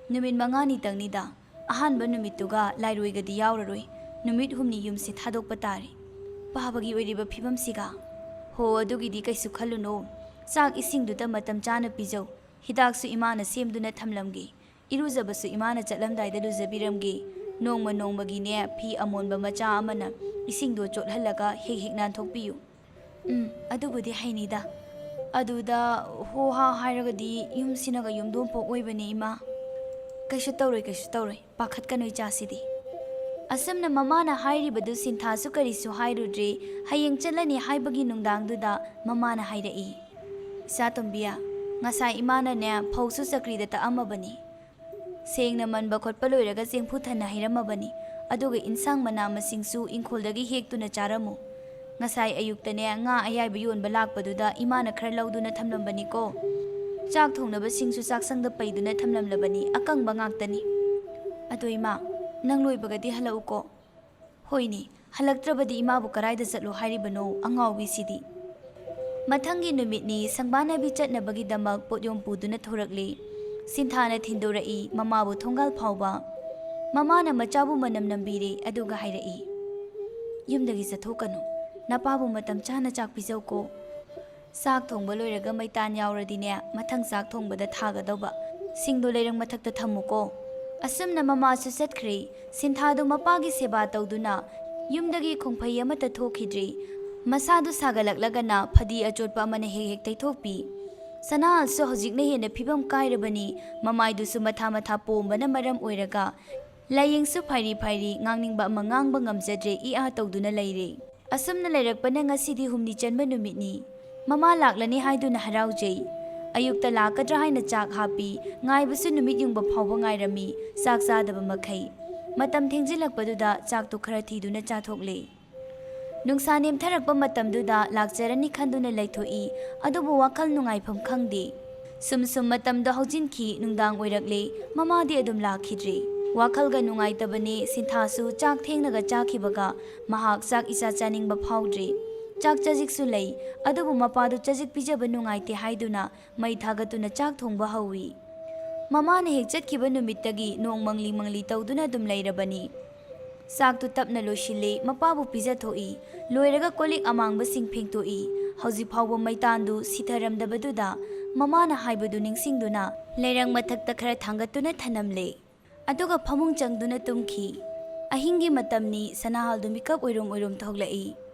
ꯅꯨꯃꯤꯠ ꯃꯉꯥꯅꯤꯇꯪꯅꯤꯗ꯫ ꯑꯍꯥꯟꯕ ꯅꯨꯃꯤꯠꯇꯨꯒ ꯂꯥꯏꯔꯣꯏꯒꯗꯤ ꯌꯥꯎꯔꯔꯣꯏ꯫ ꯅꯨꯃꯤꯠ ꯍꯨꯝꯅꯤ ꯌꯨꯝꯁꯤ ꯊꯥꯗꯣꯛꯄ ꯇꯥꯔꯦ꯫ ꯄꯥꯕꯒꯤ ꯑꯣꯏꯔꯤꯕ ꯐꯤꯕꯝꯁꯤꯒ꯫ ꯍꯣ, ꯑꯗꯨꯒꯤꯗꯤ ꯀꯩꯁꯨ ꯈꯜꯂꯨꯅꯣ꯫ ꯆꯥꯛ ꯏꯁꯤꯡꯗꯨꯗ ꯃꯇꯝ ꯆꯥꯅ ꯄꯤꯖꯧ꯫ ꯍꯤꯗꯥꯛꯁꯨ ꯏꯃꯥꯅ ꯁꯦꯝꯗꯨꯅ ꯊꯝꯂꯝꯒꯦ꯫ ꯏꯔꯨꯖꯕꯁꯨ ꯏꯃꯥꯅ ꯆꯠꯂꯝꯗꯥꯏꯗ ꯂꯨꯖꯕꯤꯔꯝꯒꯦ꯫ ꯅꯣꯡꯃ ꯅꯣꯡꯃꯒꯤꯅꯦ ꯐꯤ ꯑꯃꯣꯟꯕ ꯃꯆꯥ ꯑꯃꯅ ꯏꯁꯤꯡꯗꯣ ꯆꯣꯠꯍꯜꯂꯒ ꯍꯦꯛ ꯍꯦꯛ ꯅꯥꯟꯊꯣꯛꯄꯤꯌꯨ꯫ ꯎꯝ, ꯑꯗꯨꯕꯨꯗꯤ ꯍꯩꯅꯤꯗ꯫ ꯑꯗꯨꯗ ꯍꯣ ꯍꯥ ꯍꯥꯏꯔꯒꯗꯤ ꯌꯨꯝꯁꯤꯅꯒ ꯌꯨꯝꯗꯣꯡꯄꯣꯛ ꯑꯣꯏꯕꯅꯦ ꯏꯃꯥ꯫ ꯀꯩꯁꯨ ꯇꯧꯔꯣꯏ, ꯀꯩꯁꯨ ꯇꯧꯔꯣꯏ, ꯄꯥꯈꯠꯀꯅꯨ ꯏꯆꯥꯁꯤꯗꯤ꯫ ꯑꯁꯨꯝꯅ ꯃꯃꯥꯅ ꯍꯥꯏꯔꯤꯕꯗꯨ ꯁꯤꯟꯊꯥꯁꯨ ꯀꯔꯤꯁꯨ ꯍꯥꯏꯔꯨꯗ꯭ꯔꯦ꯫ ꯍꯌꯦꯡ ꯆꯠꯂꯅꯤ ꯍꯥꯏꯕꯒꯤ ꯅꯨꯡꯗꯥꯡꯗꯨꯗ ꯃꯃꯥꯅ ꯍꯥꯏꯔꯛꯏ, "ꯏꯆꯥ ꯇꯣꯝꯕꯤꯌꯥ, ꯉꯁꯥꯏ ꯏꯃꯥꯅꯅꯦ ꯐꯧꯁꯨ ꯆꯀ꯭ꯔꯤꯗ ꯇꯛꯑꯝꯃꯕꯅꯤ꯫ ꯁꯦꯡꯅ ꯃꯟꯕ ꯈꯣꯠꯄ ꯂꯣꯏꯔꯒ ꯆꯦꯡꯐꯨ ꯊꯟꯅ ꯍꯩꯔꯝꯃꯕꯅꯤ꯫ ꯑꯗꯨꯒ ꯏꯟꯁꯥꯡ ꯃꯅꯥ ꯃꯁꯤꯡꯁꯨ ꯏꯪꯈꯣꯜꯗꯒꯤ ꯍꯦꯛꯇꯨꯅ ꯆꯥꯔꯝꯃꯨ꯫ ꯉꯁꯥꯏ ꯑꯌꯨꯛꯇꯅꯦ ꯉꯥ ꯑꯌꯥꯏꯕ ꯌꯣꯟꯕ ꯂꯥꯛꯄꯗꯨꯗ ꯏꯃꯥꯅ ꯈꯔ ꯂꯧꯗꯨꯅ ꯊꯝꯂꯝꯕꯅꯤꯀꯣ꯫ ꯆꯥꯛ ꯊꯣꯡꯅꯕꯁꯤꯡꯁꯨ ꯆꯥꯛꯁꯪꯗ ꯄꯩꯗꯨꯅ ꯊꯝꯂꯝꯂꯕꯅꯤ, ꯑꯀꯪꯕ ꯉꯥꯛꯇꯅꯤ꯫ ꯑꯗꯣ ꯏꯃꯥ, ꯅꯪ ꯂꯣꯏꯕꯒꯗꯤ ꯍꯜꯂꯛꯎꯀꯣ꯫" ꯍꯣꯏꯅꯦ, ꯍꯜꯂꯛꯇ꯭ꯔꯕꯗꯤ ꯏꯃꯥꯕꯨ ꯀꯗꯥꯏꯗ ꯆꯠꯂꯣ ꯍꯥꯏꯔꯤꯕꯅꯣ, ꯑꯉꯥꯎꯕꯤꯁꯤꯗꯤ꯫ ꯃꯊꯪꯒꯤ ꯅꯨꯃꯤꯠꯅꯤ ꯁꯪꯕꯥꯅꯕꯤ ꯆꯠꯅꯕꯒꯤꯗꯃꯛ ꯄꯣꯠꯌꯣꯝ ꯄꯨꯗꯨꯅ ꯊꯣꯔꯛꯂꯦ꯫ ꯁꯤꯟꯊꯥꯅ ꯊꯤꯟꯗꯣꯔꯛꯏ ꯃꯃꯥꯕꯨ ꯊꯣꯡꯒꯥꯜ ꯐꯥꯎꯕ꯫ ꯃꯃꯥꯅ ꯃꯆꯥꯕꯨ ꯃꯅꯝ ꯅꯝꯕꯤꯔꯦ, ꯑꯗꯨꯒ ꯍꯥꯏꯔꯛꯏ, "ꯌꯨꯝꯗꯒꯤ ꯆꯠꯊꯣꯛꯀꯅꯨ꯫ ꯅꯄꯥꯕꯨ ꯃꯇꯝ ꯆꯥꯅ ꯆꯥꯛ ꯄꯤꯖꯧꯀꯣ꯫ ꯆꯥꯛ ꯊꯣꯡꯕ ꯂꯣꯏꯔꯒ ꯃꯩꯇꯥꯟ ꯌꯥꯎꯔꯗꯤꯅꯦ, ꯃꯊꯪ ꯆꯥꯛ ꯊꯣꯡꯕꯗ ꯊꯥꯒꯗꯧꯕ ꯁꯤꯡꯗꯣ ꯂꯩꯔꯪ ꯃꯊꯛꯇ ꯊꯝꯃꯨꯀꯣ"꯫ ꯑꯁꯨꯝꯅ ꯃꯃꯥꯁꯨ ꯆꯠꯈ꯭ꯔꯦ꯫ ꯁꯤꯟꯊꯥꯗꯨ ꯃꯄꯥꯒꯤ ꯁꯦꯕꯥ ꯇꯧꯗꯨꯅ ꯌꯨꯝꯗꯒꯤ ꯈꯣꯡꯐꯩ ꯑꯃꯠꯇ ꯊꯣꯛꯈꯤꯗ꯭ꯔꯤ꯫ ꯃꯁꯥꯗꯨ ꯁꯥꯒꯠꯂꯛꯂꯒꯅ ꯐꯗꯤ ꯑꯆꯣꯠꯄ ꯑꯃꯅ ꯍꯦꯛ ꯍꯦꯛ ꯇꯩꯊꯣꯛꯄꯤ꯫ ꯁꯅꯥꯍꯜꯁꯨ ꯍꯧꯖꯤꯛꯅ ꯍꯦꯟꯅ ꯐꯤꯕꯝ ꯀꯥꯏꯔꯕꯅꯤ꯫ ꯃꯃꯥꯏꯗꯨꯁꯨ ꯃꯊꯥ ꯃꯊꯥ ꯄꯣꯝꯕꯅ ꯃꯔꯝ ꯑꯣꯏꯔꯒ ꯂꯥꯏꯌꯦꯡꯁꯨ ꯐꯥꯏꯔꯤ ꯐꯥꯏꯔꯤ, ꯉꯥꯡꯅꯤꯡꯕ ꯑꯃ ꯉꯥꯡꯕ ꯉꯝꯖꯗ꯭ꯔꯦ, ꯏ ꯑꯥ ꯇꯧꯗꯨꯅ ꯂꯩꯔꯦ꯫ ꯑꯁꯨꯝꯅ ꯂꯩꯔꯛꯄꯅ ꯉꯁꯤꯗꯤ ꯍꯨꯝꯅꯤ ꯆꯟꯕ ꯅꯨꯃꯤꯠꯅꯤ꯫ ꯃꯃꯥ ꯂꯥꯛꯂꯅꯤ ꯍꯥꯏꯗꯨꯅ ꯍꯔꯥꯎꯖꯩ꯫ ꯑꯌꯨꯛꯇ ꯂꯥꯛꯀꯗ꯭ꯔꯥ ꯍꯥꯏꯅ ꯆꯥꯛ ꯍꯥꯞꯄꯤ꯫ ꯉꯥꯏꯕꯁꯨ ꯅꯨꯃꯤꯠ ꯌꯨꯡꯕ ꯐꯥꯎꯕ ꯉꯥꯏꯔꯝꯃꯤ, ꯆꯥꯛ ꯆꯥꯗꯕ ꯃꯈꯩ꯫ ꯃꯇꯝ ꯊꯦꯡꯖꯤꯜꯂꯛꯄꯗꯨꯗ ꯆꯥꯛꯇꯨ ꯈꯔ ꯊꯤꯗꯨꯅ ꯆꯥꯊꯣꯛꯂꯦ꯫ ꯅꯨꯡꯁꯥ ꯅꯦꯝꯊꯔꯛꯄ ꯃꯇꯝꯗꯨꯗ ꯂꯥꯛꯆꯔꯅꯤ ꯈꯟꯗꯨꯅ ꯂꯩꯊꯣꯛꯏ, ꯑꯗꯨꯕꯨ ꯋꯥꯈꯜ ꯅꯨꯡꯉꯥꯏꯐꯝ ꯈꯪꯗꯦ꯫ ꯁꯨꯝ ꯁꯨꯝ ꯃꯇꯝꯗꯣ ꯍꯧꯖꯤꯟꯈꯤ, ꯅꯨꯡꯗꯥꯡ ꯑꯣꯏꯔꯛꯂꯦ, ꯃꯃꯥꯗꯤ ꯑꯗꯨꯝ ꯂꯥꯛꯈꯤꯗ꯭ꯔꯦ꯫ ꯋꯥꯈꯜꯒ ꯅꯨꯡꯉꯥꯏꯇꯕꯅꯦ, ꯁꯤꯟꯊꯥꯁꯨ ꯆꯥꯛ ꯊꯦꯡꯅꯒ ꯆꯥꯈꯤꯕꯒ ꯃꯍꯥꯛ ꯆꯥꯛ ꯏꯆꯥ ꯆꯥꯅꯤꯡꯕ ꯐꯥꯎꯗ꯭ꯔꯦ꯫ ꯆꯥꯛ ꯆꯖꯤꯛꯁꯨ ꯂꯩ, ꯑꯗꯨꯕꯨ ꯃꯄꯥꯗꯨ ꯆꯖꯤꯛ ꯄꯤꯖꯕ ꯅꯨꯡꯉꯥꯏꯇꯦ ꯍꯥꯏꯗꯨꯅ ꯃꯩ ꯊꯥꯒꯠꯇꯨꯅ ꯆꯥꯛ ꯊꯣꯡꯕ ꯍꯧꯏ꯫ ꯃꯃꯥꯅ ꯍꯦꯛ ꯆꯠꯈꯤꯕ ꯅꯨꯃꯤꯠꯇꯒꯤ ꯅꯣꯡ ꯃꯪꯂꯤ ꯃꯪꯂꯤ ꯇꯧꯗꯨꯅ ꯑꯗꯨꯝ ꯂꯩꯔꯕꯅꯤ꯫ ꯆꯥꯛꯇꯨ ꯇꯞꯅ ꯂꯣꯏꯁꯤꯜꯂꯤ, ꯃꯄꯥꯕꯨ ꯄꯤꯖꯊꯣꯛꯏ꯫ ꯂꯣꯏꯔꯒ ꯀꯣꯜꯂꯤꯛ ꯑꯃꯥꯡꯕꯁꯤꯡ ꯐꯦꯡꯇꯣꯛꯏ꯫ ꯍꯧꯖꯤꯛ ꯐꯥꯎꯕ ꯃꯩꯇꯥꯟꯗꯨ ꯁꯤꯊꯔꯝꯗꯕꯗꯨꯗ ꯃꯃꯥꯅ ꯍꯥꯏꯕꯗꯨ ꯅꯤꯡꯁꯤꯡꯗꯨꯅ ꯂꯩꯔꯪ ꯃꯊꯛꯇ ꯈꯔ ꯊꯥꯡꯒꯠꯇꯨꯅ ꯊꯅꯝꯂꯦ꯫ ꯑꯗꯨꯒ ꯐꯃꯨꯡ ꯆꯪꯗꯨꯅ ꯇꯨꯝꯈꯤ꯫ ꯑꯍꯤꯡꯒꯤ ꯃꯇꯝꯅꯤ, ꯁꯅꯥꯍꯜꯗꯨ ꯃꯤꯀꯞ ꯑꯣꯏꯔꯨꯝ ꯑꯣꯏꯔꯨꯝ ꯊꯣꯛꯂꯛꯏ꯫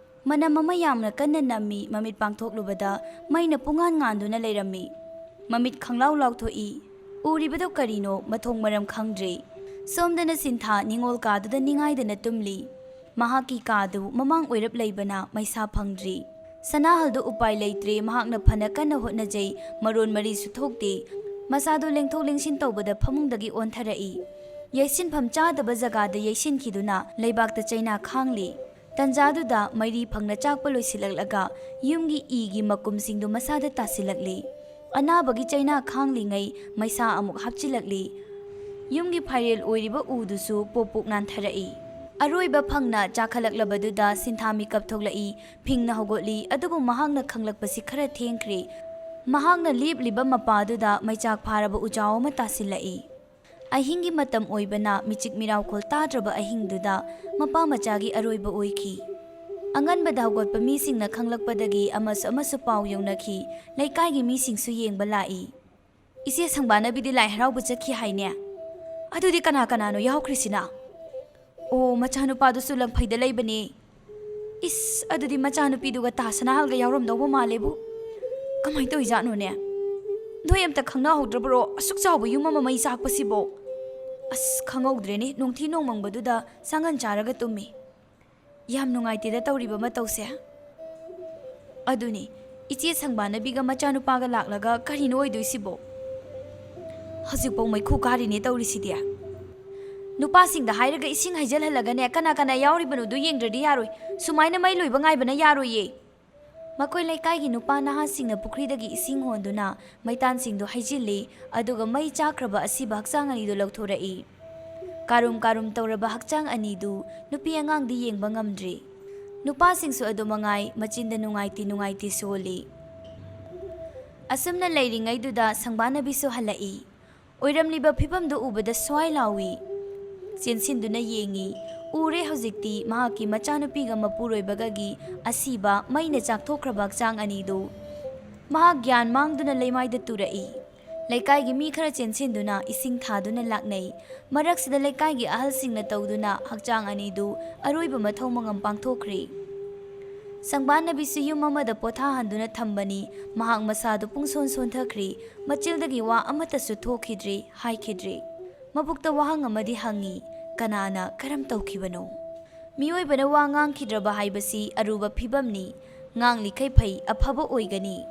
ꯃꯅꯝ ꯑꯃ ꯌꯥꯝꯅ ꯀꯟꯅ ꯅꯝꯃꯤ, ꯃꯃꯤꯠ ꯄꯥꯡꯊꯣꯛꯂꯨꯕꯗ ꯃꯩꯅ ꯄꯨꯡꯉꯥꯟ ꯉꯥꯟꯗꯨꯅ ꯂꯩꯔꯝꯃꯤ꯫ ꯃꯃꯤꯠ ꯈꯪꯂꯥꯎ ꯂꯥꯎꯊꯣꯛꯏ꯫ ꯎꯔꯤꯕꯗꯨ ꯀꯔꯤꯅꯣ, ꯃꯊꯣꯡ ꯃꯔꯝ ꯈꯪꯗ꯭ꯔꯦ꯫ ꯁꯣꯝꯗꯅ ꯁꯤꯟꯊꯥ ꯅꯤꯡꯉꯣꯜ ꯀꯥꯗꯨꯗ ꯅꯤꯡꯉꯥꯏꯗꯅ ꯇꯨꯝꯂꯤ꯫ ꯃꯍꯥꯛꯀꯤ ꯀꯥꯗꯨ ꯃꯃꯥꯡ ꯑꯣꯏꯔꯞ ꯂꯩꯕꯅ ꯃꯩꯁꯥ ꯐꯪꯗ꯭ꯔꯤ꯫ ꯁꯅꯥꯍꯜꯗꯨ ꯎꯄꯥꯏ ꯂꯩꯇ꯭ꯔꯦ, ꯃꯍꯥꯛꯅ ꯐꯅ ꯀꯟꯅ ꯍꯣꯠꯅꯖꯩ, ꯃꯔꯣꯟ ꯃꯔꯤꯁꯨ ꯊꯣꯛꯇꯦ꯫ ꯃꯁꯥꯗꯨ ꯂꯦꯡꯊꯣꯛ ꯂꯦꯡꯁꯤꯟ ꯇꯧꯕꯗ ꯐꯃꯨꯡꯗꯒꯤ ꯑꯣꯟꯊꯔꯛꯏ꯫ ꯌꯩꯁꯤꯟꯐꯝ ꯆꯥꯗꯕ ꯖꯒꯥꯗ ꯌꯩꯁꯤꯟꯈꯤꯗꯨꯅ ꯂꯩꯕꯥꯛꯇ ꯆꯩꯅꯥ ꯈꯥꯡꯂꯤ꯫ ꯇꯟꯖꯥꯗꯨꯗ ꯃꯩꯔꯤ ꯐꯪꯅ ꯆꯥꯛꯄ ꯂꯣꯏꯁꯤꯜꯂꯛꯂꯒ ꯌꯨꯝꯒꯤ ꯏꯒꯤ ꯃꯀꯨꯝꯁꯤꯡꯗꯨ ꯃꯁꯥꯗ ꯇꯥꯁꯤꯜꯂꯛꯂꯤ꯫ ꯑꯅꯥꯕꯒꯤ ꯆꯩꯅꯥ ꯈꯥꯡꯂꯤꯉꯩ ꯃꯩꯁꯥ ꯑꯃꯨꯛ ꯍꯥꯞꯆꯤꯜꯂꯛꯂꯤ꯫ ꯌꯨꯝꯒꯤ ꯐꯥꯏꯔꯦꯜ ꯑꯣꯏꯔꯤꯕ ꯎꯗꯨꯁꯨ ꯄꯣꯞ ꯄꯣꯛ ꯅꯥꯟꯊꯔꯛꯏ꯫ ꯑꯔꯣꯏꯕ ꯐꯪꯅ ꯆꯥꯈꯠꯂꯛꯂꯕꯗꯨꯗ ꯁꯤꯟꯊꯥ ꯃꯤꯀꯞ ꯊꯣꯛꯂꯛꯏ꯫ ꯐꯤꯡꯅ ꯍꯧꯒꯠꯂꯤ, ꯑꯗꯨꯕꯨ ꯃꯍꯥꯛꯅ ꯈꯪꯂꯛꯄꯁꯤ ꯈꯔ ꯊꯦꯡꯈ꯭ꯔꯦ꯫ ꯃꯍꯥꯛꯅ ꯂꯦꯞꯂꯤꯕ ꯃꯄꯥꯗꯨꯗ ꯃꯩꯆꯥꯛ ꯐꯥꯔꯕ ꯎꯖꯥꯎ ꯑꯃ ꯇꯥꯁꯤꯜꯂꯛꯏ꯫ ꯑꯍꯤꯡꯒꯤ ꯃꯇꯝ ꯑꯣꯏꯕꯅ ꯃꯤꯆꯤꯛ ꯃꯤꯔꯥꯎꯈꯣꯜ ꯇꯥꯗ꯭ꯔꯕ ꯑꯍꯤꯡꯗꯨꯗ ꯃꯄꯥ ꯃꯆꯥꯒꯤ ꯑꯔꯣꯏꯕ ꯑꯣꯏꯈꯤ꯫ ꯑꯉꯟꯕꯗ ꯍꯧꯒꯠꯄ ꯃꯤꯁꯤꯡꯅ ꯈꯪꯂꯛꯄꯗꯒꯤ ꯑꯃꯁꯨ ꯑꯃꯁꯨ ꯄꯥꯎ ꯌꯧꯅꯈꯤ꯫ ꯂꯩꯀꯥꯏꯒꯤ ꯃꯤꯁꯤꯡꯁꯨ ꯌꯦꯡꯕ ꯂꯥꯛꯏ꯫ "ꯏꯆꯦ ꯁꯪꯕꯥꯅꯕꯤꯗꯤ ꯂꯥꯏ ꯍꯔꯥꯎꯕ ꯆꯠꯈꯤ ꯍꯥꯏꯅꯦ꯫ ꯑꯗꯨꯗꯤ ꯀꯅꯥ ꯀꯅꯥꯅꯣ ꯌꯥꯎꯈ꯭ꯔꯤꯁꯤꯅ?" "ꯑꯣ, ꯃꯆꯥꯅꯨꯄꯥꯗꯨꯁꯨ ꯂꯪꯐꯩꯗ ꯂꯩꯕꯅꯦ꯫" "ꯏꯁ, ꯑꯗꯨꯗꯤ ꯃꯆꯥꯅꯨꯄꯤꯗꯨꯒ ꯇꯥ ꯁꯅꯥꯍꯜꯒ ꯌꯥꯎꯔꯝꯗꯧꯕ ꯃꯥꯜꯂꯦꯕꯨ꯫ ꯀꯃꯥꯏꯅ ꯇꯧꯔꯤꯖꯥꯠꯅꯣꯅꯦ? ꯅꯣꯏ ꯑꯝꯇ ꯈꯪꯅꯍꯧꯗ꯭ꯔꯕ꯭ꯔꯣ, ꯑꯁꯨꯛ ꯆꯥꯎꯕ ꯌꯨꯝ ꯑꯃ ꯃꯩ ꯆꯥꯛꯄꯁꯤꯕꯣ?" "ꯑꯁ, ꯈꯪꯍꯧꯗ꯭ꯔꯦꯅꯦ, ꯅꯨꯡꯊꯤ ꯅꯣꯡꯃꯪꯕꯗꯨꯗ ꯁꯪꯒꯟ ꯆꯥꯔꯒ ꯇꯨꯝꯃꯤ꯫ ꯌꯥꯝ ꯅꯨꯡꯉꯥꯏꯇꯦꯗ ꯇꯧꯔꯤꯕ ꯃꯇꯧꯁꯦ꯫ ꯑꯗꯨꯅꯤ, ꯏꯆꯦ ꯁꯪꯕꯥꯅꯕꯤꯒ ꯃꯆꯥꯅꯨꯄꯥꯒ ꯂꯥꯛꯂꯒ ꯀꯔꯤꯅꯣ ꯑꯣꯏꯗꯣꯏꯁꯤꯕꯣ? ꯍꯧꯖꯤꯛꯐꯥꯎ ꯃꯩꯈꯨ ꯀꯥꯔꯤꯅꯦ ꯇꯧꯔꯤꯁꯤꯗꯤ꯫ ꯅꯨꯄꯥꯁꯤꯡꯗ ꯍꯥꯏꯔꯒ ꯏꯁꯤꯡ ꯍꯩꯖꯤꯜꯍꯜꯂꯒꯅꯦ, ꯀꯅꯥ ꯀꯅꯥ ꯌꯥꯎꯔꯤꯕꯅꯣꯗꯣ ꯌꯦꯡꯗ꯭ꯔꯗꯤ ꯌꯥꯔꯣꯏ꯫ ꯁꯨꯃꯥꯏꯅ ꯃꯩ ꯂꯣꯏꯕ ꯉꯥꯏꯕꯅ ꯌꯥꯔꯣꯏꯌꯦ꯫" ꯃꯈꯣꯏ ꯂꯩꯀꯥꯏꯒꯤ ꯅꯨꯄꯥ ꯅꯍꯥꯁꯤꯡꯅ ꯄꯨꯈ꯭ꯔꯤꯗꯒꯤ ꯏꯁꯤꯡ ꯍꯣꯟꯗꯨꯅ ꯃꯩꯇꯥꯟꯁꯤꯡꯗꯨ ꯍꯩꯖꯤꯜꯂꯤ, ꯑꯗꯨꯒ ꯃꯩ ꯆꯥꯛꯈ꯭ꯔꯕ ꯑꯁꯤꯕ ꯍꯛꯆꯥꯡ ꯑꯅꯤꯗꯨ ꯂꯧꯊꯣꯔꯛꯏ꯫ ꯀꯥꯔꯨꯝ ꯀꯥꯔꯨꯝ ꯇꯧꯔꯕ ꯍꯛꯆꯥꯡ ꯑꯅꯤꯗꯨ ꯅꯨꯄꯤ ꯑꯉꯥꯡꯗꯤ ꯌꯦꯡꯕ ꯉꯝꯗ꯭ꯔꯤ꯫ ꯅꯨꯄꯥꯁꯤꯡꯁꯨ ꯑꯗꯨ ꯃꯉꯥꯏ, ꯃꯆꯤꯟꯗ ꯅꯨꯡꯉꯥꯏꯇꯦ ꯅꯨꯡꯉꯥꯏꯇꯦ ꯁꯣꯜꯂꯤ꯫ ꯑꯁꯨꯝꯅ ꯂꯩꯔꯤꯉꯩꯗꯨꯗ ꯁꯪꯕꯥꯅꯕꯤꯁꯨ ꯍꯜꯂꯛꯏ꯫ ꯑꯣꯏꯔꯝꯂꯤꯕ ꯐꯤꯕꯝꯗꯨ ꯎꯕꯗ ꯁ꯭ꯋꯥꯏ ꯂꯥꯎꯏ꯫ ꯆꯦꯟꯁꯤꯟꯗꯨꯅ ꯌꯦꯡꯏ꯫ ꯎꯔꯦ, ꯍꯧꯖꯤꯛꯇꯤ ꯃꯍꯥꯛꯀꯤ ꯃꯆꯥꯅꯨꯄꯤꯒ ꯃꯄꯨꯔꯣꯏꯕꯒꯒꯤ ꯑꯁꯤꯕ ꯃꯩꯅ ꯆꯥꯛꯊꯣꯛꯈ꯭ꯔꯕ ꯍꯛꯆꯥꯡ ꯑꯅꯤꯗꯨ꯫ ꯃꯍꯥꯛ ꯒ꯭ꯌꯥꯟ ꯃꯥꯡꯗꯨꯅ ꯂꯩꯃꯥꯏꯗ ꯇꯨꯔꯛꯏ꯫ ꯂꯩꯀꯥꯏꯒꯤ ꯃꯤ ꯈꯔ ꯆꯦꯟꯁꯤꯟꯗꯨꯅ ꯏꯁꯤꯡ ꯊꯥꯗꯨꯅ ꯂꯥꯛꯅꯩ꯫ ꯃꯔꯛꯁꯤꯗ ꯂꯩꯀꯥꯏꯒꯤ ꯑꯍꯜꯁꯤꯡꯅ ꯇꯧꯗꯨꯅ ꯍꯛꯆꯥꯡ ꯑꯅꯤꯗꯨ ꯑꯔꯣꯏꯕ ꯃꯊꯧ ꯃꯉꯝ ꯄꯥꯡꯊꯣꯛꯈ꯭ꯔꯦ꯫ ꯁꯪꯕꯥꯅꯕꯤꯁꯨ ꯌꯨꯝ ꯑꯃꯗ ꯄꯣꯊꯥꯍꯟꯗꯨꯅ ꯊꯝꯕꯅꯤ꯫ ꯃꯍꯥꯛ ꯃꯁꯥꯗꯨ ꯄꯨꯡꯁꯣꯟ ꯁꯣꯟꯊꯈ꯭ꯔꯦ꯫ ꯃꯆꯤꯜꯗꯒꯤ ꯋꯥ ꯑꯃꯠꯇꯁꯨ ꯊꯣꯛꯈꯤꯗ꯭ꯔꯦ, ꯍꯥꯏꯈꯤꯗ꯭ꯔꯦ꯫ ꯃꯕꯨꯛꯇ ꯋꯥꯍꯪ ꯑꯃꯗꯤ ꯍꯪꯉꯤ, "ꯀꯅꯥꯅ ꯀꯔꯝ ꯇꯧꯈꯤꯕꯅꯣ?" ꯃꯤꯑꯣꯏꯕꯅ ꯋꯥ ꯉꯥꯡꯈꯤꯗ꯭ꯔꯕ ꯍꯥꯏꯕꯁꯤ ꯑꯔꯨꯕ ꯐꯤꯕꯝꯅꯤ꯫ ꯉꯥꯡꯂꯤꯈꯩ ꯐꯩ, ꯑꯐꯕ ꯑꯣꯏꯒꯅꯤ꯫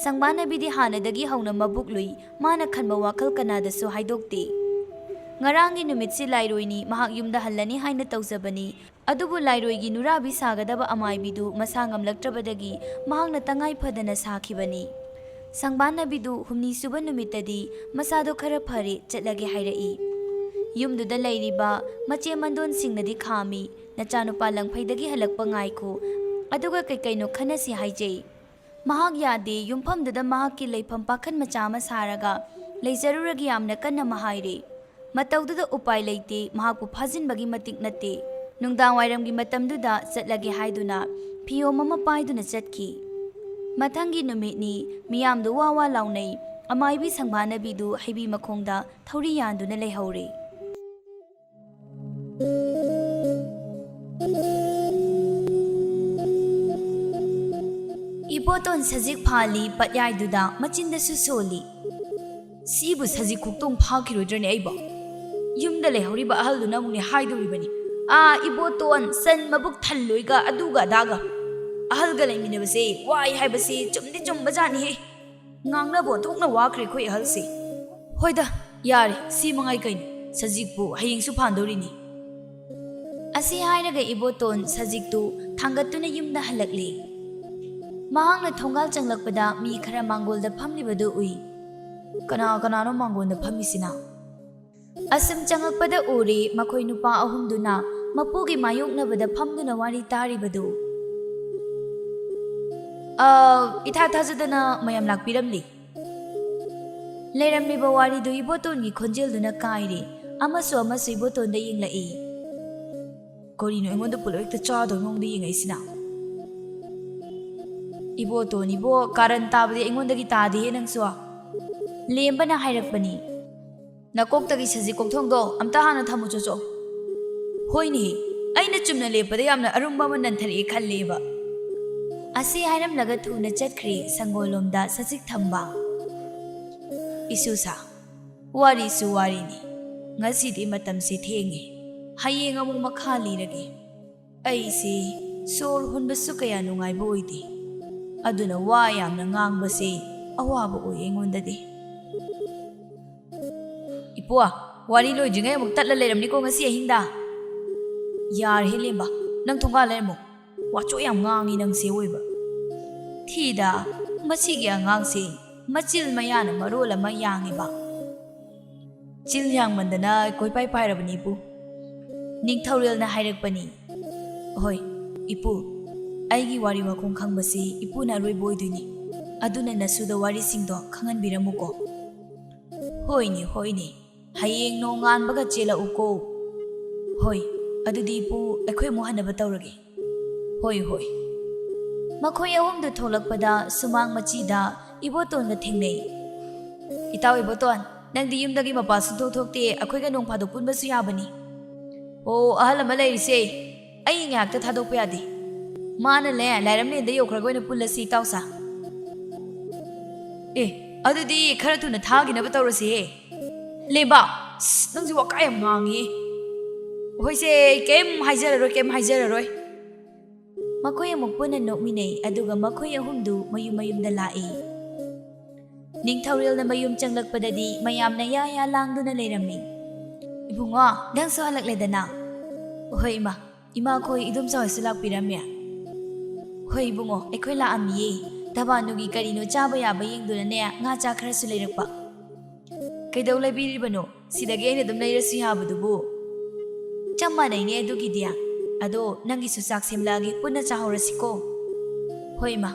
ꯁꯪꯕꯥꯅꯕꯤꯗꯤ ꯍꯥꯟꯅꯗꯒꯤ ꯍꯧꯅ ꯃꯕꯨꯛ ꯂꯨꯏ꯫ ꯃꯥꯅ ꯈꯟꯕ ꯋꯥꯈꯜ ꯀꯅꯥꯗꯁꯨ ꯍꯥꯏꯗꯣꯛꯇꯦ꯫ ꯉꯔꯥꯡꯒꯤ ꯅꯨꯃꯤꯠꯁꯤ ꯂꯥꯏꯔꯣꯏꯅꯤ, ꯃꯍꯥꯛ ꯌꯨꯝꯗ ꯍꯜꯂꯅꯤ ꯍꯥꯏꯅ ꯇꯧꯖꯕꯅꯤ꯫ ꯑꯗꯨꯕꯨ ꯂꯥꯏꯔꯣꯏꯒꯤ ꯅꯨꯔꯥꯕꯤ ꯁꯥꯒꯗꯕ ꯑꯃꯥꯏꯕꯤꯗꯨ ꯃꯁꯥ ꯉꯝꯂꯛꯇ꯭ꯔꯕꯗꯒꯤ ꯃꯍꯥꯛꯅ ꯇꯉꯥꯏ ꯐꯗꯅ ꯁꯥꯈꯤꯕꯅꯤ꯫ ꯁꯪꯕꯥꯅꯕꯤꯗꯨ ꯍꯨꯝꯅꯤ ꯁꯨꯕ ꯅꯨꯃꯤꯠꯇꯗꯤ ꯃꯁꯥꯗꯣ ꯈꯔ ꯐꯔꯦ, ꯆꯠꯂꯒꯦ ꯍꯥꯏꯔꯛꯏ꯫ ꯌꯨꯝꯗꯨꯗ ꯂꯩꯔꯤꯕ ꯃꯆꯦ ꯃꯟꯗꯣꯟꯁꯤꯡꯅꯗꯤ ꯈꯥꯝꯃꯤ꯫ "ꯅꯆꯥꯅꯨꯄꯥ ꯂꯪꯐꯩꯗꯒꯤ ꯍꯜꯂꯛꯄ ꯉꯥꯏꯈꯣ, ꯑꯗꯨꯒ ꯀꯩ ꯀꯩꯅꯣ ꯈꯟꯅꯁꯤ" ꯍꯥꯏꯖꯩ꯫ ꯃꯍꯥꯛ ꯌꯥꯗꯦ꯫ ꯌꯨꯝꯐꯝꯗꯨꯗ ꯃꯍꯥꯛꯀꯤ ꯂꯩꯐꯝ ꯄꯥꯈꯟ ꯃꯆꯥ ꯑꯃ ꯁꯥꯔꯒ ꯂꯩꯖꯔꯨꯔꯒꯦ ꯌꯥꯝꯅ ꯀꯟꯅ ꯑꯃ ꯍꯥꯏꯔꯦ꯫ ꯃꯇꯧꯗꯨꯗ ꯎꯄꯥꯏ ꯂꯩꯇꯦ, ꯃꯍꯥꯛꯄꯨ ꯐꯥꯖꯤꯟꯕꯒꯤ ꯃꯇꯤꯛ ꯅꯠꯇꯦ꯫ ꯅꯨꯡꯗꯥꯡꯋꯥꯏꯔꯝꯒꯤ ꯃꯇꯝꯗꯨꯗ ꯆꯠꯂꯒꯦ ꯍꯥꯏꯗꯨꯅ ꯐꯤꯌꯣꯝ ꯑꯃ ꯄꯥꯏꯗꯨꯅ ꯆꯠꯈꯤ꯫ ꯃꯊꯪꯒꯤ ꯅꯨꯃꯤꯠꯅꯤ, ꯃꯤꯌꯥꯝꯗꯨ ꯋꯥ ꯋꯥ ꯂꯥꯎꯅꯩ꯫ ꯑꯃꯥꯏꯕꯤ ꯁꯪꯕꯥꯅꯕꯤꯗꯨ ꯍꯩꯕꯤ ꯃꯈꯣꯡꯗ ꯊꯧꯔꯤ ꯌꯥꯟꯗꯨꯅ ꯂꯩꯍꯧꯔꯦ꯫ ꯏꯕꯣꯇꯣꯟ ꯁꯖꯤꯛ ꯐꯥꯜꯂꯤ, ꯄꯠꯌꯥꯏꯗꯨꯗ ꯃꯆꯤꯟꯗꯁꯨ ꯁꯣꯜꯂꯤ꯫ ꯁꯤꯕꯨ ꯁꯖꯤꯛ ꯈꯣꯛꯇꯣꯡ ꯐꯥꯈꯤꯔꯣꯏꯗ꯭ꯔꯅꯦ ꯑꯩꯕꯣ? ꯌꯨꯝꯗ ꯂꯩꯍꯧꯔꯤꯕ ꯑꯍꯜꯗꯨꯅ ꯑꯃꯨꯛꯅꯦ ꯍꯥꯏꯗꯧꯔꯤꯕꯅꯤ, "ꯑꯥ, ꯏꯕꯣꯇꯣꯟ, ꯁꯟ ꯃꯕꯨꯛ ꯊꯜꯂꯣꯏꯒ ꯑꯗꯨꯒ ꯑꯗꯥꯒ꯫ ꯑꯍꯜꯒ ꯂꯩꯃꯤꯟꯅꯕꯁꯦ ꯋꯥꯏ ꯍꯥꯏꯕꯁꯤ ꯆꯨꯝꯗꯤ ꯆꯨꯝꯕꯖꯥꯠꯅꯤꯍꯦ꯫ ꯉꯥꯡꯅꯕ ꯑꯣꯟꯊꯣꯛꯅ ꯋꯥꯈ꯭ꯔꯦ ꯑꯩꯈꯣꯏ ꯑꯍꯜꯁꯦ꯫ ꯍꯣꯏꯗ, ꯌꯥꯔꯦ, ꯁꯤ ꯃꯉꯥꯏ ꯀꯩꯅꯣ? ꯁꯖꯤꯛꯄꯨ ꯍꯌꯦꯡꯁꯨ ꯐꯥꯟꯗꯧꯔꯤꯅꯤ"꯫ ꯑꯁꯤ ꯍꯥꯏꯔꯒ ꯏꯕꯣꯇꯣꯟ ꯁꯖꯤꯛꯇꯨ ꯊꯥꯡꯒꯠꯇꯨꯅ ꯌꯨꯝꯗ ꯍꯜꯂꯛꯂꯦ꯫ ꯃꯍꯥꯛꯅ ꯊꯣꯡꯒꯥꯜ ꯆꯪꯂꯛꯄꯗ ꯃꯤ ꯈꯔ ꯃꯥꯡꯒꯣꯜꯗ ꯐꯝꯂꯤꯕꯗꯨ ꯎꯏ꯫ "ꯀꯅꯥ ꯀꯅꯥꯅꯣ ꯃꯥꯡꯒꯣꯜꯗ ꯐꯝꯃꯤꯁꯤꯅ?" ꯑꯁꯨꯝ ꯆꯪꯂꯛꯄꯗ ꯎꯔꯦ, ꯃꯈꯣꯏ ꯅꯨꯄꯥ ꯑꯍꯨꯝꯗꯨꯅ ꯃꯄꯨꯒꯤ ꯃꯥꯌꯣꯛꯅꯕꯗ ꯐꯝꯗꯨꯅ ꯋꯥꯔꯤ ꯇꯥꯔꯤꯕꯗꯨ꯫ "ꯑ, ꯏꯊꯥ ꯊꯥꯖꯗꯅ ꯃꯌꯥꯝ ꯂꯥꯛꯄꯤꯔꯝꯂꯤ"꯫ ꯂꯩꯔꯝꯃꯤꯕ ꯋꯥꯔꯤꯗꯨ ꯏꯕꯣꯇꯣꯟꯒꯤ ꯈꯣꯟꯖꯦꯜꯗꯨꯅ ꯀꯥꯏꯔꯦ꯫ ꯑꯃꯁꯨ ꯑꯃꯁꯨ ꯏꯕꯣꯇꯣꯟꯗ ꯌꯦꯡꯂꯛꯏ꯫ "ꯀꯔꯤꯅꯣ ꯑꯩꯉꯣꯟꯗ ꯄꯨꯂꯞ ꯍꯦꯛꯇ ꯆꯥꯗꯧ ꯃꯑꯣꯡꯗ ꯌꯦꯡꯉꯛꯏꯁꯤꯅ?" "ꯏꯕꯣꯇꯣꯟ, ꯏꯕꯣ, ꯀꯥꯔꯟ ꯇꯥꯕꯗꯤ ꯑꯩꯉꯣꯟꯗꯒꯤ ꯇꯥꯗꯦꯍꯦ ꯅꯪꯁꯨ"꯫ ꯂꯦꯝꯕꯅ ꯍꯥꯏꯔꯛꯄꯅꯤ꯫ "ꯅꯀꯣꯛꯇꯒꯤ ꯁꯖꯤꯛ ꯀꯣꯛꯊꯣꯡꯗꯣ ꯑꯝꯇ ꯍꯥꯟꯅ ꯊꯝꯃꯨ ꯆꯣꯆꯣ"꯫ "ꯍꯣꯏꯅꯦ, ꯑꯩꯅ ꯆꯨꯝꯅ ꯂꯦꯞꯄꯗ ꯌꯥꯝꯅ ꯑꯔꯨꯝꯕ ꯑꯃ ꯅꯟꯊꯔꯛꯑꯦ ꯈꯜꯂꯦꯕ"꯫ ꯑꯁꯤ ꯍꯥꯏꯔꯝꯂꯒ ꯊꯨꯅ ꯆꯠꯈ꯭ꯔꯦ ꯁꯪꯒꯣꯜꯂꯣꯝꯗ ꯁꯖꯤꯛ ꯊꯝꯕ꯫ "ꯏꯁꯨꯁꯥ, ꯋꯥꯔꯤꯁꯨ ꯋꯥꯔꯤꯅꯤ꯫ ꯉꯁꯤꯗꯤ ꯃꯇꯝꯁꯦ ꯊꯦꯡꯉꯦ꯫ ꯍꯌꯦꯡ ꯑꯃꯨꯛ ꯃꯈꯥ ꯂꯤꯔꯒꯦ꯫ ꯑꯩꯁꯤ ꯁꯣꯔ ꯍꯣꯟꯕꯁꯨ ꯀꯌꯥ ꯅꯨꯡꯉꯥꯏꯕ ꯑꯣꯏꯗꯦ꯫ ꯑꯗꯨꯅ ꯋꯥ ꯌꯥꯝꯅ ꯉꯥꯡꯕꯁꯦ ꯑꯋꯥꯕ ꯑꯣꯏ ꯑꯩꯉꯣꯟꯗꯗꯤ"꯫ "ꯏꯄꯨ, ꯋꯥꯔꯤ ꯂꯣꯏꯗ꯭ꯔꯤꯉꯩ ꯑꯃꯨꯛ ꯇꯠꯂ ꯂꯩꯔꯝꯅꯤꯀꯣ ꯉꯁꯤ ꯑꯍꯤꯡꯗ"꯫ "ꯌꯥꯔꯦꯍꯦ ꯂꯦꯝꯕ, ꯅꯪ ꯊꯣꯡꯒꯥꯜ ꯂꯩꯔꯝꯃꯣ꯫ ꯋꯥꯆꯣ ꯌꯥꯝ ꯉꯥꯡꯉꯤ ꯅꯪꯁꯦ ꯑꯣꯏꯕ꯫ ꯊꯤꯗ, ꯃꯁꯤꯒꯤ ꯑꯉꯥꯡꯁꯦ ꯃꯆꯤꯜ ꯃꯌꯥꯅ ꯃꯔꯣꯜ ꯑꯃ ꯌꯥꯡꯉꯤꯕ"꯫ "ꯆꯤꯜ ꯌꯥꯡꯃꯟꯗꯅ ꯀꯣꯏꯄꯥꯏ ꯄꯥꯏꯔꯕꯅꯤ ꯏꯄꯨ"꯫ ꯅꯤꯡꯊꯧꯔꯦꯜꯅ ꯍꯥꯏꯔꯛꯄꯅꯤ꯫ "ꯍꯣꯏ, ꯏꯄꯨ, ꯑꯩꯒꯤ ꯋꯥꯔꯤ ꯋꯥꯈꯣꯡ ꯈꯪꯕꯁꯤ ꯏꯄꯨꯅ ꯑꯔꯣꯏꯕ ꯑꯣꯏꯗꯣꯏꯅꯤ꯫ ꯑꯗꯨꯅ ꯅꯁꯨꯗ ꯋꯥꯔꯤꯁꯤꯡꯗꯣ ꯈꯪꯍꯟꯕꯤꯔꯝꯃꯨꯀꯣ"꯫ "ꯍꯣꯏꯅꯦ, ꯍꯣꯏꯅꯦ, ꯍꯌꯦꯡ ꯅꯣꯡꯉꯥꯟꯕꯒ ꯆꯦꯜꯂꯛꯎꯀꯣ꯫ ꯍꯣꯏ, ꯑꯗꯨꯗꯤ ꯏꯄꯨ, ꯑꯩꯈꯣꯏ ꯑꯃꯨꯛ ꯍꯟꯅꯕ ꯇꯧꯔꯒꯦ꯫ ꯍꯣꯏ, ꯍꯣꯏ꯫" ꯃꯈꯣꯏ ꯑꯍꯨꯝꯗꯨ ꯊꯣꯛꯂꯛꯄꯗ ꯁꯨꯃꯥꯡ ꯃꯆꯤꯗ ꯏꯕꯣꯇꯣꯟꯒ ꯊꯦꯡꯅꯩ꯫ "ꯏꯇꯥꯎ ꯏꯕꯣꯇꯣꯟ, ꯅꯪꯗꯤ ꯌꯨꯝꯗꯒꯤ ꯃꯄꯥꯟ ꯁꯨꯡꯊꯣꯛ ꯊꯣꯛꯇꯦ, ꯑꯩꯈꯣꯏꯒ ꯅꯣꯡ ꯐꯥꯗꯣꯛ ꯄꯨꯟꯕꯁꯨ ꯌꯥꯕꯅꯤ꯫" "ꯑꯣ, ꯑꯍꯜ ꯑꯃ ꯂꯩꯔꯤꯁꯦ, ꯑꯩ ꯉꯥꯏꯍꯥꯛꯇ ꯊꯥꯗꯣꯛꯄ ꯌꯥꯗꯦ꯫ ꯃꯥꯅꯅꯦ, ꯂꯥꯏꯔꯝꯂꯦꯟꯗ ꯌꯧꯈ꯭ꯔꯒ ꯑꯣꯏꯅ ꯄꯨꯜꯂꯁꯤ, ꯏꯇꯥꯎꯁꯥ꯫" "ꯑꯦ, ꯑꯗꯨꯗꯤ ꯈꯔ ꯊꯨꯅ ꯊꯥꯈꯤꯅꯕ ꯇꯧꯔꯁꯤꯍꯦ꯫" "ꯂꯦꯝꯕ, ꯑꯁ, ꯅꯪꯁꯦ ꯋꯥꯀꯥ ꯌꯥꯝ ꯉꯥꯡꯉꯤ꯫" "ꯍꯣꯏꯁꯦ, ꯑꯩ ꯀꯩꯝ ꯍꯥꯏꯖꯔꯔꯣꯏ, ꯀꯩꯝ ꯍꯥꯏꯖꯔꯔꯣꯏ꯫" ꯃꯈꯣꯏ ꯑꯃꯨꯛ ꯄꯨꯟꯅ ꯅꯣꯛꯃꯤꯟꯅꯩ, ꯑꯗꯨꯒ ꯃꯈꯣꯏ ꯑꯍꯨꯝꯗꯨ ꯃꯌꯨꯝ ꯃꯌꯨꯝꯗ ꯂꯥꯛꯏ꯫ ꯅꯤꯡꯊꯧꯔꯦꯜꯅ ꯃꯌꯨꯝ ꯆꯪꯂꯛꯄꯗꯗꯤ ꯃꯌꯥꯝꯅ ꯌꯥ ꯌꯥ ꯂꯥꯡꯗꯨꯅ ꯂꯩꯔꯝꯃꯤ꯫ "ꯏꯕꯨꯡꯉꯣ, ꯅꯪꯁꯨ ꯍꯜꯂꯛꯂꯦꯗꯅ?" "ꯍꯣꯏ ꯏꯃꯥ, ꯏꯃꯥꯈꯣꯏ ꯏꯗꯣꯝꯆꯥ ꯍꯣꯏꯁꯨ ꯂꯥꯛꯄꯤꯔꯝꯃꯦ?" "ꯍꯣꯏ ꯏꯕꯨꯡꯉꯣ, ꯑꯩꯈꯣꯏ ꯂꯥꯛꯑꯝꯃꯤꯌꯦ꯫ ꯇꯕꯥꯅꯨꯒꯤ ꯀꯔꯤꯅꯣ ꯆꯥꯕ ꯌꯥꯕ ꯌꯦꯡꯗꯨꯅꯅꯦ, ꯉꯥ ꯆꯥꯛ ꯈꯔꯁꯨ ꯂꯩꯔꯛꯄ꯫" "ꯀꯩꯗꯧ ꯂꯩꯕꯤꯔꯤꯕꯅꯣ? ꯁꯤꯗꯒꯤ ꯑꯩꯅ ꯑꯗꯨꯝ ꯂꯩꯔꯁꯨ ꯌꯥꯕꯗꯨꯕꯨ꯫" "ꯆꯞ ꯃꯥꯟꯅꯩꯅꯦ ꯑꯗꯨꯒꯤꯗꯤ꯫ ꯑꯗꯣ ꯅꯪꯒꯤꯁꯨ ꯆꯥꯛ ꯁꯦꯝꯂꯛꯑꯒꯦ, ꯄꯨꯟꯅ ꯆꯥꯍꯧꯔꯁꯤꯀꯣ꯫" "ꯍꯣꯏ ꯏꯃꯥ꯫"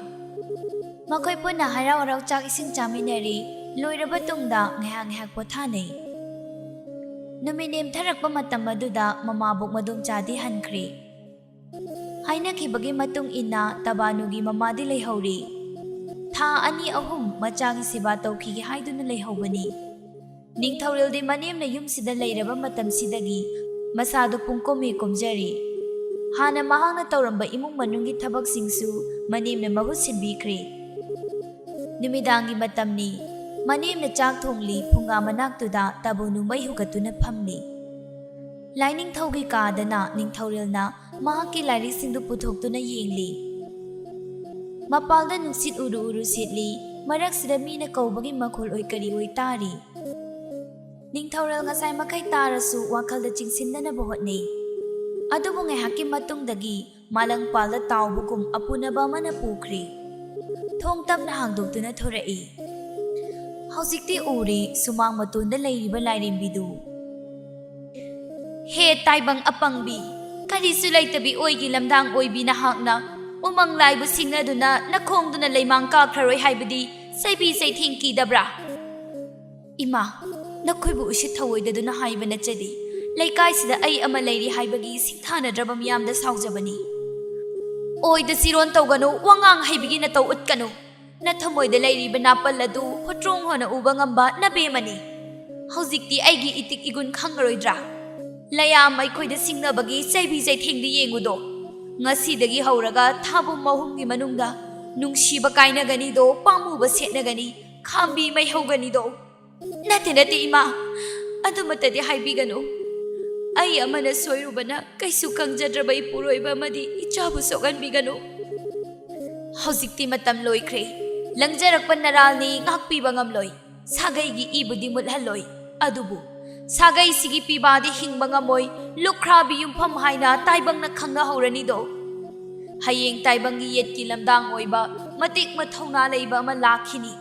ꯃꯈꯣꯏ ꯄꯨꯟꯅ ꯍꯔꯥꯎ ꯍꯔꯥꯎ ꯆꯥꯛ ꯏꯁꯤꯡ ꯆꯥꯃꯤꯟꯅꯔꯤ꯫ ꯂꯣꯏꯔꯕ ꯇꯨꯡꯗ ꯉꯥꯏꯍꯥꯛ ꯉꯥꯏꯍꯥꯛ ꯄꯣꯊꯥꯅꯩ꯫ ꯅꯨꯃꯤꯠ ꯅꯦꯝꯊꯔꯛꯄ ꯃꯇꯝ ꯑꯗꯨꯗ ꯃꯃꯥꯕꯣꯛ ꯃꯗꯣꯝꯆꯥꯗꯤ ꯍꯟꯈ꯭ꯔꯦ꯫ ꯍꯥꯏꯅꯈꯤꯕꯒꯤ ꯃꯇꯨꯡ ꯏꯟꯅ ꯇꯕꯥꯅꯨꯒꯤ ꯃꯃꯥꯗꯤ ꯂꯩꯍꯧꯔꯤ꯫ ꯊꯥ ꯑꯅꯤ ꯑꯍꯨꯝ ꯃꯆꯥꯒꯤ ꯁꯦꯕꯥ ꯇꯧꯈꯤꯒꯦ ꯍꯥꯏꯗꯨꯅ ꯂꯩꯍꯧꯕꯅꯤ꯫ ꯅꯤꯡꯊꯧꯔꯦꯜꯗꯤ ꯃꯅꯦꯝꯅ ꯌꯨꯝꯁꯤꯗ ꯂꯩꯔꯕ ꯃꯇꯝꯁꯤꯗꯒꯤ ꯃꯁꯥꯗꯨ ꯄꯨꯡꯀꯣꯝ ꯍꯦꯛ ꯀꯣꯝꯖꯔꯤ꯫ ꯍꯥꯟꯅ ꯃꯍꯥꯛꯅ ꯇꯧꯔꯝꯕ ꯏꯃꯨꯡ ꯃꯅꯨꯡꯒꯤ ꯊꯕꯛꯁꯤꯡꯁꯨ ꯃꯅꯦꯝꯅ ꯃꯍꯨꯠ ꯁꯤꯟꯕꯤꯈ꯭ꯔꯦ꯫ ꯅꯨꯃꯤꯗꯥꯡꯒꯤ ꯃꯇꯝꯅꯤ꯫ ꯃꯅꯦꯝꯅ ꯆꯥꯛ ꯊꯣꯡꯂꯤ, ꯐꯨꯡꯒꯥ ꯃꯅꯥꯛꯇꯨꯗ ꯇꯥꯕꯨꯅꯨ ꯃꯩ ꯍꯨꯒꯠꯇꯨꯅ ꯐꯝꯂꯤ꯫ ꯂꯥꯏꯅꯤꯡꯊꯧꯒꯤ ꯀꯥꯗꯅ ꯅꯤꯡꯊꯧꯔꯦꯜꯅ ꯃꯍꯥꯛꯀꯤ ꯂꯥꯏꯔꯤꯛꯁꯤꯡꯗꯨ ꯄꯨꯊꯣꯛꯇꯨꯅ ꯌꯦꯡꯂꯤ꯫ ꯃꯄꯥꯜꯗ ꯅꯨꯡꯁꯤꯠ ꯎꯔꯨ ꯎꯔꯨ ꯁꯤꯠꯂꯤ, ꯃꯔꯛꯁꯤꯗ ꯃꯤꯅ ꯀꯧꯕꯒꯤ ꯃꯈꯣꯜ ꯑꯣꯏ ꯀꯔꯤ ꯑꯣꯏ ꯇꯥꯔꯤ꯫ ꯅꯤꯡꯊꯧꯔꯦꯜ ꯉꯁꯥꯏ ꯃꯈꯩ ꯇꯥꯔꯁꯨ ꯋꯥꯈꯜꯗ ꯆꯤꯡꯁꯤꯟꯗꯅꯕ ꯍꯣꯠꯅꯩ꯫ ꯑꯗꯨꯕꯨ ꯉꯥꯏꯍꯥꯛꯀꯤ ꯃꯇꯨꯡꯗꯒꯤ ꯃꯥꯂꯪꯄꯥꯜꯗ ꯇꯥꯎꯕꯒꯨꯝ ꯑꯄꯨꯅꯕ ꯑꯃꯅ ꯄꯨꯈ꯭ꯔꯦ꯫ ꯊꯣꯡ ꯇꯞꯅ ꯍꯥꯡꯗꯣꯛꯇꯨꯅ ꯊꯣꯔꯛꯏ꯫ ꯍꯧꯖꯤꯛꯇꯤ ꯎꯔꯦ ꯁꯨꯃꯥꯡ ꯃꯇꯣꯟꯗ ꯂꯩꯔꯤꯕ ꯂꯥꯏꯔꯦꯝꯕꯤꯗꯨ꯫ "ꯍꯦ ꯇꯥꯏꯕꯪ ꯑꯄꯪꯕꯤ, ꯀꯔꯤꯁꯨ ꯂꯩꯇꯕꯤ ꯑꯣꯏꯒꯤ ꯂꯝꯗꯥꯡ ꯑꯣꯏꯕꯤ ꯅꯍꯥꯛꯅ ꯎꯃꯪ ꯂꯥꯏꯕꯨ ꯁꯤꯡꯅꯗꯨꯅ ꯅꯈꯣꯡꯗꯨꯅ ꯂꯩꯃꯥꯡ ꯀꯥꯈ꯭ꯔꯔꯣꯏ ꯍꯥꯏꯕꯗꯤ ꯆꯩꯕꯤ ꯆꯩꯊꯦꯡ ꯀꯤꯗꯕ꯭ꯔꯥ?" "ꯏꯃꯥ, ꯅꯈꯣꯏꯕꯨ ꯎꯁꯤꯠ ꯊꯧꯑꯣꯏꯗꯗꯨꯅ ꯍꯥꯏꯕ ꯅꯠꯆꯗꯦ꯫ ꯂꯩꯀꯥꯏꯁꯤꯗ ꯑꯩ ꯑꯃ ꯂꯩꯔꯤ ꯍꯥꯏꯕꯒꯤ ꯁꯤꯡꯊꯥꯅꯗ꯭ꯔꯕ ꯃꯤꯌꯥꯝꯗ ꯁꯥꯎꯖꯕꯅꯤ꯫ ꯑꯣꯏꯗ ꯆꯤꯔꯣꯟ ꯇꯧꯒꯅꯨ, ꯋꯥꯉꯥꯡ ꯍꯩꯕꯒꯤ ꯅꯇꯧ ꯎꯠꯀꯅꯨ꯫ ꯅꯊꯃꯣꯏꯗ ꯂꯩꯔꯤꯕ ꯅꯥꯄꯜ ꯑꯗꯨ ꯍꯨꯠꯇ꯭ꯔꯣꯡ ꯍꯣꯅ ꯎꯕ ꯉꯝꯕ ꯅꯕꯦꯝꯃꯅꯤ꯫ ꯍꯧꯖꯤꯛꯇꯤ ꯑꯩꯒꯤ ꯏꯇꯤꯛ ꯏꯒꯨꯟ ꯈꯪꯉꯔꯣꯏꯗ꯭ꯔꯥ? ꯂꯌꯥꯝ ꯑꯩꯈꯣꯏꯗ ꯁꯤꯡꯅꯕꯒꯤ ꯆꯩꯕꯤ ꯆꯩꯊꯦꯡꯗꯤ ꯌꯦꯡꯉꯨꯗꯣ꯫ ꯉꯁꯤꯗꯒꯤ ꯍꯧꯔꯒ ꯊꯥꯕꯨꯝ ꯑꯍꯨꯝꯒꯤ ꯃꯅꯨꯡꯗ ꯅꯨꯡꯁꯤꯕ ꯀꯥꯏꯅꯒꯅꯤꯗꯣ, ꯄꯥꯝꯃꯨꯕ ꯁꯦꯠꯅꯒꯅꯤ, ꯈꯥꯝꯕꯤ ꯃꯩꯍꯧꯒꯅꯤꯗꯣ꯫ ꯅꯠꯇꯦ, ꯅꯠꯇꯦ, ꯏꯃꯥ, ꯑꯗꯨꯃꯠꯇꯗꯤ ꯍꯥꯏꯕꯤꯒꯅꯨ꯫ ꯑꯩ ꯑꯃꯅ ꯁꯣꯏꯔꯨꯕꯅ ꯀꯩꯁꯨ ꯈꯪꯖꯗ꯭ꯔꯕ ꯏꯄꯨꯔꯣꯏꯕ ꯑꯃꯗꯤ ꯏꯆꯥꯕꯨ ꯁꯣꯛꯍꯟꯕꯤꯒꯅꯨ꯫ ꯍꯧꯖꯤꯛꯇꯤ ꯃꯇꯝ ꯂꯣꯏꯈ꯭ꯔꯦ꯫ ꯂꯪꯖꯔꯛꯄ ꯅꯔꯥꯜꯅꯤ, ꯉꯥꯛꯄꯤꯕ ꯉꯝꯂꯣꯏ꯫ ꯁꯥꯒꯩꯒꯤ ꯏꯕꯨꯗꯤ ꯃꯨꯠꯍꯜꯂꯣꯏ, ꯑꯗꯨꯕꯨ ꯁꯥꯒꯩꯁꯤꯒꯤ ꯄꯤꯕꯥꯗꯤ ꯍꯤꯡꯕ ꯉꯝꯃꯣꯏ, ꯂꯨꯈ꯭ꯔꯥꯕꯤ ꯌꯨꯝꯐꯝ ꯍꯥꯏꯅ ꯇꯥꯏꯕꯪꯅ ꯈꯪꯅꯍꯧꯔꯅꯤꯗꯣ꯫ ꯍꯌꯦꯡ ꯇꯥꯏꯕꯪꯒꯤ ꯌꯦꯠꯀꯤ ꯂꯝꯗꯥꯡ ꯑꯣꯏꯕ ꯃꯇꯤꯛ ꯃꯊꯧꯅꯥ ꯂꯩꯕ ꯑꯃ ꯂꯥꯛꯈꯤꯅꯤ꯫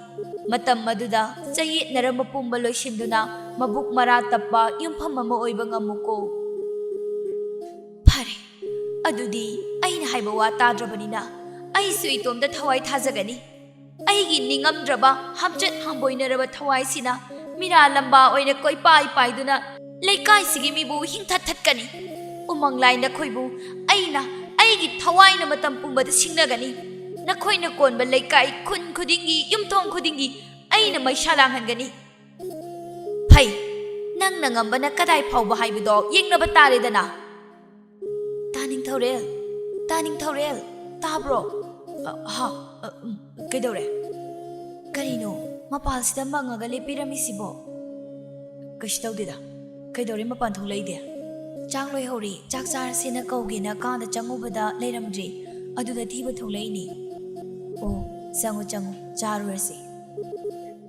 ꯃꯇꯝ ꯑꯗꯨꯗ ꯆꯌꯦꯠꯅꯔꯝꯕ ꯄꯨꯝꯕ ꯂꯣꯏꯁꯤꯟꯗꯨꯅ ꯃꯕꯨꯛ ꯃꯔꯥ ꯇꯞꯄ ꯌꯨꯝꯐꯝ ꯑꯃ ꯑꯣꯏꯕ ꯉꯝꯃꯨꯀꯣ꯫ ꯐꯔꯦ, ꯑꯗꯨꯗꯤ ꯑꯩꯅ ꯍꯥꯏꯕ ꯋꯥ ꯇꯥꯗ꯭ꯔꯕꯅꯤꯅ ꯑꯩꯁꯨ ꯏꯇꯣꯝꯇ ꯊꯋꯥꯏ ꯊꯥꯖꯒꯅꯤ꯫ ꯑꯩꯒꯤ ꯅꯤꯡꯉꯝꯗ꯭ꯔꯕ, ꯍꯝꯆꯠ ꯍꯝꯕꯣꯏꯅꯔꯕ ꯊꯋꯥꯏꯁꯤꯅ ꯃꯤꯔꯥ ꯂꯝꯕꯥ ꯑꯣꯏꯅ ꯀꯣꯏꯄꯥꯏ ꯄꯥꯏꯗꯨꯅ ꯂꯩꯀꯥꯏꯁꯤꯒꯤ ꯃꯤꯕꯨ ꯍꯤꯡꯊꯠ ꯊꯠꯀꯅꯤ꯫ ꯎꯃꯪ ꯂꯥꯏ, ꯅꯈꯣꯏꯕꯨ ꯑꯩꯅ ꯑꯩꯒꯤ ꯊꯋꯥꯏꯅ ꯃꯇꯝ ꯄꯨꯝꯕꯗ ꯁꯤꯡꯅꯒꯅꯤ꯫ ꯅꯈꯣꯏꯅ ꯀꯣꯟꯕ ꯂꯩꯀꯥꯏ, ꯈꯨꯟ ꯈꯨꯗꯤꯡꯒꯤ, ꯌꯨꯝꯊꯣꯡ ꯈꯨꯗꯤꯡꯒꯤ ꯑꯩꯅ ꯃꯩꯁꯥ ꯂꯥꯡꯍꯟꯒꯅꯤ꯫ ꯐꯩ, ꯅꯪꯅ ꯉꯝꯕꯅ ꯀꯗꯥꯏ ꯐꯥꯎꯕ ꯍꯥꯏꯕꯗꯣ ꯌꯦꯡꯅꯕ ꯇꯥꯔꯦꯗꯅ꯫ ꯇꯥ ꯅꯤꯡꯊꯧꯔꯦꯜ, ꯇꯥ ꯅꯤꯡꯊꯧꯔꯦꯜ, ꯇꯥꯕ꯭ꯔꯣ? ꯑ, ꯍꯥ, ꯑ, ꯎꯝ, ꯀꯩꯗꯧꯔꯦ? ꯀꯔꯤꯅꯣ ꯃꯄꯥꯜꯁꯤꯗ ꯃꯪꯉꯒ ꯂꯦꯞꯄꯤꯔꯝꯃꯤꯁꯤꯕꯣ? ꯀꯩꯁꯨ ꯇꯧꯗꯦꯗ꯫ ꯀꯩꯗꯧꯔꯦ ꯃꯄꯥꯟ ꯊꯣꯛꯂꯛꯏꯗꯤ? ꯆꯥꯛ ꯂꯣꯏꯍꯧꯔꯦ, ꯆꯥꯛ ꯆꯥꯔꯁꯦꯅ ꯀꯧꯒꯦꯅ ꯀꯥꯗ ꯆꯪꯉꯨꯕꯗ ꯂꯩꯔꯝꯗ꯭ꯔꯦ, ꯑꯗꯨꯗ ꯊꯤꯕ ꯊꯣꯛꯂꯛꯏꯅꯦ꯫ ꯑꯣ, ꯆꯪꯉꯨ, ꯆꯪꯉꯨ, ꯆꯥꯔꯨꯔꯁꯤ꯫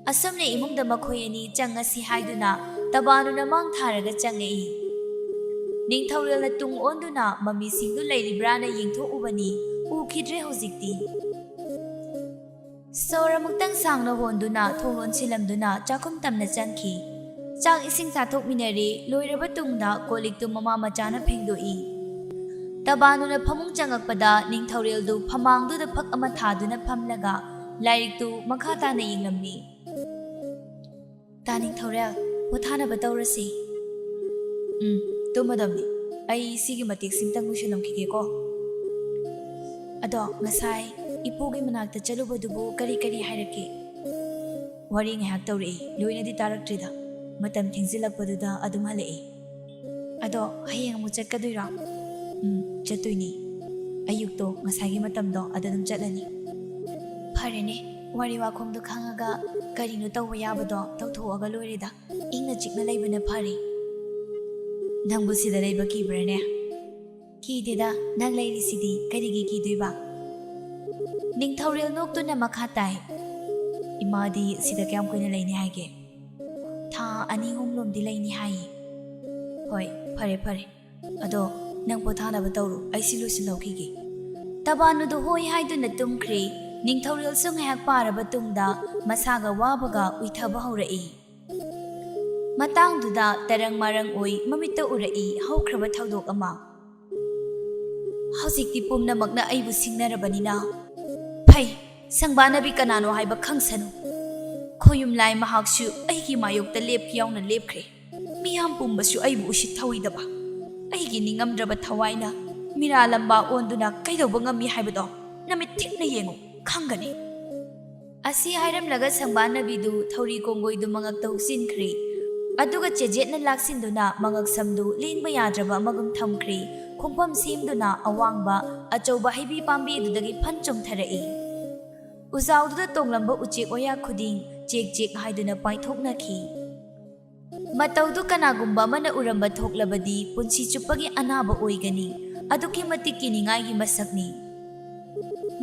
ꯑꯁꯨꯝꯅ ꯏꯃꯨꯡꯗ ꯃꯈꯣꯏ ꯑꯅꯤ ꯆꯪꯉꯁꯤ ꯍꯥꯏꯗꯨꯅ ꯇꯕꯥꯅꯨꯅ ꯃꯥꯡ ꯊꯥꯔꯒ ꯆꯪꯉꯛꯏ꯫ ꯅꯤꯡꯊꯧꯔꯦꯜꯅ ꯇꯨꯡ ꯑꯣꯟꯗꯨꯅ ꯃꯃꯤꯁꯤꯡꯗꯨ ꯂꯩꯔꯤꯕ꯭ꯔꯥꯅ ꯌꯦꯡꯊꯣꯛꯎꯕꯅꯤ, ꯎꯈꯤꯗ꯭ꯔꯦ ꯍꯧꯖꯤꯛꯇꯤ꯫ ꯁꯣꯔ ꯑꯃꯨꯛꯇꯪ ꯁꯥꯡꯅ ꯍꯣꯟꯗꯨꯅ ꯊꯣꯡ ꯂꯣꯟꯁꯤꯜꯂꯝꯗꯨꯅ ꯆꯥꯛꯈꯨꯝ ꯇꯝꯅ ꯆꯪꯈꯤ꯫ ꯆꯥꯛ ꯏꯁꯤꯡ ꯆꯥꯊꯣꯛꯃꯤꯟꯅꯔꯦ, ꯂꯣꯏꯔꯕ ꯇꯨꯡꯗ ꯀꯣꯜ ꯂꯤꯛꯇꯨ ꯃꯃꯥ ꯃꯆꯥꯅ ꯐꯦꯡꯗꯣꯛꯏ꯫ ꯇꯕꯥꯅꯨꯅ ꯐꯃꯨꯡ ꯆꯪꯉꯛꯄꯗ ꯅꯤꯡꯊꯧꯔꯦꯜꯗꯨ ꯐꯃꯥꯡꯗꯨꯗ ꯐꯛ ꯑꯃ ꯊꯥꯗꯨꯅ ꯐꯝꯂꯒ ꯂꯥꯏꯔꯤꯛꯇꯨ ꯃꯈꯥ ꯇꯥꯅ ꯌꯦꯡꯂꯝꯃꯤ꯫ ꯇꯥ ꯅꯤꯡꯊꯧꯔꯦꯜ, ꯄꯣꯊꯥꯅꯕ ꯇꯧꯔꯁꯤ꯫ ꯎꯝ, ꯇꯨꯝꯃꯗꯝꯅꯤ꯫ ꯑꯩ ꯁꯤꯒꯤ ꯃꯇꯦꯛꯁꯤꯝꯇꯪ ꯂꯣꯏꯁꯤꯜꯂꯝꯈꯤꯒꯦꯀꯣ꯫ ꯑꯗꯣ ꯉꯁꯥꯏ ꯏꯄꯨꯒꯤ ꯃꯅꯥꯛꯇ ꯆꯠꯂꯨꯕꯗꯨꯕꯨ ꯀꯔꯤ ꯀꯔꯤ ꯍꯥꯏꯔꯛꯀꯦ? ꯋꯥꯔꯤ ꯉꯥꯏꯍꯥꯛ ꯇꯧꯔꯛꯏ, ꯂꯣꯏꯅꯗꯤ ꯇꯥꯔꯛꯇ꯭ꯔꯤꯗ꯫ ꯃꯇꯝ ꯊꯦꯡꯖꯤꯜꯂꯛꯄꯗꯨꯗ ꯑꯗꯨꯝ ꯍꯜꯂꯛꯏ꯫ ꯑꯗꯣ ꯍꯌꯦꯡ ꯑꯃꯨꯛ ꯆꯠꯀꯗꯣꯏꯔꯣ? ꯎꯝ, ꯆꯠꯇꯣꯏꯅꯤ꯫ ꯑꯌꯨꯛꯇꯣ ꯉꯁꯥꯏꯒꯤ ꯃꯇꯝꯗꯣ ꯑꯗ ꯑꯗꯨꯝ ꯆꯠꯂꯅꯤ꯫ ꯐꯔꯦꯅꯦ, ꯋꯥꯔꯤ ꯋꯥꯈꯣꯡꯗꯣ ꯈꯪꯉꯒ ꯀꯔꯤꯅꯣ ꯇꯧꯕ ꯌꯥꯕꯗꯣ ꯇꯧꯊꯣꯛꯑꯒ ꯂꯣꯏꯔꯦꯗ꯫ ꯏꯪꯅ ꯆꯤꯛꯅ ꯂꯩꯕꯅ ꯐꯔꯦ꯫ ꯅꯪꯕꯨ ꯁꯤꯗ ꯂꯩꯕ ꯀꯤꯕ꯭ꯔꯥꯅꯦ? ꯀꯤꯗꯦꯗ, ꯅꯪ ꯂꯩꯔꯤꯁꯤꯗꯤ ꯀꯔꯤꯒꯤ ꯀꯤꯗꯣꯏꯕ? ꯅꯤꯡꯊꯧꯔꯦꯜ ꯅꯣꯛꯇꯨꯅ ꯃꯈꯥ ꯇꯥꯏ, ꯏꯃꯥꯗꯤ ꯁꯤꯗ ꯀꯌꯥꯝ ꯀꯨꯏꯅ ꯂꯩꯅꯤ ꯍꯥꯏꯒꯦ? ꯊꯥ ꯑꯅꯤ ꯑꯍꯨꯝ ꯂꯣꯝꯗꯤ ꯂꯩꯅꯤ ꯍꯥꯏꯌꯦ꯫ ꯍꯣꯏ, ꯐꯔꯦ ꯐꯔꯦ꯫ ꯑꯗꯣ ꯅꯪ ꯄꯣꯊꯥꯅꯕ ꯇꯧꯔꯣ, ꯑꯩ ꯁꯤ ꯂꯣꯏꯁꯤꯜꯍꯧꯈꯤꯒꯦ꯫ ꯇꯕꯥꯅꯨꯗꯨ ꯍꯣꯏ ꯍꯥꯏꯗꯨꯅ ꯇꯨꯝꯈ꯭ꯔꯦ꯫ ꯅꯤꯡꯊꯧꯔꯦꯜꯁꯨ ꯉꯥꯏꯍꯥꯛ ꯄꯥꯔꯕ ꯇꯨꯡꯗ ꯃꯁꯥꯒ ꯋꯥꯕꯒ ꯎꯏꯊꯕ ꯍꯧꯔꯛꯏ꯫ ꯃꯇꯥꯡꯗꯨꯗ ꯇꯔꯪ ꯃꯔꯪ ꯑꯣꯏ ꯃꯃꯤꯠꯇ ꯎꯔꯛꯏ ꯍꯧꯈ꯭ꯔꯕ ꯊꯧꯗꯣꯛ ꯑꯃ꯫ ꯍꯧꯖꯤꯛꯇꯤ ꯄꯨꯝꯅꯃꯛꯅ ꯑꯩꯕꯨ ꯁꯤꯡꯅꯔꯕꯅꯤꯅ, ꯐꯩ, ꯁꯪꯕꯥꯅꯕꯤ ꯀꯅꯥꯅꯣ ꯍꯥꯏꯕ ꯈꯪꯁꯅꯨ꯫ ꯈꯣꯌꯨꯝꯂꯥꯏ ꯃꯍꯥꯛꯁꯨ ꯑꯩꯒꯤ ꯃꯥꯌꯣꯛꯇ ꯂꯦꯞꯈꯤ ꯌꯥꯎꯅ ꯂꯦꯞꯈ꯭ꯔꯦ꯫ ꯃꯤꯌꯥꯝ ꯄꯨꯝꯕꯁꯨ ꯑꯩꯕꯨ ꯎꯁꯤꯠ ꯊꯧꯑꯣꯏꯗꯕ, ꯑꯩꯒꯤ ꯅꯤꯡꯉꯝꯗ꯭ꯔꯕ ꯊꯋꯥꯏꯅ ꯃꯤꯔꯥ ꯂꯝꯕꯥ ꯑꯣꯟꯗꯨꯅ ꯀꯩꯗꯧꯕ ꯉꯝꯃꯤ ꯍꯥꯏꯕꯗꯣ ꯅꯃꯤꯠ ꯊꯤꯛꯅ ꯌꯦꯡꯉꯨ, ꯈꯪꯒꯅꯤ꯫ ꯑꯁꯤ ꯍꯥꯏꯔꯝꯂꯒ ꯁꯪꯕꯥꯅꯕꯤꯗꯨ ꯊꯧꯔꯤ ꯀꯣꯡꯒꯣꯏꯗꯨ ꯃꯉꯛꯇ ꯍꯨꯛꯆꯤꯟꯈ꯭ꯔꯦ꯫ ꯑꯗꯨꯒ ꯆꯦꯖꯦꯠꯅ ꯂꯥꯛꯁꯤꯟꯗꯨꯅ ꯃꯉꯛ ꯁꯝꯗꯨ ꯂꯦꯡꯕ ꯌꯥꯗ꯭ꯔꯕ ꯑꯃꯒꯨꯝ ꯊꯝꯈ꯭ꯔꯦ꯫ ꯈꯣꯡꯐꯝ ꯁꯦꯝꯗꯨꯅ ꯑꯋꯥꯡꯕ ꯑꯆꯧꯕ ꯍꯩꯕꯤ ꯄꯥꯝꯕꯤ ꯑꯗꯨꯗꯒꯤ ꯐꯟ ꯆꯣꯡꯊꯔꯛꯏ꯫ ꯎꯖꯥꯎꯗꯨꯗ ꯇꯣꯡꯂꯝꯕ ꯎꯆꯦꯛ ꯋꯥꯌꯥ ꯈꯨꯗꯤꯡ ꯆꯦꯛ ꯆꯦꯛ ꯍꯥꯏꯗꯨꯅ ꯄꯥꯏꯊꯣꯛꯅꯈꯤ꯫ ꯃꯇꯧꯗꯨ ꯀꯅꯥꯒꯨꯝꯕ ꯑꯃꯅ ꯎꯔꯝꯕ ꯊꯣꯛꯂꯕꯗꯤ ꯄꯨꯟꯁꯤ ꯆꯨꯞꯄꯒꯤ ꯑꯅꯥꯕ ꯑꯣꯏꯒꯅꯤ꯫ ꯑꯗꯨꯛꯀꯤ ꯃꯇꯤꯛ ꯀꯤꯅꯤꯡꯉꯥꯏꯒꯤ ꯃꯁꯛꯅꯤ꯫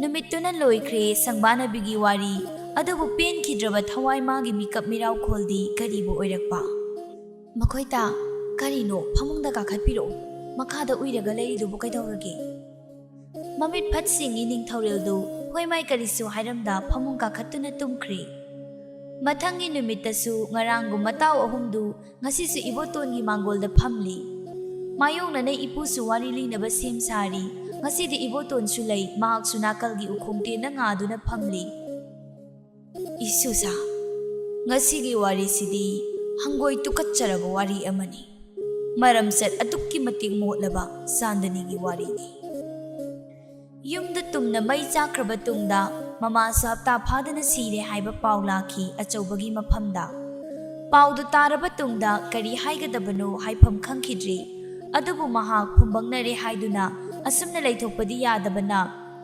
ꯅꯨꯃꯤꯠꯇꯨꯅ ꯂꯣꯏꯈ꯭ꯔꯦ ꯁꯪꯕꯥꯅꯕꯤꯒꯤ ꯋꯥꯔꯤ꯫ ꯑꯗꯨꯕꯨ ꯄꯦꯟꯈꯤꯗ꯭ꯔꯕ ꯊꯋꯥꯏ ꯃꯥꯒꯤ ꯃꯤꯀꯞ ꯃꯤꯔꯥꯎꯈꯣꯜꯗꯤ ꯀꯔꯤꯕꯨ ꯑꯣꯏꯔꯛꯄ? ꯃꯈꯣꯏ ꯇꯥ, ꯀꯔꯤꯅꯣ? ꯐꯃꯨꯡꯗ ꯀꯥꯈꯠꯄꯤꯔꯛꯎ꯫ ꯃꯈꯥꯗ ꯎꯏꯔꯒ ꯂꯩꯔꯤꯗꯨꯕꯨ ꯀꯩꯗꯧꯔꯒꯦ? ꯃꯃꯤꯠ ꯐꯠ ꯁꯤꯡꯉꯤ ꯅꯤꯡꯊꯧꯔꯦꯜꯗꯨ ꯍꯣꯏ ꯃꯥꯏ ꯀꯔꯤꯁꯨ ꯍꯥꯏꯔꯝꯗ ꯐꯃꯨꯡ ꯀꯥꯈꯠꯇꯨꯅ ꯇꯨꯝꯈ꯭ꯔꯦ꯫ ꯃꯊꯪꯒꯤ ꯅꯨꯃꯤꯠꯇꯁꯨ ꯉꯔꯥꯡꯒꯨꯝ ꯃꯇꯥꯎ ꯑꯍꯨꯝꯗꯨ ꯉꯁꯤꯁꯨ ꯏꯕꯣꯇꯣꯟꯒꯤ ꯃꯥꯡꯒꯣꯜꯗ ꯐꯝꯂꯤ꯫ ꯃꯥꯌꯣꯛꯅꯅ ꯏꯄꯨꯁꯨ ꯋꯥꯔꯤ ꯂꯤꯅꯕ ꯁꯦꯝ ꯁꯥꯔꯤ꯫ ꯉꯁꯤꯗꯤ ꯏꯕꯣꯇꯣꯟꯁꯨ ꯂꯩ, ꯃꯍꯥꯛꯁꯨ ꯅꯥꯀꯜꯒꯤ ꯎꯈꯣꯡ ꯇꯦꯟꯗ ꯉꯥꯗꯨꯅ ꯐꯝꯂꯤ꯫ ꯏꯁꯨꯁꯥ, ꯉꯁꯤꯒꯤ ꯋꯥꯔꯤꯁꯤꯗꯤ ꯍꯪꯒꯣꯏ ꯇꯨꯀꯠꯆꯔꯕ ꯋꯥꯔꯤ ꯑꯃꯅꯤ꯫ ꯃꯔꯝꯆꯠ ꯑꯗꯨꯛꯀꯤ ꯃꯇꯤꯛ ꯃꯣꯠꯂꯕ ꯆꯥꯟꯗꯅꯤꯒꯤ ꯋꯥꯔꯤꯅꯤ꯫ ꯌꯨꯝꯗ ꯇꯨꯝꯅ ꯃꯩ ꯆꯥꯛꯈ꯭ꯔꯕ ꯇꯨꯡꯗ ꯃꯃꯥꯁꯨ ꯍꯞꯇꯥ ꯐꯥꯗꯅ ꯁꯤꯔꯦ ꯍꯥꯏꯕ ꯄꯥꯎ ꯂꯥꯛꯈꯤ ꯑꯆꯧꯕꯒꯤ ꯃꯐꯝꯗ꯫ ꯄꯥꯎꯗꯨ ꯇꯥꯔꯕ ꯇꯨꯡꯗ ꯀꯔꯤ ꯍꯥꯏꯒꯗꯕꯅꯣ ꯍꯥꯏꯐꯝ ꯈꯪꯈꯤꯗ꯭ꯔꯤ꯫ ꯑꯗꯨꯕꯨ ꯃꯍꯥꯛ ꯐꯨꯝꯕꯪꯅꯔꯦ ꯍꯥꯏꯗꯨꯅ ꯑꯁꯨꯝꯅ ꯂꯩꯊꯣꯛꯄꯗꯤ ꯌꯥꯗꯕꯅ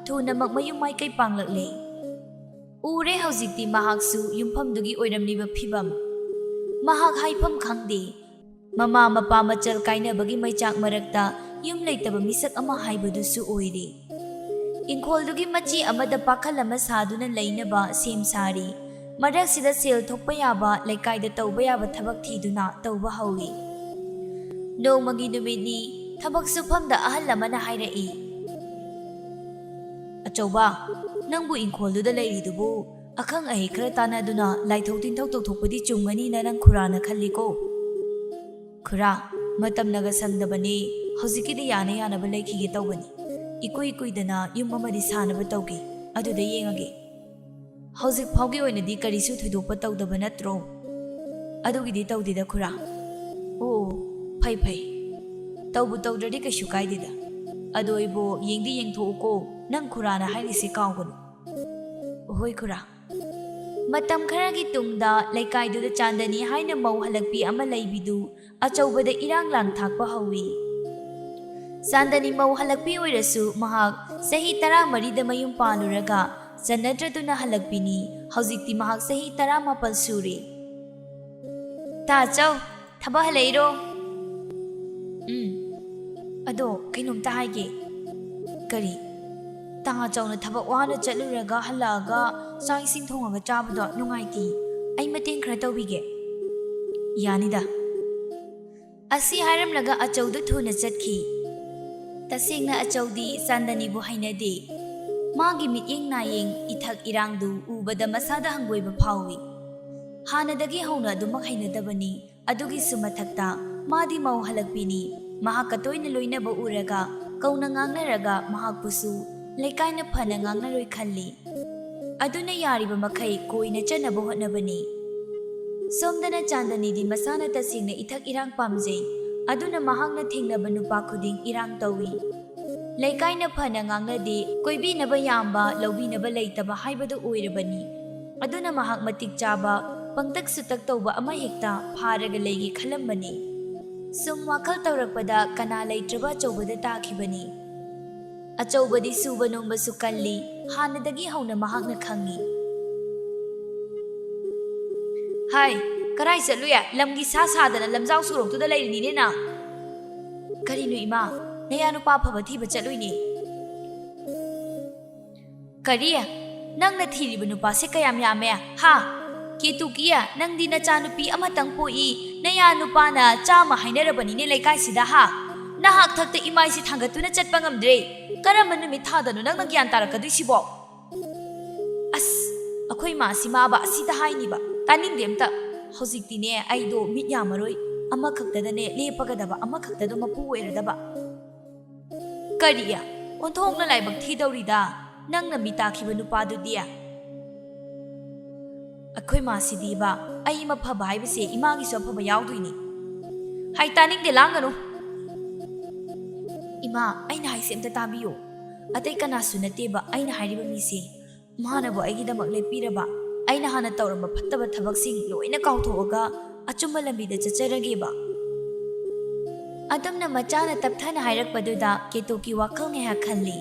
ꯊꯨꯅꯃꯛ ꯃꯌꯨꯝ ꯃꯥꯏꯀꯩ ꯄꯥꯡꯂꯛꯂꯦ꯫ ꯎꯔꯦ ꯍꯧꯖꯤꯛꯇꯤ ꯃꯍꯥꯛꯁꯨ ꯌꯨꯝꯐꯝꯗꯨꯒꯤ ꯑꯣꯏꯔꯝꯂꯤꯕ ꯐꯤꯕꯝ꯫ ꯃꯍꯥꯛ ꯍꯥꯏꯐꯝ ꯈꯪꯗꯦ꯫ ꯃꯃꯥ ꯃꯄꯥ ꯃꯆꯜ ꯀꯥꯏꯅꯕꯒꯤ ꯃꯩꯆꯥꯛ ꯃꯔꯛꯇ ꯌꯨꯝ ꯂꯩꯇꯕ ꯃꯤꯁꯛ ꯑꯃ ꯍꯥꯏꯕꯗꯨꯁꯨ ꯑꯣꯏꯔꯦ꯫ ꯏꯪꯈꯣꯜꯗꯨꯒꯤ ꯃꯆꯤ ꯑꯃꯗ ꯄꯥꯈꯜ ꯑꯃ ꯁꯥꯗꯨꯅ ꯂꯩꯅꯕ ꯁꯦꯝ ꯁꯥꯔꯤ꯫ ꯃꯔꯛꯁꯤꯗ ꯁꯦꯜ ꯊꯣꯛꯄ ꯌꯥꯕ ꯂꯩꯀꯥꯏꯗ ꯇꯧꯕ ꯌꯥꯕ ꯊꯕꯛ ꯊꯤꯗꯨꯅ ꯇꯧꯕ ꯍꯧꯏ꯫ ꯅꯣꯡꯃꯒꯤ ꯅꯨꯃꯤꯠꯅꯤ꯫ ꯊꯕꯛ ꯁꯨꯐꯝꯗ ꯑꯍꯜ ꯑꯃꯅ ꯍꯥꯏꯔꯛꯏ, "ꯑꯆꯧꯕ, ꯅꯪꯕꯨ ꯏꯪꯈꯣꯜꯗꯨꯗ ꯂꯩꯔꯤꯗꯨꯕꯨ ꯑꯈꯪ ꯑꯍꯩ ꯈꯔ ꯇꯥꯟꯅꯗꯨꯅ ꯂꯥꯏꯊꯣꯛ ꯇꯤꯟꯊꯧ ꯇꯧꯊꯣꯛꯄꯗꯤ ꯆꯨꯝꯒꯅꯤꯅ ꯅꯪ ꯈꯨꯔꯥꯅ ꯈꯜꯂꯤꯀꯣ?" "ꯈꯨꯔꯥ, ꯃꯇꯝꯅꯒ ꯁꯪꯗꯕꯅꯤ꯫ ꯍꯧꯖꯤꯛꯀꯤꯗꯤ ꯌꯥꯅ ꯌꯥꯅꯕ ꯂꯩꯈꯤꯒꯦ ꯇꯧꯕꯅꯤ꯫ ꯏꯀꯨꯏ ꯀꯨꯏꯗꯅ ꯌꯨꯝ ꯑꯃꯗꯤ ꯁꯥꯅꯕ ꯇꯧꯒꯦ꯫ ꯑꯗꯨꯗ ꯌꯦꯡꯉꯒꯦ꯫ ꯍꯧꯖꯤꯛ ꯐꯥꯎꯒꯤ ꯑꯣꯏꯅꯗꯤ ꯀꯔꯤꯁꯨ ꯊꯣꯏꯗꯣꯛꯄ ꯇꯧꯗꯕ ꯅꯠꯇ꯭ꯔꯣ?" "ꯑꯗꯨꯒꯤꯗꯤ ꯇꯧꯗꯦꯗ ꯈꯨꯔꯥ꯫" "ꯑꯣ, ꯐꯩ ꯐꯩ꯫ ꯇꯧꯕꯨ ꯇꯧꯗ꯭ꯔꯗꯤ ꯀꯩꯁꯨ ꯀꯥꯏꯗꯦꯗ꯫ ꯑꯗꯣ ꯏꯕꯣ, ꯌꯦꯡꯗꯤ ꯌꯦꯡꯊꯣꯛꯎꯀꯣ꯫ ꯅꯪ ꯈꯨꯔꯥꯅ ꯍꯥꯏꯔꯤꯁꯦ ꯀꯥꯎꯒꯅꯨ꯫" "ꯍꯣꯏ ꯈꯨꯔꯥ꯫" ꯃꯇꯝ ꯈꯔꯒꯤ ꯇꯨꯡꯗ ꯂꯩꯀꯥꯏꯗꯨꯗ ꯆꯥꯟꯗꯅꯤ ꯍꯥꯏꯅ ꯃꯧ ꯍꯜꯂꯛꯄꯤ ꯑꯃ ꯂꯩꯕꯤꯗꯨ ꯑꯆꯧꯕꯗ ꯏꯔꯥꯡ ꯂꯥꯡ ꯊꯥꯛꯄ ꯍꯧꯏ꯫ ꯆꯥꯟꯗꯅꯤ ꯃꯧ ꯍꯜꯂꯛꯄꯤ ꯑꯣꯏꯔꯁꯨ ꯃꯍꯥꯛ ꯆꯍꯤ ꯇꯔꯥꯃꯔꯤꯗ ꯃꯌꯨꯝ ꯄꯥꯜꯂꯨꯔꯒ ꯆꯟꯅꯗ꯭ꯔꯗꯨꯅ ꯍꯜꯂꯛꯄꯤꯅꯤ꯫ ꯍꯧꯖꯤꯛꯇꯤ ꯃꯍꯥꯛ ꯆꯍꯤ ꯇꯔꯥꯃꯥꯄꯜ ꯁꯨꯔꯦ꯫ "ꯇꯥꯆꯧ, ꯊꯕꯛ ꯍꯜꯂꯛꯏꯔꯣ?" "ꯎꯝ꯫ ꯑꯗꯣ ꯀꯩꯅꯣꯝꯇ ꯍꯥꯏꯒꯦ꯫" "ꯀꯔꯤ?" "ꯇꯥꯆꯧꯅ ꯊꯕꯛ ꯋꯥꯅ ꯆꯠꯂꯨꯔꯒ ꯍꯜꯂꯛꯑꯒ ꯆꯥꯛ ꯏꯁꯤꯡ ꯊꯣꯡꯉꯒ ꯆꯥꯕꯗꯣ ꯅꯨꯡꯉꯥꯏꯇꯦ꯫ ꯑꯩ ꯃꯇꯦꯡ ꯈꯔ ꯇꯧꯕꯤꯒꯦ꯫" "ꯌꯥꯅꯤꯗ꯫" ꯑꯁꯤ ꯍꯥꯏꯔꯝꯂꯒ ꯑꯆꯧꯗꯨ ꯊꯨꯅ ꯆꯠꯈꯤ꯫ ꯇꯁꯦꯡꯅ ꯑꯆꯧꯗꯤ ꯆꯥꯟꯗꯅꯤꯕꯨ ꯍꯩꯅꯗꯦ꯫ ꯃꯥꯒꯤ ꯃꯤꯠꯌꯦꯡ ꯅꯥꯌꯦꯡ, ꯏꯊꯛ ꯏꯔꯥꯡꯗꯨ ꯎꯕꯗ ꯃꯁꯥꯗ ꯍꯪꯒꯣꯏꯕ ꯐꯥꯎꯏ꯫ ꯍꯥꯟꯅꯗꯒꯤ ꯍꯧꯅ ꯑꯗꯨꯃꯛ ꯍꯩꯅꯗꯕꯅꯤ꯫ ꯑꯗꯨꯒꯤꯁꯨ ꯃꯊꯛꯇ ꯃꯥꯗꯤ ꯃꯧ ꯍꯜꯂꯛꯄꯤꯅꯤ꯫ ꯃꯍꯥꯛꯀ ꯇꯣꯏꯅ ꯂꯣꯏꯅꯕ ꯎꯔꯒ, ꯀꯧꯅ ꯉꯥꯡꯅꯔꯒ ꯃꯍꯥꯛꯄꯨꯁꯨ ꯂꯩꯀꯥꯏꯅ ꯐꯅ ꯉꯥꯡꯅꯔꯣꯏ ꯈꯜꯂꯤ꯫ ꯑꯗꯨꯅ ꯌꯥꯔꯤꯕ ꯃꯈꯩ ꯀꯣꯏꯅ ꯆꯠꯅꯕ ꯍꯣꯠꯅꯕꯅꯤ꯫ ꯁꯣꯝꯗꯅ ꯆꯥꯟꯗꯅꯤꯗꯤ ꯃꯁꯥꯅ ꯇꯁꯦꯡꯅ ꯏꯊꯛ ꯏꯔꯥꯡ ꯄꯥꯝꯖꯩ꯫ ꯑꯗꯨꯅ ꯃꯍꯥꯛꯅ ꯊꯦꯡꯅꯕ ꯅꯨꯄꯥ ꯈꯨꯗꯤꯡ ꯏꯔꯥꯡ ꯇꯧꯏ꯫ ꯂꯩꯀꯥꯏꯅ ꯐꯅ ꯉꯥꯡꯅꯗꯦ, ꯀꯣꯏꯕꯤꯅꯕ ꯌꯥꯝꯕ, ꯂꯧꯕꯤꯅꯕ ꯂꯩꯇꯕ ꯍꯥꯏꯕꯗꯨ ꯑꯣꯏꯔꯕꯅꯤ꯫ ꯑꯗꯨꯅ ꯃꯍꯥꯛ ꯃꯇꯤꯛ ꯆꯥꯕ, ꯄꯪꯇꯛ ꯁꯨꯇꯛ ꯇꯧꯕ ꯑꯃ ꯍꯦꯛꯇ ꯐꯥꯔꯒ ꯂꯩꯒꯦ ꯈꯜꯂꯝꯕꯅꯤ꯫ ꯁꯨꯝ ꯋꯥꯈꯜ ꯇꯧꯔꯛꯄꯗ ꯀꯅꯥ ꯂꯩꯇ꯭ꯔꯕ ꯑꯆꯧꯕꯗ ꯇꯥꯈꯤꯕꯅꯤ꯫ ꯑꯆꯧꯕꯗꯤ ꯁꯨꯕ ꯅꯣꯝꯕꯁꯨ ꯀꯜꯂꯤ, ꯍꯥꯟꯅꯗꯒꯤ ꯍꯧꯅ ꯃꯍꯥꯛꯅ ꯈꯪꯏ꯫ ꯍꯥꯏ, ꯀꯔꯥꯏ ꯆꯠꯂꯨꯏ? ꯂꯝꯒꯤ ꯁꯥ ꯁꯥꯗꯅ ꯂꯝꯖꯥꯎ ꯁꯣꯔꯣꯛꯇꯨꯗ ꯂꯩꯔꯤꯅꯤꯅꯦ ꯅꯪ꯫ ꯀꯔꯤꯅꯣ ꯏꯃꯥ, ꯅꯌꯥ ꯅꯨꯄꯥ ꯑꯐꯕ ꯊꯤꯕ ꯆꯠꯂꯨꯏꯅꯦ꯫ ꯀꯔꯤ? ꯅꯪꯅ ꯊꯤꯔꯤꯕ ꯅꯨꯄꯥꯁꯦ ꯀꯌꯥꯝ ꯌꯥꯝꯃꯦ, ꯍꯥ? ꯀꯦꯇꯨꯀꯤ, ꯅꯪꯗꯤ ꯅꯆꯥꯅꯨꯄꯤ ꯑꯃꯇꯪ ꯄꯣꯛꯏ, ꯅꯌꯥ ꯅꯨꯄꯥꯅ ꯆꯥꯝꯃ ꯍꯥꯏꯅꯔꯕꯅꯤꯅꯦ ꯂꯩꯀꯥꯏꯁꯤꯗ, ꯍꯥ? ꯅꯍꯥꯛ ꯊꯛꯇ ꯏꯃꯥꯏꯁꯤ ꯊꯥꯡꯒꯠꯇꯨꯅ ꯆꯠꯄ ꯉꯝꯗ꯭ꯔꯦ꯫ ꯀꯔꯝꯕ ꯅꯨꯃꯤꯠ ꯊꯥꯗꯅꯣ ꯅꯪꯅ ꯒ꯭ꯌꯥꯟ ꯇꯥꯔꯛꯀꯗꯣꯏꯁꯤꯕꯣ? ꯑꯁ, ꯑꯩꯈꯣꯏ ꯃꯥꯁꯤ ꯃꯥꯕ ꯑꯁꯤꯗ ꯍꯥꯏꯅꯤꯕ, ꯇꯥꯅꯤꯡꯗꯦ ꯑꯝꯇ꯫ ꯍꯧꯖꯤꯛꯇꯤꯅꯦ ꯑꯩꯗꯣ ꯃꯤꯠ ꯌꯥꯝꯃꯔꯣꯏ, ꯑꯃꯈꯛꯇꯗꯅꯦ ꯂꯦꯞꯄꯒꯗꯕ, ꯑꯃꯈꯛꯇꯗꯣ ꯃꯄꯨ ꯑꯣꯏꯔꯗꯕ꯫ ꯀꯔꯤ? ꯑꯣꯟꯊꯣꯛꯅ ꯂꯥꯏꯕꯛ ꯊꯤꯗꯧꯔꯤꯗ, ꯅꯪꯅ ꯃꯤ ꯇꯥꯈꯤꯕ ꯅꯨꯄꯥꯗꯨꯗꯤ? ꯑꯩꯈꯣꯏ ꯃꯥꯁꯤꯗꯤꯕ, ꯑꯩ ꯑꯃ ꯐꯕ ꯍꯥꯏꯕꯁꯦ ꯏꯃꯥꯒꯤꯁꯨ ꯑꯐꯕ ꯌꯥꯎꯗꯣꯏꯅꯤ꯫ ꯍꯥꯏ, ꯇꯥꯅꯤꯡꯗꯦ, ꯂꯥꯡꯒꯅꯨ꯫ ꯏꯃꯥ, ꯑꯩꯅ ꯍꯥꯏꯁꯦ ꯑꯝꯇ ꯇꯥꯕꯤꯌꯨ꯫ ꯑꯇꯩ ꯀꯅꯥꯁꯨ ꯅꯠꯇꯦꯕ ꯑꯩꯅ ꯍꯥꯏꯔꯤꯕ ꯃꯤꯁꯦ꯫ ꯃꯥꯅꯕꯨ ꯑꯩꯒꯤꯗꯃꯛ ꯂꯦꯞꯄꯤꯔꯕ, ꯑꯩꯅ ꯍꯥꯟꯅ ꯇꯧꯔꯝꯕ ꯐꯠꯇꯕ ꯊꯕꯛꯁꯤꯡ ꯂꯣꯏꯅ ꯀꯥꯎꯊꯣꯛꯑꯒ ꯑꯆꯨꯝꯕ ꯂꯝꯕꯤꯗ ꯆꯠꯆꯔꯒꯦꯕ꯫ ꯑꯗꯨꯝꯅ ꯃꯆꯥꯅ ꯇꯞꯊꯅ ꯍꯥꯏꯔꯛꯄꯗꯨꯗ ꯀꯦꯇꯨꯀꯤ ꯋꯥꯈꯜ ꯉꯥꯏꯍꯥꯛ ꯈꯜꯂꯤ꯫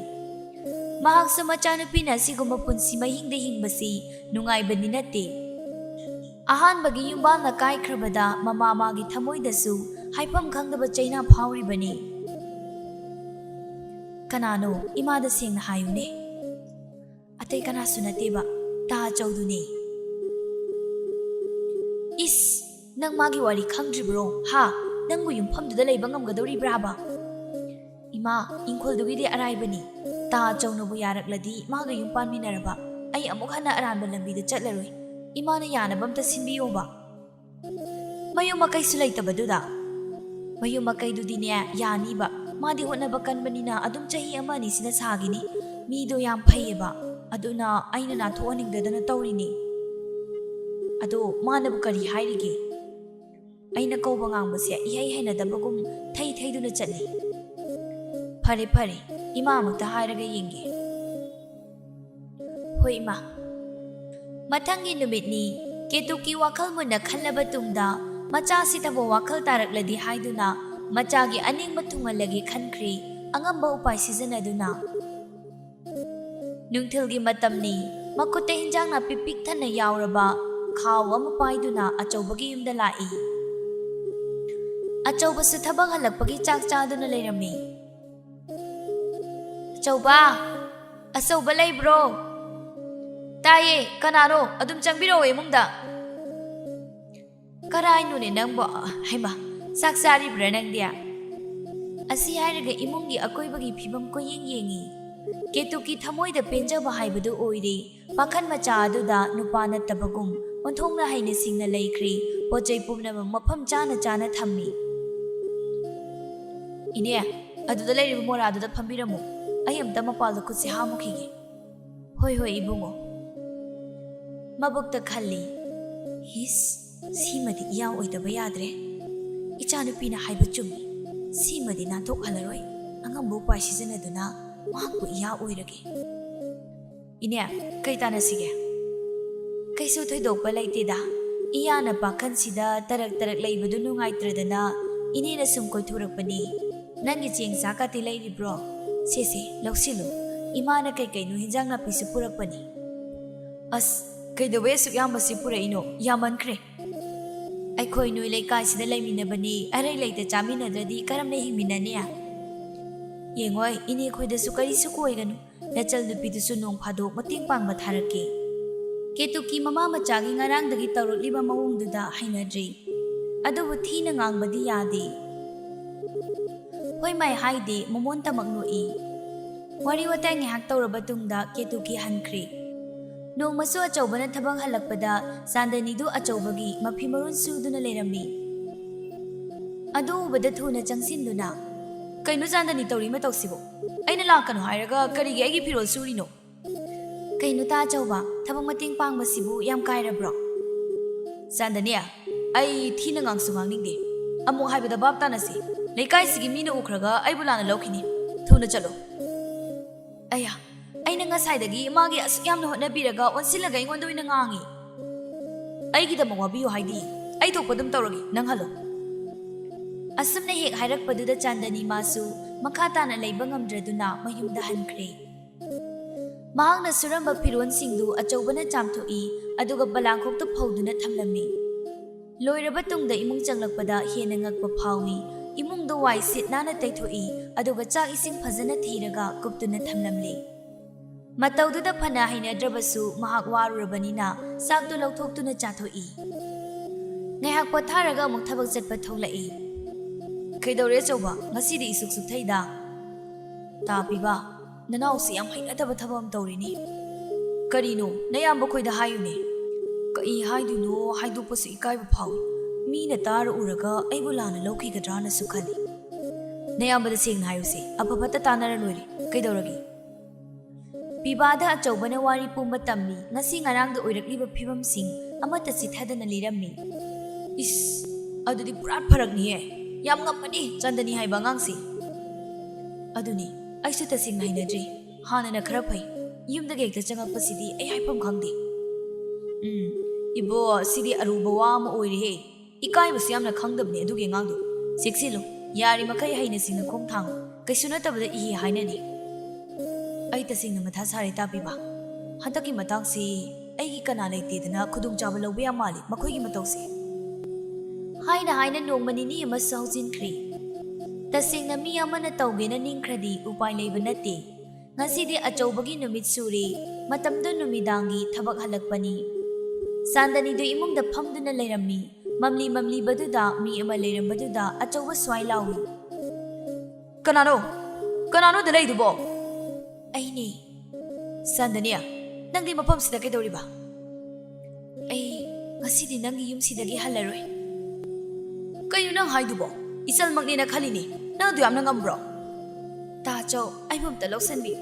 ꯃꯍꯥꯛꯁꯨ ꯃꯆꯥꯅꯨꯄꯤꯅ ꯑꯁꯤꯒꯨꯝꯕ ꯄꯨꯟꯁꯤ ꯃꯍꯤꯡꯗ ꯍꯤꯡꯕꯁꯤ ꯅꯨꯡꯉꯥꯏꯕꯗꯤ ꯅꯠꯇꯦ꯫ ꯑꯍꯥꯟꯕꯒꯤ ꯌꯨꯝꯕꯥꯜꯅ ꯀꯥꯏꯈ꯭ꯔꯕꯗ ꯃꯃꯥ ꯃꯥꯒꯤ ꯊꯃꯣꯏꯗꯁꯨ ꯍꯥꯏꯐꯝ ꯈꯪꯗꯕ ꯆꯩꯅꯥ ꯐꯥꯎꯔꯤꯕꯅꯤ꯫ ꯀꯅꯥꯅꯣ? ꯏꯃꯥꯗ ꯁꯦꯡꯅ ꯍꯥꯏꯌꯨꯅꯦ꯫ ꯑꯇꯩ ꯀꯅꯥꯁꯨ ꯅꯠꯇꯦꯕ, ꯇꯥ ꯑꯆꯧꯗꯨꯅꯦ꯫ ꯏꯁ, ꯅꯪ ꯃꯥꯒꯤ ꯋꯥꯔꯤ ꯈꯪꯗ꯭ꯔꯤꯕ꯭ꯔꯣ? ꯍꯥ? ꯅꯪꯕꯨ ꯌꯨꯝꯐꯝꯗꯨꯗ ꯂꯩꯕ ꯉꯝꯒꯗꯧꯔꯤꯕ꯭ꯔꯥꯕ? ꯏꯃꯥ, ꯏꯪꯈꯣꯜꯗꯨꯒꯤꯗꯤ ꯑꯔꯥꯏꯕꯅꯤ꯫ ꯇꯥ ꯑꯆꯧꯅꯕꯨ ꯌꯥꯔꯛꯂꯗꯤ ꯃꯥꯒ ꯌꯨꯝ ꯄꯥꯟꯃꯤꯟꯅꯔꯕ ꯑꯩ ꯑꯃꯨꯛ ꯍꯟꯅ ꯑꯔꯥꯟꯕ ꯂꯝꯕꯤꯗ ꯆꯠꯂꯔꯣꯏ꯫ ꯏꯃꯥꯅ ꯌꯥꯅꯕ ꯑꯝꯇ ꯁꯤꯟꯕꯤꯌꯣꯕ꯫ ꯃꯌꯨꯝ ꯃꯀꯩꯁꯨ ꯂꯩꯇꯕꯗꯨꯗ? ꯃꯌꯨꯝ ꯃꯀꯩꯗꯨꯗꯤꯅꯦ ꯌꯥꯅꯤꯕ꯫ ꯃꯥꯗꯤ ꯍꯣꯠꯅꯕ ꯀꯟꯕꯅꯤꯅ ꯑꯗꯨꯝ ꯆꯍꯤ ꯑꯃ ꯑꯅꯤꯁꯤꯗ ꯁꯥꯒꯤꯅꯤ꯫ ꯃꯤꯗꯣ ꯌꯥꯝ ꯐꯩꯌꯦꯕ꯫ ꯑꯗꯨꯅ ꯑꯩꯅ ꯅꯥꯟꯊꯣꯛꯍꯟꯅꯤꯡꯗꯗꯅ ꯇꯧꯔꯤꯅꯤ꯫ ꯑꯗꯣ ꯃꯥꯅꯕꯨ ꯀꯔꯤ ꯍꯥꯏꯔꯤꯒꯦ? ꯑꯩꯅ ꯀꯧꯕ ꯉꯥꯡꯕꯁꯦ ꯏꯍꯩ ꯍꯩꯅꯗꯕꯒꯨꯝ ꯊꯩ ꯊꯩꯗꯨꯅ ꯆꯠꯂꯤ꯫ ꯐꯔꯦ ꯐꯔꯦ, ꯏꯃꯥꯃꯛꯇ ꯍꯥꯏꯔꯒ ꯌꯦꯡꯒꯦ꯫ ꯍꯣꯏ ꯏꯃꯥ꯫ ꯃꯊꯪꯒꯤ ꯅꯨꯃꯤꯠꯅꯤ꯫ ꯀꯦꯇꯨꯀꯤ ꯋꯥꯈꯜ ꯃꯨꯟꯅ ꯈꯜꯂꯕ ꯇꯨꯡꯗ ꯃꯆꯥꯁꯤꯗꯕꯨ ꯋꯥꯈꯜ ꯇꯥꯔꯛꯂꯗꯤ ꯍꯥꯏꯗꯨꯅ ꯃꯆꯥꯒꯤ ꯑꯅꯤꯡꯕ ꯊꯨꯡꯍꯜꯂꯒꯦ ꯈꯟꯈ꯭ꯔꯦ꯫ ꯑꯉꯝꯕ ꯎꯄꯥꯏ ꯁꯤꯖꯤꯟꯅꯗꯨꯅ꯫ ꯅꯨꯡꯊꯤꯜꯒꯤ ꯃꯇꯝꯅꯤ꯫ ꯃꯈꯨꯠꯇ ꯍꯤꯟꯖꯥꯡ ꯅꯥꯄꯤ ꯄꯤꯛ ꯊꯟꯅ ꯌꯥꯎꯔꯕ ꯈꯥꯎ ꯑꯃ ꯄꯥꯏꯗꯨꯅ ꯑꯆꯧꯕꯒꯤ ꯌꯨꯝꯗ ꯂꯥꯛꯏ꯫ ꯑꯆꯧꯕꯁꯨ ꯊꯕꯛ ꯍꯜꯂꯛꯄꯒꯤ ꯆꯥꯛ ꯆꯥꯗꯨꯅ ꯂꯩꯔꯝꯃꯤ꯫ "ꯑꯆꯧꯕ! ꯑꯆꯧꯕ ꯂꯩꯕ꯭ꯔꯣ?" "ꯇꯥꯏꯌꯦ, ꯀꯅꯥꯅꯣ? ꯑꯗꯨꯝ ꯆꯪꯕꯤꯔꯛꯑꯣ ꯏꯃꯨꯡꯗ꯫" "ꯀꯔꯥꯏꯅꯣꯅꯦ ꯅꯪꯕꯣ? ꯍꯩꯃꯥ, ꯆꯥꯛ ꯆꯥꯔꯤꯕ꯭ꯔꯥ ꯅꯪꯗꯤ?" ꯑꯁꯤ ꯍꯥꯏꯔꯒ ꯏꯃꯨꯡꯒꯤ ꯑꯀꯣꯏꯕꯒꯤ ꯐꯤꯕꯝ ꯀꯣꯏꯌꯦꯡ ꯌꯦꯡꯉꯤ꯫ ꯀꯦꯇꯨꯀꯤ ꯊꯃꯣꯏꯗ ꯄꯦꯟꯖꯕ ꯍꯥꯏꯕꯗꯨ ꯑꯣꯏꯔꯦ꯫ ꯄꯥꯈꯟ ꯃꯆꯥ ꯑꯗꯨꯗ ꯅꯨꯄꯥ ꯅꯠꯇꯕꯒꯨꯝ ꯑꯣꯟꯊꯣꯛꯅ ꯍꯩꯅ ꯁꯤꯡꯅ ꯂꯩꯈ꯭ꯔꯦ꯫ ꯄꯣꯠ ꯆꯩ ꯄꯨꯝꯅꯃꯛ ꯃꯐꯝ ꯆꯥꯅ ꯆꯥꯅ ꯊꯝꯃꯤ꯫ "ꯏꯅꯦ, ꯑꯗꯨꯗ ꯂꯩꯔꯤꯕ ꯃꯣꯔꯥꯗꯨꯗ ꯐꯝꯕꯤꯔꯝꯃꯨ꯫ ꯑꯩ ꯑꯝꯇ ꯃꯄꯥꯜꯗ ꯈꯨꯠꯁꯦ ꯍꯥꯝꯃꯨꯈꯤꯒꯦ꯫" "ꯍꯣꯏ, ꯍꯣꯏ, ꯏꯕꯨꯡꯉꯣ꯫" ꯃꯕꯨꯛꯇ ꯈꯜꯂꯤ, "ꯍꯤꯁ, ꯁꯤꯃꯗꯤ ꯏꯌꯥ ꯑꯣꯏꯗꯕ ꯌꯥꯗ꯭ꯔꯦ꯫ ꯏꯆꯥꯅꯨꯄꯤꯅ ꯍꯥꯏꯕ ꯆꯨꯝꯃꯤ꯫ ꯁꯤꯃꯗꯤ ꯅꯥꯟꯊꯣꯛꯍꯜꯂꯔꯣꯏ꯫ ꯑꯉꯝꯕ ꯎꯄꯥꯏ ꯁꯤꯖꯤꯟꯅꯗꯨꯅ ꯃꯍꯥꯛꯄꯨ ꯏꯌꯥ ꯑꯣꯏꯔꯒꯦ꯫" "ꯏꯅꯦ, ꯀꯩ ꯇꯥꯟꯅꯁꯤꯒꯦ?" "ꯀꯩꯁꯨ ꯊꯣꯏꯗꯣꯛꯄ ꯂꯩꯇꯦꯗ꯫ ꯏꯌꯥꯅ ꯄꯥꯈꯟꯁꯤꯗ ꯇꯔꯛ ꯇꯔꯛ ꯂꯩꯕꯗꯨ ꯅꯨꯡꯉꯥꯏꯇ꯭ꯔꯗꯅ ꯏꯅꯦꯅ ꯁꯨꯝ ꯀꯣꯏꯊꯣꯔꯛꯄꯅꯤ꯫ ꯅꯪꯒꯤ ꯆꯦꯡ ꯆꯥꯛꯀꯗꯤ ꯂꯩꯔꯤꯕ꯭ꯔꯣ? ꯁꯦ, ꯁꯦ, ꯂꯧꯁꯤꯜꯂꯨ꯫ ꯏꯃꯥꯅ ꯀꯩ ꯀꯩꯅꯣ ꯍꯤꯟꯖꯥꯡ ꯅꯥꯄꯤꯁꯨ ꯄꯨꯔꯛꯄꯅꯤ꯫" "ꯑꯁ, ꯀꯩꯗꯧꯕꯩ ꯑꯁꯨꯛ ꯌꯥꯝꯕꯁꯤ ꯄꯨꯔꯛꯏꯅꯣ? ꯌꯥꯝꯃꯟꯈ꯭ꯔꯦ꯫ ꯑꯩꯈꯣꯏ ꯅꯣꯏ ꯂꯩꯀꯥꯏꯁꯤꯗ ꯂꯩꯃꯤꯟꯅꯕꯅꯤ, ꯑꯔꯩ ꯂꯩꯇ ꯆꯥꯃꯤꯟꯅꯗ꯭ꯔꯗꯤ ꯀꯔꯝꯅ ꯍꯤꯡꯃꯤꯟꯅꯅꯤ? ꯌꯦꯡꯉꯣꯏ, ꯏꯅꯦ ꯈꯣꯏꯗꯁꯨ ꯀꯔꯤꯁꯨ ꯀꯣꯏꯒꯅꯨ꯫ ꯅꯆꯜ ꯅꯨꯄꯤꯗꯨꯁꯨ ꯅꯣꯡ ꯐꯥꯗꯣꯛ ꯃꯇꯦꯡ ꯄꯥꯡꯕ ꯊꯥꯔꯛꯀꯦ꯫" ꯀꯦꯇꯨꯀꯤ ꯃꯃꯥ ꯃꯆꯥꯒꯤ ꯉꯔꯥꯡꯗꯒꯤ ꯇꯧꯔꯛꯂꯤꯕ ꯃꯑꯣꯡꯗꯨꯗ ꯍꯩꯅꯗ꯭ꯔꯤ꯫ ꯑꯗꯨꯕꯨ ꯊꯤꯅ ꯉꯥꯡꯕꯗꯤ ꯌꯥꯗꯦ꯫ ꯍꯣꯏ ꯃꯥꯏ ꯍꯥꯏꯗꯦ, ꯃꯃꯣꯟꯇꯃꯛ ꯅꯣꯛꯏ꯫ ꯋꯥꯔꯤ ꯋꯥꯇꯥꯏ ꯉꯥꯏꯍꯥꯛ ꯇꯧꯔꯕ ꯇꯨꯡꯗ ꯀꯦꯇꯨꯀꯤ ꯍꯟꯈ꯭ꯔꯦ꯫ ꯅꯣꯡꯃꯁꯨ ꯑꯆꯧꯕꯅ ꯊꯕꯛ ꯍꯜꯂꯛꯄꯗ ꯆꯥꯟꯗꯅꯤꯗꯨ ꯑꯆꯧꯕꯒꯤ ꯃꯐꯤ ꯃꯔꯣꯟ ꯁꯨꯗꯨꯅ ꯂꯩꯔꯝꯃꯤ꯫ ꯑꯗꯨ ꯎꯕꯗ ꯊꯨꯅ ꯆꯪꯁꯤꯟꯗꯨꯅ, "ꯀꯩꯅꯣ ꯆꯥꯟꯗꯅꯤ ꯇꯧꯔꯤ ꯃꯇꯧꯁꯤꯕꯣ? ꯑꯩꯅ ꯂꯥꯛꯀꯅꯨ ꯍꯥꯏꯔꯒ ꯀꯔꯤꯒꯤ ꯑꯩꯒꯤ ꯐꯤꯔꯣꯜ ꯁꯨꯔꯤꯅꯣ?" "ꯀꯩꯅꯣ ꯇꯥ ꯑꯆꯧꯕ, ꯊꯕꯛ ꯃꯇꯦꯡ ꯄꯥꯡꯕꯁꯤꯕꯨ ꯌꯥꯝ ꯀꯥꯏꯔꯕ꯭ꯔꯣ?" ꯆꯥꯟꯗꯅꯤ, ꯑꯩ ꯊꯤꯅ ꯉꯥꯡꯁꯨ ꯉꯥꯡꯅꯤꯡꯗꯦ꯫ ꯑꯃꯨꯛ ꯍꯥꯏꯕꯗ ꯚꯥꯞ ꯇꯥꯅꯁꯤ꯫ ꯂꯩꯀꯥꯏꯁꯤꯒꯤ ꯃꯤꯅ ꯎꯈ꯭ꯔꯒ ꯑꯩꯕꯨ ꯂꯥꯟꯅ ꯂꯧꯈꯤꯅꯤ꯫ ꯊꯨꯅ ꯆꯠꯂꯣ꯫ ꯑꯌꯥ, ꯑꯩꯅ ꯉꯁꯥꯏꯗꯒꯤ ꯃꯥꯒꯤ ꯑꯁꯨꯛ ꯌꯥꯝꯅ ꯍꯣꯠꯅꯕꯤꯔꯒ ꯑꯣꯟꯁꯤꯜꯂꯒ ꯑꯩꯉꯣꯟꯗ ꯑꯣꯏꯅ ꯉꯥꯡꯉꯤ꯫ ꯑꯩꯒꯤꯗꯃꯛ ꯋꯥꯕꯤꯌꯨ ꯍꯥꯏꯗꯤ꯫ ꯑꯩ ꯊꯣꯛꯄ ꯑꯗꯨꯝ ꯇꯧꯔꯒꯦ, ꯅꯪ ꯍꯜꯂꯣ꯫ ꯑꯁꯨꯝꯅ ꯍꯦꯛ ꯍꯥꯏꯔꯛꯄꯗꯨꯗ ꯆꯥꯟꯗꯅꯤ ꯃꯥꯁꯨ ꯃꯈꯥ ꯇꯥꯅ ꯂꯩꯕ ꯉꯝꯗ꯭ꯔꯗꯨꯅ ꯃꯌꯨꯝꯗ ꯍꯟꯈ꯭ꯔꯦ꯫ ꯃꯍꯥꯛꯅ ꯁꯨꯔꯝꯕ ꯐꯤꯔꯣꯜꯁꯤꯡꯗꯨ ꯑꯆꯧꯕꯅ ꯆꯥꯝꯊꯣꯛꯏ, ꯑꯗꯨꯒ ꯄꯣꯂꯥꯡꯈꯣꯛꯇ ꯐꯧꯗꯨꯅ ꯊꯝꯂꯝꯃꯤ꯫ ꯂꯣꯏꯔꯕ ꯇꯨꯡꯗ ꯏꯃꯨꯡ ꯆꯪꯂꯛꯄꯗ ꯍꯦꯟꯅ ꯉꯛꯄ ꯐꯥꯎꯏ꯫ ꯏꯃꯨꯡꯗ ꯋꯥꯏ ꯁꯤꯠ ꯅꯥꯟꯅ ꯇꯩꯊꯣꯛꯏ, ꯑꯗꯨꯒ ꯆꯥꯛ ꯏꯁꯤꯡ ꯐꯖꯅ ꯊꯤꯔꯒ ꯀꯨꯞꯇꯨꯅ ꯊꯝꯂꯝꯂꯤ꯫ ꯃꯇꯧꯗꯨꯗ ꯐꯅ ꯍꯩꯅꯗ꯭ꯔꯕꯁꯨ ꯃꯍꯥꯛ ꯋꯥꯔꯨꯔꯕꯅꯤꯅ ꯆꯥꯛꯇꯨ ꯂꯧꯊꯣꯛꯇꯨꯅ ꯆꯥꯊꯣꯛꯏ꯫ ꯉꯥꯏꯍꯥꯛ ꯄꯣꯊꯥꯔꯒ ꯑꯃꯨꯛ ꯊꯕꯛ ꯆꯠꯄ ꯊꯣꯛꯂꯛꯏ꯫ "ꯀꯩꯗꯧꯔꯦ ꯑꯆꯧꯕ? ꯉꯁꯤꯗꯤ ꯏꯁꯨꯛ ꯁꯨꯛꯊꯩꯗ?" "ꯇꯥ ꯄꯤꯕ, ꯅꯅꯥꯎꯁꯤ ꯌꯥꯝ ꯍꯩꯅꯗꯕ ꯊꯕꯛ ꯑꯃ ꯇꯧꯔꯤꯅꯦ꯫" "ꯀꯔꯤꯅꯣ? ꯅꯌꯥꯝꯕ ꯈꯣꯏꯗ ꯍꯥꯏꯌꯨꯅꯦ꯫" "ꯀꯩ ꯍꯥꯏꯗꯣꯏꯅꯣ? ꯍꯥꯏꯗꯣꯛꯄꯁꯨ ꯏꯀꯥꯏꯕ ꯐꯥꯎꯏ꯫ ꯃꯤꯅ ꯇꯥꯔ ꯎꯔꯒ ꯑꯩꯕꯨ ꯂꯥꯟꯅ ꯂꯧꯈꯤꯒꯗ꯭ꯔꯥꯅꯁꯨ ꯈꯜꯂꯤ꯫" "ꯅꯌꯥꯝꯕꯗ ꯁꯦꯡꯅ ꯍꯥꯏꯌꯨꯁꯦ, ꯑꯐ ꯐꯠꯇ ꯇꯥꯟꯅꯔ ꯂꯣꯏꯔꯦ꯫ ꯀꯩꯗꯧꯔꯒꯦ?" ꯄꯤꯕꯥꯗ ꯑꯆꯧꯕꯅ ꯋꯥꯔꯤ ꯄꯨꯝꯕ ꯇꯝꯃꯤ꯫ ꯉꯁꯤ ꯉꯔꯥꯡꯗ ꯑꯣꯏꯔꯛꯂꯤꯕ ꯐꯤꯕꯝꯁꯤꯡ ꯑꯃꯠꯇ ꯆꯤꯊꯗꯅ ꯂꯤꯔꯝꯃꯤ꯫ "ꯏꯁ, ꯑꯗꯨꯗꯤ ꯄꯨꯔꯥ ꯐꯔꯛꯅꯤꯍꯦ꯫ ꯌꯥꯝ ꯉꯝꯃꯅꯤ ꯆꯥꯟꯗꯅꯤ ꯍꯥꯏꯕ ꯑꯉꯥꯡꯁꯤ꯫" "ꯑꯗꯨꯅꯤ, ꯑꯩꯁꯨ ꯇꯁꯦꯡꯅ ꯍꯩꯅꯗ꯭ꯔꯤ꯫ ꯍꯥꯟꯅꯅ ꯈꯔ ꯐꯩ꯫ ꯌꯨꯝꯗꯒꯤ ꯍꯦꯛꯇ ꯆꯪꯉꯛꯄꯁꯤꯗꯤ ꯑꯩ ꯍꯥꯏꯐꯝ ꯈꯪꯗꯦ꯫" "ꯎꯝ, ꯏꯕꯣ, ꯁꯤꯗꯤ ꯑꯔꯨꯕ ꯋꯥ ꯑꯃ ꯑꯣꯏꯔꯦꯍꯦ꯫ ꯏꯀꯥꯏꯕꯁꯨ ꯌꯥꯝꯅ ꯈꯪꯗꯕꯅꯦ ꯑꯗꯨꯒꯤ ꯑꯉꯥꯡꯗꯣ꯫ ꯆꯦꯛꯁꯤꯜꯂꯨ, ꯌꯥꯔꯤꯃꯈꯩ ꯍꯩꯅ ꯁꯤꯡꯅ ꯈꯣꯡ ꯊꯥꯡꯉꯨ꯫ ꯀꯩꯁꯨ ꯅꯠꯇꯕꯗ ꯏꯍꯦ ꯍꯥꯏꯅꯅꯤ꯫" "ꯑꯩ ꯇꯁꯦꯡꯅ ꯃꯊꯥ ꯁꯥꯔꯦ ꯇꯥ ꯄꯤꯕ꯫ ꯍꯟꯗꯛꯀꯤ ꯃꯇꯥꯡꯁꯤ ꯑꯩꯒꯤ ꯀꯅꯥ ꯂꯩꯇꯦꯗꯅ ꯈꯨꯗꯣꯡꯆꯥꯕ ꯂꯧꯕ ꯌꯥꯝ ꯃꯥꯜꯂꯤ ꯃꯈꯣꯏꯒꯤ ꯃꯇꯧꯁꯦ꯫" ꯍꯥꯏꯅ ꯍꯥꯏꯅ ꯅꯣꯡꯃ ꯅꯤꯅꯤ ꯑꯃꯁꯨ ꯍꯧꯖꯤꯟꯈ꯭ꯔꯦ꯫ ꯇꯁꯦꯡꯅ ꯃꯤ ꯑꯃꯅ ꯇꯧꯒꯦꯅ ꯅꯤꯡꯈ꯭ꯔꯗꯤ ꯎꯄꯥꯏ ꯂꯩꯕ ꯅꯠꯇꯦ꯫ ꯉꯁꯤꯗꯤ ꯑꯆꯧꯕꯒꯤ ꯅꯨꯃꯤꯠ ꯁꯨꯔꯦ꯫ ꯃꯇꯝꯗꯨ ꯅꯨꯃꯤꯗꯥꯡꯒꯤ ꯊꯕꯛ ꯍꯜꯂꯛꯄꯅꯤ꯫ ꯆꯥꯟꯗꯅꯤꯗꯨ ꯏꯃꯨꯡꯗ ꯐꯝꯗꯨꯅ ꯂꯩꯔꯝꯃꯤ꯫ ꯃꯝꯂꯤ ꯃꯝꯂꯤꯕꯗꯨꯗ ꯃꯤ ꯑꯃ ꯂꯩꯔꯝꯕꯗꯨꯗ ꯑꯆꯧꯕ ꯁ꯭ꯋꯥꯏ ꯂꯥꯎꯏ꯫ "ꯀꯅꯥꯅꯣ? ꯀꯅꯥꯅꯣꯗ ꯂꯩꯗꯨꯕꯣ?" "ꯑꯩꯅꯦ꯫" "ꯆꯥꯟꯗꯅꯤ, ꯅꯪꯗꯤ ꯃꯐꯝꯁꯤꯗ ꯀꯩꯗꯧꯔꯤꯕ?" "ꯑꯩ ꯉꯁꯤꯗꯤ ꯅꯪꯒꯤ ꯌꯨꯝꯁꯤꯗꯒꯤ ꯍꯜꯂꯔꯣꯏ꯫" "ꯀꯩꯅꯣ ꯅꯪ ꯍꯥꯏꯗꯨꯕꯣ? ꯏꯆꯜꯃꯛꯅꯦꯅ ꯈꯜꯂꯤꯅꯦ꯫ ꯅꯪ ꯑꯗꯨ ꯌꯥꯝꯅ ꯉꯝꯕ꯭ꯔꯣ?" "ꯇꯥ ꯑꯆꯧ, ꯑꯩꯕꯨ ꯑꯝꯇ ꯂꯧꯁꯟꯕꯤꯌꯨ꯫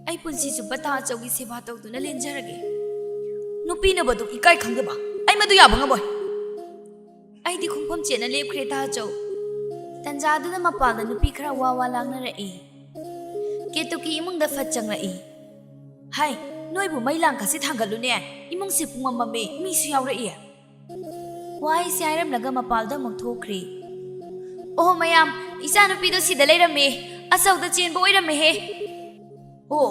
ꯑꯩ ꯄꯨꯟꯁꯤ ꯆꯨꯞꯄ ꯇꯥ ꯑꯆꯧꯒꯤ ꯁꯦꯕꯥ ꯇꯧꯗꯨꯅ ꯂꯦꯟꯖꯔꯒꯦ꯫" "ꯅꯨꯄꯤꯅꯕꯨ ꯑꯗꯨꯛ ꯏꯀꯥꯏ ꯈꯪꯗꯕ? ꯑꯩ ꯃꯗꯨ ꯌꯥꯕ ꯉꯝꯃꯣꯏ꯫" ꯑꯩꯗꯤ ꯈꯣꯡꯐꯝ ꯆꯦꯠꯅ ꯂꯦꯞꯈ꯭ꯔꯦ, ꯇꯥ ꯑꯆꯧ꯫ ꯇꯟꯖꯥꯗꯨꯗ ꯃꯄꯥꯜꯗ ꯅꯨꯄꯤ ꯈꯔ ꯋꯥ ꯋꯥ ꯂꯥꯡꯅꯔꯛꯏ꯫ ꯀꯦꯇꯨꯀꯤ ꯏꯃꯨꯡꯗ ꯐꯠ ꯆꯪꯂꯛꯏ꯫ "ꯍꯥꯏ, ꯅꯣꯏꯕꯨ ꯃꯩ ꯂꯥꯡꯀꯥꯁꯦ ꯊꯥꯡꯒꯠꯂꯨꯅꯦ, ꯏꯃꯨꯡꯁꯦ ꯄꯨꯡꯃꯝ ꯃꯝꯃꯦ, ꯃꯤꯁꯨ ꯌꯥꯎꯔꯛꯏ"꯫ ꯋꯥꯍꯩꯁꯦ ꯍꯥꯏꯔꯝꯂꯒ ꯃꯄꯥꯜꯗ ꯑꯃꯨꯛ ꯊꯣꯛꯈ꯭ꯔꯦ꯫ "ꯑꯣꯍꯣ ꯃꯌꯥꯝ, ꯏꯆꯥꯅꯨꯄꯤꯗꯣ ꯁꯤꯗ ꯂꯩꯔꯝꯃꯦ, ꯑꯆꯧꯗ ꯆꯦꯟꯕ ꯑꯣꯏꯔꯝꯃꯦꯍꯦ"꯫ "ꯑꯣ,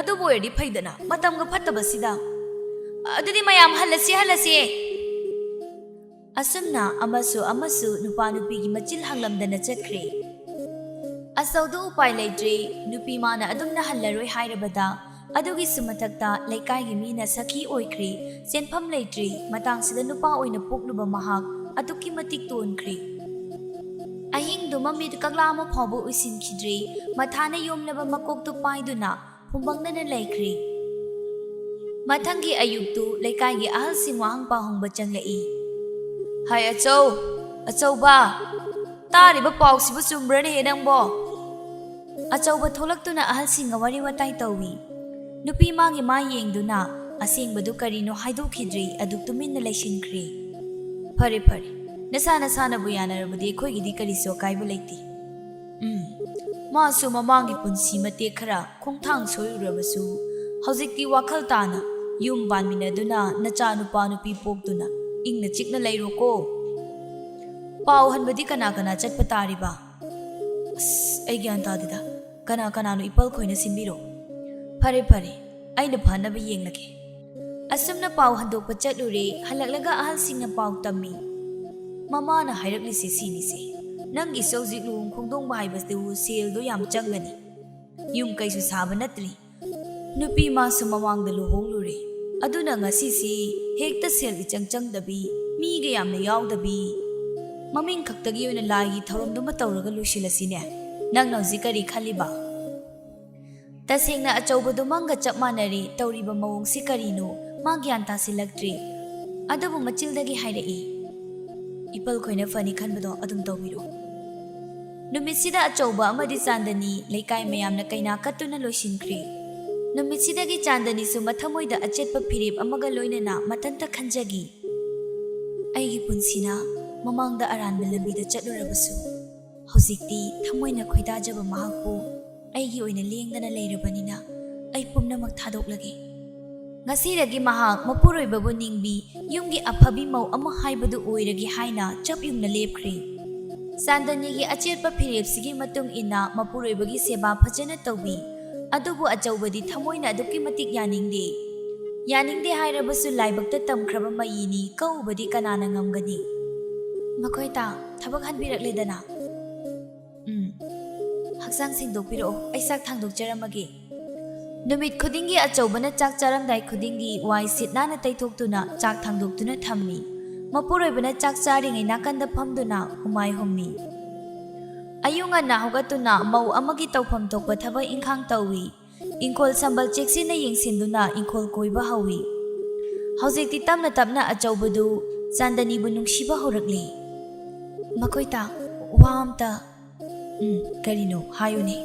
ꯑꯗꯨꯕꯨ ꯑꯣꯏꯔꯗꯤ ꯐꯩꯗꯅ, ꯃꯇꯝꯒ ꯐꯠꯇꯕꯁꯤꯗ꯫ ꯑꯗꯨꯗꯤ ꯃꯌꯥꯝ ꯍꯜꯂꯁꯤ, ꯍꯜꯂꯁꯤ"꯫ ꯑꯁꯨꯝꯅ ꯑꯃꯁꯨ ꯑꯃꯁꯨ ꯅꯨꯄꯥ ꯅꯨꯄꯤꯒꯤ ꯃꯆꯤꯜ ꯍꯥꯡꯂꯝꯗꯅ ꯆꯠꯈ꯭ꯔꯦ꯫ ꯑꯆꯧꯗꯨ ꯎꯄꯥꯏ ꯂꯩꯇ꯭ꯔꯦ, ꯅꯨꯄꯤ ꯃꯥꯅ ꯑꯗꯨꯝꯅ ꯍꯜꯂꯔꯣꯏ ꯍꯥꯏꯔꯕꯗ, ꯑꯗꯨꯒꯤꯁꯨ ꯃꯊꯛꯇ ꯂꯩꯀꯥꯏꯒꯤ ꯃꯤꯅ ꯁꯈꯤ ꯑꯣꯏꯈ꯭ꯔꯦ, ꯆꯦꯟꯐꯝ ꯂꯩꯇ꯭ꯔꯦ, ꯃꯇꯥꯡꯁꯤꯗ ꯅꯨꯄꯥ ꯑꯣꯏꯅ ꯄꯣꯛꯂꯨꯕ ꯃꯍꯥꯛ ꯑꯗꯨꯛꯀꯤ ꯃꯇꯤꯛ ꯇꯣꯟꯈ꯭ꯔꯦ꯫ ꯑꯍꯤꯡꯗꯨꯃ ꯃꯤꯠ ꯀꯛꯂꯥ ꯑꯃ ꯐꯥꯎꯕ ꯎꯏꯁꯤꯟꯈꯤꯗ꯭ꯔꯦ, ꯃꯊꯥꯅ ꯌꯣꯝꯂꯕ ꯃꯀꯣꯛꯇꯨ ꯄꯥꯏꯗꯨꯅ ꯐꯨꯝꯕꯪꯅꯅ ꯂꯩꯈ꯭ꯔꯦ꯫ ꯃꯊꯪꯒꯤ ꯑꯌꯨꯛꯇꯨ ꯂꯩꯀꯥꯏꯒꯤ ꯑꯍꯜꯁꯤꯡ ꯋꯥꯍꯪ ꯄꯥꯎꯍꯪꯕ ꯆꯪꯂꯛꯏ꯫ "ꯍꯥꯏ ꯑꯆꯧ, ꯑꯆꯧꯕ, ꯇꯥꯔꯤꯕ ꯄꯥꯎꯁꯤꯕꯨ ꯆꯨꯝꯕ꯭ꯔꯅꯦꯍꯦ ꯅꯪꯕꯣ?" ꯑꯆꯧꯕ ꯊꯣꯛꯂꯛꯇꯨꯅ ꯑꯍꯜꯁꯤꯡꯒ ꯋꯥꯔꯤ ꯋꯥꯇꯥꯏ ꯇꯧꯏ꯫ ꯅꯨꯄꯤ ꯃꯥꯒꯤ ꯃꯥ ꯌꯦꯡꯗꯨꯅ ꯑꯁꯦꯡꯕꯗꯨ ꯀꯔꯤꯅꯣ ꯍꯥꯏꯗꯣꯛꯈꯤꯗ꯭ꯔꯤ, ꯑꯗꯨ ꯇꯨꯃꯤꯟꯅ ꯂꯩꯁꯤꯟꯈ꯭ꯔꯦ꯫ "ꯐꯔꯦ, ꯐꯔꯦ, ꯅꯁꯥ ꯅꯁꯥꯅꯕꯨ ꯌꯥꯅꯔꯕꯗꯤ ꯑꯩꯈꯣꯏꯒꯤꯗꯤ ꯀꯔꯤꯁꯨ ꯑꯀꯥꯏꯕ ꯂꯩꯇꯦ꯫ ꯎꯝ, ꯃꯥꯁꯨ ꯃꯃꯥꯡꯒꯤ ꯄꯨꯟꯁꯤ ꯃꯇꯦꯛ ꯈꯔ ꯈꯣꯡꯊꯥꯡ ꯁꯣꯏꯔꯨꯔꯕꯁꯨ, ꯍꯧꯖꯤꯛꯇꯤ ꯋꯥꯈꯜ ꯇꯥꯅ ꯌꯨꯝ ꯄꯥꯟꯃꯤꯟꯅꯗꯨꯅ ꯅꯆꯥ ꯅꯨꯄꯥ ꯅꯨꯄꯤ ꯄꯣꯛꯇꯨꯅ ꯏꯪꯅ ꯆꯤꯛꯅ ꯂꯩꯔꯣꯀꯣ꯫ ꯄꯥꯎ ꯍꯟꯕꯗꯤ ꯀꯅꯥ ꯀꯅꯥ ꯆꯠꯄ ꯇꯥꯔꯤꯕ?" "ꯑꯁ, ꯑꯩ ꯒ꯭ꯌꯥꯟ ꯇꯥꯗꯦꯗ꯫ ꯀꯅꯥ ꯀꯅꯥꯅꯣ ꯏꯄꯜ ꯈꯣꯏꯅ ꯁꯤꯟꯕꯤꯔꯣ?" "ꯐꯔꯦ, ꯐꯔꯦ, ꯑꯩꯅ ꯐꯅꯕ ꯌꯦꯡꯂꯒꯦ"꯫ ꯑꯁꯨꯝꯅ ꯄꯥꯎ ꯍꯟꯗꯣꯛꯄ ꯆꯠꯂꯨꯔꯦ꯫ ꯍꯜꯂꯛꯂꯒ ꯑꯍꯜꯁꯤꯡꯅ ꯄꯥꯎ ꯇꯝꯃꯤ꯫ "ꯃꯃꯥꯅ ꯍꯥꯏꯔꯛꯂꯤꯁꯦ ꯁꯤꯅꯤꯁꯦ꯫ ꯅꯪꯒꯤꯁꯨ ꯍꯧꯖꯤꯛ ꯂꯨꯍꯣꯡ ꯈꯣꯡꯗꯣꯡꯕ ꯍꯥꯏꯕꯁꯤꯕꯨ ꯁꯦꯜꯗꯣ ꯌꯥꯝ ꯆꯪꯒꯅꯤ꯫ ꯌꯨꯝ ꯀꯩꯁꯨ ꯁꯥꯕ ꯅꯠꯇ꯭ꯔꯤ꯫ ꯅꯨꯄꯤ ꯃꯥꯁꯨ ꯃꯃꯥꯡꯗ ꯂꯨꯍꯣꯡꯂꯨꯔꯦ꯫ ꯑꯗꯨꯅ ꯉꯁꯤꯁꯤ ꯍꯦꯛꯇ ꯁꯦꯜ ꯏꯆꯪ ꯆꯪꯗꯕꯤ, ꯃꯤꯒ ꯌꯥꯝꯅ ꯌꯥꯎꯗꯕꯤ, ꯃꯃꯤꯡ ꯈꯛꯇꯒꯤ ꯑꯣꯏꯅ ꯂꯥꯏꯒꯤ ꯊꯧꯔꯝꯗꯨꯃ ꯇꯧꯔꯒ ꯂꯣꯏꯁꯤꯜꯂꯁꯤꯅꯦ꯫ ꯅꯪꯅ ꯍꯧꯖꯤꯛ ꯀꯔꯤ ꯈꯜꯂꯤꯕ?" ꯇꯁꯦꯡꯅ ꯑꯆꯧꯕꯗꯨꯃꯪꯒ ꯆꯞ ꯃꯥꯟꯅꯔꯤ꯫ ꯇꯧꯔꯤꯕ ꯃꯑꯣꯡꯁꯤ ꯀꯔꯤꯅꯣ? ꯃꯥ ꯒ꯭ꯌꯥꯟ ꯇꯥꯁꯤꯜꯂꯛꯇ꯭ꯔꯦ꯫ ꯑꯗꯨꯕꯨ ꯃꯆꯤꯜꯗꯒꯤ ꯍꯥꯏꯔꯛꯏ, "ꯏꯄꯜ ꯈꯣꯏꯅ ꯐꯅꯤ ꯈꯟꯕꯗꯣ ꯑꯗꯨꯝ ꯇꯧꯕꯤꯔꯣ"꯫ ꯅꯨꯃꯤꯠꯁꯤꯗ ꯑꯆꯧꯕ ꯑꯃꯗꯤ ꯆꯥꯟꯗꯅꯤ ꯂꯩꯀꯥꯏ ꯃꯌꯥꯝꯅ ꯀꯩꯅꯥ ꯀꯠꯇꯨꯅ ꯂꯣꯏꯁꯤꯟꯈ꯭ꯔꯦ꯫ ꯅꯨꯃꯤꯠꯁꯤꯗꯒꯤ ꯆꯥꯟꯗꯅꯤꯁꯨ ꯃꯊꯃꯣꯏꯗ ꯑꯆꯦꯠꯄ ꯐꯤꯔꯦꯞ ꯑꯃꯒ ꯂꯣꯏꯅꯅ ꯃꯊꯟꯇ ꯈꯟꯖꯈꯤ, "ꯑꯩꯒꯤ ꯄꯨꯟꯁꯤꯅ ꯃꯃꯥꯡꯗ ꯑꯔꯥꯟꯕ ꯂꯝꯕꯤꯗ ꯆꯠꯂꯨꯔꯕꯁꯨ, ꯍꯧꯖꯤꯛꯇꯤ ꯊꯃꯣꯏꯅ ꯈꯣꯏꯗꯥꯖꯕ ꯃꯍꯥꯛꯄꯨ ꯑꯩꯒꯤ ꯑꯣꯏꯅ ꯂꯦꯡꯗꯅ ꯂꯩꯔꯕꯅꯤꯅ, ꯑꯩ ꯄꯨꯝꯅꯃꯛ ꯊꯥꯗꯣꯛꯂꯒꯦ꯫ ꯉꯁꯤꯗꯒꯤ ꯃꯍꯥꯛ ꯃꯄꯨꯔꯣꯏꯕꯕꯨ ꯅꯤꯡꯕꯤ, ꯌꯨꯝꯒꯤ ꯑꯐꯕꯤ ꯃꯧ ꯑꯃ ꯍꯥꯏꯕꯗꯨ ꯑꯣꯏꯔꯒꯦ ꯍꯥꯏꯅ ꯆꯞ ꯌꯨꯡꯅ ꯂꯦꯞꯈ꯭ꯔꯦ꯫ ꯆꯥꯟꯗꯅꯤꯒꯤ ꯑꯆꯦꯠꯄ ꯐꯤꯔꯦꯞꯁꯤꯒꯤ ꯃꯇꯨꯡ ꯏꯟꯅ ꯃꯄꯨꯔꯣꯏꯕꯒꯤ ꯁꯦꯕꯥ ꯐꯖꯅ ꯇꯧꯕꯤ꯫ ꯑꯗꯨꯕꯨ ꯑꯆꯧꯕꯗꯤ ꯊꯃꯣꯏꯅ ꯑꯗꯨꯛꯀꯤ ꯃꯇꯤꯛ ꯌꯥꯅꯤꯡꯗꯦ꯫ ꯌꯥꯅꯤꯡꯗꯦ ꯍꯥꯏꯔꯕꯁꯨ ꯂꯥꯏꯕꯛꯇ ꯇꯝꯈ꯭ꯔꯕ ꯃꯌꯤꯅꯤ, ꯀꯧꯕꯗꯤ ꯀꯅꯥꯅ ꯉꯝꯒꯅꯤ? ꯃꯈꯣꯏ ꯇꯥ, ꯊꯕꯛ ꯍꯟꯕꯤꯔꯛꯂꯦꯗꯅ꯫ ꯎꯝ꯫ ꯍꯛꯆꯥꯡ ꯁꯦꯡꯗꯣꯛꯄꯤꯔꯛꯑꯣ, ꯑꯩ ꯆꯥꯛ ꯊꯥꯡꯗꯣꯛꯆꯔꯝꯃꯒꯦ꯫ ꯅꯨꯃꯤꯠ ꯈꯨꯗꯤꯡꯒꯤ ꯑꯆꯧꯕꯅ ꯆꯥꯛ ꯆꯥꯔꯝꯗꯥꯏ ꯈꯨꯗꯤꯡꯒꯤ ꯋꯥꯏ ꯁꯤꯠ ꯅꯥꯟꯅ ꯇꯩꯊꯣꯛꯇꯨꯅ ꯆꯥꯛ ꯊꯥꯡꯗꯣꯛꯇꯨꯅ ꯊꯝꯃꯤ꯫ ꯃꯄꯨꯔꯣꯏꯕꯅ ꯆꯥꯛ ꯆꯥꯔꯤꯉꯩ ꯅꯥꯀꯟꯗ ꯐꯝꯗꯨꯅ ꯍꯨꯃꯥꯏ ꯍꯨꯝꯃꯤ꯫ ꯑꯌꯨꯛ ꯉꯟꯅ ꯍꯧꯒꯠꯇꯨꯅ ꯃꯧ ꯑꯃꯒꯤ ꯇꯧꯐꯝ ꯊꯣꯛꯄ ꯊꯕꯛ ꯏꯪꯈꯥꯡ ꯇꯧꯏ꯫ ꯏꯪꯈꯣꯜ ꯁꯝꯕꯜ ꯆꯦꯛꯁꯤꯟꯅ ꯌꯦꯡꯁꯤꯟꯗꯨꯅ ꯏꯪꯈꯣꯜ ꯀꯣꯏꯕ ꯍꯧꯏ꯫ ꯍꯧꯖꯤꯛꯇꯤ ꯇꯞꯅ ꯇꯞꯅ ꯑꯆꯧꯕꯗꯨ ꯆꯥꯟꯗꯅꯤꯕꯨ ꯅꯨꯡꯁꯤꯕ ꯍꯧꯔꯛꯂꯤ꯫ ꯃꯈꯣꯏ ꯇꯥ, ꯋꯥ ꯑꯝꯇ꯫ ꯎꯝ, ꯀꯔꯤꯅꯣ? ꯍꯥꯏꯌꯨꯅꯦ꯫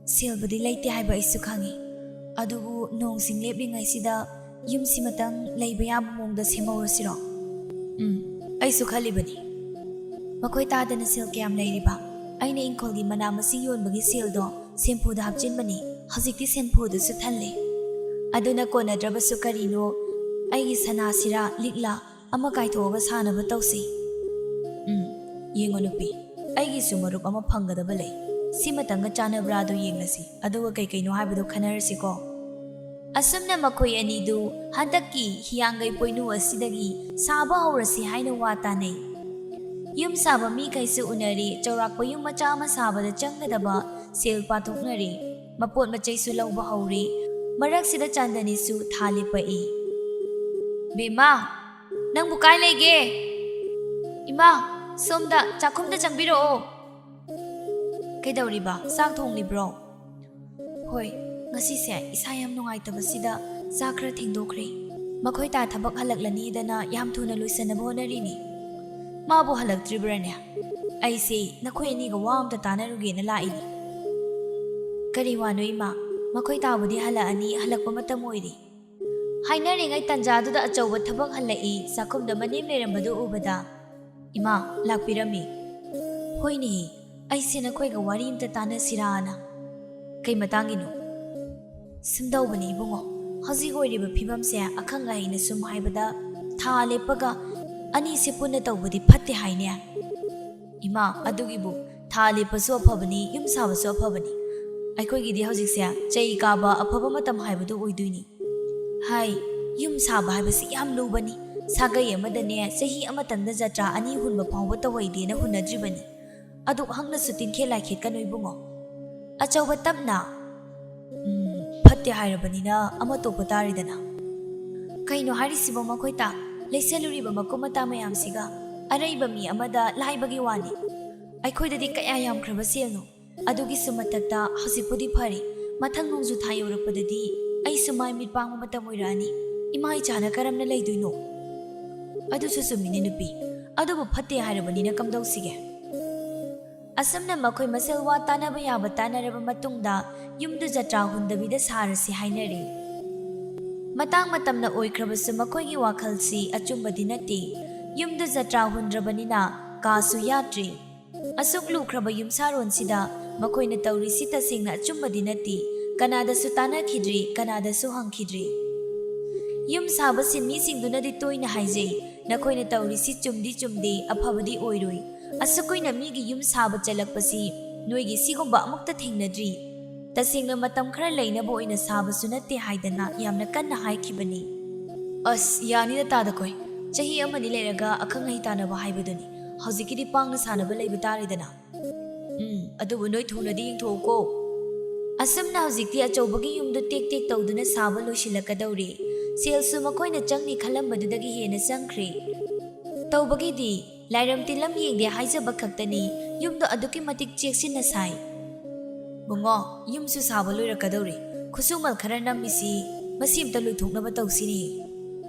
ꯁꯦꯜꯕꯨꯗꯤ ꯂꯩꯇꯦ ꯍꯥꯏꯕ ꯑꯩꯁꯨ ꯈꯪꯏ, ꯑꯗꯨꯕꯨ ꯅꯣꯡꯁꯤꯡ ꯂꯦꯞꯂꯤꯉꯩꯁꯤꯗ ꯌꯨꯝꯁꯤꯃꯇꯪ ꯂꯩꯕ ꯌꯥꯕ ꯃꯑꯣꯡꯗ ꯁꯦꯝꯍꯧꯔꯁꯤꯔꯣ? ꯎꯝ, ꯑꯩꯁꯨ ꯈꯜꯂꯤꯕꯅꯤ꯫ ꯃꯈꯣꯏ ꯇꯥꯗꯅ ꯁꯦꯜ ꯀꯌꯥꯝ ꯂꯩꯔꯤꯕ? ꯑꯩꯅ ꯏꯪꯈꯣꯜꯒꯤ ꯃꯅꯥ ꯃꯁꯤꯡ ꯌꯣꯟꯕꯒꯤ ꯁꯦꯜꯗꯣ ꯁꯦꯝꯐꯨꯗ ꯍꯥꯞꯆꯤꯟꯕꯅꯤ꯫ ꯍꯧꯖꯤꯛꯇꯤ ꯁꯦꯝꯐꯨꯗꯨꯁꯨ ꯊꯜꯂꯦ꯫ ꯑꯗꯨꯅ ꯀꯣꯟꯅꯗ꯭ꯔꯕꯁꯨ ꯀꯔꯤꯅꯣ, ꯑꯩꯒꯤ ꯁꯅꯥꯁꯤꯔꯥ ꯂꯤꯛꯂꯥ ꯑꯃ ꯀꯥꯏꯊꯣꯛꯑꯒ ꯁꯥꯅꯕ ꯇꯧꯁꯤ꯫ ꯎꯝ, ꯌꯦꯡꯉꯣ ꯅꯨꯄꯤ, ꯑꯩꯒꯤꯁꯨ ꯃꯔꯨꯞ ꯑꯃ ꯐꯪꯒꯗꯕ ꯂꯩ꯫ ꯁꯤꯃꯇꯪꯒ ꯆꯥꯟꯅꯕ꯭ꯔꯥꯗꯣ ꯌꯦꯡꯂꯁꯤ, ꯑꯗꯨꯒ ꯀꯩ ꯀꯩꯅꯣ ꯍꯥꯏꯕꯗꯣ ꯈꯟꯅꯔꯁꯤꯀꯣ꯫ ꯑꯁꯨꯝꯅ ꯃꯈꯣꯏ ꯑꯅꯤꯗꯨ ꯍꯟꯗꯛꯀꯤ ꯍꯤꯌꯥꯡꯒꯩ ꯄꯣꯏꯅꯨ ꯑꯁꯤꯗꯒꯤ ꯁꯥꯕ ꯍꯧꯔꯁꯤ ꯍꯥꯏꯅ ꯋꯥ ꯇꯥꯅꯩ꯫ ꯌꯨꯝ ꯁꯥꯕ ꯃꯤꯈꯩꯁꯨ ꯎꯅꯔꯤ, ꯆꯥꯎꯔꯥꯛꯄ ꯌꯨꯝ ꯃꯆꯥ ꯑꯃ ꯁꯥꯕꯗ ꯆꯪꯒꯗꯕ ꯁꯦꯜ ꯄꯥꯊꯣꯛꯅꯔꯤ꯫ ꯃꯄꯣꯠ ꯃꯆꯩꯁꯨ ꯂꯧꯕ ꯍꯧꯔꯤ꯫ ꯃꯔꯛꯁꯤꯗ ꯆꯥꯟꯗꯅꯤꯁꯨ ꯊꯥ ꯂꯦꯞꯄꯛꯏ꯫ "ꯕꯦꯝꯃ, ꯅꯪꯕꯨ ꯀꯥꯏ ꯂꯩꯒꯦ? ꯏꯃꯥ, ꯁꯣꯝꯗ ꯆꯥꯛꯈꯨꯝꯗ ꯆꯪꯕꯤꯔꯛꯑꯣ꯫" "ꯀꯩꯗꯧꯔꯤꯕ? ꯆꯥꯛ ꯊꯣꯡꯂꯤꯕ꯭ꯔꯣ?" "ꯍꯣꯏ, ꯉꯁꯤꯁꯦ ꯏꯁꯥ ꯌꯥꯝ ꯅꯨꯡꯉꯥꯏꯇꯕꯁꯤꯗ ꯆꯥꯛ ꯈꯔ ꯊꯦꯡꯗꯣꯛꯈ꯭ꯔꯦ꯫ ꯃꯈꯣꯏ ꯇꯥ ꯊꯕꯛ ꯍꯜꯂꯛꯂꯅꯤꯗꯅ ꯌꯥꯝ ꯊꯨꯅ ꯂꯣꯏꯁꯟꯅꯕ ꯍꯣꯠꯅꯔꯤꯅꯤ꯫" "ꯃꯥꯕꯨ ꯍꯜꯂꯛꯇ꯭ꯔꯤꯕ꯭ꯔꯅꯦ? ꯑꯩꯁꯦ ꯅꯈꯣꯏ ꯑꯅꯤꯒ ꯋꯥ ꯑꯝꯇ ꯇꯥꯟꯅꯔꯨꯒꯦꯅ ꯂꯥꯛꯏꯅꯤ꯫" "ꯀꯔꯤ ꯋꯥꯅꯣ ꯏꯃꯥ? ꯃꯈꯣꯏ ꯇꯥꯕꯨꯗꯤ ꯍꯜꯂꯛꯑꯅꯤ, ꯍꯜꯂꯛꯄ ꯃꯇꯝ ꯑꯣꯏꯔꯦ꯫" ꯍꯥꯏꯅꯔꯤꯉꯩ ꯇꯟꯖꯥꯗꯨꯗ ꯑꯆꯧꯕ ꯊꯕꯛ ꯍꯜꯂꯛꯏ꯫ ꯆꯥꯛꯈꯨꯝꯗ ꯃꯅꯦꯝ ꯂꯩꯔꯝꯕꯗꯨ ꯎꯕꯗ, ꯏꯃꯥ, ꯂꯥꯛꯄꯤꯔꯝꯃꯤ꯫ ꯍꯣꯏꯅꯦ, ꯑꯩꯁꯦ ꯅꯈꯣꯏꯒ ꯋꯥꯔꯤ ꯑꯝꯇ ꯇꯥꯟꯅꯁꯤꯔꯥꯅ꯫ ꯀꯩ ꯃꯇꯥꯡꯒꯤꯅꯣ? ꯁꯨꯝꯗꯧꯕꯅꯤ ꯏꯕꯨꯡꯉꯣ, ꯍꯧꯖꯤꯛ ꯑꯣꯏꯔꯤꯕ ꯐꯤꯕꯝꯁꯦ ꯑꯈꯪ ꯑꯍꯩꯅ ꯁꯨꯝ ꯍꯥꯏꯕꯗ, ꯊꯥ ꯂꯦꯞꯄꯒ ꯑꯅꯤꯁꯦ ꯄꯨꯟꯅ ꯇꯧꯕꯗꯤ ꯐꯠꯇꯦ ꯍꯥꯏꯅꯦ꯫ ꯏꯃꯥ, ꯑꯗꯨꯒꯤꯕꯨ ꯊꯥ ꯂꯦꯞꯄꯁꯨ ꯑꯐꯕꯅꯤ, ꯌꯨꯝ ꯁꯥꯕꯁꯨ ꯑꯐꯕꯅꯤ꯫ ꯑꯩꯈꯣꯏꯒꯤꯗꯤ ꯍꯧꯖꯤꯛꯁꯦ ꯆꯩ ꯀꯥꯕ ꯑꯐꯕ ꯃꯇꯝ ꯍꯥꯏꯕꯗꯨ ꯑꯣꯏꯗꯣꯏꯅꯤ꯫ ꯍꯥꯏ, ꯌꯨꯝ ꯁꯥꯕ ꯍꯥꯏꯕꯁꯤ ꯌꯥꯝ ꯂꯨꯕꯅꯤ꯫ ꯁꯥꯒꯩ ꯑꯃꯗꯅꯦ ꯆꯍꯤ ꯑꯃꯇꯪꯗ ꯖꯇ꯭ꯔꯥ ꯑꯅꯤ ꯍꯨꯟꯕ ꯐꯥꯎꯕ ꯇꯧꯍꯩꯗꯦꯅ ꯍꯨꯟꯅꯗ꯭ꯔꯤꯕꯅꯤ꯫ ꯑꯗꯨꯛ ꯍꯛꯅꯁꯨ ꯇꯤꯟꯈꯦꯠ ꯂꯥꯏꯈꯦꯠꯀꯅꯨ ꯏꯕꯨꯡꯉꯣ꯫ ꯑꯆꯧꯕ ꯇꯞꯅ, "ꯎꯝ, ꯐꯠꯇꯦ ꯍꯥꯏꯔꯕꯅꯤꯅ ꯑꯃ ꯇꯣꯛꯄ ꯇꯥꯔꯦꯗꯅ"꯫ ꯀꯩꯅꯣ ꯍꯥꯏꯔꯤꯁꯤꯕꯣ ꯃꯈꯣꯏꯇ? ꯂꯩꯁꯜꯂꯨꯔꯤꯕ ꯃꯀꯨꯞ ꯃꯇꯥ ꯃꯌꯥꯝꯁꯤꯒ ꯑꯔꯩꯕ ꯃꯤ ꯑꯃꯗ ꯂꯥꯏꯕꯒꯤ ꯋꯥꯅꯤ꯫ ꯑꯩꯈꯣꯏꯗꯗꯤ ꯀꯌꯥ ꯌꯥꯝꯈ꯭ꯔꯕ ꯁꯦꯜꯅꯣ? ꯑꯗꯨꯒꯤꯁꯨ ꯃꯊꯛꯇ ꯍꯧꯖꯤꯛꯄꯨꯗꯤ ꯐꯔꯤ, ꯃꯊꯪ ꯅꯣꯡꯖꯨ ꯊꯥ ꯌꯧꯔꯛꯄꯗꯗꯤ ꯑꯩꯁꯨ ꯃꯥꯏ ꯃꯤꯠ ꯄꯥꯡꯕ ꯃꯇꯝ ꯑꯣꯏꯔꯛꯑꯅꯤ꯫ ꯏꯃꯥ ꯏꯆꯥꯅ ꯀꯔꯝꯅ ꯂꯩꯗꯣꯏꯅꯣ? ꯑꯗꯨꯁꯨ ꯆꯨꯝꯃꯤꯅꯦ ꯅꯨꯄꯤ, ꯑꯗꯨꯕꯨ ꯐꯠꯇꯦ ꯍꯥꯏꯔꯕꯅꯤꯅ ꯀꯝꯗꯧꯁꯤꯒꯦ? ꯑꯁꯨꯝꯅ ꯃꯈꯣꯏ ꯃꯁꯦꯜ ꯋꯥ ꯇꯥꯅꯕ ꯌꯥꯕ ꯇꯥꯅꯔꯕ ꯃꯇꯨꯡꯗ ꯌꯨꯝꯗꯨ ꯖꯇ꯭ꯔꯥ ꯍꯨꯟꯗꯕꯤꯗ ꯁꯥꯔꯁꯤ ꯍꯥꯏꯅꯔꯦ꯫ ꯃꯇꯥꯡ ꯃꯇꯝꯅ ꯑꯣꯏꯈ꯭ꯔꯕꯁꯨ ꯃꯈꯣꯏꯒꯤ ꯋꯥꯈꯜꯁꯤ ꯑꯆꯨꯝꯕꯗꯤ ꯅꯠꯇꯦ꯫ ꯌꯨꯝꯗꯨ ꯖꯇ꯭ꯔꯥ ꯍꯨꯟꯗ꯭ꯔꯕꯅꯤꯅ ꯀꯥꯁꯨ ꯌꯥꯗ꯭ꯔꯦ꯫ ꯑꯁꯨꯛ ꯂꯨꯈ꯭ꯔꯕ ꯌꯨꯝꯁꯥꯔꯣꯟꯁꯤꯗ ꯃꯈꯣꯏꯅ ꯇꯧꯔꯤꯁꯤ ꯇꯁꯦꯡꯅ ꯑꯆꯨꯝꯕꯗꯤ ꯅꯠꯇꯦ꯫ ꯀꯅꯥꯗꯁꯨ ꯇꯥꯟꯅꯈꯤꯗ꯭ꯔꯤ, ꯀꯅꯥꯗꯁꯨ ꯍꯪꯈꯤꯗ꯭ꯔꯤ꯫ ꯌꯨꯝ ꯁꯥꯕ ꯁꯤꯟꯃꯤꯁꯤꯡꯗꯨꯅꯗꯤ ꯇꯣꯏꯅ ꯍꯥꯏꯖꯩ, "ꯅꯈꯣꯏꯅ ꯇꯧꯔꯤꯁꯤ ꯆꯨꯝꯗꯤ ꯆꯨꯝꯗꯦ, ꯑꯐꯕꯗꯤ ꯑꯣꯏꯔꯣꯏ꯫ ꯑꯁꯨꯛ ꯀꯨꯏꯅ ꯃꯤꯒꯤ ꯌꯨꯝ ꯁꯥꯕ ꯆꯠꯂꯛꯄꯁꯤ ꯅꯣꯏꯒꯤ ꯁꯤꯒꯨꯝꯕ ꯑꯃꯨꯛꯇ ꯊꯦꯡꯅꯗ꯭ꯔꯤ꯫ ꯇꯁꯦꯡꯅ ꯃꯇꯝ ꯈꯔ ꯂꯩꯅꯕ ꯑꯣꯏꯅ ꯁꯥꯕꯁꯨ ꯅꯠꯇꯦ" ꯍꯥꯏꯗꯅ ꯌꯥꯝꯅ ꯀꯟꯅ ꯍꯥꯏꯈꯤꯕꯅꯤ꯫ ꯑꯁ, ꯌꯥꯅꯤꯗ ꯇꯥꯗ ꯈꯣꯏ꯫ ꯆꯍꯤ ꯑꯃꯅꯤ ꯂꯩꯔꯒ ꯑꯈꯪ ꯑꯍꯩ ꯇꯥꯟꯅꯕ ꯍꯥꯏꯕꯗꯨꯅꯤ꯫ ꯍꯧꯖꯤꯛꯀꯤꯗꯤ ꯄꯥꯡꯅ ꯁꯥꯟꯅꯕ ꯂꯩꯕ ꯇꯥꯔꯦꯗꯅ꯫ ꯎꯝ, ꯑꯗꯨꯕꯨ ꯅꯣꯏ ꯊꯨꯅꯗꯤ ꯌꯦꯡꯊꯣꯛꯎꯀꯣ꯫ ꯑꯁꯨꯝꯅ ꯍꯧꯖꯤꯛꯇꯤ ꯑꯆꯧꯕꯒꯤ ꯌꯨꯝꯗꯨ ꯇꯦꯛ ꯇꯦꯛ ꯇꯧꯗꯨꯅ ꯁꯥꯕ ꯂꯣꯏꯁꯤꯜꯂꯛꯀꯗꯧꯔꯦ꯫ ꯁꯦꯜꯁꯨ ꯃꯈꯣꯏꯅ ꯆꯪꯅꯤ ꯈꯜꯂꯝꯕꯗꯨꯗꯒꯤ ꯍꯦꯟꯅ ꯆꯪꯈ꯭ꯔꯦ꯫ ꯇꯧꯕꯒꯤꯗꯤ ꯂꯥꯏꯔꯝ ꯇꯤꯜꯂꯝ ꯌꯦꯡꯗꯦ ꯍꯥꯏꯖꯕ ꯈꯛꯇꯅꯤ, ꯌꯨꯝꯗꯣ ꯑꯗꯨꯛꯀꯤ ꯃꯇꯤꯛ ꯆꯦꯛꯁꯤꯟꯅ ꯁꯥꯏ꯫ ꯕꯨꯡꯉꯣ, ꯌꯨꯝꯁꯨ ꯁꯥꯕ ꯂꯣꯏꯔꯛꯀꯗꯧꯔꯦ꯫ ꯈꯨꯠꯁꯨꯃꯜ ꯈꯔ ꯅꯝꯃꯤꯁꯤ ꯃꯁꯤ ꯑꯝꯇ ꯂꯣꯏꯊꯣꯛꯅꯕ ꯇꯧꯁꯤꯅꯦ꯫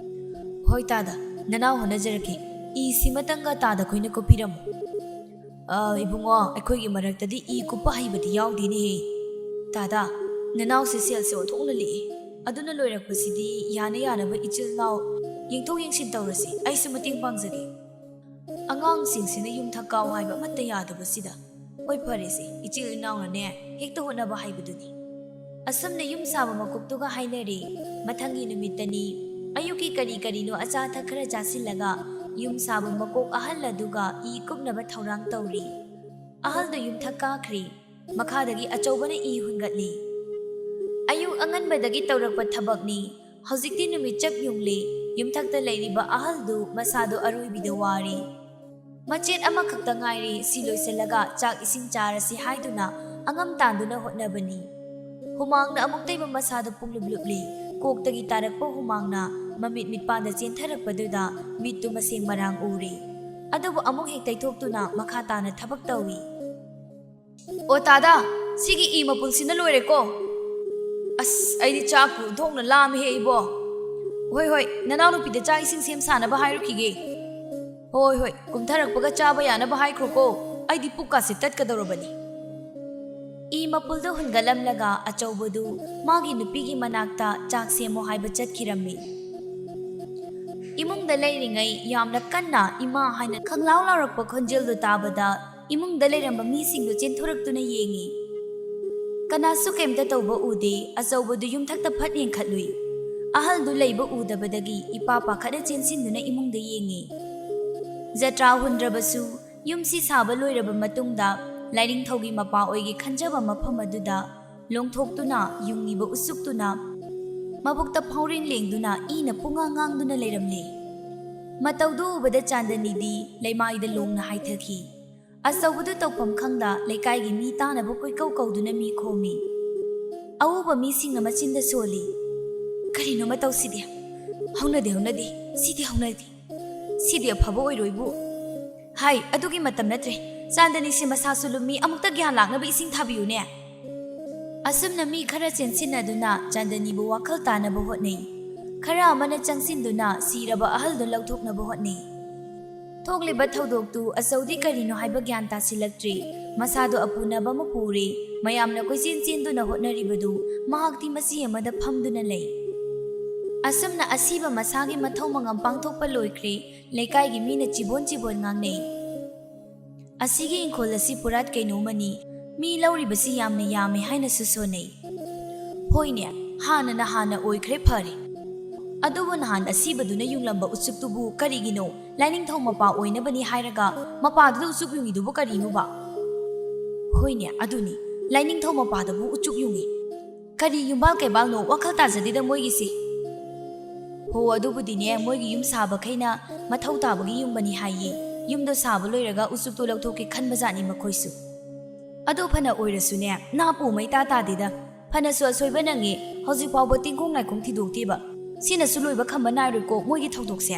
ꯍꯣꯏ ꯇꯥꯗ, ꯅꯅꯥꯎ ꯍꯣꯠꯅꯖꯔꯛꯀꯦ꯫ ꯏ ꯁꯤꯃꯇꯪꯒ ꯇꯥꯗ ꯈꯣꯏꯅ ꯀꯨꯞꯄꯤꯔꯝꯃꯨ꯫ ꯑ, ꯏꯕꯨꯡꯉꯣ, ꯑꯩꯈꯣꯏꯒꯤ ꯃꯔꯛꯇꯗꯤ ꯏ ꯀꯨꯞꯄ ꯍꯩꯕꯗꯤ ꯌꯥꯎꯗꯦꯅꯦꯍꯦ꯫ ꯇꯥꯗ, ꯅꯅꯥꯎꯁꯦ ꯁꯦꯜꯁꯦ ꯑꯣꯟꯊꯣꯛꯅ ꯂꯤꯛꯏ꯫ ꯑꯗꯨꯅ ꯂꯣꯏꯔꯛꯄꯁꯤꯗꯤ ꯌꯥꯅ ꯌꯥꯅꯕ ꯏꯆꯤꯜ ꯏꯅꯥꯎ ꯌꯦꯡꯊꯣꯛ ꯌꯦꯡꯁꯤꯟ ꯇꯧꯔꯁꯤ꯫ ꯑꯩꯁꯨ ꯃꯇꯦꯡ ꯄꯥꯡꯖꯒꯦ꯫ ꯑꯉꯥꯡꯁꯤꯡꯁꯤꯅ ꯌꯨꯝꯊꯛ ꯀꯥꯎ ꯍꯥꯏꯕ ꯑꯃꯠꯇ ꯌꯥꯗꯕꯁꯤꯗ꯫ ꯍꯣꯏ, ꯐꯔꯦꯁꯦ, ꯏꯆꯤꯜ ꯏꯅꯥꯎꯅꯅꯦ ꯍꯦꯛꯇ ꯍꯣꯠꯅꯕ ꯍꯥꯏꯕꯗꯨꯅꯤ꯫ ꯑꯁꯨꯝꯅ ꯌꯨꯝ ꯁꯥꯕ ꯃꯀꯣꯛꯇꯨꯒ ꯍꯥꯏꯅꯔꯦ꯫ ꯃꯊꯪꯒꯤ ꯅꯨꯃꯤꯠꯇꯅꯤ꯫ ꯑꯌꯨꯛꯀꯤ ꯀꯔꯤ ꯀꯔꯤꯅꯣ ꯑꯆꯥ ꯑꯊꯛ ꯈꯔ ꯆꯥꯁꯤꯜꯂꯒ ꯌꯨꯝ ꯁꯥꯕ ꯃꯀꯣꯛ ꯑꯍꯜ ꯑꯗꯨꯒ ꯏ ꯀꯨꯞꯅꯕ ꯊꯧꯔꯥꯡ ꯇꯧꯔꯤ꯫ ꯑꯍꯜꯗꯨ ꯌꯨꯝꯊꯛ ꯀꯥꯈ꯭ꯔꯦ꯫ ꯃꯈꯥꯗꯒꯤ ꯑꯆꯧꯕꯅ ꯏ ꯍꯨꯟꯒꯠꯂꯤ꯫ ꯑꯌꯨꯛ ꯑꯉꯟꯕꯗꯒꯤ ꯇꯧꯔꯛꯄ ꯊꯕꯛꯅꯤ꯫ ꯍꯧꯖꯤꯛꯇꯤ ꯅꯨꯃꯤꯠ ꯆꯞ ꯌꯨꯡꯂꯦ꯫ ꯌꯨꯝꯊꯛꯇ ꯂꯩꯔꯤꯕ ꯑꯍꯜꯗꯨ ꯃꯁꯥꯗꯣ ꯑꯔꯣꯏꯕꯤꯗ ꯋꯥꯔꯦ꯫ ꯃꯆꯦꯠ ꯑꯃꯈꯛꯇ ꯉꯥꯏꯔꯦ, ꯁꯤ ꯂꯣꯏꯁꯤꯜꯂꯒ ꯆꯥꯛ ꯏꯁꯤꯡ ꯆꯥꯔꯁꯤ ꯍꯥꯏꯗꯨꯅ ꯑꯉꯝ ꯇꯥꯟꯗꯨꯅ ꯍꯣꯠꯅꯕꯅꯤ꯫ ꯍꯨꯃꯥꯡꯅ ꯑꯃꯨꯛꯇꯩꯕ ꯃꯁꯥꯗꯣ ꯄꯨꯡꯂꯨꯞ ꯂꯨꯞꯂꯤ꯫ ꯀꯣꯛꯇꯒꯤ ꯇꯥꯔꯛꯄ ꯍꯨꯃꯥꯡꯅ ꯃꯃꯤꯠ ꯃꯤꯠꯄꯥꯟꯗ ꯆꯦꯟꯊꯔꯛꯄꯗꯨꯗ ꯃꯤꯠꯇꯨ ꯃꯁꯦꯡ ꯃꯔꯥꯡ ꯎꯔꯦ꯫ ꯑꯗꯨꯕꯨ ꯑꯃꯨꯛ ꯍꯦꯛ ꯇꯩꯊꯣꯛꯇꯨꯅ ꯃꯈꯥ ꯇꯥꯅ ꯊꯕꯛ ꯇꯧꯏ꯫ "ꯑꯣ ꯇꯥꯗꯥ, ꯁꯤꯒꯤ ꯏ ꯃꯄꯨꯜꯁꯤꯅ ꯂꯣꯏꯔꯦꯀꯣ꯫ ꯑꯁ, ꯑꯩꯗꯤ ꯆꯥꯛꯄꯨ ꯊꯣꯛꯅ ꯂꯥꯝꯃꯦꯍꯦ ꯏꯕꯣ꯫ ꯍꯣꯏ, ꯍꯣꯏ, ꯅꯅꯥꯎꯅꯨꯄꯤꯗ ꯆꯥꯛ ꯏꯁꯤꯡ ꯁꯦꯝ ꯁꯥꯅꯕ ꯍꯥꯏꯔꯨꯈꯤꯒꯦ꯫ ꯍꯣꯏ, ꯍꯣꯏ, ꯀꯨꯝꯊꯔꯛꯄꯒ ꯆꯥꯕ ꯌꯥꯅꯕ ꯍꯥꯏꯈ꯭ꯔꯣꯀꯣ꯫ ꯑꯩꯗꯤ ꯄꯨꯛꯀꯥꯁꯦ ꯇꯠꯀꯗꯧꯔꯕꯅꯤ꯫" ꯏ ꯃꯄꯨꯜꯗꯨ ꯍꯨꯟꯒꯠꯂꯝꯂꯒ ꯑꯆꯧꯕꯗꯨ ꯃꯥꯒꯤ ꯅꯨꯄꯤꯒꯤ ꯃꯅꯥꯛꯇ ꯆꯥꯛ ꯁꯦꯝꯃꯣ ꯍꯥꯏꯕ ꯆꯠꯈꯤꯔꯝꯃꯤ꯫ ꯏꯃꯨꯡꯗ ꯂꯩꯔꯤꯉꯩ ꯌꯥꯝꯅ ꯀꯟꯅ "ꯏꯃꯥ" ꯍꯥꯏꯅ ꯈꯪꯂꯥꯎ ꯂꯥꯎꯔꯛꯄ ꯈꯣꯟꯖꯦꯜꯗꯨ ꯇꯥꯕꯗ ꯏꯃꯨꯡꯗ ꯂꯩꯔꯝꯕ ꯃꯤꯁꯤꯡꯗꯨ ꯆꯦꯟꯊꯣꯔꯛꯇꯨꯅ ꯌꯦꯡꯉꯤ꯫ ꯀꯅꯥꯁꯨ ꯀꯩꯝꯇ ꯇꯧꯕ ꯎꯗꯦ꯫ ꯑꯆꯧꯕꯗꯨ ꯌꯨꯝꯊꯛꯇ ꯐꯠ ꯌꯦꯡꯈꯠꯂꯨꯏ꯫ ꯑꯍꯜꯗꯨ ꯂꯩꯕ ꯎꯗꯕꯗꯒꯤ ꯏꯄꯥ ꯄꯥꯈꯠꯅ ꯆꯦꯟꯁꯤꯟꯗꯨꯅ ꯏꯃꯨꯡꯗ ꯌꯦꯡꯉꯤ꯫ ꯖꯇ꯭ꯔꯥ ꯍꯨꯟꯗ꯭ꯔꯕꯁꯨ ꯌꯨꯝꯁꯤ ꯁꯥꯕ ꯂꯣꯏꯔꯕ ꯃꯇꯨꯡꯗ ꯂꯥꯏꯅꯤꯡꯊꯧꯒꯤ ꯃꯄꯥ ꯑꯣꯏꯒꯦ ꯈꯟꯖꯕ ꯃꯐꯝ ꯑꯗꯨꯗ ꯂꯣꯡꯊꯣꯛꯇꯨꯅ ꯌꯨꯡꯉꯤꯕ ꯎꯆꯨꯛꯇꯨꯅ ꯃꯕꯨꯛꯇ ꯐꯥꯎꯔꯦꯟ ꯂꯦꯡꯗꯨꯅ ꯏꯅ ꯄꯨꯡꯉꯥꯡ ꯉꯥꯡꯗꯨꯅ ꯂꯩꯔꯝꯂꯦ꯫ ꯃꯇꯧꯗꯨ ꯎꯕꯗ ꯆꯥꯟꯗꯅꯤꯗꯤ ꯂꯩꯃꯥꯏꯗ ꯂꯣꯡꯅ ꯍꯥꯏꯊꯈꯤ꯫ ꯑꯆꯧꯕꯗꯨ ꯇꯧꯐꯝ ꯈꯪꯗ ꯂꯩꯀꯥꯏꯒꯤ ꯃꯤ ꯇꯥꯅꯕ ꯀꯣꯏꯀꯧ ꯀꯧꯗꯨꯅ ꯃꯤ ꯈꯣꯝꯃꯤ꯫ ꯑꯎꯕ ꯃꯤꯁꯤꯡꯅ ꯃꯆꯤꯟꯗ ꯁꯣꯜꯂꯤ, "ꯀꯔꯤꯅꯣ ꯃꯇꯧꯁꯤꯗꯤ? ꯍꯧꯅꯗꯦ, ꯍꯧꯅꯗꯦ, ꯁꯤꯗꯤ ꯍꯧꯅꯗꯦ꯫ ꯁꯤꯗꯤ ꯑꯐꯕ ꯑꯣꯏꯔꯣꯏꯕꯨ꯫ ꯍꯥꯏ, ꯑꯗꯨꯒꯤ ꯃꯇꯝ ꯅꯠꯇ꯭ꯔꯦ꯫ ꯆꯥꯟꯗꯅꯤꯁꯦ ꯃꯁꯥꯁꯨ ꯂꯨꯝꯃꯤ, ꯑꯃꯨꯛꯇ ꯒ꯭ꯌꯥꯟ ꯂꯥꯛꯅꯕ ꯏꯁꯤꯡ ꯊꯥꯕꯤꯌꯨꯅꯦ꯫" ꯑꯁꯨꯝꯅ ꯃꯤ ꯈꯔ ꯆꯦꯟꯁꯤꯟꯅꯗꯨꯅ ꯆꯥꯟꯗꯅꯤꯕꯨ ꯋꯥꯈꯜ ꯇꯥꯅꯕ ꯍꯣꯠꯅꯩ꯫ ꯈꯔ ꯑꯃꯅ ꯆꯪꯁꯤꯟꯗꯨꯅ ꯁꯤꯔꯕ ꯑꯍꯜꯗꯨ ꯂꯧꯊꯣꯛꯅꯕ ꯍꯣꯠꯅꯩ꯫ ꯊꯣꯛꯂꯤꯕ ꯊꯧꯗꯣꯛꯇꯨ ꯑꯆꯧꯗꯤ ꯀꯔꯤꯅꯣ ꯍꯥꯏꯕ ꯒ꯭ꯌꯥꯟ ꯇꯥꯁꯤꯜꯂꯛꯇ꯭ꯔꯦ꯫ ꯃꯁꯥꯗꯨ ꯑꯄꯨꯅꯕ ꯑꯃ ꯄꯨꯔꯦ꯫ ꯃꯌꯥꯝꯅ ꯀꯣꯏꯆꯦꯟ ꯆꯦꯟꯗꯨꯅ ꯍꯣꯠꯅꯔꯤꯕꯗꯨ ꯃꯍꯥꯛꯇꯤ ꯃꯆꯤ ꯑꯃꯗ ꯐꯝꯗꯨꯅ ꯂꯩ꯫ ꯑꯁꯨꯝꯅ ꯑꯁꯤꯕ ꯃꯁꯥꯒꯤ ꯃꯊꯧ ꯃꯉꯝ ꯄꯥꯡꯊꯣꯛꯄ ꯂꯣꯏꯈ꯭ꯔꯦ꯫ ꯂꯩꯀꯥꯏꯒꯤ ꯃꯤꯅ ꯆꯤꯕꯣꯟ ꯆꯤꯕꯣꯟ ꯉꯥꯡꯅꯩ꯫ "ꯑꯁꯤꯒꯤ ꯏꯪꯈꯣꯜ ꯑꯁꯤ ꯄꯨꯔꯥꯠ ꯀꯩꯅꯣ ꯑꯃꯅꯤ꯫ ꯃꯤ ꯂꯧꯔꯤꯕꯁꯤ ꯌꯥꯝꯅ ꯌꯥꯝꯃꯤ" ꯍꯥꯏꯅꯁꯨ ꯁꯣꯟꯅꯩ꯫ "ꯍꯣꯏꯅꯦ, ꯍꯥꯟꯅꯅ ꯍꯥꯟꯅ ꯑꯣꯏꯈ꯭ꯔꯦ ꯐꯔꯦ꯫ ꯑꯗꯨꯕꯨ ꯅꯍꯥꯟ ꯑꯁꯤꯕꯗꯨꯅ ꯌꯨꯡꯂꯝꯕ ꯎꯆꯨꯛꯇꯨꯕꯨ ꯀꯔꯤꯒꯤꯅꯣ? ꯂꯥꯏꯅꯤꯡꯊꯧ ꯃꯄꯥ ꯑꯣꯏꯅꯕꯅꯤ ꯍꯥꯏꯔꯒ ꯃꯄꯥꯗꯨꯗ ꯎꯆꯨꯛ ꯌꯨꯡꯉꯤꯗꯨꯕꯨ ꯀꯔꯤꯅꯣꯕ?" "ꯍꯣꯏꯅꯦ, ꯑꯗꯨꯅꯤ, ꯂꯥꯏꯅꯤꯡꯊꯧ ꯃꯄꯥꯗꯕꯨ ꯎꯆꯨꯛ ꯌꯨꯡꯉꯤ꯫ ꯀꯔꯤ ꯌꯨꯝꯕꯥꯜ ꯀꯩꯕꯥꯜꯅꯣ? ꯋꯥꯈꯜ ꯇꯥꯖꯗꯦꯗ ꯃꯣꯏꯒꯤꯁꯤ꯫ ꯍꯣ, ꯑꯗꯨꯕꯨꯗꯤꯅꯦ, ꯃꯣꯏꯒꯤ ꯌꯨꯝ ꯁꯥꯕꯈꯩꯅ ꯃꯊꯧ ꯇꯥꯕꯒꯤ ꯌꯨꯡꯕꯅꯤ ꯍꯥꯏꯌꯦ꯫ ꯌꯨꯝꯗꯣ ꯁꯥꯕ ꯂꯣꯏꯔꯒ ꯎꯆꯨꯛꯇꯣ ꯂꯧꯊꯣꯛꯀꯦ ꯈꯟꯕꯖꯥꯠꯅꯤ ꯃꯈꯣꯏꯁꯨ꯫ ꯑꯗꯨ ꯐꯅ ꯑꯣꯏꯔꯁꯨꯅꯦ, ꯅꯥꯄꯨ ꯃꯩꯇꯥ ꯇꯥꯗꯦꯗ꯫ ꯐꯅꯁꯨ ꯑꯁꯣꯏꯕ ꯅꯪꯉꯤ, ꯍꯧꯖꯤꯛ ꯐꯥꯎꯕ ꯇꯤꯡꯈꯣꯡ ꯂꯥꯏꯈꯣꯡ ꯊꯤꯗꯣꯛꯇꯦꯕ꯫ ꯁꯤꯅꯁꯨ ꯂꯣꯏꯕ ꯈꯝꯕ ꯅꯥꯏꯔꯣꯏꯀꯣ ꯃꯣꯏꯒꯤ ꯊꯧꯗꯣꯛꯁꯦ꯫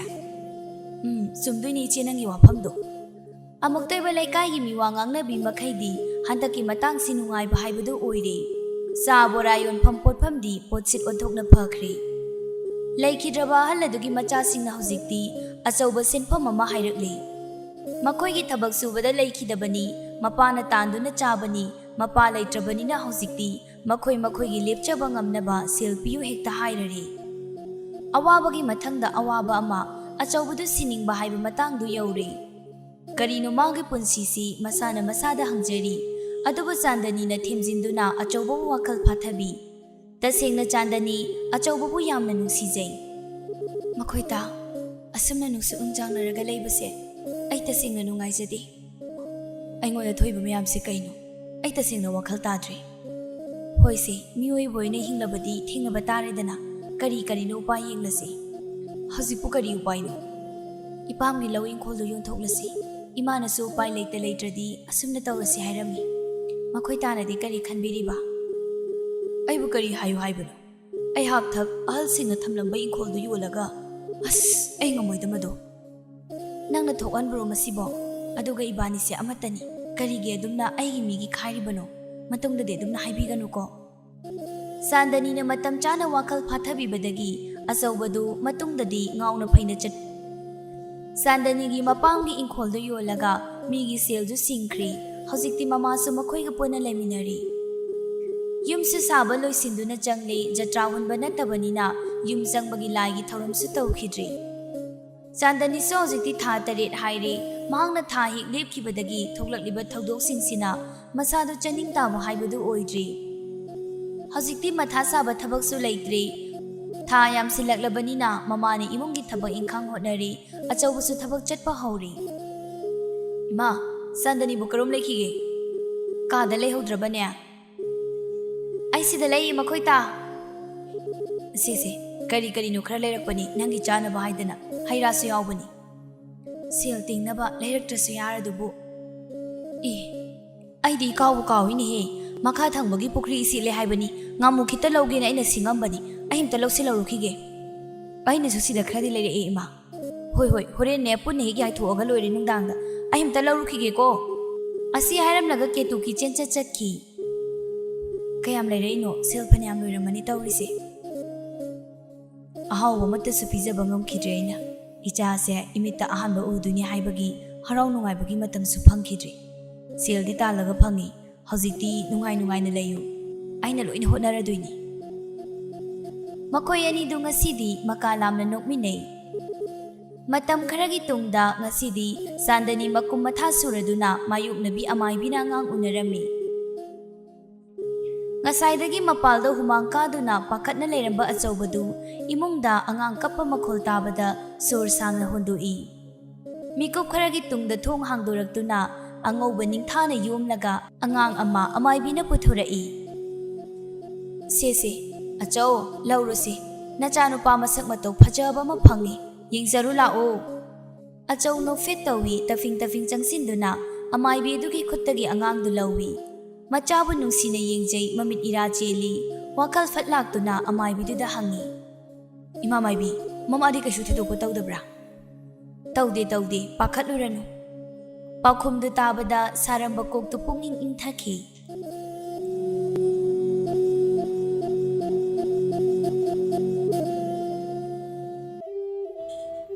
ꯎꯝ, ꯆꯨꯝꯗꯣꯏꯅꯤ ꯏꯆꯦ ꯅꯪꯒꯤ ꯋꯥꯐꯝꯗꯣ꯫ ꯑꯃꯨꯛꯇꯣꯏꯕ ꯂꯩꯀꯥꯏꯒꯤ ꯃꯤꯋꯥ ꯉꯥꯡꯅꯕꯤ ꯃꯈꯩꯗꯤ ꯍꯟꯗꯛꯀꯤ ꯃꯇꯥꯡꯁꯤ ꯅꯨꯡꯉꯥꯏꯕ ꯍꯥꯏꯕꯗꯨ ꯑꯣꯏꯔꯦ꯫ ꯆꯥ ꯕꯣꯔꯥ ꯌꯣꯟꯐꯝ ꯄꯣꯠꯐꯝꯗꯤ ꯄꯣꯠꯁꯤꯠ ꯑꯣꯟꯊꯣꯛꯅ ꯐꯈ꯭ꯔꯦ꯫ ꯂꯩꯈꯤꯗ꯭ꯔꯕ ꯑꯍꯜ ꯑꯗꯨꯒꯤ ꯃꯆꯥꯁꯤꯡꯅ ꯍꯧꯖꯤꯛꯇꯤ ꯑꯆꯧꯕ ꯁꯦꯟꯐꯝ ꯑꯃ ꯍꯥꯏꯔꯛꯂꯤ꯫ ꯃꯈꯣꯏꯒꯤ ꯊꯕꯛ ꯁꯨꯕꯗ ꯂꯩꯈꯤꯗꯕꯅꯤ, ꯃꯄꯥꯅ ꯇꯥꯟꯗꯨꯅ ꯆꯥꯕꯅꯤ, ꯃꯄꯥ ꯂꯩꯇ꯭ꯔꯕꯅꯤꯅ ꯍꯧꯖꯤꯛꯇꯤ ꯃꯈꯣꯏ ꯃꯈꯣꯏꯒꯤ ꯂꯦꯞꯆꯕ ꯉꯝꯅꯕ ꯁꯦꯜ ꯄꯤꯌꯨ ꯍꯦꯛꯇ ꯍꯥꯏꯔꯔꯦ꯫ ꯑꯋꯥꯕꯒꯤ ꯃꯊꯪꯗ ꯑꯋꯥꯕ ꯑꯃ, ꯑꯆꯧꯕꯗꯨ ꯁꯤꯅꯤꯡꯕ ꯍꯥꯏꯕ ꯃꯇꯥꯡꯗꯨ ꯌꯧꯔꯦ꯫ ꯀꯔꯤꯅꯣ ꯃꯥꯒꯤ ꯄꯨꯟꯁꯤꯁꯤ ꯃꯁꯥꯅ ꯃꯁꯥꯗ ꯍꯪꯖꯔꯤ꯫ ꯑꯗꯨꯕꯨ ꯆꯥꯟꯗꯅꯤꯅ ꯊꯦꯝꯖꯤꯟꯗꯨꯅ ꯑꯆꯧꯕꯕꯨ ꯋꯥꯈꯜ ꯐꯥꯊꯕꯤ꯫ "ꯇꯁꯦꯡꯅ ꯆꯥꯟꯗꯅꯤ, ꯑꯆꯧꯕꯕꯨ ꯌꯥꯝꯅ ꯅꯨꯡꯁꯤꯖꯩ꯫ ꯃꯈꯣꯏ ꯇꯥ, ꯑꯁꯨꯝꯅ ꯅꯨꯡꯁꯤ ꯅꯨꯡꯖꯥꯡꯅꯔꯒ ꯂꯩꯕꯁꯦ ꯑꯩ ꯇꯁꯦꯡꯅ ꯅꯨꯡꯉꯥꯏꯖꯗꯦ꯫ ꯑꯩꯉꯣꯟꯗ ꯊꯣꯛꯏꯕ ꯃꯌꯥꯝꯁꯦ ꯀꯩꯅꯣ? ꯑꯩ ꯇꯁꯦꯡꯅ ꯋꯥꯈꯜ ꯇꯥꯗ꯭ꯔꯦ꯫ ꯍꯣꯏꯁꯦ, ꯃꯤꯑꯣꯏꯕ ꯑꯣꯏꯅ ꯍꯤꯡꯂꯕꯗꯤ ꯊꯦꯡꯅꯕ ꯇꯥꯔꯦꯗꯅ꯫ ꯀꯔꯤ ꯀꯔꯤꯅꯣ ꯎꯄꯥꯏ ꯌꯦꯡꯂꯁꯤ꯫ ꯍꯧꯖꯤꯛꯄꯨ ꯀꯔꯤ ꯎꯄꯥꯏꯅꯣ? ꯏꯄꯥꯝꯒꯤ ꯂꯧ ꯏꯪꯈꯣꯜꯗꯨ ꯌꯣꯟꯊꯣꯛꯂꯁꯤ꯫ ꯏꯃꯥꯅꯁꯨ ꯎꯄꯥꯏ ꯂꯩꯇ ꯂꯩꯇ꯭ꯔꯗꯤ ꯑꯁꯨꯝꯅ ꯇꯧꯔꯁꯤ ꯍꯥꯏꯔꯝꯃꯤ꯫ ꯃꯈꯣꯏ ꯇꯥꯅꯗꯤ ꯀꯔꯤ ꯈꯟꯕꯤꯔꯤꯕ?" "ꯑꯩꯕꯨ ꯀꯔꯤ ꯍꯥꯏꯌꯨ ꯍꯥꯏꯕꯅꯣ? ꯑꯩꯍꯥꯛ ꯊꯛ ꯑꯍꯜꯁꯤꯡꯅ ꯊꯝꯂꯝꯕ ꯏꯪꯈꯣꯜꯗꯨ ꯌꯣꯜꯂꯒ, ꯑꯁ, ꯑꯩ ꯉꯝꯃꯣꯏꯗ ꯃꯗꯣ꯫ ꯅꯪꯅ ꯊꯣꯛꯍꯟꯕ꯭ꯔꯣ ꯃꯁꯤꯕꯣ? ꯑꯗꯨꯒ ꯏꯕꯥꯅꯤꯁꯦ ꯑꯃꯠꯇꯅꯤ꯫ ꯀꯔꯤꯒꯤ ꯑꯗꯨꯝꯅ ꯑꯩꯒꯤ ꯃꯤꯒꯤ ꯈꯥꯏꯔꯤꯕꯅꯣ? ꯃꯇꯨꯡꯗꯗꯤ ꯑꯗꯨꯝꯅ ꯍꯥꯏꯕꯤꯒꯅꯨꯀꯣ꯫" ꯆꯥꯟꯗꯅꯤꯅ ꯃꯇꯝ ꯆꯥꯅ ꯋꯥꯈꯜ ꯐꯥꯊꯕꯤꯕꯗꯒꯤ ꯑꯆꯧꯕꯗꯨ ꯃꯇꯨꯡꯗꯗꯤ ꯉꯥꯎꯅ ꯐꯩꯅ ꯆꯠ-, ꯆꯥꯟꯗꯅꯤꯒꯤ ꯃꯄꯥꯝꯒꯤ ꯏꯪꯈꯣꯜꯗꯨ ꯌꯣꯜꯂꯒ ꯃꯤꯒꯤ ꯁꯦꯜꯗꯨ ꯁꯤꯡꯈ꯭ꯔꯦ꯫ ꯍꯧꯖꯤꯛꯇꯤ ꯃꯃꯥꯁꯨ ꯃꯈꯣꯏꯒ ꯄꯨꯟꯅ ꯂꯩꯃꯤꯟꯅꯔꯤ꯫ ꯌꯨꯝꯁꯨ ꯁꯥꯕ ꯂꯣꯏꯁꯤꯟꯗꯨꯅ ꯆꯪꯂꯦ꯫ ꯖꯇ꯭ꯔꯥ ꯍꯨꯟꯕ ꯅꯠꯇꯕꯅꯤꯅ ꯌꯨꯝ ꯆꯪꯕꯒꯤ ꯂꯥꯏꯒꯤ ꯊꯧꯔꯝꯁꯨ ꯇꯧꯈꯤꯗ꯭ꯔꯦ꯫ ꯆꯥꯟꯗꯅꯤꯁꯨ ꯍꯧꯖꯤꯛꯇꯤ ꯊꯥ ꯇꯔꯦꯠ ꯍꯥꯏꯔꯦ꯫ ꯃꯍꯥꯛꯅ ꯊꯥ ꯍꯦꯛ ꯂꯦꯞꯈꯤꯕꯗꯒꯤ ꯊꯣꯛꯂꯛꯂꯤꯕ ꯊꯧꯗꯣꯛꯁꯤꯡꯁꯤꯅ ꯃꯁꯥꯗꯨ ꯆꯥꯅꯤꯡ ꯇꯥꯕ ꯍꯥꯏꯕꯗꯨ ꯑꯣꯏꯗ꯭ꯔꯦ꯫ ꯍꯧꯖꯤꯛꯇꯤ ꯃꯊꯥ ꯁꯥꯕ ꯊꯕꯛꯁꯨ ꯂꯩꯇ꯭ꯔꯦ꯫ ꯊꯥ ꯌꯥꯝꯁꯤꯜꯂꯛꯂꯕꯅꯤꯅ ꯃꯃꯥꯅ ꯏꯃꯨꯡꯒꯤ ꯊꯕꯛ ꯏꯪꯈꯥꯡ ꯍꯣꯠꯅꯔꯦ꯫ ꯑꯆꯧꯕꯁꯨ ꯊꯕꯛ ꯆꯠꯄ ꯍꯧꯔꯦ꯫ ꯏꯃꯥ, ꯆꯥꯟꯗꯅꯤꯕꯨ ꯀꯔꯣꯝ ꯂꯩꯈꯤꯒꯦ? ꯀꯥꯗ ꯂꯩꯍꯧꯗ꯭ꯔꯕꯅꯦ? ꯑꯩ ꯁꯤꯗ ꯂꯩ, ꯃꯈꯣꯏ ꯇꯥ꯫ ꯁꯦ, ꯁꯦ, ꯀꯔꯤ ꯀꯔꯤꯅꯣ ꯈꯔ ꯂꯩꯔꯛꯄꯅꯤ, ꯅꯪꯒꯤ ꯆꯥꯅꯕ ꯍꯥꯏꯗꯅ꯫ ꯍꯩ ꯔꯥꯁꯨ ꯌꯥꯎꯕꯅꯤ꯫ ꯁꯦꯜ ꯇꯤꯡꯅꯕ ꯂꯩꯔꯛꯇ꯭ꯔꯁꯨ ꯌꯥꯔꯗꯨꯕꯨ꯫ ꯑꯦ, ꯑꯩꯗꯤ ꯏꯀꯥꯎꯕꯨ ꯀꯥꯎꯏꯅꯦꯍꯦ꯫ ꯃꯈꯥ ꯊꯪꯕꯒꯤ ꯄꯨꯈ꯭ꯔꯤ ꯏꯁꯤꯠꯂꯦ ꯍꯥꯏꯕꯅꯤ꯫ ꯉꯥꯃꯨ ꯈꯤꯇ ꯂꯧꯒꯦꯅ ꯑꯩꯅ ꯁꯤꯡꯉꯝꯕꯅꯤ꯫ ꯑꯩ ꯑꯝꯇ ꯂꯧꯁꯤꯜꯍꯧꯔꯨꯈꯤꯒꯦ꯫ ꯑꯩꯅꯁꯨ ꯁꯤꯗ ꯈꯔꯗꯤ ꯂꯩꯔꯛꯑꯦ, ꯏꯃꯥ꯫ ꯍꯣꯏ, ꯍꯣꯏ, ꯍꯣꯔꯦꯟꯅꯦ ꯄꯨꯟꯅ ꯍꯦꯛ ꯌꯥꯏꯊꯣꯛꯑꯒ ꯂꯣꯏꯔꯦ ꯅꯨꯡꯗꯥꯡꯗ꯫ ꯑꯩ ꯑꯝꯇ ꯂꯧꯔꯨꯈꯤꯒꯦꯀꯣ꯫ ꯑꯁꯤ ꯍꯥꯏꯔꯝꯂꯒ ꯀꯦꯇꯨ ꯀꯤꯆꯦꯟ ꯆꯠ ꯆꯠꯈꯤ꯫ ꯀꯌꯥꯝ ꯂꯩꯔꯛꯏꯅꯣ? ꯁꯦꯜ ꯐꯅꯌꯥꯝ ꯂꯣꯏꯔꯝꯃꯅꯤ ꯇꯧꯔꯤꯁꯦ꯫ ꯑꯍꯥꯎꯕ ꯑꯃꯠꯇꯁꯨ ꯄꯤꯖꯕ ꯉꯝꯈꯤꯗ꯭ꯔꯦ ꯑꯩꯅ꯫ ꯏꯆꯥꯁꯦ ꯏꯃꯤꯠꯇ ꯑꯍꯥꯟꯕ ꯎꯗꯣꯏꯅꯤ ꯍꯥꯏꯕꯒꯤ ꯍꯔꯥꯎ ꯅꯨꯡꯉꯥꯏꯕꯒꯤ ꯃꯇꯝꯁꯨ ꯐꯪꯈꯤꯗ꯭ꯔꯦ꯫ ꯁꯦꯜꯗꯤ ꯇꯥꯜꯂꯒ ꯐꯪꯉꯤ꯫ ꯍꯧꯖꯤꯛꯇꯤ ꯅꯨꯡꯉꯥꯏ ꯅꯨꯡꯉꯥꯏꯅ ꯂꯩꯌꯨ꯫ ꯑꯩꯅ ꯂꯣꯏꯅ ꯍꯣꯠꯅꯔꯗꯣꯏꯅꯤ꯫ ꯃꯈꯣꯏ ꯑꯅꯤꯗꯨ ꯉꯁꯤꯗꯤ ꯃꯀꯥ ꯂꯥꯝꯅ ꯅꯣꯛꯃꯤꯟꯅꯩ꯫ ꯃꯇꯝ ꯈꯔꯒꯤ ꯇꯨꯡꯗ ꯉꯁꯤꯗꯤ ꯆꯥꯟꯗꯅꯤ ꯃꯀꯨꯝ ꯃꯊꯥ ꯁꯨꯔꯗꯨꯅ ꯃꯥꯌꯣꯛꯅꯕꯤ ꯑꯃꯥꯏꯕꯤꯅ ꯑꯉꯥꯡ ꯎꯅꯔꯝꯃꯤ꯫ ꯉꯁꯥꯏꯗꯒꯤ ꯃꯄꯥꯜꯗ ꯍꯨꯃꯥꯡ ꯀꯥꯗꯨꯅ ꯄꯥꯈꯠꯅ ꯂꯩꯔꯝꯕ ꯑꯆꯧꯕꯗꯨ ꯏꯃꯨꯡꯗ ꯑꯉꯥꯡ ꯀꯞꯄ ꯃꯈꯣꯜ ꯇꯥꯕꯗ ꯁꯣꯔ ꯁꯥꯡꯅ ꯍꯣꯟꯗꯣꯛꯏ꯫ ꯃꯤꯀꯨꯞ ꯈꯔꯒꯤ ꯇꯨꯡꯗ ꯊꯣꯡ ꯍꯥꯡꯗꯣꯔꯛꯇꯨꯅ ꯑꯉꯧꯕ ꯅꯤꯡꯊꯥꯅ ꯌꯣꯝꯂꯒ ꯑꯉꯥꯡ ꯑꯃ ꯑꯃꯥꯏꯕꯤꯅ ꯄꯨꯊꯣꯔꯛꯏ꯫ "ꯁꯦ, ꯁꯦ, ꯑꯆꯧ, ꯂꯧꯔꯨꯁꯤ꯫ ꯅꯆꯥꯅꯨꯄꯥ ꯃꯁꯛ ꯃꯇꯧ ꯐꯖꯕ ꯑꯃ ꯐꯪꯉꯤ꯫ ꯌꯦꯡꯖꯔꯨ ꯂꯥꯛꯑꯣ꯫" ꯑꯆꯧ ꯅꯣꯛꯐꯦꯠ ꯇꯧꯏ, ꯇꯐꯤꯡ ꯇꯐꯤꯡ ꯆꯪꯁꯤꯟꯗꯨꯅ ꯑꯃꯥꯏꯕꯤ ꯑꯗꯨꯒꯤ ꯈꯨꯠꯇꯒꯤ ꯑꯉꯥꯡꯗꯨ ꯂꯧꯏ꯫ ꯃꯆꯥꯕꯨ ꯅꯨꯡꯁꯤꯅ ꯌꯦꯡꯖꯩ, ꯃꯃꯤꯠ ꯏꯔꯥ ꯆꯦꯜꯂꯤ꯫ ꯋꯥꯈꯜ ꯐꯠ ꯂꯥꯛꯇꯨꯅ ꯑꯃꯥꯏꯕꯤꯗꯨꯗ ꯍꯪꯉꯤ, "ꯏꯃꯥ ꯃꯥꯏꯕꯤ, ꯃꯃꯥꯗꯤ ꯀꯩꯁꯨ ꯊꯣꯏꯗꯣꯛꯄ ꯇꯧꯗꯕ꯭ꯔꯥ?" "ꯇꯧꯗꯦ, ꯇꯧꯗꯦ, ꯄꯥꯈꯠꯂꯨꯔꯅꯨ꯫" ꯄꯥꯎꯈꯨꯝꯗꯨ ꯇꯥꯕꯗ ꯁꯥꯔꯝꯕ ꯀꯣꯛꯇꯨ ꯄꯨꯛꯅꯤꯡ ꯏꯪꯊꯈꯤ꯫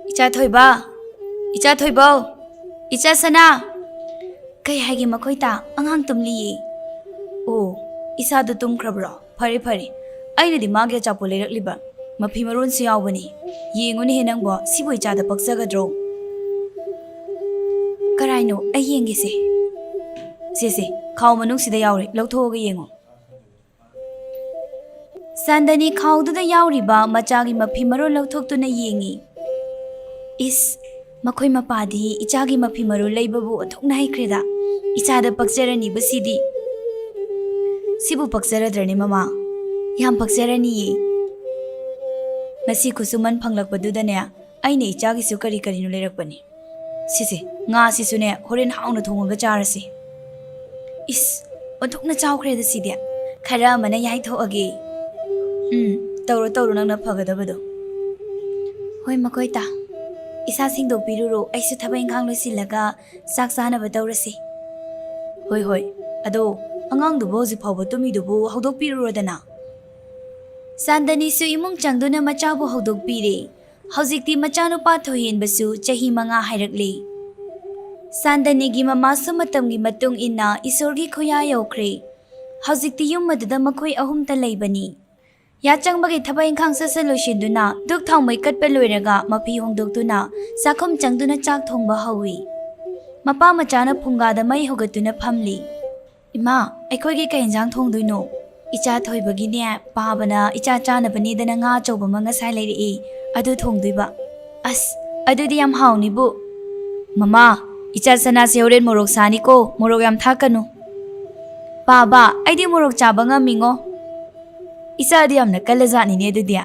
"ꯏꯆꯥ ꯊꯣꯏꯕ, ꯏꯆꯥ ꯊꯣꯏꯕꯧ, ꯏꯆꯥ ꯁꯅꯥ!" "ꯀꯩ ꯍꯥꯏꯒꯦ ꯃꯈꯣꯏ ꯇꯥ? ꯑꯉꯥꯡ ꯇꯨꯝꯂꯤꯌꯦ꯫" "ꯑꯣ, ꯏꯁꯥꯗꯣ ꯇꯨꯝꯈ꯭ꯔꯕ꯭ꯔꯣ? ꯐꯔꯦ, ꯐꯔꯦ꯫ ꯑꯩꯅꯗꯤ ꯃꯥꯒꯤ ꯑꯆꯥꯄꯣꯠ ꯂꯩꯔꯛꯂꯤꯕ꯫ ꯃꯐꯤ ꯃꯔꯣꯟꯁꯨ ꯌꯥꯎꯕꯅꯤ꯫ ꯌꯦꯡꯉꯨꯅꯦꯍꯦ ꯅꯪꯕꯣ, ꯁꯤꯕꯨ ꯏꯆꯥꯗ ꯄꯛꯆꯒꯗ꯭ꯔꯣ? ꯀꯔꯥꯏꯅꯣ? ꯑꯩ ꯌꯦꯡꯒꯦꯁꯦ꯫ ꯁꯦ, ꯁꯦ, ꯈꯥꯎ ꯃꯅꯨꯡꯁꯤꯗ ꯌꯥꯎꯔꯦ, ꯂꯧꯊꯣꯛꯑꯒ ꯌꯦꯡꯉꯣ꯫ ꯆꯥꯟꯗꯅꯤ ꯈꯥꯎꯗꯨꯗ ꯌꯥꯎꯔꯤꯕ ꯃꯆꯥꯒꯤ ꯃꯐꯤ ꯃꯔꯣꯟ ꯂꯧꯊꯣꯛꯇꯨꯅ ꯌꯦꯡꯉꯤ꯫ ꯏꯁ, ꯃꯈꯣꯏ ꯃꯄꯥꯗꯤ ꯏꯆꯥꯒꯤ ꯃꯐꯤ ꯃꯔꯣꯟ ꯂꯩꯕꯕꯨ ꯑꯣꯟꯊꯣꯛꯅ ꯍꯩꯈ꯭ꯔꯦꯗ꯫ ꯏꯆꯥꯗ ꯄꯛꯆꯔꯅꯤꯕꯨ ꯁꯤꯗꯤ꯫ ꯁꯤꯕꯨ ꯄꯛꯆꯔꯗ꯭ꯔꯅꯦ ꯃꯃꯥ? ꯌꯥꯝ ꯄꯛꯆꯔꯅꯤꯌꯦ꯫ ꯉꯁꯤ ꯈꯨꯠꯁꯨꯃꯟ ꯐꯪꯂꯛꯄꯗꯨꯗꯅꯦ, ꯑꯩꯅ ꯏꯆꯥꯒꯤꯁꯨ ꯀꯔꯤ ꯀꯔꯤꯅꯣ ꯂꯩꯔꯛꯄꯅꯤ꯫ ꯁꯤꯁꯦ, ꯉꯥꯁꯤꯁꯨꯅꯦ, ꯍꯣꯔꯦꯟ ꯍꯥꯎꯅ ꯊꯣꯡꯉꯒ ꯆꯥꯔꯁꯤ꯫ ꯏꯁ, ꯑꯣꯟꯊꯣꯛꯅ ꯆꯥꯎꯈ꯭ꯔꯦꯗ ꯁꯤꯗꯤ꯫ ꯈꯔ ꯑꯃꯅ ꯌꯥꯏꯊꯣꯛꯑꯒꯦ꯫ ꯎꯝ, ꯇꯧꯔꯣ, ꯇꯧꯔꯣ ꯅꯪꯅ ꯐꯒꯗꯕꯗꯣ꯫ ꯍꯣꯏ, ꯃꯈꯣꯏ ꯇꯥ꯫ ꯏꯁꯥ ꯁꯦꯡꯗꯣꯛꯄꯤꯔꯨꯔꯣ, ꯑꯩꯁꯨ ꯊꯕꯛ ꯏꯪꯈꯥꯡ ꯂꯣꯏꯁꯤꯜꯂꯒ ꯆꯥꯛ ꯆꯥꯅꯕ ꯇꯧꯔꯁꯤ꯫ ꯍꯣꯏ, ꯍꯣꯏ꯫ ꯑꯗꯣ, ꯑꯉꯥꯡꯗꯨꯕꯨ ꯍꯧꯖꯤꯛ ꯐꯥꯎꯕ ꯇꯨꯝꯃꯤꯗꯨꯕꯨ ꯍꯧꯗꯣꯛꯄꯤꯔꯨꯔꯣꯗꯅ꯫ ꯆꯥꯟꯗꯅꯤꯁꯨ ꯏꯃꯨꯡ ꯆꯪꯗꯨꯅ ꯃꯆꯥꯕꯨ ꯍꯧꯗꯣꯛꯄꯤꯔꯦ꯫ ꯍꯧꯖꯤꯛꯇꯤ ꯃꯆꯥꯅꯨꯄꯥ ꯊꯣꯏꯍꯦꯟꯕꯁꯨ ꯆꯍꯤ ꯃꯉꯥ ꯍꯥꯏꯔꯛꯂꯦ꯫ ꯆꯥꯟꯗꯅꯤꯒꯤ ꯃꯃꯥꯁꯨ ꯃꯇꯝꯒꯤ ꯃꯇꯨꯡ ꯏꯟꯅ ꯏꯁꯣꯔꯒꯤ ꯈꯨꯌꯥ ꯌꯧꯈ꯭ꯔꯦ꯫ ꯍꯧꯖꯤꯛꯇꯤ ꯌꯨꯝ ꯑꯗꯨꯗ ꯃꯈꯣꯏ ꯑꯍꯨꯝꯇ ꯂꯩꯕꯅꯤ꯫ ꯌꯥꯆꯪꯕꯒꯤ ꯊꯕꯛ ꯏꯪꯈꯥꯡ ꯁꯠ ꯁꯠ ꯂꯣꯏꯁꯤꯟꯗꯨꯅ ꯙꯨꯛ ꯊꯥꯎꯃꯩ ꯀꯠꯄ ꯂꯣꯏꯔꯒ ꯃꯐꯤ ꯍꯣꯡꯗꯣꯛꯇꯨꯅ ꯆꯥꯛꯈꯨꯝ ꯆꯪꯗꯨꯅ ꯆꯥꯛ ꯊꯣꯡꯕ ꯍꯧꯏ꯫ ꯃꯄꯥ ꯃꯆꯥꯅ ꯐꯨꯡꯒꯥꯗ ꯃꯩ ꯍꯧꯒꯠꯇꯨꯅ ꯐꯝꯂꯤ꯫ "ꯏꯃꯥ, ꯑꯩꯈꯣꯏꯒꯤ ꯀꯩ ꯏꯟꯖꯥꯡ ꯊꯣꯡꯗꯣꯏꯅꯣ?" "ꯏꯆꯥ ꯊꯣꯏꯕꯒꯤꯅꯦ, ꯄꯥꯕꯅ ꯏꯆꯥ ꯆꯥꯅꯕꯅꯦꯗꯅ ꯉꯥ ꯑꯆꯧꯕ ꯑꯃ ꯉꯁꯥꯏ ꯂꯩꯔꯛꯏ, ꯑꯗꯨ ꯊꯣꯡꯗꯣꯏꯕ꯫" "ꯑꯁ, ꯑꯗꯨꯗꯤ ꯌꯥꯝ ꯍꯥꯎꯅꯤꯕꯨ꯫" "ꯃꯃꯥ, ꯏꯆꯥ ꯁꯅꯥꯁꯦ ꯍꯣꯔꯦꯟ ꯃꯣꯔꯣꯛ ꯁꯥꯅꯤꯀꯣ, ꯃꯣꯔꯣꯛ ꯌꯥꯝ ꯊꯥꯛꯀꯅꯨ꯫" "ꯄꯥꯕ, ꯑꯩꯗꯤ ꯃꯣꯔꯣꯛ ꯆꯥꯕ ꯉꯝꯃꯤꯉꯣ꯫" "ꯏꯆꯥꯗꯤ ꯌꯥꯝꯅ ꯀꯜꯂꯖꯥꯠꯅꯤꯅꯦ ꯑꯗꯨꯗꯤ꯫"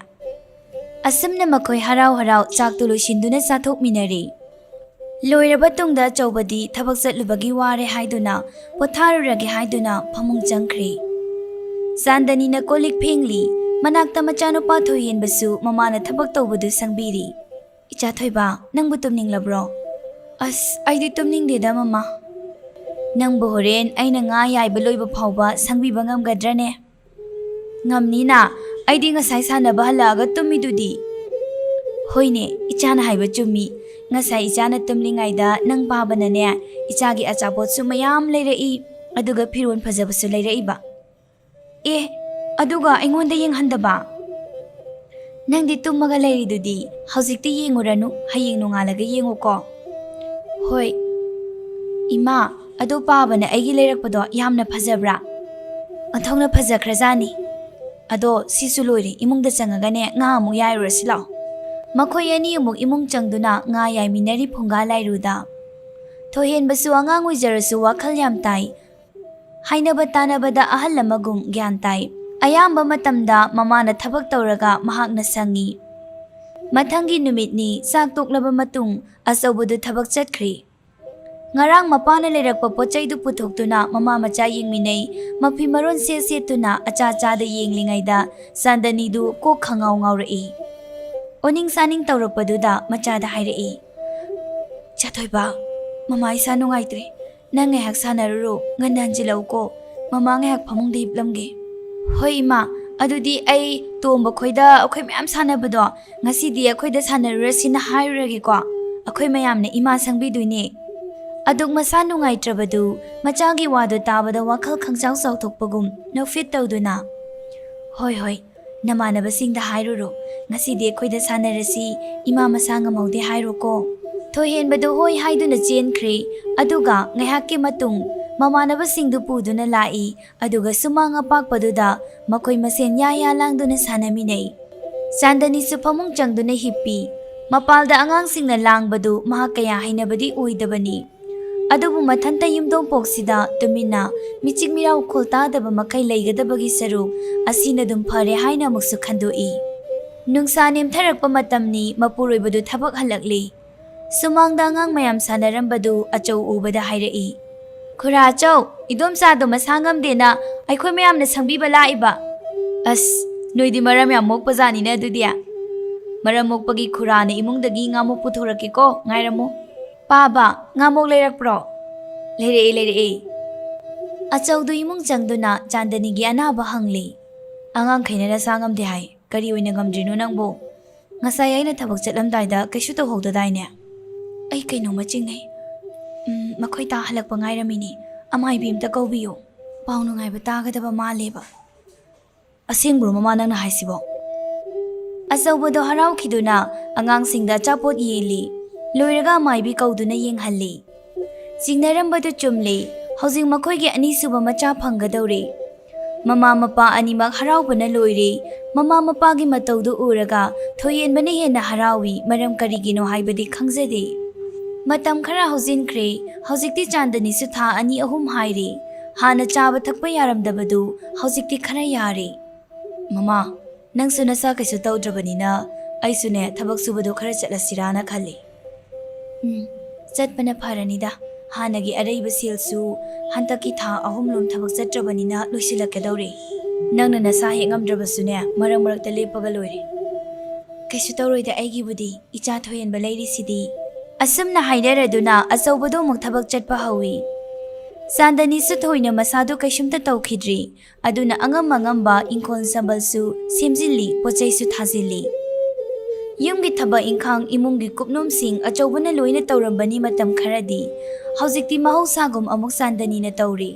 ꯑꯁꯨꯝꯅ ꯃꯈꯣꯏ ꯍꯔꯥꯎ ꯍꯔꯥꯎ ꯆꯥꯛꯇꯨ ꯂꯣꯏꯁꯤꯟꯗꯨꯅ ꯆꯥꯊꯣꯛꯃꯤꯟꯅꯔꯦ꯫ ꯂꯣꯏꯔꯕ ꯇꯨꯡꯗ ꯑꯆꯧꯕꯗꯤ ꯊꯕꯛ ꯆꯠꯂꯨꯕꯒꯤ ꯋꯥꯔꯦ ꯍꯥꯏꯗꯨꯅ ꯄꯣꯊꯥꯔꯨꯔꯒꯦ ꯍꯥꯏꯗꯨꯅ ꯐꯃꯨꯡ ꯆꯪꯈ꯭ꯔꯦ꯫ ꯆꯥꯟꯗꯅꯤꯅ ꯀꯣꯜ ꯂꯤꯛ ꯐꯦꯡꯂꯤ꯫ ꯃꯅꯥꯛꯇ ꯃꯆꯥꯅꯨꯄꯥ ꯊꯣꯏꯍꯦꯟꯕꯁꯨ ꯃꯃꯥꯅ ꯊꯕꯛ ꯇꯧꯕꯗꯨ ꯁꯪꯕꯤꯔꯤ꯫ "ꯏꯆꯥ ꯊꯣꯏꯕ, ꯅꯪꯕꯨ ꯇꯨꯝꯅꯤꯡꯂꯕ꯭ꯔꯣ?" "ꯑꯁ, ꯑꯩꯗꯤ ꯇꯨꯝꯅꯤꯡꯗꯦꯗ ꯃꯃꯥ꯫" "ꯅꯪꯕꯨ ꯍꯣꯔꯦꯟ ꯑꯩꯅ ꯉꯥ ꯌꯥꯏꯕ ꯂꯣꯏꯕ ꯐꯥꯎꯕ ꯁꯪꯕꯤꯕ ꯉꯝꯒꯗ꯭ꯔꯅꯦ?" "ꯉꯝꯅꯤꯅ, ꯑꯩꯗꯤ ꯉꯁꯥꯏ ꯁꯥꯟꯅꯕ ꯍꯜꯂꯛꯑꯒ ꯇꯨꯝꯃꯤꯗꯨꯗꯤ꯫" "ꯍꯣꯏꯅꯦ, ꯏꯆꯥꯅ ꯍꯥꯏꯕ ꯆꯨꯝꯃꯤ꯫ ꯉꯁꯥꯏ ꯏꯆꯥꯅ ꯇꯨꯝꯂꯤꯉꯩꯗ ꯅꯪ ꯄꯥꯕꯅꯅꯦ, ꯏꯆꯥꯒꯤ ꯑꯆꯥꯄꯣꯠꯁꯨ ꯃꯌꯥꯝ ꯂꯩꯔꯛꯏ, ꯑꯗꯨꯒ ꯐꯤꯔꯣꯜ ꯐꯖꯕꯁꯨ ꯂꯩꯔꯛꯏꯕ꯫" ꯑꯦ, ꯑꯗꯨꯒ ꯑꯩꯉꯣꯟꯗ ꯌꯦꯡꯍꯟꯗꯕ? ꯅꯪꯗꯤ ꯇꯨꯝꯃꯒ ꯂꯩꯔꯤꯗꯨꯗꯤ, ꯍꯧꯖꯤꯛꯇꯤ ꯌꯦꯡꯉꯨꯔꯅꯨ, ꯍꯌꯦꯡ ꯅꯣꯡꯉꯥꯜꯂꯒ ꯌꯦꯡꯉꯨꯀꯣ꯫ ꯍꯣꯏ꯫ ꯏꯃꯥ, ꯑꯗꯣ ꯄꯥꯕꯅ ꯑꯩꯒꯤ ꯂꯩꯔꯛꯄꯗꯣ ꯌꯥꯝꯅ ꯐꯖꯕ꯭ꯔꯥ? ꯑꯣꯟꯊꯣꯛꯅ ꯐꯖꯈ꯭ꯔꯖꯥꯠꯅꯤ꯫ ꯑꯗꯣ ꯁꯤꯁꯨ ꯂꯣꯏꯔꯦ, ꯏꯃꯨꯡꯗ ꯆꯪꯉꯒꯅꯦ ꯉꯥ ꯑꯃꯨꯛ ꯌꯥꯏꯔꯨꯔꯁꯤ ꯂꯥꯛꯑꯣ꯫ ꯃꯈꯣꯏ ꯑꯅꯤ ꯑꯃꯨꯛ ꯏꯃꯨꯡ ꯆꯪꯗꯨꯅ ꯉꯥ ꯌꯥꯏꯃꯤꯟꯅꯔꯤ ꯐꯨꯡꯒꯥ ꯂꯥꯏꯔꯨꯗ꯫ ꯊꯣꯏꯍꯦꯟꯕꯁꯨ ꯑꯉꯥꯡ ꯑꯣꯏꯖꯔꯁꯨ ꯋꯥꯈꯜ ꯌꯥꯝ ꯇꯥꯏ꯫ ꯍꯥꯏꯅꯕ ꯇꯥꯅꯕꯗ ꯑꯍꯜ ꯑꯃꯒꯨꯝ ꯒ꯭ꯌꯥꯟ ꯇꯥꯏ꯫ ꯑꯌꯥꯝꯕ ꯃꯇꯝꯗ ꯃꯃꯥꯅ ꯊꯕꯛ ꯇꯧꯔꯒ ꯃꯍꯥꯛꯅ ꯁꯪꯉꯤ꯫ ꯃꯊꯪꯒꯤ ꯅꯨꯃꯤꯠꯅꯤ, ꯆꯥꯛ ꯇꯣꯛꯂꯕ ꯃꯇꯨꯡ ꯑꯆꯧꯕꯗꯨ ꯊꯕꯛ ꯆꯠꯈ꯭ꯔꯤ꯫ ꯉꯔꯥꯡ ꯃꯄꯥꯅ ꯂꯩꯔꯛꯄ ꯄꯣꯠ ꯆꯩꯗꯨ ꯄꯨꯊꯣꯛꯇꯨꯅ ꯃꯃꯥ ꯃꯆꯥ ꯌꯦꯡꯃꯤꯟꯅꯩ꯫ ꯃꯐꯤ ꯃꯔꯣꯟ ꯁꯦꯠ ꯁꯦꯠꯇꯨꯅ ꯑꯆꯥ ꯆꯥꯗ ꯌꯦꯡꯂꯤꯉꯩꯗ ꯆꯥꯟꯗꯅꯤꯗꯨ ꯀꯣꯛ ꯈꯪꯉꯥꯎ ꯉꯥꯎꯔꯛꯏ꯫ ꯑꯣꯅꯤꯡ ꯁꯥꯅꯤꯡ ꯇꯧꯔꯛꯄꯗꯨꯗ ꯃꯆꯥꯗ ꯍꯥꯏꯔꯛꯏ, "ꯆꯥꯊꯣꯏꯕ, ꯃꯃꯥ ꯏꯁꯥ ꯅꯨꯡꯉꯥꯏꯇ꯭ꯔꯦ꯫ ꯅꯪ ꯉꯥꯏꯍꯥꯛ ꯁꯥꯟꯅꯔꯨꯔꯣ, ꯉꯟꯅ ꯍꯟꯖꯤꯜꯂꯛꯎꯀꯣ꯫ ꯃꯃꯥ ꯉꯥꯏꯍꯥꯛ ꯐꯃꯨꯡꯗ ꯍꯤꯞꯂꯝꯒꯦ꯫" "ꯍꯣꯏ ꯏꯃꯥ, ꯑꯗꯨꯗꯤ ꯑꯩ ꯇꯣꯝꯕ ꯈꯣꯏꯗ ꯑꯩꯈꯣꯏ ꯃꯌꯥꯝ ꯁꯥꯟꯅꯕꯗꯣ ꯉꯁꯤꯗꯤ ꯑꯩꯈꯣꯏꯗ ꯁꯥꯟꯅꯔꯨꯔꯁꯤꯅ ꯍꯥꯏꯔꯨꯔꯒꯦꯀꯣ꯫ ꯑꯩꯈꯣꯏ ꯃꯌꯥꯝꯅ ꯏꯃꯥ ꯁꯪꯕꯤꯗꯣꯏꯅꯦ꯫" ꯑꯗꯨꯛ ꯃꯁꯥ ꯅꯨꯡꯉꯥꯏꯇ꯭ꯔꯕꯗꯨ ꯃꯆꯥꯒꯤ ꯋꯥꯗꯨ ꯇꯥꯕꯗ ꯋꯥꯈꯜ ꯈꯪꯆꯥꯎ ꯆꯥꯎꯊꯣꯛꯄꯒꯨꯝ ꯅꯣꯛꯐꯦꯠ ꯇꯧꯗꯨꯅ, "ꯍꯣꯏ, ꯍꯣꯏ, ꯅꯃꯥꯟꯅꯕꯁꯤꯡꯗ ꯍꯥꯏꯔꯨꯔꯣ, ꯉꯁꯤꯗꯤ ꯑꯩꯈꯣꯏꯗ ꯁꯥꯟꯅꯔꯁꯤ, ꯏꯃꯥ ꯃꯁꯥ ꯉꯝꯍꯧꯗꯦ ꯍꯥꯏꯔꯣꯀꯣ꯫" ꯊꯣꯏꯍꯦꯟꯕꯗꯨ ꯍꯣꯏ ꯍꯥꯏꯗꯨꯅ ꯆꯦꯟꯈ꯭ꯔꯦ꯫ ꯑꯗꯨꯒ ꯉꯥꯏꯍꯥꯛꯀꯤ ꯃꯇꯨꯡ ꯃꯃꯥꯟꯅꯕꯁꯤꯡꯗꯨ ꯄꯨꯗꯨꯅ ꯂꯥꯛꯏ꯫ ꯑꯗꯨꯒ ꯁꯨꯃꯥꯡ ꯑꯄꯥꯛꯄꯗꯨꯗ ꯃꯈꯣꯏ ꯃꯁꯦꯟ ꯌꯥ ꯌꯥ ꯂꯥꯡꯗꯨꯅ ꯁꯥꯟꯅꯃꯤꯟꯅꯩ꯫ ꯆꯥꯟꯗꯅꯤꯁꯨ ꯐꯃꯨꯡ ꯆꯪꯗꯨꯅ ꯍꯤꯞꯄꯤ꯫ ꯃꯄꯥꯜꯗ ꯑꯉꯥꯡꯁꯤꯡꯅ ꯂꯥꯡꯕꯗꯨ ꯃꯍꯥꯛ ꯀꯌꯥ ꯍꯩꯅꯕꯗꯤ ꯑꯣꯏꯗꯕꯅꯤ꯫ ꯑꯗꯨꯕꯨ ꯃꯊꯟꯇ ꯌꯨꯝꯊꯣꯡꯄꯣꯛꯁꯤꯗ ꯇꯨꯃꯤꯟꯅ ꯃꯤꯆꯤꯛ ꯃꯤꯔꯥꯎ ꯈꯣꯜ ꯇꯥꯗꯕ ꯃꯈꯩ ꯂꯩꯒꯗꯕꯒꯤ ꯁꯔꯨꯛ ꯑꯁꯤꯅ ꯑꯗꯨꯝ ꯐꯔꯦ ꯍꯥꯏꯅ ꯑꯃꯨꯛꯁꯨ ꯈꯟꯗꯣꯛꯏ꯫ ꯅꯨꯡꯁꯥ ꯅꯦꯝꯊꯔꯛꯄ ꯃꯇꯝꯅꯤ, ꯃꯄꯨꯔꯣꯏꯕꯗꯨ ꯊꯕꯛ ꯍꯜꯂꯛꯂꯤ꯫ ꯁꯨꯃꯥꯡꯗ ꯑꯉꯥꯡ ꯃꯌꯥꯝ ꯁꯥꯟꯅꯔꯝꯕꯗꯨ ꯑꯆꯧ ꯎꯕꯗ ꯍꯥꯏꯔꯛꯏ, "ꯈꯨꯔꯥ ꯑꯆꯧ, ꯏꯗꯣꯝꯆꯥꯗꯣ ꯃꯁꯥ ꯉꯝꯗꯦꯅ ꯑꯩꯈꯣꯏ ꯃꯌꯥꯝꯅ ꯁꯪꯕꯤꯕ ꯂꯥꯛꯏꯕ꯫" "ꯑꯁ, ꯅꯣꯏꯗꯤ ꯃꯔꯝ ꯌꯥꯝ ꯃꯣꯛꯄꯖꯥꯠꯅꯤꯅꯦ ꯑꯗꯨꯗꯤ꯫ ꯃꯔꯝ ꯃꯣꯛꯄꯒꯤ ꯈꯨꯔꯥꯅ ꯏꯃꯨꯡꯗꯒꯤ ꯉꯥꯃꯣꯛ ꯄꯨꯊꯣꯔꯛꯀꯦꯀꯣ, ꯉꯥꯏꯔꯝꯃꯨ꯫" "ꯄꯥꯕ, ꯉꯥꯃꯣꯛ ꯂꯩꯔꯛꯄ꯭ꯔꯣ?" "ꯂꯩꯔꯛꯑꯦ, ꯂꯩꯔꯛꯑꯦ꯫" ꯑꯆꯧꯗꯨ ꯏꯃꯨꯡ ꯆꯪꯗꯨꯅ ꯆꯥꯟꯗꯅꯤꯒꯤ ꯑꯅꯥꯕ ꯍꯪꯂꯤ꯫ "ꯑꯉꯥꯡꯈꯩꯅ ꯅꯁꯥ ꯉꯝꯗꯦ ꯍꯥꯏ, ꯀꯔꯤ ꯑꯣꯏꯅ ꯉꯝꯗ꯭ꯔꯤꯅꯣ ꯅꯪꯕꯨ? ꯉꯁꯥꯏ ꯑꯩꯅ ꯊꯕꯛ ꯆꯠꯂꯝꯗꯥꯏꯗ ꯀꯩꯁꯨ ꯇꯧꯍꯧꯗꯗꯥꯏꯅꯦ?" "ꯑꯩ ꯀꯩꯅꯣꯝꯃ ꯆꯤꯡꯅꯩ꯫ ꯎꯝ, ꯃꯈꯣꯏ ꯇꯥ ꯍꯜꯂꯛꯄ ꯉꯥꯏꯔꯝꯃꯤꯅꯤ꯫ ꯑꯃꯥꯏꯕꯤ ꯑꯝꯇ ꯀꯧꯕꯤꯌꯨ꯫ ꯄꯥꯎ ꯅꯨꯡꯉꯥꯏꯕ ꯇꯥꯒꯗꯕ ꯃꯥꯜꯂꯦꯕ꯫" "ꯑꯁꯦꯡꯕ꯭ꯔꯣ ꯃꯃꯥ ꯅꯪꯅ ꯍꯥꯏꯁꯤꯕꯣ?" ꯑꯆꯧꯕꯗꯣ ꯍꯔꯥꯎꯈꯤꯗꯨꯅ ꯑꯉꯥꯡꯁꯤꯡꯗ ꯑꯆꯥꯄꯣꯠ ꯌꯦꯜꯂꯤ꯫ ꯂꯣꯏꯔꯒ ꯑꯃꯥꯏꯕꯤ ꯀꯧꯗꯨꯅ ꯌꯦꯡꯍꯜꯂꯤ꯫ ꯆꯤꯡꯅꯔꯝꯕꯗꯨ ꯆꯨꯝꯂꯦ꯫ ꯍꯧꯖꯤꯛ ꯃꯈꯣꯏꯒꯤ ꯑꯅꯤꯁꯨꯕ ꯃꯆꯥ ꯐꯪꯒꯗꯧꯔꯦ꯫ ꯃꯃꯥ ꯃꯄꯥ ꯑꯅꯤꯃꯛ ꯍꯔꯥꯎꯕꯅ ꯂꯣꯏꯔꯦ꯫ ꯃꯃꯥ ꯃꯄꯥꯒꯤ ꯃꯇꯧꯗꯨ ꯎꯔꯒ ꯊꯣꯏꯌꯦꯟꯕꯅ ꯍꯦꯟꯅ ꯍꯔꯥꯎꯏ꯫ ꯃꯔꯝ ꯀꯔꯤꯒꯤꯅꯣ ꯍꯥꯏꯕꯗꯤ ꯈꯪꯖꯗꯦ꯫ ꯃꯇꯝ ꯈꯔ ꯍꯧꯖꯤꯟꯈ꯭ꯔꯦ꯫ ꯍꯧꯖꯤꯛꯇꯤ ꯆꯥꯟꯗꯅꯤꯁꯨ ꯊꯥ ꯑꯅꯤ ꯑꯍꯨꯝ ꯍꯥꯏꯔꯦ꯫ ꯍꯥꯟꯅ ꯆꯥꯕ ꯊꯛꯄ ꯌꯥꯔꯝꯗꯕꯗꯨ ꯍꯧꯖꯤꯛꯇꯤ ꯈꯔ ꯌꯥꯔꯦ꯫ "ꯃꯃꯥ, ꯅꯪꯁꯨ ꯅꯁꯥ ꯀꯩꯁꯨ ꯇꯧꯗ꯭ꯔꯕꯅꯤꯅ ꯑꯩꯁꯨꯅꯦ ꯊꯕꯛ ꯁꯨꯕꯗꯣ ꯈꯔ ꯆꯠꯂꯁꯤꯔꯥꯅ ꯈꯜꯂꯤ꯫" "ꯎꯝ, ꯆꯠꯄꯅ ꯐꯔꯅꯤꯗ꯫ ꯍꯥꯟꯅꯒꯤ ꯑꯔꯩꯕ ꯁꯦꯜꯁꯨ ꯍꯟꯗꯛꯀꯤ ꯊꯥ ꯑꯍꯨꯝꯂꯣꯝ ꯊꯕꯛ ꯆꯠꯇ꯭ꯔꯕꯅꯤꯅ ꯂꯣꯏꯁꯤꯜꯂꯛꯀꯗꯧꯔꯦ꯫ ꯅꯪꯅ ꯅꯁꯥ ꯍꯦꯛ ꯉꯝꯗ꯭ꯔꯕꯁꯨꯅꯦ, ꯃꯔꯛ ꯃꯔꯛꯇ ꯂꯦꯞꯄꯒ ꯂꯣꯏꯔꯦ꯫" "ꯀꯩꯁꯨ ꯇꯧꯔꯣꯏꯗ ꯑꯩꯒꯤꯕꯨꯗꯤ, ꯏꯆꯥ ꯊꯣꯏꯍꯟꯕ ꯂꯩꯔꯤꯁꯤꯗꯤ꯫" ꯑꯁꯨꯝꯅ ꯍꯥꯏꯅꯔꯗꯨꯅ ꯑꯆꯧꯕꯗꯣ ꯑꯃꯨꯛ ꯊꯕꯛ ꯆꯠꯄ ꯍꯧꯏ꯫ ꯆꯥꯟꯗꯅꯤꯁꯨ ꯊꯣꯏꯅ ꯃꯁꯥꯗꯨ ꯀꯩꯁꯨꯝꯇ ꯇꯧꯈꯤꯗ꯭ꯔꯤ꯫ ꯑꯗꯨꯅ ꯑꯉꯝ ꯑꯉꯝꯕ ꯏꯪꯈꯣꯜ ꯁꯝꯕꯜꯁꯨ ꯁꯦꯝꯖꯤꯜꯂꯤ, ꯄꯣꯠꯆꯩꯁꯨ ꯊꯥꯖꯤꯜꯂꯤ꯫ ꯌꯨꯝꯒꯤ ꯊꯕꯛ ꯏꯪꯈꯥꯡ, ꯏꯃꯨꯡꯒꯤ ꯀꯨꯞꯅꯣꯝꯁꯤꯡ ꯑꯆꯧꯕꯅ ꯂꯣꯏꯅ ꯇꯧꯔꯝꯕꯅꯤ ꯃꯇꯝ ꯈꯔꯗꯤ꯫ ꯍꯧꯖꯤꯛꯇꯤ ꯃꯍꯧꯁꯥꯒꯨꯝ ꯑꯃꯨꯛ ꯆꯥꯟꯗꯅꯤꯅ ꯇꯧꯔꯤ꯫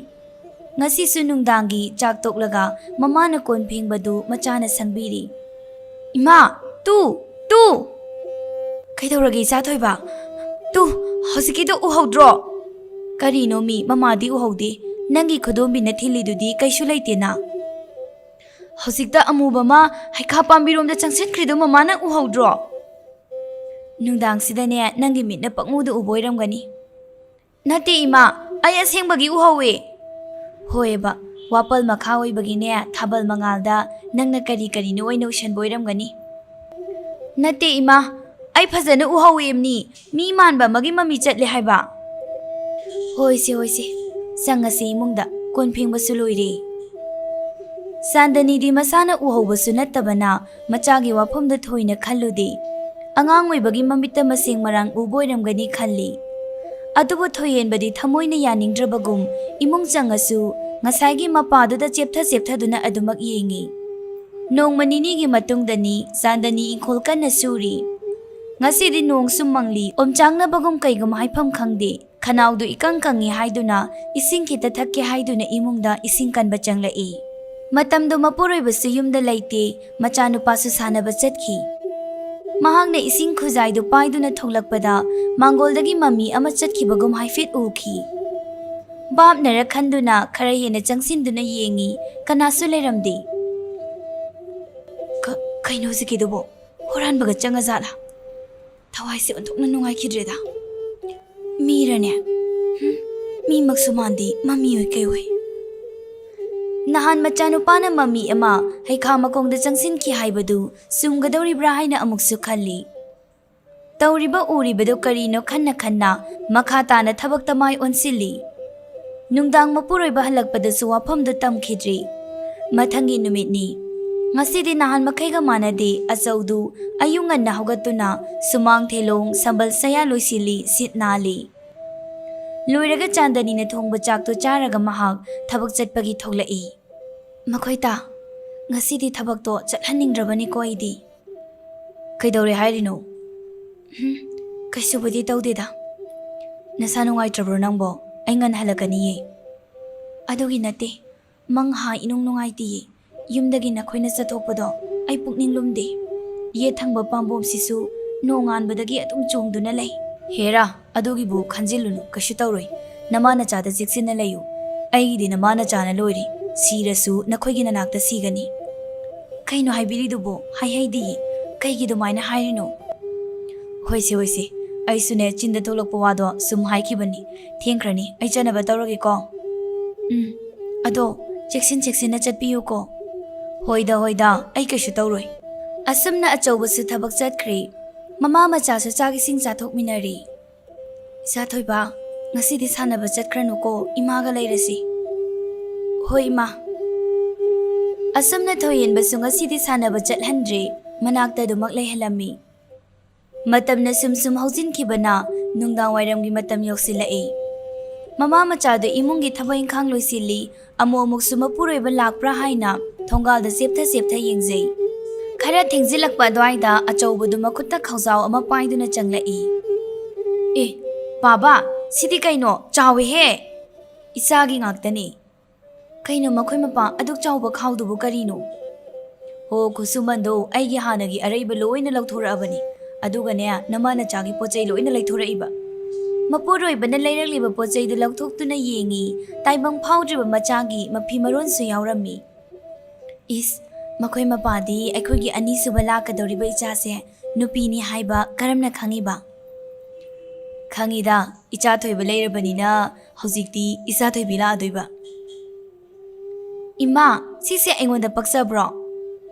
ꯉꯁꯤꯁꯨ ꯅꯨꯡꯗꯥꯡꯒꯤ ꯆꯥꯛ ꯇꯣꯛꯂꯒ ꯃꯃꯥꯅ ꯀꯣꯟ ꯐꯦꯡꯕꯗꯨ ꯃꯆꯥꯅ ꯁꯪꯕꯤꯔꯤ꯫ "ꯏꯃꯥ, ꯇꯨ, ꯇꯨ!" "ꯀꯩꯗꯧꯔꯒꯦ ꯏꯆꯥ ꯊꯣꯏꯕ? ꯇꯨ, ꯍꯧꯖꯤꯛꯀꯤꯗꯣ ꯎꯍꯧꯗ꯭ꯔꯣ?" "ꯀꯔꯤꯅꯣ ꯃꯤ, ꯃꯃꯥꯗꯤ ꯎꯍꯧꯗꯦ꯫ ꯅꯪꯒꯤ ꯈꯨꯗꯣꯝꯕꯤꯅ ꯊꯤꯜꯂꯤꯗꯨꯗꯤ ꯀꯩꯁꯨ ꯂꯩꯇꯦꯅ꯫" "ꯍꯧꯖꯤꯛꯇ ꯑꯃꯨꯕ ꯑꯃ ꯍꯩꯈꯥ ꯄꯥꯝꯕꯤꯔꯣꯝꯗ ꯆꯪꯁꯤꯟꯈ꯭ꯔꯤꯗꯨ ꯃꯃꯥ ꯅꯪ ꯎꯍꯧꯗ꯭ꯔꯣ?" "ꯅꯨꯡꯗꯥꯡꯁꯤꯗꯅꯦ ꯅꯪꯒꯤ ꯃꯤꯠꯅ ꯄꯪꯎꯗ ꯎꯕ ꯑꯣꯏꯔꯝꯒꯅꯤ꯫" "ꯅꯠꯇꯦ ꯏꯃꯥ, ꯑꯩ ꯑꯁꯦꯡꯕꯒꯤ ꯎꯍꯧꯋꯦ꯫" "ꯍꯣꯏꯕ, ꯋꯥꯄꯜ ꯃꯈꯥ ꯑꯣꯏꯕꯒꯤꯅꯦ ꯊꯥꯕꯜ ꯃꯉꯥꯜꯗ ꯅꯪꯅ ꯀꯔꯤ ꯀꯔꯤꯅꯣ ꯑꯣꯏꯅ ꯎꯁꯟꯕ ꯑꯣꯏꯔꯝꯒꯅꯤ꯫" "ꯅꯠꯇꯦ ꯏꯃꯥ, ꯑꯩ ꯐꯖꯅ ꯎꯍꯧꯋꯦ ꯏꯝꯅꯤ, ꯃꯤ ꯃꯥꯟꯕ ꯑꯃꯒꯤ ꯃꯃꯤ ꯆꯠꯂꯦ ꯍꯥꯏꯕ꯫" "ꯍꯣꯏꯁꯦ ꯍꯣꯏꯁꯦ, ꯆꯪꯉꯁꯦ ꯏꯃꯨꯡꯗ, ꯀꯣꯟ ꯐꯦꯡꯕꯁꯨ ꯂꯣꯏꯔꯦ꯫" ꯆꯥꯟꯗꯅꯤꯗꯤ ꯃꯁꯥꯅ ꯎꯍꯧꯕꯁꯨ ꯅꯠꯇꯕꯅ ꯃꯆꯥꯒꯤ ꯋꯥꯐꯝꯗ ꯊꯣꯏꯅ ꯈꯜꯂꯨꯗꯦ꯫ ꯑꯉꯥꯡ ꯑꯣꯏꯕꯒꯤ ꯃꯃꯤꯠꯇ ꯃꯁꯦꯡ ꯃꯔꯥꯡ ꯎꯕ ꯑꯣꯏꯔꯝꯒꯅꯤ ꯈꯜꯂꯤ꯫ ꯑꯗꯨꯕꯨ ꯊꯣꯏꯌꯦꯟꯕꯗꯤ ꯊꯃꯣꯏꯅ ꯌꯥꯅꯤꯡꯗ꯭ꯔꯕꯒꯨꯝ ꯏꯃꯨꯡ ꯆꯪꯉꯁꯨ ꯉꯁꯥꯏꯒꯤ ꯃꯄꯥꯗꯨꯗ ꯆꯦꯞꯊ ꯆꯦꯞꯊꯗꯨꯅ ꯑꯗꯨꯃꯛ ꯌꯦꯡꯉꯤ꯫ ꯅꯣꯡꯃ ꯅꯤꯅꯤꯒꯤ ꯃꯇꯨꯡꯗꯅꯤ ꯆꯥꯟꯗꯅꯤ ꯏꯪꯈꯣꯜ ꯀꯟꯅ ꯁꯨꯔꯤ꯫ ꯉꯁꯤꯗꯤ ꯅꯣꯡꯁꯨ ꯃꯪꯂꯤ, ꯑꯣꯝꯆꯥꯛꯅꯕꯒꯨꯝ ꯀꯩꯒꯨꯝ ꯍꯥꯏꯐꯝ ꯈꯪꯗꯦ꯫ ꯈꯅꯥꯎꯗꯨ ꯏꯀꯪ ꯀꯪꯉꯤ ꯍꯥꯏꯗꯨꯅ ꯏꯁꯤꯡ ꯈꯤꯇ ꯊꯛꯀꯦ ꯍꯥꯏꯗꯨꯅ ꯏꯃꯨꯡꯗ ꯏꯁꯤꯡ ꯀꯟꯕ ꯆꯪꯂꯛꯏ꯫ ꯃꯇꯝꯗꯨ ꯃꯄꯨꯔꯣꯏꯕꯁꯨ ꯌꯨꯝꯗ ꯂꯩꯇꯦ, ꯃꯆꯥꯅꯨꯄꯥꯁꯨ ꯁꯥꯟꯅꯕ ꯆꯠꯈꯤ꯫ ꯃꯍꯥꯛꯅ ꯏꯁꯤꯡ ꯈꯨꯖꯥꯏꯗꯨ ꯄꯥꯏꯗꯨꯅ ꯊꯣꯛꯂꯛꯄꯗ ꯃꯥꯡꯒꯣꯜꯗꯒꯤ ꯃꯃꯤ ꯑꯃ ꯆꯠꯈꯤꯕꯒꯨꯝ ꯍꯥꯏꯐꯦꯠ ꯎꯈꯤ꯫ ꯚꯥꯞꯅꯔ ꯈꯟꯗꯨꯅ ꯈꯔ ꯍꯦꯟꯅ ꯆꯪꯁꯤꯟꯗꯨꯅ ꯌꯦꯡꯉꯤ, ꯀꯅꯥꯁꯨ ꯂꯩꯔꯝꯗꯦ꯫ "ꯀ-, ꯀꯩꯅꯣ ꯍꯧꯖꯤꯛꯀꯤꯗꯨꯕꯣ? ꯍꯨꯔꯥꯟꯕꯒ ꯆꯪꯉꯖꯥꯠꯂꯥ? ꯊꯋꯥꯏꯁꯦ ꯑꯣꯟꯊꯣꯛꯅ ꯅꯨꯡꯉꯥꯏꯈꯤꯗ꯭ꯔꯦꯗ꯫ ꯃꯤꯔꯅꯦ? ꯍꯨꯝ, ꯃꯤꯃꯛꯁꯨ ꯃꯥꯟꯗꯦ, ꯃꯃꯤ ꯑꯣꯏ ꯀꯩ ꯑꯣꯏ?" ꯅꯍꯥꯟ ꯃꯆꯥꯅꯨꯄꯥꯅ ꯃꯃꯤ ꯑꯃ ꯍꯩꯈꯥ ꯃꯈꯣꯡꯗ ꯆꯪꯁꯤꯟꯈꯤ ꯍꯥꯏꯕꯗꯨ ꯆꯨꯝꯒꯗꯧꯔꯤꯕ꯭ꯔꯥ ꯍꯥꯏꯅ ꯑꯃꯨꯛꯁꯨ ꯈꯜꯂꯤ꯫ ꯇꯧꯔꯤꯕ ꯎꯔꯤꯕꯗꯨ ꯀꯔꯤꯅꯣ ꯈꯟꯅ ꯈꯟꯅ ꯃꯈꯥ ꯇꯥꯅ ꯊꯕꯛꯇ ꯃꯥꯏ ꯑꯣꯟꯁꯤꯜꯂꯤ꯫ ꯅꯨꯡꯗꯥꯡ ꯃꯄꯨꯔꯣꯏꯕ ꯍꯜꯂꯛꯄꯗꯁꯨ ꯋꯥꯐꯝꯗꯨ ꯇꯝꯈꯤꯗ꯭ꯔꯤ꯫ ꯃꯊꯪꯒꯤ ꯅꯨꯃꯤꯠꯅꯤ꯫ ꯉꯁꯤꯗꯤ ꯅꯍꯥꯟ ꯃꯈꯩꯒ ꯃꯥꯟꯅꯗꯦ, ꯑꯆꯧꯗꯨ ꯑꯌꯨꯛ ꯉꯟꯅ ꯍꯧꯒꯠꯇꯨꯅ ꯁꯨꯃꯥꯡ ꯊꯦꯂꯣꯡ, ꯁꯝꯕꯜ ꯁꯌꯥ ꯂꯣꯏꯁꯤꯜꯂꯤ, ꯁꯤꯠ ꯅꯥꯜꯂꯤ꯫ ꯂꯣꯏꯔꯒ ꯆꯥꯟꯗꯅꯤꯅ ꯊꯣꯡꯕ ꯆꯥꯛꯇꯨ ꯆꯥꯔꯒ ꯃꯍꯥꯛ ꯊꯕꯛ ꯆꯠꯄꯒꯤ ꯊꯣꯛꯂꯛꯏ꯫ "ꯃꯈꯣꯏ ꯇꯥ, ꯉꯁꯤꯗꯤ ꯊꯕꯛꯇꯣ ꯆꯠꯍꯟꯅꯤꯡꯗ꯭ꯔꯕꯅꯤꯀꯣ ꯑꯩꯗꯤ꯫" "ꯀꯩꯗꯧꯔꯦ ꯍꯥꯏꯔꯤꯅꯣ?" "ꯍꯨꯝ, ꯀꯩꯁꯨꯕꯨꯗꯤ ꯇꯧꯗꯦꯗ꯫ ꯅꯁꯥ ꯅꯨꯡꯉꯥꯏꯇ꯭ꯔꯕ꯭ꯔꯣ ꯅꯪꯕꯣ? ꯑꯩ ꯉꯟꯅ ꯍꯜꯂꯛꯀꯅꯤꯌꯦ꯫" "ꯑꯗꯨꯒꯤ ꯅꯠꯇꯦ, ꯃꯪ ꯍꯥ ꯏꯅꯨꯡ ꯅꯨꯡꯉꯥꯏꯇꯦꯌꯦ꯫ ꯌꯨꯝꯗꯒꯤ ꯅꯈꯣꯏꯅ ꯆꯠꯊꯣꯛꯄꯗꯣ ꯑꯩ ꯄꯨꯛꯅꯤꯡ ꯂꯨꯝꯗꯦ꯫ ꯌꯦꯠ ꯊꯪꯕ ꯄꯥꯝꯕꯣꯝꯁꯤꯁꯨ ꯅꯣꯡꯉꯥꯟꯕꯗꯒꯤ ꯑꯗꯨꯝ ꯆꯣꯡꯗꯨꯅ ꯂꯩ꯫" "ꯍꯦꯔꯥ, ꯑꯗꯨꯒꯤꯕꯨ ꯈꯟꯖꯤꯜꯂꯨꯅꯨ, ꯀꯩꯁꯨ ꯇꯧꯔꯣꯏ꯫ ꯅꯃꯥ ꯅꯆꯥꯗ ꯆꯦꯛꯁꯤꯟꯅ ꯂꯩꯌꯨ꯫ ꯑꯩꯒꯤꯗꯤ ꯅꯃꯥ ꯅꯆꯥꯅ ꯂꯣꯏꯔꯦ꯫ ꯁꯤꯔꯁꯨ ꯅꯈꯣꯏꯒꯤ ꯅꯅꯥꯛꯇ ꯁꯤꯒꯅꯤ꯫" "ꯀꯩꯅꯣ ꯍꯥꯏꯕꯤꯔꯤꯗꯨꯕꯣ? ꯍꯥꯏꯍꯩꯗꯤꯌꯦ꯫ ꯀꯩꯒꯤ ꯑꯗꯨꯃꯥꯏꯅ ꯍꯥꯏꯔꯤꯅꯣ?" "ꯍꯣꯏꯁꯦ, ꯍꯣꯏꯁꯦ꯫ ꯑꯩꯁꯨꯅꯦ ꯆꯤꯟꯗ ꯊꯣꯛꯂꯛꯄ ꯋꯥꯗꯣ ꯁꯨꯝ ꯍꯥꯏꯈꯤꯕꯅꯤ꯫ ꯊꯦꯡꯈ꯭ꯔꯅꯤ, ꯑꯩ ꯆꯠꯅꯕ ꯇꯧꯔꯒꯦꯀꯣ꯫" "ꯎꯝ, ꯑꯗꯣ ꯆꯦꯛꯁꯤꯟ ꯆꯦꯛꯁꯤꯟꯅ ꯆꯠꯄꯤꯌꯨꯀꯣ꯫" "ꯍꯣꯏꯗ, ꯍꯣꯏꯗ, ꯑꯩ ꯀꯩꯁꯨ ꯇꯧꯔꯣꯏ꯫" ꯑꯁꯨꯝꯅ ꯑꯆꯧꯕꯁꯨ ꯊꯕꯛ ꯆꯠꯈ꯭ꯔꯦ꯫ ꯃꯃꯥ ꯃꯆꯥꯁꯨ ꯆꯥꯛ ꯏꯁꯤꯡ ꯆꯥꯊꯣꯛꯃꯤꯟꯅꯔꯤ꯫ "ꯏꯆꯥ ꯊꯣꯏꯕ, ꯉꯁꯤꯗꯤ ꯁꯥꯟꯅꯕ ꯆꯠꯈ꯭ꯔꯅꯨꯀꯣ, ꯏꯃꯥꯒ ꯂꯩꯔꯁꯤ꯫" "ꯍꯣꯏ, ꯏꯃꯥ꯫" ꯑꯁꯨꯝꯅ ꯊꯣꯏꯍꯦꯟꯕꯁꯨ ꯉꯁꯤꯗꯤ ꯁꯥꯟꯅꯕ ꯆꯠꯍꯟꯗ꯭ꯔꯦ, ꯃꯅꯥꯛꯇ ꯑꯗꯨꯃꯛ ꯂꯩꯍꯜꯂꯝꯃꯤ꯫ ꯃꯇꯝꯅ ꯁꯨꯝ ꯁꯨꯝ ꯍꯧꯖꯤꯟꯈꯤꯕꯅ ꯅꯨꯡꯗꯥꯡ ꯋꯥꯏꯔꯝꯒꯤ ꯃꯇꯝ ꯌꯧꯁꯤꯜꯂꯛꯏ꯫ ꯃꯃꯥ ꯃꯆꯥꯗꯨ ꯏꯃꯨꯡꯒꯤ ꯊꯕꯛ ꯏꯪꯈꯥꯡ ꯂꯣꯏꯁꯤꯜꯂꯤ, ꯑꯃꯨꯛ ꯑꯃꯨꯛꯁꯨ ꯃꯄꯨꯔꯣꯏꯕ ꯂꯥꯛꯄ꯭ꯔꯥ ꯍꯥꯏꯅ ꯊꯣꯡꯒꯥꯜꯗ ꯆꯦꯞꯊ ꯆꯦꯞꯊ ꯌꯦꯡꯖꯩ꯫ ꯈꯔ ꯊꯦꯡꯖꯤꯜꯂꯛꯄ ꯑꯗꯨꯋꯥꯏꯗ ꯑꯆꯧꯕꯗꯨ ꯃꯈꯨꯠꯇ ꯈꯥꯎꯖꯥꯎ ꯑꯃ ꯄꯥꯏꯗꯨꯅ ꯆꯪꯂꯛꯏ꯫ "ꯑꯦ, ꯄꯥꯕ, ꯁꯤꯗꯤ ꯀꯩꯅꯣ? ꯆꯥꯎꯋꯤꯍꯦ!" "ꯏꯆꯥꯒꯤ ꯉꯥꯛꯇꯅꯤ꯫" ꯀꯩꯅꯣ ꯃꯈꯣꯏ ꯃꯄꯥ ꯑꯗꯨꯛ ꯆꯥꯎꯕ ꯈꯥꯎꯗꯨꯕꯨ ꯀꯔꯤꯅꯣ? ꯍꯣ, ꯈꯨꯠꯁꯨꯃꯟꯗꯣ ꯑꯩꯒꯤ ꯍꯥꯟꯅꯒꯤ ꯑꯔꯩꯕ ꯂꯣꯏꯅ ꯂꯧꯊꯣꯔꯛꯑꯕꯅꯤ꯫ ꯑꯗꯨꯒꯅꯦ, ꯅꯃꯥ ꯅꯆꯥꯒꯤ ꯄꯣꯠ ꯆꯩ ꯂꯣꯏꯅ ꯂꯩꯊꯣꯔꯛꯏꯕ꯫ ꯃꯄꯨꯔꯣꯏꯕꯅ ꯂꯩꯔꯛꯂꯤꯕ ꯄꯣꯠ ꯆꯩꯗꯨ ꯂꯧꯊꯣꯛꯇꯨꯅ ꯌꯦꯡꯉꯤ꯫ ꯇꯥꯏꯕꯪ ꯐꯥꯎꯗ꯭ꯔꯤꯕ ꯃꯆꯥꯒꯤ ꯃꯐꯤ ꯃꯔꯣꯟꯁꯨ ꯌꯥꯎꯔꯝꯃꯤ꯫ ꯏꯁ, ꯃꯈꯣꯏ ꯃꯄꯥꯗꯤ ꯑꯩꯈꯣꯏꯒꯤ ꯑꯅꯤꯁꯨꯕ ꯂꯥꯛꯀꯗꯧꯔꯤꯕ ꯏꯆꯥꯁꯦ ꯅꯨꯄꯤꯅꯤ ꯍꯥꯏꯕ ꯀꯔꯝꯅ ꯈꯪꯉꯤꯕ? ꯈꯪꯉꯤꯗ, ꯏꯆꯥ ꯊꯣꯏꯕ ꯂꯩꯔꯕꯅꯤꯅ ꯍꯧꯖꯤꯛꯇꯤ ꯏꯆꯥ ꯊꯣꯏꯕꯤ ꯂꯥꯛꯑꯗꯣꯏꯕ꯫ ꯏꯃꯥ, ꯁꯤꯁꯦ ꯑꯩꯉꯣꯟꯗ ꯄꯛꯆꯕ꯭ꯔꯣ?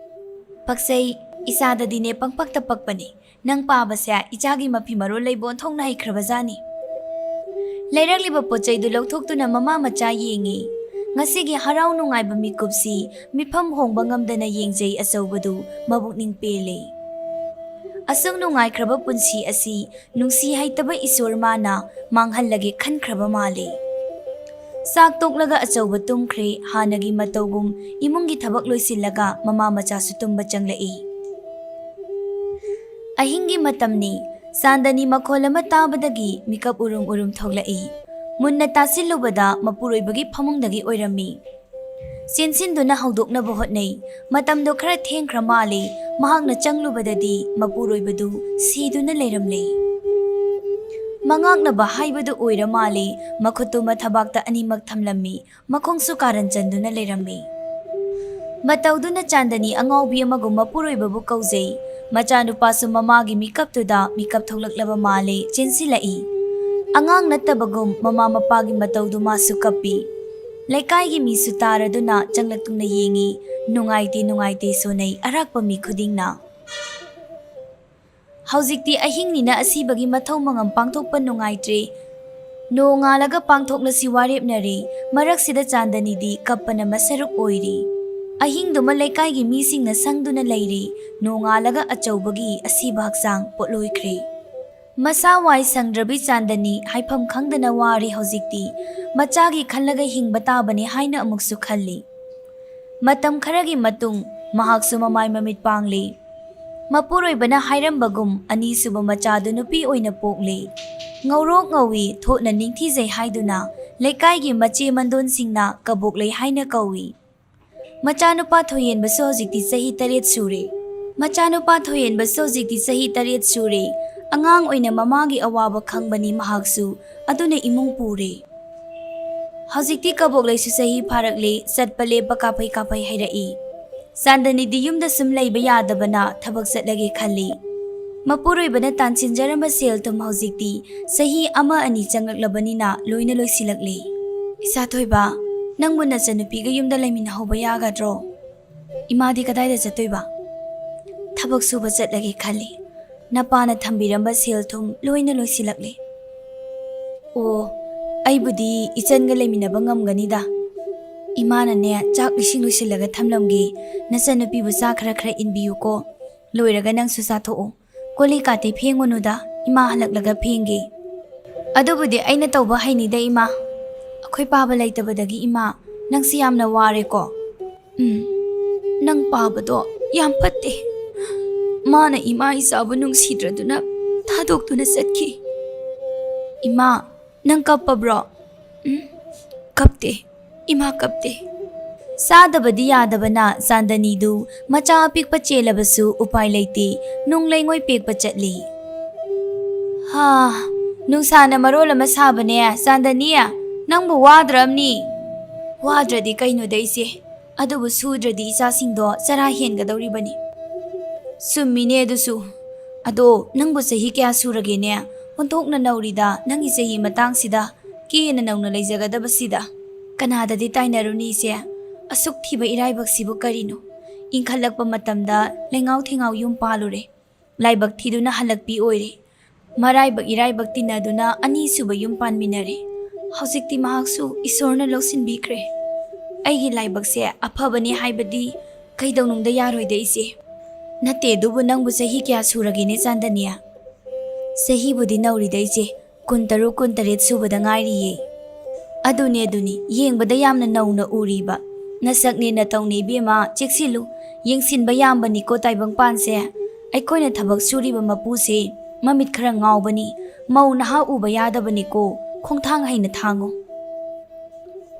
ꯄꯛꯆꯩ, ꯏꯆꯥꯗꯗꯤꯅꯦ ꯄꯪꯄꯛꯇ ꯄꯛꯄꯅꯤ꯫ ꯅꯪ ꯄꯥꯕꯁꯦ ꯏꯆꯥꯒꯤ ꯃꯐꯤ ꯃꯔꯣꯜ ꯂꯩꯕ ꯑꯣꯟꯊꯣꯛꯅ ꯍꯩꯈ꯭ꯔꯕꯖꯥꯠꯅꯤ꯫ ꯂꯩꯔꯛꯂꯤꯕ ꯄꯣꯠ ꯆꯩꯗꯨ ꯂꯧꯊꯣꯛꯇꯨꯅ ꯃꯃꯥ ꯃꯆꯥ ꯌꯦꯡꯉꯤ꯫ ꯉꯁꯤꯒꯤ ꯍꯔꯥꯎ ꯅꯨꯡꯉꯥꯏꯕ ꯃꯤꯀꯨꯞꯁꯤ ꯃꯤꯐꯝ ꯍꯣꯡꯕ ꯉꯝꯗꯅ ꯌꯦꯡꯖꯩ ꯑꯆꯧꯕꯗꯨ ꯃꯕꯨꯛꯅꯤꯡ ꯄꯦꯜꯂꯤ꯫ ꯑꯁꯨꯛ ꯅꯨꯡꯉꯥꯏꯈ꯭ꯔꯕ ꯄꯨꯟꯁꯤ ꯑꯁꯤ ꯅꯨꯡꯁꯤ ꯍꯩꯇꯕ ꯏꯁꯣꯔ ꯃꯥꯅ ꯃꯥꯡꯍꯜꯂꯒꯦ ꯈꯟꯈ꯭ꯔꯕ ꯃꯥꯜꯂꯤ꯫ ꯆꯥꯛ ꯇꯣꯛꯂꯒ ꯑꯆꯧꯕ ꯇꯨꯝꯈ꯭ꯔꯦ, ꯍꯥꯟꯅꯒꯤ ꯃꯇꯧꯒꯨꯝ ꯏꯃꯨꯡꯒꯤ ꯊꯕꯛ ꯂꯣꯏꯁꯤꯜꯂꯒ ꯃꯃꯥ ꯃꯆꯥꯁꯨ ꯇꯨꯝꯕ ꯆꯪꯂꯛꯏ꯫ ꯑꯍꯤꯡꯒꯤ ꯃꯇꯝꯅꯤ꯫ ꯆꯥꯟꯗꯅꯤ ꯃꯈꯣꯜ ꯑꯃ ꯇꯥꯕꯗꯒꯤ ꯃꯤꯀꯞ ꯎꯔꯨꯝ ꯎꯔꯨꯝ ꯊꯣꯛꯂꯛꯏ꯫ ꯃꯨꯟꯅ ꯇꯥꯁꯤꯜꯂꯨꯕꯗ ꯃꯄꯨꯔꯣꯏꯕꯒꯤ ꯐꯃꯨꯡꯗꯒꯤ ꯑꯣꯏꯔꯝꯃꯤ꯫ ꯆꯦꯟꯁꯤꯟꯗꯨꯅ ꯍꯧꯗꯣꯛꯅꯕ ꯍꯣꯠꯅꯩ꯫ ꯃꯇꯝꯗꯣ ꯈꯔ ꯊꯦꯡꯈ꯭ꯔ ꯃꯥꯜꯂꯦ꯫ ꯃꯍꯥꯛꯅ ꯆꯪꯂꯨꯕꯗꯗꯤ ꯃꯄꯨꯔꯣꯏꯕꯗꯨ ꯁꯤꯗꯨꯅ ꯂꯩꯔꯝꯂꯦ꯫ ꯃꯉꯥꯛꯅꯕ ꯍꯥꯏꯕꯗꯨ ꯑꯣꯏꯔ ꯃꯥꯜꯂꯦ꯫ ꯃꯈꯨꯠꯇꯨ ꯃꯊꯕꯥꯛꯇ ꯑꯅꯤꯃꯛ ꯊꯝꯂꯝꯃꯤ꯫ ꯃꯈꯣꯡꯁꯨ ꯀꯥꯔꯟ ꯆꯟꯗꯨꯅ ꯂꯩꯔꯝꯃꯤ꯫ ꯃꯇꯧꯗꯨꯅ ꯆꯥꯟꯗꯅꯤ ꯑꯉꯥꯎꯕꯤ ꯑꯃꯒꯨꯝ ꯃꯄꯨꯔꯣꯏꯕꯕꯨ ꯀꯧꯖꯩ꯫ ꯃꯆꯥꯅꯨꯄꯥꯁꯨ ꯃꯃꯥꯒꯤ ꯃꯤꯀꯞꯇꯨꯗ ꯃꯤꯀꯞ ꯊꯣꯛꯂꯛꯂꯕ ꯃꯥꯜꯂꯦ, ꯆꯦꯟꯁꯤꯜꯂꯛꯏ꯫ ꯑꯉꯥꯡ ꯅꯠꯇꯕꯒꯨꯝ ꯃꯃꯥ ꯃꯄꯥꯒꯤ ꯃꯇꯧꯗꯨ ꯃꯥꯁꯨ ꯀꯞꯄꯤ꯫ ꯂꯩꯀꯥꯏꯒꯤ ꯃꯤꯁꯨ ꯇꯥꯔꯗꯨꯅ ꯆꯪꯂꯛꯇꯨꯅ ꯌꯦꯡꯉꯤ꯫ ꯅꯨꯡꯉꯥꯏꯇꯦ, ꯅꯨꯡꯉꯥꯏꯇꯦ ꯁꯣꯟꯅꯩ ꯑꯔꯥꯛꯄ ꯃꯤ ꯈꯨꯗꯤꯡꯅ꯫ ꯍꯧꯖꯤꯛꯇꯤ ꯑꯍꯤꯡꯅꯤꯅ ꯑꯁꯤꯕꯒꯤ ꯃꯊꯧ ꯃꯉꯝ ꯄꯥꯡꯊꯣꯛꯄ ꯅꯨꯡꯉꯥꯏꯇ꯭ꯔꯦ꯫ ꯅꯣꯡꯉꯥꯜꯂꯒ ꯄꯥꯡꯊꯣꯛꯂꯁꯤ ꯋꯥꯔꯦꯞꯅꯔꯦ꯫ ꯃꯔꯛꯁꯤꯗ ꯆꯥꯟꯗꯅꯤꯗꯤ ꯀꯞꯄꯅ ꯃꯁꯔꯨꯛ ꯑꯣꯏꯔꯤ꯫ ꯑꯍꯤꯡꯗꯨꯃ ꯂꯩꯀꯥꯏꯒꯤ ꯃꯤꯁꯤꯡꯅ ꯁꯪꯗꯨꯅ ꯂꯩꯔꯤ꯫ ꯅꯣꯡꯉꯥꯜꯂꯒ ꯑꯆꯧꯕꯒꯤ ꯑꯁꯤꯕ ꯍꯛꯆꯥꯡ ꯄꯣꯠꯂꯣꯏꯈ꯭ꯔꯦ꯫ ꯃꯁꯥ ꯋꯥꯏ ꯁꯪꯗ꯭ꯔꯕꯤ ꯆꯥꯟꯗꯅꯤ ꯍꯥꯏꯐꯝ ꯈꯪꯗꯅ ꯋꯥꯔꯦ ꯍꯧꯖꯤꯛꯇꯤ꯫ ꯃꯆꯥꯒꯤ ꯈꯜꯂꯒ ꯍꯤꯡꯕ ꯇꯥꯕꯅꯤ ꯍꯥꯏꯅ ꯑꯃꯨꯛꯁꯨ ꯈꯜꯂꯤ꯫ ꯃꯇꯝ ꯈꯔꯒꯤ ꯃꯇꯨꯡ ꯃꯍꯥꯛꯁꯨ ꯃꯃꯥꯏ ꯃꯃꯤꯠ ꯄꯥꯡꯂꯦ꯫ ꯃꯄꯨꯔꯣꯏꯕꯅ ꯍꯥꯏꯔꯝꯕꯒꯨꯝ ꯑꯅꯤꯁꯨꯕ ꯃꯆꯥꯗꯨ ꯅꯨꯄꯤ ꯑꯣꯏꯅ ꯄꯣꯛꯂꯦ꯫ ꯉꯧꯔꯣꯛ ꯉꯧꯏ, ꯊꯣꯠꯅ ꯅꯤꯡꯊꯤꯖꯩ ꯍꯥꯏꯗꯨꯅ ꯂꯩꯀꯥꯏꯒꯤ ꯃꯆꯦ ꯃꯟꯗꯣꯟꯁꯤꯡꯅ ꯀꯕꯣꯛꯂꯩ ꯍꯥꯏꯅ ꯀꯧꯏ꯫ ꯃꯆꯥꯅꯨꯄꯥ ꯊꯣꯏꯍꯦꯟꯕꯁꯨ ꯍꯧꯖꯤꯛꯇꯤ ꯆꯍꯤ ꯇꯔꯦꯠ ꯁꯨꯔꯦ꯫ ꯃꯆꯥꯅꯨꯄꯥ ꯊꯣꯏꯍꯦꯟꯕꯁꯨ ꯍꯧꯖꯤꯛꯇꯤ ꯆꯍꯤ ꯇꯔꯦꯠ ꯁꯨꯔꯦ꯫ ꯑꯉꯥꯡ ꯑꯣꯏꯅ ꯃꯃꯥꯒꯤ ꯑꯋꯥꯕ ꯈꯪꯕꯅꯤ ꯃꯍꯥꯛꯁꯨ, ꯑꯗꯨꯅ ꯏꯃꯨꯡ ꯄꯨꯔꯦ꯫ ꯍꯧꯖꯤꯛꯇꯤ ꯀꯕꯣꯛꯂꯩꯁꯨ ꯆꯍꯤ ꯐꯥꯔꯛꯂꯦ, ꯆꯠꯄ ꯂꯦꯞꯄ ꯀꯥꯐꯩ ꯀꯥꯐꯩ ꯍꯥꯏꯔꯛꯏ꯫ ꯆꯥꯟꯗꯅꯤꯗꯤ ꯌꯨꯝꯗ ꯁꯨꯝ ꯂꯩꯕ ꯌꯥꯗꯕꯅ ꯊꯕꯛ ꯆꯠꯂꯒꯦ ꯈꯜꯂꯤ꯫ ꯃꯄꯨꯔꯣꯏꯕꯅ ꯇꯥꯟꯁꯤꯟꯖꯔꯝꯕ ꯁꯦꯜ ꯊꯨꯝ ꯍꯧꯖꯤꯛꯇꯤ ꯆꯍꯤ ꯑꯃ ꯑꯅꯤ ꯆꯪꯂꯛꯂꯕꯅꯤꯅ ꯂꯣꯏꯅ ꯂꯣꯏꯁꯤꯜꯂꯛꯂꯦ꯫ ꯏꯆꯥ ꯊꯣꯏꯕ, ꯅꯪꯕꯨ ꯅꯆꯟꯅꯨꯄꯤꯒ ꯌꯨꯝꯗ ꯂꯩꯃꯤꯟꯅꯍꯧꯕ ꯌꯥꯒꯗ꯭ꯔꯣ? ꯏꯃꯥꯗꯤ ꯀꯗꯥꯏꯗ ꯆꯠꯇꯣꯏꯕ? ꯊꯕꯛ ꯁꯨꯕ ꯆꯠꯂꯒꯦ ꯈꯜꯂꯤ꯫ ꯅꯄꯥꯅ ꯊꯝꯕꯤꯔꯝꯕ ꯁꯦꯜ ꯊꯨꯝ ꯂꯣꯏꯅ ꯂꯣꯏꯁꯤꯜꯂꯛꯂꯦ꯫ ꯑꯣ, ꯑꯩꯕꯨꯗꯤ ꯏꯆꯟꯒ ꯂꯩꯃꯤꯟꯅꯕ ꯉꯝꯒꯅꯤꯗ꯫ ꯏꯃꯥꯅꯅꯦ, ꯆꯥꯛ ꯏꯁꯤꯡ ꯂꯣꯏꯁꯤꯜꯂꯒ ꯊꯝꯂꯝꯒꯦ꯫ ꯅꯆꯟꯅꯨꯄꯤꯕꯨ ꯆꯥꯛ ꯈꯔ ꯈꯔ ꯏꯟꯕꯤꯌꯨꯀꯣ꯫ ꯂꯣꯏꯔꯒ ꯅꯪꯁꯨ ꯆꯥꯊꯣꯛꯑꯣ꯫ ꯀꯣꯜ ꯂꯤꯛ ꯀꯥꯇꯤ ꯐꯦꯡꯉꯨꯅꯨꯗ, ꯏꯃꯥ ꯍꯜꯂꯛꯂꯒ ꯐꯦꯡꯒꯦ꯫ ꯑꯗꯨꯕꯨꯗꯤ ꯑꯩꯅ ꯇꯧꯕ ꯍꯩꯅꯤꯗ, ꯏꯃꯥ꯫ ꯑꯩꯈꯣꯏ ꯄꯥꯕ ꯂꯩꯇꯕꯗꯒꯤ, ꯏꯃꯥ, ꯅꯪꯁꯤ ꯌꯥꯝꯅ ꯋꯥꯔꯦꯀꯣ? ꯎꯝ, ꯅꯪ ꯄꯥꯕꯗꯣ ꯌꯥꯝ ꯐꯠꯇꯦ꯫ ꯃꯥꯅ ꯏꯃꯥ ꯏꯆꯥꯕꯨ ꯅꯨꯡꯁꯤꯗ꯭ꯔꯗꯨꯅ ꯊꯥꯗꯣꯛꯇꯨꯅ ꯆꯠꯈꯤ꯫ ꯏꯃꯥ, ꯅꯪ ꯀꯞꯄꯕ꯭ꯔꯣ? ꯎꯝ, ꯀꯞꯇꯦ꯫ ꯏꯃꯥ ꯀꯞꯇꯦ꯫ ꯆꯥꯗꯕꯗꯤ ꯌꯥꯗꯕꯅ ꯆꯥꯟꯗꯅꯤꯗꯨ ꯃꯆꯥ ꯑꯄꯤꯛꯄ ꯆꯦꯜꯂꯕꯁꯨ ꯎꯄꯥꯏ ꯂꯩꯇꯦ, ꯅꯨꯡ ꯂꯩꯉꯣꯏ ꯄꯦꯛꯄ ꯆꯠꯂꯤ꯫ ꯍꯥ, ꯅꯨꯡꯁꯥꯅ ꯃꯔꯣꯜ ꯑꯃ ꯁꯥꯕꯅꯦ, ꯆꯥꯟꯗꯅꯤ, ꯅꯪꯕꯨ ꯋꯥꯗ꯭ꯔꯝꯅꯤ? ꯋꯥꯗ꯭ꯔꯗꯤ ꯀꯩꯅꯣꯗ ꯏꯆꯦ, ꯑꯗꯨꯕꯨ ꯁꯨꯗ꯭ꯔꯗꯤ ꯏꯆꯥꯁꯤꯡꯗꯣ ꯆꯔꯥ ꯍꯦꯟꯒꯗꯧꯔꯤꯕꯅꯤ꯫ ꯆꯨꯝꯃꯤꯅꯦ ꯑꯗꯨꯁꯨ꯫ ꯑꯗꯣ ꯅꯪꯕꯨ ꯆꯍꯤ ꯀꯌꯥ ꯁꯨꯔꯒꯦꯅꯦ? ꯑꯣꯟꯊꯣꯛꯅ ꯅꯧꯔꯤꯗ ꯅꯪꯒꯤ ꯆꯍꯤ ꯃꯇꯥꯡꯁꯤꯗ꯫ ꯀꯦꯅ ꯅꯧꯅ ꯂꯩꯖꯒꯗꯕꯁꯤꯗ꯫ ꯀꯅꯥꯗꯗꯤ ꯇꯥꯏꯅꯔꯨꯅꯤ ꯏꯆꯦ? ꯑꯁꯨꯛ ꯊꯤꯕ ꯏꯔꯥꯏꯕꯛꯁꯤꯕꯨ ꯀꯔꯤꯅꯣ? ꯏꯟꯈꯠꯂꯛꯄ ꯃꯇꯝꯗ ꯂꯩꯉꯥꯎ ꯊꯤꯉꯥꯎ ꯌꯨꯝ ꯄꯥꯜꯂꯨꯔꯦ꯫ ꯂꯥꯏꯕꯛ ꯊꯤꯗꯨꯅ ꯍꯜꯂꯛꯄꯤ ꯑꯣꯏꯔꯦ꯫ ꯃꯔꯥꯏꯕꯛ ꯏꯔꯥꯏꯕꯛ ꯇꯤꯟꯅꯗꯨꯅ ꯑꯅꯤꯁꯨꯕ ꯌꯨꯝ ꯄꯥꯟꯃꯤꯟꯅꯔꯦ꯫ ꯍꯧꯖꯤꯛꯇꯤ ꯃꯍꯥꯛꯁꯨ ꯏꯁꯣꯔꯅ ꯂꯧꯁꯤꯟꯕꯤꯈ꯭ꯔꯦ꯫ ꯑꯩꯒꯤ ꯂꯥꯏꯕꯛꯁꯦ ꯑꯐꯕꯅꯤ ꯍꯥꯏꯕꯗꯤ ꯀꯩꯗꯧꯅꯨꯡꯗ ꯌꯥꯔꯣꯏꯗ ꯏꯆꯦ꯫ ꯅꯠꯇꯦ, ꯑꯗꯨꯕꯨ ꯅꯪꯕꯨ ꯆꯍꯤ ꯀꯌꯥ ꯁꯨꯔꯒꯦꯅꯦ ꯆꯥꯟꯗꯅꯤ? ꯆꯍꯤꯕꯨꯗꯤ ꯅꯧꯔꯤꯗ ꯏꯆꯦ, ꯀꯨꯟꯇꯔꯨꯛ, ꯀꯨꯟꯇꯔꯦꯠ ꯁꯨꯕꯗ ꯉꯥꯏꯔꯤꯌꯦ꯫ ꯑꯗꯨꯅꯦ, ꯑꯗꯨꯅꯤ, ꯌꯦꯡꯕꯗ ꯌꯥꯝꯅ ꯅꯧꯅ ꯎꯔꯤꯕ꯫ ꯅꯁꯛꯅꯦ ꯅꯇꯧꯅꯦ ꯏꯕꯦꯝꯃ, ꯆꯦꯛꯁꯤꯜꯂꯨ꯫ ꯌꯦꯡꯁꯤꯟꯕ ꯌꯥꯝꯕꯅꯤꯀꯣ ꯇꯥꯏꯕꯪꯄꯥꯟꯁꯦ꯫ ꯑꯩꯈꯣꯏꯅ ꯊꯕꯛ ꯁꯨꯔꯤꯕ ꯃꯄꯨꯁꯦ ꯃꯃꯤꯠ ꯈꯔ ꯉꯥꯎꯕꯅꯤ꯫ ꯃꯧ ꯅꯍꯥ ꯎꯕ ꯌꯥꯗꯕꯅꯤꯀꯣ, ꯈꯣꯡꯊꯥꯡ ꯍꯩꯅ ꯊꯥꯡꯉꯨ꯫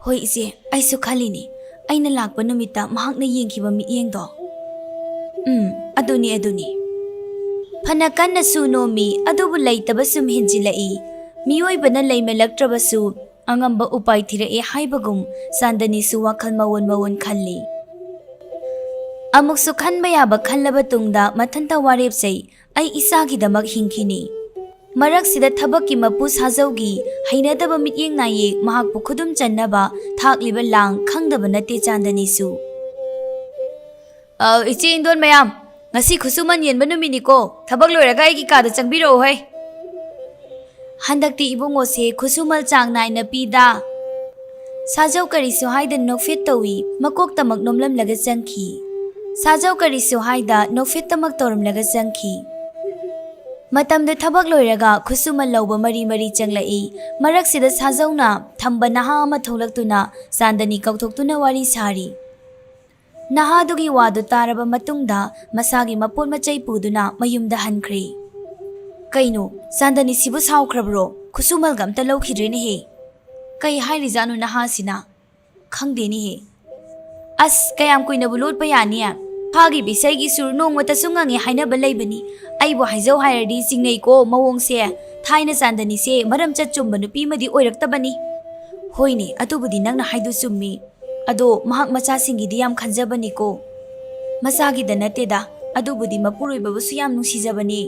"ꯍꯣꯏ ꯏꯆꯦ, ꯑꯩꯁꯨ ꯈꯜꯂꯤꯅꯤ꯫ ꯑꯩꯅ ꯂꯥꯛꯄ ꯅꯨꯃꯤꯠꯇ ꯃꯍꯥꯛꯅ ꯌꯦꯡꯈꯤꯕ ꯃꯤꯠꯌꯦꯡꯗꯣ꯫ ꯎꯝ, ꯑꯗꯨꯅꯤ, ꯑꯗꯨꯅꯤ꯫ ꯐꯅ ꯀꯟꯅꯁꯨ ꯅꯣꯝꯃꯤ, ꯑꯗꯨꯕꯨ ꯂꯩꯇꯕ ꯁꯨꯝ ꯍꯦꯟꯖꯤꯜꯂꯛꯏ꯫ ꯃꯤꯑꯣꯏꯕꯅ ꯂꯩꯃꯜꯂꯛꯇ꯭ꯔꯕꯁꯨ ꯑꯉꯝꯕ ꯎꯄꯥꯏ ꯊꯤꯔꯛꯑꯦ" ꯍꯥꯏꯕꯒꯨꯝ ꯆꯥꯟꯗꯅꯤꯁꯨ ꯋꯥꯈꯜ ꯃꯑꯣꯟ ꯃꯑꯣꯟ ꯈꯜꯂꯤ꯫ ꯑꯃꯨꯛꯁꯨ ꯈꯟꯕ ꯌꯥꯕ ꯈꯜꯂꯕ ꯇꯨꯡꯗ ꯃꯊꯟꯇ ꯋꯥꯔꯦꯞ ꯆꯩ, "ꯑꯩ ꯏꯆꯥꯒꯤꯗꯃꯛ ꯍꯤꯡꯈꯤꯅꯤ"꯫ ꯃꯔꯛꯁꯤꯗ ꯊꯕꯛꯀꯤ ꯃꯄꯨ ꯁꯥꯖꯧꯒꯤ ꯍꯩꯅꯗꯕ ꯃꯤꯠꯌꯦꯡ ꯅꯥꯌꯦꯡ ꯃꯍꯥꯛꯄꯨ ꯈꯨꯗꯨꯝ ꯆꯟꯅꯕ ꯊꯥꯛꯂꯤꯕ ꯂꯥꯡ ꯈꯪꯗꯕ ꯅꯠꯇꯦ ꯆꯥꯟꯗꯅꯤꯁꯨ꯫ "ꯑ, ꯏꯆꯦ ꯏꯟꯗꯣꯟ ꯃꯌꯥꯝ, ꯉꯁꯤ ꯈꯨꯠꯁꯨꯃꯟ ꯌꯦꯟꯕ ꯅꯨꯃꯤꯠꯅꯤꯀꯣ, ꯊꯕꯛ ꯂꯣꯏꯔꯒ ꯑꯩꯒꯤ ꯀꯥꯗ ꯆꯪꯕꯤꯔꯛꯎ ꯍꯩ"꯫ ꯍꯟꯗꯛꯇꯤ ꯏꯕꯨꯡꯉꯣꯁꯦ ꯈꯨꯠꯁꯨꯃꯜ ꯆꯥꯡ ꯅꯥꯏꯅ ꯄꯤꯗ꯫ ꯁꯥꯖꯧ ꯀꯔꯤꯁꯨ ꯍꯥꯏꯗꯅ ꯅꯣꯛꯐꯦꯠ ꯇꯧꯏ, ꯃꯀꯣꯛꯇꯃꯛ ꯅꯣꯝꯂꯝꯂꯒ ꯆꯪꯈꯤ꯫ ꯁꯥꯖꯧ ꯀꯔꯤꯁꯨ ꯍꯥꯏꯗ ꯅꯣꯛꯐꯦꯠꯇꯃꯛ ꯇꯧꯔꯝꯂꯒ ꯆꯪꯈꯤ꯫ ꯃꯇꯝꯗꯨ ꯊꯕꯛ ꯂꯣꯏꯔꯒ ꯈꯨꯠꯁꯨꯃꯟ ꯂꯧꯕ ꯃꯔꯤ ꯃꯔꯤ ꯆꯪꯂꯛꯏ꯫ ꯃꯔꯛꯁꯤꯗ ꯁꯥꯖꯧꯅ ꯊꯝꯕ ꯅꯍꯥ ꯑꯃ ꯊꯣꯛꯂꯛꯇꯨꯅ ꯆꯥꯟꯗꯅꯤ ꯀꯧꯊꯣꯛꯇꯨꯅ ꯋꯥꯔꯤ ꯁꯥꯔꯤ꯫ ꯅꯍꯥꯗꯨꯒꯤ ꯋꯥꯗꯨ ꯇꯥꯔꯕ ꯃꯇꯨꯡꯗ ꯃꯁꯥꯒꯤ ꯃꯄꯣꯠ ꯃꯆꯩ ꯄꯨꯗꯨꯅ ꯃꯌꯨꯝꯗ ꯍꯟꯈ꯭ꯔꯦ꯫ "ꯀꯩꯅꯣ, ꯆꯥꯟꯗꯅꯤꯁꯤꯕꯨ ꯁꯥꯎꯈ꯭ꯔꯕ꯭ꯔꯣ? ꯈꯨꯠꯁꯨꯃꯜꯒ ꯑꯝꯇ ꯂꯧꯈꯤꯗ꯭ꯔꯦꯅꯦꯍꯦ꯫ ꯀꯩ ꯍꯥꯏꯔꯤꯖꯥꯠꯅꯣ ꯅꯍꯥꯁꯤꯅ? ꯈꯪꯗꯦꯅꯦꯍꯦ꯫ ꯑꯁ, ꯀꯌꯥꯝ ꯀꯨꯏꯅꯕꯨ ꯂꯣꯠꯄ ꯌꯥꯅꯤ? ꯐꯥꯒꯤ ꯕꯤꯁꯩꯒꯤꯁꯨ ꯅꯣꯡꯃꯇꯁꯨ ꯉꯪꯉꯦ ꯍꯥꯏꯅꯕ ꯂꯩꯕꯅꯤ꯫ ꯑꯩꯕꯨ ꯍꯥꯏꯖꯧ ꯍꯥꯏꯔꯗꯤ ꯆꯤꯡꯅꯩꯀꯣ ꯃꯑꯣꯡꯁꯦ꯫ ꯊꯥꯏꯅ ꯆꯥꯟꯗꯅꯤꯁꯦ ꯃꯔꯝ ꯆꯠ ꯆꯨꯝꯕ ꯅꯨꯄꯤ ꯑꯃꯗꯤ ꯑꯣꯏꯔꯛꯇꯕꯅꯤ"꯫ "ꯍꯣꯏꯅꯦ, ꯑꯗꯨꯕꯨꯗꯤ ꯅꯪꯅ ꯍꯥꯏꯗꯨ ꯆꯨꯝꯃꯤ꯫ ꯑꯗꯣ ꯃꯍꯥꯛ ꯃꯆꯥꯁꯤꯡꯒꯤꯗꯤ ꯌꯥꯝ ꯈꯟꯖꯕꯅꯤꯀꯣ"꯫ "ꯃꯆꯥꯒꯤꯗ ꯅꯠꯇꯦꯗ, ꯑꯗꯨꯕꯨꯗꯤ ꯃꯄꯨꯔꯣꯏꯕꯕꯨꯁꯨ ꯌꯥꯝ ꯅꯨꯡꯁꯤꯖꯕꯅꯤ꯫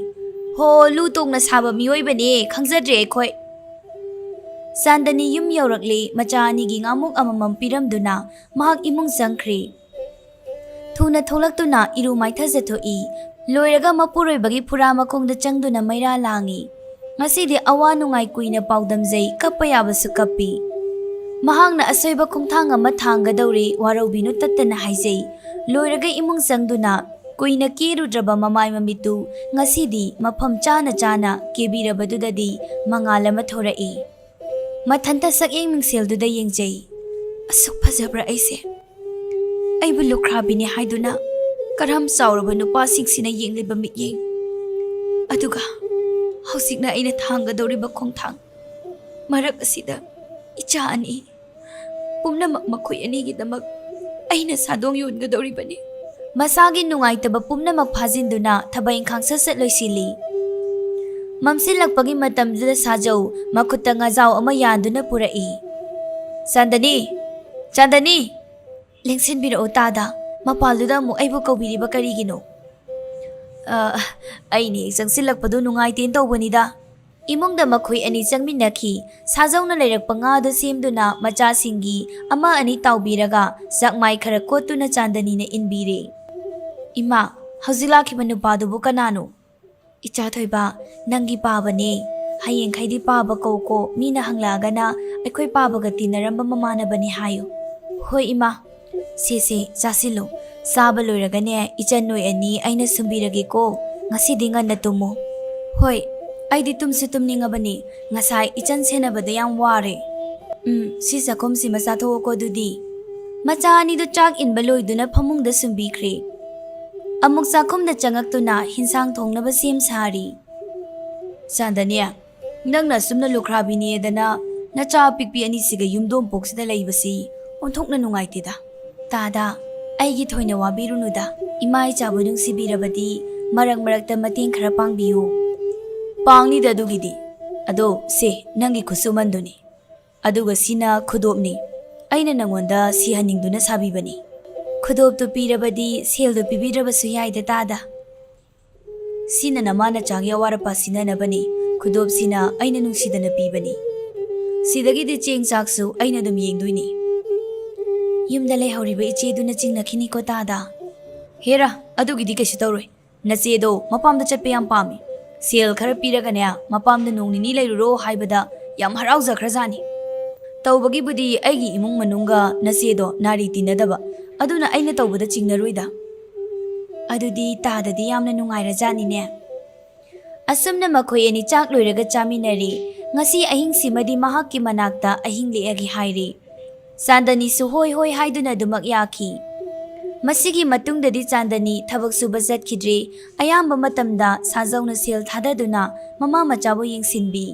ꯍꯣ, ꯂꯨ ꯇꯣꯡꯅ ꯁꯥꯕ ꯃꯤꯑꯣꯏꯕꯅꯦ, ꯈꯪꯖꯗ꯭ꯔꯦ ꯑꯩꯈꯣꯏ"꯫ ꯆꯥꯟꯗꯅꯤ ꯌꯨꯝ ꯌꯧꯔꯛꯂꯦ꯫ ꯃꯆꯥ ꯑꯅꯤꯒꯤ ꯉꯥꯃꯨꯛ ꯑꯃꯃꯝ ꯄꯤꯔꯝꯗꯨꯅ ꯃꯍꯥꯛ ꯏꯃꯨꯡ ꯆꯪꯈ꯭ꯔꯦ꯫ ꯊꯨꯅ ꯊꯣꯛꯂꯛꯇꯨꯅ ꯏꯔꯨ ꯃꯥꯏꯊꯖꯊꯣꯛꯏ꯫ ꯂꯣꯏꯔꯒ ꯃꯄꯨꯔꯣꯏꯕꯒꯤ ꯐꯨꯔꯥ ꯃꯈꯣꯡꯗ ꯆꯪꯗꯨꯅ ꯃꯩꯔꯥ ꯂꯥꯡꯏ꯫ ꯉꯁꯤꯗꯤ ꯑꯋꯥ ꯅꯨꯡꯉꯥꯏ ꯀꯨꯏꯅ ꯄꯥꯎꯗꯝꯖꯩ, ꯀꯞꯄ ꯌꯥꯕꯁꯨ ꯀꯞꯄꯤ꯫ ꯃꯍꯥꯛꯅ ꯑꯁꯣꯏꯕ ꯈꯣꯡꯊꯥꯡ ꯑꯃ ꯊꯥꯡꯒꯗꯧꯔꯦ, ꯋꯥꯔꯧꯕꯤꯅꯨ ꯇꯠꯇꯅ ꯍꯥꯏꯖꯩ꯫ ꯂꯣꯏꯔꯒ ꯏꯃꯨꯡ ꯆꯪꯗꯨꯅ ꯀꯨꯏꯅ ꯀꯦꯔꯨꯗ꯭ꯔꯕ ꯃꯃꯥꯏ ꯃꯃꯤꯠꯇꯨ ꯉꯁꯤꯗꯤ ꯃꯐꯝ ꯆꯥꯅ ꯆꯥꯅ ꯀꯦꯕꯤꯔꯕꯗꯨꯗꯗꯤ ꯃꯉꯥꯜ ꯑꯃ ꯊꯣꯔꯛꯏ꯫ ꯃꯊꯟꯇ ꯁꯛꯌꯦꯡ ꯃꯤꯡꯁꯦꯜꯗꯨꯗ ꯌꯦꯡꯖꯩ꯫ ꯑꯁꯨꯛ ꯐꯖꯕ꯭ꯔꯥ ꯑꯩꯁꯦ? ꯑꯩꯕꯨ ꯂꯨꯈ꯭ꯔꯥꯕꯤꯅꯦ ꯍꯥꯏꯗꯨꯅ ꯀꯔꯝ ꯆꯥꯎꯔꯕ ꯅꯨꯄꯥꯁꯤꯡꯁꯤꯅ ꯌꯦꯡꯂꯤꯕ ꯃꯤꯠꯌꯦꯡ, ꯑꯗꯨꯒ ꯍꯧꯖꯤꯛꯅ ꯑꯩꯅ ꯊꯥꯡꯒꯗꯧꯔꯤꯕ ꯈꯣꯡꯊꯥꯡ, ꯃꯔꯛ ꯑꯁꯤꯗ ꯏꯆꯥ ꯑꯅꯤ, ꯄꯨꯝꯅꯃꯛ ꯃꯈꯣꯏ ꯑꯅꯤꯒꯤꯗꯃꯛ ꯑꯩꯅ ꯁꯥꯗꯣꯡ ꯌꯣꯟꯒꯗꯧꯔꯤꯕꯅꯤ꯫ ꯃꯁꯥꯒꯤ ꯅꯨꯡꯉꯥꯏꯇꯕ ꯄꯨꯝꯅꯃꯛ ꯐꯥꯖꯤꯟꯗꯨꯅ ꯊꯕꯛ ꯏꯪꯈꯥꯡ ꯁꯠ ꯁꯠ ꯂꯣꯏꯁꯤꯜꯂꯤ꯫ ꯃꯝꯁꯤꯜꯂꯛꯄꯒꯤ ꯃꯇꯝꯗꯨꯗ ꯁꯥꯖꯧ ꯃꯈꯨꯠꯇ ꯉꯥꯖꯥꯎ ꯑꯃ ꯌꯥꯟꯗꯨꯅ ꯄꯨꯔꯛꯏ꯫ "ꯆꯥꯟꯗꯅꯤ! ꯆꯥꯟꯗꯅꯤ!" "ꯂꯦꯡꯁꯤꯟꯕꯤꯔꯛꯑꯣ ꯇꯥꯗ, ꯃꯄꯥꯜꯗꯨꯗ ꯑꯃꯨꯛ ꯑꯩꯕꯨ ꯀꯧꯕꯤꯔꯤꯕ ꯀꯔꯤꯒꯤꯅꯣ?" "ꯑ, ꯑꯩꯅ ꯍꯦꯛ ꯆꯪꯁꯤꯜꯂꯛꯄꯗꯨ ꯅꯨꯡꯉꯥꯏꯇꯦꯅ ꯇꯧꯕꯅꯤꯗ꯫" ꯏꯃꯨꯡꯗ ꯃꯈꯣꯏ ꯑꯅꯤ ꯆꯪꯃꯤꯟꯅꯈꯤ꯫ ꯁꯥꯖꯧꯅ ꯂꯩꯔꯛꯄ ꯉꯥꯗꯨ ꯁꯦꯝꯗꯨꯅ ꯃꯆꯥꯁꯤꯡꯒꯤ ꯑꯃ ꯑꯅꯤ ꯇꯥꯎꯕꯤꯔꯒ ꯆꯥꯛꯃꯥꯏ ꯈꯔ ꯀꯣꯠꯇꯨꯅ ꯆꯥꯟꯗꯅꯤꯅ ꯏꯟꯕꯤꯔꯦ꯫ "ꯏꯃꯥ, ꯍꯧꯖꯤꯛ ꯂꯥꯛꯈꯤꯕ ꯅꯨꯄꯥꯗꯨꯕꯨ ꯀꯅꯥꯅꯣ?" "ꯏꯆꯥ ꯊꯣꯏꯕ, ꯅꯪꯒꯤ ꯄꯥꯕꯅꯦ꯫ ꯍꯌꯦꯡꯈꯩꯗꯤ ꯄꯥꯕ ꯀꯧꯀꯣ, ꯃꯤꯅ ꯍꯪꯂꯛꯑꯒꯅ ꯑꯩꯈꯣꯏ ꯄꯥꯕꯒ ꯇꯤꯟꯅꯔꯝꯕ ꯃꯃꯥꯟꯅꯕꯅꯤ ꯍꯥꯏꯌꯨ꯫" "ꯍꯣꯏ ꯏꯃꯥ꯫ ꯁꯦ ꯁꯦ, ꯆꯥꯁꯤꯜꯂꯨ꯫ ꯆꯥꯕ ꯂꯣꯏꯔꯒꯅꯦ, ꯏꯆꯟ ꯅꯣꯏ ꯑꯅꯤ ꯑꯩꯅ ꯁꯨꯝꯕꯤꯔꯒꯦꯀꯣ꯫ ꯉꯁꯤꯗꯤ ꯉꯟꯅ ꯇꯨꯝꯃꯨ꯫" "ꯍꯣꯏ, ꯑꯩꯗꯤ ꯇꯨꯝꯁꯨ ꯇꯨꯝꯅꯤꯡꯉꯕꯅꯤ꯫ ꯉꯁꯥꯏ ꯏꯆꯟ ꯁꯦꯟꯅꯕꯗ ꯌꯥꯝ ꯋꯥꯔꯦ꯫" "ꯎꯝ, ꯁꯤ ꯆꯥꯛꯈꯨꯝꯁꯤꯃ ꯆꯥꯊꯣꯛꯑꯣꯀꯣ ꯑꯗꯨꯗꯤ꯫" ꯃꯆꯥ ꯑꯅꯤꯗꯨ ꯆꯥꯛ ꯏꯟꯕ ꯂꯣꯏꯗꯨꯅ ꯐꯃꯨꯡꯗ ꯁꯨꯝꯕꯤꯈ꯭ꯔꯦ꯫ ꯑꯃꯨꯛ ꯆꯥꯛꯈꯨꯝꯗ ꯆꯪꯉꯛꯇꯨꯅ ꯍꯤꯟꯁꯥꯡ ꯊꯣꯡꯅꯕ ꯁꯦꯝ ꯁꯥꯔꯤ꯫ "ꯆꯥꯟꯗꯅꯤ, ꯅꯪꯅ ꯑꯁꯨꯝꯅ ꯂꯨꯈ꯭ꯔꯥꯕꯤꯅꯦꯗꯅ ꯅꯆꯥ ꯑꯄꯤꯛꯄꯤ ꯑꯅꯤꯁꯤꯒ ꯌꯨꯝꯗꯣꯡꯄꯣꯛꯁꯤꯗ ꯂꯩꯕꯁꯤ ꯑꯣꯟꯊꯣꯛꯅ ꯅꯨꯡꯉꯥꯏꯇꯦꯗ꯫" "ꯇꯥꯗ, ꯑꯩꯒꯤ ꯊꯣꯏꯅ ꯋꯥꯕꯤꯔꯨꯅꯨꯗ꯫ ꯏꯃꯥ ꯏꯆꯥꯕꯨ ꯅꯨꯡꯁꯤꯕꯤꯔꯕꯗꯤ ꯃꯔꯛ ꯃꯔꯛꯇ ꯃꯇꯦꯡ ꯈꯔ ꯄꯥꯡꯕꯤꯌꯨ꯫" "ꯄꯥꯡꯅꯤꯗ ꯑꯗꯨꯒꯤꯗꯤ꯫ ꯑꯗꯣ ꯁꯦ, ꯅꯪꯒꯤ ꯈꯨꯠꯁꯨꯃꯟꯗꯨꯅꯤ꯫ ꯑꯗꯨꯒ ꯁꯤꯅ ꯈꯨꯗꯣꯞꯅꯤ꯫ ꯑꯩꯅ ꯅꯪꯉꯣꯟꯗ ꯁꯤꯍꯟꯅꯤꯡꯗꯨꯅ ꯁꯥꯕꯤꯕꯅꯤ꯫" "ꯈꯨꯗꯣꯞꯇꯨ ꯄꯤꯔꯕꯗꯤ ꯁꯦꯜꯗꯨ ꯄꯤꯕꯤꯗ꯭ꯔꯕꯁꯨ ꯌꯥꯏꯗ ꯇꯥꯗ꯫ ꯁꯤꯅ ꯅꯃꯥ ꯅꯆꯥꯒꯤ ꯑꯋꯥꯠ ꯑꯄꯥ ꯁꯤꯟꯅꯅꯕꯅꯤ꯫ ꯈꯨꯗꯣꯞꯁꯤꯅ ꯑꯩꯅ ꯅꯨꯡꯁꯤꯗꯅ ꯄꯤꯕꯅꯤ꯫ ꯁꯤꯗꯒꯤꯗꯤ ꯆꯦꯡ ꯆꯥꯛꯁꯨ ꯑꯩꯅ ꯑꯗꯨꯝ ꯌꯦꯡꯗꯣꯏꯅꯤ꯫" "ꯌꯨꯝꯗ ꯂꯩꯍꯧꯔꯤꯕ ꯏꯆꯦꯗꯨꯅ ꯆꯤꯡꯅꯈꯤꯅꯤꯀꯣ ꯇꯥꯗ꯫" "ꯍꯦꯔꯥ, ꯑꯗꯨꯒꯤꯗꯤ ꯀꯩꯁꯨ ꯇꯧꯔꯣꯏ꯫ ꯅꯆꯦꯗꯣ ꯃꯄꯥꯝꯗ ꯆꯠꯄ ꯌꯥꯝ ꯄꯥꯝꯃꯤ꯫ ꯁꯦꯜ ꯈꯔ ꯄꯤꯔꯒꯅꯦ, ꯃꯄꯥꯝꯗ ꯅꯣꯡ ꯅꯤꯅꯤ ꯂꯩꯔꯨꯔꯣ ꯍꯥꯏꯕꯗ ꯌꯥꯝ ꯍꯔꯥꯎꯖꯈ꯭ꯔꯖꯥꯠꯅꯤ꯫ ꯇꯧꯕꯒꯤꯕꯨꯗꯤ ꯑꯩꯒꯤ ꯏꯃꯨꯡ ꯃꯅꯨꯡꯒ ꯅꯆꯦꯗꯣ ꯅꯥꯔꯤ ꯇꯤꯟꯅꯗꯕ, ꯑꯗꯨꯅ ꯑꯩꯅ ꯇꯧꯕꯗ ꯆꯤꯡꯅꯔꯣꯏꯗ꯫" "ꯑꯗꯨꯗꯤ ꯇꯥꯗꯗꯤ ꯌꯥꯝꯅ ꯅꯨꯡꯉꯥꯏꯔꯖꯥꯠꯅꯤꯅꯦ꯫" ꯑꯁꯨꯝꯅ ꯃꯈꯣꯏ ꯑꯅꯤ ꯆꯥꯛ ꯂꯣꯏꯔꯒ ꯆꯥꯃꯤꯟꯅꯔꯦ꯫ ꯉꯁꯤ ꯑꯍꯤꯡꯁꯤꯃꯗꯤ ꯃꯍꯥꯛꯀꯤ ꯃꯅꯥꯛꯇ ꯑꯍꯤꯡ ꯂꯦꯛꯑꯒꯦ ꯍꯥꯏꯔꯦ꯫ ꯆꯥꯟꯗꯅꯤꯁꯨ ꯍꯣꯏ ꯍꯣꯏ ꯍꯥꯏꯗꯨꯅ ꯑꯗꯨꯃꯛ ꯌꯥꯈꯤ꯫ ꯃꯁꯤꯒꯤ ꯃꯇꯨꯡꯗꯗꯤ ꯆꯥꯟꯗꯅꯤ ꯊꯕꯛ ꯁꯨꯕ ꯆꯠꯈꯤꯗ꯭ꯔꯦ꯫ ꯑꯌꯥꯝꯕ ꯃꯇꯝꯗ ꯁꯥꯖꯧꯅ ꯁꯦꯜ ꯊꯥꯗꯗꯨꯅ ꯃꯃꯥ ꯃꯆꯥꯕꯨ ꯌꯦꯡꯁꯤꯟꯕꯤ꯫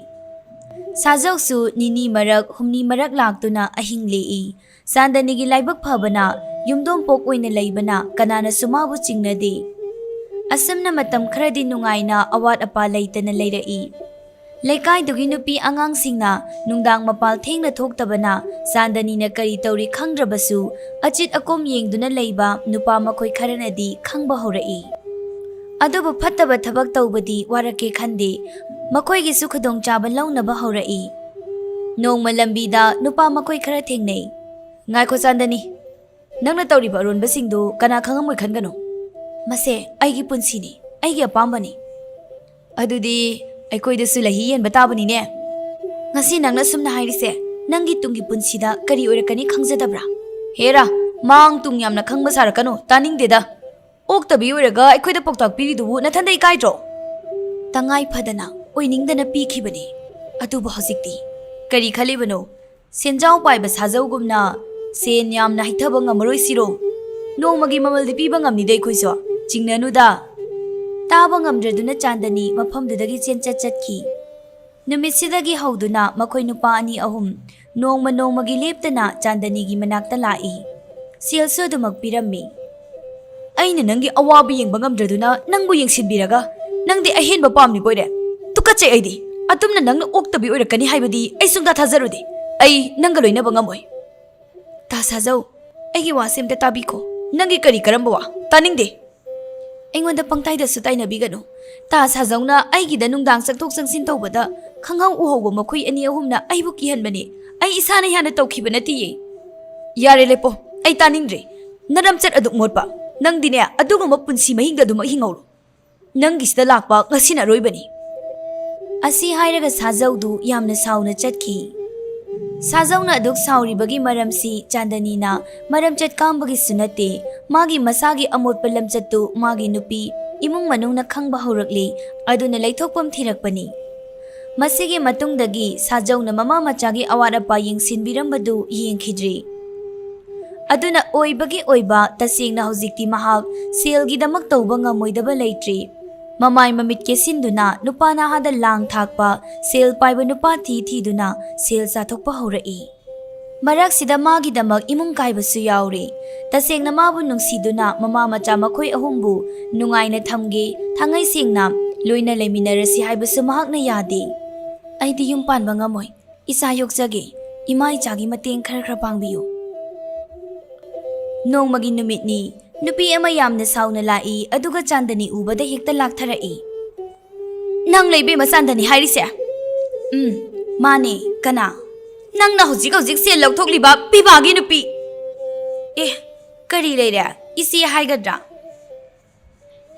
ꯁꯥꯖꯧꯁꯨ ꯅꯤꯅꯤ ꯃꯔꯛ ꯍꯨꯝꯅꯤ ꯃꯔꯛ ꯂꯥꯛꯇꯨꯅ ꯑꯍꯤꯡ ꯂꯦꯛꯏ꯫ ꯆꯥꯟꯗꯅꯤꯒꯤ ꯂꯥꯏꯕꯛ ꯐꯕꯅ ꯌꯨꯝꯗꯣꯝꯄꯣꯛ ꯑꯣꯏꯅ ꯂꯩꯕꯅ ꯀꯅꯥꯅꯁꯨ ꯃꯥꯕꯨ ꯆꯤꯡꯅꯗꯦ꯫ ꯑꯁꯨꯝꯅ ꯃꯇꯝ ꯈꯔꯗꯤ ꯅꯨꯡꯉꯥꯏꯅ ꯑꯋꯥꯠ ꯑꯄꯥ ꯂꯩꯇꯅ ꯂꯩꯔꯛꯏ꯫ ꯂꯩꯀꯥꯏꯗꯨꯒꯤ ꯅꯨꯄꯤ ꯑꯉꯥꯡꯁꯤꯡꯅ ꯅꯨꯡꯗꯥꯡ ꯃꯄꯥꯜ ꯊꯦꯡꯅ ꯊꯣꯛꯇꯕꯅ ꯆꯥꯟꯗꯅꯤꯅ ꯀꯔꯤ ꯇꯧꯔꯤ ꯈꯪꯗ꯭ꯔꯕꯁꯨ ꯑꯆꯤꯠ ꯑꯀꯣꯝ ꯌꯦꯡꯗꯨꯅ ꯂꯩꯕ ꯅꯨꯄꯥ ꯃꯈꯣꯏ ꯈꯔꯅꯗꯤ ꯈꯪꯕ ꯍꯧꯔꯛꯏ꯫ ꯑꯗꯨꯕꯨ ꯐꯠꯇꯕ ꯊꯕꯛ ꯇꯧꯕꯗꯤ ꯋꯥꯔꯛꯀꯦ ꯈꯟꯗꯦ꯫ ꯃꯈꯣꯏꯒꯤꯁꯨ ꯈꯨꯗꯣꯡꯆꯥꯕ ꯂꯧꯅꯕ ꯍꯧꯔꯛꯏ꯫ ꯅꯣꯡꯃ ꯂꯝꯕꯤꯗ ꯅꯨꯄꯥ ꯃꯈꯣꯏ ꯈꯔ ꯊꯦꯡꯅꯩ꯫ "ꯉꯥꯏꯈꯣ ꯆꯥꯟꯗꯅꯤ, ꯅꯪꯅ ꯇꯧꯔꯤꯕ ꯑꯔꯣꯟꯕꯁꯤꯡꯗꯨ ꯀꯅꯥ ꯈꯪꯉꯝꯃꯣꯏ ꯈꯟꯒꯅꯨ꯫ ꯃꯁꯦ ꯑꯩꯒꯤ ꯄꯨꯟꯁꯤꯅꯤ, ꯑꯩꯒꯤ ꯑꯄꯥꯝꯕꯅꯤ꯫ ꯑꯗꯨꯗꯤ ꯑꯩꯈꯣꯏꯗꯁꯨ ꯂꯩꯍꯤ ꯌꯦꯟꯕ ꯇꯥꯕꯅꯤꯅꯦ꯫ ꯉꯁꯤ ꯅꯪꯅ ꯁꯨꯝꯅ ꯍꯥꯏꯔꯤꯁꯦ ꯅꯪꯒꯤ ꯇꯨꯡꯒꯤ ꯄꯨꯟꯁꯤꯗ ꯀꯔꯤ ꯑꯣꯏꯔꯛꯀꯅꯤ ꯈꯪꯖꯗꯕ꯭ꯔꯥ?" "ꯍꯦꯔꯥ, ꯃꯥꯡ ꯇꯨꯡ ꯌꯥꯝꯅ ꯈꯪꯕ ꯁꯥꯔꯛꯀꯅꯨ, ꯇꯥꯅꯤꯡꯗꯦꯗ꯫ ꯑꯣꯛꯇꯕꯤ ꯑꯣꯏꯔꯒ ꯑꯩꯈꯣꯏꯗ ꯄꯥꯎꯇꯥꯛ ꯄꯤꯔꯤꯗꯨꯕꯨ ꯅꯊꯟꯗ ꯏꯀꯥꯏꯗ꯭ꯔꯣ?" "ꯇꯉꯥꯏ ꯐꯗꯅ ꯑꯣꯏꯅꯤꯡꯗꯅ ꯄꯤꯈꯤꯕꯅꯤ꯫ ꯑꯗꯨꯕꯨ ꯍꯧꯖꯤꯛꯇꯤ ꯀꯔꯤ ꯈꯜꯂꯤꯕꯅꯣ? ꯁꯦꯟꯖꯥꯎ ꯄꯥꯏꯕ ꯁꯥꯖꯧꯒꯨꯝꯅ ꯁꯦꯟ ꯌꯥꯝꯅ ꯍꯩꯊꯕ ꯉꯝꯃꯔꯣꯏꯁꯤꯔꯣ? ꯅꯣꯡꯃꯒꯤ ꯃꯃꯜꯗꯤ ꯄꯤꯕ ꯉꯝꯅꯤꯗ ꯑꯩꯈꯣꯏꯁꯨ꯫ ꯆꯤꯡꯅꯅꯨꯗ꯫" ꯇꯥꯕ ꯉꯝꯗ꯭ꯔꯗꯨꯅ ꯆꯥꯟꯗꯅꯤ ꯃꯐꯝꯗꯨꯗꯒꯤ ꯆꯦꯟꯆꯠ ꯆꯠꯈꯤ꯫ ꯅꯨꯃꯤꯠꯁꯤꯗꯒꯤ ꯍꯧꯗꯨꯅ ꯃꯈꯣꯏ ꯅꯨꯄꯥ ꯑꯅꯤ ꯑꯍꯨꯝ ꯅꯣꯡꯃ ꯅꯣꯡꯃꯒꯤ ꯂꯦꯞꯇꯅ ꯆꯥꯟꯗꯅꯤꯒꯤ ꯃꯅꯥꯛꯇ ꯂꯥꯛꯏ꯫ ꯁꯦꯜꯁꯨ ꯑꯗꯨꯃꯛ ꯄꯤꯔꯝꯃꯤ꯫ "ꯑꯩꯅ ꯅꯪꯒꯤ ꯑꯋꯥꯕ ꯌꯦꯡꯕ ꯉꯝꯗ꯭ꯔꯗꯨꯅ ꯅꯪꯕꯨ ꯌꯦꯡꯁꯤꯟꯕꯤꯔꯒ ꯅꯪꯗꯤ ꯑꯍꯦꯟꯕ ꯄꯥꯝꯂꯤꯕꯣꯏꯔꯦ꯫ ꯇꯨꯀꯠꯆꯩ ꯑꯩꯗꯤ꯫ ꯑꯗꯨꯝꯅ ꯅꯪꯅ ꯑꯣꯛꯇꯕꯤ ꯑꯣꯏꯔꯛꯀꯅꯤ ꯍꯥꯏꯕꯗꯤ ꯑꯩ ꯁꯨꯡꯊꯥ ꯊꯥꯖꯔꯨꯗꯦ꯫ ꯑꯩ ꯅꯪꯒ ꯂꯣꯏꯅꯕ ꯉꯝꯃꯣꯏ꯫" "ꯇꯥ ꯁꯥꯖꯧ, ꯑꯩꯒꯤ ꯋꯥꯁꯦ ꯑꯝꯇ ꯇꯥꯕꯤꯈꯣ꯫ ꯅꯪꯒꯤ ꯀꯔꯤ ꯀꯔꯝꯕ ꯋꯥ? ꯇꯥꯅꯤꯡꯗꯦ꯫" "ꯑꯩꯉꯣꯟꯗ ꯄꯪꯇꯥꯏꯗꯁꯨ ꯇꯥꯏꯅꯕꯤꯒꯅꯨ꯫ ꯇꯥ ꯁꯥꯖꯧꯅ ꯑꯩꯒꯤꯗ ꯅꯨꯡꯗꯥꯡ ꯆꯪꯊꯣꯛ ꯆꯪꯁꯤꯟ ꯇꯧꯕꯗ ꯈꯪꯍꯧ ꯎꯍꯧꯕ ꯃꯈꯣꯏ ꯑꯅꯤ ꯑꯍꯨꯝꯅ ꯑꯩꯕꯨ ꯀꯤꯍꯟꯕꯅꯤ꯫ ꯑꯩ ꯏꯁꯥꯅ ꯏꯍꯥꯟꯅ ꯇꯧꯈꯤꯕ ꯅꯠꯇꯤꯌꯦ꯫" "ꯌꯥꯔꯦ, ꯂꯦꯞꯄꯣ꯫ ꯑꯩ ꯇꯥꯅꯤꯡꯗ꯭ꯔꯦ꯫ ꯅꯔꯝꯆꯠ ꯑꯗꯨꯛ ꯃꯣꯠꯄ꯫ ꯅꯪꯗꯤꯅꯦ, ꯑꯗꯨꯒꯨꯝꯕ ꯄꯨꯟꯁꯤ ꯃꯍꯤꯡꯗ ꯑꯗꯨꯃꯛ ꯍꯤꯡꯍꯧꯔꯣ꯫ ꯅꯪꯒꯤꯁꯤꯗ ꯂꯥꯛꯄ ꯉꯁꯤꯅ ꯑꯔꯣꯏꯕꯅꯤ꯫" ꯑꯁꯤ ꯍꯥꯏꯔꯒ ꯁꯥꯖꯧꯗꯨ ꯌꯥꯝꯅ ꯁꯥꯎꯅ ꯆꯠꯈꯤ꯫ ꯁꯥꯖꯧꯅ ꯑꯗꯨꯛ ꯁꯥꯎꯔꯤꯕꯒꯤ ꯃꯔꯝꯁꯤ ꯆꯥꯟꯗꯅꯤꯅ ꯃꯔꯝꯆꯠ ꯀꯥꯝꯕꯒꯤꯁꯨ ꯅꯠꯇꯦ, ꯃꯥꯒꯤ ꯃꯁꯥꯒꯤ ꯑꯃꯣꯠꯄ ꯂꯝꯆꯠꯇꯨ ꯃꯥꯒꯤ ꯅꯨꯄꯤ, ꯏꯃꯨꯡ ꯃꯅꯨꯡꯅ ꯈꯪꯕ ꯍꯧꯔꯛꯂꯤ꯫ ꯑꯗꯨꯅ ꯂꯩꯊꯣꯛꯐꯝ ꯊꯤꯔꯛꯄꯅꯤ꯫ ꯃꯁꯤꯒꯤ ꯃꯇꯨꯡꯗꯒꯤ ꯁꯥꯖꯧꯅ ꯃꯃꯥ ꯃꯆꯥꯒꯤ ꯑꯋꯥꯠ ꯑꯄꯥ ꯌꯦꯡꯁꯤꯟꯕꯤꯔꯝꯕꯗꯨ ꯌꯦꯡꯈꯤꯗ꯭ꯔꯤ꯫ ꯑꯗꯨꯅ ꯑꯣꯏꯕꯒꯤ ꯑꯣꯏꯕ, ꯇꯁꯦꯡꯅ ꯍꯧꯖꯤꯛꯇꯤ ꯃꯍꯥꯛ ꯁꯦꯜꯒꯤꯗꯃꯛ ꯇꯧꯕ ꯉꯝꯃꯣꯏꯗꯕ ꯂꯩꯇ꯭ꯔꯤ꯫ ꯃꯃꯥꯏ ꯃꯃꯤꯠ ꯀꯦꯁꯤꯟꯗꯨꯅ ꯅꯨꯄꯥ ꯅꯍꯥꯗ ꯂꯥꯡ ꯊꯥꯛꯄ, ꯁꯦꯜ ꯄꯥꯏꯕ ꯅꯨꯄꯥ ꯊꯤ ꯊꯤꯗꯨꯅ ꯁꯦꯜ ꯆꯥꯊꯣꯛꯄ ꯍꯧꯔꯛꯏ꯫ ꯃꯔꯛꯁꯤꯗ ꯃꯥꯒꯤꯗꯃꯛ ꯏꯃꯨꯡ ꯀꯥꯏꯕꯁꯨ ꯌꯥꯎꯔꯦ꯫ ꯇꯁꯦꯡꯅ ꯃꯥꯕꯨ ꯅꯨꯡꯁꯤꯗꯨꯅ ꯃꯃꯥ ꯃꯆꯥ ꯃꯈꯣꯏ ꯑꯍꯨꯝꯕꯨ ꯅꯨꯡꯉꯥꯏꯅ ꯊꯝꯒꯦ, ꯊꯥꯡꯉꯩ ꯁꯦꯡꯅ ꯂꯣꯏꯅ ꯂꯩꯃꯤꯟꯅꯔꯁꯤ ꯍꯥꯏꯕꯁꯨ ꯃꯍꯥꯛꯅ ꯌꯥꯗꯦ꯫ "ꯑꯩꯗꯤ ꯌꯨꯝ ꯄꯥꯟꯕ ꯉꯝꯃꯣꯏ꯫ ꯏꯆꯥ ꯌꯣꯛꯆꯒꯦ꯫ ꯏꯃꯥ ꯏꯆꯥꯒꯤ ꯃꯇꯦꯡ ꯈꯔ ꯈꯔ ꯄꯥꯡꯕꯤꯌꯨ"꯫ ꯅꯣꯡꯃꯒꯤ ꯅꯨꯃꯤꯠꯅꯤ꯫ ꯅꯨꯄꯤ ꯑꯃ ꯌꯥꯝꯅ ꯁꯥꯎꯅ ꯂꯥꯛꯏ, ꯑꯗꯨꯒ ꯆꯥꯟꯗꯅꯤ ꯎꯕꯗ ꯍꯦꯛꯇ ꯂꯥꯛꯊꯔꯛꯏ꯫ "ꯅꯪ ꯂꯩꯕꯦꯝꯃ ꯆꯥꯟꯗꯅꯤ ꯍꯥꯏꯔꯤꯁꯦ?" "ꯎꯝ, ꯃꯥꯅꯦ꯫ ꯀꯅꯥ?" "ꯅꯪꯅ ꯍꯧꯖꯤꯛ ꯍꯧꯖꯤꯛ ꯁꯦꯜ ꯂꯧꯊꯣꯛꯂꯤꯕ ꯄꯤꯕꯥꯒꯤ ꯅꯨꯄꯤ?" "ꯑꯦ, ꯀꯔꯤ ꯂꯩꯔꯦ? ꯏꯆꯦ ꯍꯥꯏꯒꯗ꯭ꯔꯥ?"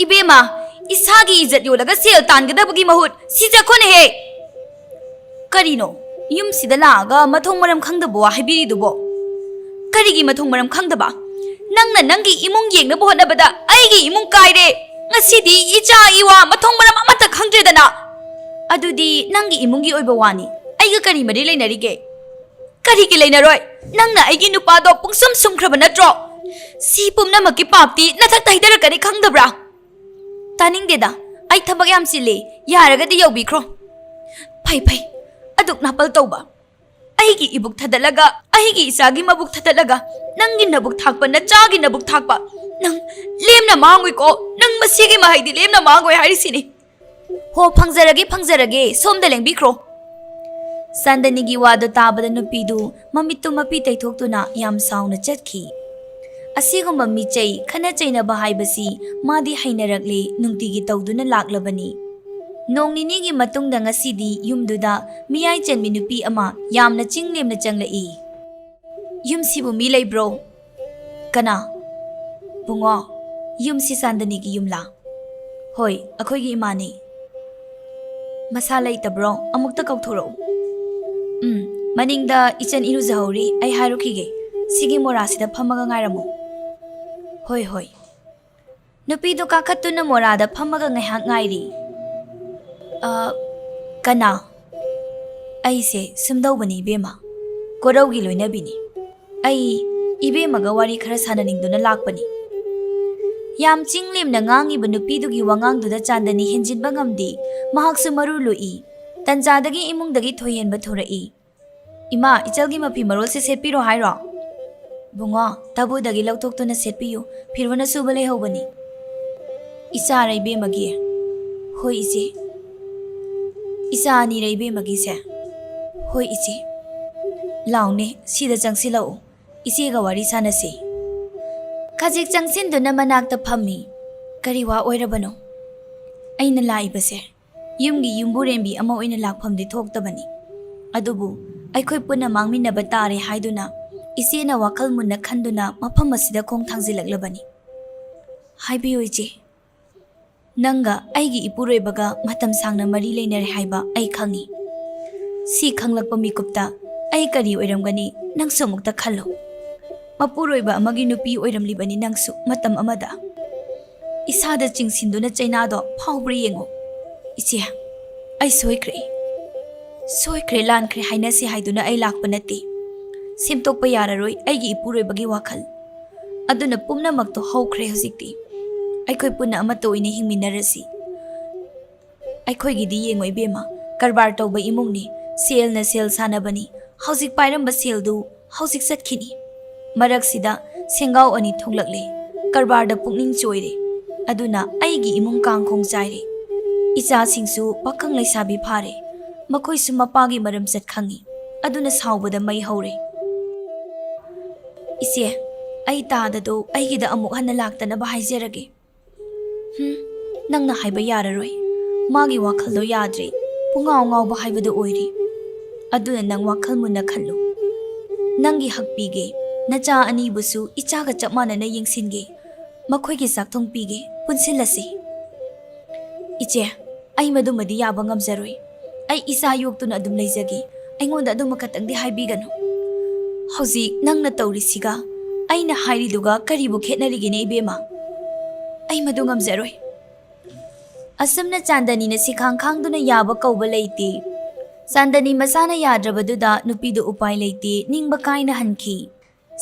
"ꯏꯕꯦꯝꯃ, ꯏꯁꯥꯒꯤ ꯏꯖꯠ ꯌꯣꯜꯂꯒ ꯁꯦꯜ ꯇꯥꯟꯒꯗꯕꯒꯤ ꯃꯍꯨꯠ ꯁꯤꯖꯈꯣꯅꯦꯍꯦ!" "ꯀꯔꯤꯅꯣ? ꯌꯨꯝꯁꯤꯗ ꯂꯥꯛꯑꯒ ꯃꯊꯣꯡ ꯃꯔꯝ ꯈꯪꯗꯕ ꯋꯥ ꯍꯥꯏꯕꯤꯔꯤꯗꯨꯕꯣ?" "ꯀꯔꯤꯒꯤ ꯃꯊꯣꯡ ꯃꯔꯝ ꯈꯪꯗꯕ? ꯅꯪꯅ ꯅꯪꯒꯤ ꯏꯃꯨꯡ ꯌꯦꯡꯅꯕ ꯍꯣꯠꯅꯕꯗ ꯑꯩꯒꯤ ꯏꯃꯨꯡ ꯀꯥꯏꯔꯦ꯫ ꯉꯁꯤꯗꯤ ꯏꯆꯥ ꯏꯋꯥ ꯃꯊꯣꯡ ꯃꯔꯝ ꯑꯃꯠꯇ ꯈꯪꯗ꯭ꯔꯦꯗꯅ!" "ꯑꯗꯨꯗꯤ ꯅꯪꯒꯤ ꯏꯃꯨꯡꯒꯤ ꯑꯣꯏꯕ ꯋꯥꯅꯤ꯫ ꯑꯩꯒ ꯀꯔꯤ ꯃꯔꯤ ꯂꯩꯅꯔꯤꯒꯦ?" "ꯀꯔꯤꯒꯤ ꯂꯩꯅꯔꯣꯏ? ꯅꯪꯅ ꯑꯩꯒꯤ ꯅꯨꯄꯥꯗꯣ ꯄꯨꯡꯁꯨꯝ ꯁꯨꯝꯈ꯭ꯔꯕ ꯅꯠꯇ꯭ꯔꯣ? ꯁꯤ ꯄꯨꯝꯅꯃꯛꯀꯤ ꯄꯥꯞꯇꯤ ꯅꯊꯛꯇ ꯍꯩꯊꯔꯛꯀꯅꯤ ꯈꯪꯗꯕ꯭ꯔꯥ?" "ꯇꯥꯅꯤꯡꯗꯦꯗ, ꯑꯩ ꯊꯕꯛ ꯌꯥꯝ ꯆꯤꯜꯂꯤ, ꯌꯥꯔꯒꯗꯤ ꯌꯧꯕꯤꯈ꯭ꯔꯣ"꯫ "ꯐꯩ ꯐꯩ, ꯑꯗꯨꯛ ꯅꯥꯄꯜ ꯇꯧꯕ꯫ ꯑꯩꯒꯤ ꯏꯕꯨꯛ ꯊꯗꯠꯂꯒ, ꯑꯩꯒꯤ ꯏꯆꯥꯒꯤ ꯃꯕꯨꯛ ꯊꯗꯠꯂꯒ, ꯅꯪꯒꯤ ꯅꯕꯨꯛ ꯊꯥꯛꯄ, ꯅꯆꯥꯒꯤ ꯅꯕꯨꯛ ꯊꯥꯛꯄ꯫ ꯅꯪ ꯂꯦꯝꯅ ꯃꯥꯡꯉꯣꯏꯀꯣ, ꯅꯪ ꯃꯁꯤꯒꯤ ꯃꯍꯩꯗꯤ ꯂꯦꯝꯅ ꯃꯥꯡꯉꯣꯏ ꯍꯥꯏꯔꯤꯁꯤꯅꯤ"꯫ "ꯍꯣ, ꯐꯪꯖꯔꯒꯦ, ꯐꯪꯖꯔꯒꯦ, ꯁꯣꯝꯗ ꯂꯦꯡꯕꯤꯈ꯭ꯔꯣ"꯫ ꯆꯥꯟꯗꯅꯤꯒꯤ ꯋꯥꯗꯨ ꯇꯥꯕꯗ ꯅꯨꯄꯤꯗꯨ ꯃꯃꯤꯠꯇꯨ ꯃꯄꯤ ꯇꯩꯊꯣꯛꯇꯨꯅ ꯌꯥꯝ ꯁꯥꯎꯅ ꯆꯠꯈꯤ꯫ ꯑꯁꯤꯒꯨꯝꯕ ꯃꯤꯆꯩ, ꯈꯠꯅ ꯆꯩꯅꯕ ꯍꯥꯏꯕꯁꯤ ꯃꯥꯗꯤ ꯍꯩꯅꯔꯛꯂꯦ, ꯅꯨꯡꯇꯤꯒꯤ ꯇꯧꯗꯨꯅ ꯂꯥꯛꯂꯕꯅꯤ꯫ ꯅꯣꯡ ꯅꯤꯅꯤꯒꯤ ꯃꯇꯨꯡꯗ ꯉꯁꯤꯗꯤ ꯌꯨꯝꯗꯨꯗ ꯃꯤꯌꯥꯏ ꯆꯟꯕꯤ ꯅꯨꯄꯤ ꯑꯃ ꯌꯥꯝꯅ ꯆꯤꯡ ꯂꯦꯝꯅ ꯆꯪꯂꯛꯏ꯫ "ꯌꯨꯝꯁꯤꯕꯨ ꯃꯤ ꯂꯩꯕ꯭ꯔꯣ?" "ꯀꯅꯥ?" "ꯕꯨꯡꯉꯣ, ꯌꯨꯝꯁꯤ ꯆꯥꯟꯗꯅꯤꯒꯤ ꯌꯨꯝꯂꯥ?" "ꯍꯣꯏ, ꯑꯩꯈꯣꯏꯒꯤ ꯏꯃꯥꯅꯤ"꯫ "ꯃꯁꯥ ꯂꯩꯇꯕ꯭ꯔꯣ? ꯑꯃꯨꯛꯇ ꯀꯧꯊꯣꯔꯛꯎ"꯫ "ꯎꯝ, ꯃꯅꯤꯡꯗ ꯏꯆꯟ ꯏꯔꯨꯖꯍꯧꯔꯤ, ꯑꯩ ꯍꯥꯏꯔꯨꯈꯤꯒꯦ꯫ ꯁꯤꯒꯤ ꯃꯣꯔꯥꯁꯤꯗ ꯐꯝꯃꯒ ꯉꯥꯏꯔꯝꯃꯨ"꯫ "ꯍꯣꯏ, ꯍꯣꯏ"꯫ ꯅꯨꯄꯤꯗꯨ ꯀꯥꯈꯠꯇꯨꯅ ꯃꯣꯔꯥꯗ ꯐꯝꯃꯒ ꯉꯥꯏꯍꯥꯛ ꯉꯥꯏꯔꯤ꯫ "ꯑ, ꯀꯅꯥ?" "ꯑꯩꯁꯦ ꯁꯨꯝꯗꯧꯕꯅꯤ ꯏꯕꯦꯝꯃ, ꯀꯣꯔꯧꯒꯤ ꯂꯣꯏꯅꯕꯤꯅꯤ꯫ ꯑꯩ ꯏꯕꯦꯝꯃꯒ ꯋꯥꯔꯤ ꯈꯔ ꯁꯥꯟꯅꯅꯤꯡꯗꯨꯅ ꯂꯥꯛꯄꯅꯤ"꯫ ꯌꯥꯝ ꯆꯤꯡ ꯂꯦꯝꯅ ꯉꯥꯡꯉꯤꯕ ꯅꯨꯄꯤꯗꯨꯒꯤ ꯋꯥꯉꯥꯡꯗꯨꯗ ꯆꯥꯟꯗꯅꯤ ꯍꯦꯟꯖꯤꯟꯕ ꯉꯝꯗꯦ꯫ ꯃꯍꯥꯛꯁꯨ ꯃꯔꯨ ꯂꯨꯏ꯫ ꯇꯟꯖꯥꯗꯒꯤ ꯏꯃꯨꯡꯗꯒꯤ ꯊꯣꯏꯍꯦꯟꯕ ꯊꯣꯔꯛꯏ꯫ "ꯏꯃꯥ, ꯏꯆꯜꯒꯤ ꯃꯐꯤ ꯃꯔꯣꯜꯁꯦ ꯁꯦꯠꯄꯤꯔꯣ ꯍꯥꯏꯔꯣ?" "ꯕꯨꯡꯉꯣ, ꯇꯥꯕꯨꯗꯒꯤ ꯂꯧꯊꯣꯛꯇꯨꯅ ꯁꯦꯠꯄꯤꯌꯨ, ꯐꯤꯔꯣꯟ ꯑꯁꯨꯕ ꯂꯩꯍꯧꯕꯅꯤ꯫" "ꯏꯆꯥꯔ ꯏꯕꯦꯝꯃꯒꯤ?" "ꯍꯣꯏ ꯏꯆꯦ꯫ ꯏꯆꯥ ꯑꯅꯤꯔ ꯏꯕꯦꯝꯃꯒꯤꯁꯦ?" "ꯍꯣꯏ ꯏꯆꯦ꯫" "ꯂꯥꯎꯅꯦ, ꯁꯤꯗ ꯆꯪꯁꯤꯜꯂꯛꯎ, ꯏꯆꯦꯒ ꯋꯥꯔꯤ ꯁꯥꯟꯅꯁꯤ꯫" ꯈꯖꯤꯛ ꯆꯪꯁꯤꯟꯗꯨꯅ ꯃꯅꯥꯛꯇ ꯐꯝꯃꯤ꯫ "ꯀꯔꯤ ꯋꯥ ꯑꯣꯏꯔꯕꯅꯣ?" "ꯑꯩꯅ ꯂꯥꯛꯏꯕꯁꯦ ꯌꯨꯝꯒꯤ ꯌꯨꯝꯕꯨꯔꯦꯝꯕꯤ ꯑꯃ ꯑꯣꯏꯅ ꯂꯥꯛꯐꯝꯗꯤ ꯊꯣꯛꯇꯕꯅꯤ, ꯑꯗꯨꯕꯨ ꯑꯩꯈꯣꯏ ꯄꯨꯟꯅ ꯃꯥꯡꯃꯤꯟꯅꯕ ꯇꯥꯔꯦ ꯍꯥꯏꯗꯨꯅ ꯏꯆꯦꯅ ꯋꯥꯈꯜ ꯃꯨꯟꯅ ꯈꯟꯗꯨꯅ ꯃꯐꯝ ꯑꯁꯤꯗ ꯈꯣꯡ ꯊꯥꯡꯖꯤꯜꯂꯛꯂꯕꯅꯤ꯫" "ꯍꯥꯏꯕꯤꯌꯨ ꯏꯆꯦ꯫" "ꯅꯪꯒ ꯑꯩꯒꯤ ꯏꯄꯨꯔꯣꯏꯕꯒ ꯃꯇꯝ ꯁꯥꯡꯅ ꯃꯔꯤ ꯂꯩꯅꯔꯦ ꯍꯥꯏꯕ ꯑꯩ ꯈꯪꯏ꯫ ꯁꯤ ꯈꯪꯂꯛꯄ ꯃꯤꯀꯨꯞꯇ ꯑꯩ ꯀꯔꯤ ꯑꯣꯏꯔꯝꯒꯅꯤ, ꯅꯪꯁꯨ ꯑꯃꯨꯛꯇ ꯈꯜꯂꯨ꯫ ꯃꯄꯨꯔꯣꯏꯕ ꯑꯃꯒꯤ ꯅꯨꯄꯤ ꯑꯣꯏꯔꯝꯂꯤꯕꯅꯤ ꯅꯪꯁꯨ ꯃꯇꯝ ꯑꯃꯗ꯫ ꯏꯁꯥꯗ ꯆꯤꯡꯁꯤꯟꯗꯨꯅ ꯆꯩꯅꯥꯗꯣ ꯐꯥꯎꯕ꯭ꯔꯥ ꯌꯦꯡꯉꯨ꯫" "ꯏꯆꯦ, ꯑꯩ ꯁꯣꯏꯈ꯭ꯔꯦ꯫ ꯁꯣꯏꯈ꯭ꯔꯦ, ꯂꯥꯟꯈ꯭ꯔꯦ ꯍꯥꯏꯅꯁꯤ ꯍꯥꯏꯗꯨꯅ ꯑꯩ ꯂꯥꯛꯄ ꯅꯠꯇꯦ꯫ ꯁꯦꯝꯗꯣꯛꯄ ꯌꯥꯔꯔꯣꯏ ꯑꯩꯒꯤ ꯏꯄꯨꯔꯣꯏꯕꯒꯤ ꯋꯥꯈꯜ꯫ ꯑꯗꯨꯅ ꯄꯨꯝꯅꯃꯛꯇꯣ ꯍꯧꯈ꯭ꯔꯦ ꯍꯧꯖꯤꯛꯇꯤ꯫ ꯑꯩꯈꯣꯏ ꯄꯨꯟꯅ ꯑꯃꯠꯇ ꯑꯣꯏꯅ ꯍꯤꯡꯃꯤꯟꯅꯔꯁꯤ꯫" "ꯑꯩꯈꯣꯏꯒꯤꯗꯤ ꯌꯦꯡꯉꯣ ꯏꯕꯦꯝꯃ, ꯀꯔꯕꯥꯔ ꯇꯧꯕ ꯏꯃꯨꯡꯅꯤ, ꯁꯦꯜꯅ ꯁꯦꯜ ꯁꯥꯟꯅꯕꯅꯤ꯫ ꯍꯧꯖꯤꯛ ꯄꯥꯏꯔꯝꯕ ꯁꯦꯜꯗꯨ ꯍꯧꯖꯤꯛ ꯆꯠꯈꯤꯅꯤ꯫ ꯃꯔꯛꯁꯤꯗ ꯁꯦꯡꯒꯥꯎ ꯑꯅꯤ ꯊꯣꯛꯂꯛꯂꯦ꯫ ꯀꯔꯕꯥꯔꯗ ꯄꯨꯛꯅꯤꯡ ꯆꯣꯏꯔꯦ꯫ ꯑꯗꯨꯅ ꯑꯩꯒꯤ ꯏꯃꯨꯡ ꯀꯥꯡꯈꯣꯡ ꯆꯥꯏꯔꯦ꯫ ꯏꯆꯥꯁꯤꯡꯁꯨ ꯄꯥꯈꯪ ꯂꯩꯁꯥꯕꯤ ꯐꯥꯔꯦ꯫ ꯃꯈꯣꯏꯁꯨ ꯃꯄꯥꯒꯤ ꯃꯔꯝꯆꯠ ꯈꯪꯏ꯫ ꯑꯗꯨꯅ ꯁꯥꯎꯕꯗ ꯃꯩ ꯍꯧꯔꯦ꯫ ꯏꯆꯦ, ꯑꯩ ꯇꯥꯗꯗꯣ ꯑꯩꯒꯤꯗ ꯑꯃꯨꯛ ꯍꯟꯅ ꯂꯥꯛꯇꯅꯕ ꯍꯥꯏꯖꯔꯒꯦ꯫" "ꯍꯨꯝ, ꯅꯪꯅ ꯍꯥꯏꯕ ꯌꯥꯔꯔꯣꯏ꯫ ꯃꯥꯒꯤ ꯋꯥꯈꯜꯗꯣ ꯌꯥꯗ꯭ꯔꯦ꯫ ꯄꯨꯡꯉꯥꯎ ꯉꯥꯎꯕ ꯍꯥꯏꯕꯗꯨ ꯑꯣꯏꯔꯦ꯫ ꯑꯗꯨꯅ ꯅꯪ ꯋꯥꯈꯜ ꯃꯨꯟꯅ ꯈꯜꯂꯨ꯫ ꯅꯪꯒꯤ ꯍꯛ ꯄꯤꯒꯦ꯫ ꯅꯆꯥ ꯑꯅꯤꯕꯨꯁꯨ ꯏꯆꯥꯒ ꯆꯞ ꯃꯥꯟꯅꯅ ꯌꯦꯡꯁꯤꯟꯒꯦ꯫ ꯃꯈꯣꯏꯒꯤ ꯆꯥꯛꯊꯣꯡ ꯄꯤꯒꯦ꯫ ꯄꯨꯟꯁꯤꯜꯂꯁꯤ꯫" "ꯏꯆꯦ, ꯑꯩ ꯃꯗꯨꯃꯗꯤ ꯌꯥꯕ ꯉꯝꯖꯔꯣꯏ꯫ ꯑꯩ ꯏꯆꯥ ꯌꯣꯛꯇꯨꯅ ꯑꯗꯨꯝ ꯂꯩꯖꯒꯦ꯫ ꯑꯩꯉꯣꯟꯗ ꯑꯗꯨꯃ ꯈꯛꯇꯪꯗꯤ ꯍꯥꯏꯕꯤꯒꯅꯨ꯫ ꯍꯧꯖꯤꯛ ꯅꯪꯅ ꯇꯧꯔꯤꯁꯤꯒ ꯑꯩꯅ ꯍꯥꯏꯔꯤꯗꯨꯒ ꯀꯔꯤꯕꯨ ꯈꯦꯠꯅꯔꯤꯒꯦꯅꯦ ꯏꯕꯦꯝꯃ? ꯑꯩ ꯃꯗꯨ ꯉꯝꯖꯔꯣꯏ꯫" ꯑꯁꯨꯝꯅ ꯆꯥꯟꯗꯅꯤꯅ ꯁꯤꯈꯥꯡ ꯈꯥꯡꯗꯨꯅ ꯌꯥꯕ ꯀꯧꯕ ꯂꯩꯇꯦ꯫ ꯆꯥꯟꯗꯅꯤ ꯃꯁꯥꯅ ꯌꯥꯗ꯭ꯔꯕꯗꯨꯗ ꯅꯨꯄꯤꯗꯨ ꯎꯄꯥꯏ ꯂꯩꯇꯦ, ꯅꯤꯡꯕ ꯀꯥꯏꯅ ꯍꯟꯈꯤ꯫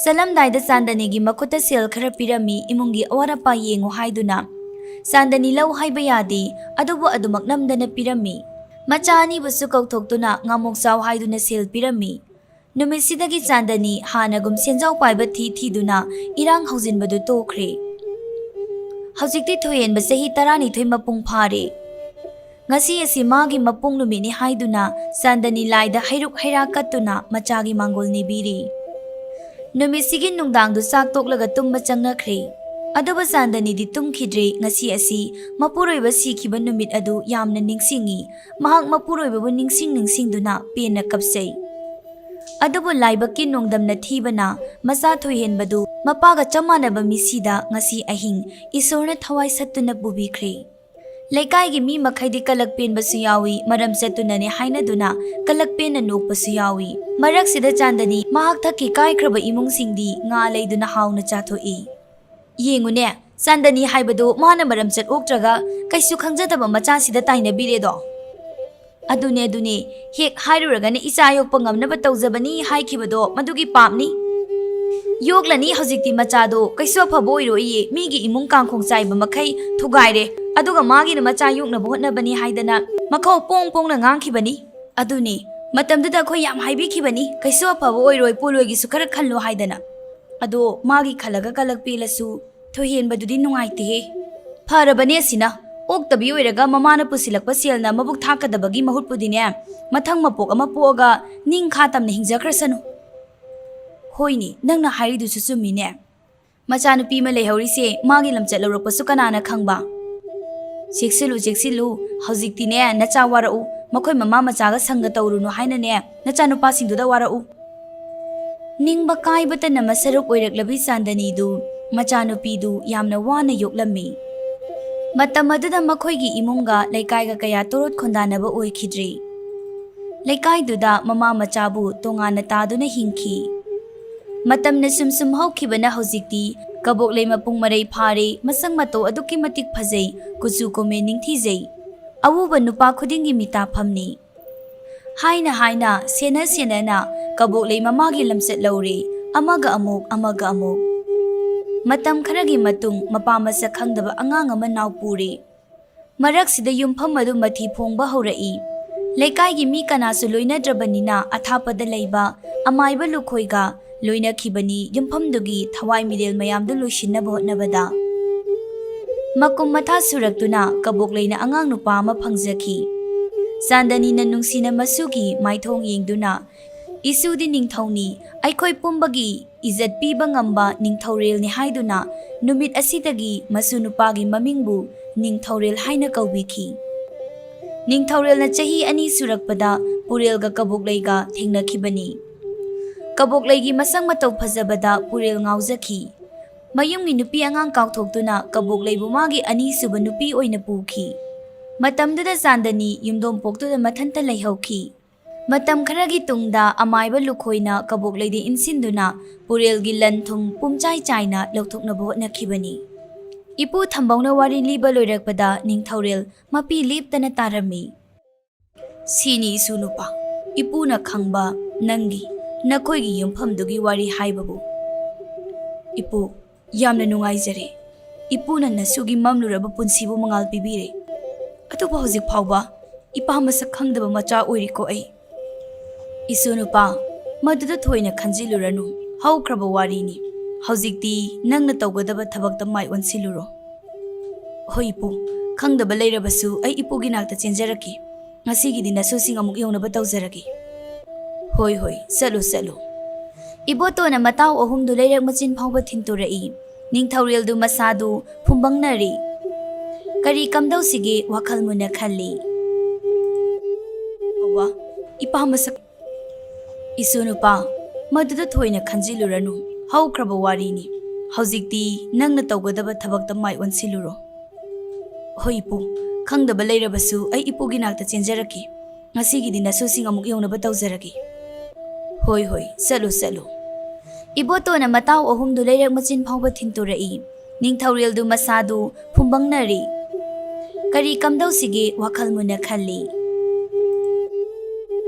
ꯆꯠꯂꯝꯗꯥꯏꯗ ꯆꯥꯟꯗꯅꯤꯒꯤ ꯃꯈꯨꯠꯇ ꯁꯦꯜ ꯈꯔ ꯄꯤꯔꯝꯃꯤ, ꯏꯃꯨꯡꯒꯤ ꯑꯋꯥꯠ ꯑꯄꯥ ꯌꯦꯡꯉꯨ ꯍꯥꯏꯗꯨꯅ꯫ ꯆꯥꯟꯗꯅꯤ ꯂꯧ ꯍꯥꯏꯕ ꯌꯥꯗꯦ, ꯑꯗꯨꯕꯨ ꯑꯗꯨꯃꯛ ꯅꯝꯗꯅ ꯄꯤꯔꯝꯃꯤ꯫ ꯃꯆꯥ ꯑꯅꯤꯕꯨꯁꯨ ꯀꯧꯊꯣꯛꯇꯨꯅ ꯉꯥꯃꯣꯛ ꯆꯥꯎ ꯍꯥꯏꯗꯨꯅ ꯁꯦꯜ ꯄꯤꯔꯝꯃꯤ꯫ ꯅꯨꯃꯤꯠꯁꯤꯗꯒꯤ ꯆꯥꯟꯗꯅꯤ ꯍꯥꯟꯅꯒꯨꯝ ꯁꯦꯟꯖꯥꯎ ꯄꯥꯏꯕ ꯊꯤ ꯊꯤꯗꯨꯅ ꯏꯔꯥꯡ ꯍꯧꯖꯤꯟꯕꯗꯨ ꯇꯣꯛꯈ꯭ꯔꯦ꯫ ꯍꯧꯖꯤꯛꯇꯤ ꯊꯣꯏꯍꯦꯟꯕ ꯆꯍꯤ ꯇꯔꯥꯅꯤꯊꯣꯏ ꯃꯄꯨꯡ ꯐꯥꯔꯦ꯫ ꯉꯁꯤ ꯑꯁꯤ ꯃꯥꯒꯤ ꯃꯄꯣꯛ ꯅꯨꯃꯤꯠꯅꯤ ꯍꯥꯏꯗꯨꯅ ꯆꯥꯟꯗꯅꯤ ꯂꯥꯏꯗ ꯍꯩꯔꯨꯛ ꯍꯩꯔꯥ ꯀꯠꯇꯨꯅ ꯃꯆꯥꯒꯤ ꯃꯥꯡꯒꯣꯜ ꯅꯤꯕꯤꯔꯤ꯫ ꯅꯨꯃꯤꯠꯁꯤꯒꯤ ꯅꯨꯡꯗꯥꯡꯗꯨ ꯆꯥꯛ ꯇꯣꯛꯂꯒ ꯇꯨꯝꯕ ꯆꯪꯅꯈ꯭ꯔꯦ꯫ ꯑꯗꯨꯕꯨ ꯆꯥꯟꯗꯅꯤꯗꯤ ꯇꯨꯝꯈꯤꯗ꯭ꯔꯦ꯫ ꯉꯁꯤ ꯑꯁꯤ ꯃꯄꯨꯔꯣꯏꯕ ꯁꯤꯈꯤꯕ ꯅꯨꯃꯤꯠ ꯑꯗꯨ ꯌꯥꯝꯅ ꯅꯤꯡꯁꯤꯡꯉꯤ꯫ ꯃꯍꯥꯛ ꯃꯄꯨꯔꯣꯏꯕꯕꯨ ꯅꯤꯡꯁꯤꯡ ꯅꯤꯡꯁꯤꯡꯗꯨꯅ ꯄꯦꯟꯅ ꯀꯞꯆꯩ꯫ ꯑꯗꯨꯕꯨ ꯂꯥꯏꯕꯛꯀꯤ ꯅꯣꯡꯗꯝꯅ ꯊꯤꯕꯅ ꯃꯆꯥ ꯊꯣꯏꯍꯦꯟꯕꯗꯨ ꯃꯄꯥꯒ ꯆꯞ ꯃꯥꯟꯅꯕ ꯃꯤꯁꯤꯗ ꯉꯁꯤ ꯑꯍꯤꯡ ꯏꯁꯣꯔꯅ ꯊꯋꯥꯏ ꯁꯠꯇꯨꯅ ꯄꯨꯕꯤꯈ꯭ꯔꯦ꯫ ꯂꯩꯀꯥꯏꯒꯤ ꯃꯤ ꯃꯈꯩꯗꯤ ꯀꯂꯛ ꯄꯦꯟꯕꯁꯨ ꯌꯥꯎꯏ, ꯃꯔꯝ ꯆꯠꯇꯨꯅꯅꯦ ꯍꯥꯏꯅꯗꯨꯅ ꯀꯂꯛ ꯄꯦꯟꯅ ꯅꯣꯛꯄꯁꯨ ꯌꯥꯎꯏ꯫ ꯃꯔꯛꯁꯤꯗ ꯆꯥꯟꯗꯅꯤ ꯃꯍꯥꯛ ꯊꯛꯀꯤ ꯀꯥꯏꯈ꯭ꯔꯕ ꯏꯃꯨꯡꯁꯤꯡꯗꯤ ꯉꯥ ꯂꯩꯗꯨꯅ ꯍꯥꯎꯅ ꯆꯥꯊꯣꯛꯏ꯫ "ꯌꯦꯡꯉꯨꯅꯦ, ꯆꯥꯟꯗꯅꯤ ꯍꯥꯏꯕꯗꯣ ꯃꯥꯅ ꯃꯔꯝ ꯆꯠ ꯑꯣꯛꯇ꯭ꯔꯒ ꯀꯩꯁꯨ ꯈꯪꯖꯗꯕ ꯃꯆꯥꯁꯤꯗ ꯇꯥꯏꯅꯕꯤꯔꯦꯗꯣ꯫ ꯑꯗꯨꯅꯦ, ꯑꯗꯨꯅꯦ, ꯍꯦꯛ ꯍꯥꯏꯔꯨꯔꯒꯅ ꯏꯆꯥ ꯌꯣꯛꯄ ꯉꯝꯅꯕ ꯇꯧꯖꯕꯅꯤ ꯍꯥꯏꯈꯤꯕꯗꯣ ꯃꯗꯨꯒꯤ ꯄꯥꯞꯅꯤ꯫ ꯌꯣꯛꯂꯅꯤ ꯍꯧꯖꯤꯛꯇꯤ ꯃꯆꯥꯗꯣ, ꯀꯩꯁꯨ ꯑꯐꯕ ꯑꯣꯏꯔꯣꯏꯌꯦ, ꯃꯤꯒꯤ ꯏꯃꯨꯡ ꯀꯥꯡꯈꯣꯡ ꯆꯥꯏꯕ ꯃꯈꯩ ꯊꯨꯒꯥꯏꯔꯦ, ꯑꯗꯨꯒ ꯃꯥꯒꯤꯅ ꯃꯆꯥ ꯌꯣꯛꯅꯕ ꯍꯣꯠꯅꯕꯅꯤ ꯍꯥꯏꯗꯅ ꯃꯈꯧ ꯄꯣꯡ ꯄꯣꯡꯅ ꯉꯥꯡꯈꯤꯕꯅꯤ꯫ ꯑꯗꯨꯅꯤ, ꯃꯇꯝꯗꯨꯗ ꯑꯩꯈꯣꯏ ꯌꯥꯝ ꯍꯥꯏꯕꯤꯈꯤꯕꯅꯤ, ꯀꯩꯁꯨ ꯑꯐꯕ ꯑꯣꯏꯔꯣꯏ, ꯄꯣꯂꯣꯏꯒꯤꯁꯨ ꯈꯔ ꯈꯜꯂꯣ ꯍꯥꯏꯗꯅ꯫ ꯑꯗꯣ ꯃꯥꯒꯤ ꯈꯜꯂꯒ ꯀꯂꯛ ꯄꯦꯜꯂꯁꯨ ꯊꯣꯏꯍꯦꯟꯕꯗꯨꯗꯤ ꯅꯨꯡꯉꯥꯏꯇꯦꯍꯦ꯫ ꯐꯔꯕꯅꯦ ꯑꯁꯤꯅ, ꯑꯣꯛꯇꯕꯤ ꯑꯣꯏꯔꯒ ꯃꯃꯥꯅ ꯄꯨꯁꯤꯜꯂꯛꯄ ꯁꯦꯜꯅ ꯃꯕꯨꯛ ꯊꯥꯛꯀꯗꯕꯒꯤ ꯃꯍꯨꯠꯄꯨꯗꯤꯅꯦ, ꯃꯊꯪ ꯃꯄꯣꯛ ꯑꯃ ꯄꯣꯛꯑꯒ ꯅꯤꯡꯈꯥ ꯇꯝꯅ ꯍꯤꯡꯖꯈ꯭ꯔꯁꯅꯨ꯫ ꯍꯣꯏꯅꯦ, ꯅꯪꯅ ꯍꯥꯏꯔꯤꯗꯨꯁꯨ ꯆꯨꯝꯃꯤꯅꯦ꯫ ꯃꯆꯥꯅꯨꯄꯤ ꯑꯃ ꯂꯩꯍꯧꯔꯤꯁꯦ ꯃꯥꯒꯤ ꯂꯝꯆꯠ ꯂꯧꯔꯛꯄꯁꯨ ꯀꯅꯥꯅ ꯈꯪꯕ? ꯆꯦꯛꯁꯤꯜꯂꯨ, ꯆꯦꯛꯁꯤꯜꯂꯨ, ꯍꯧꯖꯤꯛꯇꯤꯅꯦ ꯅꯆꯥ ꯋꯥꯔꯛꯎ, ꯃꯈꯣꯏ ꯃꯃꯥ ꯃꯆꯥꯒ ꯁꯪꯒ ꯇꯧꯔꯨꯅꯨ ꯍꯥꯏꯅꯅꯦ ꯅꯆꯥꯅꯨꯄꯥꯁꯤꯡꯗꯨꯗ ꯋꯥꯔꯛꯎ꯫ ꯅꯤꯡꯕ ꯀꯥꯏꯕꯇ ꯅꯝꯃ ꯁꯔꯨꯛ ꯑꯣꯏꯔꯛꯂꯕꯤ ꯆꯥꯟꯗꯅꯤꯗꯨ ꯃꯆꯥꯅꯨꯄꯤꯗꯨ ꯌꯥꯝꯅ ꯋꯥꯅ ꯌꯣꯛꯂꯝꯃꯤ꯫ ꯃꯇꯝ ꯑꯗꯨꯗ ꯃꯈꯣꯏꯒꯤ ꯏꯃꯨꯡꯒ ꯂꯩꯀꯥꯏꯒ ꯀꯌꯥ ꯇꯣꯔꯣꯠ ꯈꯣꯟꯗꯥꯅꯕ ꯑꯣꯏꯈꯤꯗ꯭ꯔꯤ꯫ ꯂꯩꯀꯥꯏꯗꯨꯗ ꯃꯃꯥ ꯃꯆꯥꯕꯨ ꯇꯣꯉꯥꯟꯅ ꯇꯥꯗꯨꯅ ꯍꯤꯡꯈꯤ꯫ ꯃꯇꯝꯅ ꯁꯨꯝ ꯁꯨꯝ ꯍꯧꯈꯤꯕꯅ ꯍꯧꯖꯤꯛꯇꯤ ꯀꯕꯣꯛꯂꯩ ꯃꯄꯨꯡ ꯃꯔꯩ ꯐꯥꯔꯦ, ꯃꯁꯛ ꯃꯇꯧ ꯑꯗꯨꯛꯀꯤ ꯃꯇꯤꯛ ꯐꯖꯩ, ꯀꯨꯆꯨ ꯀꯨꯃꯦꯟ ꯅꯤꯡꯊꯤꯖꯩ꯫ ꯑꯎꯕ ꯅꯨꯄꯥ ꯈꯨꯗꯤꯡꯒꯤ ꯃꯤꯇꯥꯐꯝꯅꯤ꯫ ꯍꯥꯏꯅ ꯍꯥꯏꯅ, ꯁꯦꯟꯅ ꯁꯦꯟꯅꯅ ꯀꯕꯣꯛꯂꯩ ꯃꯃꯥꯒꯤ ꯂꯝꯆꯠ ꯂꯧꯔꯦ꯫ ꯑꯃꯒ ꯑꯃꯨꯛ, ꯑꯃꯒ ꯑꯃꯨꯛ꯫ ꯃꯇꯝ ꯈꯔꯒꯤ ꯃꯇꯨꯡ ꯃꯄꯥ ꯃꯁꯛ ꯈꯪꯗꯕ ꯑꯉꯥꯡ ꯑꯃ ꯅꯥꯎ ꯄꯨꯔꯦ꯫ ꯃꯔꯛꯁꯤꯗ ꯌꯨꯝꯐꯝ ꯑꯗꯨ ꯃꯊꯤ ꯐꯣꯡꯕ ꯍꯧꯔꯛꯏ꯫ ꯂꯩꯀꯥꯏꯒꯤ ꯃꯤ ꯀꯅꯥꯁꯨ ꯂꯣꯏꯅꯗ꯭ꯔꯕꯅꯤꯅ ꯑꯊꯥꯞꯄꯗ ꯂꯩꯕ ꯑꯃꯥꯏꯕ ꯂꯨꯈꯣꯏꯒ ꯂꯣꯏꯅꯈꯤꯕꯅꯤ ꯌꯨꯝꯐꯝꯗꯨꯒꯤ ꯊꯋꯥꯏ ꯃꯤꯔꯦꯜ ꯃꯌꯥꯝꯗꯨ ꯂꯣꯏꯁꯤꯟꯅꯕ ꯍꯣꯠꯅꯕꯗ꯫ ꯃꯀꯨꯝ ꯃꯊꯥ ꯁꯨꯔꯛꯇꯨꯅ ꯀꯕꯣꯛꯂꯩꯅ ꯑꯉꯥꯡ ꯅꯨꯄꯥ ꯑꯃ ꯐꯪꯖꯈꯤ꯫ ꯆꯥꯟꯗꯅꯤꯅ ꯅꯨꯡꯁꯤꯅ ꯃꯁꯨꯒꯤ ꯃꯥꯏꯊꯣꯡ ꯌꯦꯡꯗꯨꯅ, "ꯏꯁꯨꯗꯤ ꯅꯤꯡꯊꯧꯅꯤ, ꯑꯩꯈꯣꯏ ꯄꯨꯝꯕꯒꯤ ꯏꯖꯠ ꯄꯤꯕ ꯉꯝꯕ ꯅꯤꯡꯊꯧꯔꯦꯜꯅꯤ" ꯍꯥꯏꯗꯨꯅ ꯅꯨꯃꯤꯠ ꯑꯁꯤꯗꯒꯤ ꯃꯁꯨ ꯅꯨꯄꯥꯒꯤ ꯃꯃꯤꯡꯕꯨ ꯅꯤꯡꯊꯧꯔꯦꯜ ꯍꯥꯏꯅ ꯀꯧꯕꯤꯈꯤ꯫ ꯅꯤꯡꯊꯧꯔꯦꯜꯅ ꯆꯍꯤ ꯑꯅꯤ ꯁꯨꯔꯛꯄꯗ ꯄꯨꯔꯦꯜꯒ ꯀꯕꯣꯛꯂꯩꯒ ꯊꯦꯡꯅꯈꯤꯕꯅꯤ꯫ ꯀꯕꯣꯛꯂꯩꯒꯤ ꯃꯁꯛ ꯃꯇꯧ ꯐꯖꯕꯗ ꯄꯨꯔꯦꯜ ꯉꯥꯎꯖꯈꯤ꯫ ꯃꯌꯨꯝꯒꯤ ꯅꯨꯄꯤ ꯑꯉꯥꯡ ꯀꯥꯎꯊꯣꯛꯇꯨꯅ ꯀꯕꯣꯛꯂꯩꯕꯨ ꯃꯥꯒꯤ ꯑꯅꯤꯁꯨꯕ ꯅꯨꯄꯤ ꯑꯣꯏꯅ ꯄꯨꯈꯤ꯫ ꯃꯇꯝꯗꯨꯗ ꯆꯥꯟꯗꯅꯤ ꯌꯨꯝꯗꯣꯝꯄꯣꯛꯇꯨꯗ ꯃꯊꯟꯇ ꯂꯩꯍꯧꯈꯤ꯫ ꯃꯇꯝ ꯈꯔꯒꯤ ꯇꯨꯡꯗ ꯑꯃꯥꯏꯕ ꯂꯨꯈꯣꯏꯅ ꯀꯕꯣꯛꯂꯩꯗ ꯏꯟꯁꯤꯟꯗꯨꯅ ꯄꯨꯔꯦꯜꯒꯤ ꯂꯟ ꯊꯨꯝ ꯄꯨꯝꯆꯥꯏ ꯆꯥꯏꯅ ꯂꯧꯊꯣꯛꯅꯕ ꯍꯣꯠꯅꯈꯤꯕꯅꯤ꯫ ꯏꯄꯨ ꯊꯝꯕꯧꯅ ꯋꯥꯔꯤ ꯂꯤꯕ ꯂꯣꯏꯔꯛꯄꯗ ꯅꯤꯡꯊꯧꯔꯦꯜ ꯃꯄꯤ ꯂꯦꯞꯇꯅ ꯇꯥꯔꯝꯃꯤ꯫ "ꯁꯤꯅꯤ ꯏꯁꯨ ꯅꯨꯄꯥ, ꯏꯄꯨꯅ ꯈꯪꯕ ꯅꯪꯒꯤ, ꯅꯈꯣꯏꯒꯤ ꯌꯨꯝꯐꯝꯗꯨꯒꯤ ꯋꯥꯔꯤ ꯍꯥꯏꯕꯕꯨ꯫" "ꯏꯄꯨ, ꯌꯥꯝꯅ ꯅꯨꯡꯉꯥꯏꯖꯔꯦ꯫ ꯏꯄꯨꯅ ꯅꯁꯨꯒꯤ ꯃꯝꯂꯨꯔꯕ ꯄꯨꯟꯁꯤꯕꯨ ꯃꯉꯥꯜ ꯄꯤꯕꯤꯔꯦ꯫ ꯑꯗꯨꯕꯨ ꯍꯧꯖꯤꯛ ꯐꯥꯎꯕ ꯏꯄꯥ ꯃꯁꯛ ꯈꯪꯗꯕ ꯃꯆꯥ ꯑꯣꯏꯔꯤꯀꯣ ꯑꯩ꯫" "ꯏꯁꯨ ꯅꯨꯄꯥ, ꯃꯗꯨꯗ ꯊꯣꯏꯅ ꯈꯟꯖꯤꯜꯂꯨꯔꯅꯨ, ꯍꯧꯈ꯭ꯔꯕ ꯋꯥꯔꯤꯅꯤ꯫ ꯍꯧꯖꯤꯛꯇꯤ ꯅꯪꯅ ꯇꯧꯒꯗꯕ ꯊꯕꯛꯇ ꯃꯥꯏ ꯑꯣꯟꯁꯤꯜꯂꯨꯔꯣ꯫" "ꯍꯣꯏ ꯏꯄꯨ, ꯈꯪꯗꯕ ꯂꯩꯔꯕꯁꯨ ꯑꯩ ꯏꯄꯨꯒꯤ ꯅꯥꯛꯇ ꯆꯦꯟꯖꯔꯛꯀꯦ꯫ ꯉꯁꯤꯒꯤꯗꯤ ꯅꯁꯨꯁꯤꯡ ꯑꯃꯨꯛ ꯌꯧꯅꯕ ꯇꯧꯖꯔꯒꯦ꯫" "ꯍꯣꯏ, ꯍꯣꯏ, ꯆꯠꯂꯨ, ꯆꯠꯂꯨ꯫" ꯏꯕꯣꯇꯣꯟꯅ ꯃꯇꯥꯎ ꯑꯍꯨꯝꯗꯨ ꯂꯩꯔꯛ ꯃꯆꯤꯟ ꯐꯥꯎꯕ ꯊꯤꯟꯇꯣꯔꯛꯏ꯫ ꯅꯤꯡꯊꯧꯔꯦꯜꯗꯨ ꯃꯁꯥꯗꯨ ꯐꯨꯝꯕꯪꯅꯔꯤ꯫ ꯀꯔꯤ ꯀꯝꯗꯧꯁꯤꯒꯦ ꯋꯥꯈꯜ ꯃꯨꯟꯅ ꯈꯜꯂꯤ꯫ "ꯑꯋꯥ, ꯏꯄꯥ ꯃꯁꯛ꯫" "ꯏꯁꯨ ꯅꯨꯄꯥ, ꯃꯗꯨꯗ ꯊꯣꯏꯅ ꯈꯟꯖꯤꯜꯂꯨꯔꯅꯨ, ꯍꯧꯈ꯭ꯔꯕ ꯋꯥꯔꯤꯅꯤ꯫ ꯍꯧꯖꯤꯛꯇꯤ ꯅꯪꯅ ꯇꯧꯒꯗꯕ ꯊꯕꯛꯇ ꯃꯥꯏ ꯑꯣꯟꯁꯤꯜꯂꯨꯔꯣ꯫" "ꯍꯣꯏ ꯏꯄꯨ, ꯈꯪꯗꯕ ꯂꯩꯔꯕꯁꯨ ꯑꯩ ꯏꯄꯨꯒꯤ ꯅꯥꯛꯇ ꯆꯦꯟꯖꯔꯛꯀꯦ꯫ ꯉꯁꯤꯒꯤꯗꯤ ꯅꯁꯨꯁꯤꯡ ꯑꯃꯨꯛ ꯌꯧꯅꯕ ꯇꯧꯖꯔꯒꯦ꯫" "ꯍꯣꯏ, ꯍꯣꯏ, ꯆꯠꯂꯨ, ꯆꯠꯂꯨ꯫" ꯏꯕꯣꯇꯣꯟꯅ ꯃꯇꯥꯎ ꯑꯍꯨꯝꯗꯨ ꯂꯩꯔꯛ ꯃꯆꯤꯟ ꯐꯥꯎꯕ ꯊꯤꯟꯇꯣꯔꯛꯏ꯫ ꯅꯤꯡꯊꯧꯔꯦꯜꯗꯨ ꯃꯁꯥꯗꯨ ꯐꯨꯝꯕꯪꯅꯔꯤ꯫ ꯀꯔꯤ ꯀꯝꯗꯧꯁꯤꯒꯦ ꯋꯥꯈꯜ ꯃꯨꯟꯅ ꯈꯜꯂꯤ꯫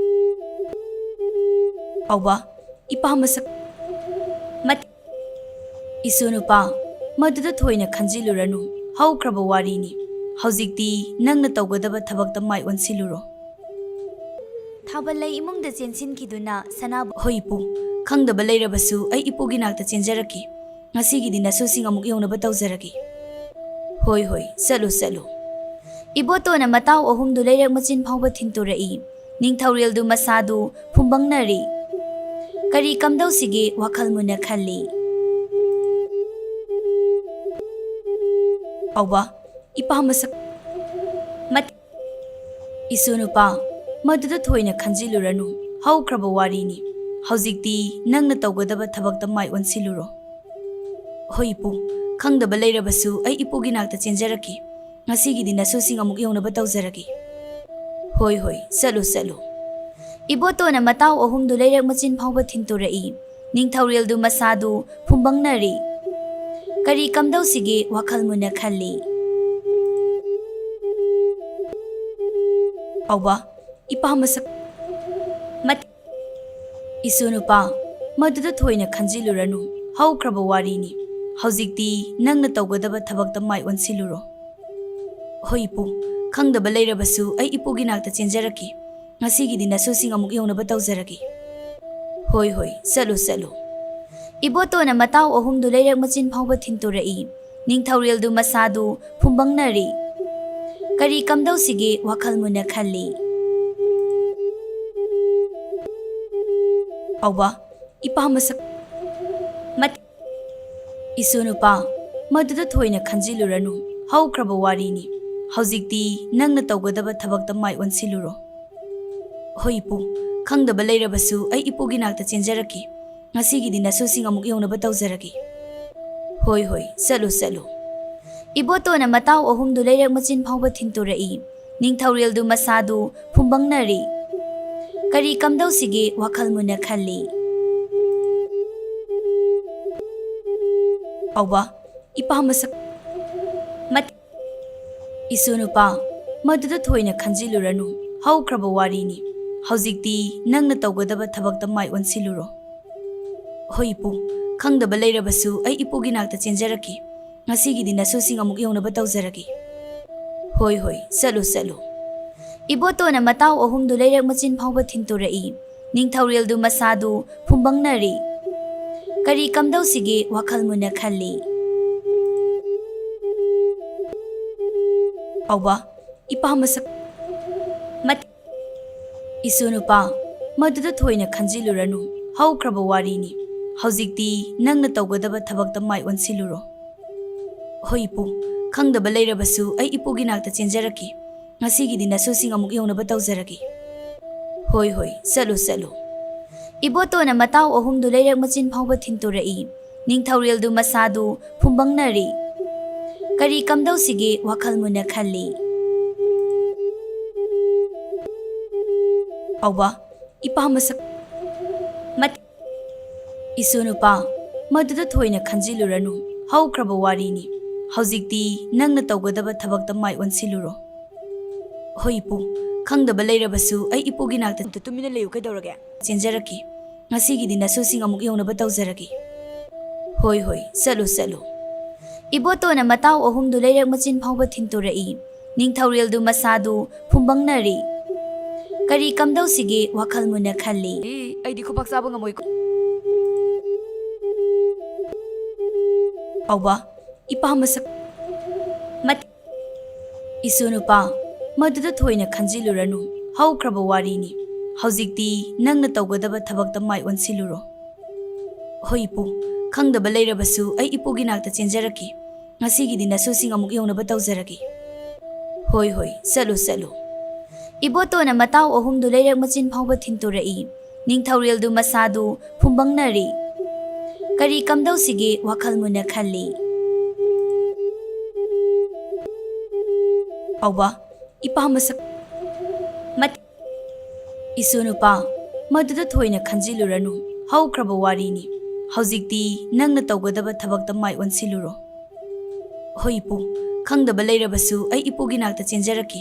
"ꯐꯥꯎꯕ, ꯏꯄꯥ ꯃꯁꯛ꯫" ꯃꯠ-, ꯏꯁꯨ ꯅꯨꯄꯥ, ꯃꯗꯨꯗ ꯊꯣꯏꯅ ꯈꯟꯖꯤꯜꯂꯨꯔꯅꯨ꯫ ꯍꯧꯈ꯭ꯔꯕ ꯋꯥꯔꯤꯅꯤ꯫ ꯍꯧꯖꯤꯛꯇꯤ ꯅꯪꯅ ꯇꯧꯒꯗꯕ ꯊꯕꯛꯇ ꯃꯥꯏ ꯑꯣꯟꯁꯤꯜꯂꯨꯔꯣ꯫ ꯊꯥꯕꯜꯂꯩ ꯏꯃꯨꯡꯗ ꯆꯦꯟꯁꯤꯟꯈꯤꯗꯨꯅ ꯁꯅꯥꯕꯨ- ꯍꯣꯏ ꯏꯄꯨ, ꯈꯪꯗꯕ ꯂꯩꯔꯕꯁꯨ ꯑꯩ ꯏꯄꯨꯒꯤ ꯅꯥꯛꯇ ꯆꯦꯟꯖꯔꯛꯀꯦ꯫ ꯉꯁꯤꯒꯤꯗꯤ ꯅꯁꯨꯁꯤꯡ ꯑꯃꯨꯛ ꯌꯧꯅꯕ ꯇꯧꯖꯔꯒꯦ꯫ ꯍꯣꯏ ꯍꯣꯏ, ꯆꯠꯂꯨ ꯆꯠꯂꯨ꯫ ꯏꯕꯣꯇꯣꯟꯅ ꯃꯇꯥꯎ ꯑꯍꯨꯝꯗꯨ ꯂꯩꯔꯛ ꯃꯆꯤꯟ ꯐꯥꯎꯕ ꯊꯤꯟꯇꯣꯔꯛꯏ꯫ ꯅꯤꯡꯊꯧꯔꯦꯜꯗꯨ ꯃꯁꯥꯗꯨ ꯐꯨꯝꯕꯪꯅꯔꯤ꯫ ꯀꯔꯤ ꯀꯝꯗꯧꯁꯤꯒꯦ ꯋꯥꯈꯜ ꯃꯨꯟꯅ ꯈꯜꯂꯤ꯫ ꯄꯥꯎꯕ, ꯏꯄꯥ ꯃꯁꯛ ꯃꯠ-, ꯏꯁꯨ ꯅꯨꯄꯥ, ꯃꯗꯨꯗ ꯊꯣꯏꯅ ꯈꯟꯖꯤꯜꯂꯨꯔꯅꯨ꯫ ꯍꯧꯈ꯭ꯔꯕ ꯋꯥꯔꯤꯅꯤ꯫ ꯍꯧꯖꯤꯛꯇꯤ ꯅꯪꯅ ꯇꯧꯒꯗꯕ ꯊꯕꯛꯇ ꯃꯥꯏ ꯑꯣꯟꯁꯤꯜꯂꯨꯔꯣ꯫ ꯍꯣꯏ ꯏꯄꯨ, ꯈꯪꯗꯕ ꯂꯩꯔꯕꯁꯨ ꯑꯩ ꯏꯄꯨꯒꯤ ꯅꯥꯛꯇ ꯆꯦꯟꯖꯔꯛꯀꯦ꯫ ꯉꯁꯤꯒꯤꯗꯤ ꯅꯁꯨꯁꯤꯡ ꯑꯃꯨꯛ ꯌꯧꯅꯕ ꯇꯧꯖꯔꯒꯦ꯫ ꯍꯣꯏ ꯍꯣꯏ, ꯆꯠꯂꯨ ꯆꯠꯂꯨ꯫ ꯏꯕꯣꯇꯣꯟꯅ ꯃꯇꯥꯎ ꯑꯍꯨꯝꯗꯨ ꯂꯩꯔꯛ ꯃꯆꯤꯟ ꯐꯥꯎꯕ ꯊꯤꯟꯇꯣꯔꯛꯏ꯫ ꯅꯤꯡꯊꯧꯔꯦꯜꯗꯨ ꯃꯁꯥꯗꯨ ꯐꯨꯝꯕꯪꯅꯔꯤ꯫ ꯀꯔꯤ ꯀꯝꯗꯧꯁꯤꯒꯦ ꯋꯥꯈꯜ ꯃꯨꯟꯅ ꯈꯜꯂꯤ꯫ ꯄꯥꯎꯕ, ꯏꯄꯥ ꯃꯁꯛ ꯃꯠ-, ꯏꯁꯨ ꯅꯨꯄꯥ, ꯃꯗꯨꯗ ꯊꯣꯏꯅ ꯈꯟꯖꯤꯜꯂꯨꯔꯅꯨ꯫ ꯍꯧꯈ꯭ꯔꯕ ꯋꯥꯔꯤꯅꯤ꯫ ꯍꯧꯖꯤꯛꯇꯤ ꯅꯪꯅ ꯇꯧꯒꯗꯕ ꯊꯕꯛꯇ ꯃꯥꯏ ꯑꯣꯟꯁꯤꯜꯂꯨꯔꯣ꯫ ꯍꯣꯏ ꯏꯄꯨ, ꯈꯪꯗꯕ ꯂꯩꯔꯕꯁꯨ ꯑꯩ ꯏꯄꯨꯒꯤ ꯅꯥꯛꯇ ꯆꯦꯟꯖꯔꯛꯀꯦ꯫ ꯉꯁꯤꯒꯤꯗꯤ ꯅꯁꯨꯁꯤꯡ ꯑꯃꯨꯛ ꯌꯧꯅꯕ ꯇꯧꯖꯔꯒꯦ꯫ ꯍꯣꯏ ꯍꯣꯏ, ꯆꯠꯂꯨ ꯆꯠꯂꯨ꯫ ꯏꯕꯣꯇꯣꯟꯅ ꯃꯇꯥꯎ ꯑꯍꯨꯝꯗꯨ ꯂꯩꯔꯛ ꯃꯆꯤꯟ ꯐꯥꯎꯕ ꯊꯤꯟꯇꯣꯔꯛꯏ꯫ ꯅꯤꯡꯊꯧꯔꯦꯜꯗꯨ ꯃꯁꯥꯗꯨ ꯐꯨꯝꯕꯪꯅꯔꯤ꯫ ꯀꯔꯤ ꯀꯝꯗꯧꯁꯤꯒꯦ ꯋꯥꯈꯜ ꯃꯨꯟꯅ ꯈꯜꯂꯤ꯫ ꯄꯥꯎꯕ, ꯏꯄꯥ ꯃꯁꯛ ꯃꯠ-, ꯏꯁꯨ ꯅꯨꯄꯥ, ꯃꯗꯨꯗ ꯊꯣꯏꯅ ꯈꯟꯖꯤꯜꯂꯨꯔꯅꯨ꯫ ꯍꯧꯈ꯭ꯔꯕ ꯋꯥꯔꯤꯅꯤ꯫ ꯍꯧꯖꯤꯛꯇꯤ ꯅꯪꯅ ꯇꯧꯒꯗꯕ ꯊꯕꯛꯇ ꯃꯥꯏ ꯑꯣꯟꯁꯤꯜꯂꯨꯔꯣ꯫ ꯍꯣꯏ ꯏꯄꯨ, ꯈꯪꯗꯕ ꯂꯩꯔꯕꯁꯨ ꯑꯩ ꯏꯄꯨꯒꯤ ꯅꯥꯛꯇ ꯆꯦꯟꯖꯔꯛꯀꯦ꯫ ꯉꯁꯤꯒꯤꯗꯤ ꯅꯁꯨꯁꯤꯡ ꯑꯃꯨꯛ ꯌꯧꯅꯕ ꯇꯧꯖꯔꯒꯦ꯫ ꯍꯣꯏ ꯍꯣꯏ, ꯆꯠꯂꯨ ꯆꯠꯂꯨ꯫ ꯏꯕꯣꯇꯣꯟꯅ ꯃꯇꯥꯎ ꯑꯍꯨꯝꯗꯨ ꯂꯩꯔꯛ ꯃꯆꯤꯟ ꯐꯥꯎꯕ ꯊꯤꯟꯇꯣꯔꯛꯏ꯫ ꯅꯤꯡꯊꯧꯔꯦꯜꯗꯨ ꯃꯁꯥꯗꯨ ꯐꯨꯝꯕꯪꯅꯔꯤ꯫ ꯀꯔꯤ ꯀꯝꯗꯧꯁꯤꯒꯦ ꯋꯥꯈꯜ ꯃꯨꯟꯅ ꯈꯜꯂꯤ꯫ ꯄꯥꯎꯕ, ꯏꯄꯥ ꯃꯁꯛ ꯃꯠ-, ꯏꯁꯨ ꯅꯨꯄꯥ, ꯃꯗꯨꯗ ꯊꯣꯏꯅ ꯈꯟꯖꯤꯜꯂꯨꯔꯅꯨ꯫ ꯍꯧꯈ꯭ꯔꯕ ꯋꯥꯔꯤꯅꯤ꯫ ꯍꯧꯖꯤꯛꯇꯤ ꯅꯪꯅ ꯇꯧꯒꯗꯕ ꯊꯕꯛꯇ ꯃꯥꯏ ꯑꯣꯟꯁꯤꯜꯂꯨꯔꯣ꯫ ꯍꯣꯏ ꯏꯄꯨ, ꯈꯪꯗꯕ ꯂꯩꯔꯕꯁꯨ ꯑꯩ ꯏꯄꯨꯒꯤ ꯅꯥꯛꯇ ꯆꯦꯟꯖꯔꯛꯀꯦ꯫ ꯉꯁꯤꯒꯤꯗꯤ ꯅꯁꯨꯁꯤꯡ ꯑꯃꯨꯛ ꯌꯧꯅꯕ ꯇꯧꯖꯔꯒꯦ꯫ ꯍꯣꯏ, ꯍꯣꯏ, ꯆꯠꯂꯨ, ꯆꯠꯂꯨ꯫ ꯏꯕꯣꯇꯣꯟꯅ ꯃꯇꯥꯎ ꯑꯍꯨꯝꯗꯨ ꯂꯩꯔꯛ ꯃꯆꯤꯟ ꯐꯥꯎꯕ ꯊꯤꯟꯇꯣꯔꯛꯏ꯫ ꯅꯤꯡꯊꯧꯔꯦꯜꯗꯨ ꯃꯁꯥꯗꯨ ꯐꯨꯝꯕꯪꯅꯔꯤ꯫ ꯀꯔꯤ ꯀꯝꯗꯧꯁꯤꯒꯦ ꯋꯥꯈꯜ ꯃꯨꯟꯅ ꯈꯜꯂꯤ꯫ ꯄꯥꯎꯕ, ꯏꯄꯥ ꯃꯁꯛ ꯃꯠ-, ꯏꯁꯨ ꯅꯨꯄꯥ, ꯃꯗꯨꯗ ꯊꯣꯏꯅ ꯈꯟꯖꯤꯜꯂꯨꯔꯅꯨ꯫ ꯍꯧꯈ꯭ꯔꯕ ꯋꯥꯔꯤꯅꯤ꯫ ꯍꯧꯖꯤꯛꯇꯤ ꯅꯪꯅ ꯇꯧꯒꯗꯕ ꯊꯕꯛꯇ ꯃꯥꯏ ꯑꯣꯟꯁꯤꯜꯂꯨꯔꯣ꯫ ꯍꯣꯏ ꯏꯄꯨ, ꯈꯪꯗꯕ ꯂꯩꯔꯕꯁꯨ ꯑꯩ ꯏꯄꯨꯒꯤ ꯅꯥꯛꯇ ꯆꯦꯟꯖꯔꯛꯀꯦ꯫ ꯉꯁꯤꯒꯤꯗꯤ ꯅꯁꯨꯁꯤꯡ ꯑꯃꯨꯛ ꯌꯧꯅꯕ ꯇꯧꯖꯔꯒꯦ꯫ ꯍꯣꯏ, ꯍꯣꯏ, ꯆꯠꯂꯨ, ꯆꯠꯂꯨ꯫ ꯏꯕꯣꯇꯣꯟꯅ ꯃꯇꯥꯎ ꯑꯍꯨꯝꯗꯨ ꯂꯩꯔꯛ ꯃꯆꯤꯟ ꯐꯥꯎꯕ ꯊꯤꯟꯇꯣꯔꯛꯏ꯫ ꯅꯤꯡꯊꯧꯔꯦꯜꯗꯨ ꯃꯁꯥꯗꯨ ꯐꯨꯝꯕꯪꯅꯔꯤ꯫ ꯀꯔꯤ ꯀꯝꯗꯧꯁꯤꯒꯦ ꯋꯥꯈꯜ ꯃꯨꯟꯅ ꯈꯜꯂꯤ꯫ ꯄꯥꯎꯕ, ꯏꯄꯥ ꯃꯁꯛ ꯃꯠ-, ꯏꯁꯨ ꯅꯨꯄꯥ, ꯃꯗꯨꯗ ꯊꯣꯏꯅ ꯈꯟꯖꯤꯜꯂꯨꯔꯅꯨ꯫ ꯍꯧꯈ꯭ꯔꯕ ꯋꯥꯔꯤꯅꯤ꯫ ꯍꯧꯖꯤꯛꯇꯤ ꯅꯪꯅ ꯇꯧꯒꯗꯕ ꯊꯕꯛꯇ ꯃꯥꯏ ꯑꯣꯟꯁꯤꯜꯂꯨꯔꯣ꯫ ꯍꯣꯏ ꯏꯄꯨ, ꯈꯪꯗꯕ ꯂꯩꯔꯕꯁꯨ ꯑꯩ ꯏꯄꯨꯒꯤ ꯅꯥꯛꯇ ꯇꯨꯃꯤꯟꯅ ꯂꯩꯌꯨ, ꯀꯩꯗꯧꯔꯒꯦ? ꯆꯦꯟꯖꯔꯛꯀꯦ꯫ ꯉꯁꯤꯒꯤꯗꯤ ꯅꯁꯨꯁꯤꯡ ꯑꯃꯨꯛ ꯌꯧꯅꯕ ꯇꯧꯖꯔꯒꯦ꯫ ꯍꯣꯏ, ꯍꯣꯏ, ꯆꯠꯂꯨ, ꯆꯠꯂꯨ꯫ ꯏꯕꯣꯇꯣꯟꯅ ꯃꯇꯥꯎ ꯑꯍꯨꯝꯗꯨ ꯂꯩꯔꯛ ꯃꯆꯤꯟ ꯐꯥꯎꯕ ꯊꯤꯟꯇꯣꯔꯛꯏ꯫ ꯅꯤꯡꯊꯧꯔꯦꯜꯗꯨ ꯃꯁꯥꯗꯨ ꯐꯨꯝꯕꯪꯅꯔꯤ꯫ ꯀꯔꯤ ꯀꯝꯗꯧꯁꯤꯒꯦ ꯋꯥꯈꯜ ꯃꯨꯟꯅ ꯈꯜꯂꯤ꯫ ꯑꯦ, ꯑꯩꯗꯤ ꯈꯨꯕꯥꯛ ꯆꯥꯕ ꯉꯝꯃꯣꯏꯀꯣ꯫ ꯄꯥꯎꯕ, ꯏꯄꯥ ꯃꯁꯛ ꯃꯠ-, ꯏꯁꯨ ꯅꯨꯄꯥ, ꯃꯗꯨꯗ ꯊꯣꯏꯅ ꯈꯟꯖꯤꯜꯂꯨꯔꯅꯨ꯫ ꯍꯧꯈ꯭ꯔꯕ ꯋꯥꯔꯤꯅꯤ꯫ ꯍꯧꯖꯤꯛꯇꯤ ꯅꯪꯅ ꯇꯧꯒꯗꯕ ꯊꯕꯛꯇ ꯃꯥꯏ ꯑꯣꯟꯁꯤꯜꯂꯨꯔꯣ꯫ ꯍꯣꯏ ꯏꯄꯨ, ꯈꯪꯗꯕ ꯂꯩꯔꯕꯁꯨ ꯑꯩ ꯏꯄꯨꯒꯤ ꯅꯥꯛꯇ ꯆꯦꯟꯖꯔꯛꯀꯦ꯫ ꯉꯁꯤꯒꯤꯗꯤ ꯅꯁꯨꯁꯤꯡ ꯑꯃꯨꯛ ꯌꯧꯅꯕ ꯇꯧꯖꯔꯒꯦ꯫ ꯍꯣꯏ, ꯍꯣꯏ, ꯆꯠꯂꯨ, ꯆꯠꯂꯨ꯫ ꯏꯕꯣꯇꯣꯟꯅ ꯃꯇꯥꯎ ꯑꯍꯨꯝꯗꯨ ꯂꯩꯔꯛ ꯃꯆꯤꯟ ꯐꯥꯎꯕ ꯊꯤꯟꯇꯣꯔꯛꯏ꯫ ꯅꯤꯡꯊꯧꯔꯦꯜꯗꯨ ꯃꯁꯥꯗꯨ ꯐꯨꯝꯕꯪꯅꯔꯤ꯫ ꯀꯔꯤ ꯀꯝꯗꯧꯁꯤꯒꯦ ꯋꯥꯈꯜ ꯃꯨꯟꯅ ꯈꯜꯂꯤ꯫ ꯄꯥꯎꯕ, ꯏꯄꯥ ꯃꯁꯛ ꯃꯠ-, ꯏꯁꯨ ꯅꯨꯄꯥ, ꯃꯗꯨꯗ ꯊꯣꯏꯅ ꯈꯟꯖꯤꯜꯂꯨꯔꯅꯨ꯫ ꯍꯧꯈ꯭ꯔꯕ ꯋꯥꯔꯤꯅꯤ꯫ ꯍꯧꯖꯤꯛꯇꯤ ꯅꯪꯅ ꯇꯧꯒꯗꯕ ꯊꯕꯛꯇ ꯃꯥꯏ ꯑꯣꯟꯁꯤꯜꯂꯨꯔꯣ꯫ ꯍꯣꯏ ꯏꯄꯨ, ꯈꯪꯗꯕ ꯂꯩꯔꯕꯁꯨ ꯑꯩ ꯏꯄꯨꯒꯤ ꯅꯥꯛꯇ ꯆꯦꯟꯖꯔꯛꯀꯦ꯫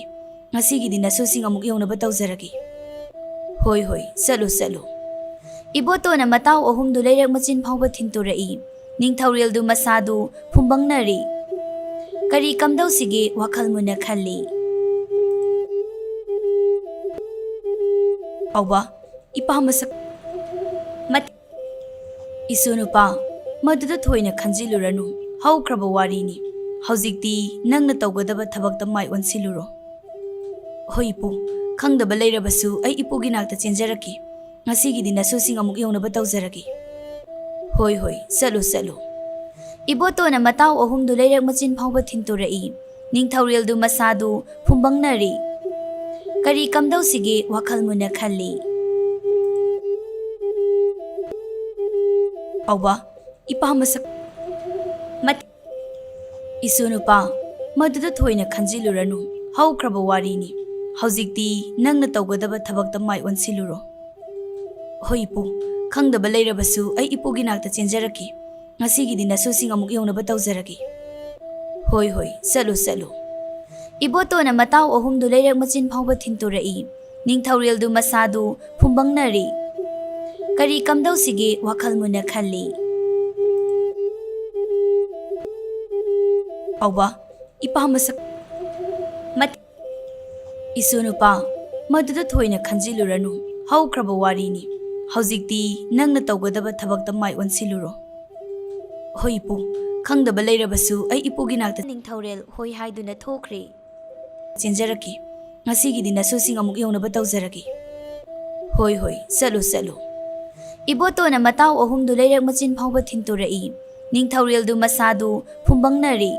ꯉꯁꯤꯒꯤꯗꯤ ꯅꯁꯨꯁꯤꯡ ꯑꯃꯨꯛ ꯌꯧꯅꯕ ꯇꯧꯖꯔꯒꯦ꯫ ꯍꯣꯏ, ꯍꯣꯏ, ꯆꯠꯂꯨ, ꯆꯠꯂꯨ꯫ ꯏꯕꯣꯇꯣꯟꯅ ꯃꯇꯥꯎ ꯑꯍꯨꯝꯗꯨ ꯂꯩꯔꯛ ꯃꯆꯤꯟ ꯐꯥꯎꯕ ꯊꯤꯟꯇꯣꯔꯛꯏ꯫ ꯅꯤꯡꯊꯧꯔꯦꯜꯗꯨ ꯃꯁꯥꯗꯨ ꯐꯨꯝꯕꯪꯅꯔꯤ꯫ ꯀꯔꯤ ꯀꯝꯗꯧꯁꯤꯒꯦ ꯋꯥꯈꯜ ꯃꯨꯟꯅ ꯈꯜꯂꯤ꯫ ꯐꯥꯎꯕ ꯏꯄꯥ ꯃꯁꯛ ꯃꯠ-, ꯏꯁꯨ ꯅꯨꯄꯥ, ꯃꯗꯨꯗ ꯊꯣꯏꯅ ꯈꯟꯖꯤꯜꯂꯨꯔꯅꯨ꯫ ꯍꯧꯈ꯭ꯔꯕ ꯋꯥꯔꯤꯅꯤ꯫ ꯍꯧꯖꯤꯛꯇꯤ ꯅꯪꯅ ꯇꯧꯒꯗꯕ ꯊꯕꯛꯇ ꯃꯥꯏ ꯑꯣꯟꯁꯤꯜꯂꯨꯔꯣ꯫ ꯍꯣꯏ ꯏꯄꯨ, ꯈꯪꯗꯕ ꯂꯩꯔꯕꯁꯨ ꯑꯩ ꯏꯄꯨꯒꯤ ꯅꯥꯛꯇ ꯆꯦꯟꯖꯔꯛꯀꯦ꯫ ꯉꯁꯤꯒꯤꯗꯤ ꯅꯁꯨꯁꯤꯡ ꯑꯃꯨꯛ ꯌꯧꯅꯕ ꯇꯧꯖꯔꯒꯦ꯫ ꯍꯣꯏ ꯍꯣꯏ, ꯆꯠꯂꯨ ꯆꯠꯂꯨ꯫ ꯏꯕꯣꯇꯣꯟꯅ ꯃꯇꯥꯎ ꯑꯍꯨꯝꯗꯨ ꯂꯩꯔꯛ ꯃꯆꯤꯟ ꯐꯥꯎꯕ ꯊꯤꯟꯇꯣꯔꯛꯏ꯫ ꯅꯤꯡꯊꯧꯔꯦꯜꯗꯨ ꯃꯁꯥꯗꯨ ꯐꯨꯝꯕꯪꯅꯔꯤ꯫ ꯀꯔꯤ ꯀꯝꯗꯧꯁꯤꯒꯦ ꯋꯥꯈꯜ ꯃꯨꯟꯅ ꯈꯜꯂꯤ꯫ ꯐꯥꯎꯕ ꯏꯄꯥ ꯃꯁꯛ ꯃꯠ-, ꯏꯁꯨ ꯅꯨꯄꯥ, ꯃꯗꯨꯗ ꯊꯣꯏꯅ ꯈꯟꯖꯤꯜꯂꯨꯔꯅꯨ꯫ ꯍꯧꯈ꯭ꯔꯕ ꯋꯥꯔꯤꯅꯤ꯫ ꯍꯧꯖꯤꯛꯇꯤ ꯅꯪꯅ ꯇꯧꯒꯗꯕ ꯊꯕꯛꯇ ꯃꯥꯏ ꯑꯣꯟꯁꯤꯜꯂꯨꯔꯣ꯫ ꯍꯣꯏ ꯏꯄꯨ, ꯈꯪꯗꯕ ꯂꯩꯔꯕꯁꯨ ꯑꯩ ꯏꯄꯨꯒꯤ ꯅꯥꯛꯇ ꯆꯦꯟꯖꯔꯛꯀꯦ꯫ ꯉꯁꯤꯒꯤꯗꯤ ꯅꯁꯨꯁꯤꯡ ꯑꯃꯨꯛ ꯌꯧꯅꯕ ꯇꯧꯖꯔꯒꯦ꯫ ꯍꯣꯏ ꯍꯣꯏ, ꯆꯠꯂꯨ ꯆꯠꯂꯨ꯫ ꯏꯕꯣꯇꯣꯟꯅ ꯃꯇꯥꯎ ꯑꯍꯨꯝꯗꯨ ꯂꯩꯔꯛ ꯃꯆꯤꯟ ꯐꯥꯎꯕ ꯊꯤꯟꯇꯣꯔꯛꯏ꯫ ꯅꯤꯡꯊꯧꯔꯦꯜꯗꯨ ꯃꯁꯥꯗꯨ ꯐꯨꯝꯕꯪꯅꯔꯤ꯫ ꯀꯔꯤ ꯀꯝꯗꯧꯁꯤꯒꯦ ꯋꯥꯈꯜ ꯃꯨꯟꯅ ꯈꯜꯂꯤ꯫ ꯐꯥꯎꯕ ꯏꯄꯥ ꯃꯁꯛ ꯃꯠ-, ꯏꯁꯨ ꯅꯨꯄꯥ, ꯃꯗꯨꯗ ꯊꯣꯏꯅ ꯈꯟꯖꯤꯜꯂꯨꯔꯅꯨ꯫ ꯍꯧꯈ꯭ꯔꯕ ꯋꯥꯔꯤꯅꯤ꯫ ꯍꯧꯖꯤꯛꯇꯤ ꯅꯪꯅ ꯇꯧꯒꯗꯕ ꯊꯕꯛꯇ ꯃꯥꯏ ꯑꯣꯟꯁꯤꯜꯂꯨꯔꯣ꯫ ꯍꯣꯏ ꯏꯄꯨ, ꯈꯪꯗꯕ ꯂꯩꯔꯕꯁꯨ ꯑꯩ ꯏꯄꯨꯒꯤ ꯅꯥꯛꯇ ꯅꯤꯡꯊꯧꯔꯦꯜ ꯍꯣꯏ ꯍꯥꯏꯗꯨꯅ ꯊꯣꯛꯈ꯭ꯔꯦ꯫ ꯆꯦꯟꯖꯔꯛꯀꯦ꯫ ꯉꯁꯤꯒꯤꯗꯤ ꯅꯁꯨꯁꯤꯡ ꯑꯃꯨꯛ ꯌꯧꯅꯕ ꯇꯧꯖꯔꯒꯦ꯫ ꯍꯣꯏ ꯍꯣꯏ, ꯆꯠꯂꯨ ꯆꯠꯂꯨ꯫ ꯏꯕꯣꯇꯣꯟꯅ ꯃꯇꯥꯎ ꯑꯍꯨꯝꯗꯨ ꯂꯩꯔꯛ ꯃꯆꯤꯟ ꯐꯥꯎꯕ ꯊꯤꯟꯇꯣꯔꯛꯏ꯫ ꯅꯤꯡꯊꯧꯔꯦꯜꯗꯨ ꯃꯁꯥꯗꯨ ꯐꯨꯝꯕꯪꯅꯔꯤ꯫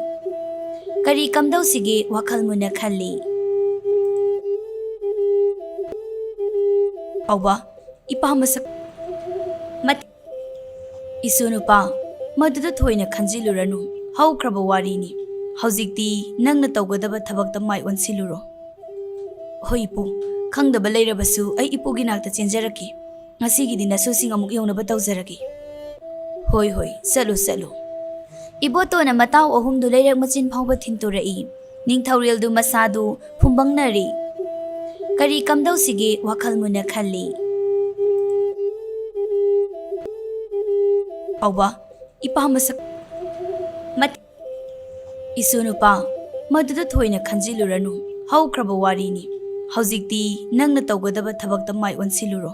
ꯀꯔꯤ ꯀꯝꯗꯧꯁꯤꯒꯦ ꯋꯥꯈꯜ ꯃꯨꯟꯅ ꯈꯜꯂꯤ꯫ ꯐꯥꯎꯕ ꯏꯄꯥ ꯃꯁꯛ ꯃꯠ-, ꯏꯁꯨ ꯅꯨꯄꯥ, ꯃꯗꯨꯗ ꯊꯣꯏꯅ ꯈꯟꯖꯤꯜꯂꯨꯔꯅꯨ꯫ ꯍꯧꯈ꯭ꯔꯕ ꯋꯥꯔꯤꯅꯤ꯫ ꯍꯧꯖꯤꯛꯇꯤ ꯅꯪꯅ ꯇꯧꯒꯗꯕ ꯊꯕꯛꯇ ꯃꯥꯏ ꯑꯣꯟꯁꯤꯜꯂꯨꯔꯣ꯫ ꯍꯣꯏ ꯏꯄꯨ, ꯈꯪꯗꯕ ꯂꯩꯔꯕꯁꯨ ꯑꯩ ꯏꯄꯨꯒꯤ ꯅꯥꯛꯇ ꯆꯦꯟꯖꯔꯛꯀꯦ꯫ ꯉꯁꯤꯒꯤꯗꯤ ꯅꯁꯨꯁꯤꯡ ꯑꯃꯨꯛ ꯌꯧꯅꯕ ꯇꯧꯖꯔꯒꯦ꯫ ꯍꯣꯏ ꯍꯣꯏ, ꯆꯠꯂꯨ ꯆꯠꯂꯨ꯫ ꯏꯕꯣꯇꯣꯟꯅ ꯃꯇꯥꯎ ꯑꯍꯨꯝꯗꯨ ꯂꯩꯔꯛ ꯃꯆꯤꯟ ꯐꯥꯎꯕ ꯊꯤꯟꯇꯣꯔꯛꯏ꯫ ꯅꯤꯡꯊꯧꯔꯦꯜꯗꯨ ꯃꯁꯥꯗꯨ ꯐꯨꯝꯕꯪꯅꯔꯤ꯫ ꯀꯔꯤ ꯀꯝꯗꯧꯁꯤꯒꯦ ꯋꯥꯈꯜ ꯃꯨꯟꯅ ꯈꯜꯂꯤ꯫ ꯄꯥꯎꯕ, ꯏꯄꯥ ꯃꯁꯛ ꯃꯠ-, ꯏꯁꯨ ꯅꯨꯄꯥ, ꯃꯗꯨꯗ ꯊꯣꯏꯅ ꯈꯟꯖꯤꯜꯂꯨꯔꯅꯨ꯫ ꯍꯧꯈ꯭ꯔꯕ ꯋꯥꯔꯤꯅꯤ꯫ ꯍꯧꯖꯤꯛꯇꯤ ꯅꯪꯅ ꯇꯧꯒꯗꯕ ꯊꯕꯛꯇ ꯃꯥꯏ ꯑꯣꯟꯁꯤꯜꯂꯨꯔꯣ꯫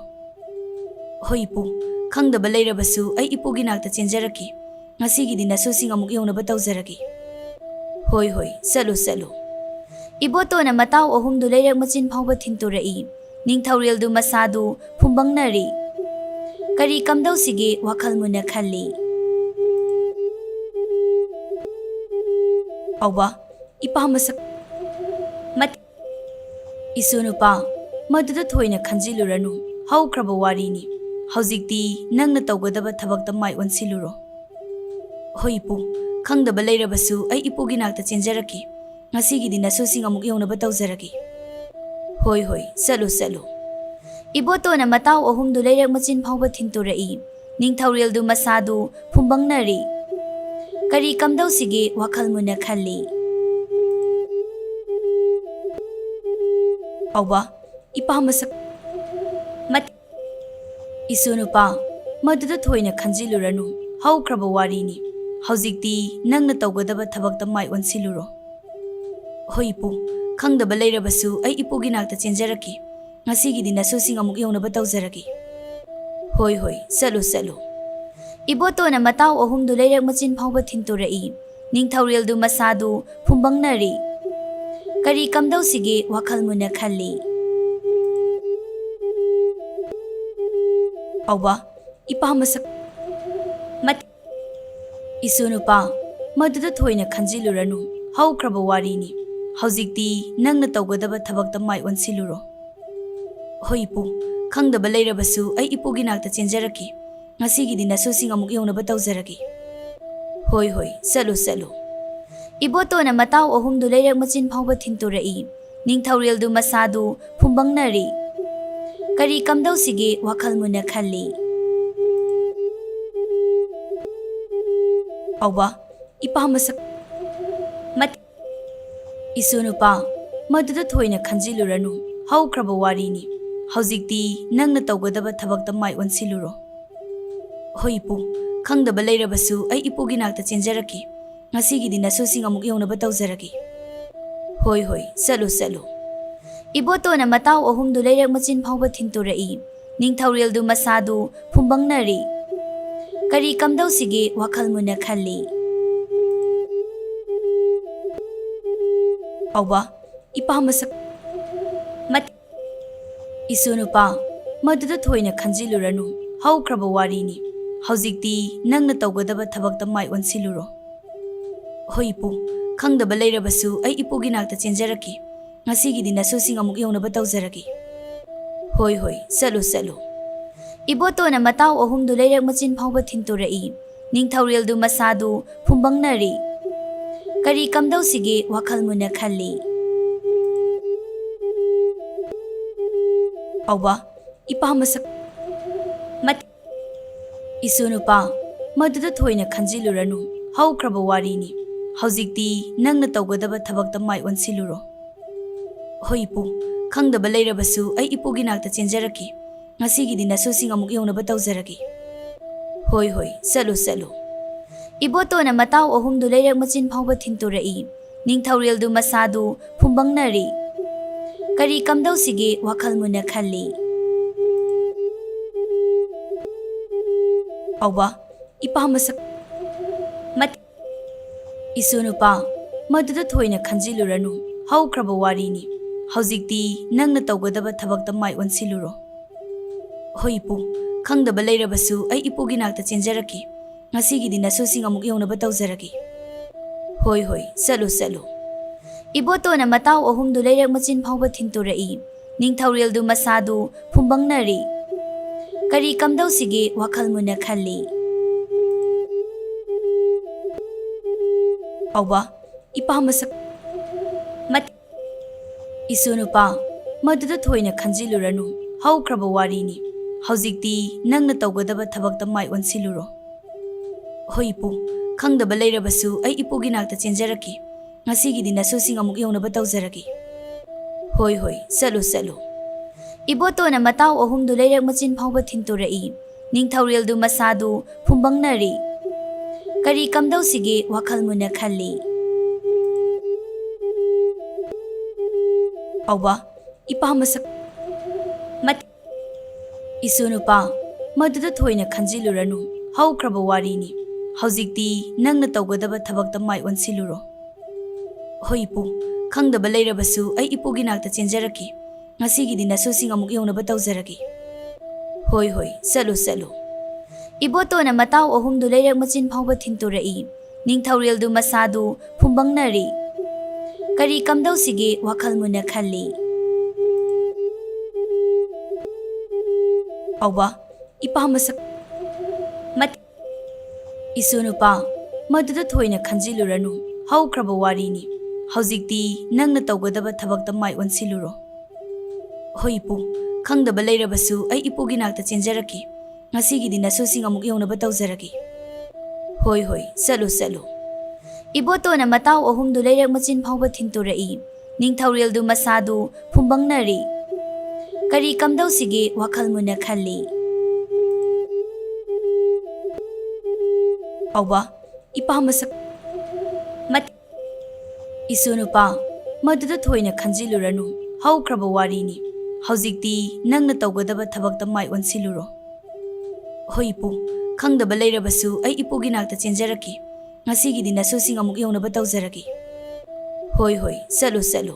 ꯍꯣꯏ ꯏꯄꯨ, ꯈꯪꯗꯕ ꯂꯩꯔꯕꯁꯨ ꯑꯩ ꯏꯄꯨꯒꯤ ꯅꯥꯛꯇ ꯆꯦꯟꯖꯔꯛꯀꯦ꯫ ꯉꯁꯤꯒꯤꯗꯤ ꯅꯁꯨꯁꯤꯡ ꯑꯃꯨꯛ ꯌꯧꯅꯕ ꯇꯧꯖꯔꯒꯦ꯫ ꯍꯣꯏ ꯍꯣꯏ, ꯆꯠꯂꯨ ꯆꯠꯂꯨ꯫ ꯏꯕꯣꯇꯣꯟꯅ ꯃꯇꯥꯎ ꯑꯍꯨꯝꯗꯨ ꯂꯩꯔꯛ ꯃꯆꯤꯟ ꯐꯥꯎꯕ ꯊꯤꯟꯇꯣꯔꯛꯏ꯫ ꯅꯤꯡꯊꯧꯔꯦꯜꯗꯨ ꯃꯁꯥꯗꯨ ꯐꯨꯝꯕꯪꯅꯔꯤ꯫ ꯀꯔꯤ ꯀꯝꯗꯧꯁꯤꯒꯦ ꯋꯥꯈꯜ ꯃꯨꯟꯅ ꯈꯜꯂꯤ꯫ ꯄꯥꯎꯕ, ꯏꯄꯥ ꯃꯁꯛ ꯃꯠ-, ꯏꯁꯨ ꯅꯨꯄꯥ, ꯃꯗꯨꯗ ꯊꯣꯏꯅ ꯈꯟꯖꯤꯜꯂꯨꯔꯅꯨ꯫ ꯍꯧꯈ꯭ꯔꯕ ꯋꯥꯔꯤꯅꯤ꯫ ꯍꯧꯖꯤꯛꯇꯤ ꯅꯪꯅ ꯇꯧꯒꯗꯕ ꯊꯕꯛꯇ ꯃꯥꯏ ꯑꯣꯟꯁꯤꯜꯂꯨꯔꯣ꯫ ꯍꯣꯏ ꯏꯄꯨ, ꯈꯪꯗꯕ ꯂꯩꯔꯕꯁꯨ ꯑꯩ ꯏꯄꯨꯒꯤ ꯅꯥꯛꯇ ꯆꯦꯟꯖꯔꯛꯀꯦ꯫ ꯉꯁꯤꯒꯤꯗꯤ ꯅꯁꯨꯁꯤꯡ ꯑꯃꯨꯛ ꯌꯧꯅꯕ ꯇꯧꯖꯔꯒꯦ꯫ ꯍꯣꯏ ꯍꯣꯏ, ꯆꯠꯂꯨ ꯆꯠꯂꯨ꯫ ꯏꯕꯣꯇꯣꯟꯅ ꯃꯇꯥꯎ ꯑꯍꯨꯝꯗꯨ ꯂꯩꯔꯛ ꯃꯆꯤꯟ ꯐꯥꯎꯕ ꯊꯤꯟꯇꯣꯔꯛꯏ꯫ ꯅꯤꯡꯊꯧꯔꯦꯜꯗꯨ ꯃꯁꯥꯗꯨ ꯐꯨꯝꯕꯪꯅꯔꯤ꯫ ꯀꯔꯤ ꯀꯝꯗꯧꯁꯤꯒꯦ ꯋꯥꯈꯜ ꯃꯨꯟꯅ ꯈꯜꯂꯤ꯫ ꯄꯥꯎꯕ, ꯏꯄꯥ ꯃꯁꯛ ꯃꯠ-, ꯏꯁꯨ ꯅꯨꯄꯥ, ꯃꯗꯨꯗ ꯊꯣꯏꯅ ꯈꯟꯖꯤꯜꯂꯨꯔꯅꯨ꯫ ꯍꯧꯈ꯭ꯔꯕ ꯋꯥꯔꯤꯅꯤ꯫ ꯍꯧꯖꯤꯛꯇꯤ ꯅꯪꯅ ꯇꯧꯒꯗꯕ ꯊꯕꯛꯇ ꯃꯥꯏ ꯑꯣꯟꯁꯤꯜꯂꯨꯔꯣ꯫ ꯍꯣꯏ ꯏꯄꯨ, ꯈꯪꯗꯕ ꯂꯩꯔꯕꯁꯨ ꯑꯩ ꯏꯄꯨꯒꯤ ꯅꯥꯛꯇ ꯆꯦꯟꯖꯔꯛꯀꯦ꯫ ꯉꯁꯤꯒꯤꯗꯤ ꯅꯁꯨꯁꯤꯡ ꯑꯃꯨꯛ ꯌꯧꯅꯕ ꯇꯧꯖꯔꯒꯦ꯫ ꯍꯣꯏ ꯍꯣꯏ, ꯆꯠꯂꯨ ꯆꯠꯂꯨ꯫ ꯏꯕꯣꯇꯣꯟꯅ ꯃꯇꯥꯎ ꯑꯍꯨꯝꯗꯨ ꯂꯩꯔꯛ ꯃꯆꯤꯟ ꯐꯥꯎꯕ ꯊꯤꯟꯇꯣꯔꯛꯏ꯫ ꯅꯤꯡꯊꯧꯔꯦꯜꯗꯨ ꯃꯁꯥꯗꯨ ꯐꯨꯝꯕꯪꯅꯔꯤ꯫ ꯀꯔꯤ ꯀꯝꯗꯧꯁꯤꯒꯦ ꯋꯥꯈꯜ ꯃꯨꯟꯅ ꯈꯜꯂꯤ꯫ ꯄꯥꯎꯕ, ꯏꯄꯥ ꯃꯁꯛ ꯃꯠ-, ꯏꯁꯨ ꯅꯨꯄꯥ, ꯃꯗꯨꯗ ꯊꯣꯏꯅ ꯈꯟꯖꯤꯜꯂꯨꯔꯅꯨ꯫ ꯍꯧꯈ꯭ꯔꯕ ꯋꯥꯔꯤꯅꯤ꯫ ꯍꯧꯖꯤꯛꯇꯤ ꯅꯪꯅ ꯇꯧꯒꯗꯕ ꯊꯕꯛꯇ ꯃꯥꯏ ꯑꯣꯟꯁꯤꯜꯂꯨꯔꯣ꯫ ꯍꯣꯏ ꯏꯄꯨ, ꯈꯪꯗꯕ ꯂꯩꯔꯕꯁꯨ ꯑꯩ ꯏꯄꯨꯒꯤ ꯅꯥꯛꯇ ꯆꯦꯟꯖꯔꯛꯀꯦ꯫ ꯉꯁꯤꯒꯤꯗꯤ ꯅꯁꯨꯁꯤꯡ ꯑꯃꯨꯛ ꯌꯧꯅꯕ ꯇꯧꯖꯔꯒꯦ꯫ ꯍꯣꯏ ꯍꯣꯏ, ꯆꯠꯂꯨ ꯆꯠꯂꯨ꯫ ꯏꯕꯣꯇꯣꯟꯅ ꯃꯇꯥꯎ ꯑꯍꯨꯝꯗꯨ ꯂꯩꯔꯛ ꯃꯆꯤꯟ ꯐꯥꯎꯕ ꯊꯤꯟꯇꯣꯔꯛꯏ꯫ ꯅꯤꯡꯊꯧꯔꯦꯜꯗꯨ ꯃꯁꯥꯗꯨ ꯐꯨꯝꯕꯪꯅꯔꯤ꯫ ꯀꯔꯤ ꯀꯝꯗꯧꯁꯤꯒꯦ ꯋꯥꯈꯜ ꯃꯨꯟꯅ ꯈꯜꯂꯤ꯫ ꯄꯥꯎꯕ, ꯏꯄꯥ ꯃꯁꯛ ꯃꯠ-, ꯏꯁꯨ ꯅꯨꯄꯥ, ꯃꯗꯨꯗ ꯊꯣꯏꯅ ꯈꯟꯖꯤꯜꯂꯨꯔꯅꯨ꯫ ꯍꯧꯈ꯭ꯔꯕ ꯋꯥꯔꯤꯅꯤ꯫ ꯍꯧꯖꯤꯛꯇꯤ ꯅꯪꯅ ꯇꯧꯒꯗꯕ ꯊꯕꯛꯇ ꯃꯥꯏ ꯑꯣꯟꯁꯤꯜꯂꯨꯔꯣ꯫ ꯍꯣꯏ ꯏꯄꯨ, ꯈꯪꯗꯕ ꯂꯩꯔꯕꯁꯨ ꯑꯩ ꯏꯄꯨꯒꯤ ꯅꯥꯛꯇ ꯆꯦꯟꯖꯔꯛꯀꯦ꯫ ꯉꯁꯤꯒꯤꯗꯤ ꯅꯁꯨꯁꯤꯡ ꯑꯃꯨꯛ ꯌꯧꯅꯕ ꯇꯧꯖꯔꯒꯦ꯫ ꯍꯣꯏ, ꯍꯣꯏ, ꯆꯠꯂꯨ, ꯆꯠꯂꯨ꯫ ꯏꯕꯣꯇꯣꯟꯅ ꯃꯇꯥꯎ ꯑꯍꯨꯝꯗꯨ ꯂꯩꯔꯛ ꯃꯆꯤꯟ ꯐꯥꯎꯕ ꯊꯤꯟꯇꯣꯔꯛꯏ꯫ ꯅꯤꯡꯊꯧꯔꯦꯜꯗꯨ ꯃꯁꯥꯗꯨ ꯐꯨꯝꯕꯪꯅꯔꯤ꯫ ꯀꯔꯤ ꯀꯝꯗꯧꯁꯤꯒꯦ ꯋꯥꯈꯜ ꯃꯨꯟꯅ ꯈꯜꯂꯤ꯫ ꯄꯥꯎꯕ, ꯏꯄꯥ ꯃꯁꯛ ꯃꯠ-, ꯏꯁꯨ ꯅꯨꯄꯥ, ꯃꯗꯨꯗ ꯊꯣꯏꯅ ꯈꯟꯖꯤꯜꯂꯨꯔꯅꯨ꯫ ꯍꯧꯈ꯭ꯔꯕ ꯋꯥꯔꯤꯅꯤ꯫ ꯍꯧꯖꯤꯛꯇꯤ ꯅꯪꯅ ꯇꯧꯒꯗꯕ ꯊꯕꯛꯇ ꯃꯥꯏ ꯑꯣꯟꯁꯤꯜꯂꯨꯔꯣ꯫ ꯍꯣꯏ ꯏꯄꯨ, ꯈꯪꯗꯕ ꯂꯩꯔꯕꯁꯨ ꯑꯩ ꯏꯄꯨꯒꯤ ꯅꯥꯛꯇ ꯆꯦꯟꯖꯔꯛꯀꯦ꯫ ꯉꯁꯤꯒꯤꯗꯤ ꯅꯁꯨꯁꯤꯡ ꯑꯃꯨꯛ ꯌꯧꯅꯕ ꯇꯧꯖꯔꯒꯦ꯫ ꯍꯣꯏ, ꯍꯣꯏ, ꯆꯠꯂꯨ, ꯆꯠꯂꯨ꯫ ꯏꯕꯣꯇꯣꯟꯅ ꯃꯇꯥꯎ ꯑꯍꯨꯝꯗꯨ ꯂꯩꯔꯛ ꯃꯆꯤꯟ ꯐꯥꯎꯕ ꯊꯤꯟꯇꯣꯔꯛꯏ꯫ ꯅꯤꯡꯊꯧꯔꯦꯜꯗꯨ ꯃꯁꯥꯗꯨ ꯐꯨꯝꯕꯪꯅꯔꯤ꯫ ꯀꯔꯤ ꯀꯝꯗꯧꯁꯤꯒꯦ ꯋꯥꯈꯜ ꯃꯨꯟꯅ ꯈꯜꯂꯤ꯫ ꯄꯥꯎꯕ, ꯏꯄꯥ ꯃꯁꯛ ꯃꯠ-, ꯏꯁꯨ ꯅꯨꯄꯥ, ꯃꯗꯨꯗ ꯊꯣꯏꯅ ꯈꯟꯖꯤꯜꯂꯨꯔꯅꯨ꯫ ꯍꯧꯈ꯭ꯔꯕ ꯋꯥꯔꯤꯅꯤ꯫ ꯍꯧꯖꯤꯛꯇꯤ ꯅꯪꯅ ꯇꯧꯒꯗꯕ ꯊꯕꯛꯇ ꯃꯥꯏ ꯑꯣꯟꯁꯤꯜꯂꯨꯔꯣ꯫ ꯍꯣꯏ ꯏꯄꯨ, ꯈꯪꯗꯕ ꯂꯩꯔꯕꯁꯨ ꯑꯩ ꯏꯄꯨꯒꯤ ꯅꯥꯛꯇ ꯆꯦꯟꯖꯔꯛꯀꯦ꯫ ꯉꯁꯤꯒꯤꯗꯤ ꯅꯁꯨꯁꯤꯡ ꯑꯃꯨꯛ ꯌꯧꯅꯕ ꯇꯧꯖꯔꯒꯦ꯫ ꯍꯣꯏ, ꯍꯣꯏ, ꯆꯠꯂꯨ, ꯆꯠꯂꯨ꯫ ꯏꯕꯣꯇꯣꯟꯅ ꯃꯇꯥꯎ ꯑꯍꯨꯝꯗꯨ ꯂꯩꯔꯛ ꯃꯆꯤꯟ ꯐꯥꯎꯕ ꯊꯤꯟꯇꯣꯔꯛꯏ꯫ ꯅꯤꯡꯊꯧꯔꯦꯜꯗꯨ ꯃꯁꯥꯗꯨ ꯐꯨꯝꯕꯪꯅꯔꯤ꯫ ꯀꯔꯤ ꯀꯝꯗꯧꯁꯤꯒꯦ ꯋꯥꯈꯜ ꯃꯨꯟꯅ ꯈꯜꯂꯤ꯫ ꯄꯥꯎꯕ, ꯏꯄꯥ ꯃꯁꯛ ꯃꯠ-, ꯏꯁꯨ ꯅꯨꯄꯥ, ꯃꯗꯨꯗ ꯊꯣꯏꯅ ꯈꯟꯖꯤꯜꯂꯨꯔꯅꯨ꯫ ꯍꯧꯈ꯭ꯔꯕ ꯋꯥꯔꯤꯅꯤ꯫ ꯍꯧꯖꯤꯛꯇꯤ ꯅꯪꯅ ꯇꯧꯒꯗꯕ ꯊꯕꯛꯇ ꯃꯥꯏ ꯑꯣꯟꯁꯤꯜꯂꯨꯔꯣ꯫ ꯍꯣꯏ ꯏꯄꯨ, ꯈꯪꯗꯕ ꯂꯩꯔꯕꯁꯨ ꯑꯩ ꯏꯄꯨꯒꯤ ꯅꯥꯛꯇ ꯆꯦꯟꯖꯔꯛꯀꯦ꯫ ꯉꯁꯤꯒꯤꯗꯤ ꯅꯁꯨꯁꯤꯡ ꯑꯃꯨꯛ ꯌꯧꯅꯕ ꯇꯧꯖꯔꯒꯦ꯫ ꯍꯣꯏ, ꯍꯣꯏ, ꯆꯠꯂꯨ, ꯆꯠꯂꯨ꯫ ꯏꯕꯣꯇꯣꯟꯅ ꯃꯇꯥꯎ ꯑꯍꯨꯝꯗꯨ ꯂꯩꯔꯛ ꯃꯆꯤꯟ ꯐꯥꯎꯕ ꯊꯤꯟꯇꯣꯔꯛꯏ꯫ ꯅꯤꯡꯊꯧꯔꯦꯜꯗꯨ ꯃꯁꯥꯗꯨ ꯐꯨꯝꯕꯪꯅꯔꯤ꯫ ꯀꯔꯤ ꯀꯝꯗꯧꯁꯤꯒꯦ ꯋꯥꯈꯜ ꯃꯨꯟꯅ ꯈꯜꯂꯤ꯫ ꯄꯥꯎꯕ, ꯏꯄꯥ ꯃꯁꯛ ꯃꯠ-, ꯏꯁꯨ ꯅꯨꯄꯥ, ꯃꯗꯨꯗ ꯊꯣꯏꯅ ꯈꯟꯖꯤꯜꯂꯨꯔꯅꯨ꯫ ꯍꯧꯈ꯭ꯔꯕ ꯋꯥꯔꯤꯅꯤ꯫ ꯍꯧꯖꯤꯛꯇꯤ ꯅꯪꯅ ꯇꯧꯒꯗꯕ ꯊꯕꯛꯇ ꯃꯥꯏ ꯑꯣꯟꯁꯤꯜꯂꯨꯔꯣ꯫ ꯍꯣꯏ ꯏꯄꯨ, ꯈꯪꯗꯕ ꯂꯩꯔꯕꯁꯨ ꯑꯩ ꯏꯄꯨꯒꯤ ꯅꯥꯛꯇ ꯆꯦꯟꯖꯔꯛꯀꯦ꯫ ꯉꯁꯤꯒꯤꯗꯤ ꯅꯁꯨꯁꯤꯡ ꯑꯃꯨꯛ ꯌꯧꯅꯕ ꯇꯧꯖꯔꯒꯦ꯫ ꯍꯣꯏ, ꯍꯣꯏ, ꯆꯠꯂꯨ, ꯆꯠꯂꯨ꯫ ꯏꯕꯣꯇꯣꯟꯅ ꯃꯇꯥꯎ ꯑꯍꯨꯝꯗꯨ ꯂꯩꯔꯛ ꯃꯆꯤꯟ ꯐꯥꯎꯕ ꯊꯤꯟꯇꯣꯔꯛꯏ꯫ ꯅꯤꯡꯊꯧꯔꯦꯜꯗꯨ ꯃꯁꯥꯗꯨ ꯐꯨꯝꯕꯪꯅꯔꯤ꯫ ꯀꯔꯤ ꯀꯝꯗꯧꯁꯤꯒꯦ ꯋꯥꯈꯜ ꯃꯨꯟꯅ ꯈꯜꯂꯤ꯫ ꯄꯥꯎꯕ, ꯏꯄꯥ ꯃꯁꯛ ꯃꯠ-, ꯏꯁꯨ ꯅꯨꯄꯥ, ꯃꯗꯨꯗ ꯊꯣꯏꯅ ꯈꯟꯖꯤꯜꯂꯨꯔꯅꯨ꯫ ꯍꯧꯈ꯭ꯔꯕ ꯋꯥꯔꯤꯅꯤ꯫ ꯍꯧꯖꯤꯛꯇꯤ ꯅꯪꯅ ꯇꯧꯒꯗꯕ ꯊꯕꯛꯇ ꯃꯥꯏ ꯑꯣꯟꯁꯤꯜꯂꯨꯔꯣ꯫ ꯍꯣꯏ ꯏꯄꯨ, ꯈꯪꯗꯕ ꯂꯩꯔꯕꯁꯨ ꯑꯩ ꯏꯄꯨꯒꯤ ꯅꯥꯛꯇ ꯆꯦꯟꯖꯔꯛꯀꯦ꯫ ꯉꯁꯤꯒꯤꯗꯤ ꯅꯁꯨꯁꯤꯡ ꯑꯃꯨꯛ ꯌꯧꯅꯕ ꯇꯧꯖꯔꯒꯦ꯫ ꯍꯣꯏ, ꯍꯣꯏ, ꯆꯠꯂꯨ, ꯆꯠꯂꯨ꯫ ꯏꯕꯣꯇꯣꯟꯅ ꯃꯇꯥꯎ ꯑꯍꯨꯝꯗꯨ ꯂꯩꯔꯛ ꯃꯆꯤꯟ ꯐꯥꯎꯕ ꯊꯤꯟꯇꯣꯔꯛꯏ꯫ ꯅꯤꯡꯊꯧꯔꯦꯜꯗꯨ ꯃꯁꯥꯗꯨ ꯐꯨꯝꯕꯪꯅꯔꯤ꯫ ꯀꯔꯤ ꯀꯝꯗꯧꯁꯤꯒꯦ ꯋꯥꯈꯜ ꯃꯨꯟꯅ ꯈꯜꯂꯤ꯫ ꯄꯥꯎꯕ, ꯏꯄꯥ ꯃꯁꯛ ꯃꯠ-, ꯏꯁꯨ ꯅꯨꯄꯥ, ꯃꯗꯨꯗ ꯊꯣꯏꯅ ꯈꯟꯖꯤꯜꯂꯨꯔꯅꯨ꯫ ꯍꯧꯈ꯭ꯔꯕ ꯋꯥꯔꯤꯅꯤ꯫ ꯍꯧꯖꯤꯛꯇꯤ ꯅꯪꯅ ꯇꯧꯒꯗꯕ ꯊꯕꯛꯇ ꯃꯥꯏ ꯑꯣꯟꯁꯤꯜꯂꯨꯔꯣ꯫ ꯍꯣꯏ ꯏꯄꯨ, ꯈꯪꯗꯕ ꯂꯩꯔꯕꯁꯨ ꯑꯩ ꯏꯄꯨꯒꯤ ꯅꯥꯛꯇ ꯆꯦꯟꯖꯔꯛꯀꯦ꯫ ꯉꯁꯤꯒꯤꯗꯤ ꯅꯁꯨꯁꯤꯡ ꯑꯃꯨꯛ ꯌꯧꯅꯕ ꯇꯧꯖꯔꯒꯦ꯫ ꯍꯣꯏ, ꯍꯣꯏ, ꯆꯠꯂꯨ, ꯆꯠꯂꯨ꯫ ꯏꯕꯣꯇꯣꯟꯅ ꯃꯇꯥꯎ ꯑꯍꯨꯝꯗꯨ ꯂꯩꯔꯛ ꯃꯆꯤꯟ ꯐꯥꯎꯕ ꯊꯤꯟꯇꯣꯔꯛꯏ꯫ ꯅꯤꯡꯊꯧꯔꯦꯜꯗꯨ ꯃꯁꯥꯗꯨ ꯐꯨꯝꯕꯪꯅꯔꯤ꯫ ꯀꯔꯤ ꯀꯝꯗꯧꯁꯤꯒꯦ ꯋꯥꯈꯜ ꯃꯨꯟꯅ ꯈꯜꯂꯤ꯫ ꯄꯥꯎꯕ, ꯏꯄꯥ ꯃꯁꯛ ꯃꯠ-, ꯏꯁꯨ ꯅꯨꯄꯥ, ꯃꯗꯨꯗ ꯊꯣꯏꯅ ꯈꯟꯖꯤꯜꯂꯨꯔꯅꯨ꯫ ꯍꯧꯈ꯭ꯔꯕ ꯋꯥꯔꯤꯅꯤ꯫ ꯍꯧꯖꯤꯛꯇꯤ ꯅꯪꯅ ꯇꯧꯒꯗꯕ ꯊꯕꯛꯇ ꯃꯥꯏ ꯑꯣꯟꯁꯤꯜꯂꯨꯔꯣ꯫ ꯍꯣꯏ ꯏꯄꯨ, ꯈꯪꯗꯕ ꯂꯩꯔꯕꯁꯨ ꯑꯩ ꯏꯄꯨꯒꯤ ꯅꯥꯛꯇ ꯆꯦꯟꯖꯔꯛꯀꯦ꯫ ꯉꯁꯤꯒꯤꯗꯤ ꯅꯁꯨꯁꯤꯡ ꯑꯃꯨꯛ ꯌꯧꯅꯕ ꯇꯧꯖꯔꯒꯦ꯫ ꯍꯣꯏ, ꯍꯣꯏ, ꯆꯠꯂꯨ, ꯆꯠꯂꯨ꯫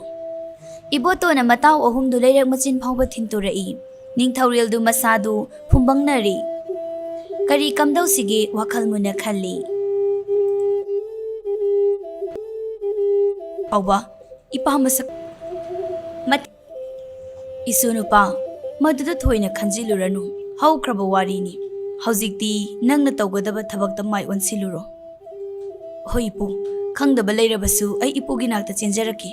ꯏꯕꯣꯇꯣꯟꯅ ꯃꯇꯥꯎ ꯑꯍꯨꯝꯗꯨ ꯂꯩꯔꯛ ꯃꯆꯤꯟ ꯐꯥꯎꯕ ꯊꯤꯟꯇꯣꯔꯛꯏ꯫ ꯅꯤꯡꯊꯧꯔꯦꯜꯗꯨ ꯃꯁꯥꯗꯨ ꯐꯨꯝꯕꯪꯅꯔꯤ꯫ ꯀꯔꯤ ꯀꯝꯗꯧꯁꯤꯒꯦ ꯋꯥꯈꯜ ꯃꯨꯟꯅ ꯈꯜꯂꯤ꯫ ꯄꯥꯎꯕ, ꯏꯄꯥ ꯃꯁꯛ ꯃꯠ-, ꯏꯁꯨ ꯅꯨꯄꯥ, ꯃꯗꯨꯗ ꯊꯣꯏꯅ ꯈꯟꯖꯤꯜꯂꯨꯔꯅꯨ꯫ ꯍꯧꯈ꯭ꯔꯕ ꯋꯥꯔꯤꯅꯤ꯫ ꯍꯧꯖꯤꯛꯇꯤ ꯅꯪꯅ ꯇꯧꯒꯗꯕ ꯊꯕꯛꯇ ꯃꯥꯏ ꯑꯣꯟꯁꯤꯜꯂꯨꯔꯣ꯫ ꯍꯣꯏ ꯏꯄꯨ, ꯈꯪꯗꯕ ꯂꯩꯔꯕꯁꯨ ꯑꯩ ꯏꯄꯨꯒꯤ ꯅꯥꯛꯇ ꯆꯦꯟꯖꯔꯛꯀꯦ꯫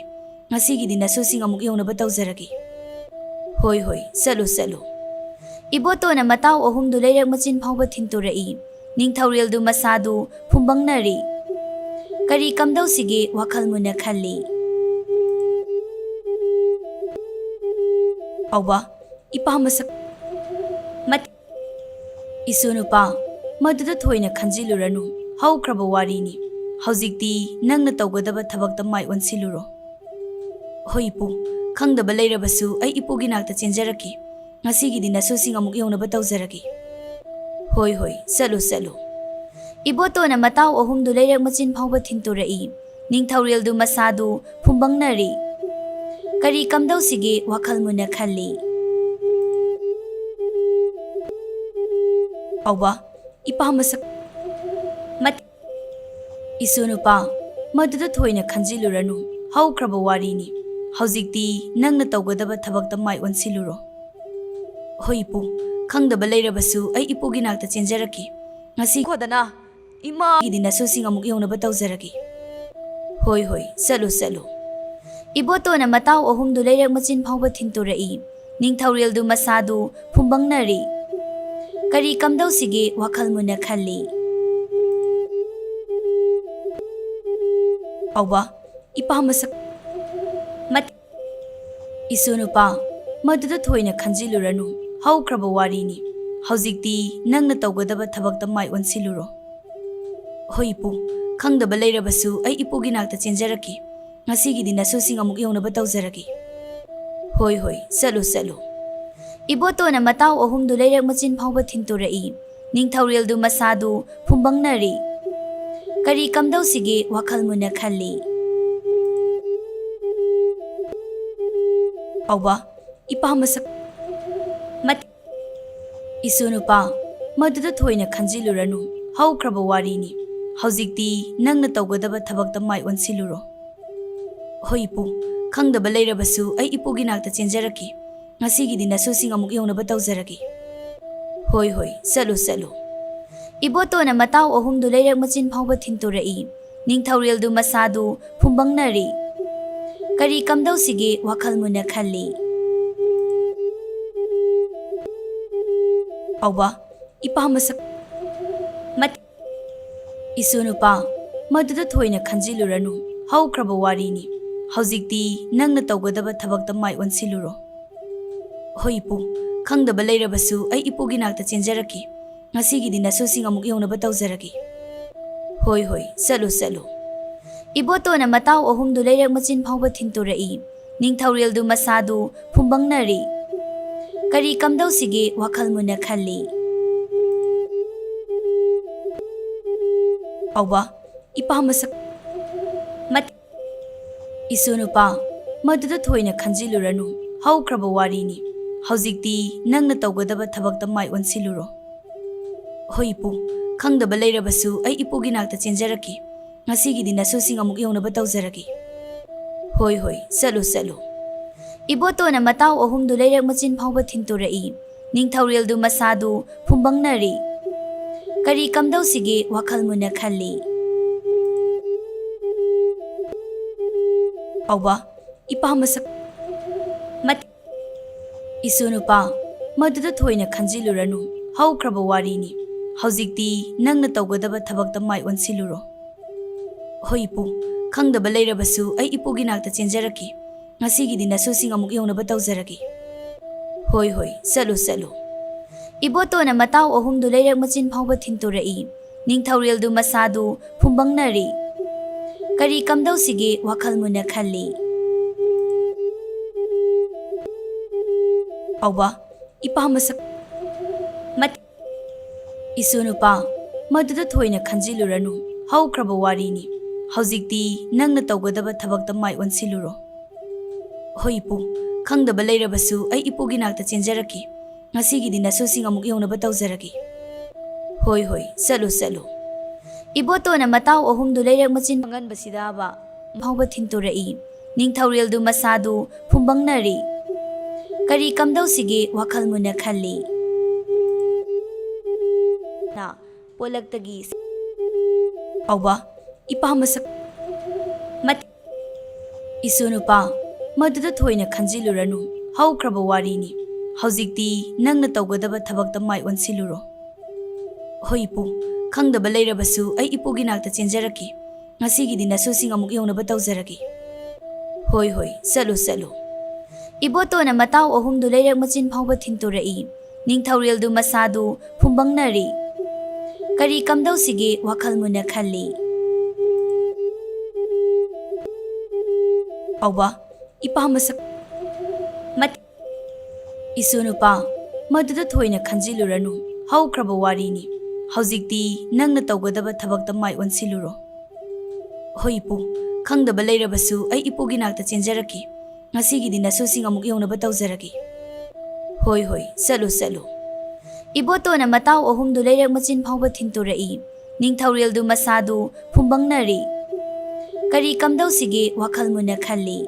ꯉꯁꯤꯒꯤꯗꯤ ꯅꯁꯨꯁꯤꯡ ꯑꯃꯨꯛ ꯌꯧꯅꯕ ꯇꯧꯖꯔꯒꯦ꯫ ꯍꯣꯏ, ꯍꯣꯏ, ꯆꯠꯂꯨ, ꯆꯠꯂꯨ꯫ ꯏꯕꯣꯇꯣꯟꯅ ꯃꯇꯥꯎ ꯑꯍꯨꯝꯗꯨ ꯂꯩꯔꯛ ꯃꯆꯤꯟ ꯐꯥꯎꯕ ꯊꯤꯟꯇꯣꯔꯛꯏ꯫ ꯅꯤꯡꯊꯧꯔꯦꯜꯗꯨ ꯃꯁꯥꯗꯨ ꯐꯨꯝꯕꯪꯅꯔꯤ꯫ ꯀꯔꯤ ꯀꯝꯗꯧꯁꯤꯒꯦ ꯋꯥꯈꯜ ꯃꯨꯟꯅ ꯈꯜꯂꯤ꯫ ꯄꯥꯎꯕ, ꯏꯄꯥ ꯃꯁꯛ ꯃꯠ-, ꯏꯁꯨ ꯅꯨꯄꯥ, ꯃꯗꯨꯗ ꯊꯣꯏꯅ ꯈꯟꯖꯤꯜꯂꯨꯔꯅꯨ꯫ ꯍꯧꯈ꯭ꯔꯕ ꯋꯥꯔꯤꯅꯤ꯫ ꯍꯧꯖꯤꯛꯇꯤ ꯅꯪꯅ ꯇꯧꯒꯗꯕ ꯊꯕꯛꯇ ꯃꯥꯏ ꯑꯣꯟꯁꯤꯜꯂꯨꯔꯣ꯫ ꯍꯣꯏ ꯏꯄꯨ, ꯈꯪꯗꯕ ꯂꯩꯔꯕꯁꯨ ꯑꯩ ꯏꯄꯨꯒꯤ ꯅꯥꯛꯇ ꯆꯦꯟꯖꯔꯛꯀꯦ꯫ ꯉꯁꯤꯒꯤꯗꯤ ꯅꯁꯨꯁꯤꯡ ꯑꯃꯨꯛ ꯌꯧꯅꯕ ꯇꯧꯖꯔꯒꯦ꯫ ꯍꯣꯏ ꯍꯣꯏ, ꯆꯠꯂꯨ ꯆꯠꯂꯨ꯫ ꯏꯕꯣꯇꯣꯟꯅ ꯃꯇꯥꯎ ꯑꯍꯨꯝꯗꯨ ꯂꯩꯔꯛ ꯃꯆꯤꯟ ꯐꯥꯎꯕ ꯊꯤꯟꯇꯣꯔꯛꯏ꯫ ꯅꯤꯡꯊꯧꯔꯦꯜꯗꯨ ꯃꯁꯥꯗꯨ ꯐꯨꯝꯕꯪꯅꯔꯤ꯫ ꯀꯔꯤ ꯀꯝꯗꯧꯁꯤꯒꯦ ꯋꯥꯈꯜ ꯃꯨꯟꯅ ꯈꯜꯂꯤ꯫ ꯄꯥꯎꯕ, ꯏꯄꯥ ꯃꯁꯛ ꯃꯠ-, ꯏꯁꯨ ꯅꯨꯄꯥ, ꯃꯗꯨꯗ ꯊꯣꯏꯅ ꯈꯟꯖꯤꯜꯂꯨꯔꯅꯨ꯫ ꯍꯧꯈ꯭ꯔꯕ ꯋꯥꯔꯤꯅꯤ꯫ ꯍꯧꯖꯤꯛꯇꯤ ꯅꯪꯅ ꯇꯧꯒꯗꯕ ꯊꯕꯛꯇ ꯃꯥꯏ ꯑꯣꯟꯁꯤꯜꯂꯨꯔꯣ꯫ ꯍꯣꯏ ꯏꯄꯨ, ꯈꯪꯗꯕ ꯂꯩꯔꯕꯁꯨ ꯑꯩ ꯏꯄꯨꯒꯤ ꯅꯥꯛꯇ ꯆꯦꯟꯖꯔꯛꯀꯦ꯫ ꯉꯁꯤ ꯈꯣꯗꯅ ꯏꯃꯥꯒꯤꯗꯤ ꯅꯁꯨꯁꯤꯡ ꯑꯃꯨꯛ ꯌꯧꯅꯕ ꯇꯧꯖꯔꯒꯦ꯫ ꯍꯣꯏ ꯍꯣꯏ, ꯆꯠꯂꯨ ꯆꯠꯂꯨ꯫ ꯏꯕꯣꯇꯣꯟꯅ ꯃꯇꯥꯎ ꯑꯍꯨꯝꯗꯨ ꯂꯩꯔꯛ ꯃꯆꯤꯟ ꯐꯥꯎꯕ ꯊꯤꯟꯇꯣꯔꯛꯏ꯫ ꯅꯤꯡꯊꯧꯔꯦꯜꯗꯨ ꯃꯁꯥꯗꯨ ꯐꯨꯝꯕꯪꯅꯔꯤ꯫ ꯀꯔꯤ ꯀꯝꯗꯧꯁꯤꯒꯦ ꯋꯥꯈꯜ ꯃꯨꯟꯅ ꯈꯜꯂꯤ꯫ ꯄꯥꯎꯕ, ꯏꯄꯥ ꯃꯁꯛ ꯃꯠ-, ꯏꯁꯨ ꯅꯨꯄꯥ, ꯃꯗꯨꯗ ꯊꯣꯏꯅ ꯈꯟꯖꯤꯜꯂꯨꯔꯅꯨ꯫ ꯍꯧꯈ꯭ꯔꯕ ꯋꯥꯔꯤꯅꯤ꯫ ꯍꯧꯖꯤꯛꯇꯤ ꯅꯪꯅ ꯇꯧꯒꯗꯕ ꯊꯕꯛꯇ ꯃꯥꯏ ꯑꯣꯟꯁꯤꯜꯂꯨꯔꯣ꯫ ꯍꯣꯏ ꯏꯄꯨ, ꯈꯪꯗꯕ ꯂꯩꯔꯕꯁꯨ ꯑꯩ ꯏꯄꯨꯒꯤ ꯅꯥꯛꯇ ꯆꯦꯟꯖꯔꯛꯀꯦ꯫ ꯉꯁꯤꯒꯤꯗꯤ ꯅꯁꯨꯁꯤꯡ ꯑꯃꯨꯛ ꯌꯧꯅꯕ ꯇꯧꯖꯔꯒꯦ꯫ ꯍꯣꯏ ꯍꯣꯏ, ꯆꯠꯂꯨ ꯆꯠꯂꯨ꯫ ꯏꯕꯣꯇꯣꯟꯅ ꯃꯇꯥꯎ ꯑꯍꯨꯝꯗꯨ ꯂꯩꯔꯛ ꯃꯆꯤꯟ ꯐꯥꯎꯕ ꯊꯤꯟꯇꯣꯔꯛꯏ꯫ ꯅꯤꯡꯊꯧꯔꯦꯜꯗꯨ ꯃꯁꯥꯗꯨ ꯐꯨꯝꯕꯪꯅꯔꯤ꯫ ꯀꯔꯤ ꯀꯝꯗꯧꯁꯤꯒꯦ ꯋꯥꯈꯜ ꯃꯨꯟꯅ ꯈꯜꯂꯤ꯫ ꯄꯥꯎꯕ, ꯏꯄꯥ ꯃꯁꯛ ꯃꯠ-, ꯏꯁꯨ ꯅꯨꯄꯥ, ꯃꯗꯨꯗ ꯊꯣꯏꯅ ꯈꯟꯖꯤꯜꯂꯨꯔꯅꯨ꯫ ꯍꯧꯈ꯭ꯔꯕ ꯋꯥꯔꯤꯅꯤ꯫ ꯍꯧꯖꯤꯛꯇꯤ ꯅꯪꯅ ꯇꯧꯒꯗꯕ ꯊꯕꯛꯇ ꯃꯥꯏ ꯑꯣꯟꯁꯤꯜꯂꯨꯔꯣ꯫ ꯍꯣꯏ ꯏꯄꯨ, ꯈꯪꯗꯕ ꯂꯩꯔꯕꯁꯨ ꯑꯩ ꯏꯄꯨꯒꯤ ꯅꯥꯛꯇ ꯆꯦꯟꯖꯔꯛꯀꯦ꯫ ꯉꯁꯤꯒꯤꯗꯤ ꯅꯁꯨꯁꯤꯡ ꯑꯃꯨꯛ ꯌꯧꯅꯕ ꯇꯧꯖꯔꯒꯦ꯫ ꯍꯣꯏ ꯍꯣꯏ, ꯆꯠꯂꯨ ꯆꯠꯂꯨ꯫ ꯏꯕꯣꯇꯣꯟꯅ ꯃꯇꯥꯎ ꯑꯍꯨꯝꯗꯨ ꯂꯩꯔꯛ ꯃꯆꯤꯟ ꯐꯥꯎꯕ ꯊꯤꯟꯇꯣꯔꯛꯏ꯫ ꯅꯤꯡꯊꯧꯔꯦꯜꯗꯨ ꯃꯁꯥꯗꯨ ꯐꯨꯝꯕꯪꯅꯔꯤ꯫ ꯀꯔꯤ ꯀꯝꯗꯧꯁꯤꯒꯦ ꯋꯥꯈꯜ ꯃꯨꯟꯅ ꯈꯜꯂꯤ꯫ ꯄꯥꯎꯕ, ꯏꯄꯥ ꯃꯁꯛ ꯃꯠ-, ꯏꯁꯨ ꯅꯨꯄꯥ, ꯃꯗꯨꯗ ꯊꯣꯏꯅ ꯈꯟꯖꯤꯜꯂꯨꯔꯅꯨ꯫ ꯍꯧꯈ꯭ꯔꯕ ꯋꯥꯔꯤꯅꯤ꯫ ꯍꯧꯖꯤꯛꯇꯤ ꯅꯪꯅ ꯇꯧꯒꯗꯕ ꯊꯕꯛꯇ ꯃꯥꯏ ꯑꯣꯟꯁꯤꯜꯂꯨꯔꯣ꯫ ꯍꯣꯏ ꯏꯄꯨ, ꯈꯪꯗꯕ ꯂꯩꯔꯕꯁꯨ ꯑꯩ ꯏꯄꯨꯒꯤ ꯅꯥꯛꯇ ꯆꯦꯟꯖꯔꯛꯀꯦ꯫ ꯉꯁꯤꯒꯤꯗꯤ ꯅꯁꯨꯁꯤꯡ ꯑꯃꯨꯛ ꯌꯧꯅꯕ ꯇꯧꯖꯔꯒꯦ꯫ ꯍꯣꯏ, ꯍꯣꯏ, ꯆꯠꯂꯨ, ꯆꯠꯂꯨ꯫ ꯏꯕꯣꯇꯣꯟꯅ ꯃꯇꯥꯎ ꯑꯍꯨꯝꯗꯨ ꯂꯩꯔꯛ ꯃꯆꯤꯟ ꯐꯥꯎꯕ ꯊꯤꯟꯇꯣꯔꯛꯏ꯫ ꯅꯤꯡꯊꯧꯔꯦꯜꯗꯨ ꯃꯁꯥꯗꯨ ꯐꯨꯝꯕꯪꯅꯔꯤ꯫ ꯀꯔꯤ ꯀꯝꯗꯧꯁꯤꯒꯦ ꯋꯥꯈꯜ ꯃꯨꯟꯅ ꯈꯜꯂꯤ꯫ ꯍꯥꯎꯕ, ꯏꯄꯥ ꯃꯁꯛ ꯃꯠ-, ꯏꯁꯨ ꯅꯨꯄꯥ, ꯃꯗꯨꯗ ꯊꯣꯏꯅ ꯈꯟꯖꯤꯜꯂꯨꯔꯅꯨ꯫ ꯍꯧꯈ꯭ꯔꯕ ꯋꯥꯔꯤꯅꯤ꯫ ꯍꯧꯖꯤꯛꯇꯤ ꯅꯪꯅ ꯇꯧꯒꯗꯕ ꯊꯕꯛꯇ ꯃꯥꯏ ꯑꯣꯟꯁꯤꯜꯂꯨꯔꯣ꯫ ꯍꯣꯏ ꯏꯄꯨ, ꯈꯪꯗꯕ ꯂꯩꯔꯕꯁꯨ ꯑꯩ ꯏꯄꯨꯒꯤ ꯅꯥꯛꯇ ꯆꯦꯟꯖꯔꯛꯀꯦ꯫ ꯉꯁꯤꯒꯤꯗꯤ ꯅꯁꯨꯁꯤꯡ ꯑꯃꯨꯛ ꯌꯧꯅꯕ ꯇꯧꯖꯔꯒꯦ꯫ ꯍꯣꯏ, ꯍꯣꯏ, ꯆꯠꯂꯨ, ꯆꯠꯂꯨ꯫ ꯏꯕꯣꯇꯣꯟꯅ ꯃꯇꯥꯎ ꯑꯍꯨꯝꯗꯨ ꯂꯩꯔꯛ ꯃꯆꯤꯟ ꯐꯥꯎꯕ ꯊꯤꯟꯇꯣꯔꯛꯏ꯫ ꯅꯤꯡꯊꯧꯔꯦꯜꯗꯨ ꯃꯁꯥꯗꯨ ꯐꯨꯝꯕꯪꯅꯔꯤ꯫ ꯀꯔꯤ ꯀꯝꯗꯧꯁꯤꯒꯦ ꯋꯥꯈꯜ ꯃꯨꯟꯅ ꯈꯜꯂꯤ꯫ ꯍꯥꯎꯕ, ꯏꯄꯥ ꯃꯁꯛ ꯃꯠ-, ꯏꯁꯨ ꯅꯨꯄꯥ, ꯃꯗꯨꯗ ꯊꯣꯏꯅ ꯈꯟꯖꯤꯜꯂꯨꯔꯅꯨ꯫ ꯍꯧꯈ꯭ꯔꯕ ꯋꯥꯔꯤꯅꯤ꯫ ꯍꯧꯖꯤꯛꯇꯤ ꯅꯪꯅ ꯇꯧꯒꯗꯕ ꯊꯕꯛꯇ ꯃꯥꯏ ꯑꯣꯟꯁꯤꯜꯂꯨꯔꯣ꯫ ꯍꯣꯏ ꯏꯄꯨ, ꯈꯪꯗꯕ ꯂꯩꯔꯕꯁꯨ ꯑꯩ ꯏꯄꯨꯒꯤ ꯅꯥꯛꯇ ꯆꯦꯟꯖꯔꯛꯀꯦ꯫ ꯉꯁꯤꯒꯤꯗꯤ ꯅꯁꯨꯁꯤꯡ ꯑꯃꯨꯛ ꯌꯧꯅꯕ ꯇꯧꯖꯔꯒꯦ꯫ ꯍꯣꯏ, ꯍꯣꯏ, ꯆꯠꯂꯨ, ꯆꯠꯂꯨ꯫ ꯏꯕꯣꯇꯣꯟꯅ ꯃꯇꯥꯎ ꯑꯍꯨꯝꯗꯨ ꯂꯩꯔꯛ ꯃꯆꯤꯟ ꯐꯥꯎꯕ ꯊꯤꯟꯇꯣꯔꯛꯏ꯫ ꯅꯤꯡꯊꯧꯔꯦꯜꯗꯨ ꯃꯁꯥꯗꯨ ꯐꯨꯝꯕꯪꯅꯔꯤ꯫ ꯀꯔꯤ ꯀꯝꯗꯧꯁꯤꯒꯦ ꯋꯥꯈꯜ ꯃꯨꯟꯅ ꯈꯜꯂꯤ꯫ ꯍꯥꯎꯕ, ꯏꯄꯥ ꯃꯁꯛ ꯃꯠ-, ꯏꯁꯨ ꯅꯨꯄꯥ, ꯃꯗꯨꯗ ꯊꯣꯏꯅ ꯈꯟꯖꯤꯜꯂꯨꯔꯅꯨ꯫ ꯍꯧꯈ꯭ꯔꯕ ꯋꯥꯔꯤꯅꯤ꯫ ꯍꯧꯖꯤꯛꯇꯤ ꯅꯪꯅ ꯇꯧꯒꯗꯕ ꯊꯕꯛꯇ ꯃꯥꯏ ꯑꯣꯟꯁꯤꯜꯂꯨꯔꯣ꯫ ꯍꯣꯏ ꯏꯄꯨ, ꯈꯪꯗꯕ ꯂꯩꯔꯕꯁꯨ ꯑꯩ ꯏꯄꯨꯒꯤ ꯅꯥꯛꯇ ꯆꯦꯟꯖꯔꯛꯀꯦ꯫ ꯉꯁꯤꯒꯤꯗꯤ ꯅꯁꯨꯁꯤꯡ ꯑꯃꯨꯛ ꯌꯧꯅꯕ ꯇꯧꯖꯔꯒꯦ꯫ ꯍꯣꯏ, ꯍꯣꯏ, ꯆꯠꯂꯨ, ꯆꯠꯂꯨ꯫ ꯏꯕꯣꯇꯣꯟꯅ ꯃꯇꯥꯎ ꯑꯍꯨꯝꯗꯨ ꯂꯩꯔꯛ ꯃꯆꯤꯟ ꯐꯥꯎꯕ ꯊꯤꯟꯇꯣꯔꯛꯏ꯫ ꯅꯤꯡꯊꯧꯔꯦꯜꯗꯨ ꯃꯁꯥꯗꯨ ꯐꯨꯝꯕꯪꯅꯔꯤ꯫ ꯀꯔꯤ ꯀꯝꯗꯧꯁꯤꯒꯦ ꯋꯥꯈꯜ ꯃꯨꯟꯅ ꯈꯜꯂꯤ꯫ ꯅ ꯄꯣꯂꯛꯇꯒꯤ ꯍꯥꯎꯕ, ꯏꯄꯥ ꯃꯁꯛ ꯃꯠ-, ꯏꯁꯨ ꯅꯨꯄꯥ, ꯃꯗꯨꯗ ꯊꯣꯏꯅ ꯈꯟꯖꯤꯜꯂꯨꯔꯅꯨ꯫ ꯍꯧꯈ꯭ꯔꯕ ꯋꯥꯔꯤꯅꯤ꯫ ꯍꯧꯖꯤꯛꯇꯤ ꯅꯪꯅ ꯇꯧꯒꯗꯕ ꯊꯕꯛꯇ ꯃꯥꯏ ꯑꯣꯟꯁꯤꯜꯂꯨꯔꯣ꯫ ꯍꯣꯏ ꯏꯄꯨ, ꯈꯪꯗꯕ ꯂꯩꯔꯕꯁꯨ ꯑꯩ ꯏꯄꯨꯒꯤ ꯅꯥꯛꯇ ꯆꯦꯟꯖꯔꯛꯀꯦ꯫ ꯉꯁꯤꯒꯤꯗꯤ ꯅꯁꯨꯁꯤꯡ ꯑꯃꯨꯛ ꯌꯧꯅꯕ ꯇꯧꯖꯔꯒꯦ꯫ ꯍꯣꯏ, ꯍꯣꯏ, ꯆꯠꯂꯨ, ꯆꯠꯂꯨ꯫ ꯏꯕꯣꯇꯣꯟꯅ ꯃꯇꯥꯎ ꯑꯍꯨꯝꯗꯨ ꯂꯩꯔꯛ ꯃꯆꯤꯟ ꯐꯥꯎꯕ ꯊꯤꯟꯇꯣꯔꯛꯏ꯫ ꯅꯤꯡꯊꯧꯔꯦꯜꯗꯨ ꯃꯁꯥꯗꯨ ꯐꯨꯝꯕꯪꯅꯔꯤ꯫ ꯀꯔꯤ ꯀꯝꯗꯧꯁꯤꯒꯦ ꯋꯥꯈꯜ ꯃꯨꯟꯅ ꯈꯜꯂꯤ꯫ ꯄꯥꯎꯕ, ꯏꯄꯥ ꯃꯁꯛ ꯃꯠ-, ꯏꯁꯨ ꯅꯨꯄꯥ, ꯃꯗꯨꯗ ꯊꯣꯏꯅ ꯈꯟꯖꯤꯜꯂꯨꯔꯅꯨ꯫ ꯍꯧꯈ꯭ꯔꯕ ꯋꯥꯔꯤꯅꯤ꯫ ꯍꯧꯖꯤꯛꯇꯤ ꯅꯪꯅ ꯇꯧꯒꯗꯕ ꯊꯕꯛꯇ ꯃꯥꯏ ꯑꯣꯟꯁꯤꯜꯂꯨꯔꯣ꯫ ꯍꯣꯏ ꯏꯄꯨ, ꯈꯪꯗꯕ ꯂꯩꯔꯕꯁꯨ ꯑꯩ ꯏꯄꯨꯒꯤ ꯅꯥꯛꯇ ꯆꯦꯟꯖꯔꯛꯀꯦ꯫ ꯉꯁꯤꯒꯤꯗꯤ ꯅꯁꯨꯁꯤꯡ ꯑꯃꯨꯛ ꯌꯧꯅꯕ ꯇꯧꯖꯔꯒꯦ꯫ ꯍꯣꯏ ꯍꯣꯏ, ꯆꯠꯂꯨ ꯆꯠꯂꯨ꯫ ꯏꯕꯣꯇꯣꯟꯅ ꯃꯇꯥꯎ ꯑꯍꯨꯝꯗꯨ ꯂꯩꯔꯛ ꯃꯆꯤꯟ ꯐꯥꯎꯕ ꯊꯤꯟꯇꯣꯔꯛꯏ꯫ ꯅꯤꯡꯊꯧꯔꯦꯜꯗꯨ ꯃꯁꯥꯗꯨ ꯐꯨꯝꯕꯪꯅꯔꯤ꯫ ꯀꯔꯤ ꯀꯝꯗꯧꯁꯤꯒꯦ ꯋꯥꯈꯜ ꯃꯨꯟꯅ ꯈꯜꯂꯤ꯫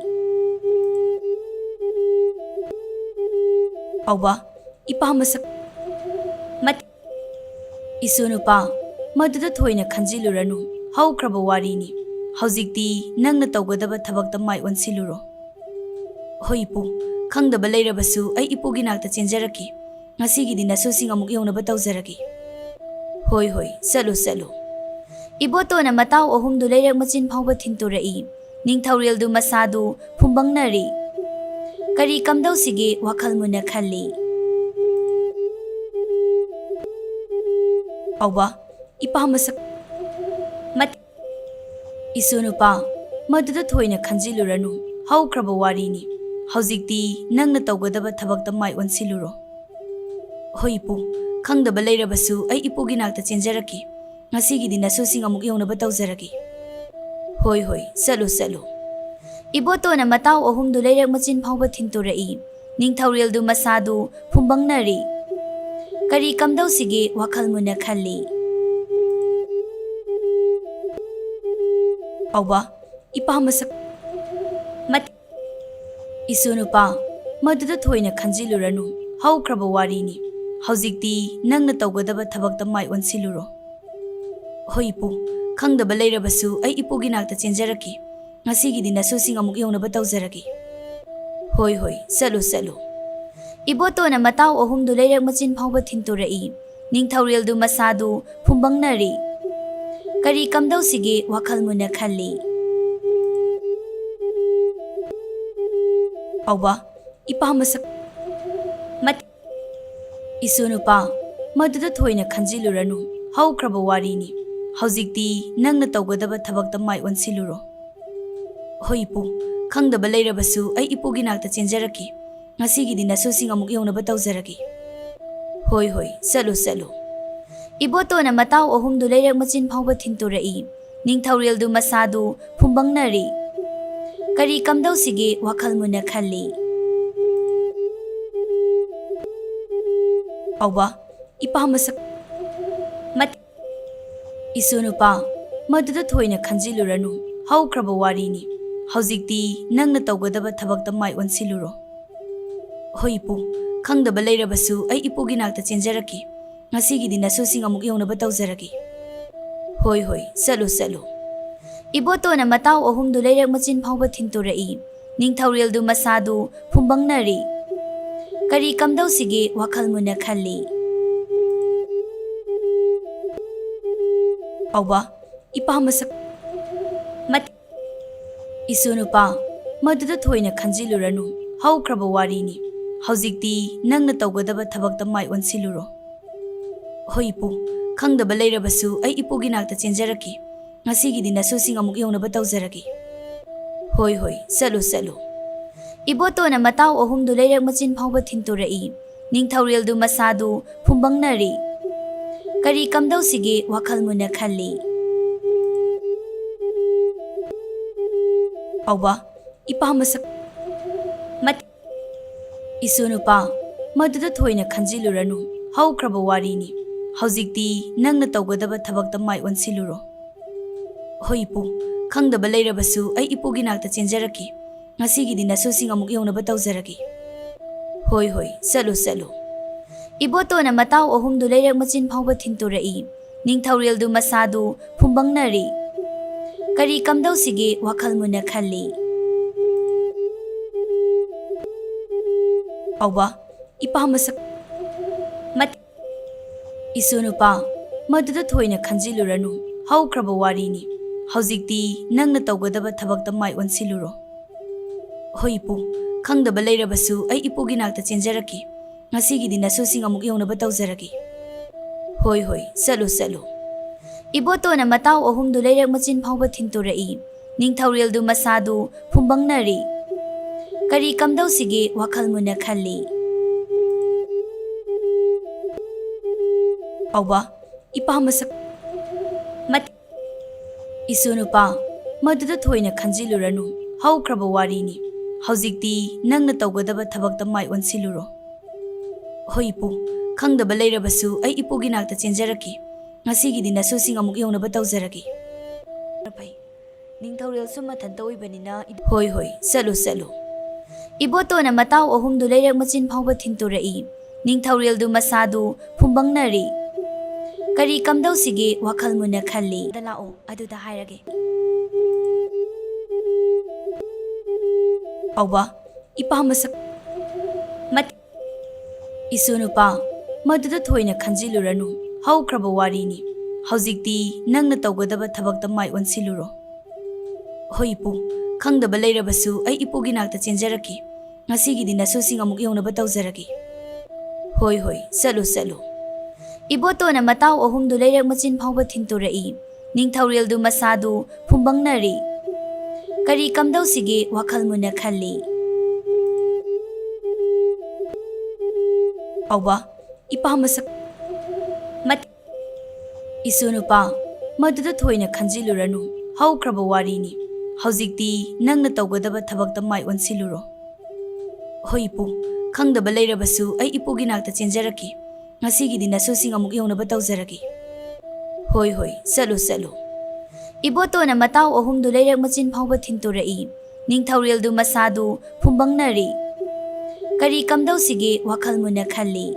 ꯄꯥꯎꯕ, ꯏꯄꯥ ꯃꯁꯛ ꯃꯠ-, ꯏꯁꯨ ꯅꯨꯄꯥ, ꯃꯗꯨꯗ ꯊꯣꯏꯅ ꯈꯟꯖꯤꯜꯂꯨꯔꯅꯨ꯫ ꯍꯧꯈ꯭ꯔꯕ ꯋꯥꯔꯤꯅꯤ꯫ ꯍꯧꯖꯤꯛꯇꯤ ꯅꯪꯅ ꯇꯧꯒꯗꯕ ꯊꯕꯛꯇ ꯃꯥꯏ ꯑꯣꯟꯁꯤꯜꯂꯨꯔꯣ꯫ ꯍꯣꯏ ꯏꯄꯨ, ꯈꯪꯗꯕ ꯂꯩꯔꯕꯁꯨ ꯑꯩ ꯏꯄꯨꯒꯤ ꯅꯥꯛꯇ ꯆꯦꯟꯖꯔꯛꯀꯦ꯫ ꯉꯁꯤꯒꯤꯗꯤ ꯅꯁꯨꯁꯤꯡ ꯑꯃꯨꯛ ꯌꯧꯅꯕ ꯇꯧꯖꯔꯒꯦ꯫ ꯍꯣꯏ ꯍꯣꯏ, ꯆꯠꯂꯨ ꯆꯠꯂꯨ꯫ ꯏꯕꯣꯇꯣꯟꯅ ꯃꯇꯥꯎ ꯑꯍꯨꯝꯗꯨ ꯂꯩꯔꯛ ꯃꯆꯤꯟ ꯐꯥꯎꯕ ꯊꯤꯟꯇꯣꯔꯛꯏ꯫ ꯅꯤꯡꯊꯧꯔꯦꯜꯗꯨ ꯃꯁꯥꯗꯨ ꯐꯨꯝꯕꯪꯅꯔꯤ꯫ ꯀꯔꯤ ꯀꯝꯗꯧꯁꯤꯒꯦ ꯋꯥꯈꯜ ꯃꯨꯟꯅ ꯈꯜꯂꯤ꯫ ꯄꯥꯎꯕ, ꯏꯄꯥ ꯃꯁꯛ ꯃꯠ-, ꯏꯁꯨ ꯅꯨꯄꯥ, ꯃꯗꯨꯗ ꯊꯣꯏꯅ ꯈꯟꯖꯤꯜꯂꯨꯔꯅꯨ꯫ ꯍꯧꯈ꯭ꯔꯕ ꯋꯥꯔꯤꯅꯤ꯫ ꯍꯧꯖꯤꯛꯇꯤ ꯅꯪꯅ ꯇꯧꯒꯗꯕ ꯊꯕꯛꯇ ꯃꯥꯏ ꯑꯣꯟꯁꯤꯜꯂꯨꯔꯣ꯫ ꯍꯣꯏ ꯏꯄꯨ, ꯈꯪꯗꯕ ꯂꯩꯔꯕꯁꯨ ꯑꯩ ꯏꯄꯨꯒꯤ ꯅꯥꯛꯇ ꯆꯦꯟꯖꯔꯛꯀꯦ꯫ ꯉꯁꯤꯒꯤꯗꯤ ꯅꯁꯨꯁꯤꯡ ꯑꯃꯨꯛ ꯌꯧꯅꯕ ꯇꯧꯖꯔꯒꯦ꯫ ꯍꯣꯏ ꯍꯣꯏ, ꯆꯠꯂꯨ ꯆꯠꯂꯨ꯫ ꯏꯕꯣꯇꯣꯟꯅ ꯃꯇꯥꯎ ꯑꯍꯨꯝꯗꯨ ꯂꯩꯔꯛ ꯃꯆꯤꯟ ꯐꯥꯎꯕ ꯊꯤꯟꯇꯣꯔꯛꯏ꯫ ꯅꯤꯡꯊꯧꯔꯦꯜꯗꯨ ꯃꯁꯥꯗꯨ ꯐꯨꯝꯕꯪꯅꯔꯤ꯫ ꯀꯔꯤ ꯀꯝꯗꯧꯁꯤꯒꯦ ꯋꯥꯈꯜ ꯃꯨꯟꯅ ꯈꯜꯂꯤ꯫ ꯄꯥꯎꯕ, ꯏꯄꯥ ꯃꯁꯛ ꯃꯠ-, ꯏꯁꯨ ꯅꯨꯄꯥ, ꯃꯗꯨꯗ ꯊꯣꯏꯅ ꯈꯟꯖꯤꯜꯂꯨꯔꯅꯨ꯫ ꯍꯧꯈ꯭ꯔꯕ ꯋꯥꯔꯤꯅꯤ꯫ ꯍꯧꯖꯤꯛꯇꯤ ꯅꯪꯅ ꯇꯧꯒꯗꯕ ꯊꯕꯛꯇ ꯃꯥꯏ ꯑꯣꯟꯁꯤꯜꯂꯨꯔꯣ꯫ ꯍꯣꯏ ꯏꯄꯨ, ꯈꯪꯗꯕ ꯂꯩꯔꯕꯁꯨ ꯑꯩ ꯏꯄꯨꯒꯤ ꯅꯥꯛꯇ ꯆꯦꯟꯖꯔꯛꯀꯦ꯫ ꯉꯁꯤꯒꯤꯗꯤ ꯅꯁꯨꯁꯤꯡ ꯑꯃꯨꯛ ꯌꯧꯅꯕ ꯇꯧꯖꯔꯒꯦ꯫ ꯍꯣꯏ ꯍꯣꯏ, ꯆꯠꯂꯨ ꯆꯠꯂꯨ꯫ ꯏꯕꯣꯇꯣꯟꯅ ꯃꯇꯥꯎ ꯑꯍꯨꯝꯗꯨ ꯂꯩꯔꯛ ꯃꯆꯤꯟ ꯐꯥꯎꯕ ꯊꯤꯟꯇꯣꯔꯛꯏ꯫ ꯅꯤꯡꯊꯧꯔꯦꯜꯗꯨ ꯃꯁꯥꯗꯨ ꯐꯨꯝꯕꯪꯅꯔꯤ꯫ ꯀꯔꯤ ꯀꯝꯗꯧꯁꯤꯒꯦ ꯋꯥꯈꯜ ꯃꯨꯟꯅ ꯈꯜꯂꯤ꯫ ꯄꯥꯎꯕ, ꯏꯄꯥ ꯃꯁꯛ ꯃꯠ-, ꯏꯁꯨ ꯅꯨꯄꯥ, ꯃꯗꯨꯗ ꯊꯣꯏꯅ ꯈꯟꯖꯤꯜꯂꯨꯔꯅꯨ꯫ ꯍꯧꯈ꯭ꯔꯕ ꯋꯥꯔꯤꯅꯤ꯫ ꯍꯧꯖꯤꯛꯇꯤ ꯅꯪꯅ ꯇꯧꯒꯗꯕ ꯊꯕꯛꯇ ꯃꯥꯏ ꯑꯣꯟꯁꯤꯜꯂꯨꯔꯣ꯫ ꯍꯣꯏ ꯏꯄꯨ, ꯈꯪꯗꯕ ꯂꯩꯔꯕꯁꯨ ꯑꯩ ꯏꯄꯨꯒꯤ ꯅꯥꯛꯇ ꯆꯦꯟꯖꯔꯛꯀꯦ꯫ ꯉꯁꯤꯒꯤꯗꯤ ꯅꯁꯨꯁꯤꯡ ꯑꯃꯨꯛ ꯌꯧꯅꯕ ꯇꯧꯖꯔꯒꯦ꯫ ꯍꯣꯏ ꯍꯣꯏ, ꯆꯠꯂꯨ ꯆꯠꯂꯨ꯫ ꯏꯕꯣꯇꯣꯟꯅ ꯃꯇꯥꯎ ꯑꯍꯨꯝꯗꯨ ꯂꯩꯔꯛ ꯃꯆꯤꯟ ꯐꯥꯎꯕ ꯊꯤꯟꯇꯣꯔꯛꯏ꯫ ꯅꯤꯡꯊꯧꯔꯦꯜꯗꯨ ꯃꯁꯥꯗꯨ ꯐꯨꯝꯕꯪꯅꯔꯤ꯫ ꯀꯔꯤ ꯀꯝꯗꯧꯁꯤꯒꯦ ꯋꯥꯈꯜ ꯃꯨꯟꯅ ꯈꯜꯂꯤ꯫ ꯄꯥꯎꯕ, ꯏꯄꯥ ꯃꯁꯛ ꯃꯠ-, ꯏꯁꯨ ꯅꯨꯄꯥ, ꯃꯗꯨꯗ ꯊꯣꯏꯅ ꯈꯟꯖꯤꯜꯂꯨꯔꯅꯨ꯫ ꯍꯧꯈ꯭ꯔꯕ ꯋꯥꯔꯤꯅꯤ꯫ ꯍꯧꯖꯤꯛꯇꯤ ꯅꯪꯅ ꯇꯧꯒꯗꯕ ꯊꯕꯛꯇ ꯃꯥꯏ ꯑꯣꯟꯁꯤꯜꯂꯨꯔꯣ꯫ ꯍꯣꯏ ꯏꯄꯨ, ꯈꯪꯗꯕ ꯂꯩꯔꯕꯁꯨ ꯑꯩ ꯏꯄꯨꯒꯤ ꯅꯥꯛꯇ ꯆꯦꯟꯖꯔꯛꯀꯦ꯫ ꯉꯁꯤꯒꯤꯗꯤ ꯅꯁꯨꯁꯤꯡ ꯑꯃꯨꯛ ꯌꯧꯅꯕ ꯇꯧꯖꯔꯒꯦ꯫ ꯍꯣꯏ ꯍꯣꯏ, ꯆꯠꯂꯨ ꯆꯠꯂꯨ꯫ ꯏꯕꯣꯇꯣꯟꯅ ꯃꯇꯥꯎ ꯑꯍꯨꯝꯗꯨ ꯂꯩꯔꯛ ꯃꯆꯤꯟ ꯐꯥꯎꯕ ꯊꯤꯟꯇꯣꯔꯛꯏ꯫ ꯅꯤꯡꯊꯧꯔꯦꯜꯗꯨ ꯃꯁꯥꯗꯨ ꯐꯨꯝꯕꯪꯅꯔꯤ꯫ ꯀꯔꯤ ꯀꯝꯗꯧꯁꯤꯒꯦ ꯋꯥꯈꯜ ꯃꯨꯟꯅ ꯈꯜꯂꯤ꯫ ꯄꯥꯎꯕ, ꯏꯄꯥ ꯃꯁꯛ ꯃꯠ-, ꯏꯁꯨ ꯅꯨꯄꯥ, ꯃꯗꯨꯗ ꯊꯣꯏꯅ ꯈꯟꯖꯤꯜꯂꯨꯔꯅꯨ꯫ ꯍꯧꯈ꯭ꯔꯕ ꯋꯥꯔꯤꯅꯤ꯫ ꯍꯧꯖꯤꯛꯇꯤ ꯅꯪꯅ ꯇꯧꯒꯗꯕ ꯊꯕꯛꯇ ꯃꯥꯏ ꯑꯣꯟꯁꯤꯜꯂꯨꯔꯣ꯫ ꯍꯣꯏ ꯏꯄꯨ, ꯈꯪꯗꯕ ꯂꯩꯔꯕꯁꯨ ꯑꯩ ꯏꯄꯨꯒꯤ ꯅꯥꯛꯇ ꯆꯦꯟꯖꯔꯛꯀꯦ꯫ ꯉꯁꯤꯒꯤꯗꯤ ꯅꯁꯨꯁꯤꯡ ꯑꯃꯨꯛ ꯌꯧꯅꯕ ꯇꯧꯖꯔꯒꯦ꯫ ꯍꯣꯏ ꯍꯣꯏ, ꯆꯠꯂꯨ ꯆꯠꯂꯨ꯫ ꯏꯕꯣꯇꯣꯟꯅ ꯃꯇꯥꯎ ꯑꯍꯨꯝꯗꯨ ꯂꯩꯔꯛ ꯃꯆꯤꯟ ꯐꯥꯎꯕ ꯊꯤꯟꯇꯣꯔꯛꯏ꯫ ꯅꯤꯡꯊꯧꯔꯦꯜꯗꯨ ꯃꯁꯥꯗꯨ ꯐꯨꯝꯕꯪꯅꯔꯤ꯫ ꯀꯔꯤ ꯀꯝꯗꯧꯁꯤꯒꯦ ꯋꯥꯈꯜ ꯃꯨꯟꯅ ꯈꯜꯂꯤ꯫ ꯄꯥꯎꯕ, ꯏꯄꯥ ꯃꯁꯛ ꯃꯠ-, ꯏꯁꯨ ꯅꯨꯄꯥ, ꯃꯗꯨꯗ ꯊꯣꯏꯅ ꯈꯟꯖꯤꯜꯂꯨꯔꯅꯨ꯫ ꯍꯧꯈ꯭ꯔꯕ ꯋꯥꯔꯤꯅꯤ꯫ ꯍꯧꯖꯤꯛꯇꯤ ꯅꯪꯅ ꯇꯧꯒꯗꯕ ꯊꯕꯛꯇ ꯃꯥꯏ ꯑꯣꯟꯁꯤꯜꯂꯨꯔꯣ꯫ ꯍꯣꯏ ꯏꯄꯨ, ꯈꯪꯗꯕ ꯂꯩꯔꯕꯁꯨ ꯑꯩ ꯏꯄꯨꯒꯤ ꯅꯥꯛꯇ ꯆꯦꯟꯖꯔꯛꯀꯦ꯫ ꯉꯁꯤꯒꯤꯗꯤ ꯅꯁꯨꯁꯤꯡ ꯑꯃꯨꯛ ꯌꯧꯅꯕ ꯇꯧꯖꯔꯒꯦ꯫ ꯍꯣꯏ ꯍꯣꯏ, ꯆꯠꯂꯨ ꯆꯠꯂꯨ꯫ ꯏꯕꯣꯇꯣꯟꯅ ꯃꯇꯥꯎ ꯑꯍꯨꯝꯗꯨ ꯂꯩꯔꯛ ꯃꯆꯤꯟ ꯐꯥꯎꯕ ꯊꯤꯟꯇꯣꯔꯛꯏ꯫ ꯅꯤꯡꯊꯧꯔꯦꯜꯗꯨ ꯃꯁꯥꯗꯨ ꯐꯨꯝꯕꯪꯅꯔꯤ꯫ ꯀꯔꯤ ꯀꯝꯗꯧꯁꯤꯒꯦ ꯋꯥꯈꯜ ꯃꯨꯟꯅ ꯈꯜꯂꯤ꯫ ꯄꯥꯎꯕ, ꯏꯄꯥ ꯃꯁꯛ ꯃꯠ-, ꯏꯁꯨ ꯅꯨꯄꯥ, ꯃꯗꯨꯗ ꯊꯣꯏꯅ ꯈꯟꯖꯤꯜꯂꯨꯔꯅꯨ꯫ ꯍꯧꯈ꯭ꯔꯕ ꯋꯥꯔꯤꯅꯤ꯫ ꯍꯧꯖꯤꯛꯇꯤ ꯅꯪꯅ ꯇꯧꯒꯗꯕ ꯊꯕꯛꯇ ꯃꯥꯏ ꯑꯣꯟꯁꯤꯜꯂꯨꯔꯣ꯫ ꯍꯣꯏ ꯏꯄꯨ, ꯈꯪꯗꯕ ꯂꯩꯔꯕꯁꯨ ꯑꯩ ꯏꯄꯨꯒꯤ ꯅꯥꯛꯇ ꯆꯦꯟꯖꯔꯛꯀꯦ꯫ ꯉꯁꯤꯒꯤꯗꯤ ꯅꯁꯨꯁꯤꯡ ꯑꯃꯨꯛ ꯌꯧꯅꯕ ꯇꯧꯖꯔꯒꯦ꯫ ꯍꯣꯏ, ꯍꯣꯏ, ꯆꯠꯂꯨ, ꯆꯠꯂꯨ꯫ ꯏꯕꯣꯇꯣꯟꯅ ꯃꯇꯥꯎ ꯑꯍꯨꯝꯗꯨ ꯂꯩꯔꯛ ꯃꯆꯤꯟ ꯐꯥꯎꯕ ꯊꯤꯟꯇꯣꯔꯛꯏ꯫ ꯅꯤꯡꯊꯧꯔꯦꯜꯗꯨ ꯃꯁꯥꯗꯨ ꯐꯨꯝꯕꯪꯅꯔꯤ꯫ ꯀꯔꯤ ꯀꯝꯗꯧꯁꯤꯒꯦ ꯋꯥꯈꯜ ꯃꯨꯟꯅ ꯈꯜꯂꯤ꯫ ꯄꯥꯎꯕ, ꯏꯄꯥ ꯃꯁꯛ ꯃꯠ-, ꯏꯁꯨ ꯅꯨꯄꯥ, ꯃꯗꯨꯗ ꯊꯣꯏꯅ ꯈꯟꯖꯤꯜꯂꯨꯔꯅꯨ꯫ ꯍꯧꯈ꯭ꯔꯕ ꯋꯥꯔꯤꯅꯤ꯫ ꯍꯧꯖꯤꯛꯇꯤ ꯅꯪꯅ ꯇꯧꯒꯗꯕ ꯊꯕꯛꯇ ꯃꯥꯏ ꯑꯣꯟꯁꯤꯜꯂꯨꯔꯣ꯫ ꯍꯣꯏ ꯏꯄꯨ, ꯈꯪꯗꯕ ꯂꯩꯔꯕꯁꯨ ꯑꯩ ꯏꯄꯨꯒꯤ ꯅꯥꯛꯇ ꯆꯦꯟꯖꯔꯛꯀꯦ꯫ ꯉꯁꯤꯒꯤꯗꯤ ꯅꯁꯨꯁꯤꯡ ꯑꯃꯨꯛ ꯌꯧꯅꯕ ꯇꯧꯖꯔꯒꯦ꯫ ꯐꯩ꯫ ꯅꯤꯡꯊꯧꯔꯦꯜꯁꯨ ꯃꯊꯟꯇ ꯑꯣꯏꯕꯅꯤꯅ ꯏ-, ꯍꯣꯏ, ꯍꯣꯏ, ꯆꯠꯂꯨ, ꯆꯠꯂꯨ꯫ ꯏꯕꯣꯇꯣꯟꯅ ꯃꯇꯥꯎ ꯑꯍꯨꯝꯗꯨ ꯂꯩꯔꯛ ꯃꯆꯤꯟ ꯐꯥꯎꯕ ꯊꯤꯟꯇꯣꯔꯛꯏ꯫ ꯅꯤꯡꯊꯧꯔꯦꯜꯗꯨ ꯃꯁꯥꯗꯨ ꯐꯨꯝꯕꯪꯅꯔꯤ꯫ ꯀꯔꯤ ꯀꯝꯗꯧꯁꯤꯒꯦ ꯋꯥꯈꯜ ꯃꯨꯟꯅ ꯈꯜꯂꯤ꯫ ꯗ ꯂꯥꯛꯑꯣ, ꯑꯗꯨꯗ ꯍꯥꯏꯔꯒꯦ꯫ ꯄꯥꯎꯕ, ꯏꯄꯥ ꯃꯁꯛ ꯃꯠ-, ꯏꯁꯨ ꯅꯨꯄꯥ, ꯃꯗꯨꯗ ꯊꯣꯏꯅ ꯈꯟꯖꯤꯜꯂꯨꯔꯅꯨ꯫ ꯍꯧꯈ꯭ꯔꯕ ꯋꯥꯔꯤꯅꯤ꯫ ꯍꯧꯖꯤꯛꯇꯤ ꯅꯪꯅ ꯇꯧꯒꯗꯕ ꯊꯕꯛꯇ ꯃꯥꯏ ꯑꯣꯟꯁꯤꯜꯂꯨꯔꯣ꯫ ꯍꯣꯏ ꯏꯄꯨ, ꯈꯪꯗꯕ ꯂꯩꯔꯕꯁꯨ ꯑꯩ ꯏꯄꯨꯒꯤ ꯅꯥꯛꯇ ꯆꯦꯟꯖꯔꯛꯀꯦ꯫ ꯉꯁꯤꯒꯤꯗꯤ ꯅꯁꯨꯁꯤꯡ ꯑꯃꯨꯛ ꯌꯧꯅꯕ ꯇꯧꯖꯔꯒꯦ꯫ ꯍꯣꯏ, ꯍꯣꯏ, ꯆꯠꯂꯨ, ꯆꯠꯂꯨ꯫ ꯏꯕꯣꯇꯣꯟꯅ ꯃꯇꯥꯎ ꯑꯍꯨꯝꯗꯨ ꯂꯩꯔꯛ ꯃꯆꯤꯟ ꯐꯥꯎꯕ ꯊꯤꯟꯇꯣꯔꯛꯏ꯫ ꯅꯤꯡꯊꯧꯔꯦꯜꯗꯨ ꯃꯁꯥꯗꯨ ꯐꯨꯝꯕꯪꯅꯔꯤ꯫ ꯀꯔꯤ ꯀꯝꯗꯧꯁꯤꯒꯦ ꯋꯥꯈꯜ ꯃꯨꯟꯅ ꯈꯜꯂꯤ꯫ ꯄꯥꯎꯕ, ꯏꯄꯥ ꯃꯁꯛ ꯃꯠ-, ꯏꯁꯨ ꯅꯨꯄꯥ, ꯃꯗꯨꯗ ꯊꯣꯏꯅ ꯈꯟꯖꯤꯜꯂꯨꯔꯅꯨ꯫ ꯍꯧꯈ꯭ꯔꯕ ꯋꯥꯔꯤꯅꯤ꯫ ꯍꯧꯖꯤꯛꯇꯤ ꯅꯪꯅ ꯇꯧꯒꯗꯕ ꯊꯕꯛꯇ ꯃꯥꯏ ꯑꯣꯟꯁꯤꯜꯂꯨꯔꯣ꯫ ꯍꯣꯏ ꯏꯄꯨ, ꯈꯪꯗꯕ ꯂꯩꯔꯕꯁꯨ ꯑꯩ ꯏꯄꯨꯒꯤ ꯅꯥꯛꯇ ꯆꯦꯟꯖꯔꯛꯀꯦ꯫ ꯉꯁꯤꯒꯤꯗꯤ ꯅꯁꯨꯁꯤꯡ ꯑꯃꯨꯛ ꯌꯧꯅꯕ ꯇꯧꯖꯔꯒꯦ꯫ ꯍꯣꯏ, ꯍꯣꯏ, ꯆꯠꯂꯨ, ꯆꯠꯂꯨ꯫ ꯏꯕꯣꯇꯣꯟꯅ ꯃꯇꯥꯎ ꯑꯍꯨꯝꯗꯨ ꯂꯩꯔꯛ ꯃꯆꯤꯟ ꯐꯥꯎꯕ ꯊꯤꯟꯇꯣꯔꯛꯏ꯫ ꯅꯤꯡꯊꯧꯔꯦꯜꯗꯨ ꯃꯁꯥꯗꯨ ꯐꯨꯝꯕꯪꯅꯔꯤ꯫ ꯀꯔꯤ ꯀꯝꯗꯧꯁꯤꯒꯦ ꯋꯥꯈꯜ ꯃꯨꯟꯅ ꯈꯜꯂꯤ꯫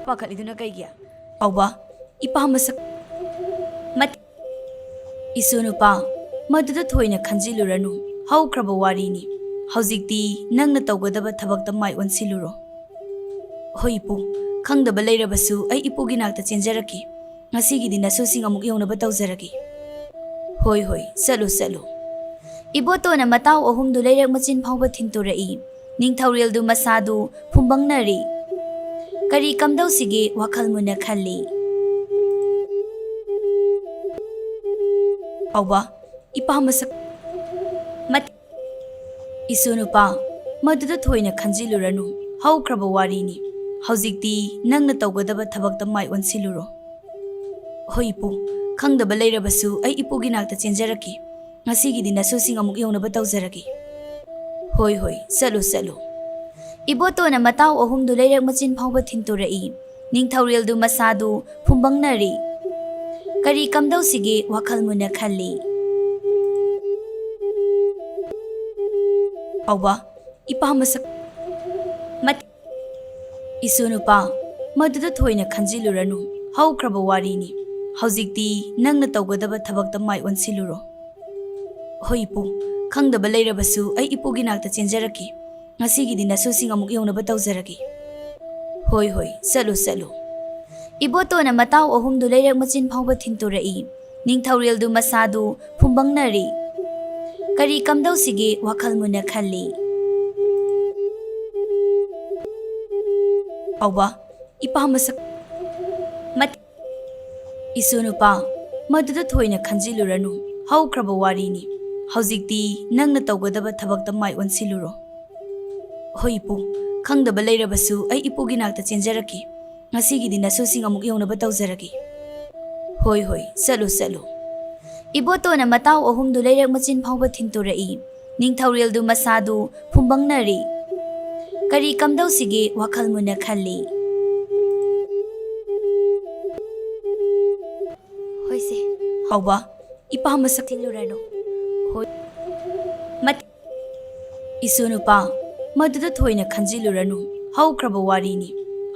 ꯄꯥꯈꯠꯂꯤꯗꯨꯅ ꯀꯩꯒꯤ? ꯄꯥꯎꯕ, ꯏꯄꯥ ꯃꯁꯛ ꯃꯠ-, ꯏꯁꯨ ꯅꯨꯄꯥ, ꯃꯗꯨꯗ ꯊꯣꯏꯅ ꯈꯟꯖꯤꯜꯂꯨꯔꯅꯨ꯫ ꯍꯧꯈ꯭ꯔꯕ ꯋꯥꯔꯤꯅꯤ꯫ ꯍꯧꯖꯤꯛꯇꯤ ꯅꯪꯅ ꯇꯧꯒꯗꯕ ꯊꯕꯛꯇ ꯃꯥꯏ ꯑꯣꯟꯁꯤꯜꯂꯨꯔꯣ꯫ ꯍꯣꯏ ꯏꯄꯨ, ꯈꯪꯗꯕ ꯂꯩꯔꯕꯁꯨ ꯑꯩ ꯏꯄꯨꯒꯤ ꯅꯥꯛꯇ ꯆꯦꯟꯖꯔꯛꯀꯦ꯫ ꯉꯁꯤꯒꯤꯗꯤ ꯅꯁꯨꯁꯤꯡ ꯑꯃꯨꯛ ꯌꯧꯅꯕ ꯇꯧꯖꯔꯒꯦ꯫ ꯍꯣꯏ, ꯍꯣꯏ, ꯆꯠꯂꯨ, ꯆꯠꯂꯨ꯫ ꯏꯕꯣꯇꯣꯟꯅ ꯃꯇꯥꯎ ꯑꯍꯨꯝꯗꯨ ꯂꯩꯔꯛ ꯃꯆꯤꯟ ꯐꯥꯎꯕ ꯊꯤꯟꯇꯣꯔꯛꯏ꯫ ꯅꯤꯡꯊꯧꯔꯦꯜꯗꯨ ꯃꯁꯥꯗꯨ ꯐꯨꯝꯕꯪꯅꯔꯤ꯫ ꯀꯔꯤ ꯀꯝꯗꯧꯁꯤꯒꯦ ꯋꯥꯈꯜ ꯃꯨꯟꯅ ꯈꯜꯂꯤ꯫ ꯍꯥꯎꯕ, ꯏꯄꯥ ꯃꯁꯛ ꯃꯠ-, ꯏꯁꯨ ꯅꯨꯄꯥ, ꯃꯗꯨꯗ ꯊꯣꯏꯅ ꯈꯟꯖꯤꯜꯂꯨꯔꯅꯨ꯫ ꯍꯧꯈ꯭ꯔꯕ ꯋꯥꯔꯤꯅꯤ꯫ ꯍꯧꯖꯤꯛꯇꯤ ꯅꯪꯅ ꯇꯧꯒꯗꯕ ꯊꯕꯛꯇ ꯃꯥꯏ ꯑꯣꯟꯁꯤꯜꯂꯨꯔꯣ꯫ ꯍꯣꯏ ꯏꯄꯨ, ꯈꯪꯗꯕ ꯂꯩꯔꯕꯁꯨ ꯑꯩ ꯏꯄꯨꯒꯤ ꯅꯥꯛꯇ ꯆꯦꯟꯖꯔꯛꯀꯦ꯫ ꯉꯁꯤꯒꯤꯗꯤ ꯅꯁꯨꯁꯤꯡ ꯑꯃꯨꯛ ꯌꯧꯅꯕ ꯇꯧꯖꯔꯒꯦ꯫ ꯍꯣꯏ ꯍꯣꯏ, ꯆꯠꯂꯨ ꯆꯠꯂꯨ꯫ ꯏꯕꯣꯇꯣꯟꯅ ꯃꯇꯥꯎ ꯑꯍꯨꯝꯗꯨ ꯂꯩꯔꯛ ꯃꯆꯤꯟ ꯐꯥꯎꯕ ꯊꯤꯟꯇꯣꯔꯛꯏ꯫ ꯅꯤꯡꯊꯧꯔꯦꯜꯗꯨ ꯃꯁꯥꯗꯨ ꯐꯨꯝꯕꯪꯅꯔꯤ꯫ ꯀꯔꯤ ꯀꯝꯗꯧꯁꯤꯒꯦ ꯋꯥꯈꯜ ꯃꯨꯟꯅ ꯈꯜꯂꯤ꯫ ꯍꯥꯎꯕ, ꯏꯄꯥ ꯃꯁꯛ ꯃꯠ-, ꯏꯁꯨ ꯅꯨꯄꯥ, ꯃꯗꯨꯗ ꯊꯣꯏꯅ ꯈꯟꯖꯤꯜꯂꯨꯔꯅꯨ꯫ ꯍꯧꯈ꯭ꯔꯕ ꯋꯥꯔꯤꯅꯤ꯫ ꯍꯧꯖꯤꯛꯇꯤ ꯅꯪꯅ ꯇꯧꯒꯗꯕ ꯊꯕꯛꯇ ꯃꯥꯏ ꯑꯣꯟꯁꯤꯜꯂꯨꯔꯣ꯫ ꯍꯣꯏ ꯏꯄꯨ, ꯈꯪꯗꯕ ꯂꯩꯔꯕꯁꯨ ꯑꯩ ꯏꯄꯨꯒꯤ ꯅꯥꯛꯇ ꯆꯦꯟꯖꯔꯛꯀꯦ꯫ ꯉꯁꯤꯒꯤꯗꯤ ꯅꯁꯨꯁꯤꯡ ꯑꯃꯨꯛ ꯌꯧꯅꯕ ꯇꯧꯖꯔꯒꯦ꯫ ꯍꯣꯏ ꯍꯣꯏ, ꯆꯠꯂꯨ ꯆꯠꯂꯨ꯫ ꯏꯕꯣꯇꯣꯟꯅ ꯃꯇꯥꯎ ꯑꯍꯨꯝꯗꯨ ꯂꯩꯔꯛ ꯃꯆꯤꯟ ꯐꯥꯎꯕ ꯊꯤꯟꯇꯣꯔꯛꯏ꯫ ꯅꯤꯡꯊꯧꯔꯦꯜꯗꯨ ꯃꯁꯥꯗꯨ ꯐꯨꯝꯕꯪꯅꯔꯤ꯫ ꯀꯔꯤ ꯀꯝꯗꯧꯁꯤꯒꯦ ꯋꯥꯈꯜ ꯃꯨꯟꯅ ꯈꯜꯂꯤ꯫ ꯍꯥꯎꯕ, ꯏꯄꯥ ꯃꯁꯛ ꯃꯠ-, ꯏꯁꯨ ꯅꯨꯄꯥ, ꯃꯗꯨꯗ ꯊꯣꯏꯅ ꯈꯟꯖꯤꯜꯂꯨꯔꯅꯨ꯫ ꯍꯧꯈ꯭ꯔꯕ ꯋꯥꯔꯤꯅꯤ꯫ ꯍꯧꯖꯤꯛꯇꯤ ꯅꯪꯅ ꯇꯧꯒꯗꯕ ꯊꯕꯛꯇ ꯃꯥꯏ ꯑꯣꯟꯁꯤꯜꯂꯨꯔꯣ꯫ ꯍꯣꯏ ꯏꯄꯨ, ꯈꯪꯗꯕ ꯂꯩꯔꯕꯁꯨ ꯑꯩ ꯏꯄꯨꯒꯤ ꯅꯥꯛꯇ ꯆꯦꯟꯖꯔꯛꯀꯦ꯫ ꯉꯁꯤꯒꯤꯗꯤ ꯅꯁꯨꯁꯤꯡ ꯑꯃꯨꯛ ꯌꯧꯅꯕ ꯇꯧꯖꯔꯒꯦ꯫ ꯍꯣꯏ ꯍꯣꯏ, ꯆꯠꯂꯨ ꯆꯠꯂꯨ꯫ ꯏꯕꯣꯇꯣꯟꯅ ꯃꯇꯥꯎ ꯑꯍꯨꯝꯗꯨ ꯂꯩꯔꯛ ꯃꯆꯤꯟ ꯐꯥꯎꯕ ꯊꯤꯟꯇꯣꯔꯛꯏ꯫ ꯅꯤꯡꯊꯧꯔꯦꯜꯗꯨ ꯃꯁꯥꯗꯨ ꯐꯨꯝꯕꯪꯅꯔꯤ꯫ ꯀꯔꯤ ꯀꯝꯗꯧꯁꯤꯒꯦ ꯋꯥꯈꯜ ꯃꯨꯟꯅ ꯈꯜꯂꯤ꯫ ꯍꯣꯏꯁꯦ꯫ ꯍꯥꯎꯕ, ꯏꯄꯥ ꯃꯁꯛ ꯊꯤꯜꯂꯨꯔꯅꯨ꯫ ꯍꯣꯏ꯫ ꯃꯠ-, ꯏꯁꯨ ꯅꯨꯄꯥ, ꯃꯗꯨꯗ ꯊꯣꯏꯅ ꯈꯟꯖꯤꯜꯂꯨꯔꯅꯨ꯫ ꯍꯧꯈ꯭ꯔꯕ ꯋꯥꯔꯤꯅꯤ꯫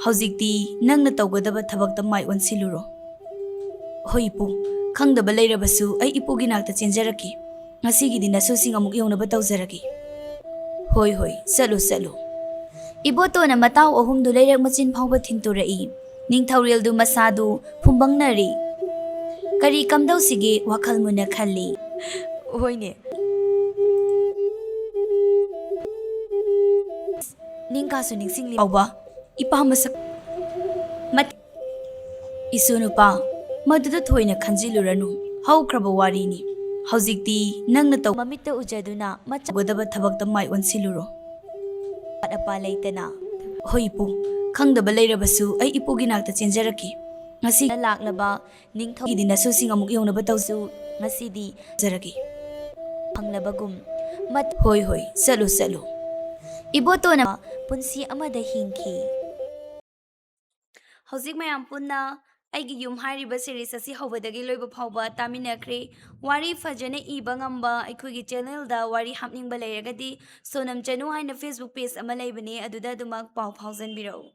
ꯍꯧꯖꯤꯛꯇꯤ ꯅꯪꯅ ꯇꯧꯒꯗꯕ ꯊꯕꯛꯇ ꯃꯥꯏ ꯑꯣꯟꯁꯤꯜꯂꯨꯔꯣ꯫ ꯍꯣꯏ ꯏꯄꯨ, ꯈꯪꯗꯕ ꯂꯩꯔꯕꯁꯨ ꯑꯩ ꯏꯄꯨꯒꯤ ꯅꯥꯛꯇ ꯆꯦꯟꯖꯔꯛꯀꯦ꯫ ꯉꯁꯤꯒꯤꯗꯤ ꯅꯁꯨꯁꯤꯡ ꯑꯃꯨꯛ ꯌꯧꯅꯕ ꯇꯧꯖꯔꯒꯦ꯫ ꯍꯣꯏ ꯍꯣꯏ, ꯆꯠꯂꯨ ꯆꯠꯂꯨ꯫ ꯏꯕꯣꯇꯣꯟꯅ ꯃꯇꯥꯎ ꯑꯍꯨꯝꯗꯨ ꯂꯩꯔꯛ ꯃꯆꯤꯟ ꯐꯥꯎꯕ ꯊꯤꯟꯇꯣꯔꯛꯏ꯫ ꯅꯤꯡꯊꯧꯔꯦꯜꯗꯨ ꯃꯁꯥꯗꯨ ꯐꯨꯝꯕꯪꯅꯔꯤ꯫ ꯀꯔꯤ ꯀꯝꯗꯧꯁꯤꯒꯦ ꯋꯥꯈꯜ ꯃꯨꯟꯅ ꯈꯜꯂꯤ꯫ ꯍꯣꯏꯅꯦ꯫ ꯅꯤꯡꯀꯥꯁꯨ ꯅꯤꯡꯁꯤꯡꯂꯤ ꯐꯥꯎꯕ ꯏꯄꯥ ꯃꯁꯛ ꯃꯠ- ꯏꯁꯨ ꯅꯨꯄꯥ, ꯃꯗꯨꯗ ꯊꯣꯏꯅ ꯈꯟꯖꯤꯜꯂꯨꯔꯅꯨ꯫ ꯍꯧꯈ꯭ꯔꯕ ꯋꯥꯔꯤꯅꯤ꯫ ꯍꯧꯖꯤꯛꯇꯤ ꯅꯪꯅ ꯇꯧ- ꯃꯃꯤꯠꯇ ꯎꯖꯗꯨꯅ ꯃꯆꯥ ꯇꯧꯒꯗꯕ ꯊꯕꯛꯇ ꯃꯥꯏ ꯑꯣꯟꯁꯤꯜꯂꯨꯔꯣ꯫ ꯑꯄꯥ ꯂꯩꯇꯅ꯫ ꯍꯣꯏ ꯏꯄꯨ, ꯈꯪꯗꯕ ꯂꯩꯔꯕꯁꯨ ꯑꯩ ꯏꯄꯨꯒꯤ ꯅꯥꯛꯇ ꯆꯦꯟꯖꯔꯛꯀꯦ꯫ ꯉꯁꯤ ꯂꯥꯛꯂꯕ ꯅꯤꯡꯊꯧꯒꯤꯗꯤ ꯅꯁꯨꯁꯤꯡ ꯑꯃꯨꯛ ꯌꯧꯅꯕ ꯇꯧꯁꯨ꯫ ꯉꯁꯤꯗꯤ ꯖꯔꯒꯦ꯫ ꯐꯪꯂꯕꯒꯨꯝ꯫ ꯃꯠ- ꯍꯣꯏ ꯍꯣꯏ, ꯆꯠꯂꯨ ꯆꯠꯂꯨ꯫ ꯏꯕꯣꯇꯣꯅ ꯄꯨꯟꯁꯤ ꯑꯃꯗ ꯍꯤꯡꯈꯤ꯫ ꯍꯧꯖꯤꯛ ꯃꯌꯥꯝ ꯄꯨꯟꯅ ꯑꯩꯒꯤ ꯌꯨꯝ ꯍꯥꯏꯔꯤꯕ ꯁꯤꯔꯤꯁ ꯑꯁꯤ ꯍꯧꯕꯗꯒꯤ ꯂꯣꯏꯕ ꯐꯥꯎꯕ ꯇꯥꯃꯤꯟꯅꯈ꯭ꯔꯦ꯫ ꯋꯥꯔꯤ ꯐꯖꯅ ꯏꯕ ꯉꯝꯕ ꯑꯩꯈꯣꯏꯒꯤ ꯆꯦꯅꯦꯜꯗ ꯋꯥꯔꯤ ꯍꯥꯞꯅꯤꯡꯕ ꯂꯩꯔꯒꯗꯤ ꯁꯣꯅꯝ ꯆꯅꯨ ꯍꯥꯏꯅ ꯐꯦꯁꯕꯨꯛ ꯄꯦꯖ ꯑꯃ ꯂꯩꯕꯅꯦ, ꯑꯗꯨꯗ ꯑꯗꯨꯃꯛ ꯄꯥꯎ ꯐꯥꯎꯖꯟꯕꯤꯔꯛꯎ꯫